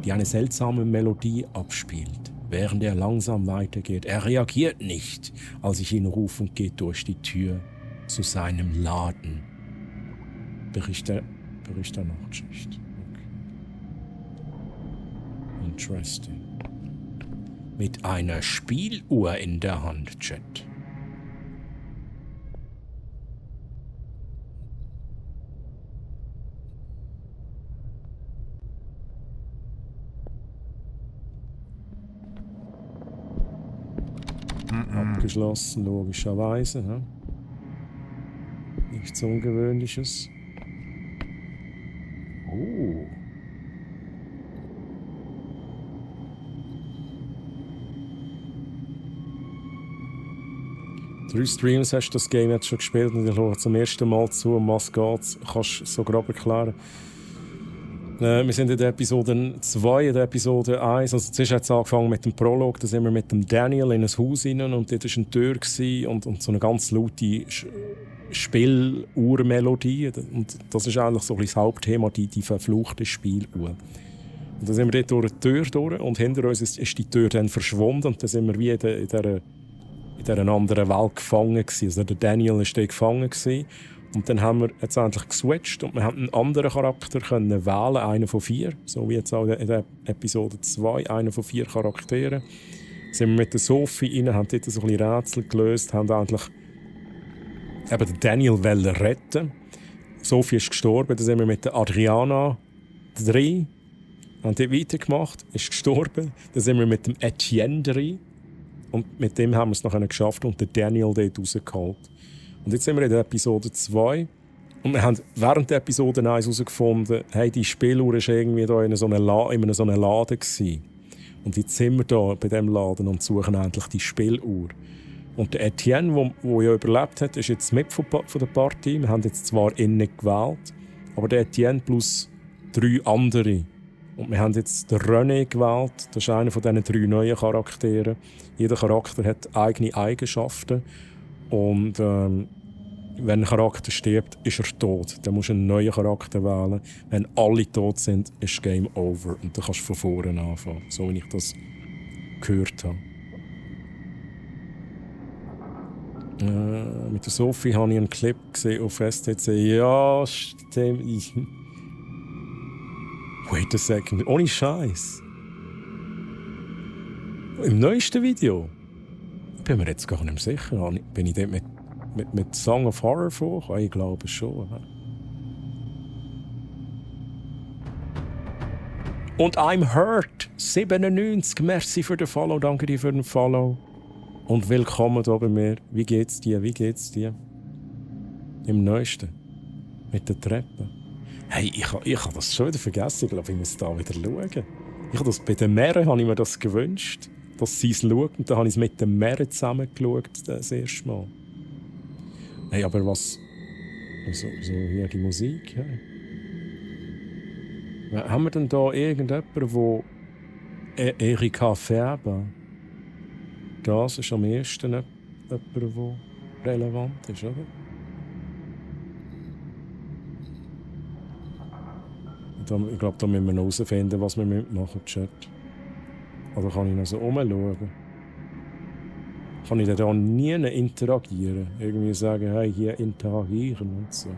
die eine seltsame Melodie abspielt, während er langsam weitergeht. Er reagiert nicht, als ich ihn rufe und geht durch die Tür zu seinem Laden. Bericht der Nachtschicht. Okay. Interesting. Mit einer Spieluhr in der Hand, Chat. Abgeschlossen, logischerweise. Ne? Nichts Ungewöhnliches. Oh. Drei Streams hast du das Game jetzt schon gespielt und ich schaue zum ersten Mal zu, um was geht's. Kannst du so grob erklären? Wir sind in der Episode 2, in der Episode 1. Also zuerst hat es angefangen mit dem Prolog, da sind wir mit dem Daniel in ein Haus rein und dort war eine Tür und so eine ganz laute Spieluhrmelodie. Und das ist eigentlich so ein bisschen das Hauptthema, die verfluchte Spieluhr. Und dann sind wir dort durch die Tür durch und hinter uns ist die Tür dann verschwunden und dann sind wir wie in dieser anderen Welt gefangen gewesen. Also der Daniel war dort gefangen gewesen. Und dann haben wir jetzt endlich geswitcht und wir haben einen anderen Charakter können wählen, einen von 4, so wie jetzt auch in der Episode 2, einen von 4 Charakteren. Sind wir mit der Sophie rein, haben dort so ein bisschen Rätsel gelöst, haben endlich eben den Daniel retten. Sophie ist gestorben, dann sind wir mit der Adriana 3, haben dort weitergemacht, ist gestorben. Dann sind wir mit dem Etienne 3 und mit dem haben wir es noch geschafft und den Daniel dort rausgeholt. Und jetzt sind wir in der Episode 2 und wir haben während der Episode 1 herausgefunden, hey, die Spieluhr war irgendwie da in so einem Laden gewesen. Und jetzt sind wir da bei diesem Laden und suchen endlich die Spieluhr. Und der Etienne, der ja überlebt hat, ist jetzt mit von der Partie. Wir haben jetzt zwar ihn nicht gewählt, aber der Etienne plus 3 andere. Und wir haben jetzt den René gewählt. Das ist einer von diesen 3 neuen Charakteren. Jeder Charakter hat eigene Eigenschaften. Und wenn ein Charakter stirbt, ist er tot. Dann musst du einen neuen Charakter wählen. Wenn alle tot sind, ist Game Over. Und dann kannst du von vorne anfangen. So wie ich das gehört habe. Mit der Sophie habe ich einen Clip gesehen auf STC. Ja, stimmt. Wait a second. Ohne Scheiß. Im neuesten Video. Bin mir jetzt gar nicht sicher. Bin ich dort mit Song of Horror vorgekommen? Ich glaube schon. Und I'm Hurt 97. Merci für den Follow. Danke dir für den Follow. Und willkommen hier bei mir. Wie geht's dir? Im neuesten. Mit der Treppe. Hey, ich habe das schon wieder vergessen. Ich glaube, ich muss da wieder schauen. Bei den Meeren habe ich mir das gewünscht. Dass sie es schaut. Und dann habe ich es mit den Meeren zusammen geschaut, das erste Mal. Hey, aber was... So hier die Musik, hey. Haben wir denn da irgendjemanden, wo... Erika Färber... Das ist am ersten jemand, der relevant ist, oder? Ich glaube, da müssen wir noch herausfinden, was wir machen, Chat. Oder kann ich noch so rumschauen? Kann ich da nie interagieren? Irgendwie sagen, hey, hier interagieren und so.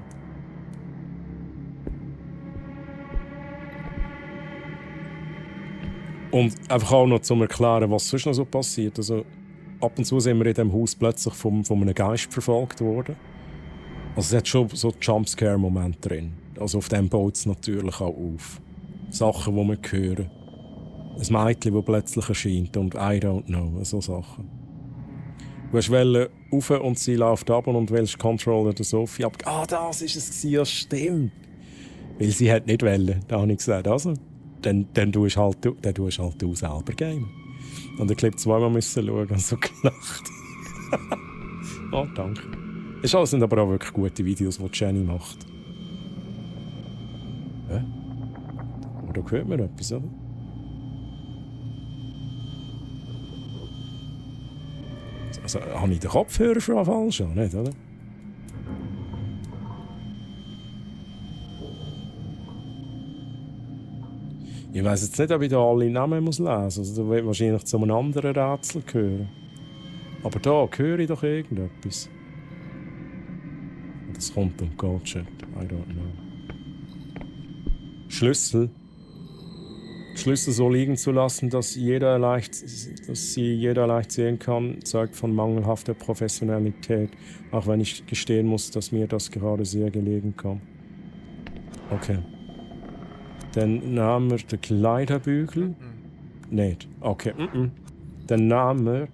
Und einfach auch noch zum Erklären, was sonst noch so passiert. Also, ab und zu sind wir in diesem Haus plötzlich von einem Geist verfolgt worden. Also es hat schon so Jumpscare-Momente drin. Also auf dem baut es natürlich auch auf. Sachen, die wir hören. Ein Mädchen, das plötzlich erscheint und I don't know, so Sachen. Du wolltest rauf und sie läuft ab und willst Controller der Sophie ab. Ah, das war es, ja stimmt. Weil sie hat nicht wollen. Da habe ich gesagt, also, dann tust du du selber gamen. Und der Clip zweimal müssen schauen und so gelacht. Oh, danke. Es sind aber auch wirklich gute Videos, die Jenny macht. Ja? Aber da hört man etwas, oder? Also, habe ich den Kopfhörer schon falsch an, nicht, oder? Ich weiss jetzt nicht, ob ich da alle Namen lesen muss. Also, da wird wahrscheinlich zu einem anderen Rätsel gehören. Aber da höre ich doch irgendetwas. Das kommt und geht, Chat. I don't know. Schlüssel. Schlüssel so liegen zu lassen, dass sie jeder leicht sehen kann, zeugt von mangelhafter Professionalität. Auch wenn ich gestehen muss, dass mir das gerade sehr gelegen kam. Okay. Dann nehmen wir den Kleiderbügel. Nicht. Okay. Dann nehmen wir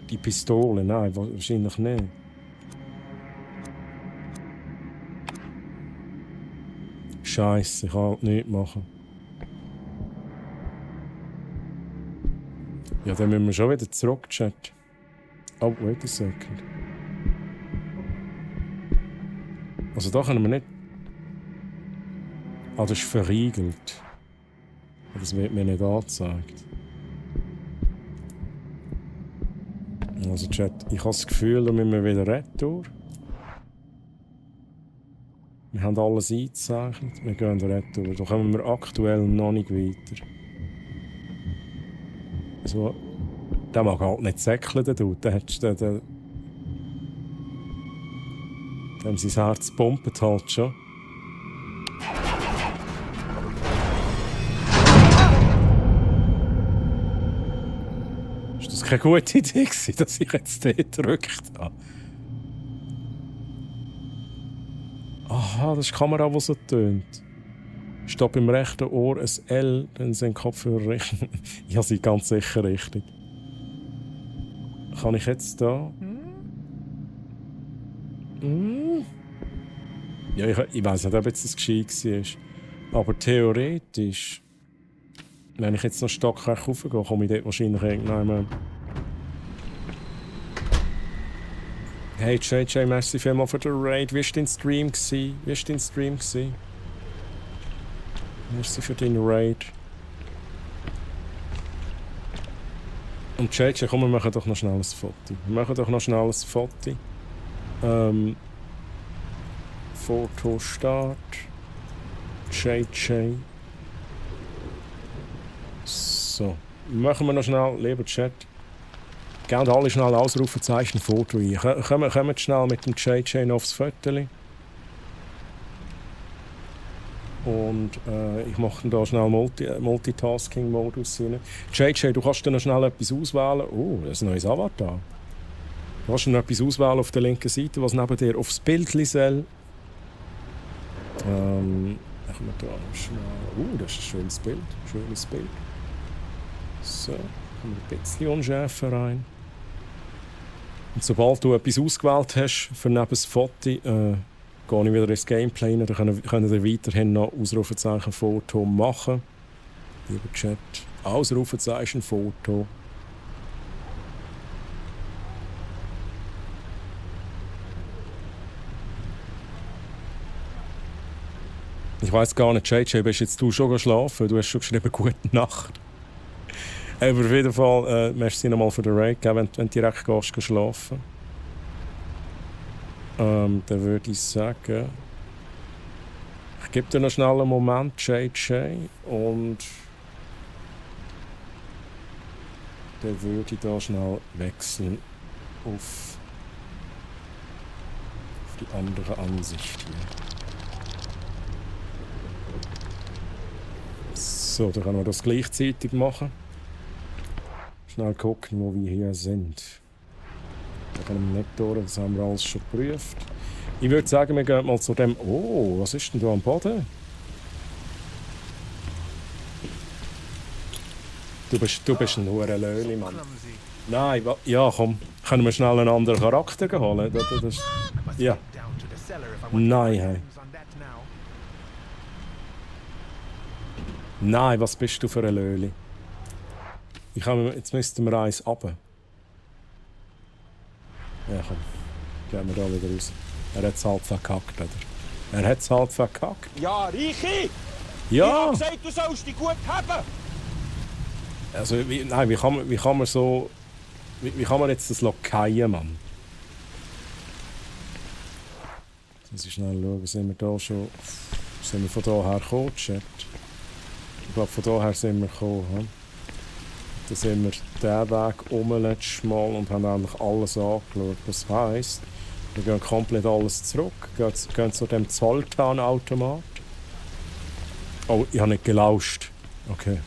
die Pistole. Nein, wahrscheinlich nicht. Scheiße, ich kann halt nichts machen. Ja, dann müssen wir schon wieder zurück, Chat. Oh, wait a second. Also da können wir nicht... Ah, das ist verriegelt. Das wird mir nicht angezeigt. Also Chat, ich habe das Gefühl, da müssen wir wieder retour. Wir haben alles eingezeichnet, wir gehen retour. Da kommen wir aktuell noch nicht weiter. Also, der mag halt nicht säckeln, der Dude. Dem sein Herz pumpt halt schon. Ist das keine gute Idee gewesen, dass ich jetzt den gedrückt habe? Aha, das ist die Kamera, die so tönt. Stopp im rechten Ohr ein L, dann sind Kopfhörer richtig. Ich habe sie ganz sicher richtig. Kann ich jetzt da? Ja, ich weiss nicht, ob jetzt das gescheit war. Aber theoretisch, wenn ich jetzt noch stockreich raufgehe, komme ich dort wahrscheinlich irgendwann. Hey JJ, merci vielmals für den Raid. Wie war dein Stream? Merci für deinen Raid. Und JJ, komm, wir machen doch noch schnell ein Foto. Fotostart. JJ. So. Machen wir noch schnell, lieber Chat. Gebt alle schnell Ausrufezeichen Foto ein. Kommt schnell mit dem JJ noch aufs Foto. Und ich mache da schnell Multitasking-Modus rein. JJ, du kannst dann noch schnell etwas auswählen. Oh, das ist ein neues Avatar. Du kannst dann etwas auswählen auf der linken Seite, was neben dir aufs Bild soll. Machen wir da schnell. Das ist ein schönes Bild. So, kommen wir ein bisschen unschärfer rein. Und sobald du etwas ausgewählt hast für neben das Foto, gehe ich wieder ins Gameplay rein. Dann könnt ihr weiterhin noch Ausrufezeichen Foto machen. Lieber Chat, Ausrufezeichen Foto. Ich weiss gar nicht, JJ, bist jetzt du schon geschlafen? Du hast schon geschrieben, gute Nacht. Aber auf jeden Fall, merci nochmal für den Raid, wenn du direkt gehst schlafen. Dann würde ich sagen, ich gebe dir noch schnell einen Moment, JJ, und dann würde ich da schnell wechseln auf die andere Ansicht hier. So, dann können wir das gleichzeitig machen. Schnell gucken, wo wir hier sind. Da können wir nicht durch, das haben wir alles schon geprüft. Ich würde sagen, wir gehen mal zu dem... Oh, was ist denn da am Boden? Du bist ein hoher Löli, Mann. Nein, ja komm. Können wir schnell einen anderen Charakter holen? Ja. Nein, hey. Nein, was bist du für ein Löli? Jetzt müssten wir eins runter. Ja, komm. Gehen wir da wieder raus. Er hat es halt verkackt, oder? Er hat es halt verkackt. Ja, Reiche! Ja! Ich hab gesagt, du sollst dich gut haben! Also, wie kann man so... Wie kann man jetzt das lockieren, Mann? Jetzt muss ich schnell schauen, sind wir da schon... Sind wir von daher gekommen, Chat? Ich glaube, von daher sind wir gekommen. Hm? Dann sind wir diesen Weg letztes Mal und haben eigentlich alles angeschaut. Das heisst, wir gehen komplett alles zurück, gehen zu dem Zolltan-Automat. Oh, ich habe nicht gelauscht. Okay.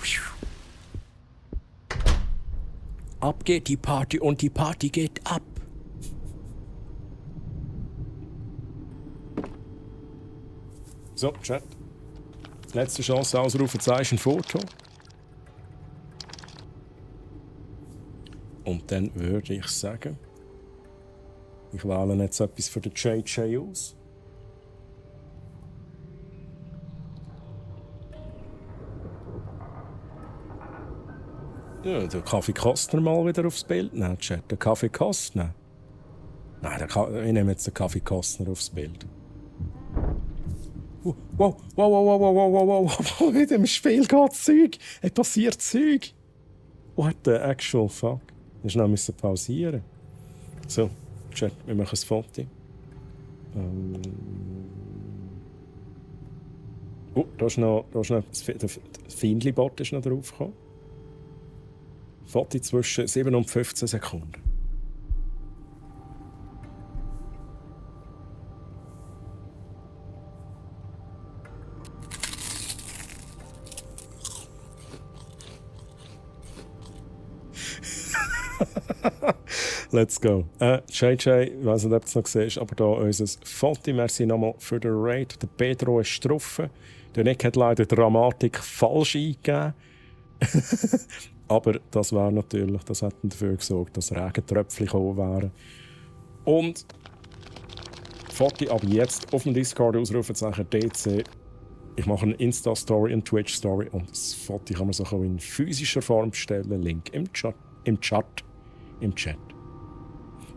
Ab geht die Party und die Party geht ab. So, Chat. Letzte Chance, Ausrufezeichen, Foto. Und dann würde ich sagen, ich wähle jetzt etwas für den JJ aus. Ja, den Kaffee Kostner mal wieder aufs Bild nehmen, Chat. Den Kaffee Kostner. Nein, ich nehme jetzt den Kaffee Kostner aufs Bild. Wow. In dem Spiel geht's Zeug. Es passiert Zeug. What the actual fuck? Wir müssen noch pausieren. So, Chat, wir machen ein Foto. Da ist noch der Findli-Bot ist noch draufgekommen. Foto zwischen 7 und 15 Sekunden. Let's go. JJ, ich weiss nicht, ob du es noch siehst, aber hier unser Foto. Merci nochmal für den Raid. Der Pedro ist drauf. Der Nick hat leider Dramatik falsch eingegeben. Aber das wäre natürlich, das hat dafür gesorgt, dass Regentröpfchen gekommen wären. Und Foto ab jetzt auf dem Discord Ausrufezeichen DC. Ich mache eine Insta-Story, eine Twitch-Story und das Foto kann man sich auch in physischer Form bestellen. Link im Chat.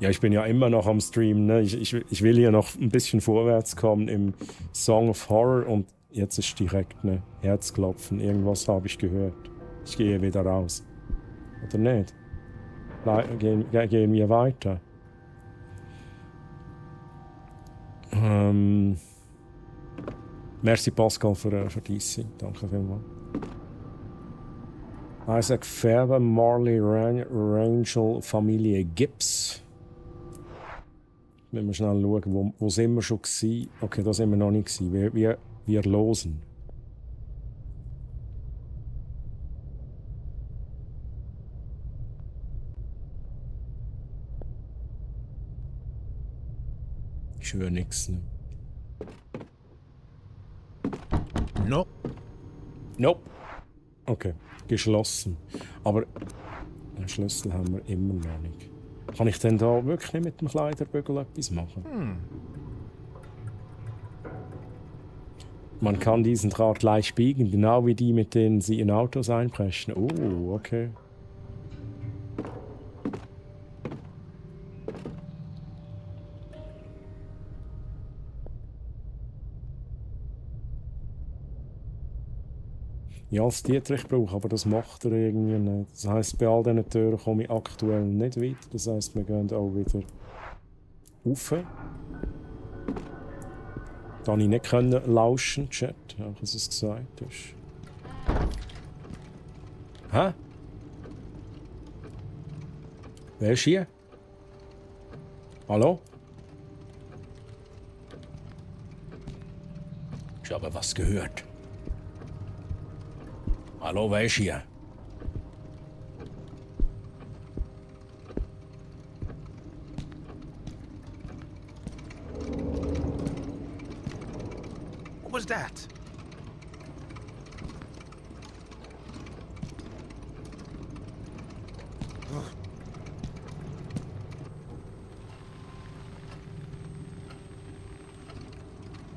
Ja, ich bin ja immer noch am Stream. Ne? Ich will ja noch ein bisschen vorwärts kommen im Song of Horror und jetzt ist direkt ein Herzklopfen. Irgendwas habe ich gehört. Ich gehe wieder raus. Oder nicht? Gehen wir weiter. Merci Pascal für DC. Danke vielmals. Isaac Faber, Marley Rangel, Familie Gibbs. Wenn wir schnell schauen, wo sind wir schon gewesen? Okay, da sind wir noch nicht gewesen. Wir losen. Ich höre nichts. Ne? Nope. Okay, geschlossen. Aber einen Schlüssel haben wir immer noch nicht. Kann ich denn da wirklich nicht mit dem Kleiderbügel etwas machen? Man kann diesen Draht leicht biegen, genau wie die, mit denen sie in Autos einpreschen. Oh, okay. Ja, als Dietrich brauche, aber das macht er irgendwie nicht. Das heisst, bei all diesen Türen komme ich aktuell nicht weiter. Das heisst, wir gehen auch wieder rauf. Da konnte ich nicht lauschen, Chat, auch was es gesagt ist. Hä? Wer ist hier? Hallo? Ich habe was gehört. Hallo, wer ist hier? What was that?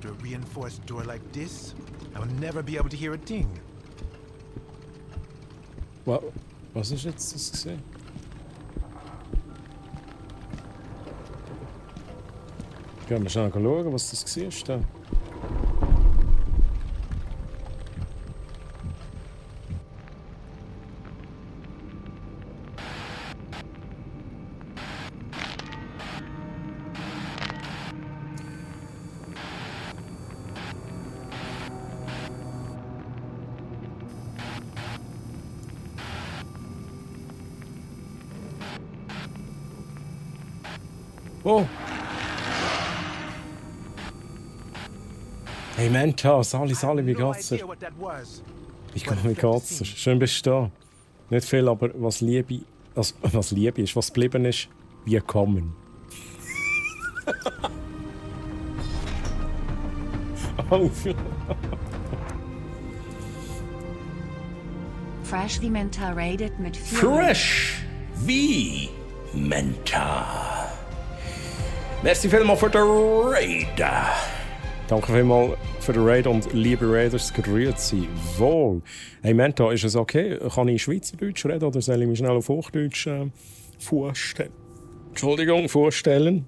To a reinforced door like this, I will never be able to hear a ding. Was ist jetzt das gesehen? Gehen wir schnell schauen, was das war. Oh! Hey Menta, Sali, wie geht's dir? Wie geht's dir? Schön bist du da. Nicht viel, aber was Liebe ist, was geblieben ist, wir kommen. Fresh wie Menta raided mit 4. Fresh wie Menta. Merci vielmals für den Raid. Danke vielmals für den Raid und liebe Raiders, grüezi wohl. Hey Menta, ist es okay? Kann ich Schweizerdeutsch reden oder soll ich mich schnell auf Hochdeutsch vorstellen? Entschuldigung, vorstellen.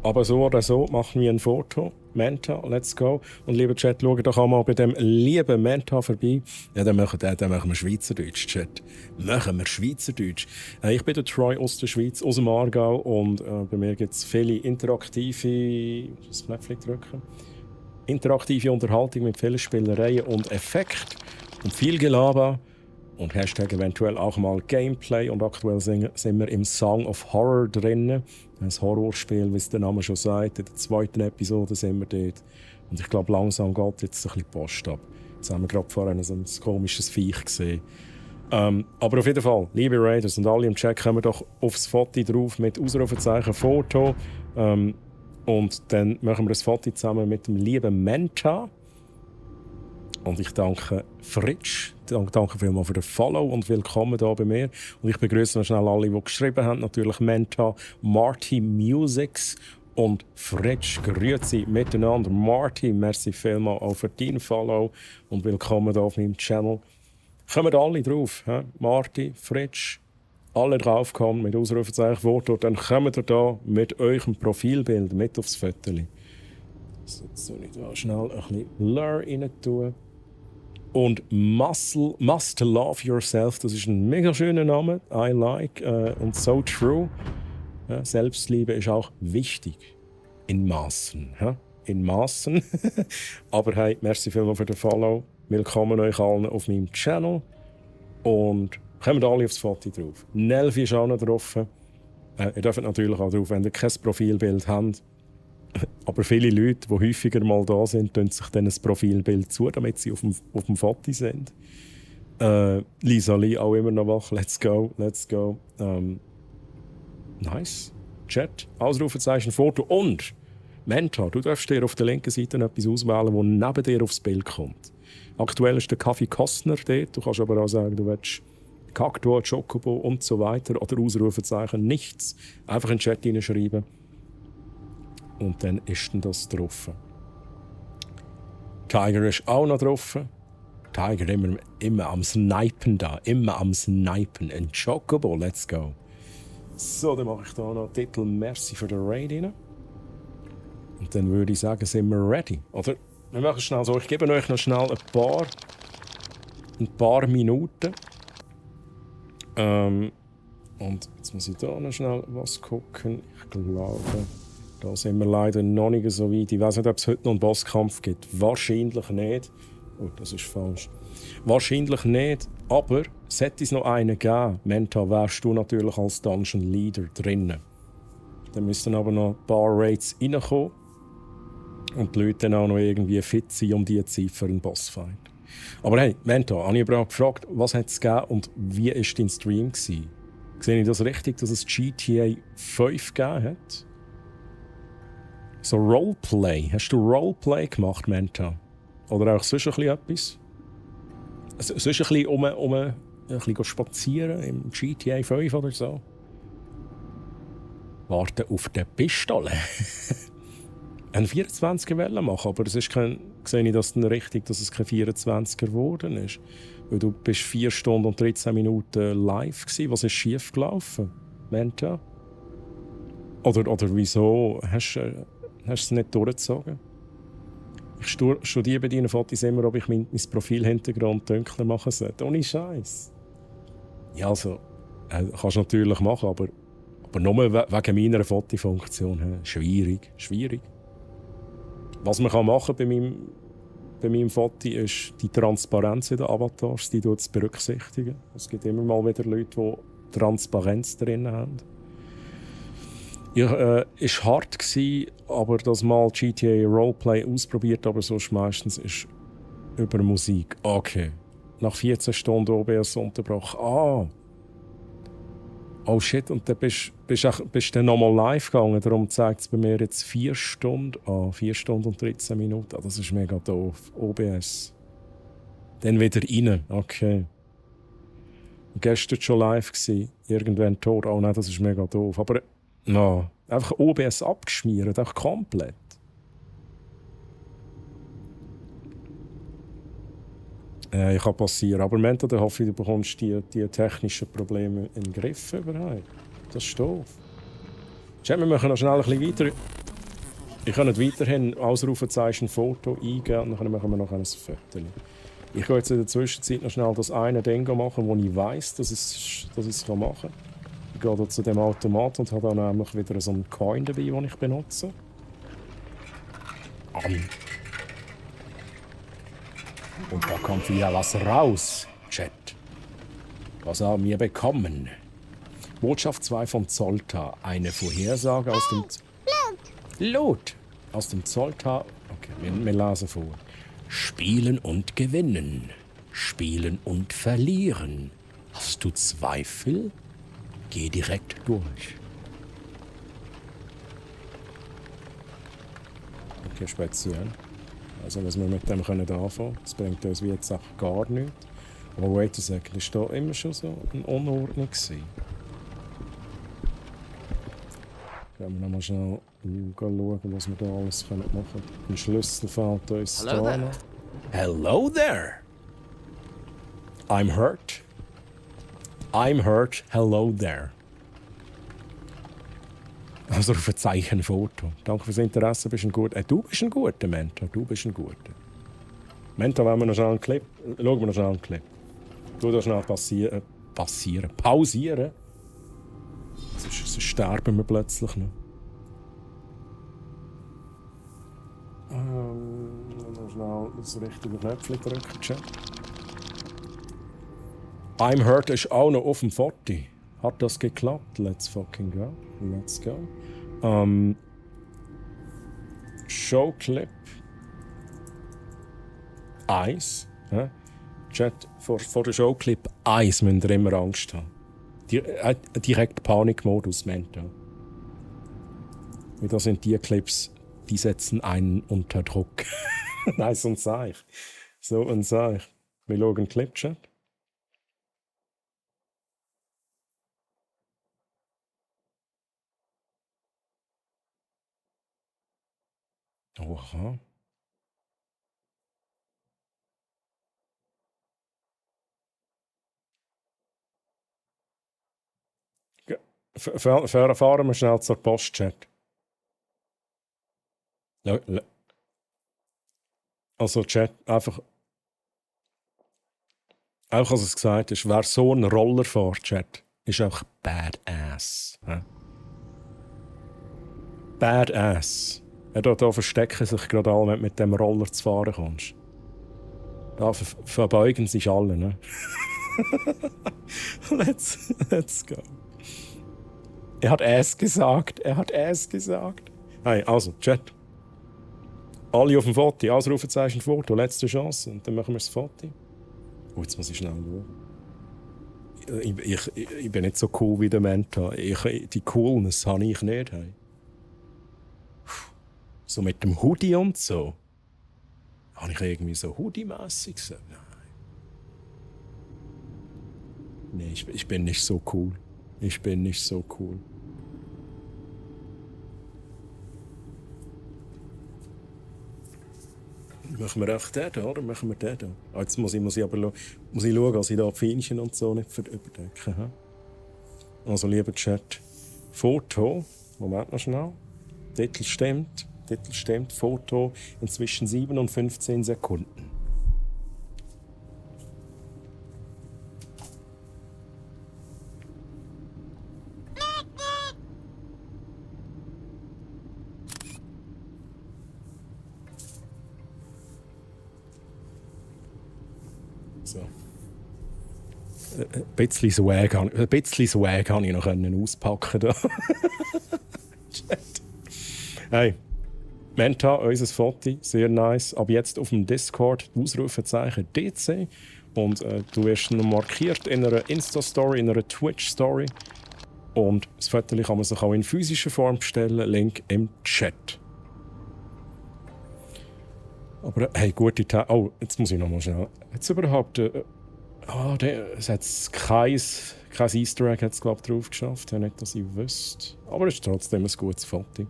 Aber so oder so machen wir ein Foto. Menta, let's go. Und lieber Chat, schaut doch auch mal bei dem lieben Menta vorbei. Ja, dann machen wir Schweizerdeutsch, Chat. Machen wir Schweizerdeutsch. Ich bin der Troy aus der Schweiz, aus dem Aargau. Und bei mir gibt es viele interaktive... Das Knöpfchen drücken. Interaktive Unterhaltung mit vielen Spielereien und Effekten. Und viel Gelaber. Und Hashtag eventuell auch mal Gameplay. Und aktuell sind wir im Song of Horror drin. Ein Horrorspiel, wie es der Name schon sagt. In der 2. Episode sind wir dort. Und ich glaube, langsam geht jetzt ein bisschen Post ab. Jetzt haben wir gerade vorhin so ein komisches Viech gesehen. Aber auf jeden Fall, liebe Raiders und alle im Chat, kommen doch aufs Foto drauf mit Ausrufezeichen Foto. Und dann machen wir ein Foto zusammen mit dem lieben Menta. Und ich danke Fritsch, danke vielmals für den Follow und willkommen hier bei mir. Und ich begrüße noch schnell alle, die geschrieben haben. Natürlich Menta, Marty Musics und Fritsch. Grüezi miteinander. Marty, merci vielmals auch für deinen Follow und willkommen hier auf meinem Channel. Kommen alle drauf, he? Marty, Fritsch, alle draufkommen mit Ausrufezeichen Foto. Dann kommt ihr hier mit eurem Profilbild mit aufs Foto. So, jetzt soll ich da schnell ein bisschen Blur rein tun. Und Must Love Yourself, das ist ein mega schöner Name. I like und so true. Ja, Selbstliebe ist auch wichtig. In Maßen. Ja? In Maßen. Aber hey, merci vielmals für den Follow. Willkommen euch allen auf meinem Channel. Und kommt alle aufs Foto drauf. Nelvi ist auch noch drauf. Ihr dürft natürlich auch drauf, wenn ihr kein Profilbild habt. Aber viele Leute, die häufiger mal da sind, tun sich dann ein Profilbild zu, damit sie auf dem Foto sind. Lisa Lee auch immer noch wach. Let's go, let's go. Nice. Chat, Ausrufezeichen, Foto und Menta, du darfst dir auf der linken Seite etwas auswählen, das neben dir aufs Bild kommt. Aktuell ist der Kaffee Kostner dort. Du kannst aber auch sagen, du willst Kakao, Chocobo und so weiter. Oder Ausrufezeichen, nichts. Einfach in den Chat hineinschreiben. Und dann ist dann das drauf. Tiger ist auch noch drauf. Tiger immer am Snipen da. Immer am Snipen. Ein Chocobo, let's go. So, dann mache ich da noch den Titel Merci für den Raid rein. Und dann würde ich sagen, sind wir ready. Oder wir machen schnell so. Ich gebe euch noch schnell ein paar Minuten. Und jetzt muss ich da noch schnell was gucken. Ich glaube... Da sind wir leider noch nicht so weit. Ich weiß nicht, ob es heute noch einen Bosskampf gibt. Wahrscheinlich nicht. Oh, das ist falsch. Wahrscheinlich nicht, aber sollte es noch einen geben, Menta, wärst du natürlich als Dungeon Leader drinnen. Dann müssten aber noch ein paar Raids reinkommen und die Leute dann auch noch irgendwie fit sein um diese Zeit für einen Bossfight. Aber hey, Menta, habe ich aber auch gefragt, was hat es gegeben und wie war dein Stream? Sehe ich das richtig, dass es GTA 5 gegeben hat? So Roleplay. Hast du Roleplay gemacht, Menta? Oder auch sonst ein bisschen etwas? Also, sonst ein bisschen ein bisschen spazieren im GTA 5 oder so? Warten auf die Pistole. einen 24er wollen machen, aber es ist sehe ich das dann richtig, dass es kein 24er geworden ist. Weil du bist 4 Stunden und 13 Minuten live gewesen. Was ist schief gelaufen, Menta? Oder wieso hast du es nicht durchgezogen? Ich studiere bei deinen Fotos immer, ob ich mein Profilhintergrund dunkler machen sollte. Ohne Scheiß. Ja, also, kannst du natürlich machen, aber nur wegen meiner Fotofunktion. Schwierig. Was man machen kann bei meinem Foto ist die Transparenz in den Avatars, die zu berücksichtigen. Es gibt immer mal wieder Leute, die Transparenz drin haben. Ja, es war hart, aber das mal GTA Roleplay ausprobiert, aber sonst meistens ist über Musik. Okay. Nach 14 Stunden OBS unterbrochen. Oh shit, und dann bist du dann nochmal live gegangen. Darum zeigt es bei mir jetzt 4 Stunden an. 4 Stunden und 13 Minuten. Das ist mega doof. OBS. Dann wieder rein. Okay. Und gestern schon live gewesen. Irgendwann tot. Oh nein, das ist mega doof. Aber no, einfach OBS abgeschmiert. Einfach komplett. Ich kann passieren. Aber Menta, dann hoffe ich, du bekommst die technischen Probleme in den Griff überhaupt. Das ist doof. Chat, wir machen noch schnell ein bisschen weiter. Ich kann nicht weiterhin Ausrufezeichen Foto eingeben und dann machen wir noch ein Foto. Ich gehe jetzt in der Zwischenzeit noch schnell das eine Ding machen, wo ich weiss, dass ich es machen kann. Ich gehe da zu dem Automat und habe dann nämlich wieder so einen Coin dabei, den ich benutze. Und da kommt wieder was raus, Chat. Was haben wir bekommen? Botschaft 2 von Zoltar. Eine Vorhersage aus dem... Lot! Aus dem Zoltar... Okay, wir lesen vor. Spielen und gewinnen. Spielen und verlieren. Hast du Zweifel? Geh direkt durch. Okay, speziell. Also was wir mit dem anfangen können, das bringt uns wie jetzt auch gar nichts. Aber wait a second, ist da immer schon so eine Unordnung gewesen? Können wir noch mal schnell schauen, was wir da alles machen können. Ein Schlüssel fehlt uns Hello da there. noch. Hello there! I'm hurt. I'm hurt. Hello there. Also auf ein Zeichenfoto. Danke fürs Interesse, bist ein guter. Du bist ein guter, Menta. Du bist ein guter. Menta, wollen wir noch schnell einen Clip? Schauen wir noch schnell einen Clip. Du da schnell pausieren. Sonst sterben wir plötzlich noch. Noch schnell das richtige Knöpfchen drücken, Chat. I'm hurt ist auch noch auf dem Foto. Hat das geklappt? Let's fucking go. Let's go. Showclip. Eis. Chat, vor der Showclip Eis müsst ihr immer Angst haben. Direkt Panikmodus, Menta. Weil das sind die Clips, die setzen einen unter Druck. Nein, so ein Seich. So ein Seich. Wir schauen einen Clip, Chat. Oha. Fahren wir schnell zur Post-Chat. Also Chat, einfach als es gesagt ist, wer so einen Roller fährt, Chat, ist einfach badass. Badass. Ja, da verstecken sich gerade alle, wenn du mit dem Roller zu fahren kommst. Da verbeugen sich alle, ne? Let's go. Er hat es gesagt. Hey, also, Chat. Alle auf dem Foto. Ausrufezeichen Foto. Letzte Chance. Und dann machen wir das Foto. Oh, jetzt muss ich schnell schauen. Ich bin nicht so cool wie der Menta. Die Coolness habe ich nicht. Hey. So mit dem Hoodie und so. Habe ich irgendwie so Hoodie-mässig gesagt? Nein, ich bin nicht so cool. Ich bin nicht so cool. Machen wir echt den, oder? Machen wir den hier. Jetzt muss ich aber schauen, dass ich da die Feinchen und so nicht überdecke. Also, lieber Chat, Foto, Moment noch schnell. Titel stimmt, Foto inzwischen 7 und 15 Sekunden. So. Ein bisschen Swag habe ich noch auspacken da. Hey, Menta, unser Foto, sehr nice. Ab jetzt auf dem Discord Ausrufezeichen DC. Und du wirst noch markiert in einer Insta-Story, in einer Twitch-Story. Und das Foto kann man sich auch in physischer Form bestellen. Link im Chat. Aber hey, gute Tage. Oh, jetzt muss ich noch mal schnell. Jetzt überhaupt. Es hat kein Easter Egg hat's, glaub, drauf geschafft. Nicht, dass ich wüsste. Aber es ist trotzdem ein gutes Foto.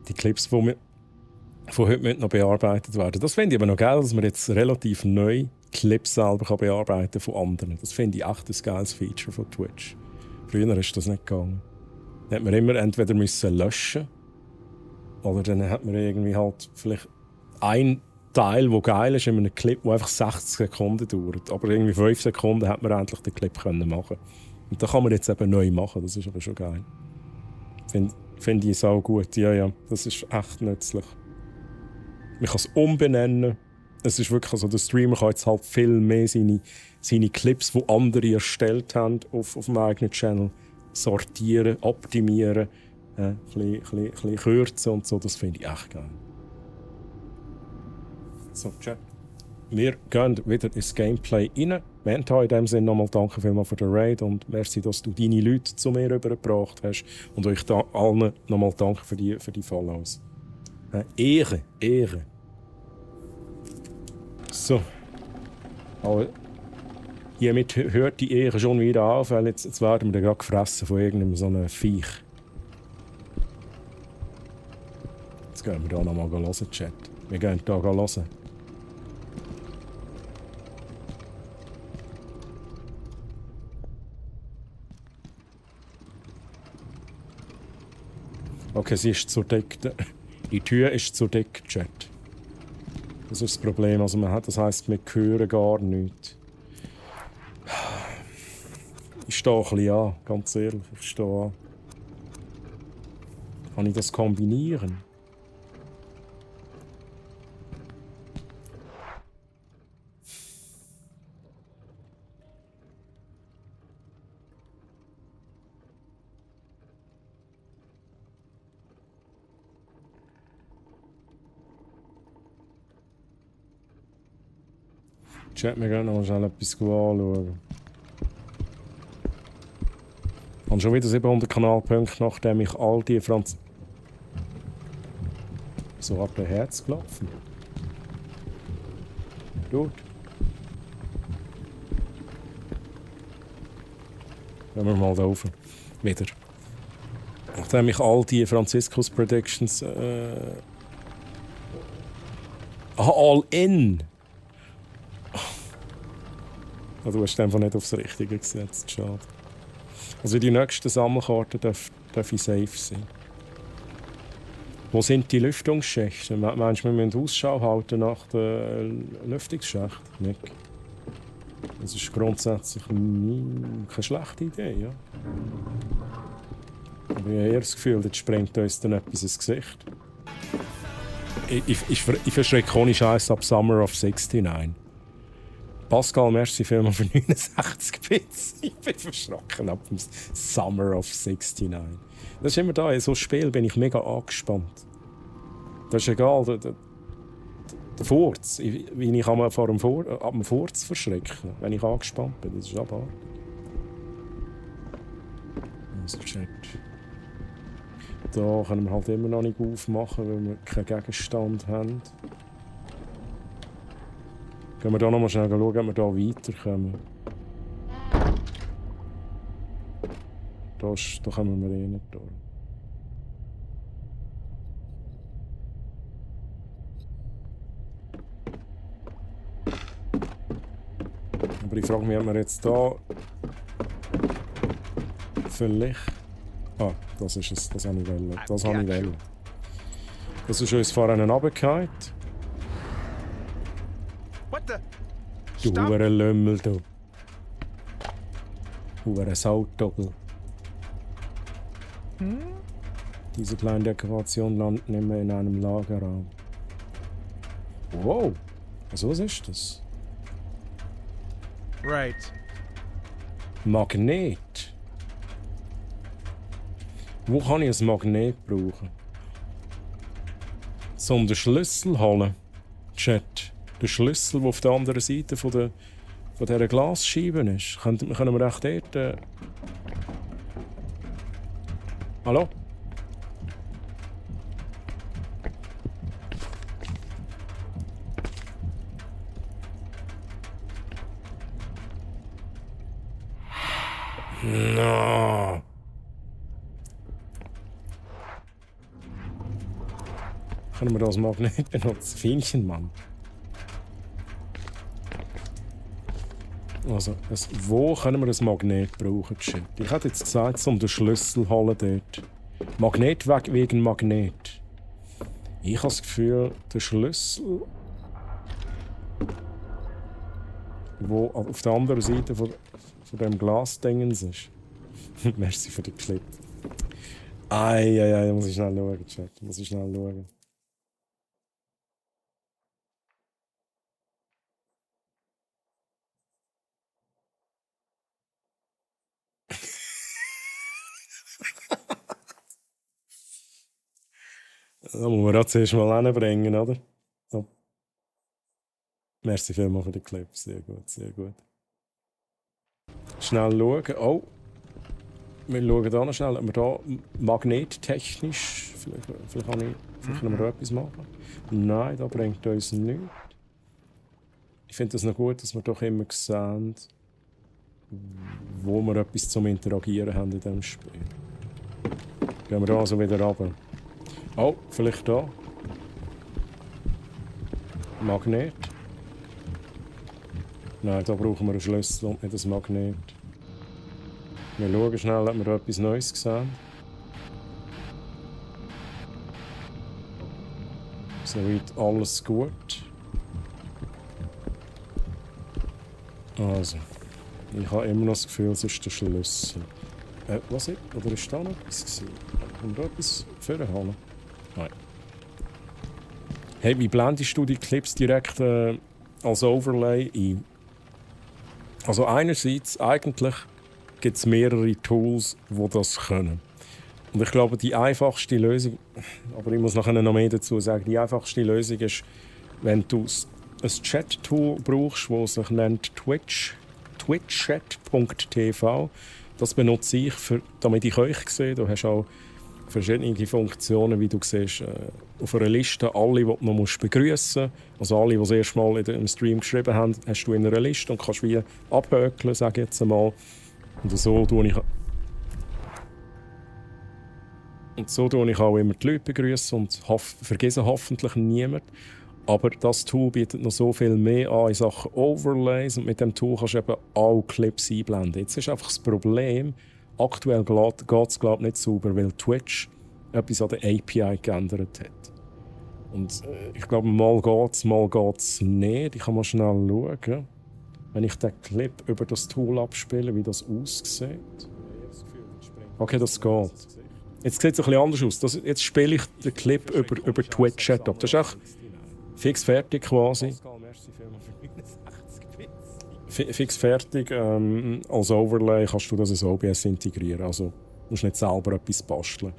Die Clips, die von heute noch bearbeitet werden. Das finde ich aber noch geil, dass man jetzt relativ neu Clips selber bearbeiten kann von anderen. Das finde ich echt ein geiles Feature von Twitch. Früher ist das nicht gegangen. Dann hat man immer entweder müssen löschen oder dann hat man irgendwie halt vielleicht ein Teil, der geil ist, in einem Clip, der einfach 60 Sekunden dauert. Aber irgendwie 5 Sekunden hat man endlich den Clip können machen. Und das kann man jetzt eben neu machen, das ist aber schon geil. Finde ich auch gut, ja, das ist echt nützlich. Man kann es umbenennen. Es ist wirklich so, der Streamer kann jetzt halt viel mehr seine Clips, die andere erstellt haben, auf dem eigenen Channel sortieren, optimieren, ein bisschen kürzen und so. Das finde ich echt geil. So, Chat. Wir gehen wieder ins Gameplay rein. Menta, in dem Sinne nochmal danke vielmals für den Raid und merci, dass du deine Leute zu mir rübergebracht hast. Und euch da allen nochmal danke für die Follows. Ehre. So. Aber hiermit hört die Ehre schon wieder auf, weil jetzt werden wir gerade gefressen von irgendeinem so einem Viech. Jetzt gehen wir da nochmal hören, Chat. Wir gehen da hören. Okay, sie ist zu dick. Die Tür ist zu dick, Chat. Das ist das Problem. Also das heisst, wir hören gar nichts. Ich stehe ein bisschen an, ganz ehrlich. Ich stehe an. Kann ich das kombinieren? Chat, wir gehen noch schnell etwas anschauen. Ich habe schon wieder 700 Kanalpunkte, nachdem ich all die so ab dem Herz klopfen. Gut. Gehen wir mal da rauf. Wieder. Nachdem ich all die Franziskus Predictions all in. Du hast einfach nicht aufs Richtige gesetzt. Schade. Also die nächsten Sammelkarten darf ich safe sein. Wo sind die Lüftungsschächte? Meinst du, wir müssen Ausschau halten nach den Lüftungsschächten? Nick. Das ist grundsätzlich keine schlechte Idee, ja. Aber ich habe eher das Gefühl, jetzt sprengt uns dann etwas ins Gesicht. Ich verschrecke ohne Scheiß ab Summer of 69. Pascal, merci vielmals für 69 Bits. Ich bin verschrocken ab dem Summer of 69. Das ist immer da, in so einem Spiel bin ich mega angespannt. Das ist egal, der Furz, wie ich ab dem Furz verschrecke, wenn ich angespannt bin, das ist abartig. Also Chat. Da können wir halt immer noch nicht aufmachen, weil wir keinen Gegenstand haben. Gehen wir da noch mal schnell schauen, ob wir da weiterkommen. Da kommen wir eh nicht durch. Aber ich frage mich, ob wir jetzt da vielleicht... Ah, das ist es. Das habe ich wollen. Das habe ich wollen. Das ist uns vorhin runtergefallen. Du hure Lümmel, du. Hure Sautogel. Diese kleine Dekoration landet nicht mehr in einem Lagerraum. Wow! Also was ist das? Right. Magnet. Wo kann ich ein Magnet brauchen? So um den Schlüssel holen. Chat. Der Schlüssel, der auf der anderen Seite von dieser Glasscheibe ist. Können wir echt dort... Hallo? No. Können wir das Magnet benutzen? Fähnchen, Mann. Also, wo können wir ein Magnet brauchen? Shit. Ich hätte jetzt gesagt, um den Schlüssel zu holen dort. Magnet wegen Magnet. Ich habe das Gefühl, der Schlüssel, wo auf der anderen Seite von dem Glasdingens ist. Merci für den Clip. Ei, muss ich schnell schauen, Chat. Muss ich schnell schauen. Da muss man auch zuerst mal hinbringen, oder? So. Merci vielmals für den Clip. Sehr gut, sehr gut. Schnell schauen. Oh. Wir schauen hier noch schnell, ob wir hier magnettechnisch... Vielleicht können wir da etwas machen. Nein, das bringt uns nichts. Ich finde es noch gut, dass wir doch immer sehen, wo wir etwas zum Interagieren haben in diesem Spiel. Gehen wir da also wieder runter. Oh, vielleicht da. Magnet. Nein, da brauchen wir einen Schlüssel und nicht ein Magnet. Wir schauen schnell, ob wir da etwas Neues sehen. Soweit alles gut. Also, ich habe immer noch das Gefühl, es ist der Schlüssel. Was ist? Oder ist da noch etwas? Kann da etwas vorholen? Nein. Hey, wie blendest du die Clips direkt als Overlay ein? Also einerseits, eigentlich gibt es mehrere Tools, die das können. Und ich glaube, die einfachste Lösung, aber ich muss nachher noch mehr dazu sagen, die einfachste Lösung ist, wenn du ein Chat-Tool brauchst, das sich nennt twitchchat.tv. Das benutze ich, damit ich euch sehe. Du hast auch verschiedene Funktionen, wie du siehst, auf einer Liste. Alle, die du noch begrüßen musst, also alle, die das erste Mal im Stream geschrieben haben, hast du in einer Liste und kannst wie abhökeln, sage ich jetzt einmal. Und so tue ich auch immer die Leute begrüßen und vergesse hoffentlich niemand. Aber das Tool bietet noch so viel mehr an in Sachen Overlays und mit dem Tool kannst du eben alle Clips einblenden. Jetzt ist einfach das Problem, aktuell geht es glaube ich nicht sauber, weil Twitch etwas an der API geändert hat. Und ich glaube, mal geht's nicht. Ich kann mal schnell schauen, wenn ich den Clip über das Tool abspiele, wie das aussieht. Okay, das geht. Jetzt sieht es ein bisschen anders aus. Jetzt spiele ich den Clip über Twitch-Chat ab. Das ist echt fix fertig quasi. Fix fertig. Als Overlay kannst du das in OBS integrieren. Also du musst nicht selber etwas basteln.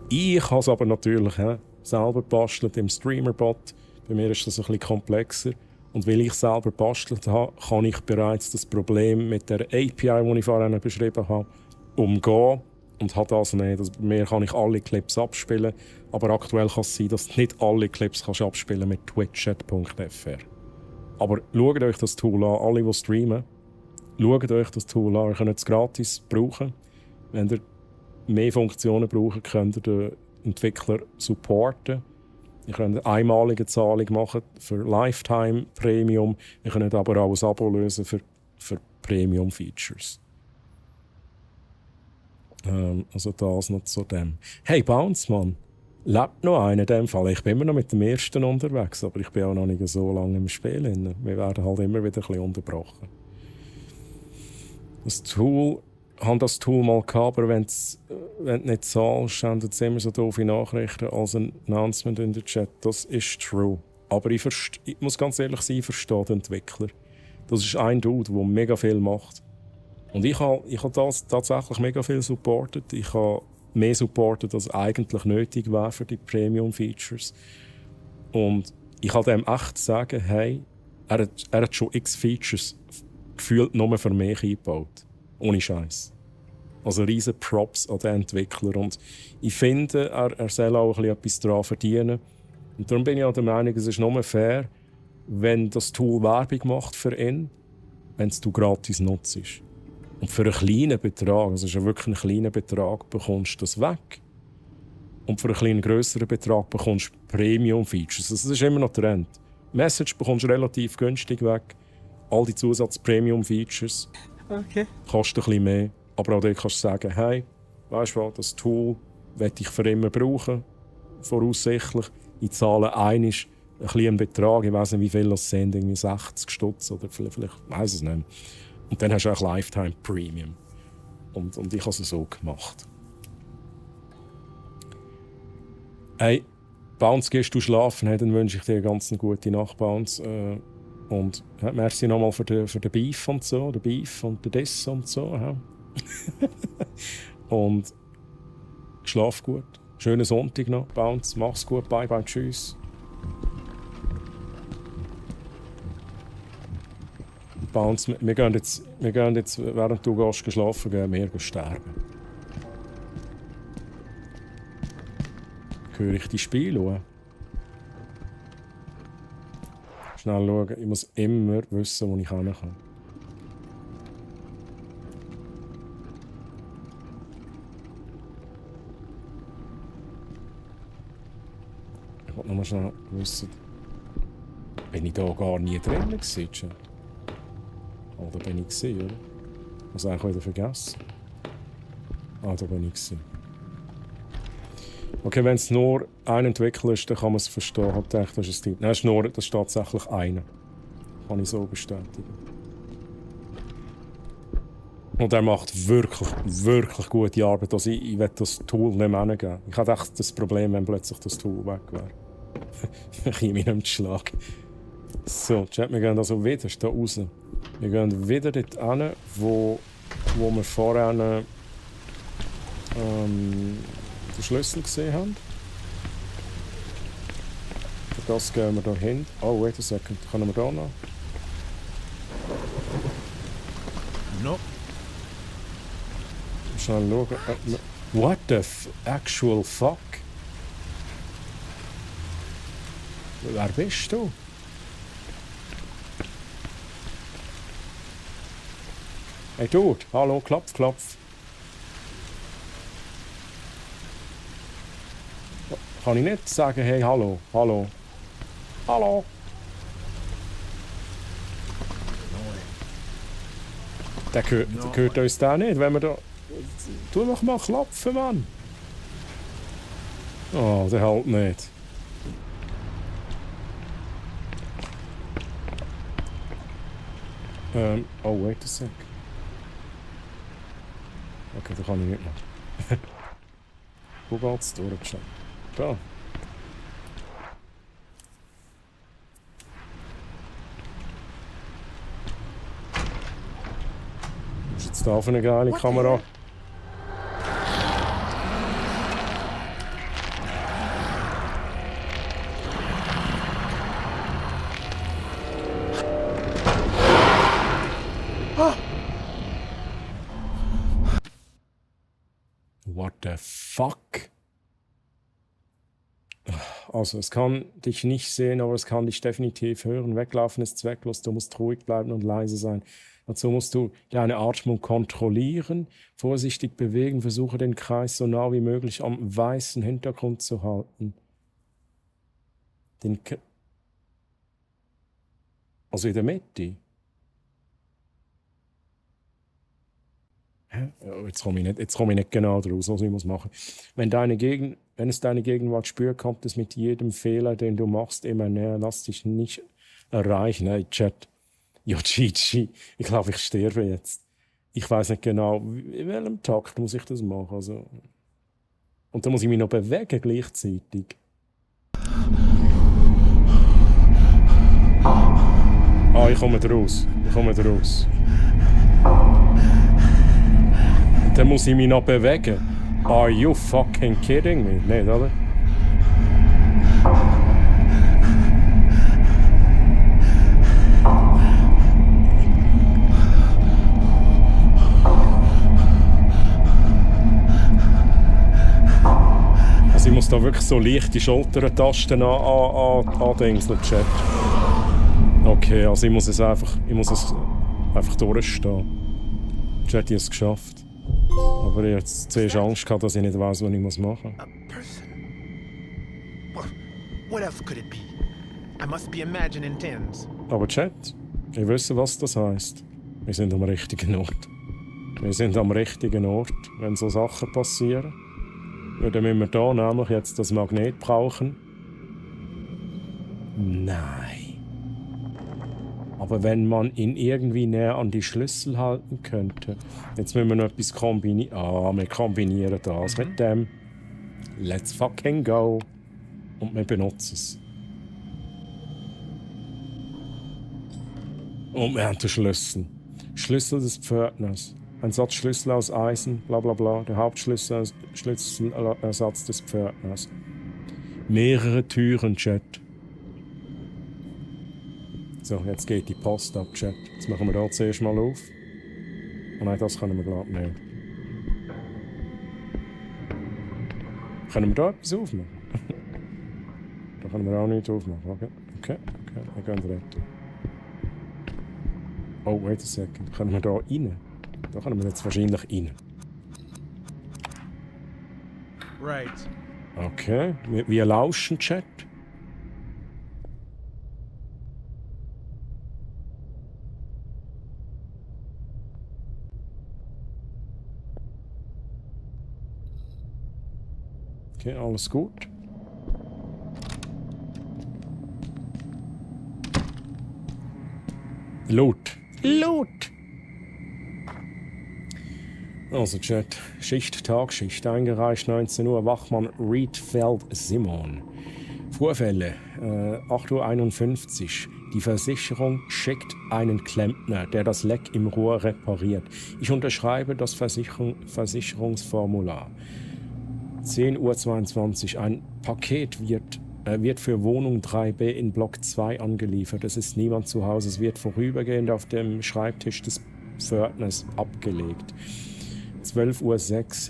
Ich habe es aber natürlich selber bastelt im Streamer-Bot. Bei mir ist das ein bisschen komplexer. Und weil ich selber bastelt habe, kann ich bereits das Problem mit der API, die ich vorhin beschrieben habe, umgehen. Und habe das nicht. Also bei mir kann ich alle Clips abspielen. Aber aktuell kann es sein, dass du nicht alle Clips kannst abspielen mit twitchchat.fr. Aber schaut euch das Tool an, alle, die streamen. Schaut euch das Tool an, ihr könnt es gratis brauchen. Wenn ihr mehr Funktionen braucht, könnt ihr den Entwickler supporten. Ihr könnt eine einmalige Zahlung machen für Lifetime Premium. Ihr könnt aber auch ein Abo lösen für für Premium-Features. Also das noch zu dem. Hey, Bounce, Mann. Lebt noch einer in dem Fall. Ich bin immer noch mit dem ersten unterwegs, aber ich bin auch noch nicht so lange im Spiel. Wir werden halt immer wieder ein bisschen unterbrochen. Das Tool, ich habe das Tool mal gehabt, aber wenn du nicht zahlst, sendet es immer so doofe Nachrichten als ein Announcement in der Chat. Das ist true. Aber ich muss ganz ehrlich sein, ich verstehe den Entwickler. Das ist ein Dude, der mega viel macht. Und ich habe das tatsächlich mega viel supportet. Ich habe mehr supportet, als eigentlich nötig wäre für die Premium-Features. Und ich kann dem echt sagen, hey, er hat schon x Features gefühlt nur für mich eingebaut. Ohne Scheiß. Also riesen Props an den Entwickler. Und ich finde, er soll auch etwas daran verdienen. Und darum bin ich auch der Meinung, es ist nur fair, wenn das Tool Werbung macht für ihn, wenn du gratis nutzt. Und für einen kleinen Betrag, also ist ja wirklich ein kleiner Betrag, bekommst du das weg. Und für einen kleinen grösseren Betrag bekommst du Premium-Features. Also das ist immer noch Trend. Message bekommst du relativ günstig weg. All die Zusatz-Premium-Features kosten ein bisschen mehr. Aber auch dort kannst du sagen, hey, weißt du was, das Tool möchte ich für immer brauchen. Voraussichtlich. Ich zahle einen kleinen Betrag, ich weiss nicht, wie viel das sind, irgendwie 60 Stutz oder vielleicht weiss es nicht. Und dann hast du auch Lifetime Premium. Und ich habe es so gemacht. Hey, Bounce, gehst du schlafen? Hey, dann wünsche ich dir eine ganz gute Nacht, Bounce. Und merci nochmal für den Beef und so, den Beef und den Diss und so. Ja. Und schlaf gut. Schönen Sonntag noch, Bounce. Mach's gut, bye bye, tschüss. Bounce, wir gehen jetzt, während du gehst schlafen, gehen wir sterben. Höre ich die Spiele? Schnell schauen, ich muss immer wissen, wo ich hin kann. Ich wollte noch mal schnell wissen, bin ich da gar nie drin gewesen? Oder bin ich gewesen, oder? Ich habe es eigentlich wieder vergessen. Ah, da bin ich gewesen. Okay, wenn es nur ein Entwickler ist, dann kann man es verstehen. Ich habe gedacht, das ist ein Team. Nein, das ist tatsächlich einer. Kann ich so bestätigen. Und er macht wirklich, wirklich gute Arbeit. Also ich will das Tool nicht mehr hingeben. Ich hatte echt das Problem, wenn plötzlich das Tool weg wäre. Ich komme mich nicht schlagen. So, Chat, wir gehen also wieder da raus. Wir gehen wieder dort hin, wo wir vorher den Schlüssel gesehen haben. Für das gehen wir da hin. Oh, wait a second. Können wir da noch? No. Schnell schauen. What the actual fuck? Wer bist du? Hey Dude, hallo, klopf, klopf. Kann ich nicht sagen, hey, hallo, hallo. Hallo. Der gehört uns da nicht, wenn wir da... Tu doch mal klopfen, Mann. Oh, der hält nicht. Oh, wait a sec. Okay, da kann ich nicht mehr. Wo geht's durch? Da. Was ist jetzt da für eine geile Kamera? What the fuck? Also, es kann dich nicht sehen, aber es kann dich definitiv hören. Weglaufen ist zwecklos, du musst ruhig bleiben und leise sein. Dazu musst du deine Atmung kontrollieren, vorsichtig bewegen, versuche den Kreis so nah wie möglich am weißen Hintergrund zu halten. Also in der Mitte. Jetzt komme ich nicht genau draus, was ich machen muss. Wenn es deine Gegenwart spürt, kommt es mit jedem Fehler, den du machst, immer näher. Lass dich nicht erreichen. Hey, Chat. Ja, Gigi, ich glaube, ich sterbe jetzt. Ich weiß nicht genau, in welchem Takt muss ich das machen. Also. Und dann muss ich mich noch bewegen gleichzeitig. Ah, ich komme raus. Und dann muss ich mich noch bewegen. Are you fucking kidding me? Nicht, oder? Also ich muss da wirklich so leicht die Schultertasten andingseln, Chat. Okay, also ich muss es einfach durchstehen. Chat, ich habe es geschafft. Aber ich hatte zuerst Angst gehabt, dass ich nicht weiss, was ich machen muss. A person? Well, what else could it be? I must be imagining tens. Aber Chat, ich weiß, was das heisst. Wir sind am richtigen Ort. Wenn so Sachen passieren. Ja, dann müssen wir hier nämlich jetzt das Magnet brauchen. Nein. Aber wenn man ihn irgendwie näher an die Schlüssel halten könnte. Jetzt müssen wir noch etwas kombinieren. Ah, wir kombinieren das mit dem. Let's fucking go. Und wir benutzen es. Und wir haben den Schlüssel. Schlüssel des Pförtners. Ein Satz Schlüssel aus Eisen, bla bla bla. Der Hauptschlüsselersatz des Pförtners. Mehrere Türen, Chat. So, jetzt geht die Post ab, Chat. Jetzt machen wir hier zuerst mal auf. Oh nein, das können wir glaube ich nicht. Können wir da etwas aufmachen? Da können wir auch nichts aufmachen, okay? Okay, wir gehen retten. Oh, wait a second. Können wir da rein? Da können wir jetzt wahrscheinlich rein. Right. Okay, wir lauschen, Chat. Okay, alles gut. Loot. Also Chat, Tagschicht, eingereicht 19 Uhr, Wachmann Riedfeld Simon. Vorfälle, 8:51 Uhr. Die Versicherung schickt einen Klempner, der das Leck im Rohr repariert. Ich unterschreibe das Versicherungsformular. 10:22 Uhr. Ein Paket wird für Wohnung 3b in Block 2 angeliefert. Es ist niemand zu Hause. Es wird vorübergehend auf dem Schreibtisch des Pförtners abgelegt. 12:06 Uhr.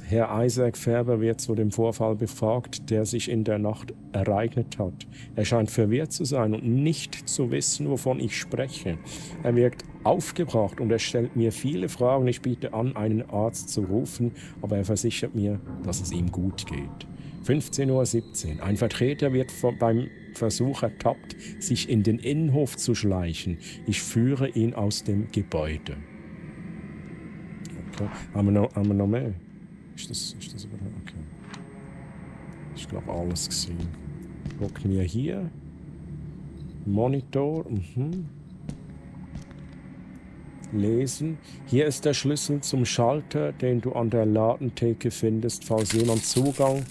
Herr Isaac Färber wird zu dem Vorfall befragt, der sich in der Nacht ereignet hat. Er scheint verwirrt zu sein und nicht zu wissen, wovon ich spreche. Er wirkt aufgebracht und er stellt mir viele Fragen. Ich biete an, einen Arzt zu rufen, aber er versichert mir, dass es ihm gut geht. 15:17 Uhr. Ein Vertreter wird beim Versuch ertappt, sich in den Innenhof zu schleichen. Ich führe ihn aus dem Gebäude. Okay. Haben wir noch mehr? Ist das überhaupt? Okay. Ich glaube alles gesehen. Gucken wir hier. Monitor. Lesen. Hier ist der Schlüssel zum Schalter, den du an der Ladentheke findest, falls jemand Zugang.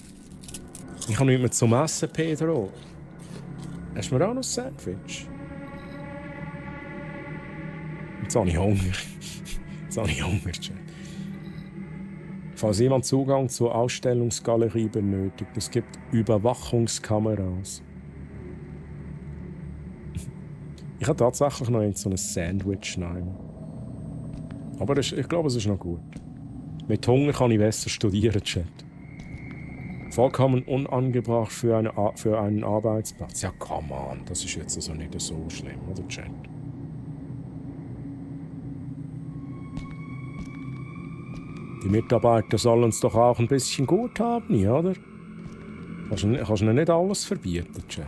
Ich habe nichts mehr zum Essen, Pedro. Hast du mir auch noch ein Sandwich? Jetzt habe ich Hunger. Falls jemand Zugang zur Ausstellungsgalerie benötigt, es gibt Überwachungskameras. Ich habe tatsächlich noch so ein Sandwich nehmen. Aber ich glaube, es ist noch gut. Mit Hunger kann ich besser studieren, Chat. Vollkommen unangebracht für einen Arbeitsplatz. Ja, come on, das ist jetzt also nicht so schlimm, oder, Chat? Die Mitarbeiter sollen es doch auch ein bisschen gut haben, ja, oder? Kannst du nicht alles verbieten, Chat.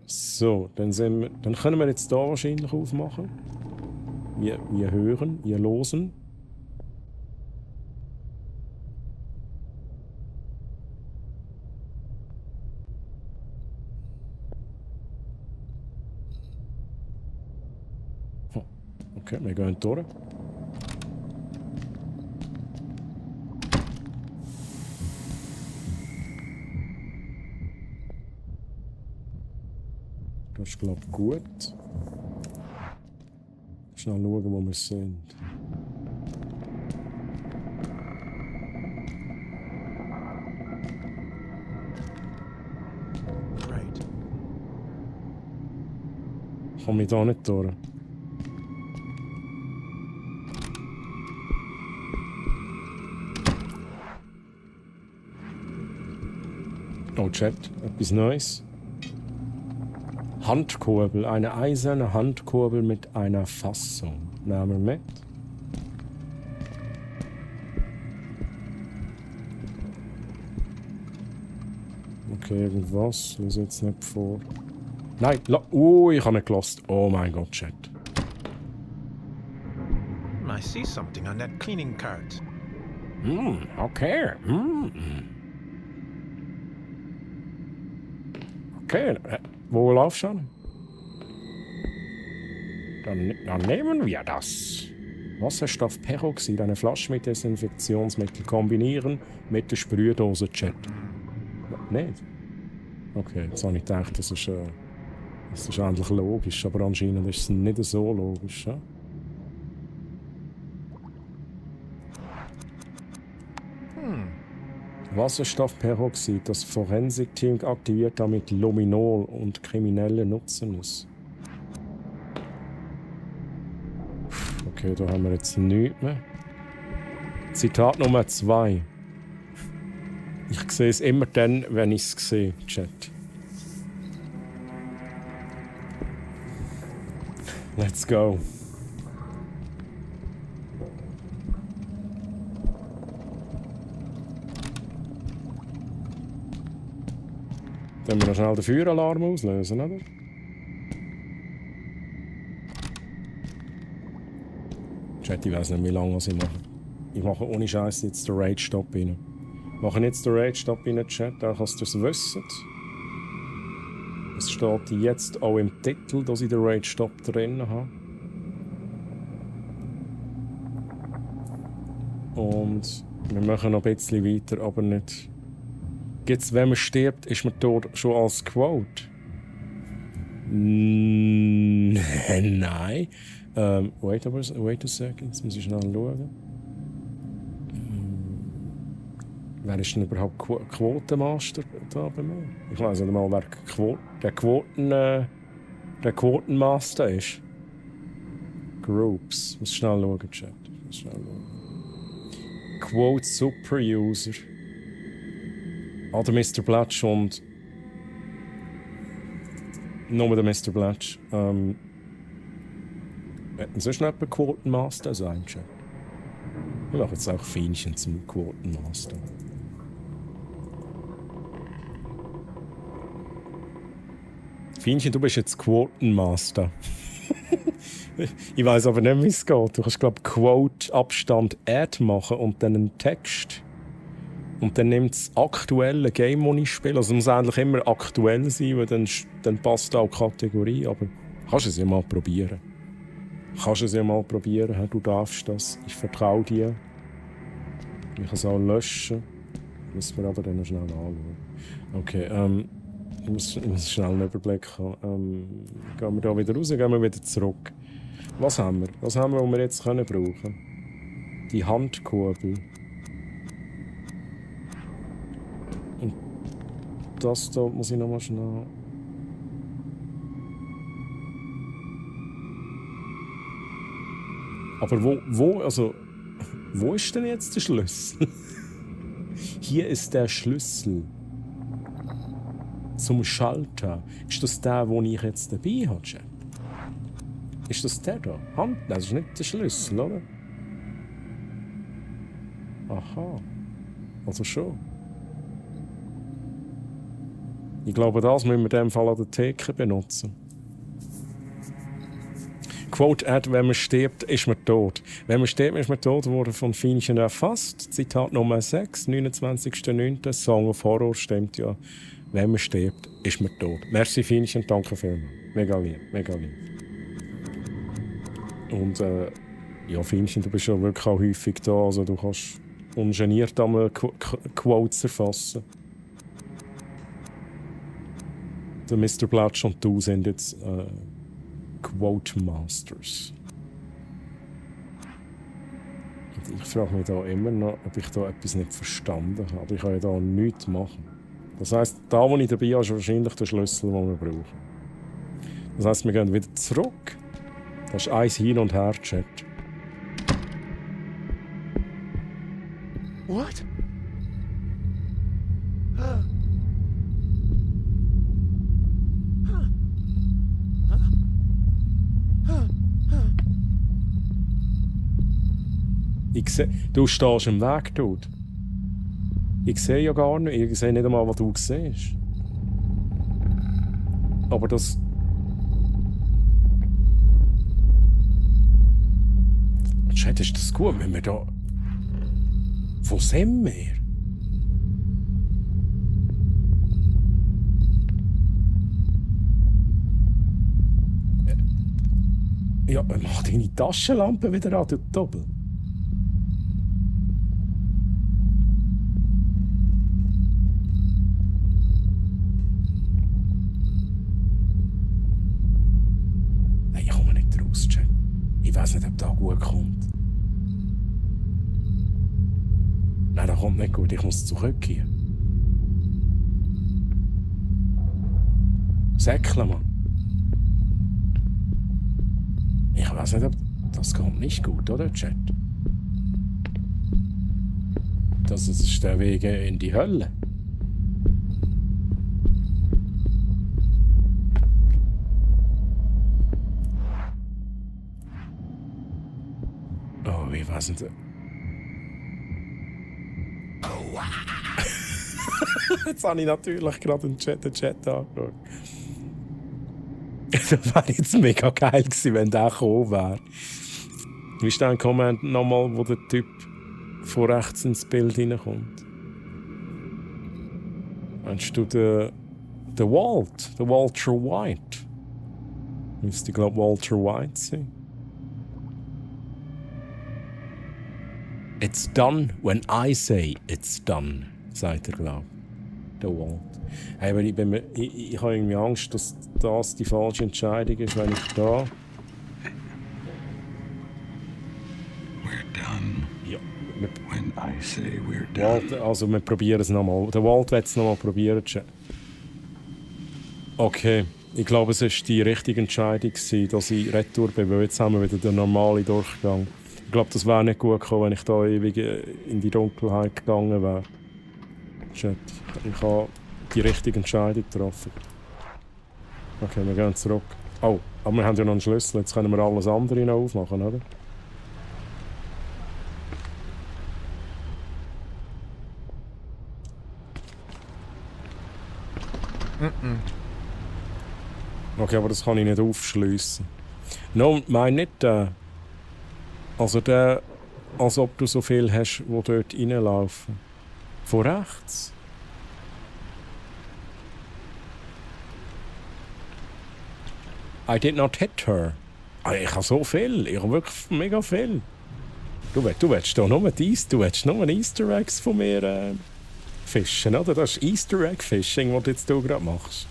So, dann können wir jetzt hier wahrscheinlich aufmachen. Wir hören, wir losen. Okay, wir gehen durch. Das ist, glaube ich, gut. Schnell schauen, wo wir sind. Right. Komme ich da nicht durch? Oh, Chat, etwas Neues. Handkurbel, eine eiserne Handkurbel mit einer Fassung. Nehmen wir mit. Okay, irgendwas. Ich lese jetzt nicht vor. Nein, ich habe nicht gelassen. Oh mein Gott, Chat. I see something on that cleaning cart. Okay. Okay, wo laufst du an? Dann nehmen wir das. Wasserstoffperoxid, eine Flasche mit Desinfektionsmittel kombinieren mit der Sprühdose, Chat. Nicht? Okay, jetzt habe ich gedacht, das ist eigentlich logisch, aber anscheinend ist es nicht so logisch. Ja? Wasserstoffperoxid, das Forensikteam aktiviert damit Luminol und Kriminelle nutzen es. Okay, da haben wir jetzt nichts mehr. Zitat Nummer 2. Ich sehe es immer dann, wenn ich es sehe, Chat. Let's go. Dann wir noch schnell den Feueralarm auslösen, oder? Chat, ich weiss nicht, wie lange ich mache. Ich mache ohne Scheiß jetzt den Rage-Stop rein. Ich mache jetzt den Rage-Stop rein, Chat, auch dass ihr es wisst. Es steht jetzt auch im Titel, dass ich den Rage-Stop drin habe. Und wir machen noch ein bisschen weiter, aber nicht. Gibt's, wenn man stirbt, ist man tot schon als Quote? Nein. Wait a second, jetzt muss ich schnell schauen. Wer ist denn überhaupt Quotenmaster da bei mir? Ich weiß nicht mal, wer der Quotenmaster ist. Groups. Ich muss schnell schauen, Chat. Quote Super User. Oder Mr. Blatch und nur der Mr. Blatch. Hätten sonst noch jemand Quotenmaster sein, Chat? Ich mache jetzt auch Fähnchen zum Quotenmaster. Fähnchen, du bist jetzt Quotenmaster. Ich weiß aber nicht, wie es geht. Du kannst, glaube ich, Quote Abstand Add machen und dann einen Text. Und dann nimmt das aktuelle Game, das ich spiele. Also es muss eigentlich immer aktuell sein, weil dann passt auch die Kategorie. Aber kannst es ja mal probieren. Du darfst das. Ich vertraue dir. Ich kann es auch löschen. Müssen wir aber dann noch schnell anschauen. Okay, ich muss schnell einen Überblick haben. Gehen wir da wieder raus, gehen wir wieder zurück. Was haben wir? Was wir jetzt brauchen können? Die Handkurbel. Und das da muss ich nochmal schnell... Aber wo ist denn jetzt der Schlüssel? Hier ist der Schlüssel. Zum Schalter. Ist das der, den ich jetzt dabei habe, Chat? Ist das der da? Das ist nicht der Schlüssel, oder? Aha. Also schon. Ich glaube, das müssen wir in dem Fall an der Theke benutzen. Quote Ad, wenn man stirbt, ist man tot. Wenn man stirbt, ist man tot, wurde von Fienchen erfasst. Zitat Nummer 6, 29.09. Song of Horror stimmt ja. Wenn man stirbt, ist man tot. Merci Fienchen, danke vielmals. Mega lieb, mega lieb. Und ja, Finchen, du bist ja wirklich auch häufig da. Also du kannst ungeniert einmal Quotes erfassen. Der Mr. Blatsch und du sind jetzt Quote Masters. Und ich frage mich da immer noch, ob ich da etwas nicht verstanden habe. Aber ich kann ja da nichts machen. Das heisst, da wo ich dabei bin, ist wahrscheinlich der Schlüssel, den wir brauchen. Das heisst, wir gehen wieder zurück. Das ist eins hin und her, Chat. What? Ich sehe, du stehst im Weg, Dude. Ich sehe ja gar nicht. Ich sehe nicht einmal, was du siehst. Aber das... Chat, ist das gut, wenn wir da... Wo sind wir? Ja, mach deine Taschenlampe wieder an, du Doppel. Nein, ich komme nicht raus, Chat. Ich weiß nicht, ob das gut kommt. Nein, das kommt nicht gut. Ich muss zurückgehen. Säckle, Mann. Ich weiß nicht, ob... Das kommt nicht gut, oder, Chat? Das ist der Weg in die Hölle. Oh, ich weiß nicht... Jetzt habe ich natürlich gerade den Chat angeschaut. Das wäre jetzt mega geil gewesen, wenn der gekommen wäre. Wie ist der Comment nochmal, wo der Typ von rechts ins Bild reinkommt? Meinst du den Walter White? Müsste, glaube ich, Walter White sein. It's done when I say it's done, sagt er, glaube ich. Der Walt. Hey, aber ich habe irgendwie Angst, dass das die falsche Entscheidung ist, wenn ich da... We're done. Ja. When I say we're done. Walt, also wir probieren es nochmal. Der Walt wird es nochmal probieren. Okay, ich glaube, es war die richtige Entscheidung, dass ich retour bin, weil jetzt haben wir wieder den normalen Durchgang. Ich glaube, das wäre nicht gut gekommen, wenn ich da ewig in die Dunkelheit gegangen wäre. Ich habe die richtige Entscheidung getroffen. Okay, wir gehen zurück. Oh, aber wir haben ja noch einen Schlüssel. Jetzt können wir alles andere noch aufmachen, oder? Okay, aber das kann ich nicht aufschliessen. No, mein nicht der. Also der, als ob du so viel hast, die dort reinlaufen. Von rechts. I did not hit her. Ich habe so viel. Ich habe wirklich mega viel. Du willst doch nur Easter Eggs von mir fischen, oder? Das ist Easter Egg Fishing, was du jetzt gerade machst.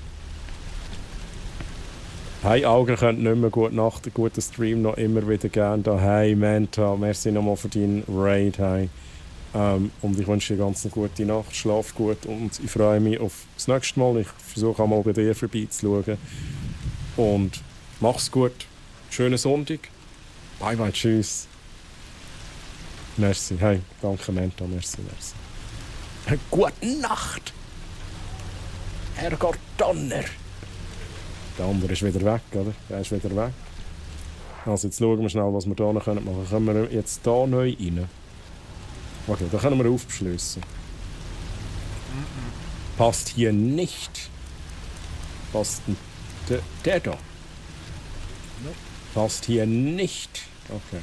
Hey, Augen könnt nicht mehr gut nach dem guten Stream noch immer wieder gerne da. Hey, Manta, merci nochmal für deinen Raid. Hey. Und ich wünsche dir ganz eine gute Nacht, schlaf gut und ich freue mich auf das nächste Mal. Ich versuche auch mal bei dir vorbeizuschauen. Und mach's gut. Schönen Sonntag. Bye bye, tschüss. Merci. Hey, danke Menta, merci. Gute Nacht. Herrgott Donner. Der andere ist wieder weg, oder? Der ist wieder weg. Also jetzt schauen wir schnell, was wir hier noch machen können. Können wir jetzt hier neu rein? Okay, da können wir aufschliessen. Passt hier nicht. Passt der da? Passt hier nicht. Okay.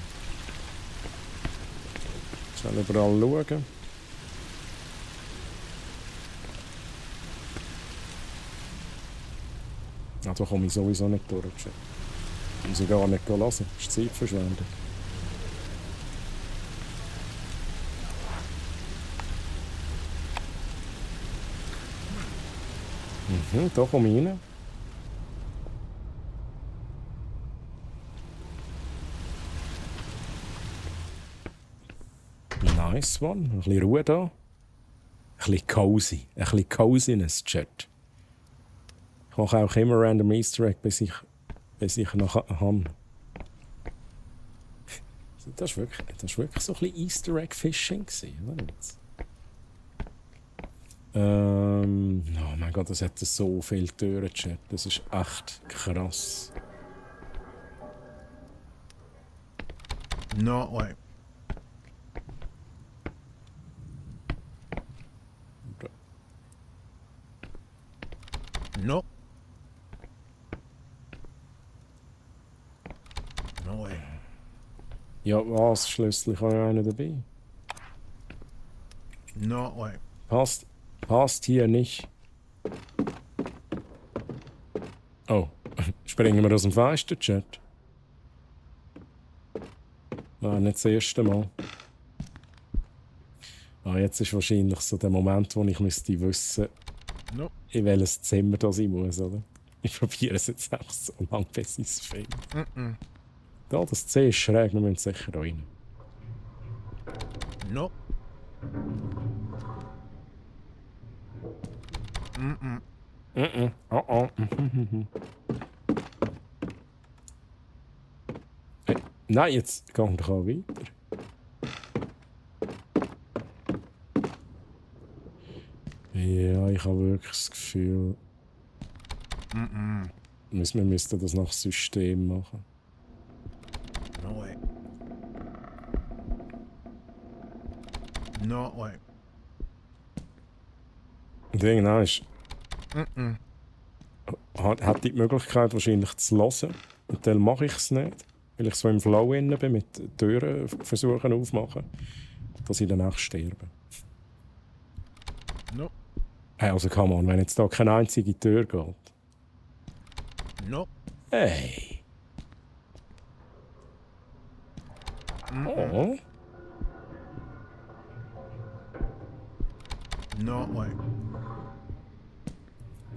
Schnell überall schauen. Ja, da komme ich sowieso nicht durch. Muss ich gar nicht hören. Das ist Zeitverschwendung. Da komme ich rein. Nice one. Ein bisschen Ruhe da. Ein bisschen cozy. Ein bisschen Coziness, Chat. Ich mache auch immer random Easter Egg, bis ich nachher habe. Das war wirklich so ein bisschen Easter Egg Fishing, oder? Oh mein Gott, das hat so viele Türen, Chat. Das ist echt krass. No way. No. No way. Ja, was? Schlüssel, ich habe ja einen dabei. No way. Passt hier nicht. Oh, springen wir aus dem Fenster, Chat? Nein, nicht das erste Mal. Jetzt ist wahrscheinlich so der Moment, wo ich müsste wissen, no. in welches Zimmer das ich muss, oder? Ich probiere es jetzt einfach so lange, bis ich es finde. Da, das C ist schräg, wir müssen sicher rein. No. Hey, nein, jetzt gehen wir doch auch weiter. Ja, ich habe wirklich das Gefühl, wir müssten das nach System machen. No way. No way. Und irgendwann ist... Hat die Möglichkeit wahrscheinlich zu hören. Und dann mache ich es nicht. Weil ich so im Flow bin, mit Türen versuchen aufmachen, dass ich danach sterbe. No. Hey, also come on, wenn jetzt da keine einzige Tür geht. No. Hey. Oh. No way.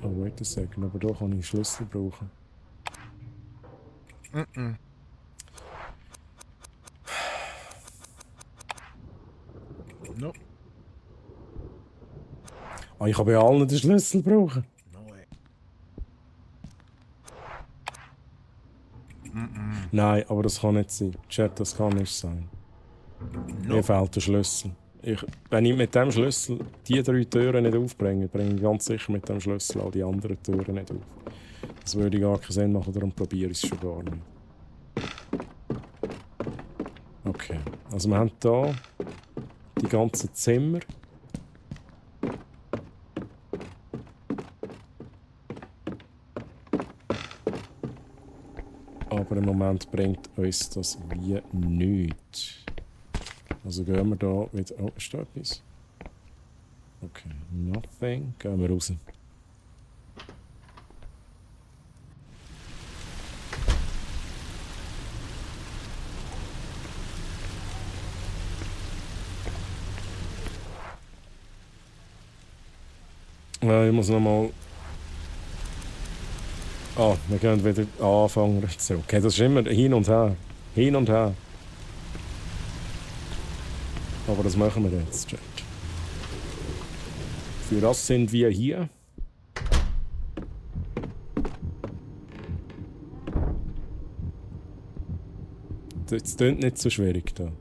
Oh, wait a second, aber da kann ich einen Schlüssel brauchen. No. Ich kann bei allen den Schlüssel brauchen. No way. Nein, aber das kann nicht sein. Chat, das kann nicht sein. No. Mir fehlt der Schlüssel. Wenn ich mit dem Schlüssel die 3 Türen nicht aufbringe, bringe ich ganz sicher mit dem Schlüssel all die anderen Türen nicht auf. Das würde gar keinen Sinn machen, darum probiere ich es schon gar nicht. Okay, also wir haben hier die ganzen Zimmer. Aber im Moment bringt uns das wie nichts. Also gehen wir da wieder... Oh, ist da etwas? Okay, nothing. Gehen wir raus. Ich muss nochmal... Ah, wir können wieder anfangen. Okay, das ist immer hin und her. Hin und her. Aber das machen wir jetzt, Chat. Für das sind wir hier. Das klingt nicht so schwierig da.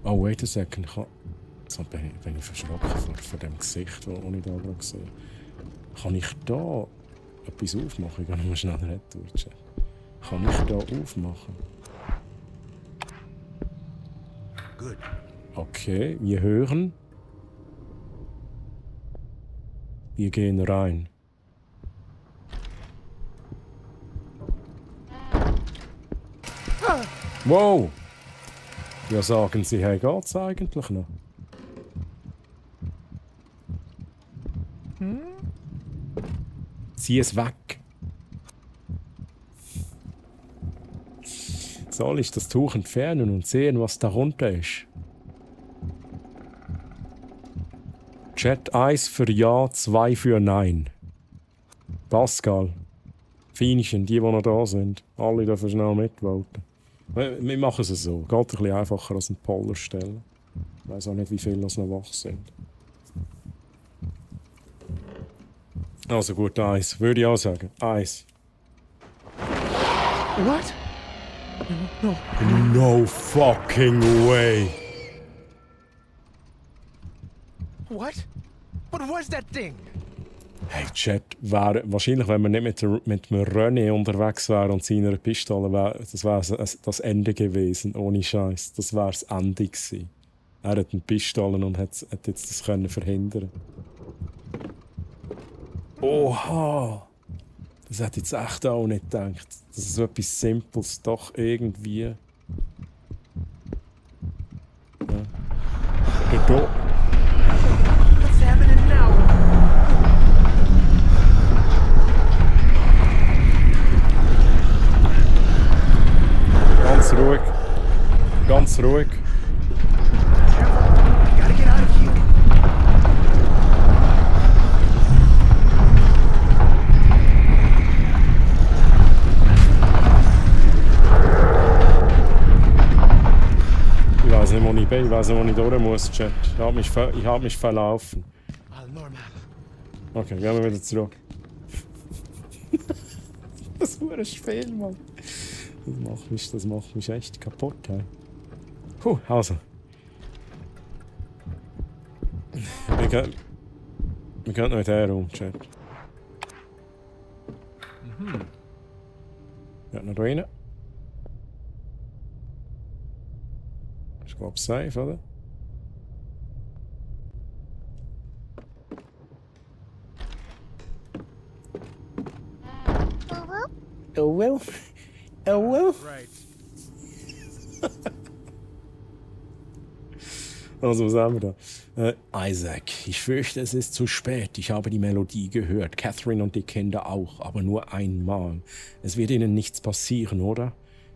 Oh, wait a second. So bin ich verschrocken vor dem Gesicht, das ich da gerade gesehen habe. Kann ich da etwas aufmachen? Ich gehe nochmal schnell retour, Chat. Kann ich da aufmachen? Good. Okay, wir hören. Wir gehen rein. Wow! Ja, sagen Sie, hey, geht's eigentlich noch? Zieh es weg. Soll ich das Tuch entfernen und sehen, was darunter ist? Chat 1 für Ja, 2 für Nein. Pascal. Feinchen, die noch da sind. Alle dürfen schnell mitvoten. Wir machen es so. Geht ein bisschen einfacher als ein Poller stellen. Ich weiss auch nicht, wie viele noch wach sind. Also gut, 1. Würde ich auch sagen. 1. What? No. No fucking way. What? What was that thing? Hey, Chat, wahrscheinlich, wenn wir nicht mit dem René unterwegs wären und seiner Pistole, das wäre das Ende gewesen, ohne Scheiß. Das wäre das Ende gewesen. Er hat eine Pistole und hat jetzt das können verhindern. Oha! Das hätte ich jetzt echt auch nicht gedacht. Das ist so etwas Simples, doch irgendwie. Ja. Da. What's happening now? Ganz ruhig. Ganz ruhig. Gotta get out of here. Ich weiß nicht, wo ich bin. Ich weiß nicht, wo ich durch muss, Chat. Ich hab mich verlaufen. Okay, gehen wir wieder zurück. Das ist ein Spiel, Mann. Das macht mich echt kaputt, hey. Also. Wir gehen noch in den Raum, Chat. Ja, noch da rein. Ich glaube, safe, oder? Oh well. Oh well. Right. Also, was haben wir da? Isaac, ich fürchte, es ist zu spät. Ich habe die Melodie gehört. Catherine und die Kinder auch, aber nur einmal. Es wird ihnen nichts passieren, oder?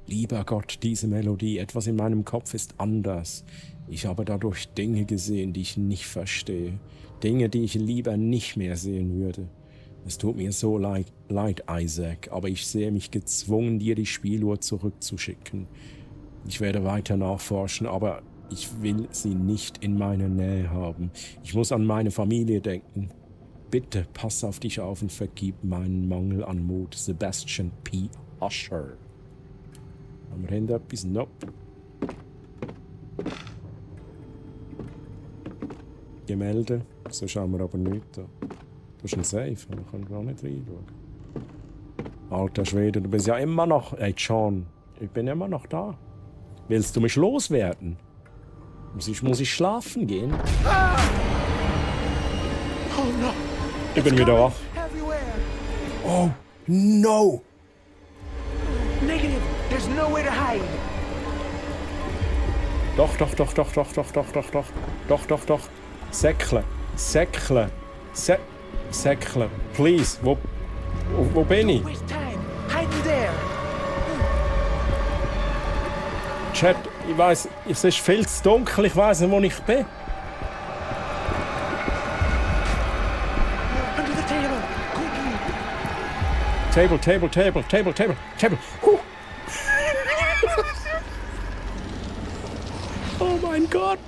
Lieber Gott, diese Melodie, etwas in meinem Kopf ist anders. Ich habe dadurch Dinge gesehen, die ich nicht verstehe. Dinge, die ich lieber nicht mehr sehen würde. Es tut mir so leid, Isaac, aber ich sehe mich gezwungen, dir die Spieluhr zurückzuschicken. Ich werde weiter nachforschen, aber ich will sie nicht in meiner Nähe haben. Ich muss an meine Familie denken. Bitte pass auf dich auf und vergib meinen Mangel an Mut. Sebastian P. Usher. Haben wir hinten etwas? Nope. Gemälde. So schauen wir aber nicht da. Das ist ein Safe, da können wir auch nicht reinschauen. Alter Schwede, du bist ja immer noch... Hey John, ich bin immer noch da. Willst du mich loswerden? Muss ich schlafen gehen? Oh no! Ich bin wieder wach. Oh, no! Negative! There's nowhere to hide! Doch. Säckle. Please, wo bin ich? Waste time! Hide in there! Chat, ich weiss, es ist viel zu dunkel, ich weiss nicht, wo ich bin. Under the table! Quickly! Table. Oh mein Gott!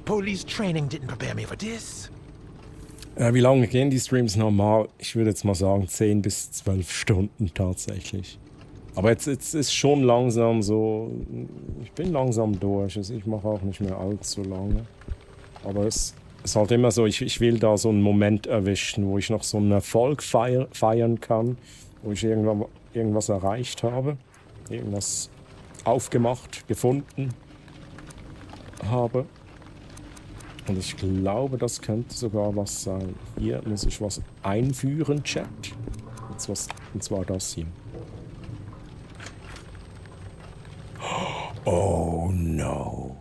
Police training didn't prepare me for this. Wie lange gehen die Streams normal? Ich würde jetzt mal sagen 10 bis 12 Stunden tatsächlich. Aber jetzt ist schon langsam so. Ich bin langsam durch. Also ich mache auch nicht mehr allzu lange. Aber es ist halt immer so, ich will da so einen Moment erwischen, wo ich noch so einen Erfolg feiern kann, wo ich irgendwas erreicht habe, irgendwas aufgemacht, gefunden habe. Und ich glaube, das könnte sogar was sein. Hier muss ich was einführen, Chat. Und zwar das hier. Oh no.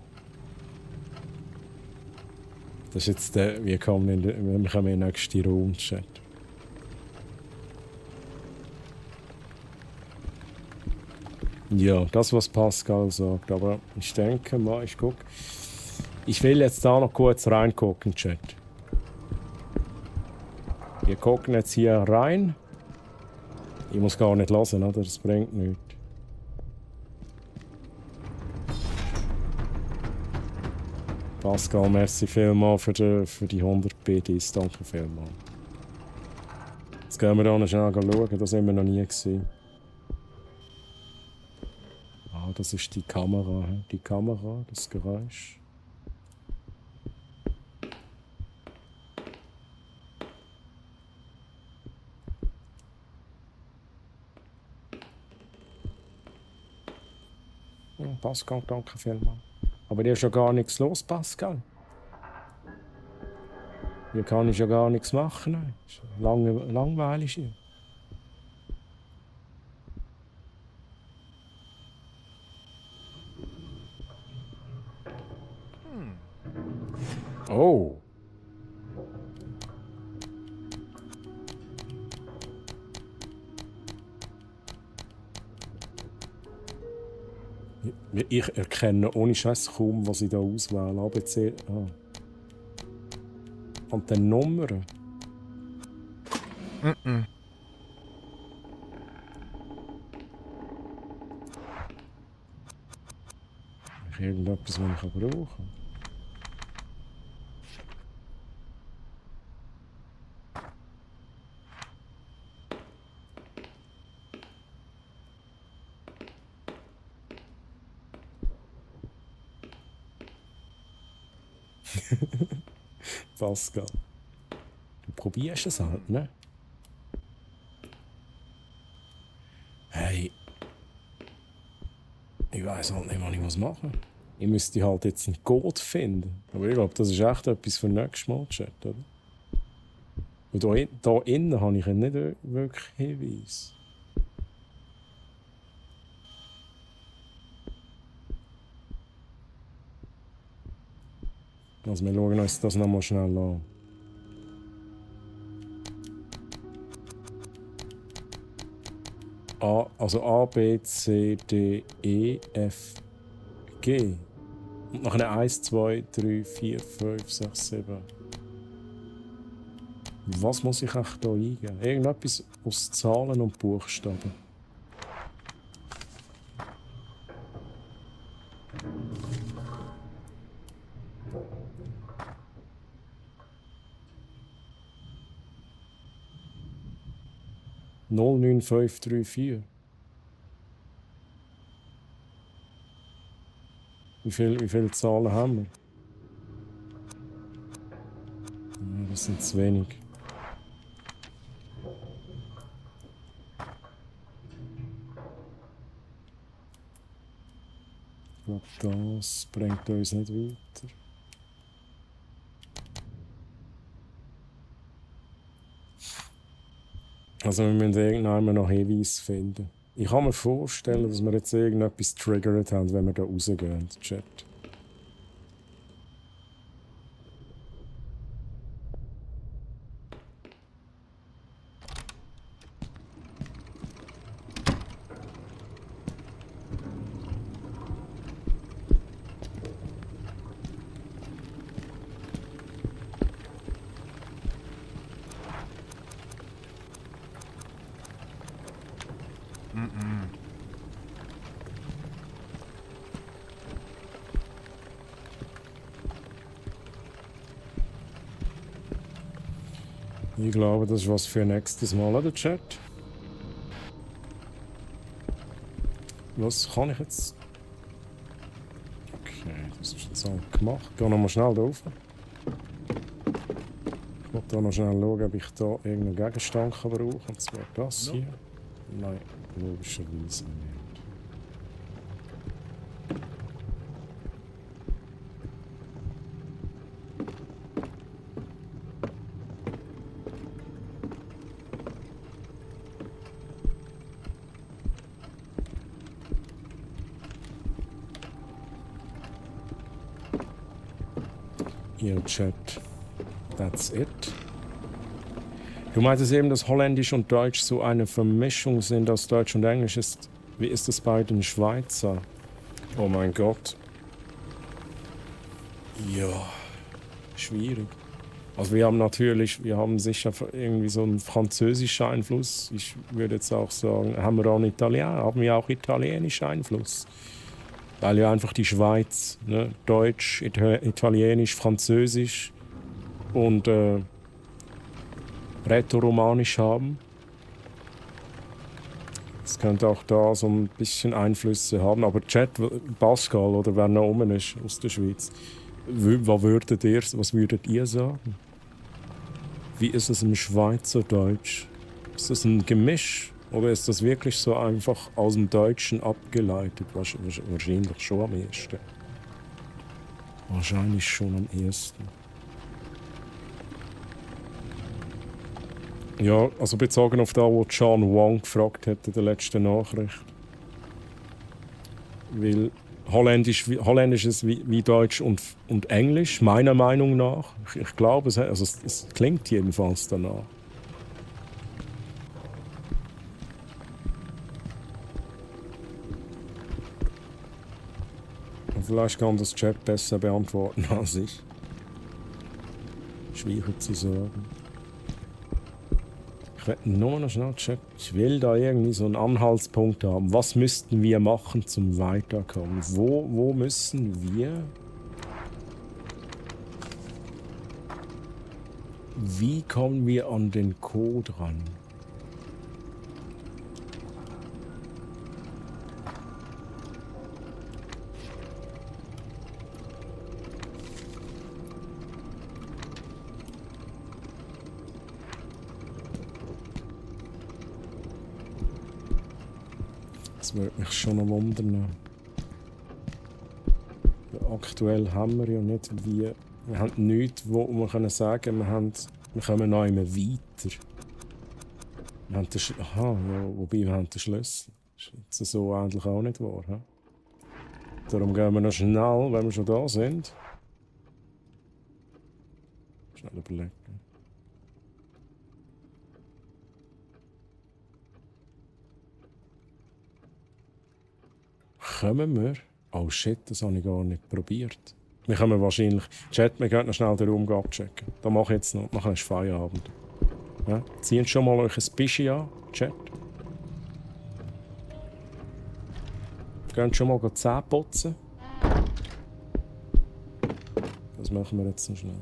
Das ist jetzt der. Wir kommen in den nächsten Raum, Chat. Ja, das, was Pascal sagt. Aber ich denke mal, ich gucke. Ich will jetzt da noch kurz reingucken, Chat. Wir gucken jetzt hier rein. Ich muss gar nicht hören, oder? Das bringt nichts. Pascal, merci vielmals für die 100 BDs. Danke vielmals. Jetzt gehen wir da noch schnell schauen, das haben wir noch nie gesehen. Ah, das ist die Kamera. Die Kamera, das Geräusch. Pascal, danke vielmals. Aber hier ist ja gar nichts los, Pascal. Hier kann ich ja gar nichts machen. Ist langweilig hier. Oh. Ich erkenne ohne Scheiß kaum, was ich da auswähle. ABC. Ah. Und dann Nummern. Irgendetwas, was ich brauchen kann. Pascal. Du probierst es halt, ne? Hey. Ich weiss halt nicht, was ich machen muss. Ich müsste halt jetzt einen Code finden. Aber ich glaube, das ist echt etwas für nächstes Mal, Chat, oder? Und da innen habe ich nicht wirklich Hinweis. Also wir schauen uns das nochmal schnell an. Also A, B, C, D, E, F, G. Und nachher 1, 2, 3, 4, 5, 6, 7. Was muss ich echt hier eingeben? Irgendetwas aus Zahlen und Buchstaben. Null 9534. Wie viele Zahlen haben wir? Ja, das sind zu wenig. Ich glaube, das bringt uns nicht weiter. Also wir müssen irgendwann noch Hinweise finden. Ich kann mir vorstellen, dass wir jetzt irgendetwas triggert haben, wenn wir da rausgehen, Chat. Ich glaube, das ist was für nächstes Mal, oder Chat? Was kann ich jetzt? Okay, das ist jetzt auch gemacht. Geh nochmal schnell da rauf. Ich will da noch schnell schauen, ob ich da irgendeinen Gegenstand kann brauchen kann. Und zwar das hier. Nein, logischerweise nicht. Ihr Chat. That's it. Du meintest eben, dass Holländisch und Deutsch so eine Vermischung sind aus Deutsch und Englisch. Wie ist es bei den Schweizer? Oh mein Gott. Ja, schwierig. Also wir haben sicher irgendwie so einen französischen Einfluss. Ich würde jetzt auch sagen, haben wir auch italienischen Einfluss. Weil ja einfach die Schweiz, ne, Deutsch, Italienisch, Französisch und Rätoromanisch haben. Es könnte auch da so ein bisschen Einflüsse haben. Aber Chat, Pascal oder wer noch oben ist aus der Schweiz, was würdet ihr sagen? Wie ist es im Schweizerdeutsch? Ist das ein Gemisch? Oder ist das wirklich so einfach aus dem Deutschen abgeleitet? Wahrscheinlich schon am ehesten. Wahrscheinlich schon am ehesten. Ja, also bezogen auf das, was Sean Wang gefragt hat in der letzten Nachricht. Weil Holländisch ist wie Deutsch und Englisch, meiner Meinung nach. Ich glaube, es klingt jedenfalls danach. Vielleicht kann das Chat besser beantworten als ich. Schwierig zu sagen. Ich werde nur noch schnell checken. Ich will da irgendwie so einen Anhaltspunkt haben. Was müssten wir machen zum Weiterkommen? Wo müssen wir? Wie kommen wir an den Code ran? Das würde mich schon noch wundern. Aktuell haben wir ja nicht wie. Wir haben nichts, wo wir sagen können, wir kommen noch immer weiter. Wir haben wobei wir haben den Schlüssel. Das ist so eigentlich auch nicht wahr. He? Darum gehen wir noch schnell, wenn wir schon da sind. Schnell überlegen. Kommen wir? Oh shit, das habe ich gar nicht probiert. Wir können wahrscheinlich... Chat, wir können noch schnell den Raum abchecken. Da mache ich jetzt noch. Nachher ist Feierabend. Ja? Zieht schon mal euch ein Bischi an, Chat. Geht schon mal Zähne putzen. Das machen wir jetzt noch schnell.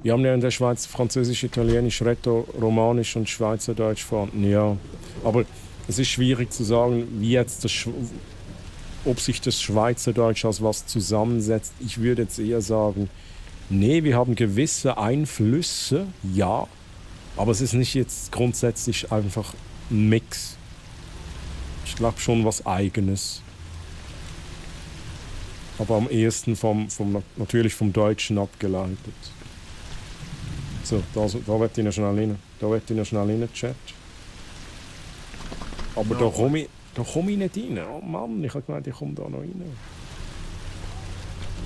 Wir haben ja in der Schweiz Französisch, Italienisch, Rätoromanisch und Schweizerdeutsch vorhanden. Ja, aber es ist schwierig zu sagen, wie jetzt ob sich das Schweizerdeutsch als was zusammensetzt. Ich würde jetzt eher sagen, nee, wir haben gewisse Einflüsse, ja, aber es ist nicht jetzt grundsätzlich einfach ein Mix. Ich glaube schon was Eigenes. Aber am ehesten natürlich vom Deutschen abgeleitet. So, da wird ich noch schnell rein. Da wird ich noch schnell rein, Chat. Aber da komme ich nicht rein. Oh Mann, ich habe gemeint, ich komme da noch rein.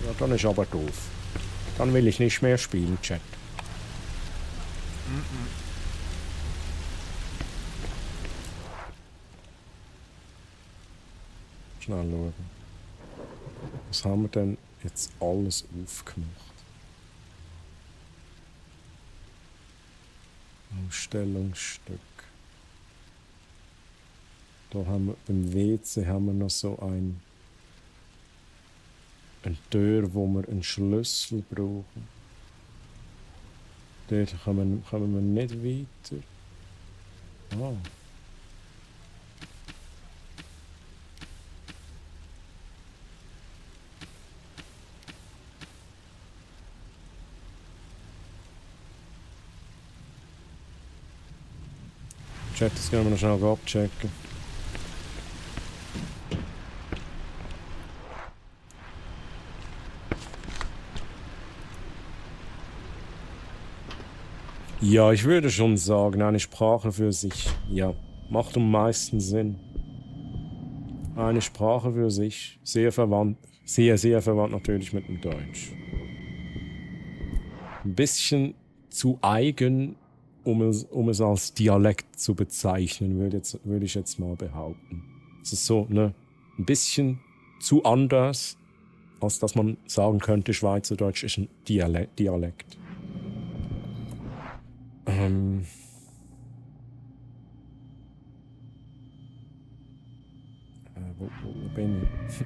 Ja, dann ist aber doof. Dann will ich nicht mehr spielen, Chat. Schnell schauen. Was haben wir denn jetzt alles aufgemacht? Ausstellungsstück. Da haben wir beim WC haben wir noch so eine Tür, wo wir einen Schlüssel brauchen. Dort kommen wir nicht weiter. Ah. Chat, das können wir noch schnell abchecken. Ja, ich würde schon sagen, eine Sprache für sich, ja, macht am meisten Sinn. Eine Sprache für sich, sehr verwandt, sehr verwandt natürlich mit dem Deutsch. Ein bisschen zu eigen, um es als Dialekt zu bezeichnen, würde ich jetzt mal behaupten. Es ist so, ne, ein bisschen zu anders, als dass man sagen könnte, Schweizerdeutsch ist ein Dialekt. Wo bin ich?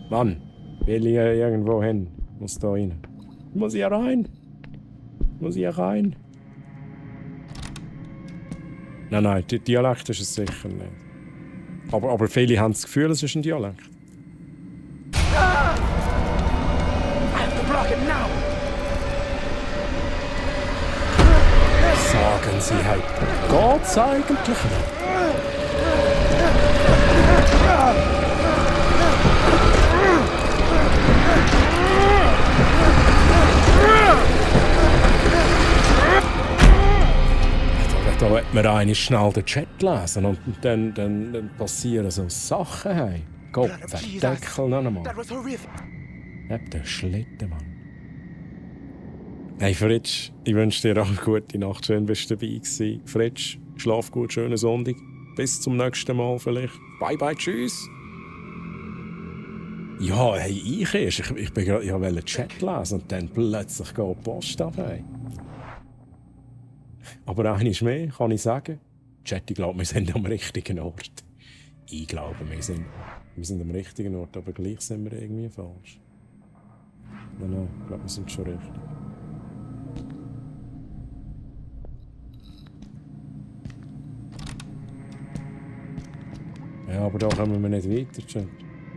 Mann, will hier irgendwo hin? Muss da rein. Muss hier rein? Muss hier rein? Nein, Dialekt ist es sicher nicht. Aber viele haben das Gefühl, es ist ein Dialekt. Sagen Sie halt, geht's eigentlich nicht? Da wird man eigentlich schnell den Chat lesen und dann passieren so Sachen. Hey. Gott, verdeckel noch einmal. Hab den Schlitten, Mann. Hey Fritsch, ich wünsche dir auch eine gute Nacht. Schön, bist du dabei gewesen. Fritsch, schlaf gut, schönen Sonntag. Bis zum nächsten Mal vielleicht. Bye bye, tschüss. Ja, hey, ich wollte den Chat lesen und dann plötzlich geht die Post ab. Hey. Aber eines mehr kann ich sagen. Chat, ich glaube, wir sind am richtigen Ort. Ich glaube, wir sind am richtigen Ort, aber gleich sind wir irgendwie falsch. Nein, ich glaube, wir sind schon richtig. Ja, aber da kommen wir nicht weiter, Chat.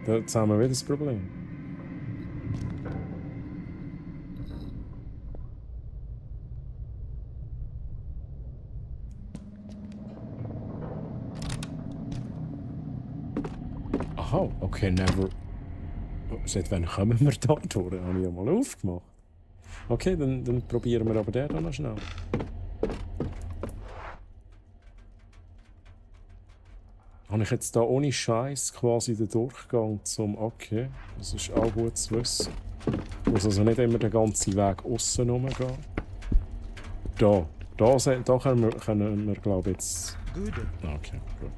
Da haben wir wieder das Problem. Aha, okay, never. Seit wann kommen wir da durch? Habe ich ja mal aufgemacht. Okay, dann probieren wir aber den dann noch schnell. Habe ich jetzt da ohne Scheiß quasi den Durchgang zum. Okay, das ist auch gut zu wissen. Ich muss also nicht immer den ganzen Weg aussen rumgehen. Da können wir glaube ich jetzt. Okay, gut.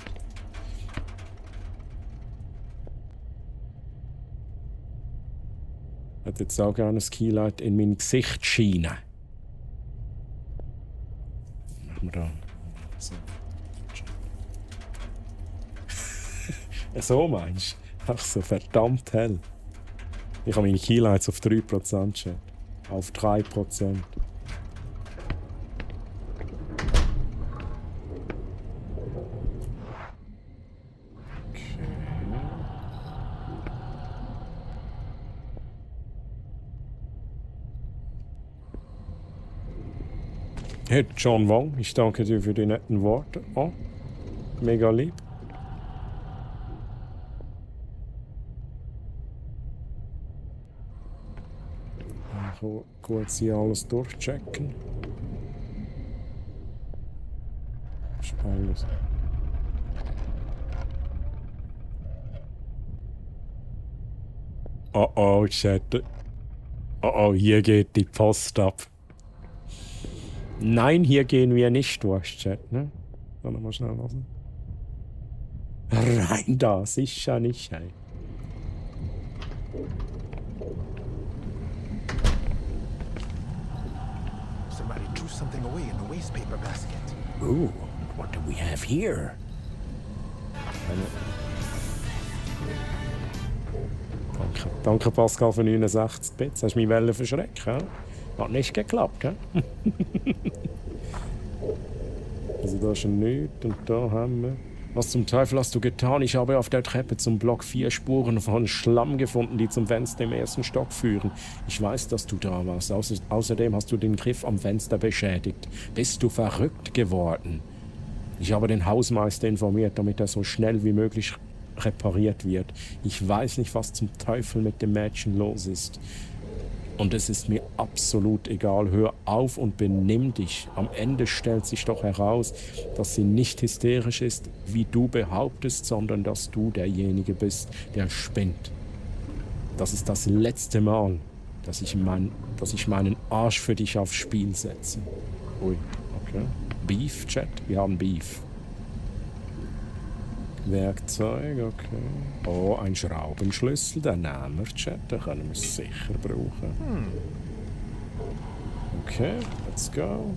Ich hätte jetzt auch gerne ein Keylight in mein Gesicht scheinen. Machen wir da. So. So meinst du? Ach so, verdammt hell. Ich habe meine Keylights auf 3% gestellt. Auf 3%. Hey, John Wong, ich danke dir für die netten Worte. Oh, mega lieb. Kurz hier alles durchchecken. Ist alles. Oh, Chat. Oh, hier geht die Post ab. Nein, hier gehen wir nicht durch, Chat, ne? Dann mal schnell lassen. Rein da, sicher nicht, ey. Somebody threw something away in the waste paper basket. Ooh, what do we have here? Danke Pascal für 69 Bits. Hast du mich verschrecken? Hat nicht geklappt, gell? Also da ist nichts und da haben wir Was zum Teufel hast du getan? Ich habe auf der Treppe zum Block 4 Spuren von Schlamm gefunden, die zum Fenster im 1. Stock führen. Ich weiß, dass du da warst. Außerdem hast du den Griff am Fenster beschädigt. Bist du verrückt geworden? Ich habe den Hausmeister informiert, damit er so schnell wie möglich repariert wird. Ich weiß nicht, was zum Teufel mit dem Mädchen los ist. Und es ist mir absolut egal. Hör auf und benimm dich. Am Ende stellt sich doch heraus, dass sie nicht hysterisch ist, wie du behauptest, sondern dass du derjenige bist, der spinnt. Das ist das letzte Mal, dass ich meinen Arsch für dich aufs Spiel setze. Ui, okay. Beef, Chat? Wir haben Beef. Werkzeug, okay. Oh, ein Schraubenschlüssel, den nehmen wir, Chat, den können wir sicher brauchen. Okay, let's go.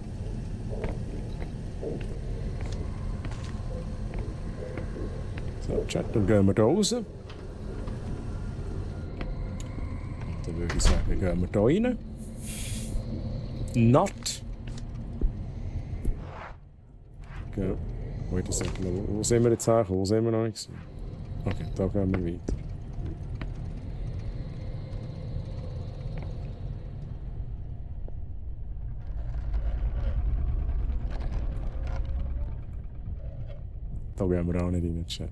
So, Chat, dann gehen wir da raus. Und dann würde ich sagen, gehen wir da rein. Not. Okay. Wait a second, wo sind wir jetzt hergekommen? Wo sind wir noch nicht gesehen? Okay, da gehen wir weiter. Da gehen wir auch nicht rein, Chat.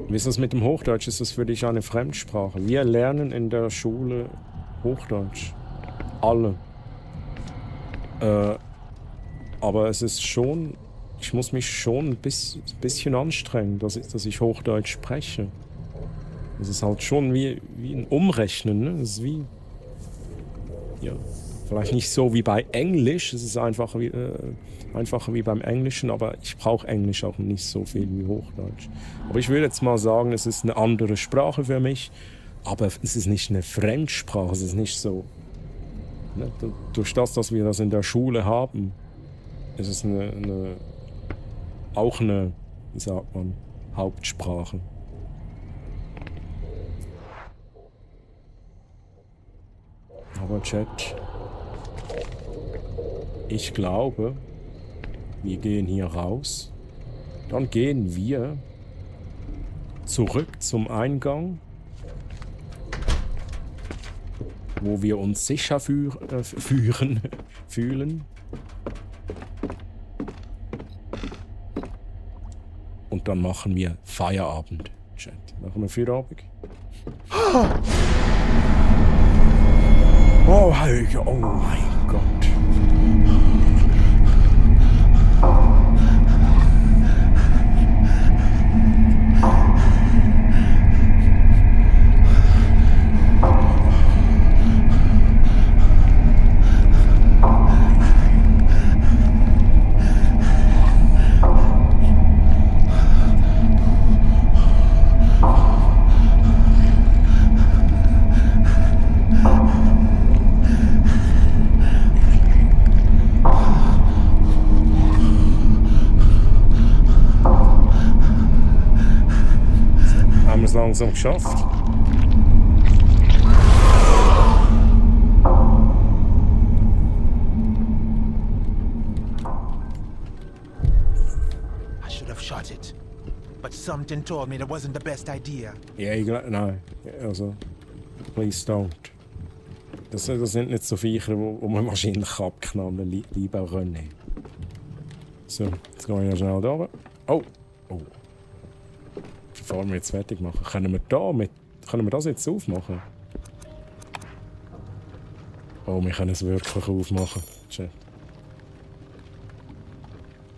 Wie ist das mit dem Hochdeutsch? Ist das für dich eine Fremdsprache? Wir lernen in der Schule Hochdeutsch. Alle. Aber es ist schon... Ich muss mich schon ein bisschen anstrengen, dass ich Hochdeutsch spreche. Es ist halt schon wie ein Umrechnen, ne? Es ist wie... Ja, vielleicht nicht so wie bei Englisch. Es ist einfacher wie beim Englischen, aber ich brauche Englisch auch nicht so viel wie Hochdeutsch. Aber ich würde jetzt mal sagen, es ist eine andere Sprache für mich, aber es ist nicht eine Fremdsprache, es ist nicht so... Ne? Durch das, dass wir das in der Schule haben, ist es auch eine, wie sagt man, Hauptsprache. Aber Chat, ich glaube, wir gehen hier raus, dann gehen wir zurück zum Eingang, wo wir uns sicher fühlen. Und dann machen wir Feierabend, Chat. Machen wir Feierabend? Oh, Heiliger, oh mein Gott. Langsam geschafft. I should have shot it, but something told me that wasn't the best idea. Ja, nein, also, please don't. Das sind nicht so Viecher, die man wahrscheinlich abknallen kann, lieber René. So, jetzt gehen wir ja schnell da runter. Oh. Bevor wir jetzt fertig machen, können wir das jetzt aufmachen? Oh, wir können es wirklich aufmachen. Chat.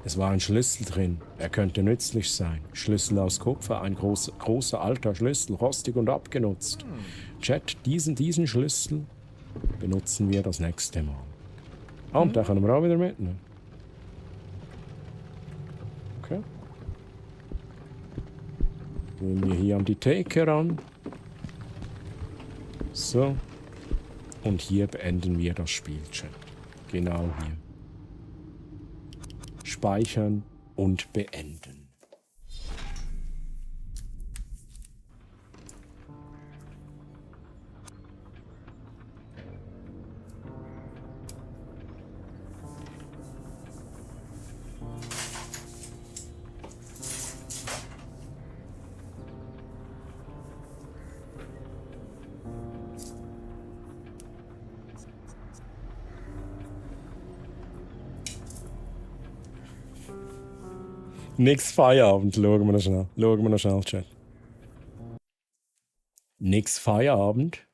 Es war ein Schlüssel drin. Er könnte nützlich sein. Schlüssel aus Kupfer, ein großer alter Schlüssel, rostig und abgenutzt. Chat, diesen Schlüssel benutzen wir das nächste Mal. Und den können wir auch wieder mitnehmen. Okay. Gehen wir hier an die Theke ran. So. Und hier beenden wir das Spiel, Chat. Genau hier. Speichern und beenden. Nix Feierabend, schauen wir noch schnell. Schauen wir noch schnell, Chat. Nix Feierabend?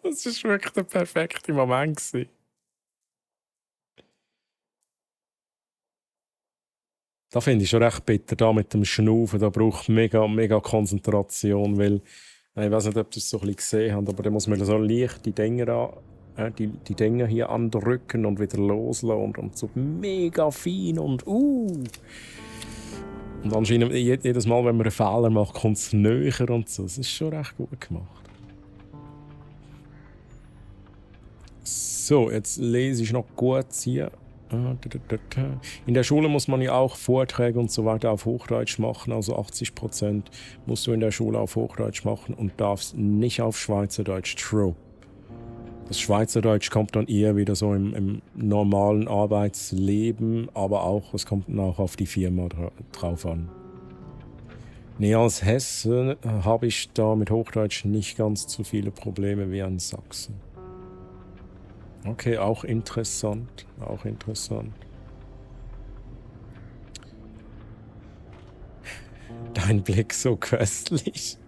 Das war wirklich der perfekte Moment gewesen. Da finde ich schon recht bitter, da mit dem Schnaufen. Da braucht mega Konzentration, weil ich weiß nicht, ob ihr es so ein bisschen gesehen habt, aber da muss man so leicht die Dinger die Dinger hier andrücken und wieder loslassen und so mega fein und Und anscheinend jedes Mal, wenn man einen Fehler macht, kommt es näher und so. Das ist schon recht gut gemacht. So, jetzt lese ich noch kurz hier. In der Schule muss man ja auch Vorträge und so weiter auf Hochdeutsch machen. Also 80% musst du in der Schule auf Hochdeutsch machen und darfst nicht auf Schweizerdeutsch. True. Das Schweizerdeutsch kommt dann eher wieder so im normalen Arbeitsleben, aber auch, es kommt dann auch auf die Firma drauf an. Nee, als Hesse habe ich da mit Hochdeutsch nicht ganz so viele Probleme wie in Sachsen. Okay, auch interessant. Auch interessant. Dein Blick so köstlich.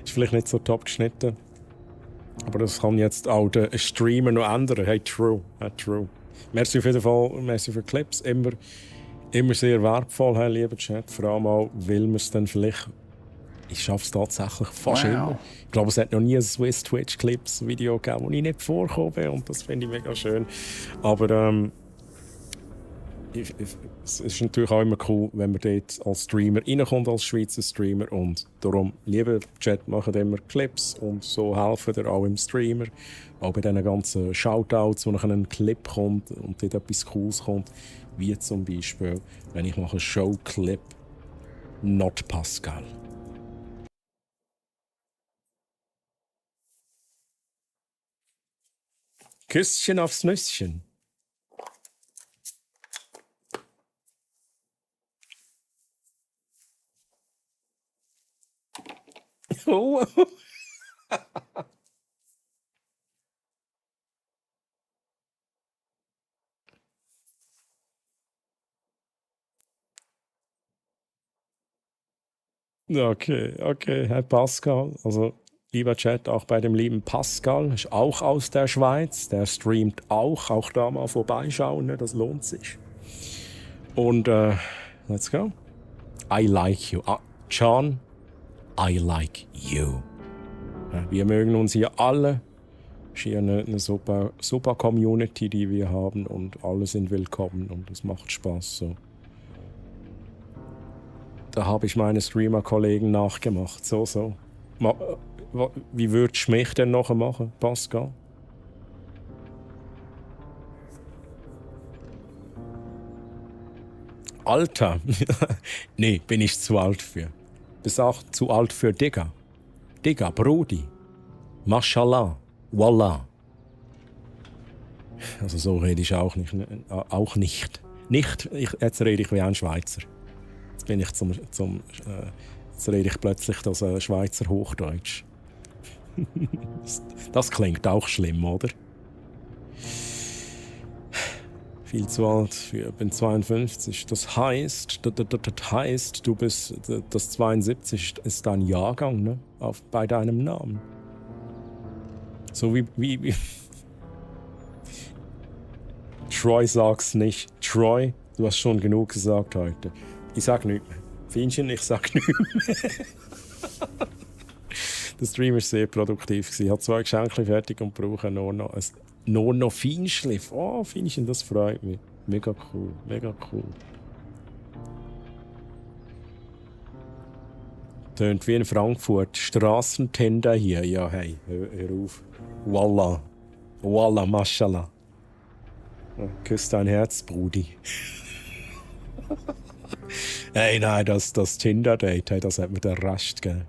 Ist vielleicht nicht so top geschnitten. Aber das kann jetzt auch der Streamer noch ändern. Hey, true. True. Merci auf jeden Fall. Merci für Clips. Immer sehr wertvoll, hey, lieber Chat. Vor allem auch, weil wir es dann vielleicht... Ich schaffe es tatsächlich fast immer. Ich glaube, es hat noch nie ein Swiss Twitch Clips Video gegeben, wo ich nicht vorkomme. Und das finde ich mega schön. Aber es ist natürlich auch immer cool, wenn man dort als Streamer reinkommt, als Schweizer Streamer. Und darum, lieber Chat, macht immer Clips und so helfen ihr auch im Streamer. Auch bei diesen ganzen Shoutouts, wo nachher ein Clip kommt und dort etwas Cooles kommt. Wie zum Beispiel, wenn ich mache Show-Clip Not Pascal. Küsschen aufs Nüsschen. Oh. Okay, Herr Pascal. Also, lieber Chat, auch bei dem lieben Pascal, ist auch aus der Schweiz, der streamt auch da mal vorbeischauen, ne? Das lohnt sich. Und let's go. I like you. John, I like you. Ja, wir mögen uns hier alle. Es ist hier eine super Community, die wir haben und alle sind willkommen und es macht Spaß so. Da habe ich meine Streamer-Kollegen nachgemacht, so. Wie würdest du mich denn noch machen, Pascal? Alter? Nee, bin ich zu alt für. Bist auch zu alt für Digga. Digga, Brudi. Mashallah. Wallah. Also so rede ich auch nicht. Jetzt rede ich wie ein Schweizer. Jetzt bin ich jetzt rede ich plötzlich das Schweizer Hochdeutsch. Das klingt auch schlimm, oder? Viel zu alt für, bin 52. Das heißt, du bist, das 72 ist dein Jahrgang, ne? Bei deinem Namen. So wie Troy sag's nicht. Troy, du hast schon genug gesagt heute. Ich sag nichts mehr. Fienchen, ich sag nichts mehr. Der Stream war sehr produktiv. Ich habe 2 Geschenke fertig und brauche nur noch Feinschliff. Oh, Fienchen, das freut mich. Mega cool, mega cool. Tönt wie in Frankfurt. Strassentender hier. Ja, hey, hör auf. Wallah. Wallah, mashallah. Küss dein Herz, Brudi. Hey, nein, das Tinder-Date, hey, das hat mir den Rest gegeben.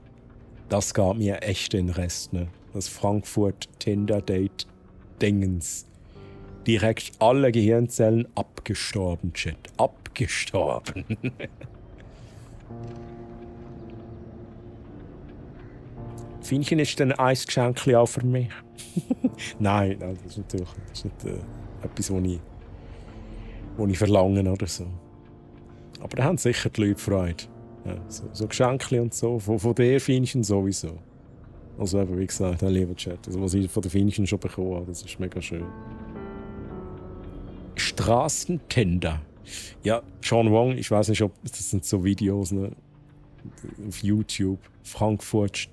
Das gab mir echt den Rest, ne? Das Frankfurt-Tinder-Date-Dingens. Direkt alle Gehirnzellen abgestorben, Chat. Abgestorben. Fienchen ist dann ein Eisgeschenk auch für mich. Nein, das ist natürlich nicht etwas, was ich verlange oder so. Aber da haben sicher die Leute Freude. Ja, so Geschenke und so. Von der Fienchen sowieso. Also eben, wie gesagt, lieber Chat. Also, was ich von den Fienchen schon bekommen habe, das ist mega schön. Straßentender. Ja, Sean Wong, ich weiß nicht, ob das sind so Videos, ne? Auf YouTube. Frankfurt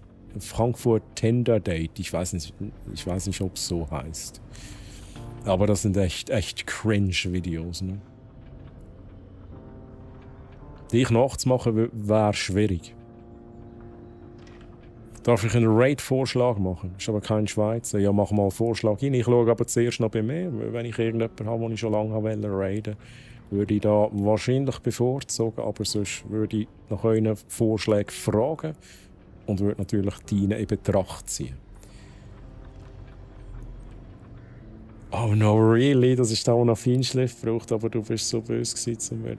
Tender Date. Ich weiß nicht, ob es so heißt. Aber das sind echt cringe Videos, ne? Dich nachzumachen wäre schwierig. Darf ich einen Raid-Vorschlag machen? Ist aber kein Schweizer. Ja, mach mal einen Vorschlag hin. Ich schaue aber zuerst noch bei mir. Wenn ich irgendjemanden habe, den ich schon lange raiden wollte, würde ich da wahrscheinlich bevorzugen. Aber sonst würde ich nach euren Vorschlägen fragen und würde natürlich deine in Betracht ziehen. Oh no, really? Das ist da, wo noch Feinschliff braucht, aber du bist so böse gewesen zu mir.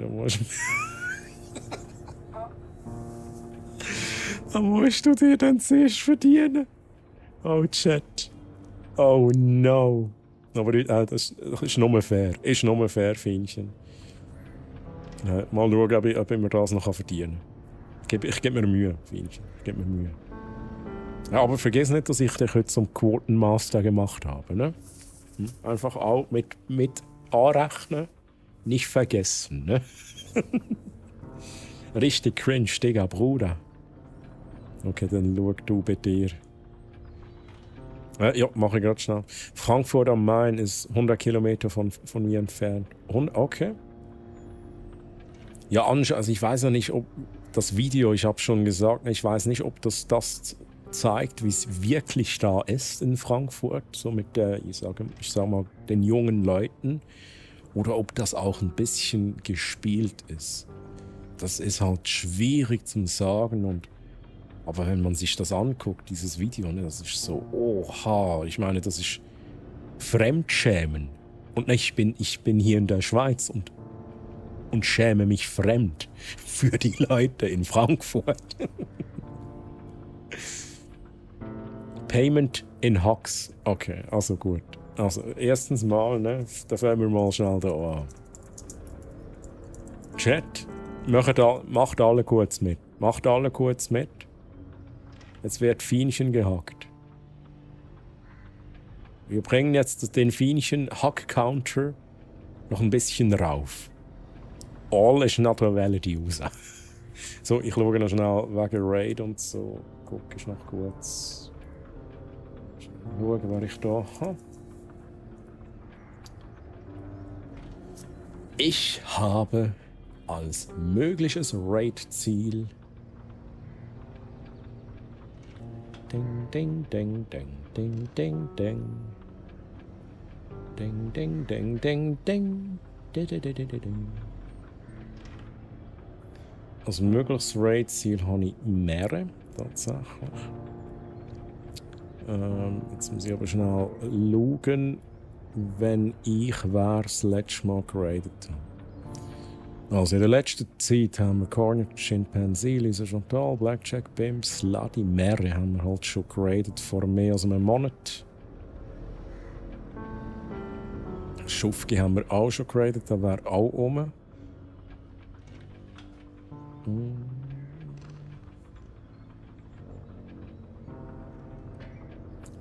Da musst du dir dann zuerst verdienen. Oh, Chat. Oh no. Aber das ist nur fair. Ist nur fair, Fienchen. Mal schauen, ob ich mir das noch verdienen kann. Ich gebe mir Mühe, Fienchen. Ich gebe mir Mühe. Ja, aber vergiss nicht, dass ich dich heute zum Quotenmaster gemacht habe. Ne? Einfach auch mit anrechnen, nicht vergessen. Ne? Richtig cringe, Digga, Bruder. Okay, dann schau du bei dir. Ja, mache ich gerade schnell. Frankfurt am Main ist 100 Kilometer von mir entfernt. Okay. Ja, also ich weiß noch nicht, ob das Video, ich habe schon gesagt, ich weiß nicht, ob das zeigt, wie es wirklich da ist in Frankfurt, so mit der, ich sag mal, den jungen Leuten, oder ob das auch ein bisschen gespielt ist. Das ist halt schwierig zu sagen, aber wenn man sich das anguckt, dieses Video, ne, das ist so, oha, ich meine, das ist Fremdschämen. Und ich bin hier in der Schweiz und schäme mich fremd für die Leute in Frankfurt. Payment in Hux. Okay, also gut. Also erstens mal, ne, da fangen wir mal schnell da an. Chat, macht alle kurz mit. Macht alle kurz mit. Jetzt wird Fienchen gehackt. Wir bringen jetzt den Fienchen-Hack-Counter noch ein bisschen rauf. All ist not reality raus. So, ich schaue noch schnell wegen Raid und so. Guck ich noch kurz. Schauen, wer ich da habe. Ich habe als mögliches Raid-Ziel Ding, ding, ding, ding, ding, ding, ding. Ding, ding, ding, ding, ding. Ding. Als mögliches Raid-Ziel habe ich mehrere, tatsächlich. Jetzt muss ich aber schnell schauen, wenn ich das letzte Mal geradet habe. Also in der letzten Zeit haben wir Cornet, Chimpanzee, Lisa Chantal, Blackjack, Bims, Sluddy, mehrere haben wir halt schon geradet vor mehr als einem Monat. Schufki haben wir auch schon geradet, da wäre auch rum.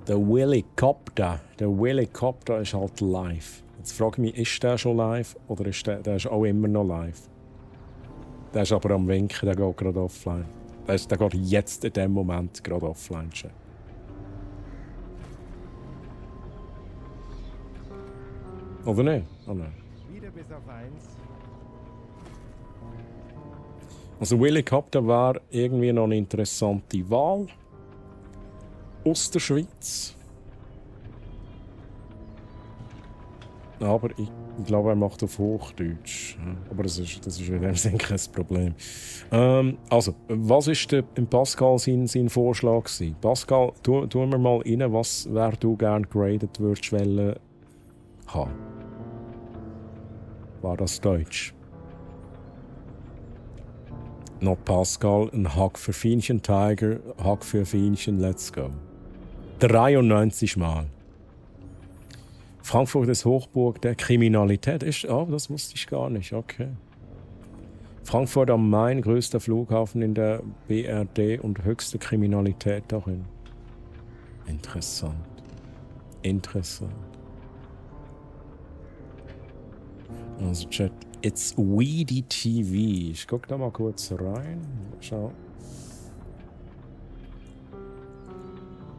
Der Willicopter ist halt live. Jetzt frage ich mich, ist der schon live oder ist der ist auch immer noch live? Der ist aber am Winken, der geht gerade offline. Der geht jetzt in dem Moment gerade offline. Oder nicht? Oh nein. Wieder bis auf 1. Also Willicopter war irgendwie noch eine interessante Wahl. Aus der Schweiz. Aber ich glaube, er macht auf Hochdeutsch. Aber das ist in dem Sinne kein Problem. Also, was war im Pascal sein Vorschlag? Pascal, tun wir mal rein, wer du gerne geradet würdest haben. War das Deutsch? Noch Pascal, ein Hack für Fienchen, Tiger, Hack für Fienchen, let's go. 93 Mal. Frankfurt ist Hochburg der Kriminalität. Das wusste ich gar nicht, okay. Frankfurt am Main, größter Flughafen in der BRD und höchste Kriminalität darin. Interessant. Also Chat, it's Weedy TV. Ich guck da mal kurz rein. Schau.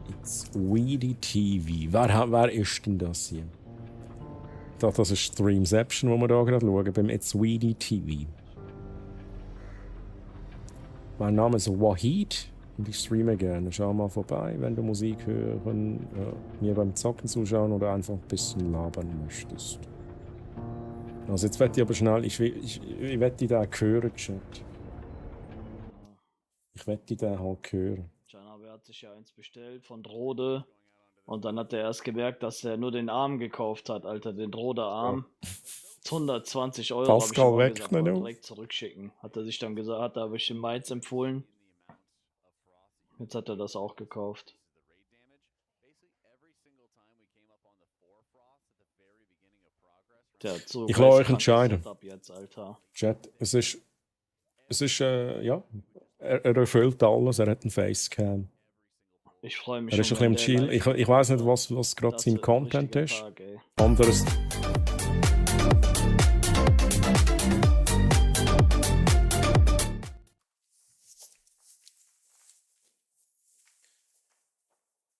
It's Weedy TV. Wer ist denn das hier? Das ist Streamception, wo wir da gerade schauen, beim It's Weedy TV. Mein Name ist Wahid und ich streame gerne. Schau mal vorbei, wenn du Musik hören, mir beim Zocken zuschauen oder einfach ein bisschen labern möchtest. Also jetzt werde ich aber schnell, ich werde den hören, Chat. Ich werde den halt hören. Janabe hat sich ja eins bestellt von Drode und dann hat er erst gemerkt, dass er nur den Arm gekauft hat, Alter, den Drode-Arm. 120 €, Pascal hab ich weg, gesagt, ne? direkt zurückschicken. Hat er sich dann gesagt, hat er aber ich dem Mainz empfohlen. Jetzt hat er das auch gekauft. Ich lasse euch entscheiden. Jetzt, Alter. Chat, es ist ja, er erfüllt alles, er hat einen Facecam. Ich freue mich Er ist ein bisschen chill. Ich weiß nicht, was gerade sein Content ist. Tag, ey. Anderes.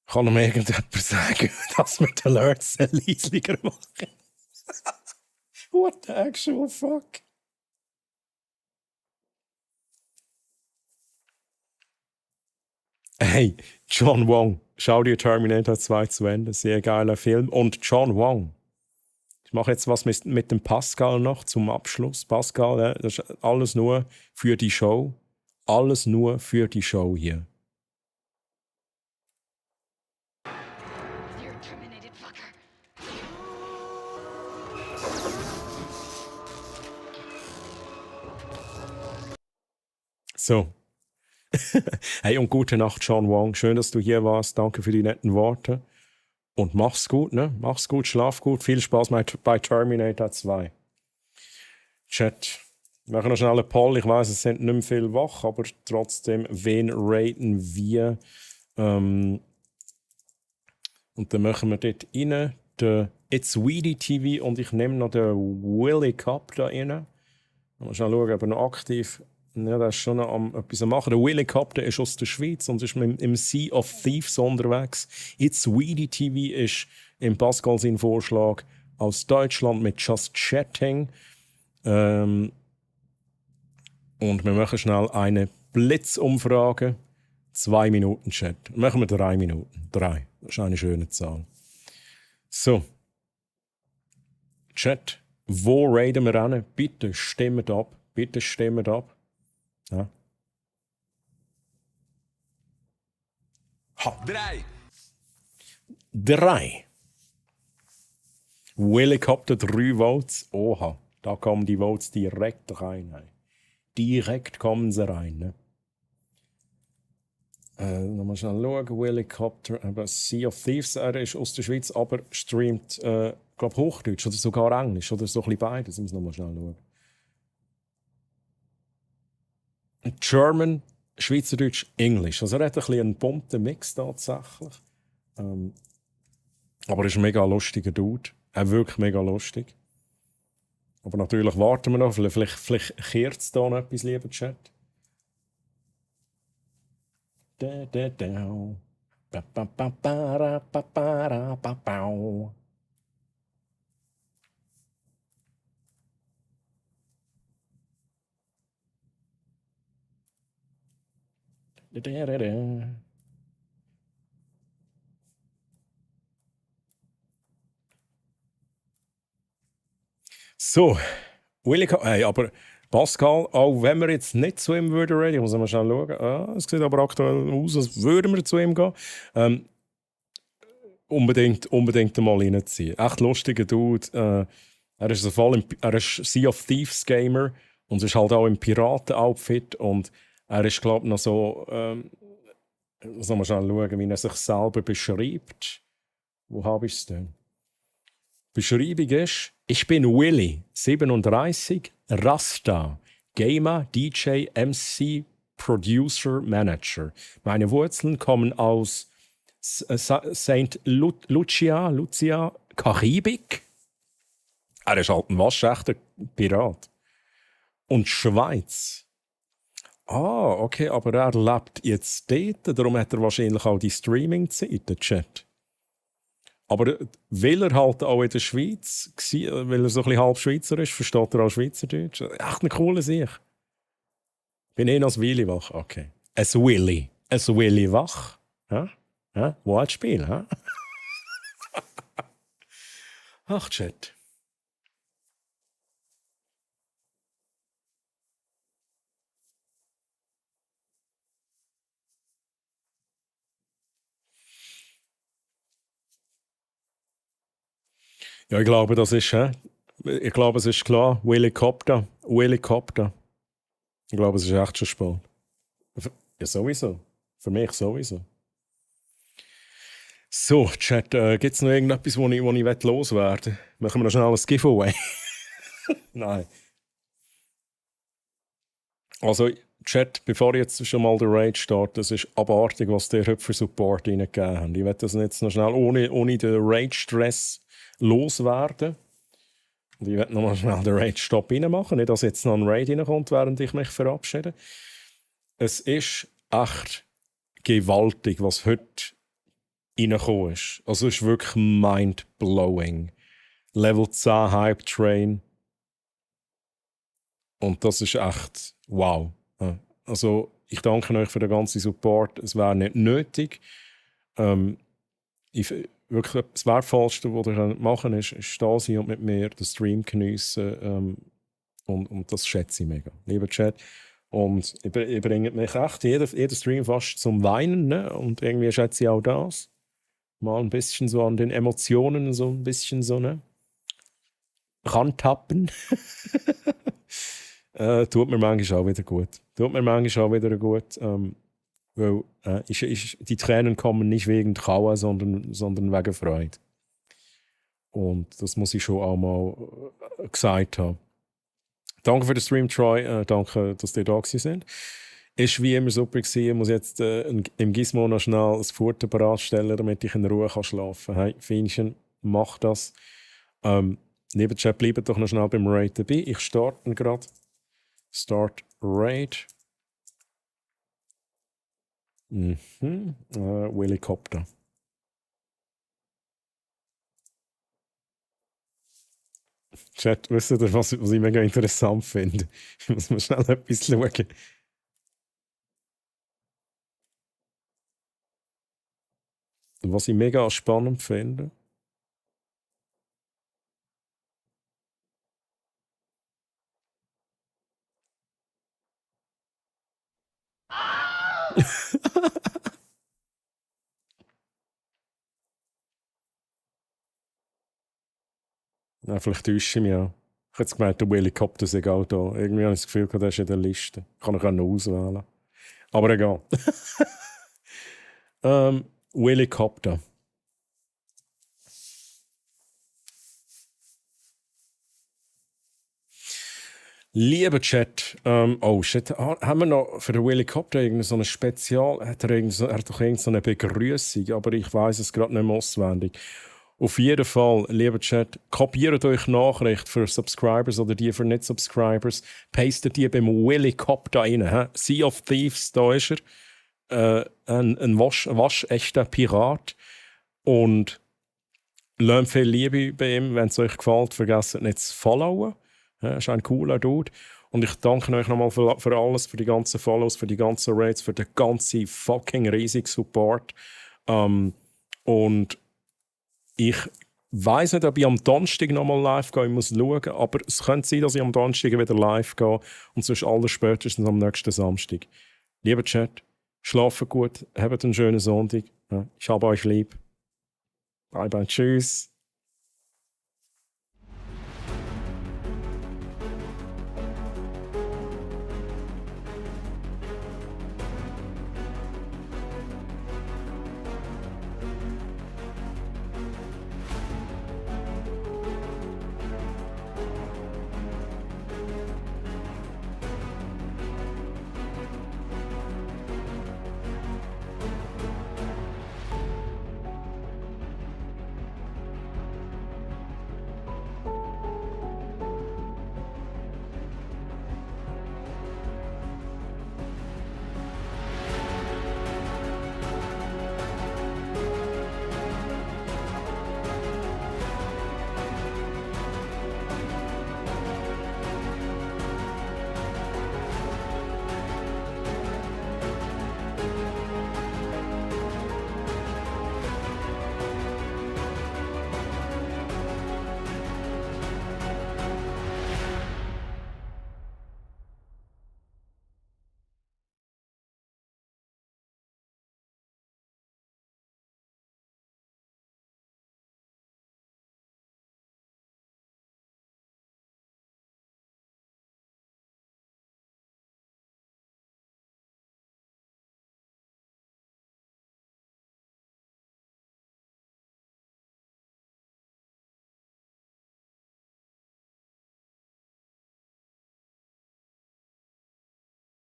Kann ihm irgendjemand sagen, dass wir die Alerts leislicher machen? What the actual fuck? Hey, John Wong, schau dir Terminator 2 zu Ende. Sehr geiler Film. Und John Wong. Ich mache jetzt was mit dem Pascal noch zum Abschluss. Pascal, das ist alles nur für die Show. Alles nur für die Show hier. So. Hey und gute Nacht, John Wong. Schön, dass du hier warst. Danke für die netten Worte. Und mach's gut, ne? Mach's gut, schlaf gut. Viel Spaß bei Terminator 2. Chat. Wir machen noch schnell einen Poll. Ich weiss, es sind nicht mehr viel wach, aber trotzdem, wen raten wir? Und dann machen wir dort rein den It's Weedy TV und ich nehme noch den Willy Cup da rein. Mal schnell schauen, ob er noch aktiv. Ja, der ist schon noch am etwas am machen. Der Willy Cup, der ist aus der Schweiz und ist im Sea of Thieves unterwegs. It's Weedy TV ist im Pascal sein Vorschlag aus Deutschland mit Just Chatting. Und wir machen schnell eine Blitzumfrage. 2 Minuten Chat. Machen wir 3 Minuten. 3. Das ist eine schöne Zahl. So. Chat, wo raiden wir an? Bitte stimmt ab. Bitte stimmt ab. Ja. 3. Helicopter 3 Votes. Oha, da kommen die Votes direkt rein. Direkt kommen sie rein. Ne? Nochmal schnell schauen. Helicopter, aber Sea of Thieves, er ist aus der Schweiz, aber streamt, glaube Hochdeutsch oder sogar Englisch oder so ein bisschen beides. Müssen wir nochmal schnell schauen. German, Schweizerdeutsch, Englisch. Also er hat ein bisschen einen bunten Mix tatsächlich. Aber er ist ein mega lustiger Dude. Er wirkt mega lustig. Aber natürlich warten wir noch. Vielleicht kehrt es da noch etwas, lieber Chat. So, hey, aber Pascal, auch wenn wir jetzt nicht zu ihm würden reden, muss man schnell schauen. Es sieht aber aktuell aus, als würden wir zu ihm gehen. Unbedingt mal reinziehen. Echt lustiger Dude. Er ist Sea of Thieves Gamer Und es ist halt auch im Piraten-Outfit und er ist, glaube ich, noch so, soll man schnell schauen, wie er sich selber beschreibt. Wo habe ich es denn? Beschreibung ist, ich bin Willy, 37, Rasta, Gamer, DJ, MC, Producer, Manager. Meine Wurzeln kommen aus St. Lucia, Karibik. Er ist halt ein waschechter Pirat. Und Schweiz. Ah, okay, aber er lebt jetzt dort, darum hat er wahrscheinlich auch die Streaming-Zeit, der Chat. Aber weil er halt auch in der Schweiz war, weil er so ein bisschen halb Schweizer ist, versteht er auch Schweizerdeutsch. Echt eine coole Sache. Bin ich noch ein Willi wach? Okay. Ein Willi wach? Ja? Ja? Wortspiel, hä? Ach, Chat. Ja, ich glaube, das ist, ich glaube, es ist klar. Willy Copter. Ich glaube, es ist echt schon spät. Ja, sowieso. Für mich sowieso. So, Chat, gibt es noch irgendetwas, wo ich loswerden will? Machen wir noch schnell ein Giveaway? Nein. Also, Chat, bevor jetzt schon mal der Raid startet, das ist abartig, was der heute für Support reingegeben haben. Ich werde das jetzt noch schnell ohne den Raid-Stress loswerden. Und ich werde noch mal schnell den Raid-Stop reinmachen, nicht dass jetzt noch ein Raid reinkommt, während ich mich verabschiede. Es ist echt gewaltig, was heute reingekommen ist. Also es ist wirklich mind-blowing. Level 10 Hype Train. Und das ist echt wow. Also ich danke euch für den ganzen Support. Es wäre nicht nötig. Wirklich das Wertvollste, was ihr machen könnt, ist da sein und mit mir den Stream geniessen. Und das schätze ich mega. Lieber Chat. Und ich bringe mich echt jeden Stream fast zum Weinen. Ne? Und irgendwie schätze ich auch das. Mal ein bisschen so an den Emotionen, so ein bisschen so, ne? Rantappen. Tut mir manchmal auch wieder gut. Weil die Tränen kommen nicht wegen Trauer, sondern wegen Freude. Und das muss ich schon auch mal gesagt haben. Danke für den Stream, Troy. Danke, dass ihr da sind. Ist wie immer super gewesen. Ich muss jetzt im Gizmo noch schnell ein Futter bereitstellen, damit ich in Ruhe schlafen kann. Hey, Fienchen, mach das. Lieber Chat, bleibt doch noch schnell beim Raid dabei. Ich starte gerade. Start Raid. Willy Copter. Chat, wisst ihr, was ich mega interessant finde? Ich muss mal schnell etwas schauen. Was ich mega spannend finde. Ja, vielleicht täusche ich mich auch. Ich habe jetzt gemeint, der Willy Copter ist auch da. Irgendwie habe ich das Gefühl, der ist in der Liste. Kann ich auch noch auswählen. Aber egal. Willy Copter. Lieber Chat, oh shit, haben wir noch für den Willy Copter so ein Spezial? Hat er doch irgendeine Begrüßung, aber ich weiß es gerade nicht mehr auswendig. Auf jeden Fall, lieber Chat, kopiert euch Nachricht für Subscribers oder die für Nicht-Subscribers, pastet die beim Willy Copter rein. Sea of Thieves, da ist er. Ein waschechter Pirat. Und lasst viel Liebe bei ihm. Wenn es euch gefällt, vergesst nicht zu followen. Er ist ein cooler Dude. Und ich danke euch nochmal für alles, für die ganzen Follows, für die ganzen Raids, für den ganzen fucking riesigen Support. Und ich weiss nicht, ob ich am Donnerstag nochmal live gehe, ich muss schauen, aber es könnte sein, dass ich am Donnerstag wieder live gehe und sonst allerspätestens am nächsten Samstag. Lieber Chat, schlaft gut, habt einen schönen Sonntag. Ich habe euch lieb. Bye bye, tschüss.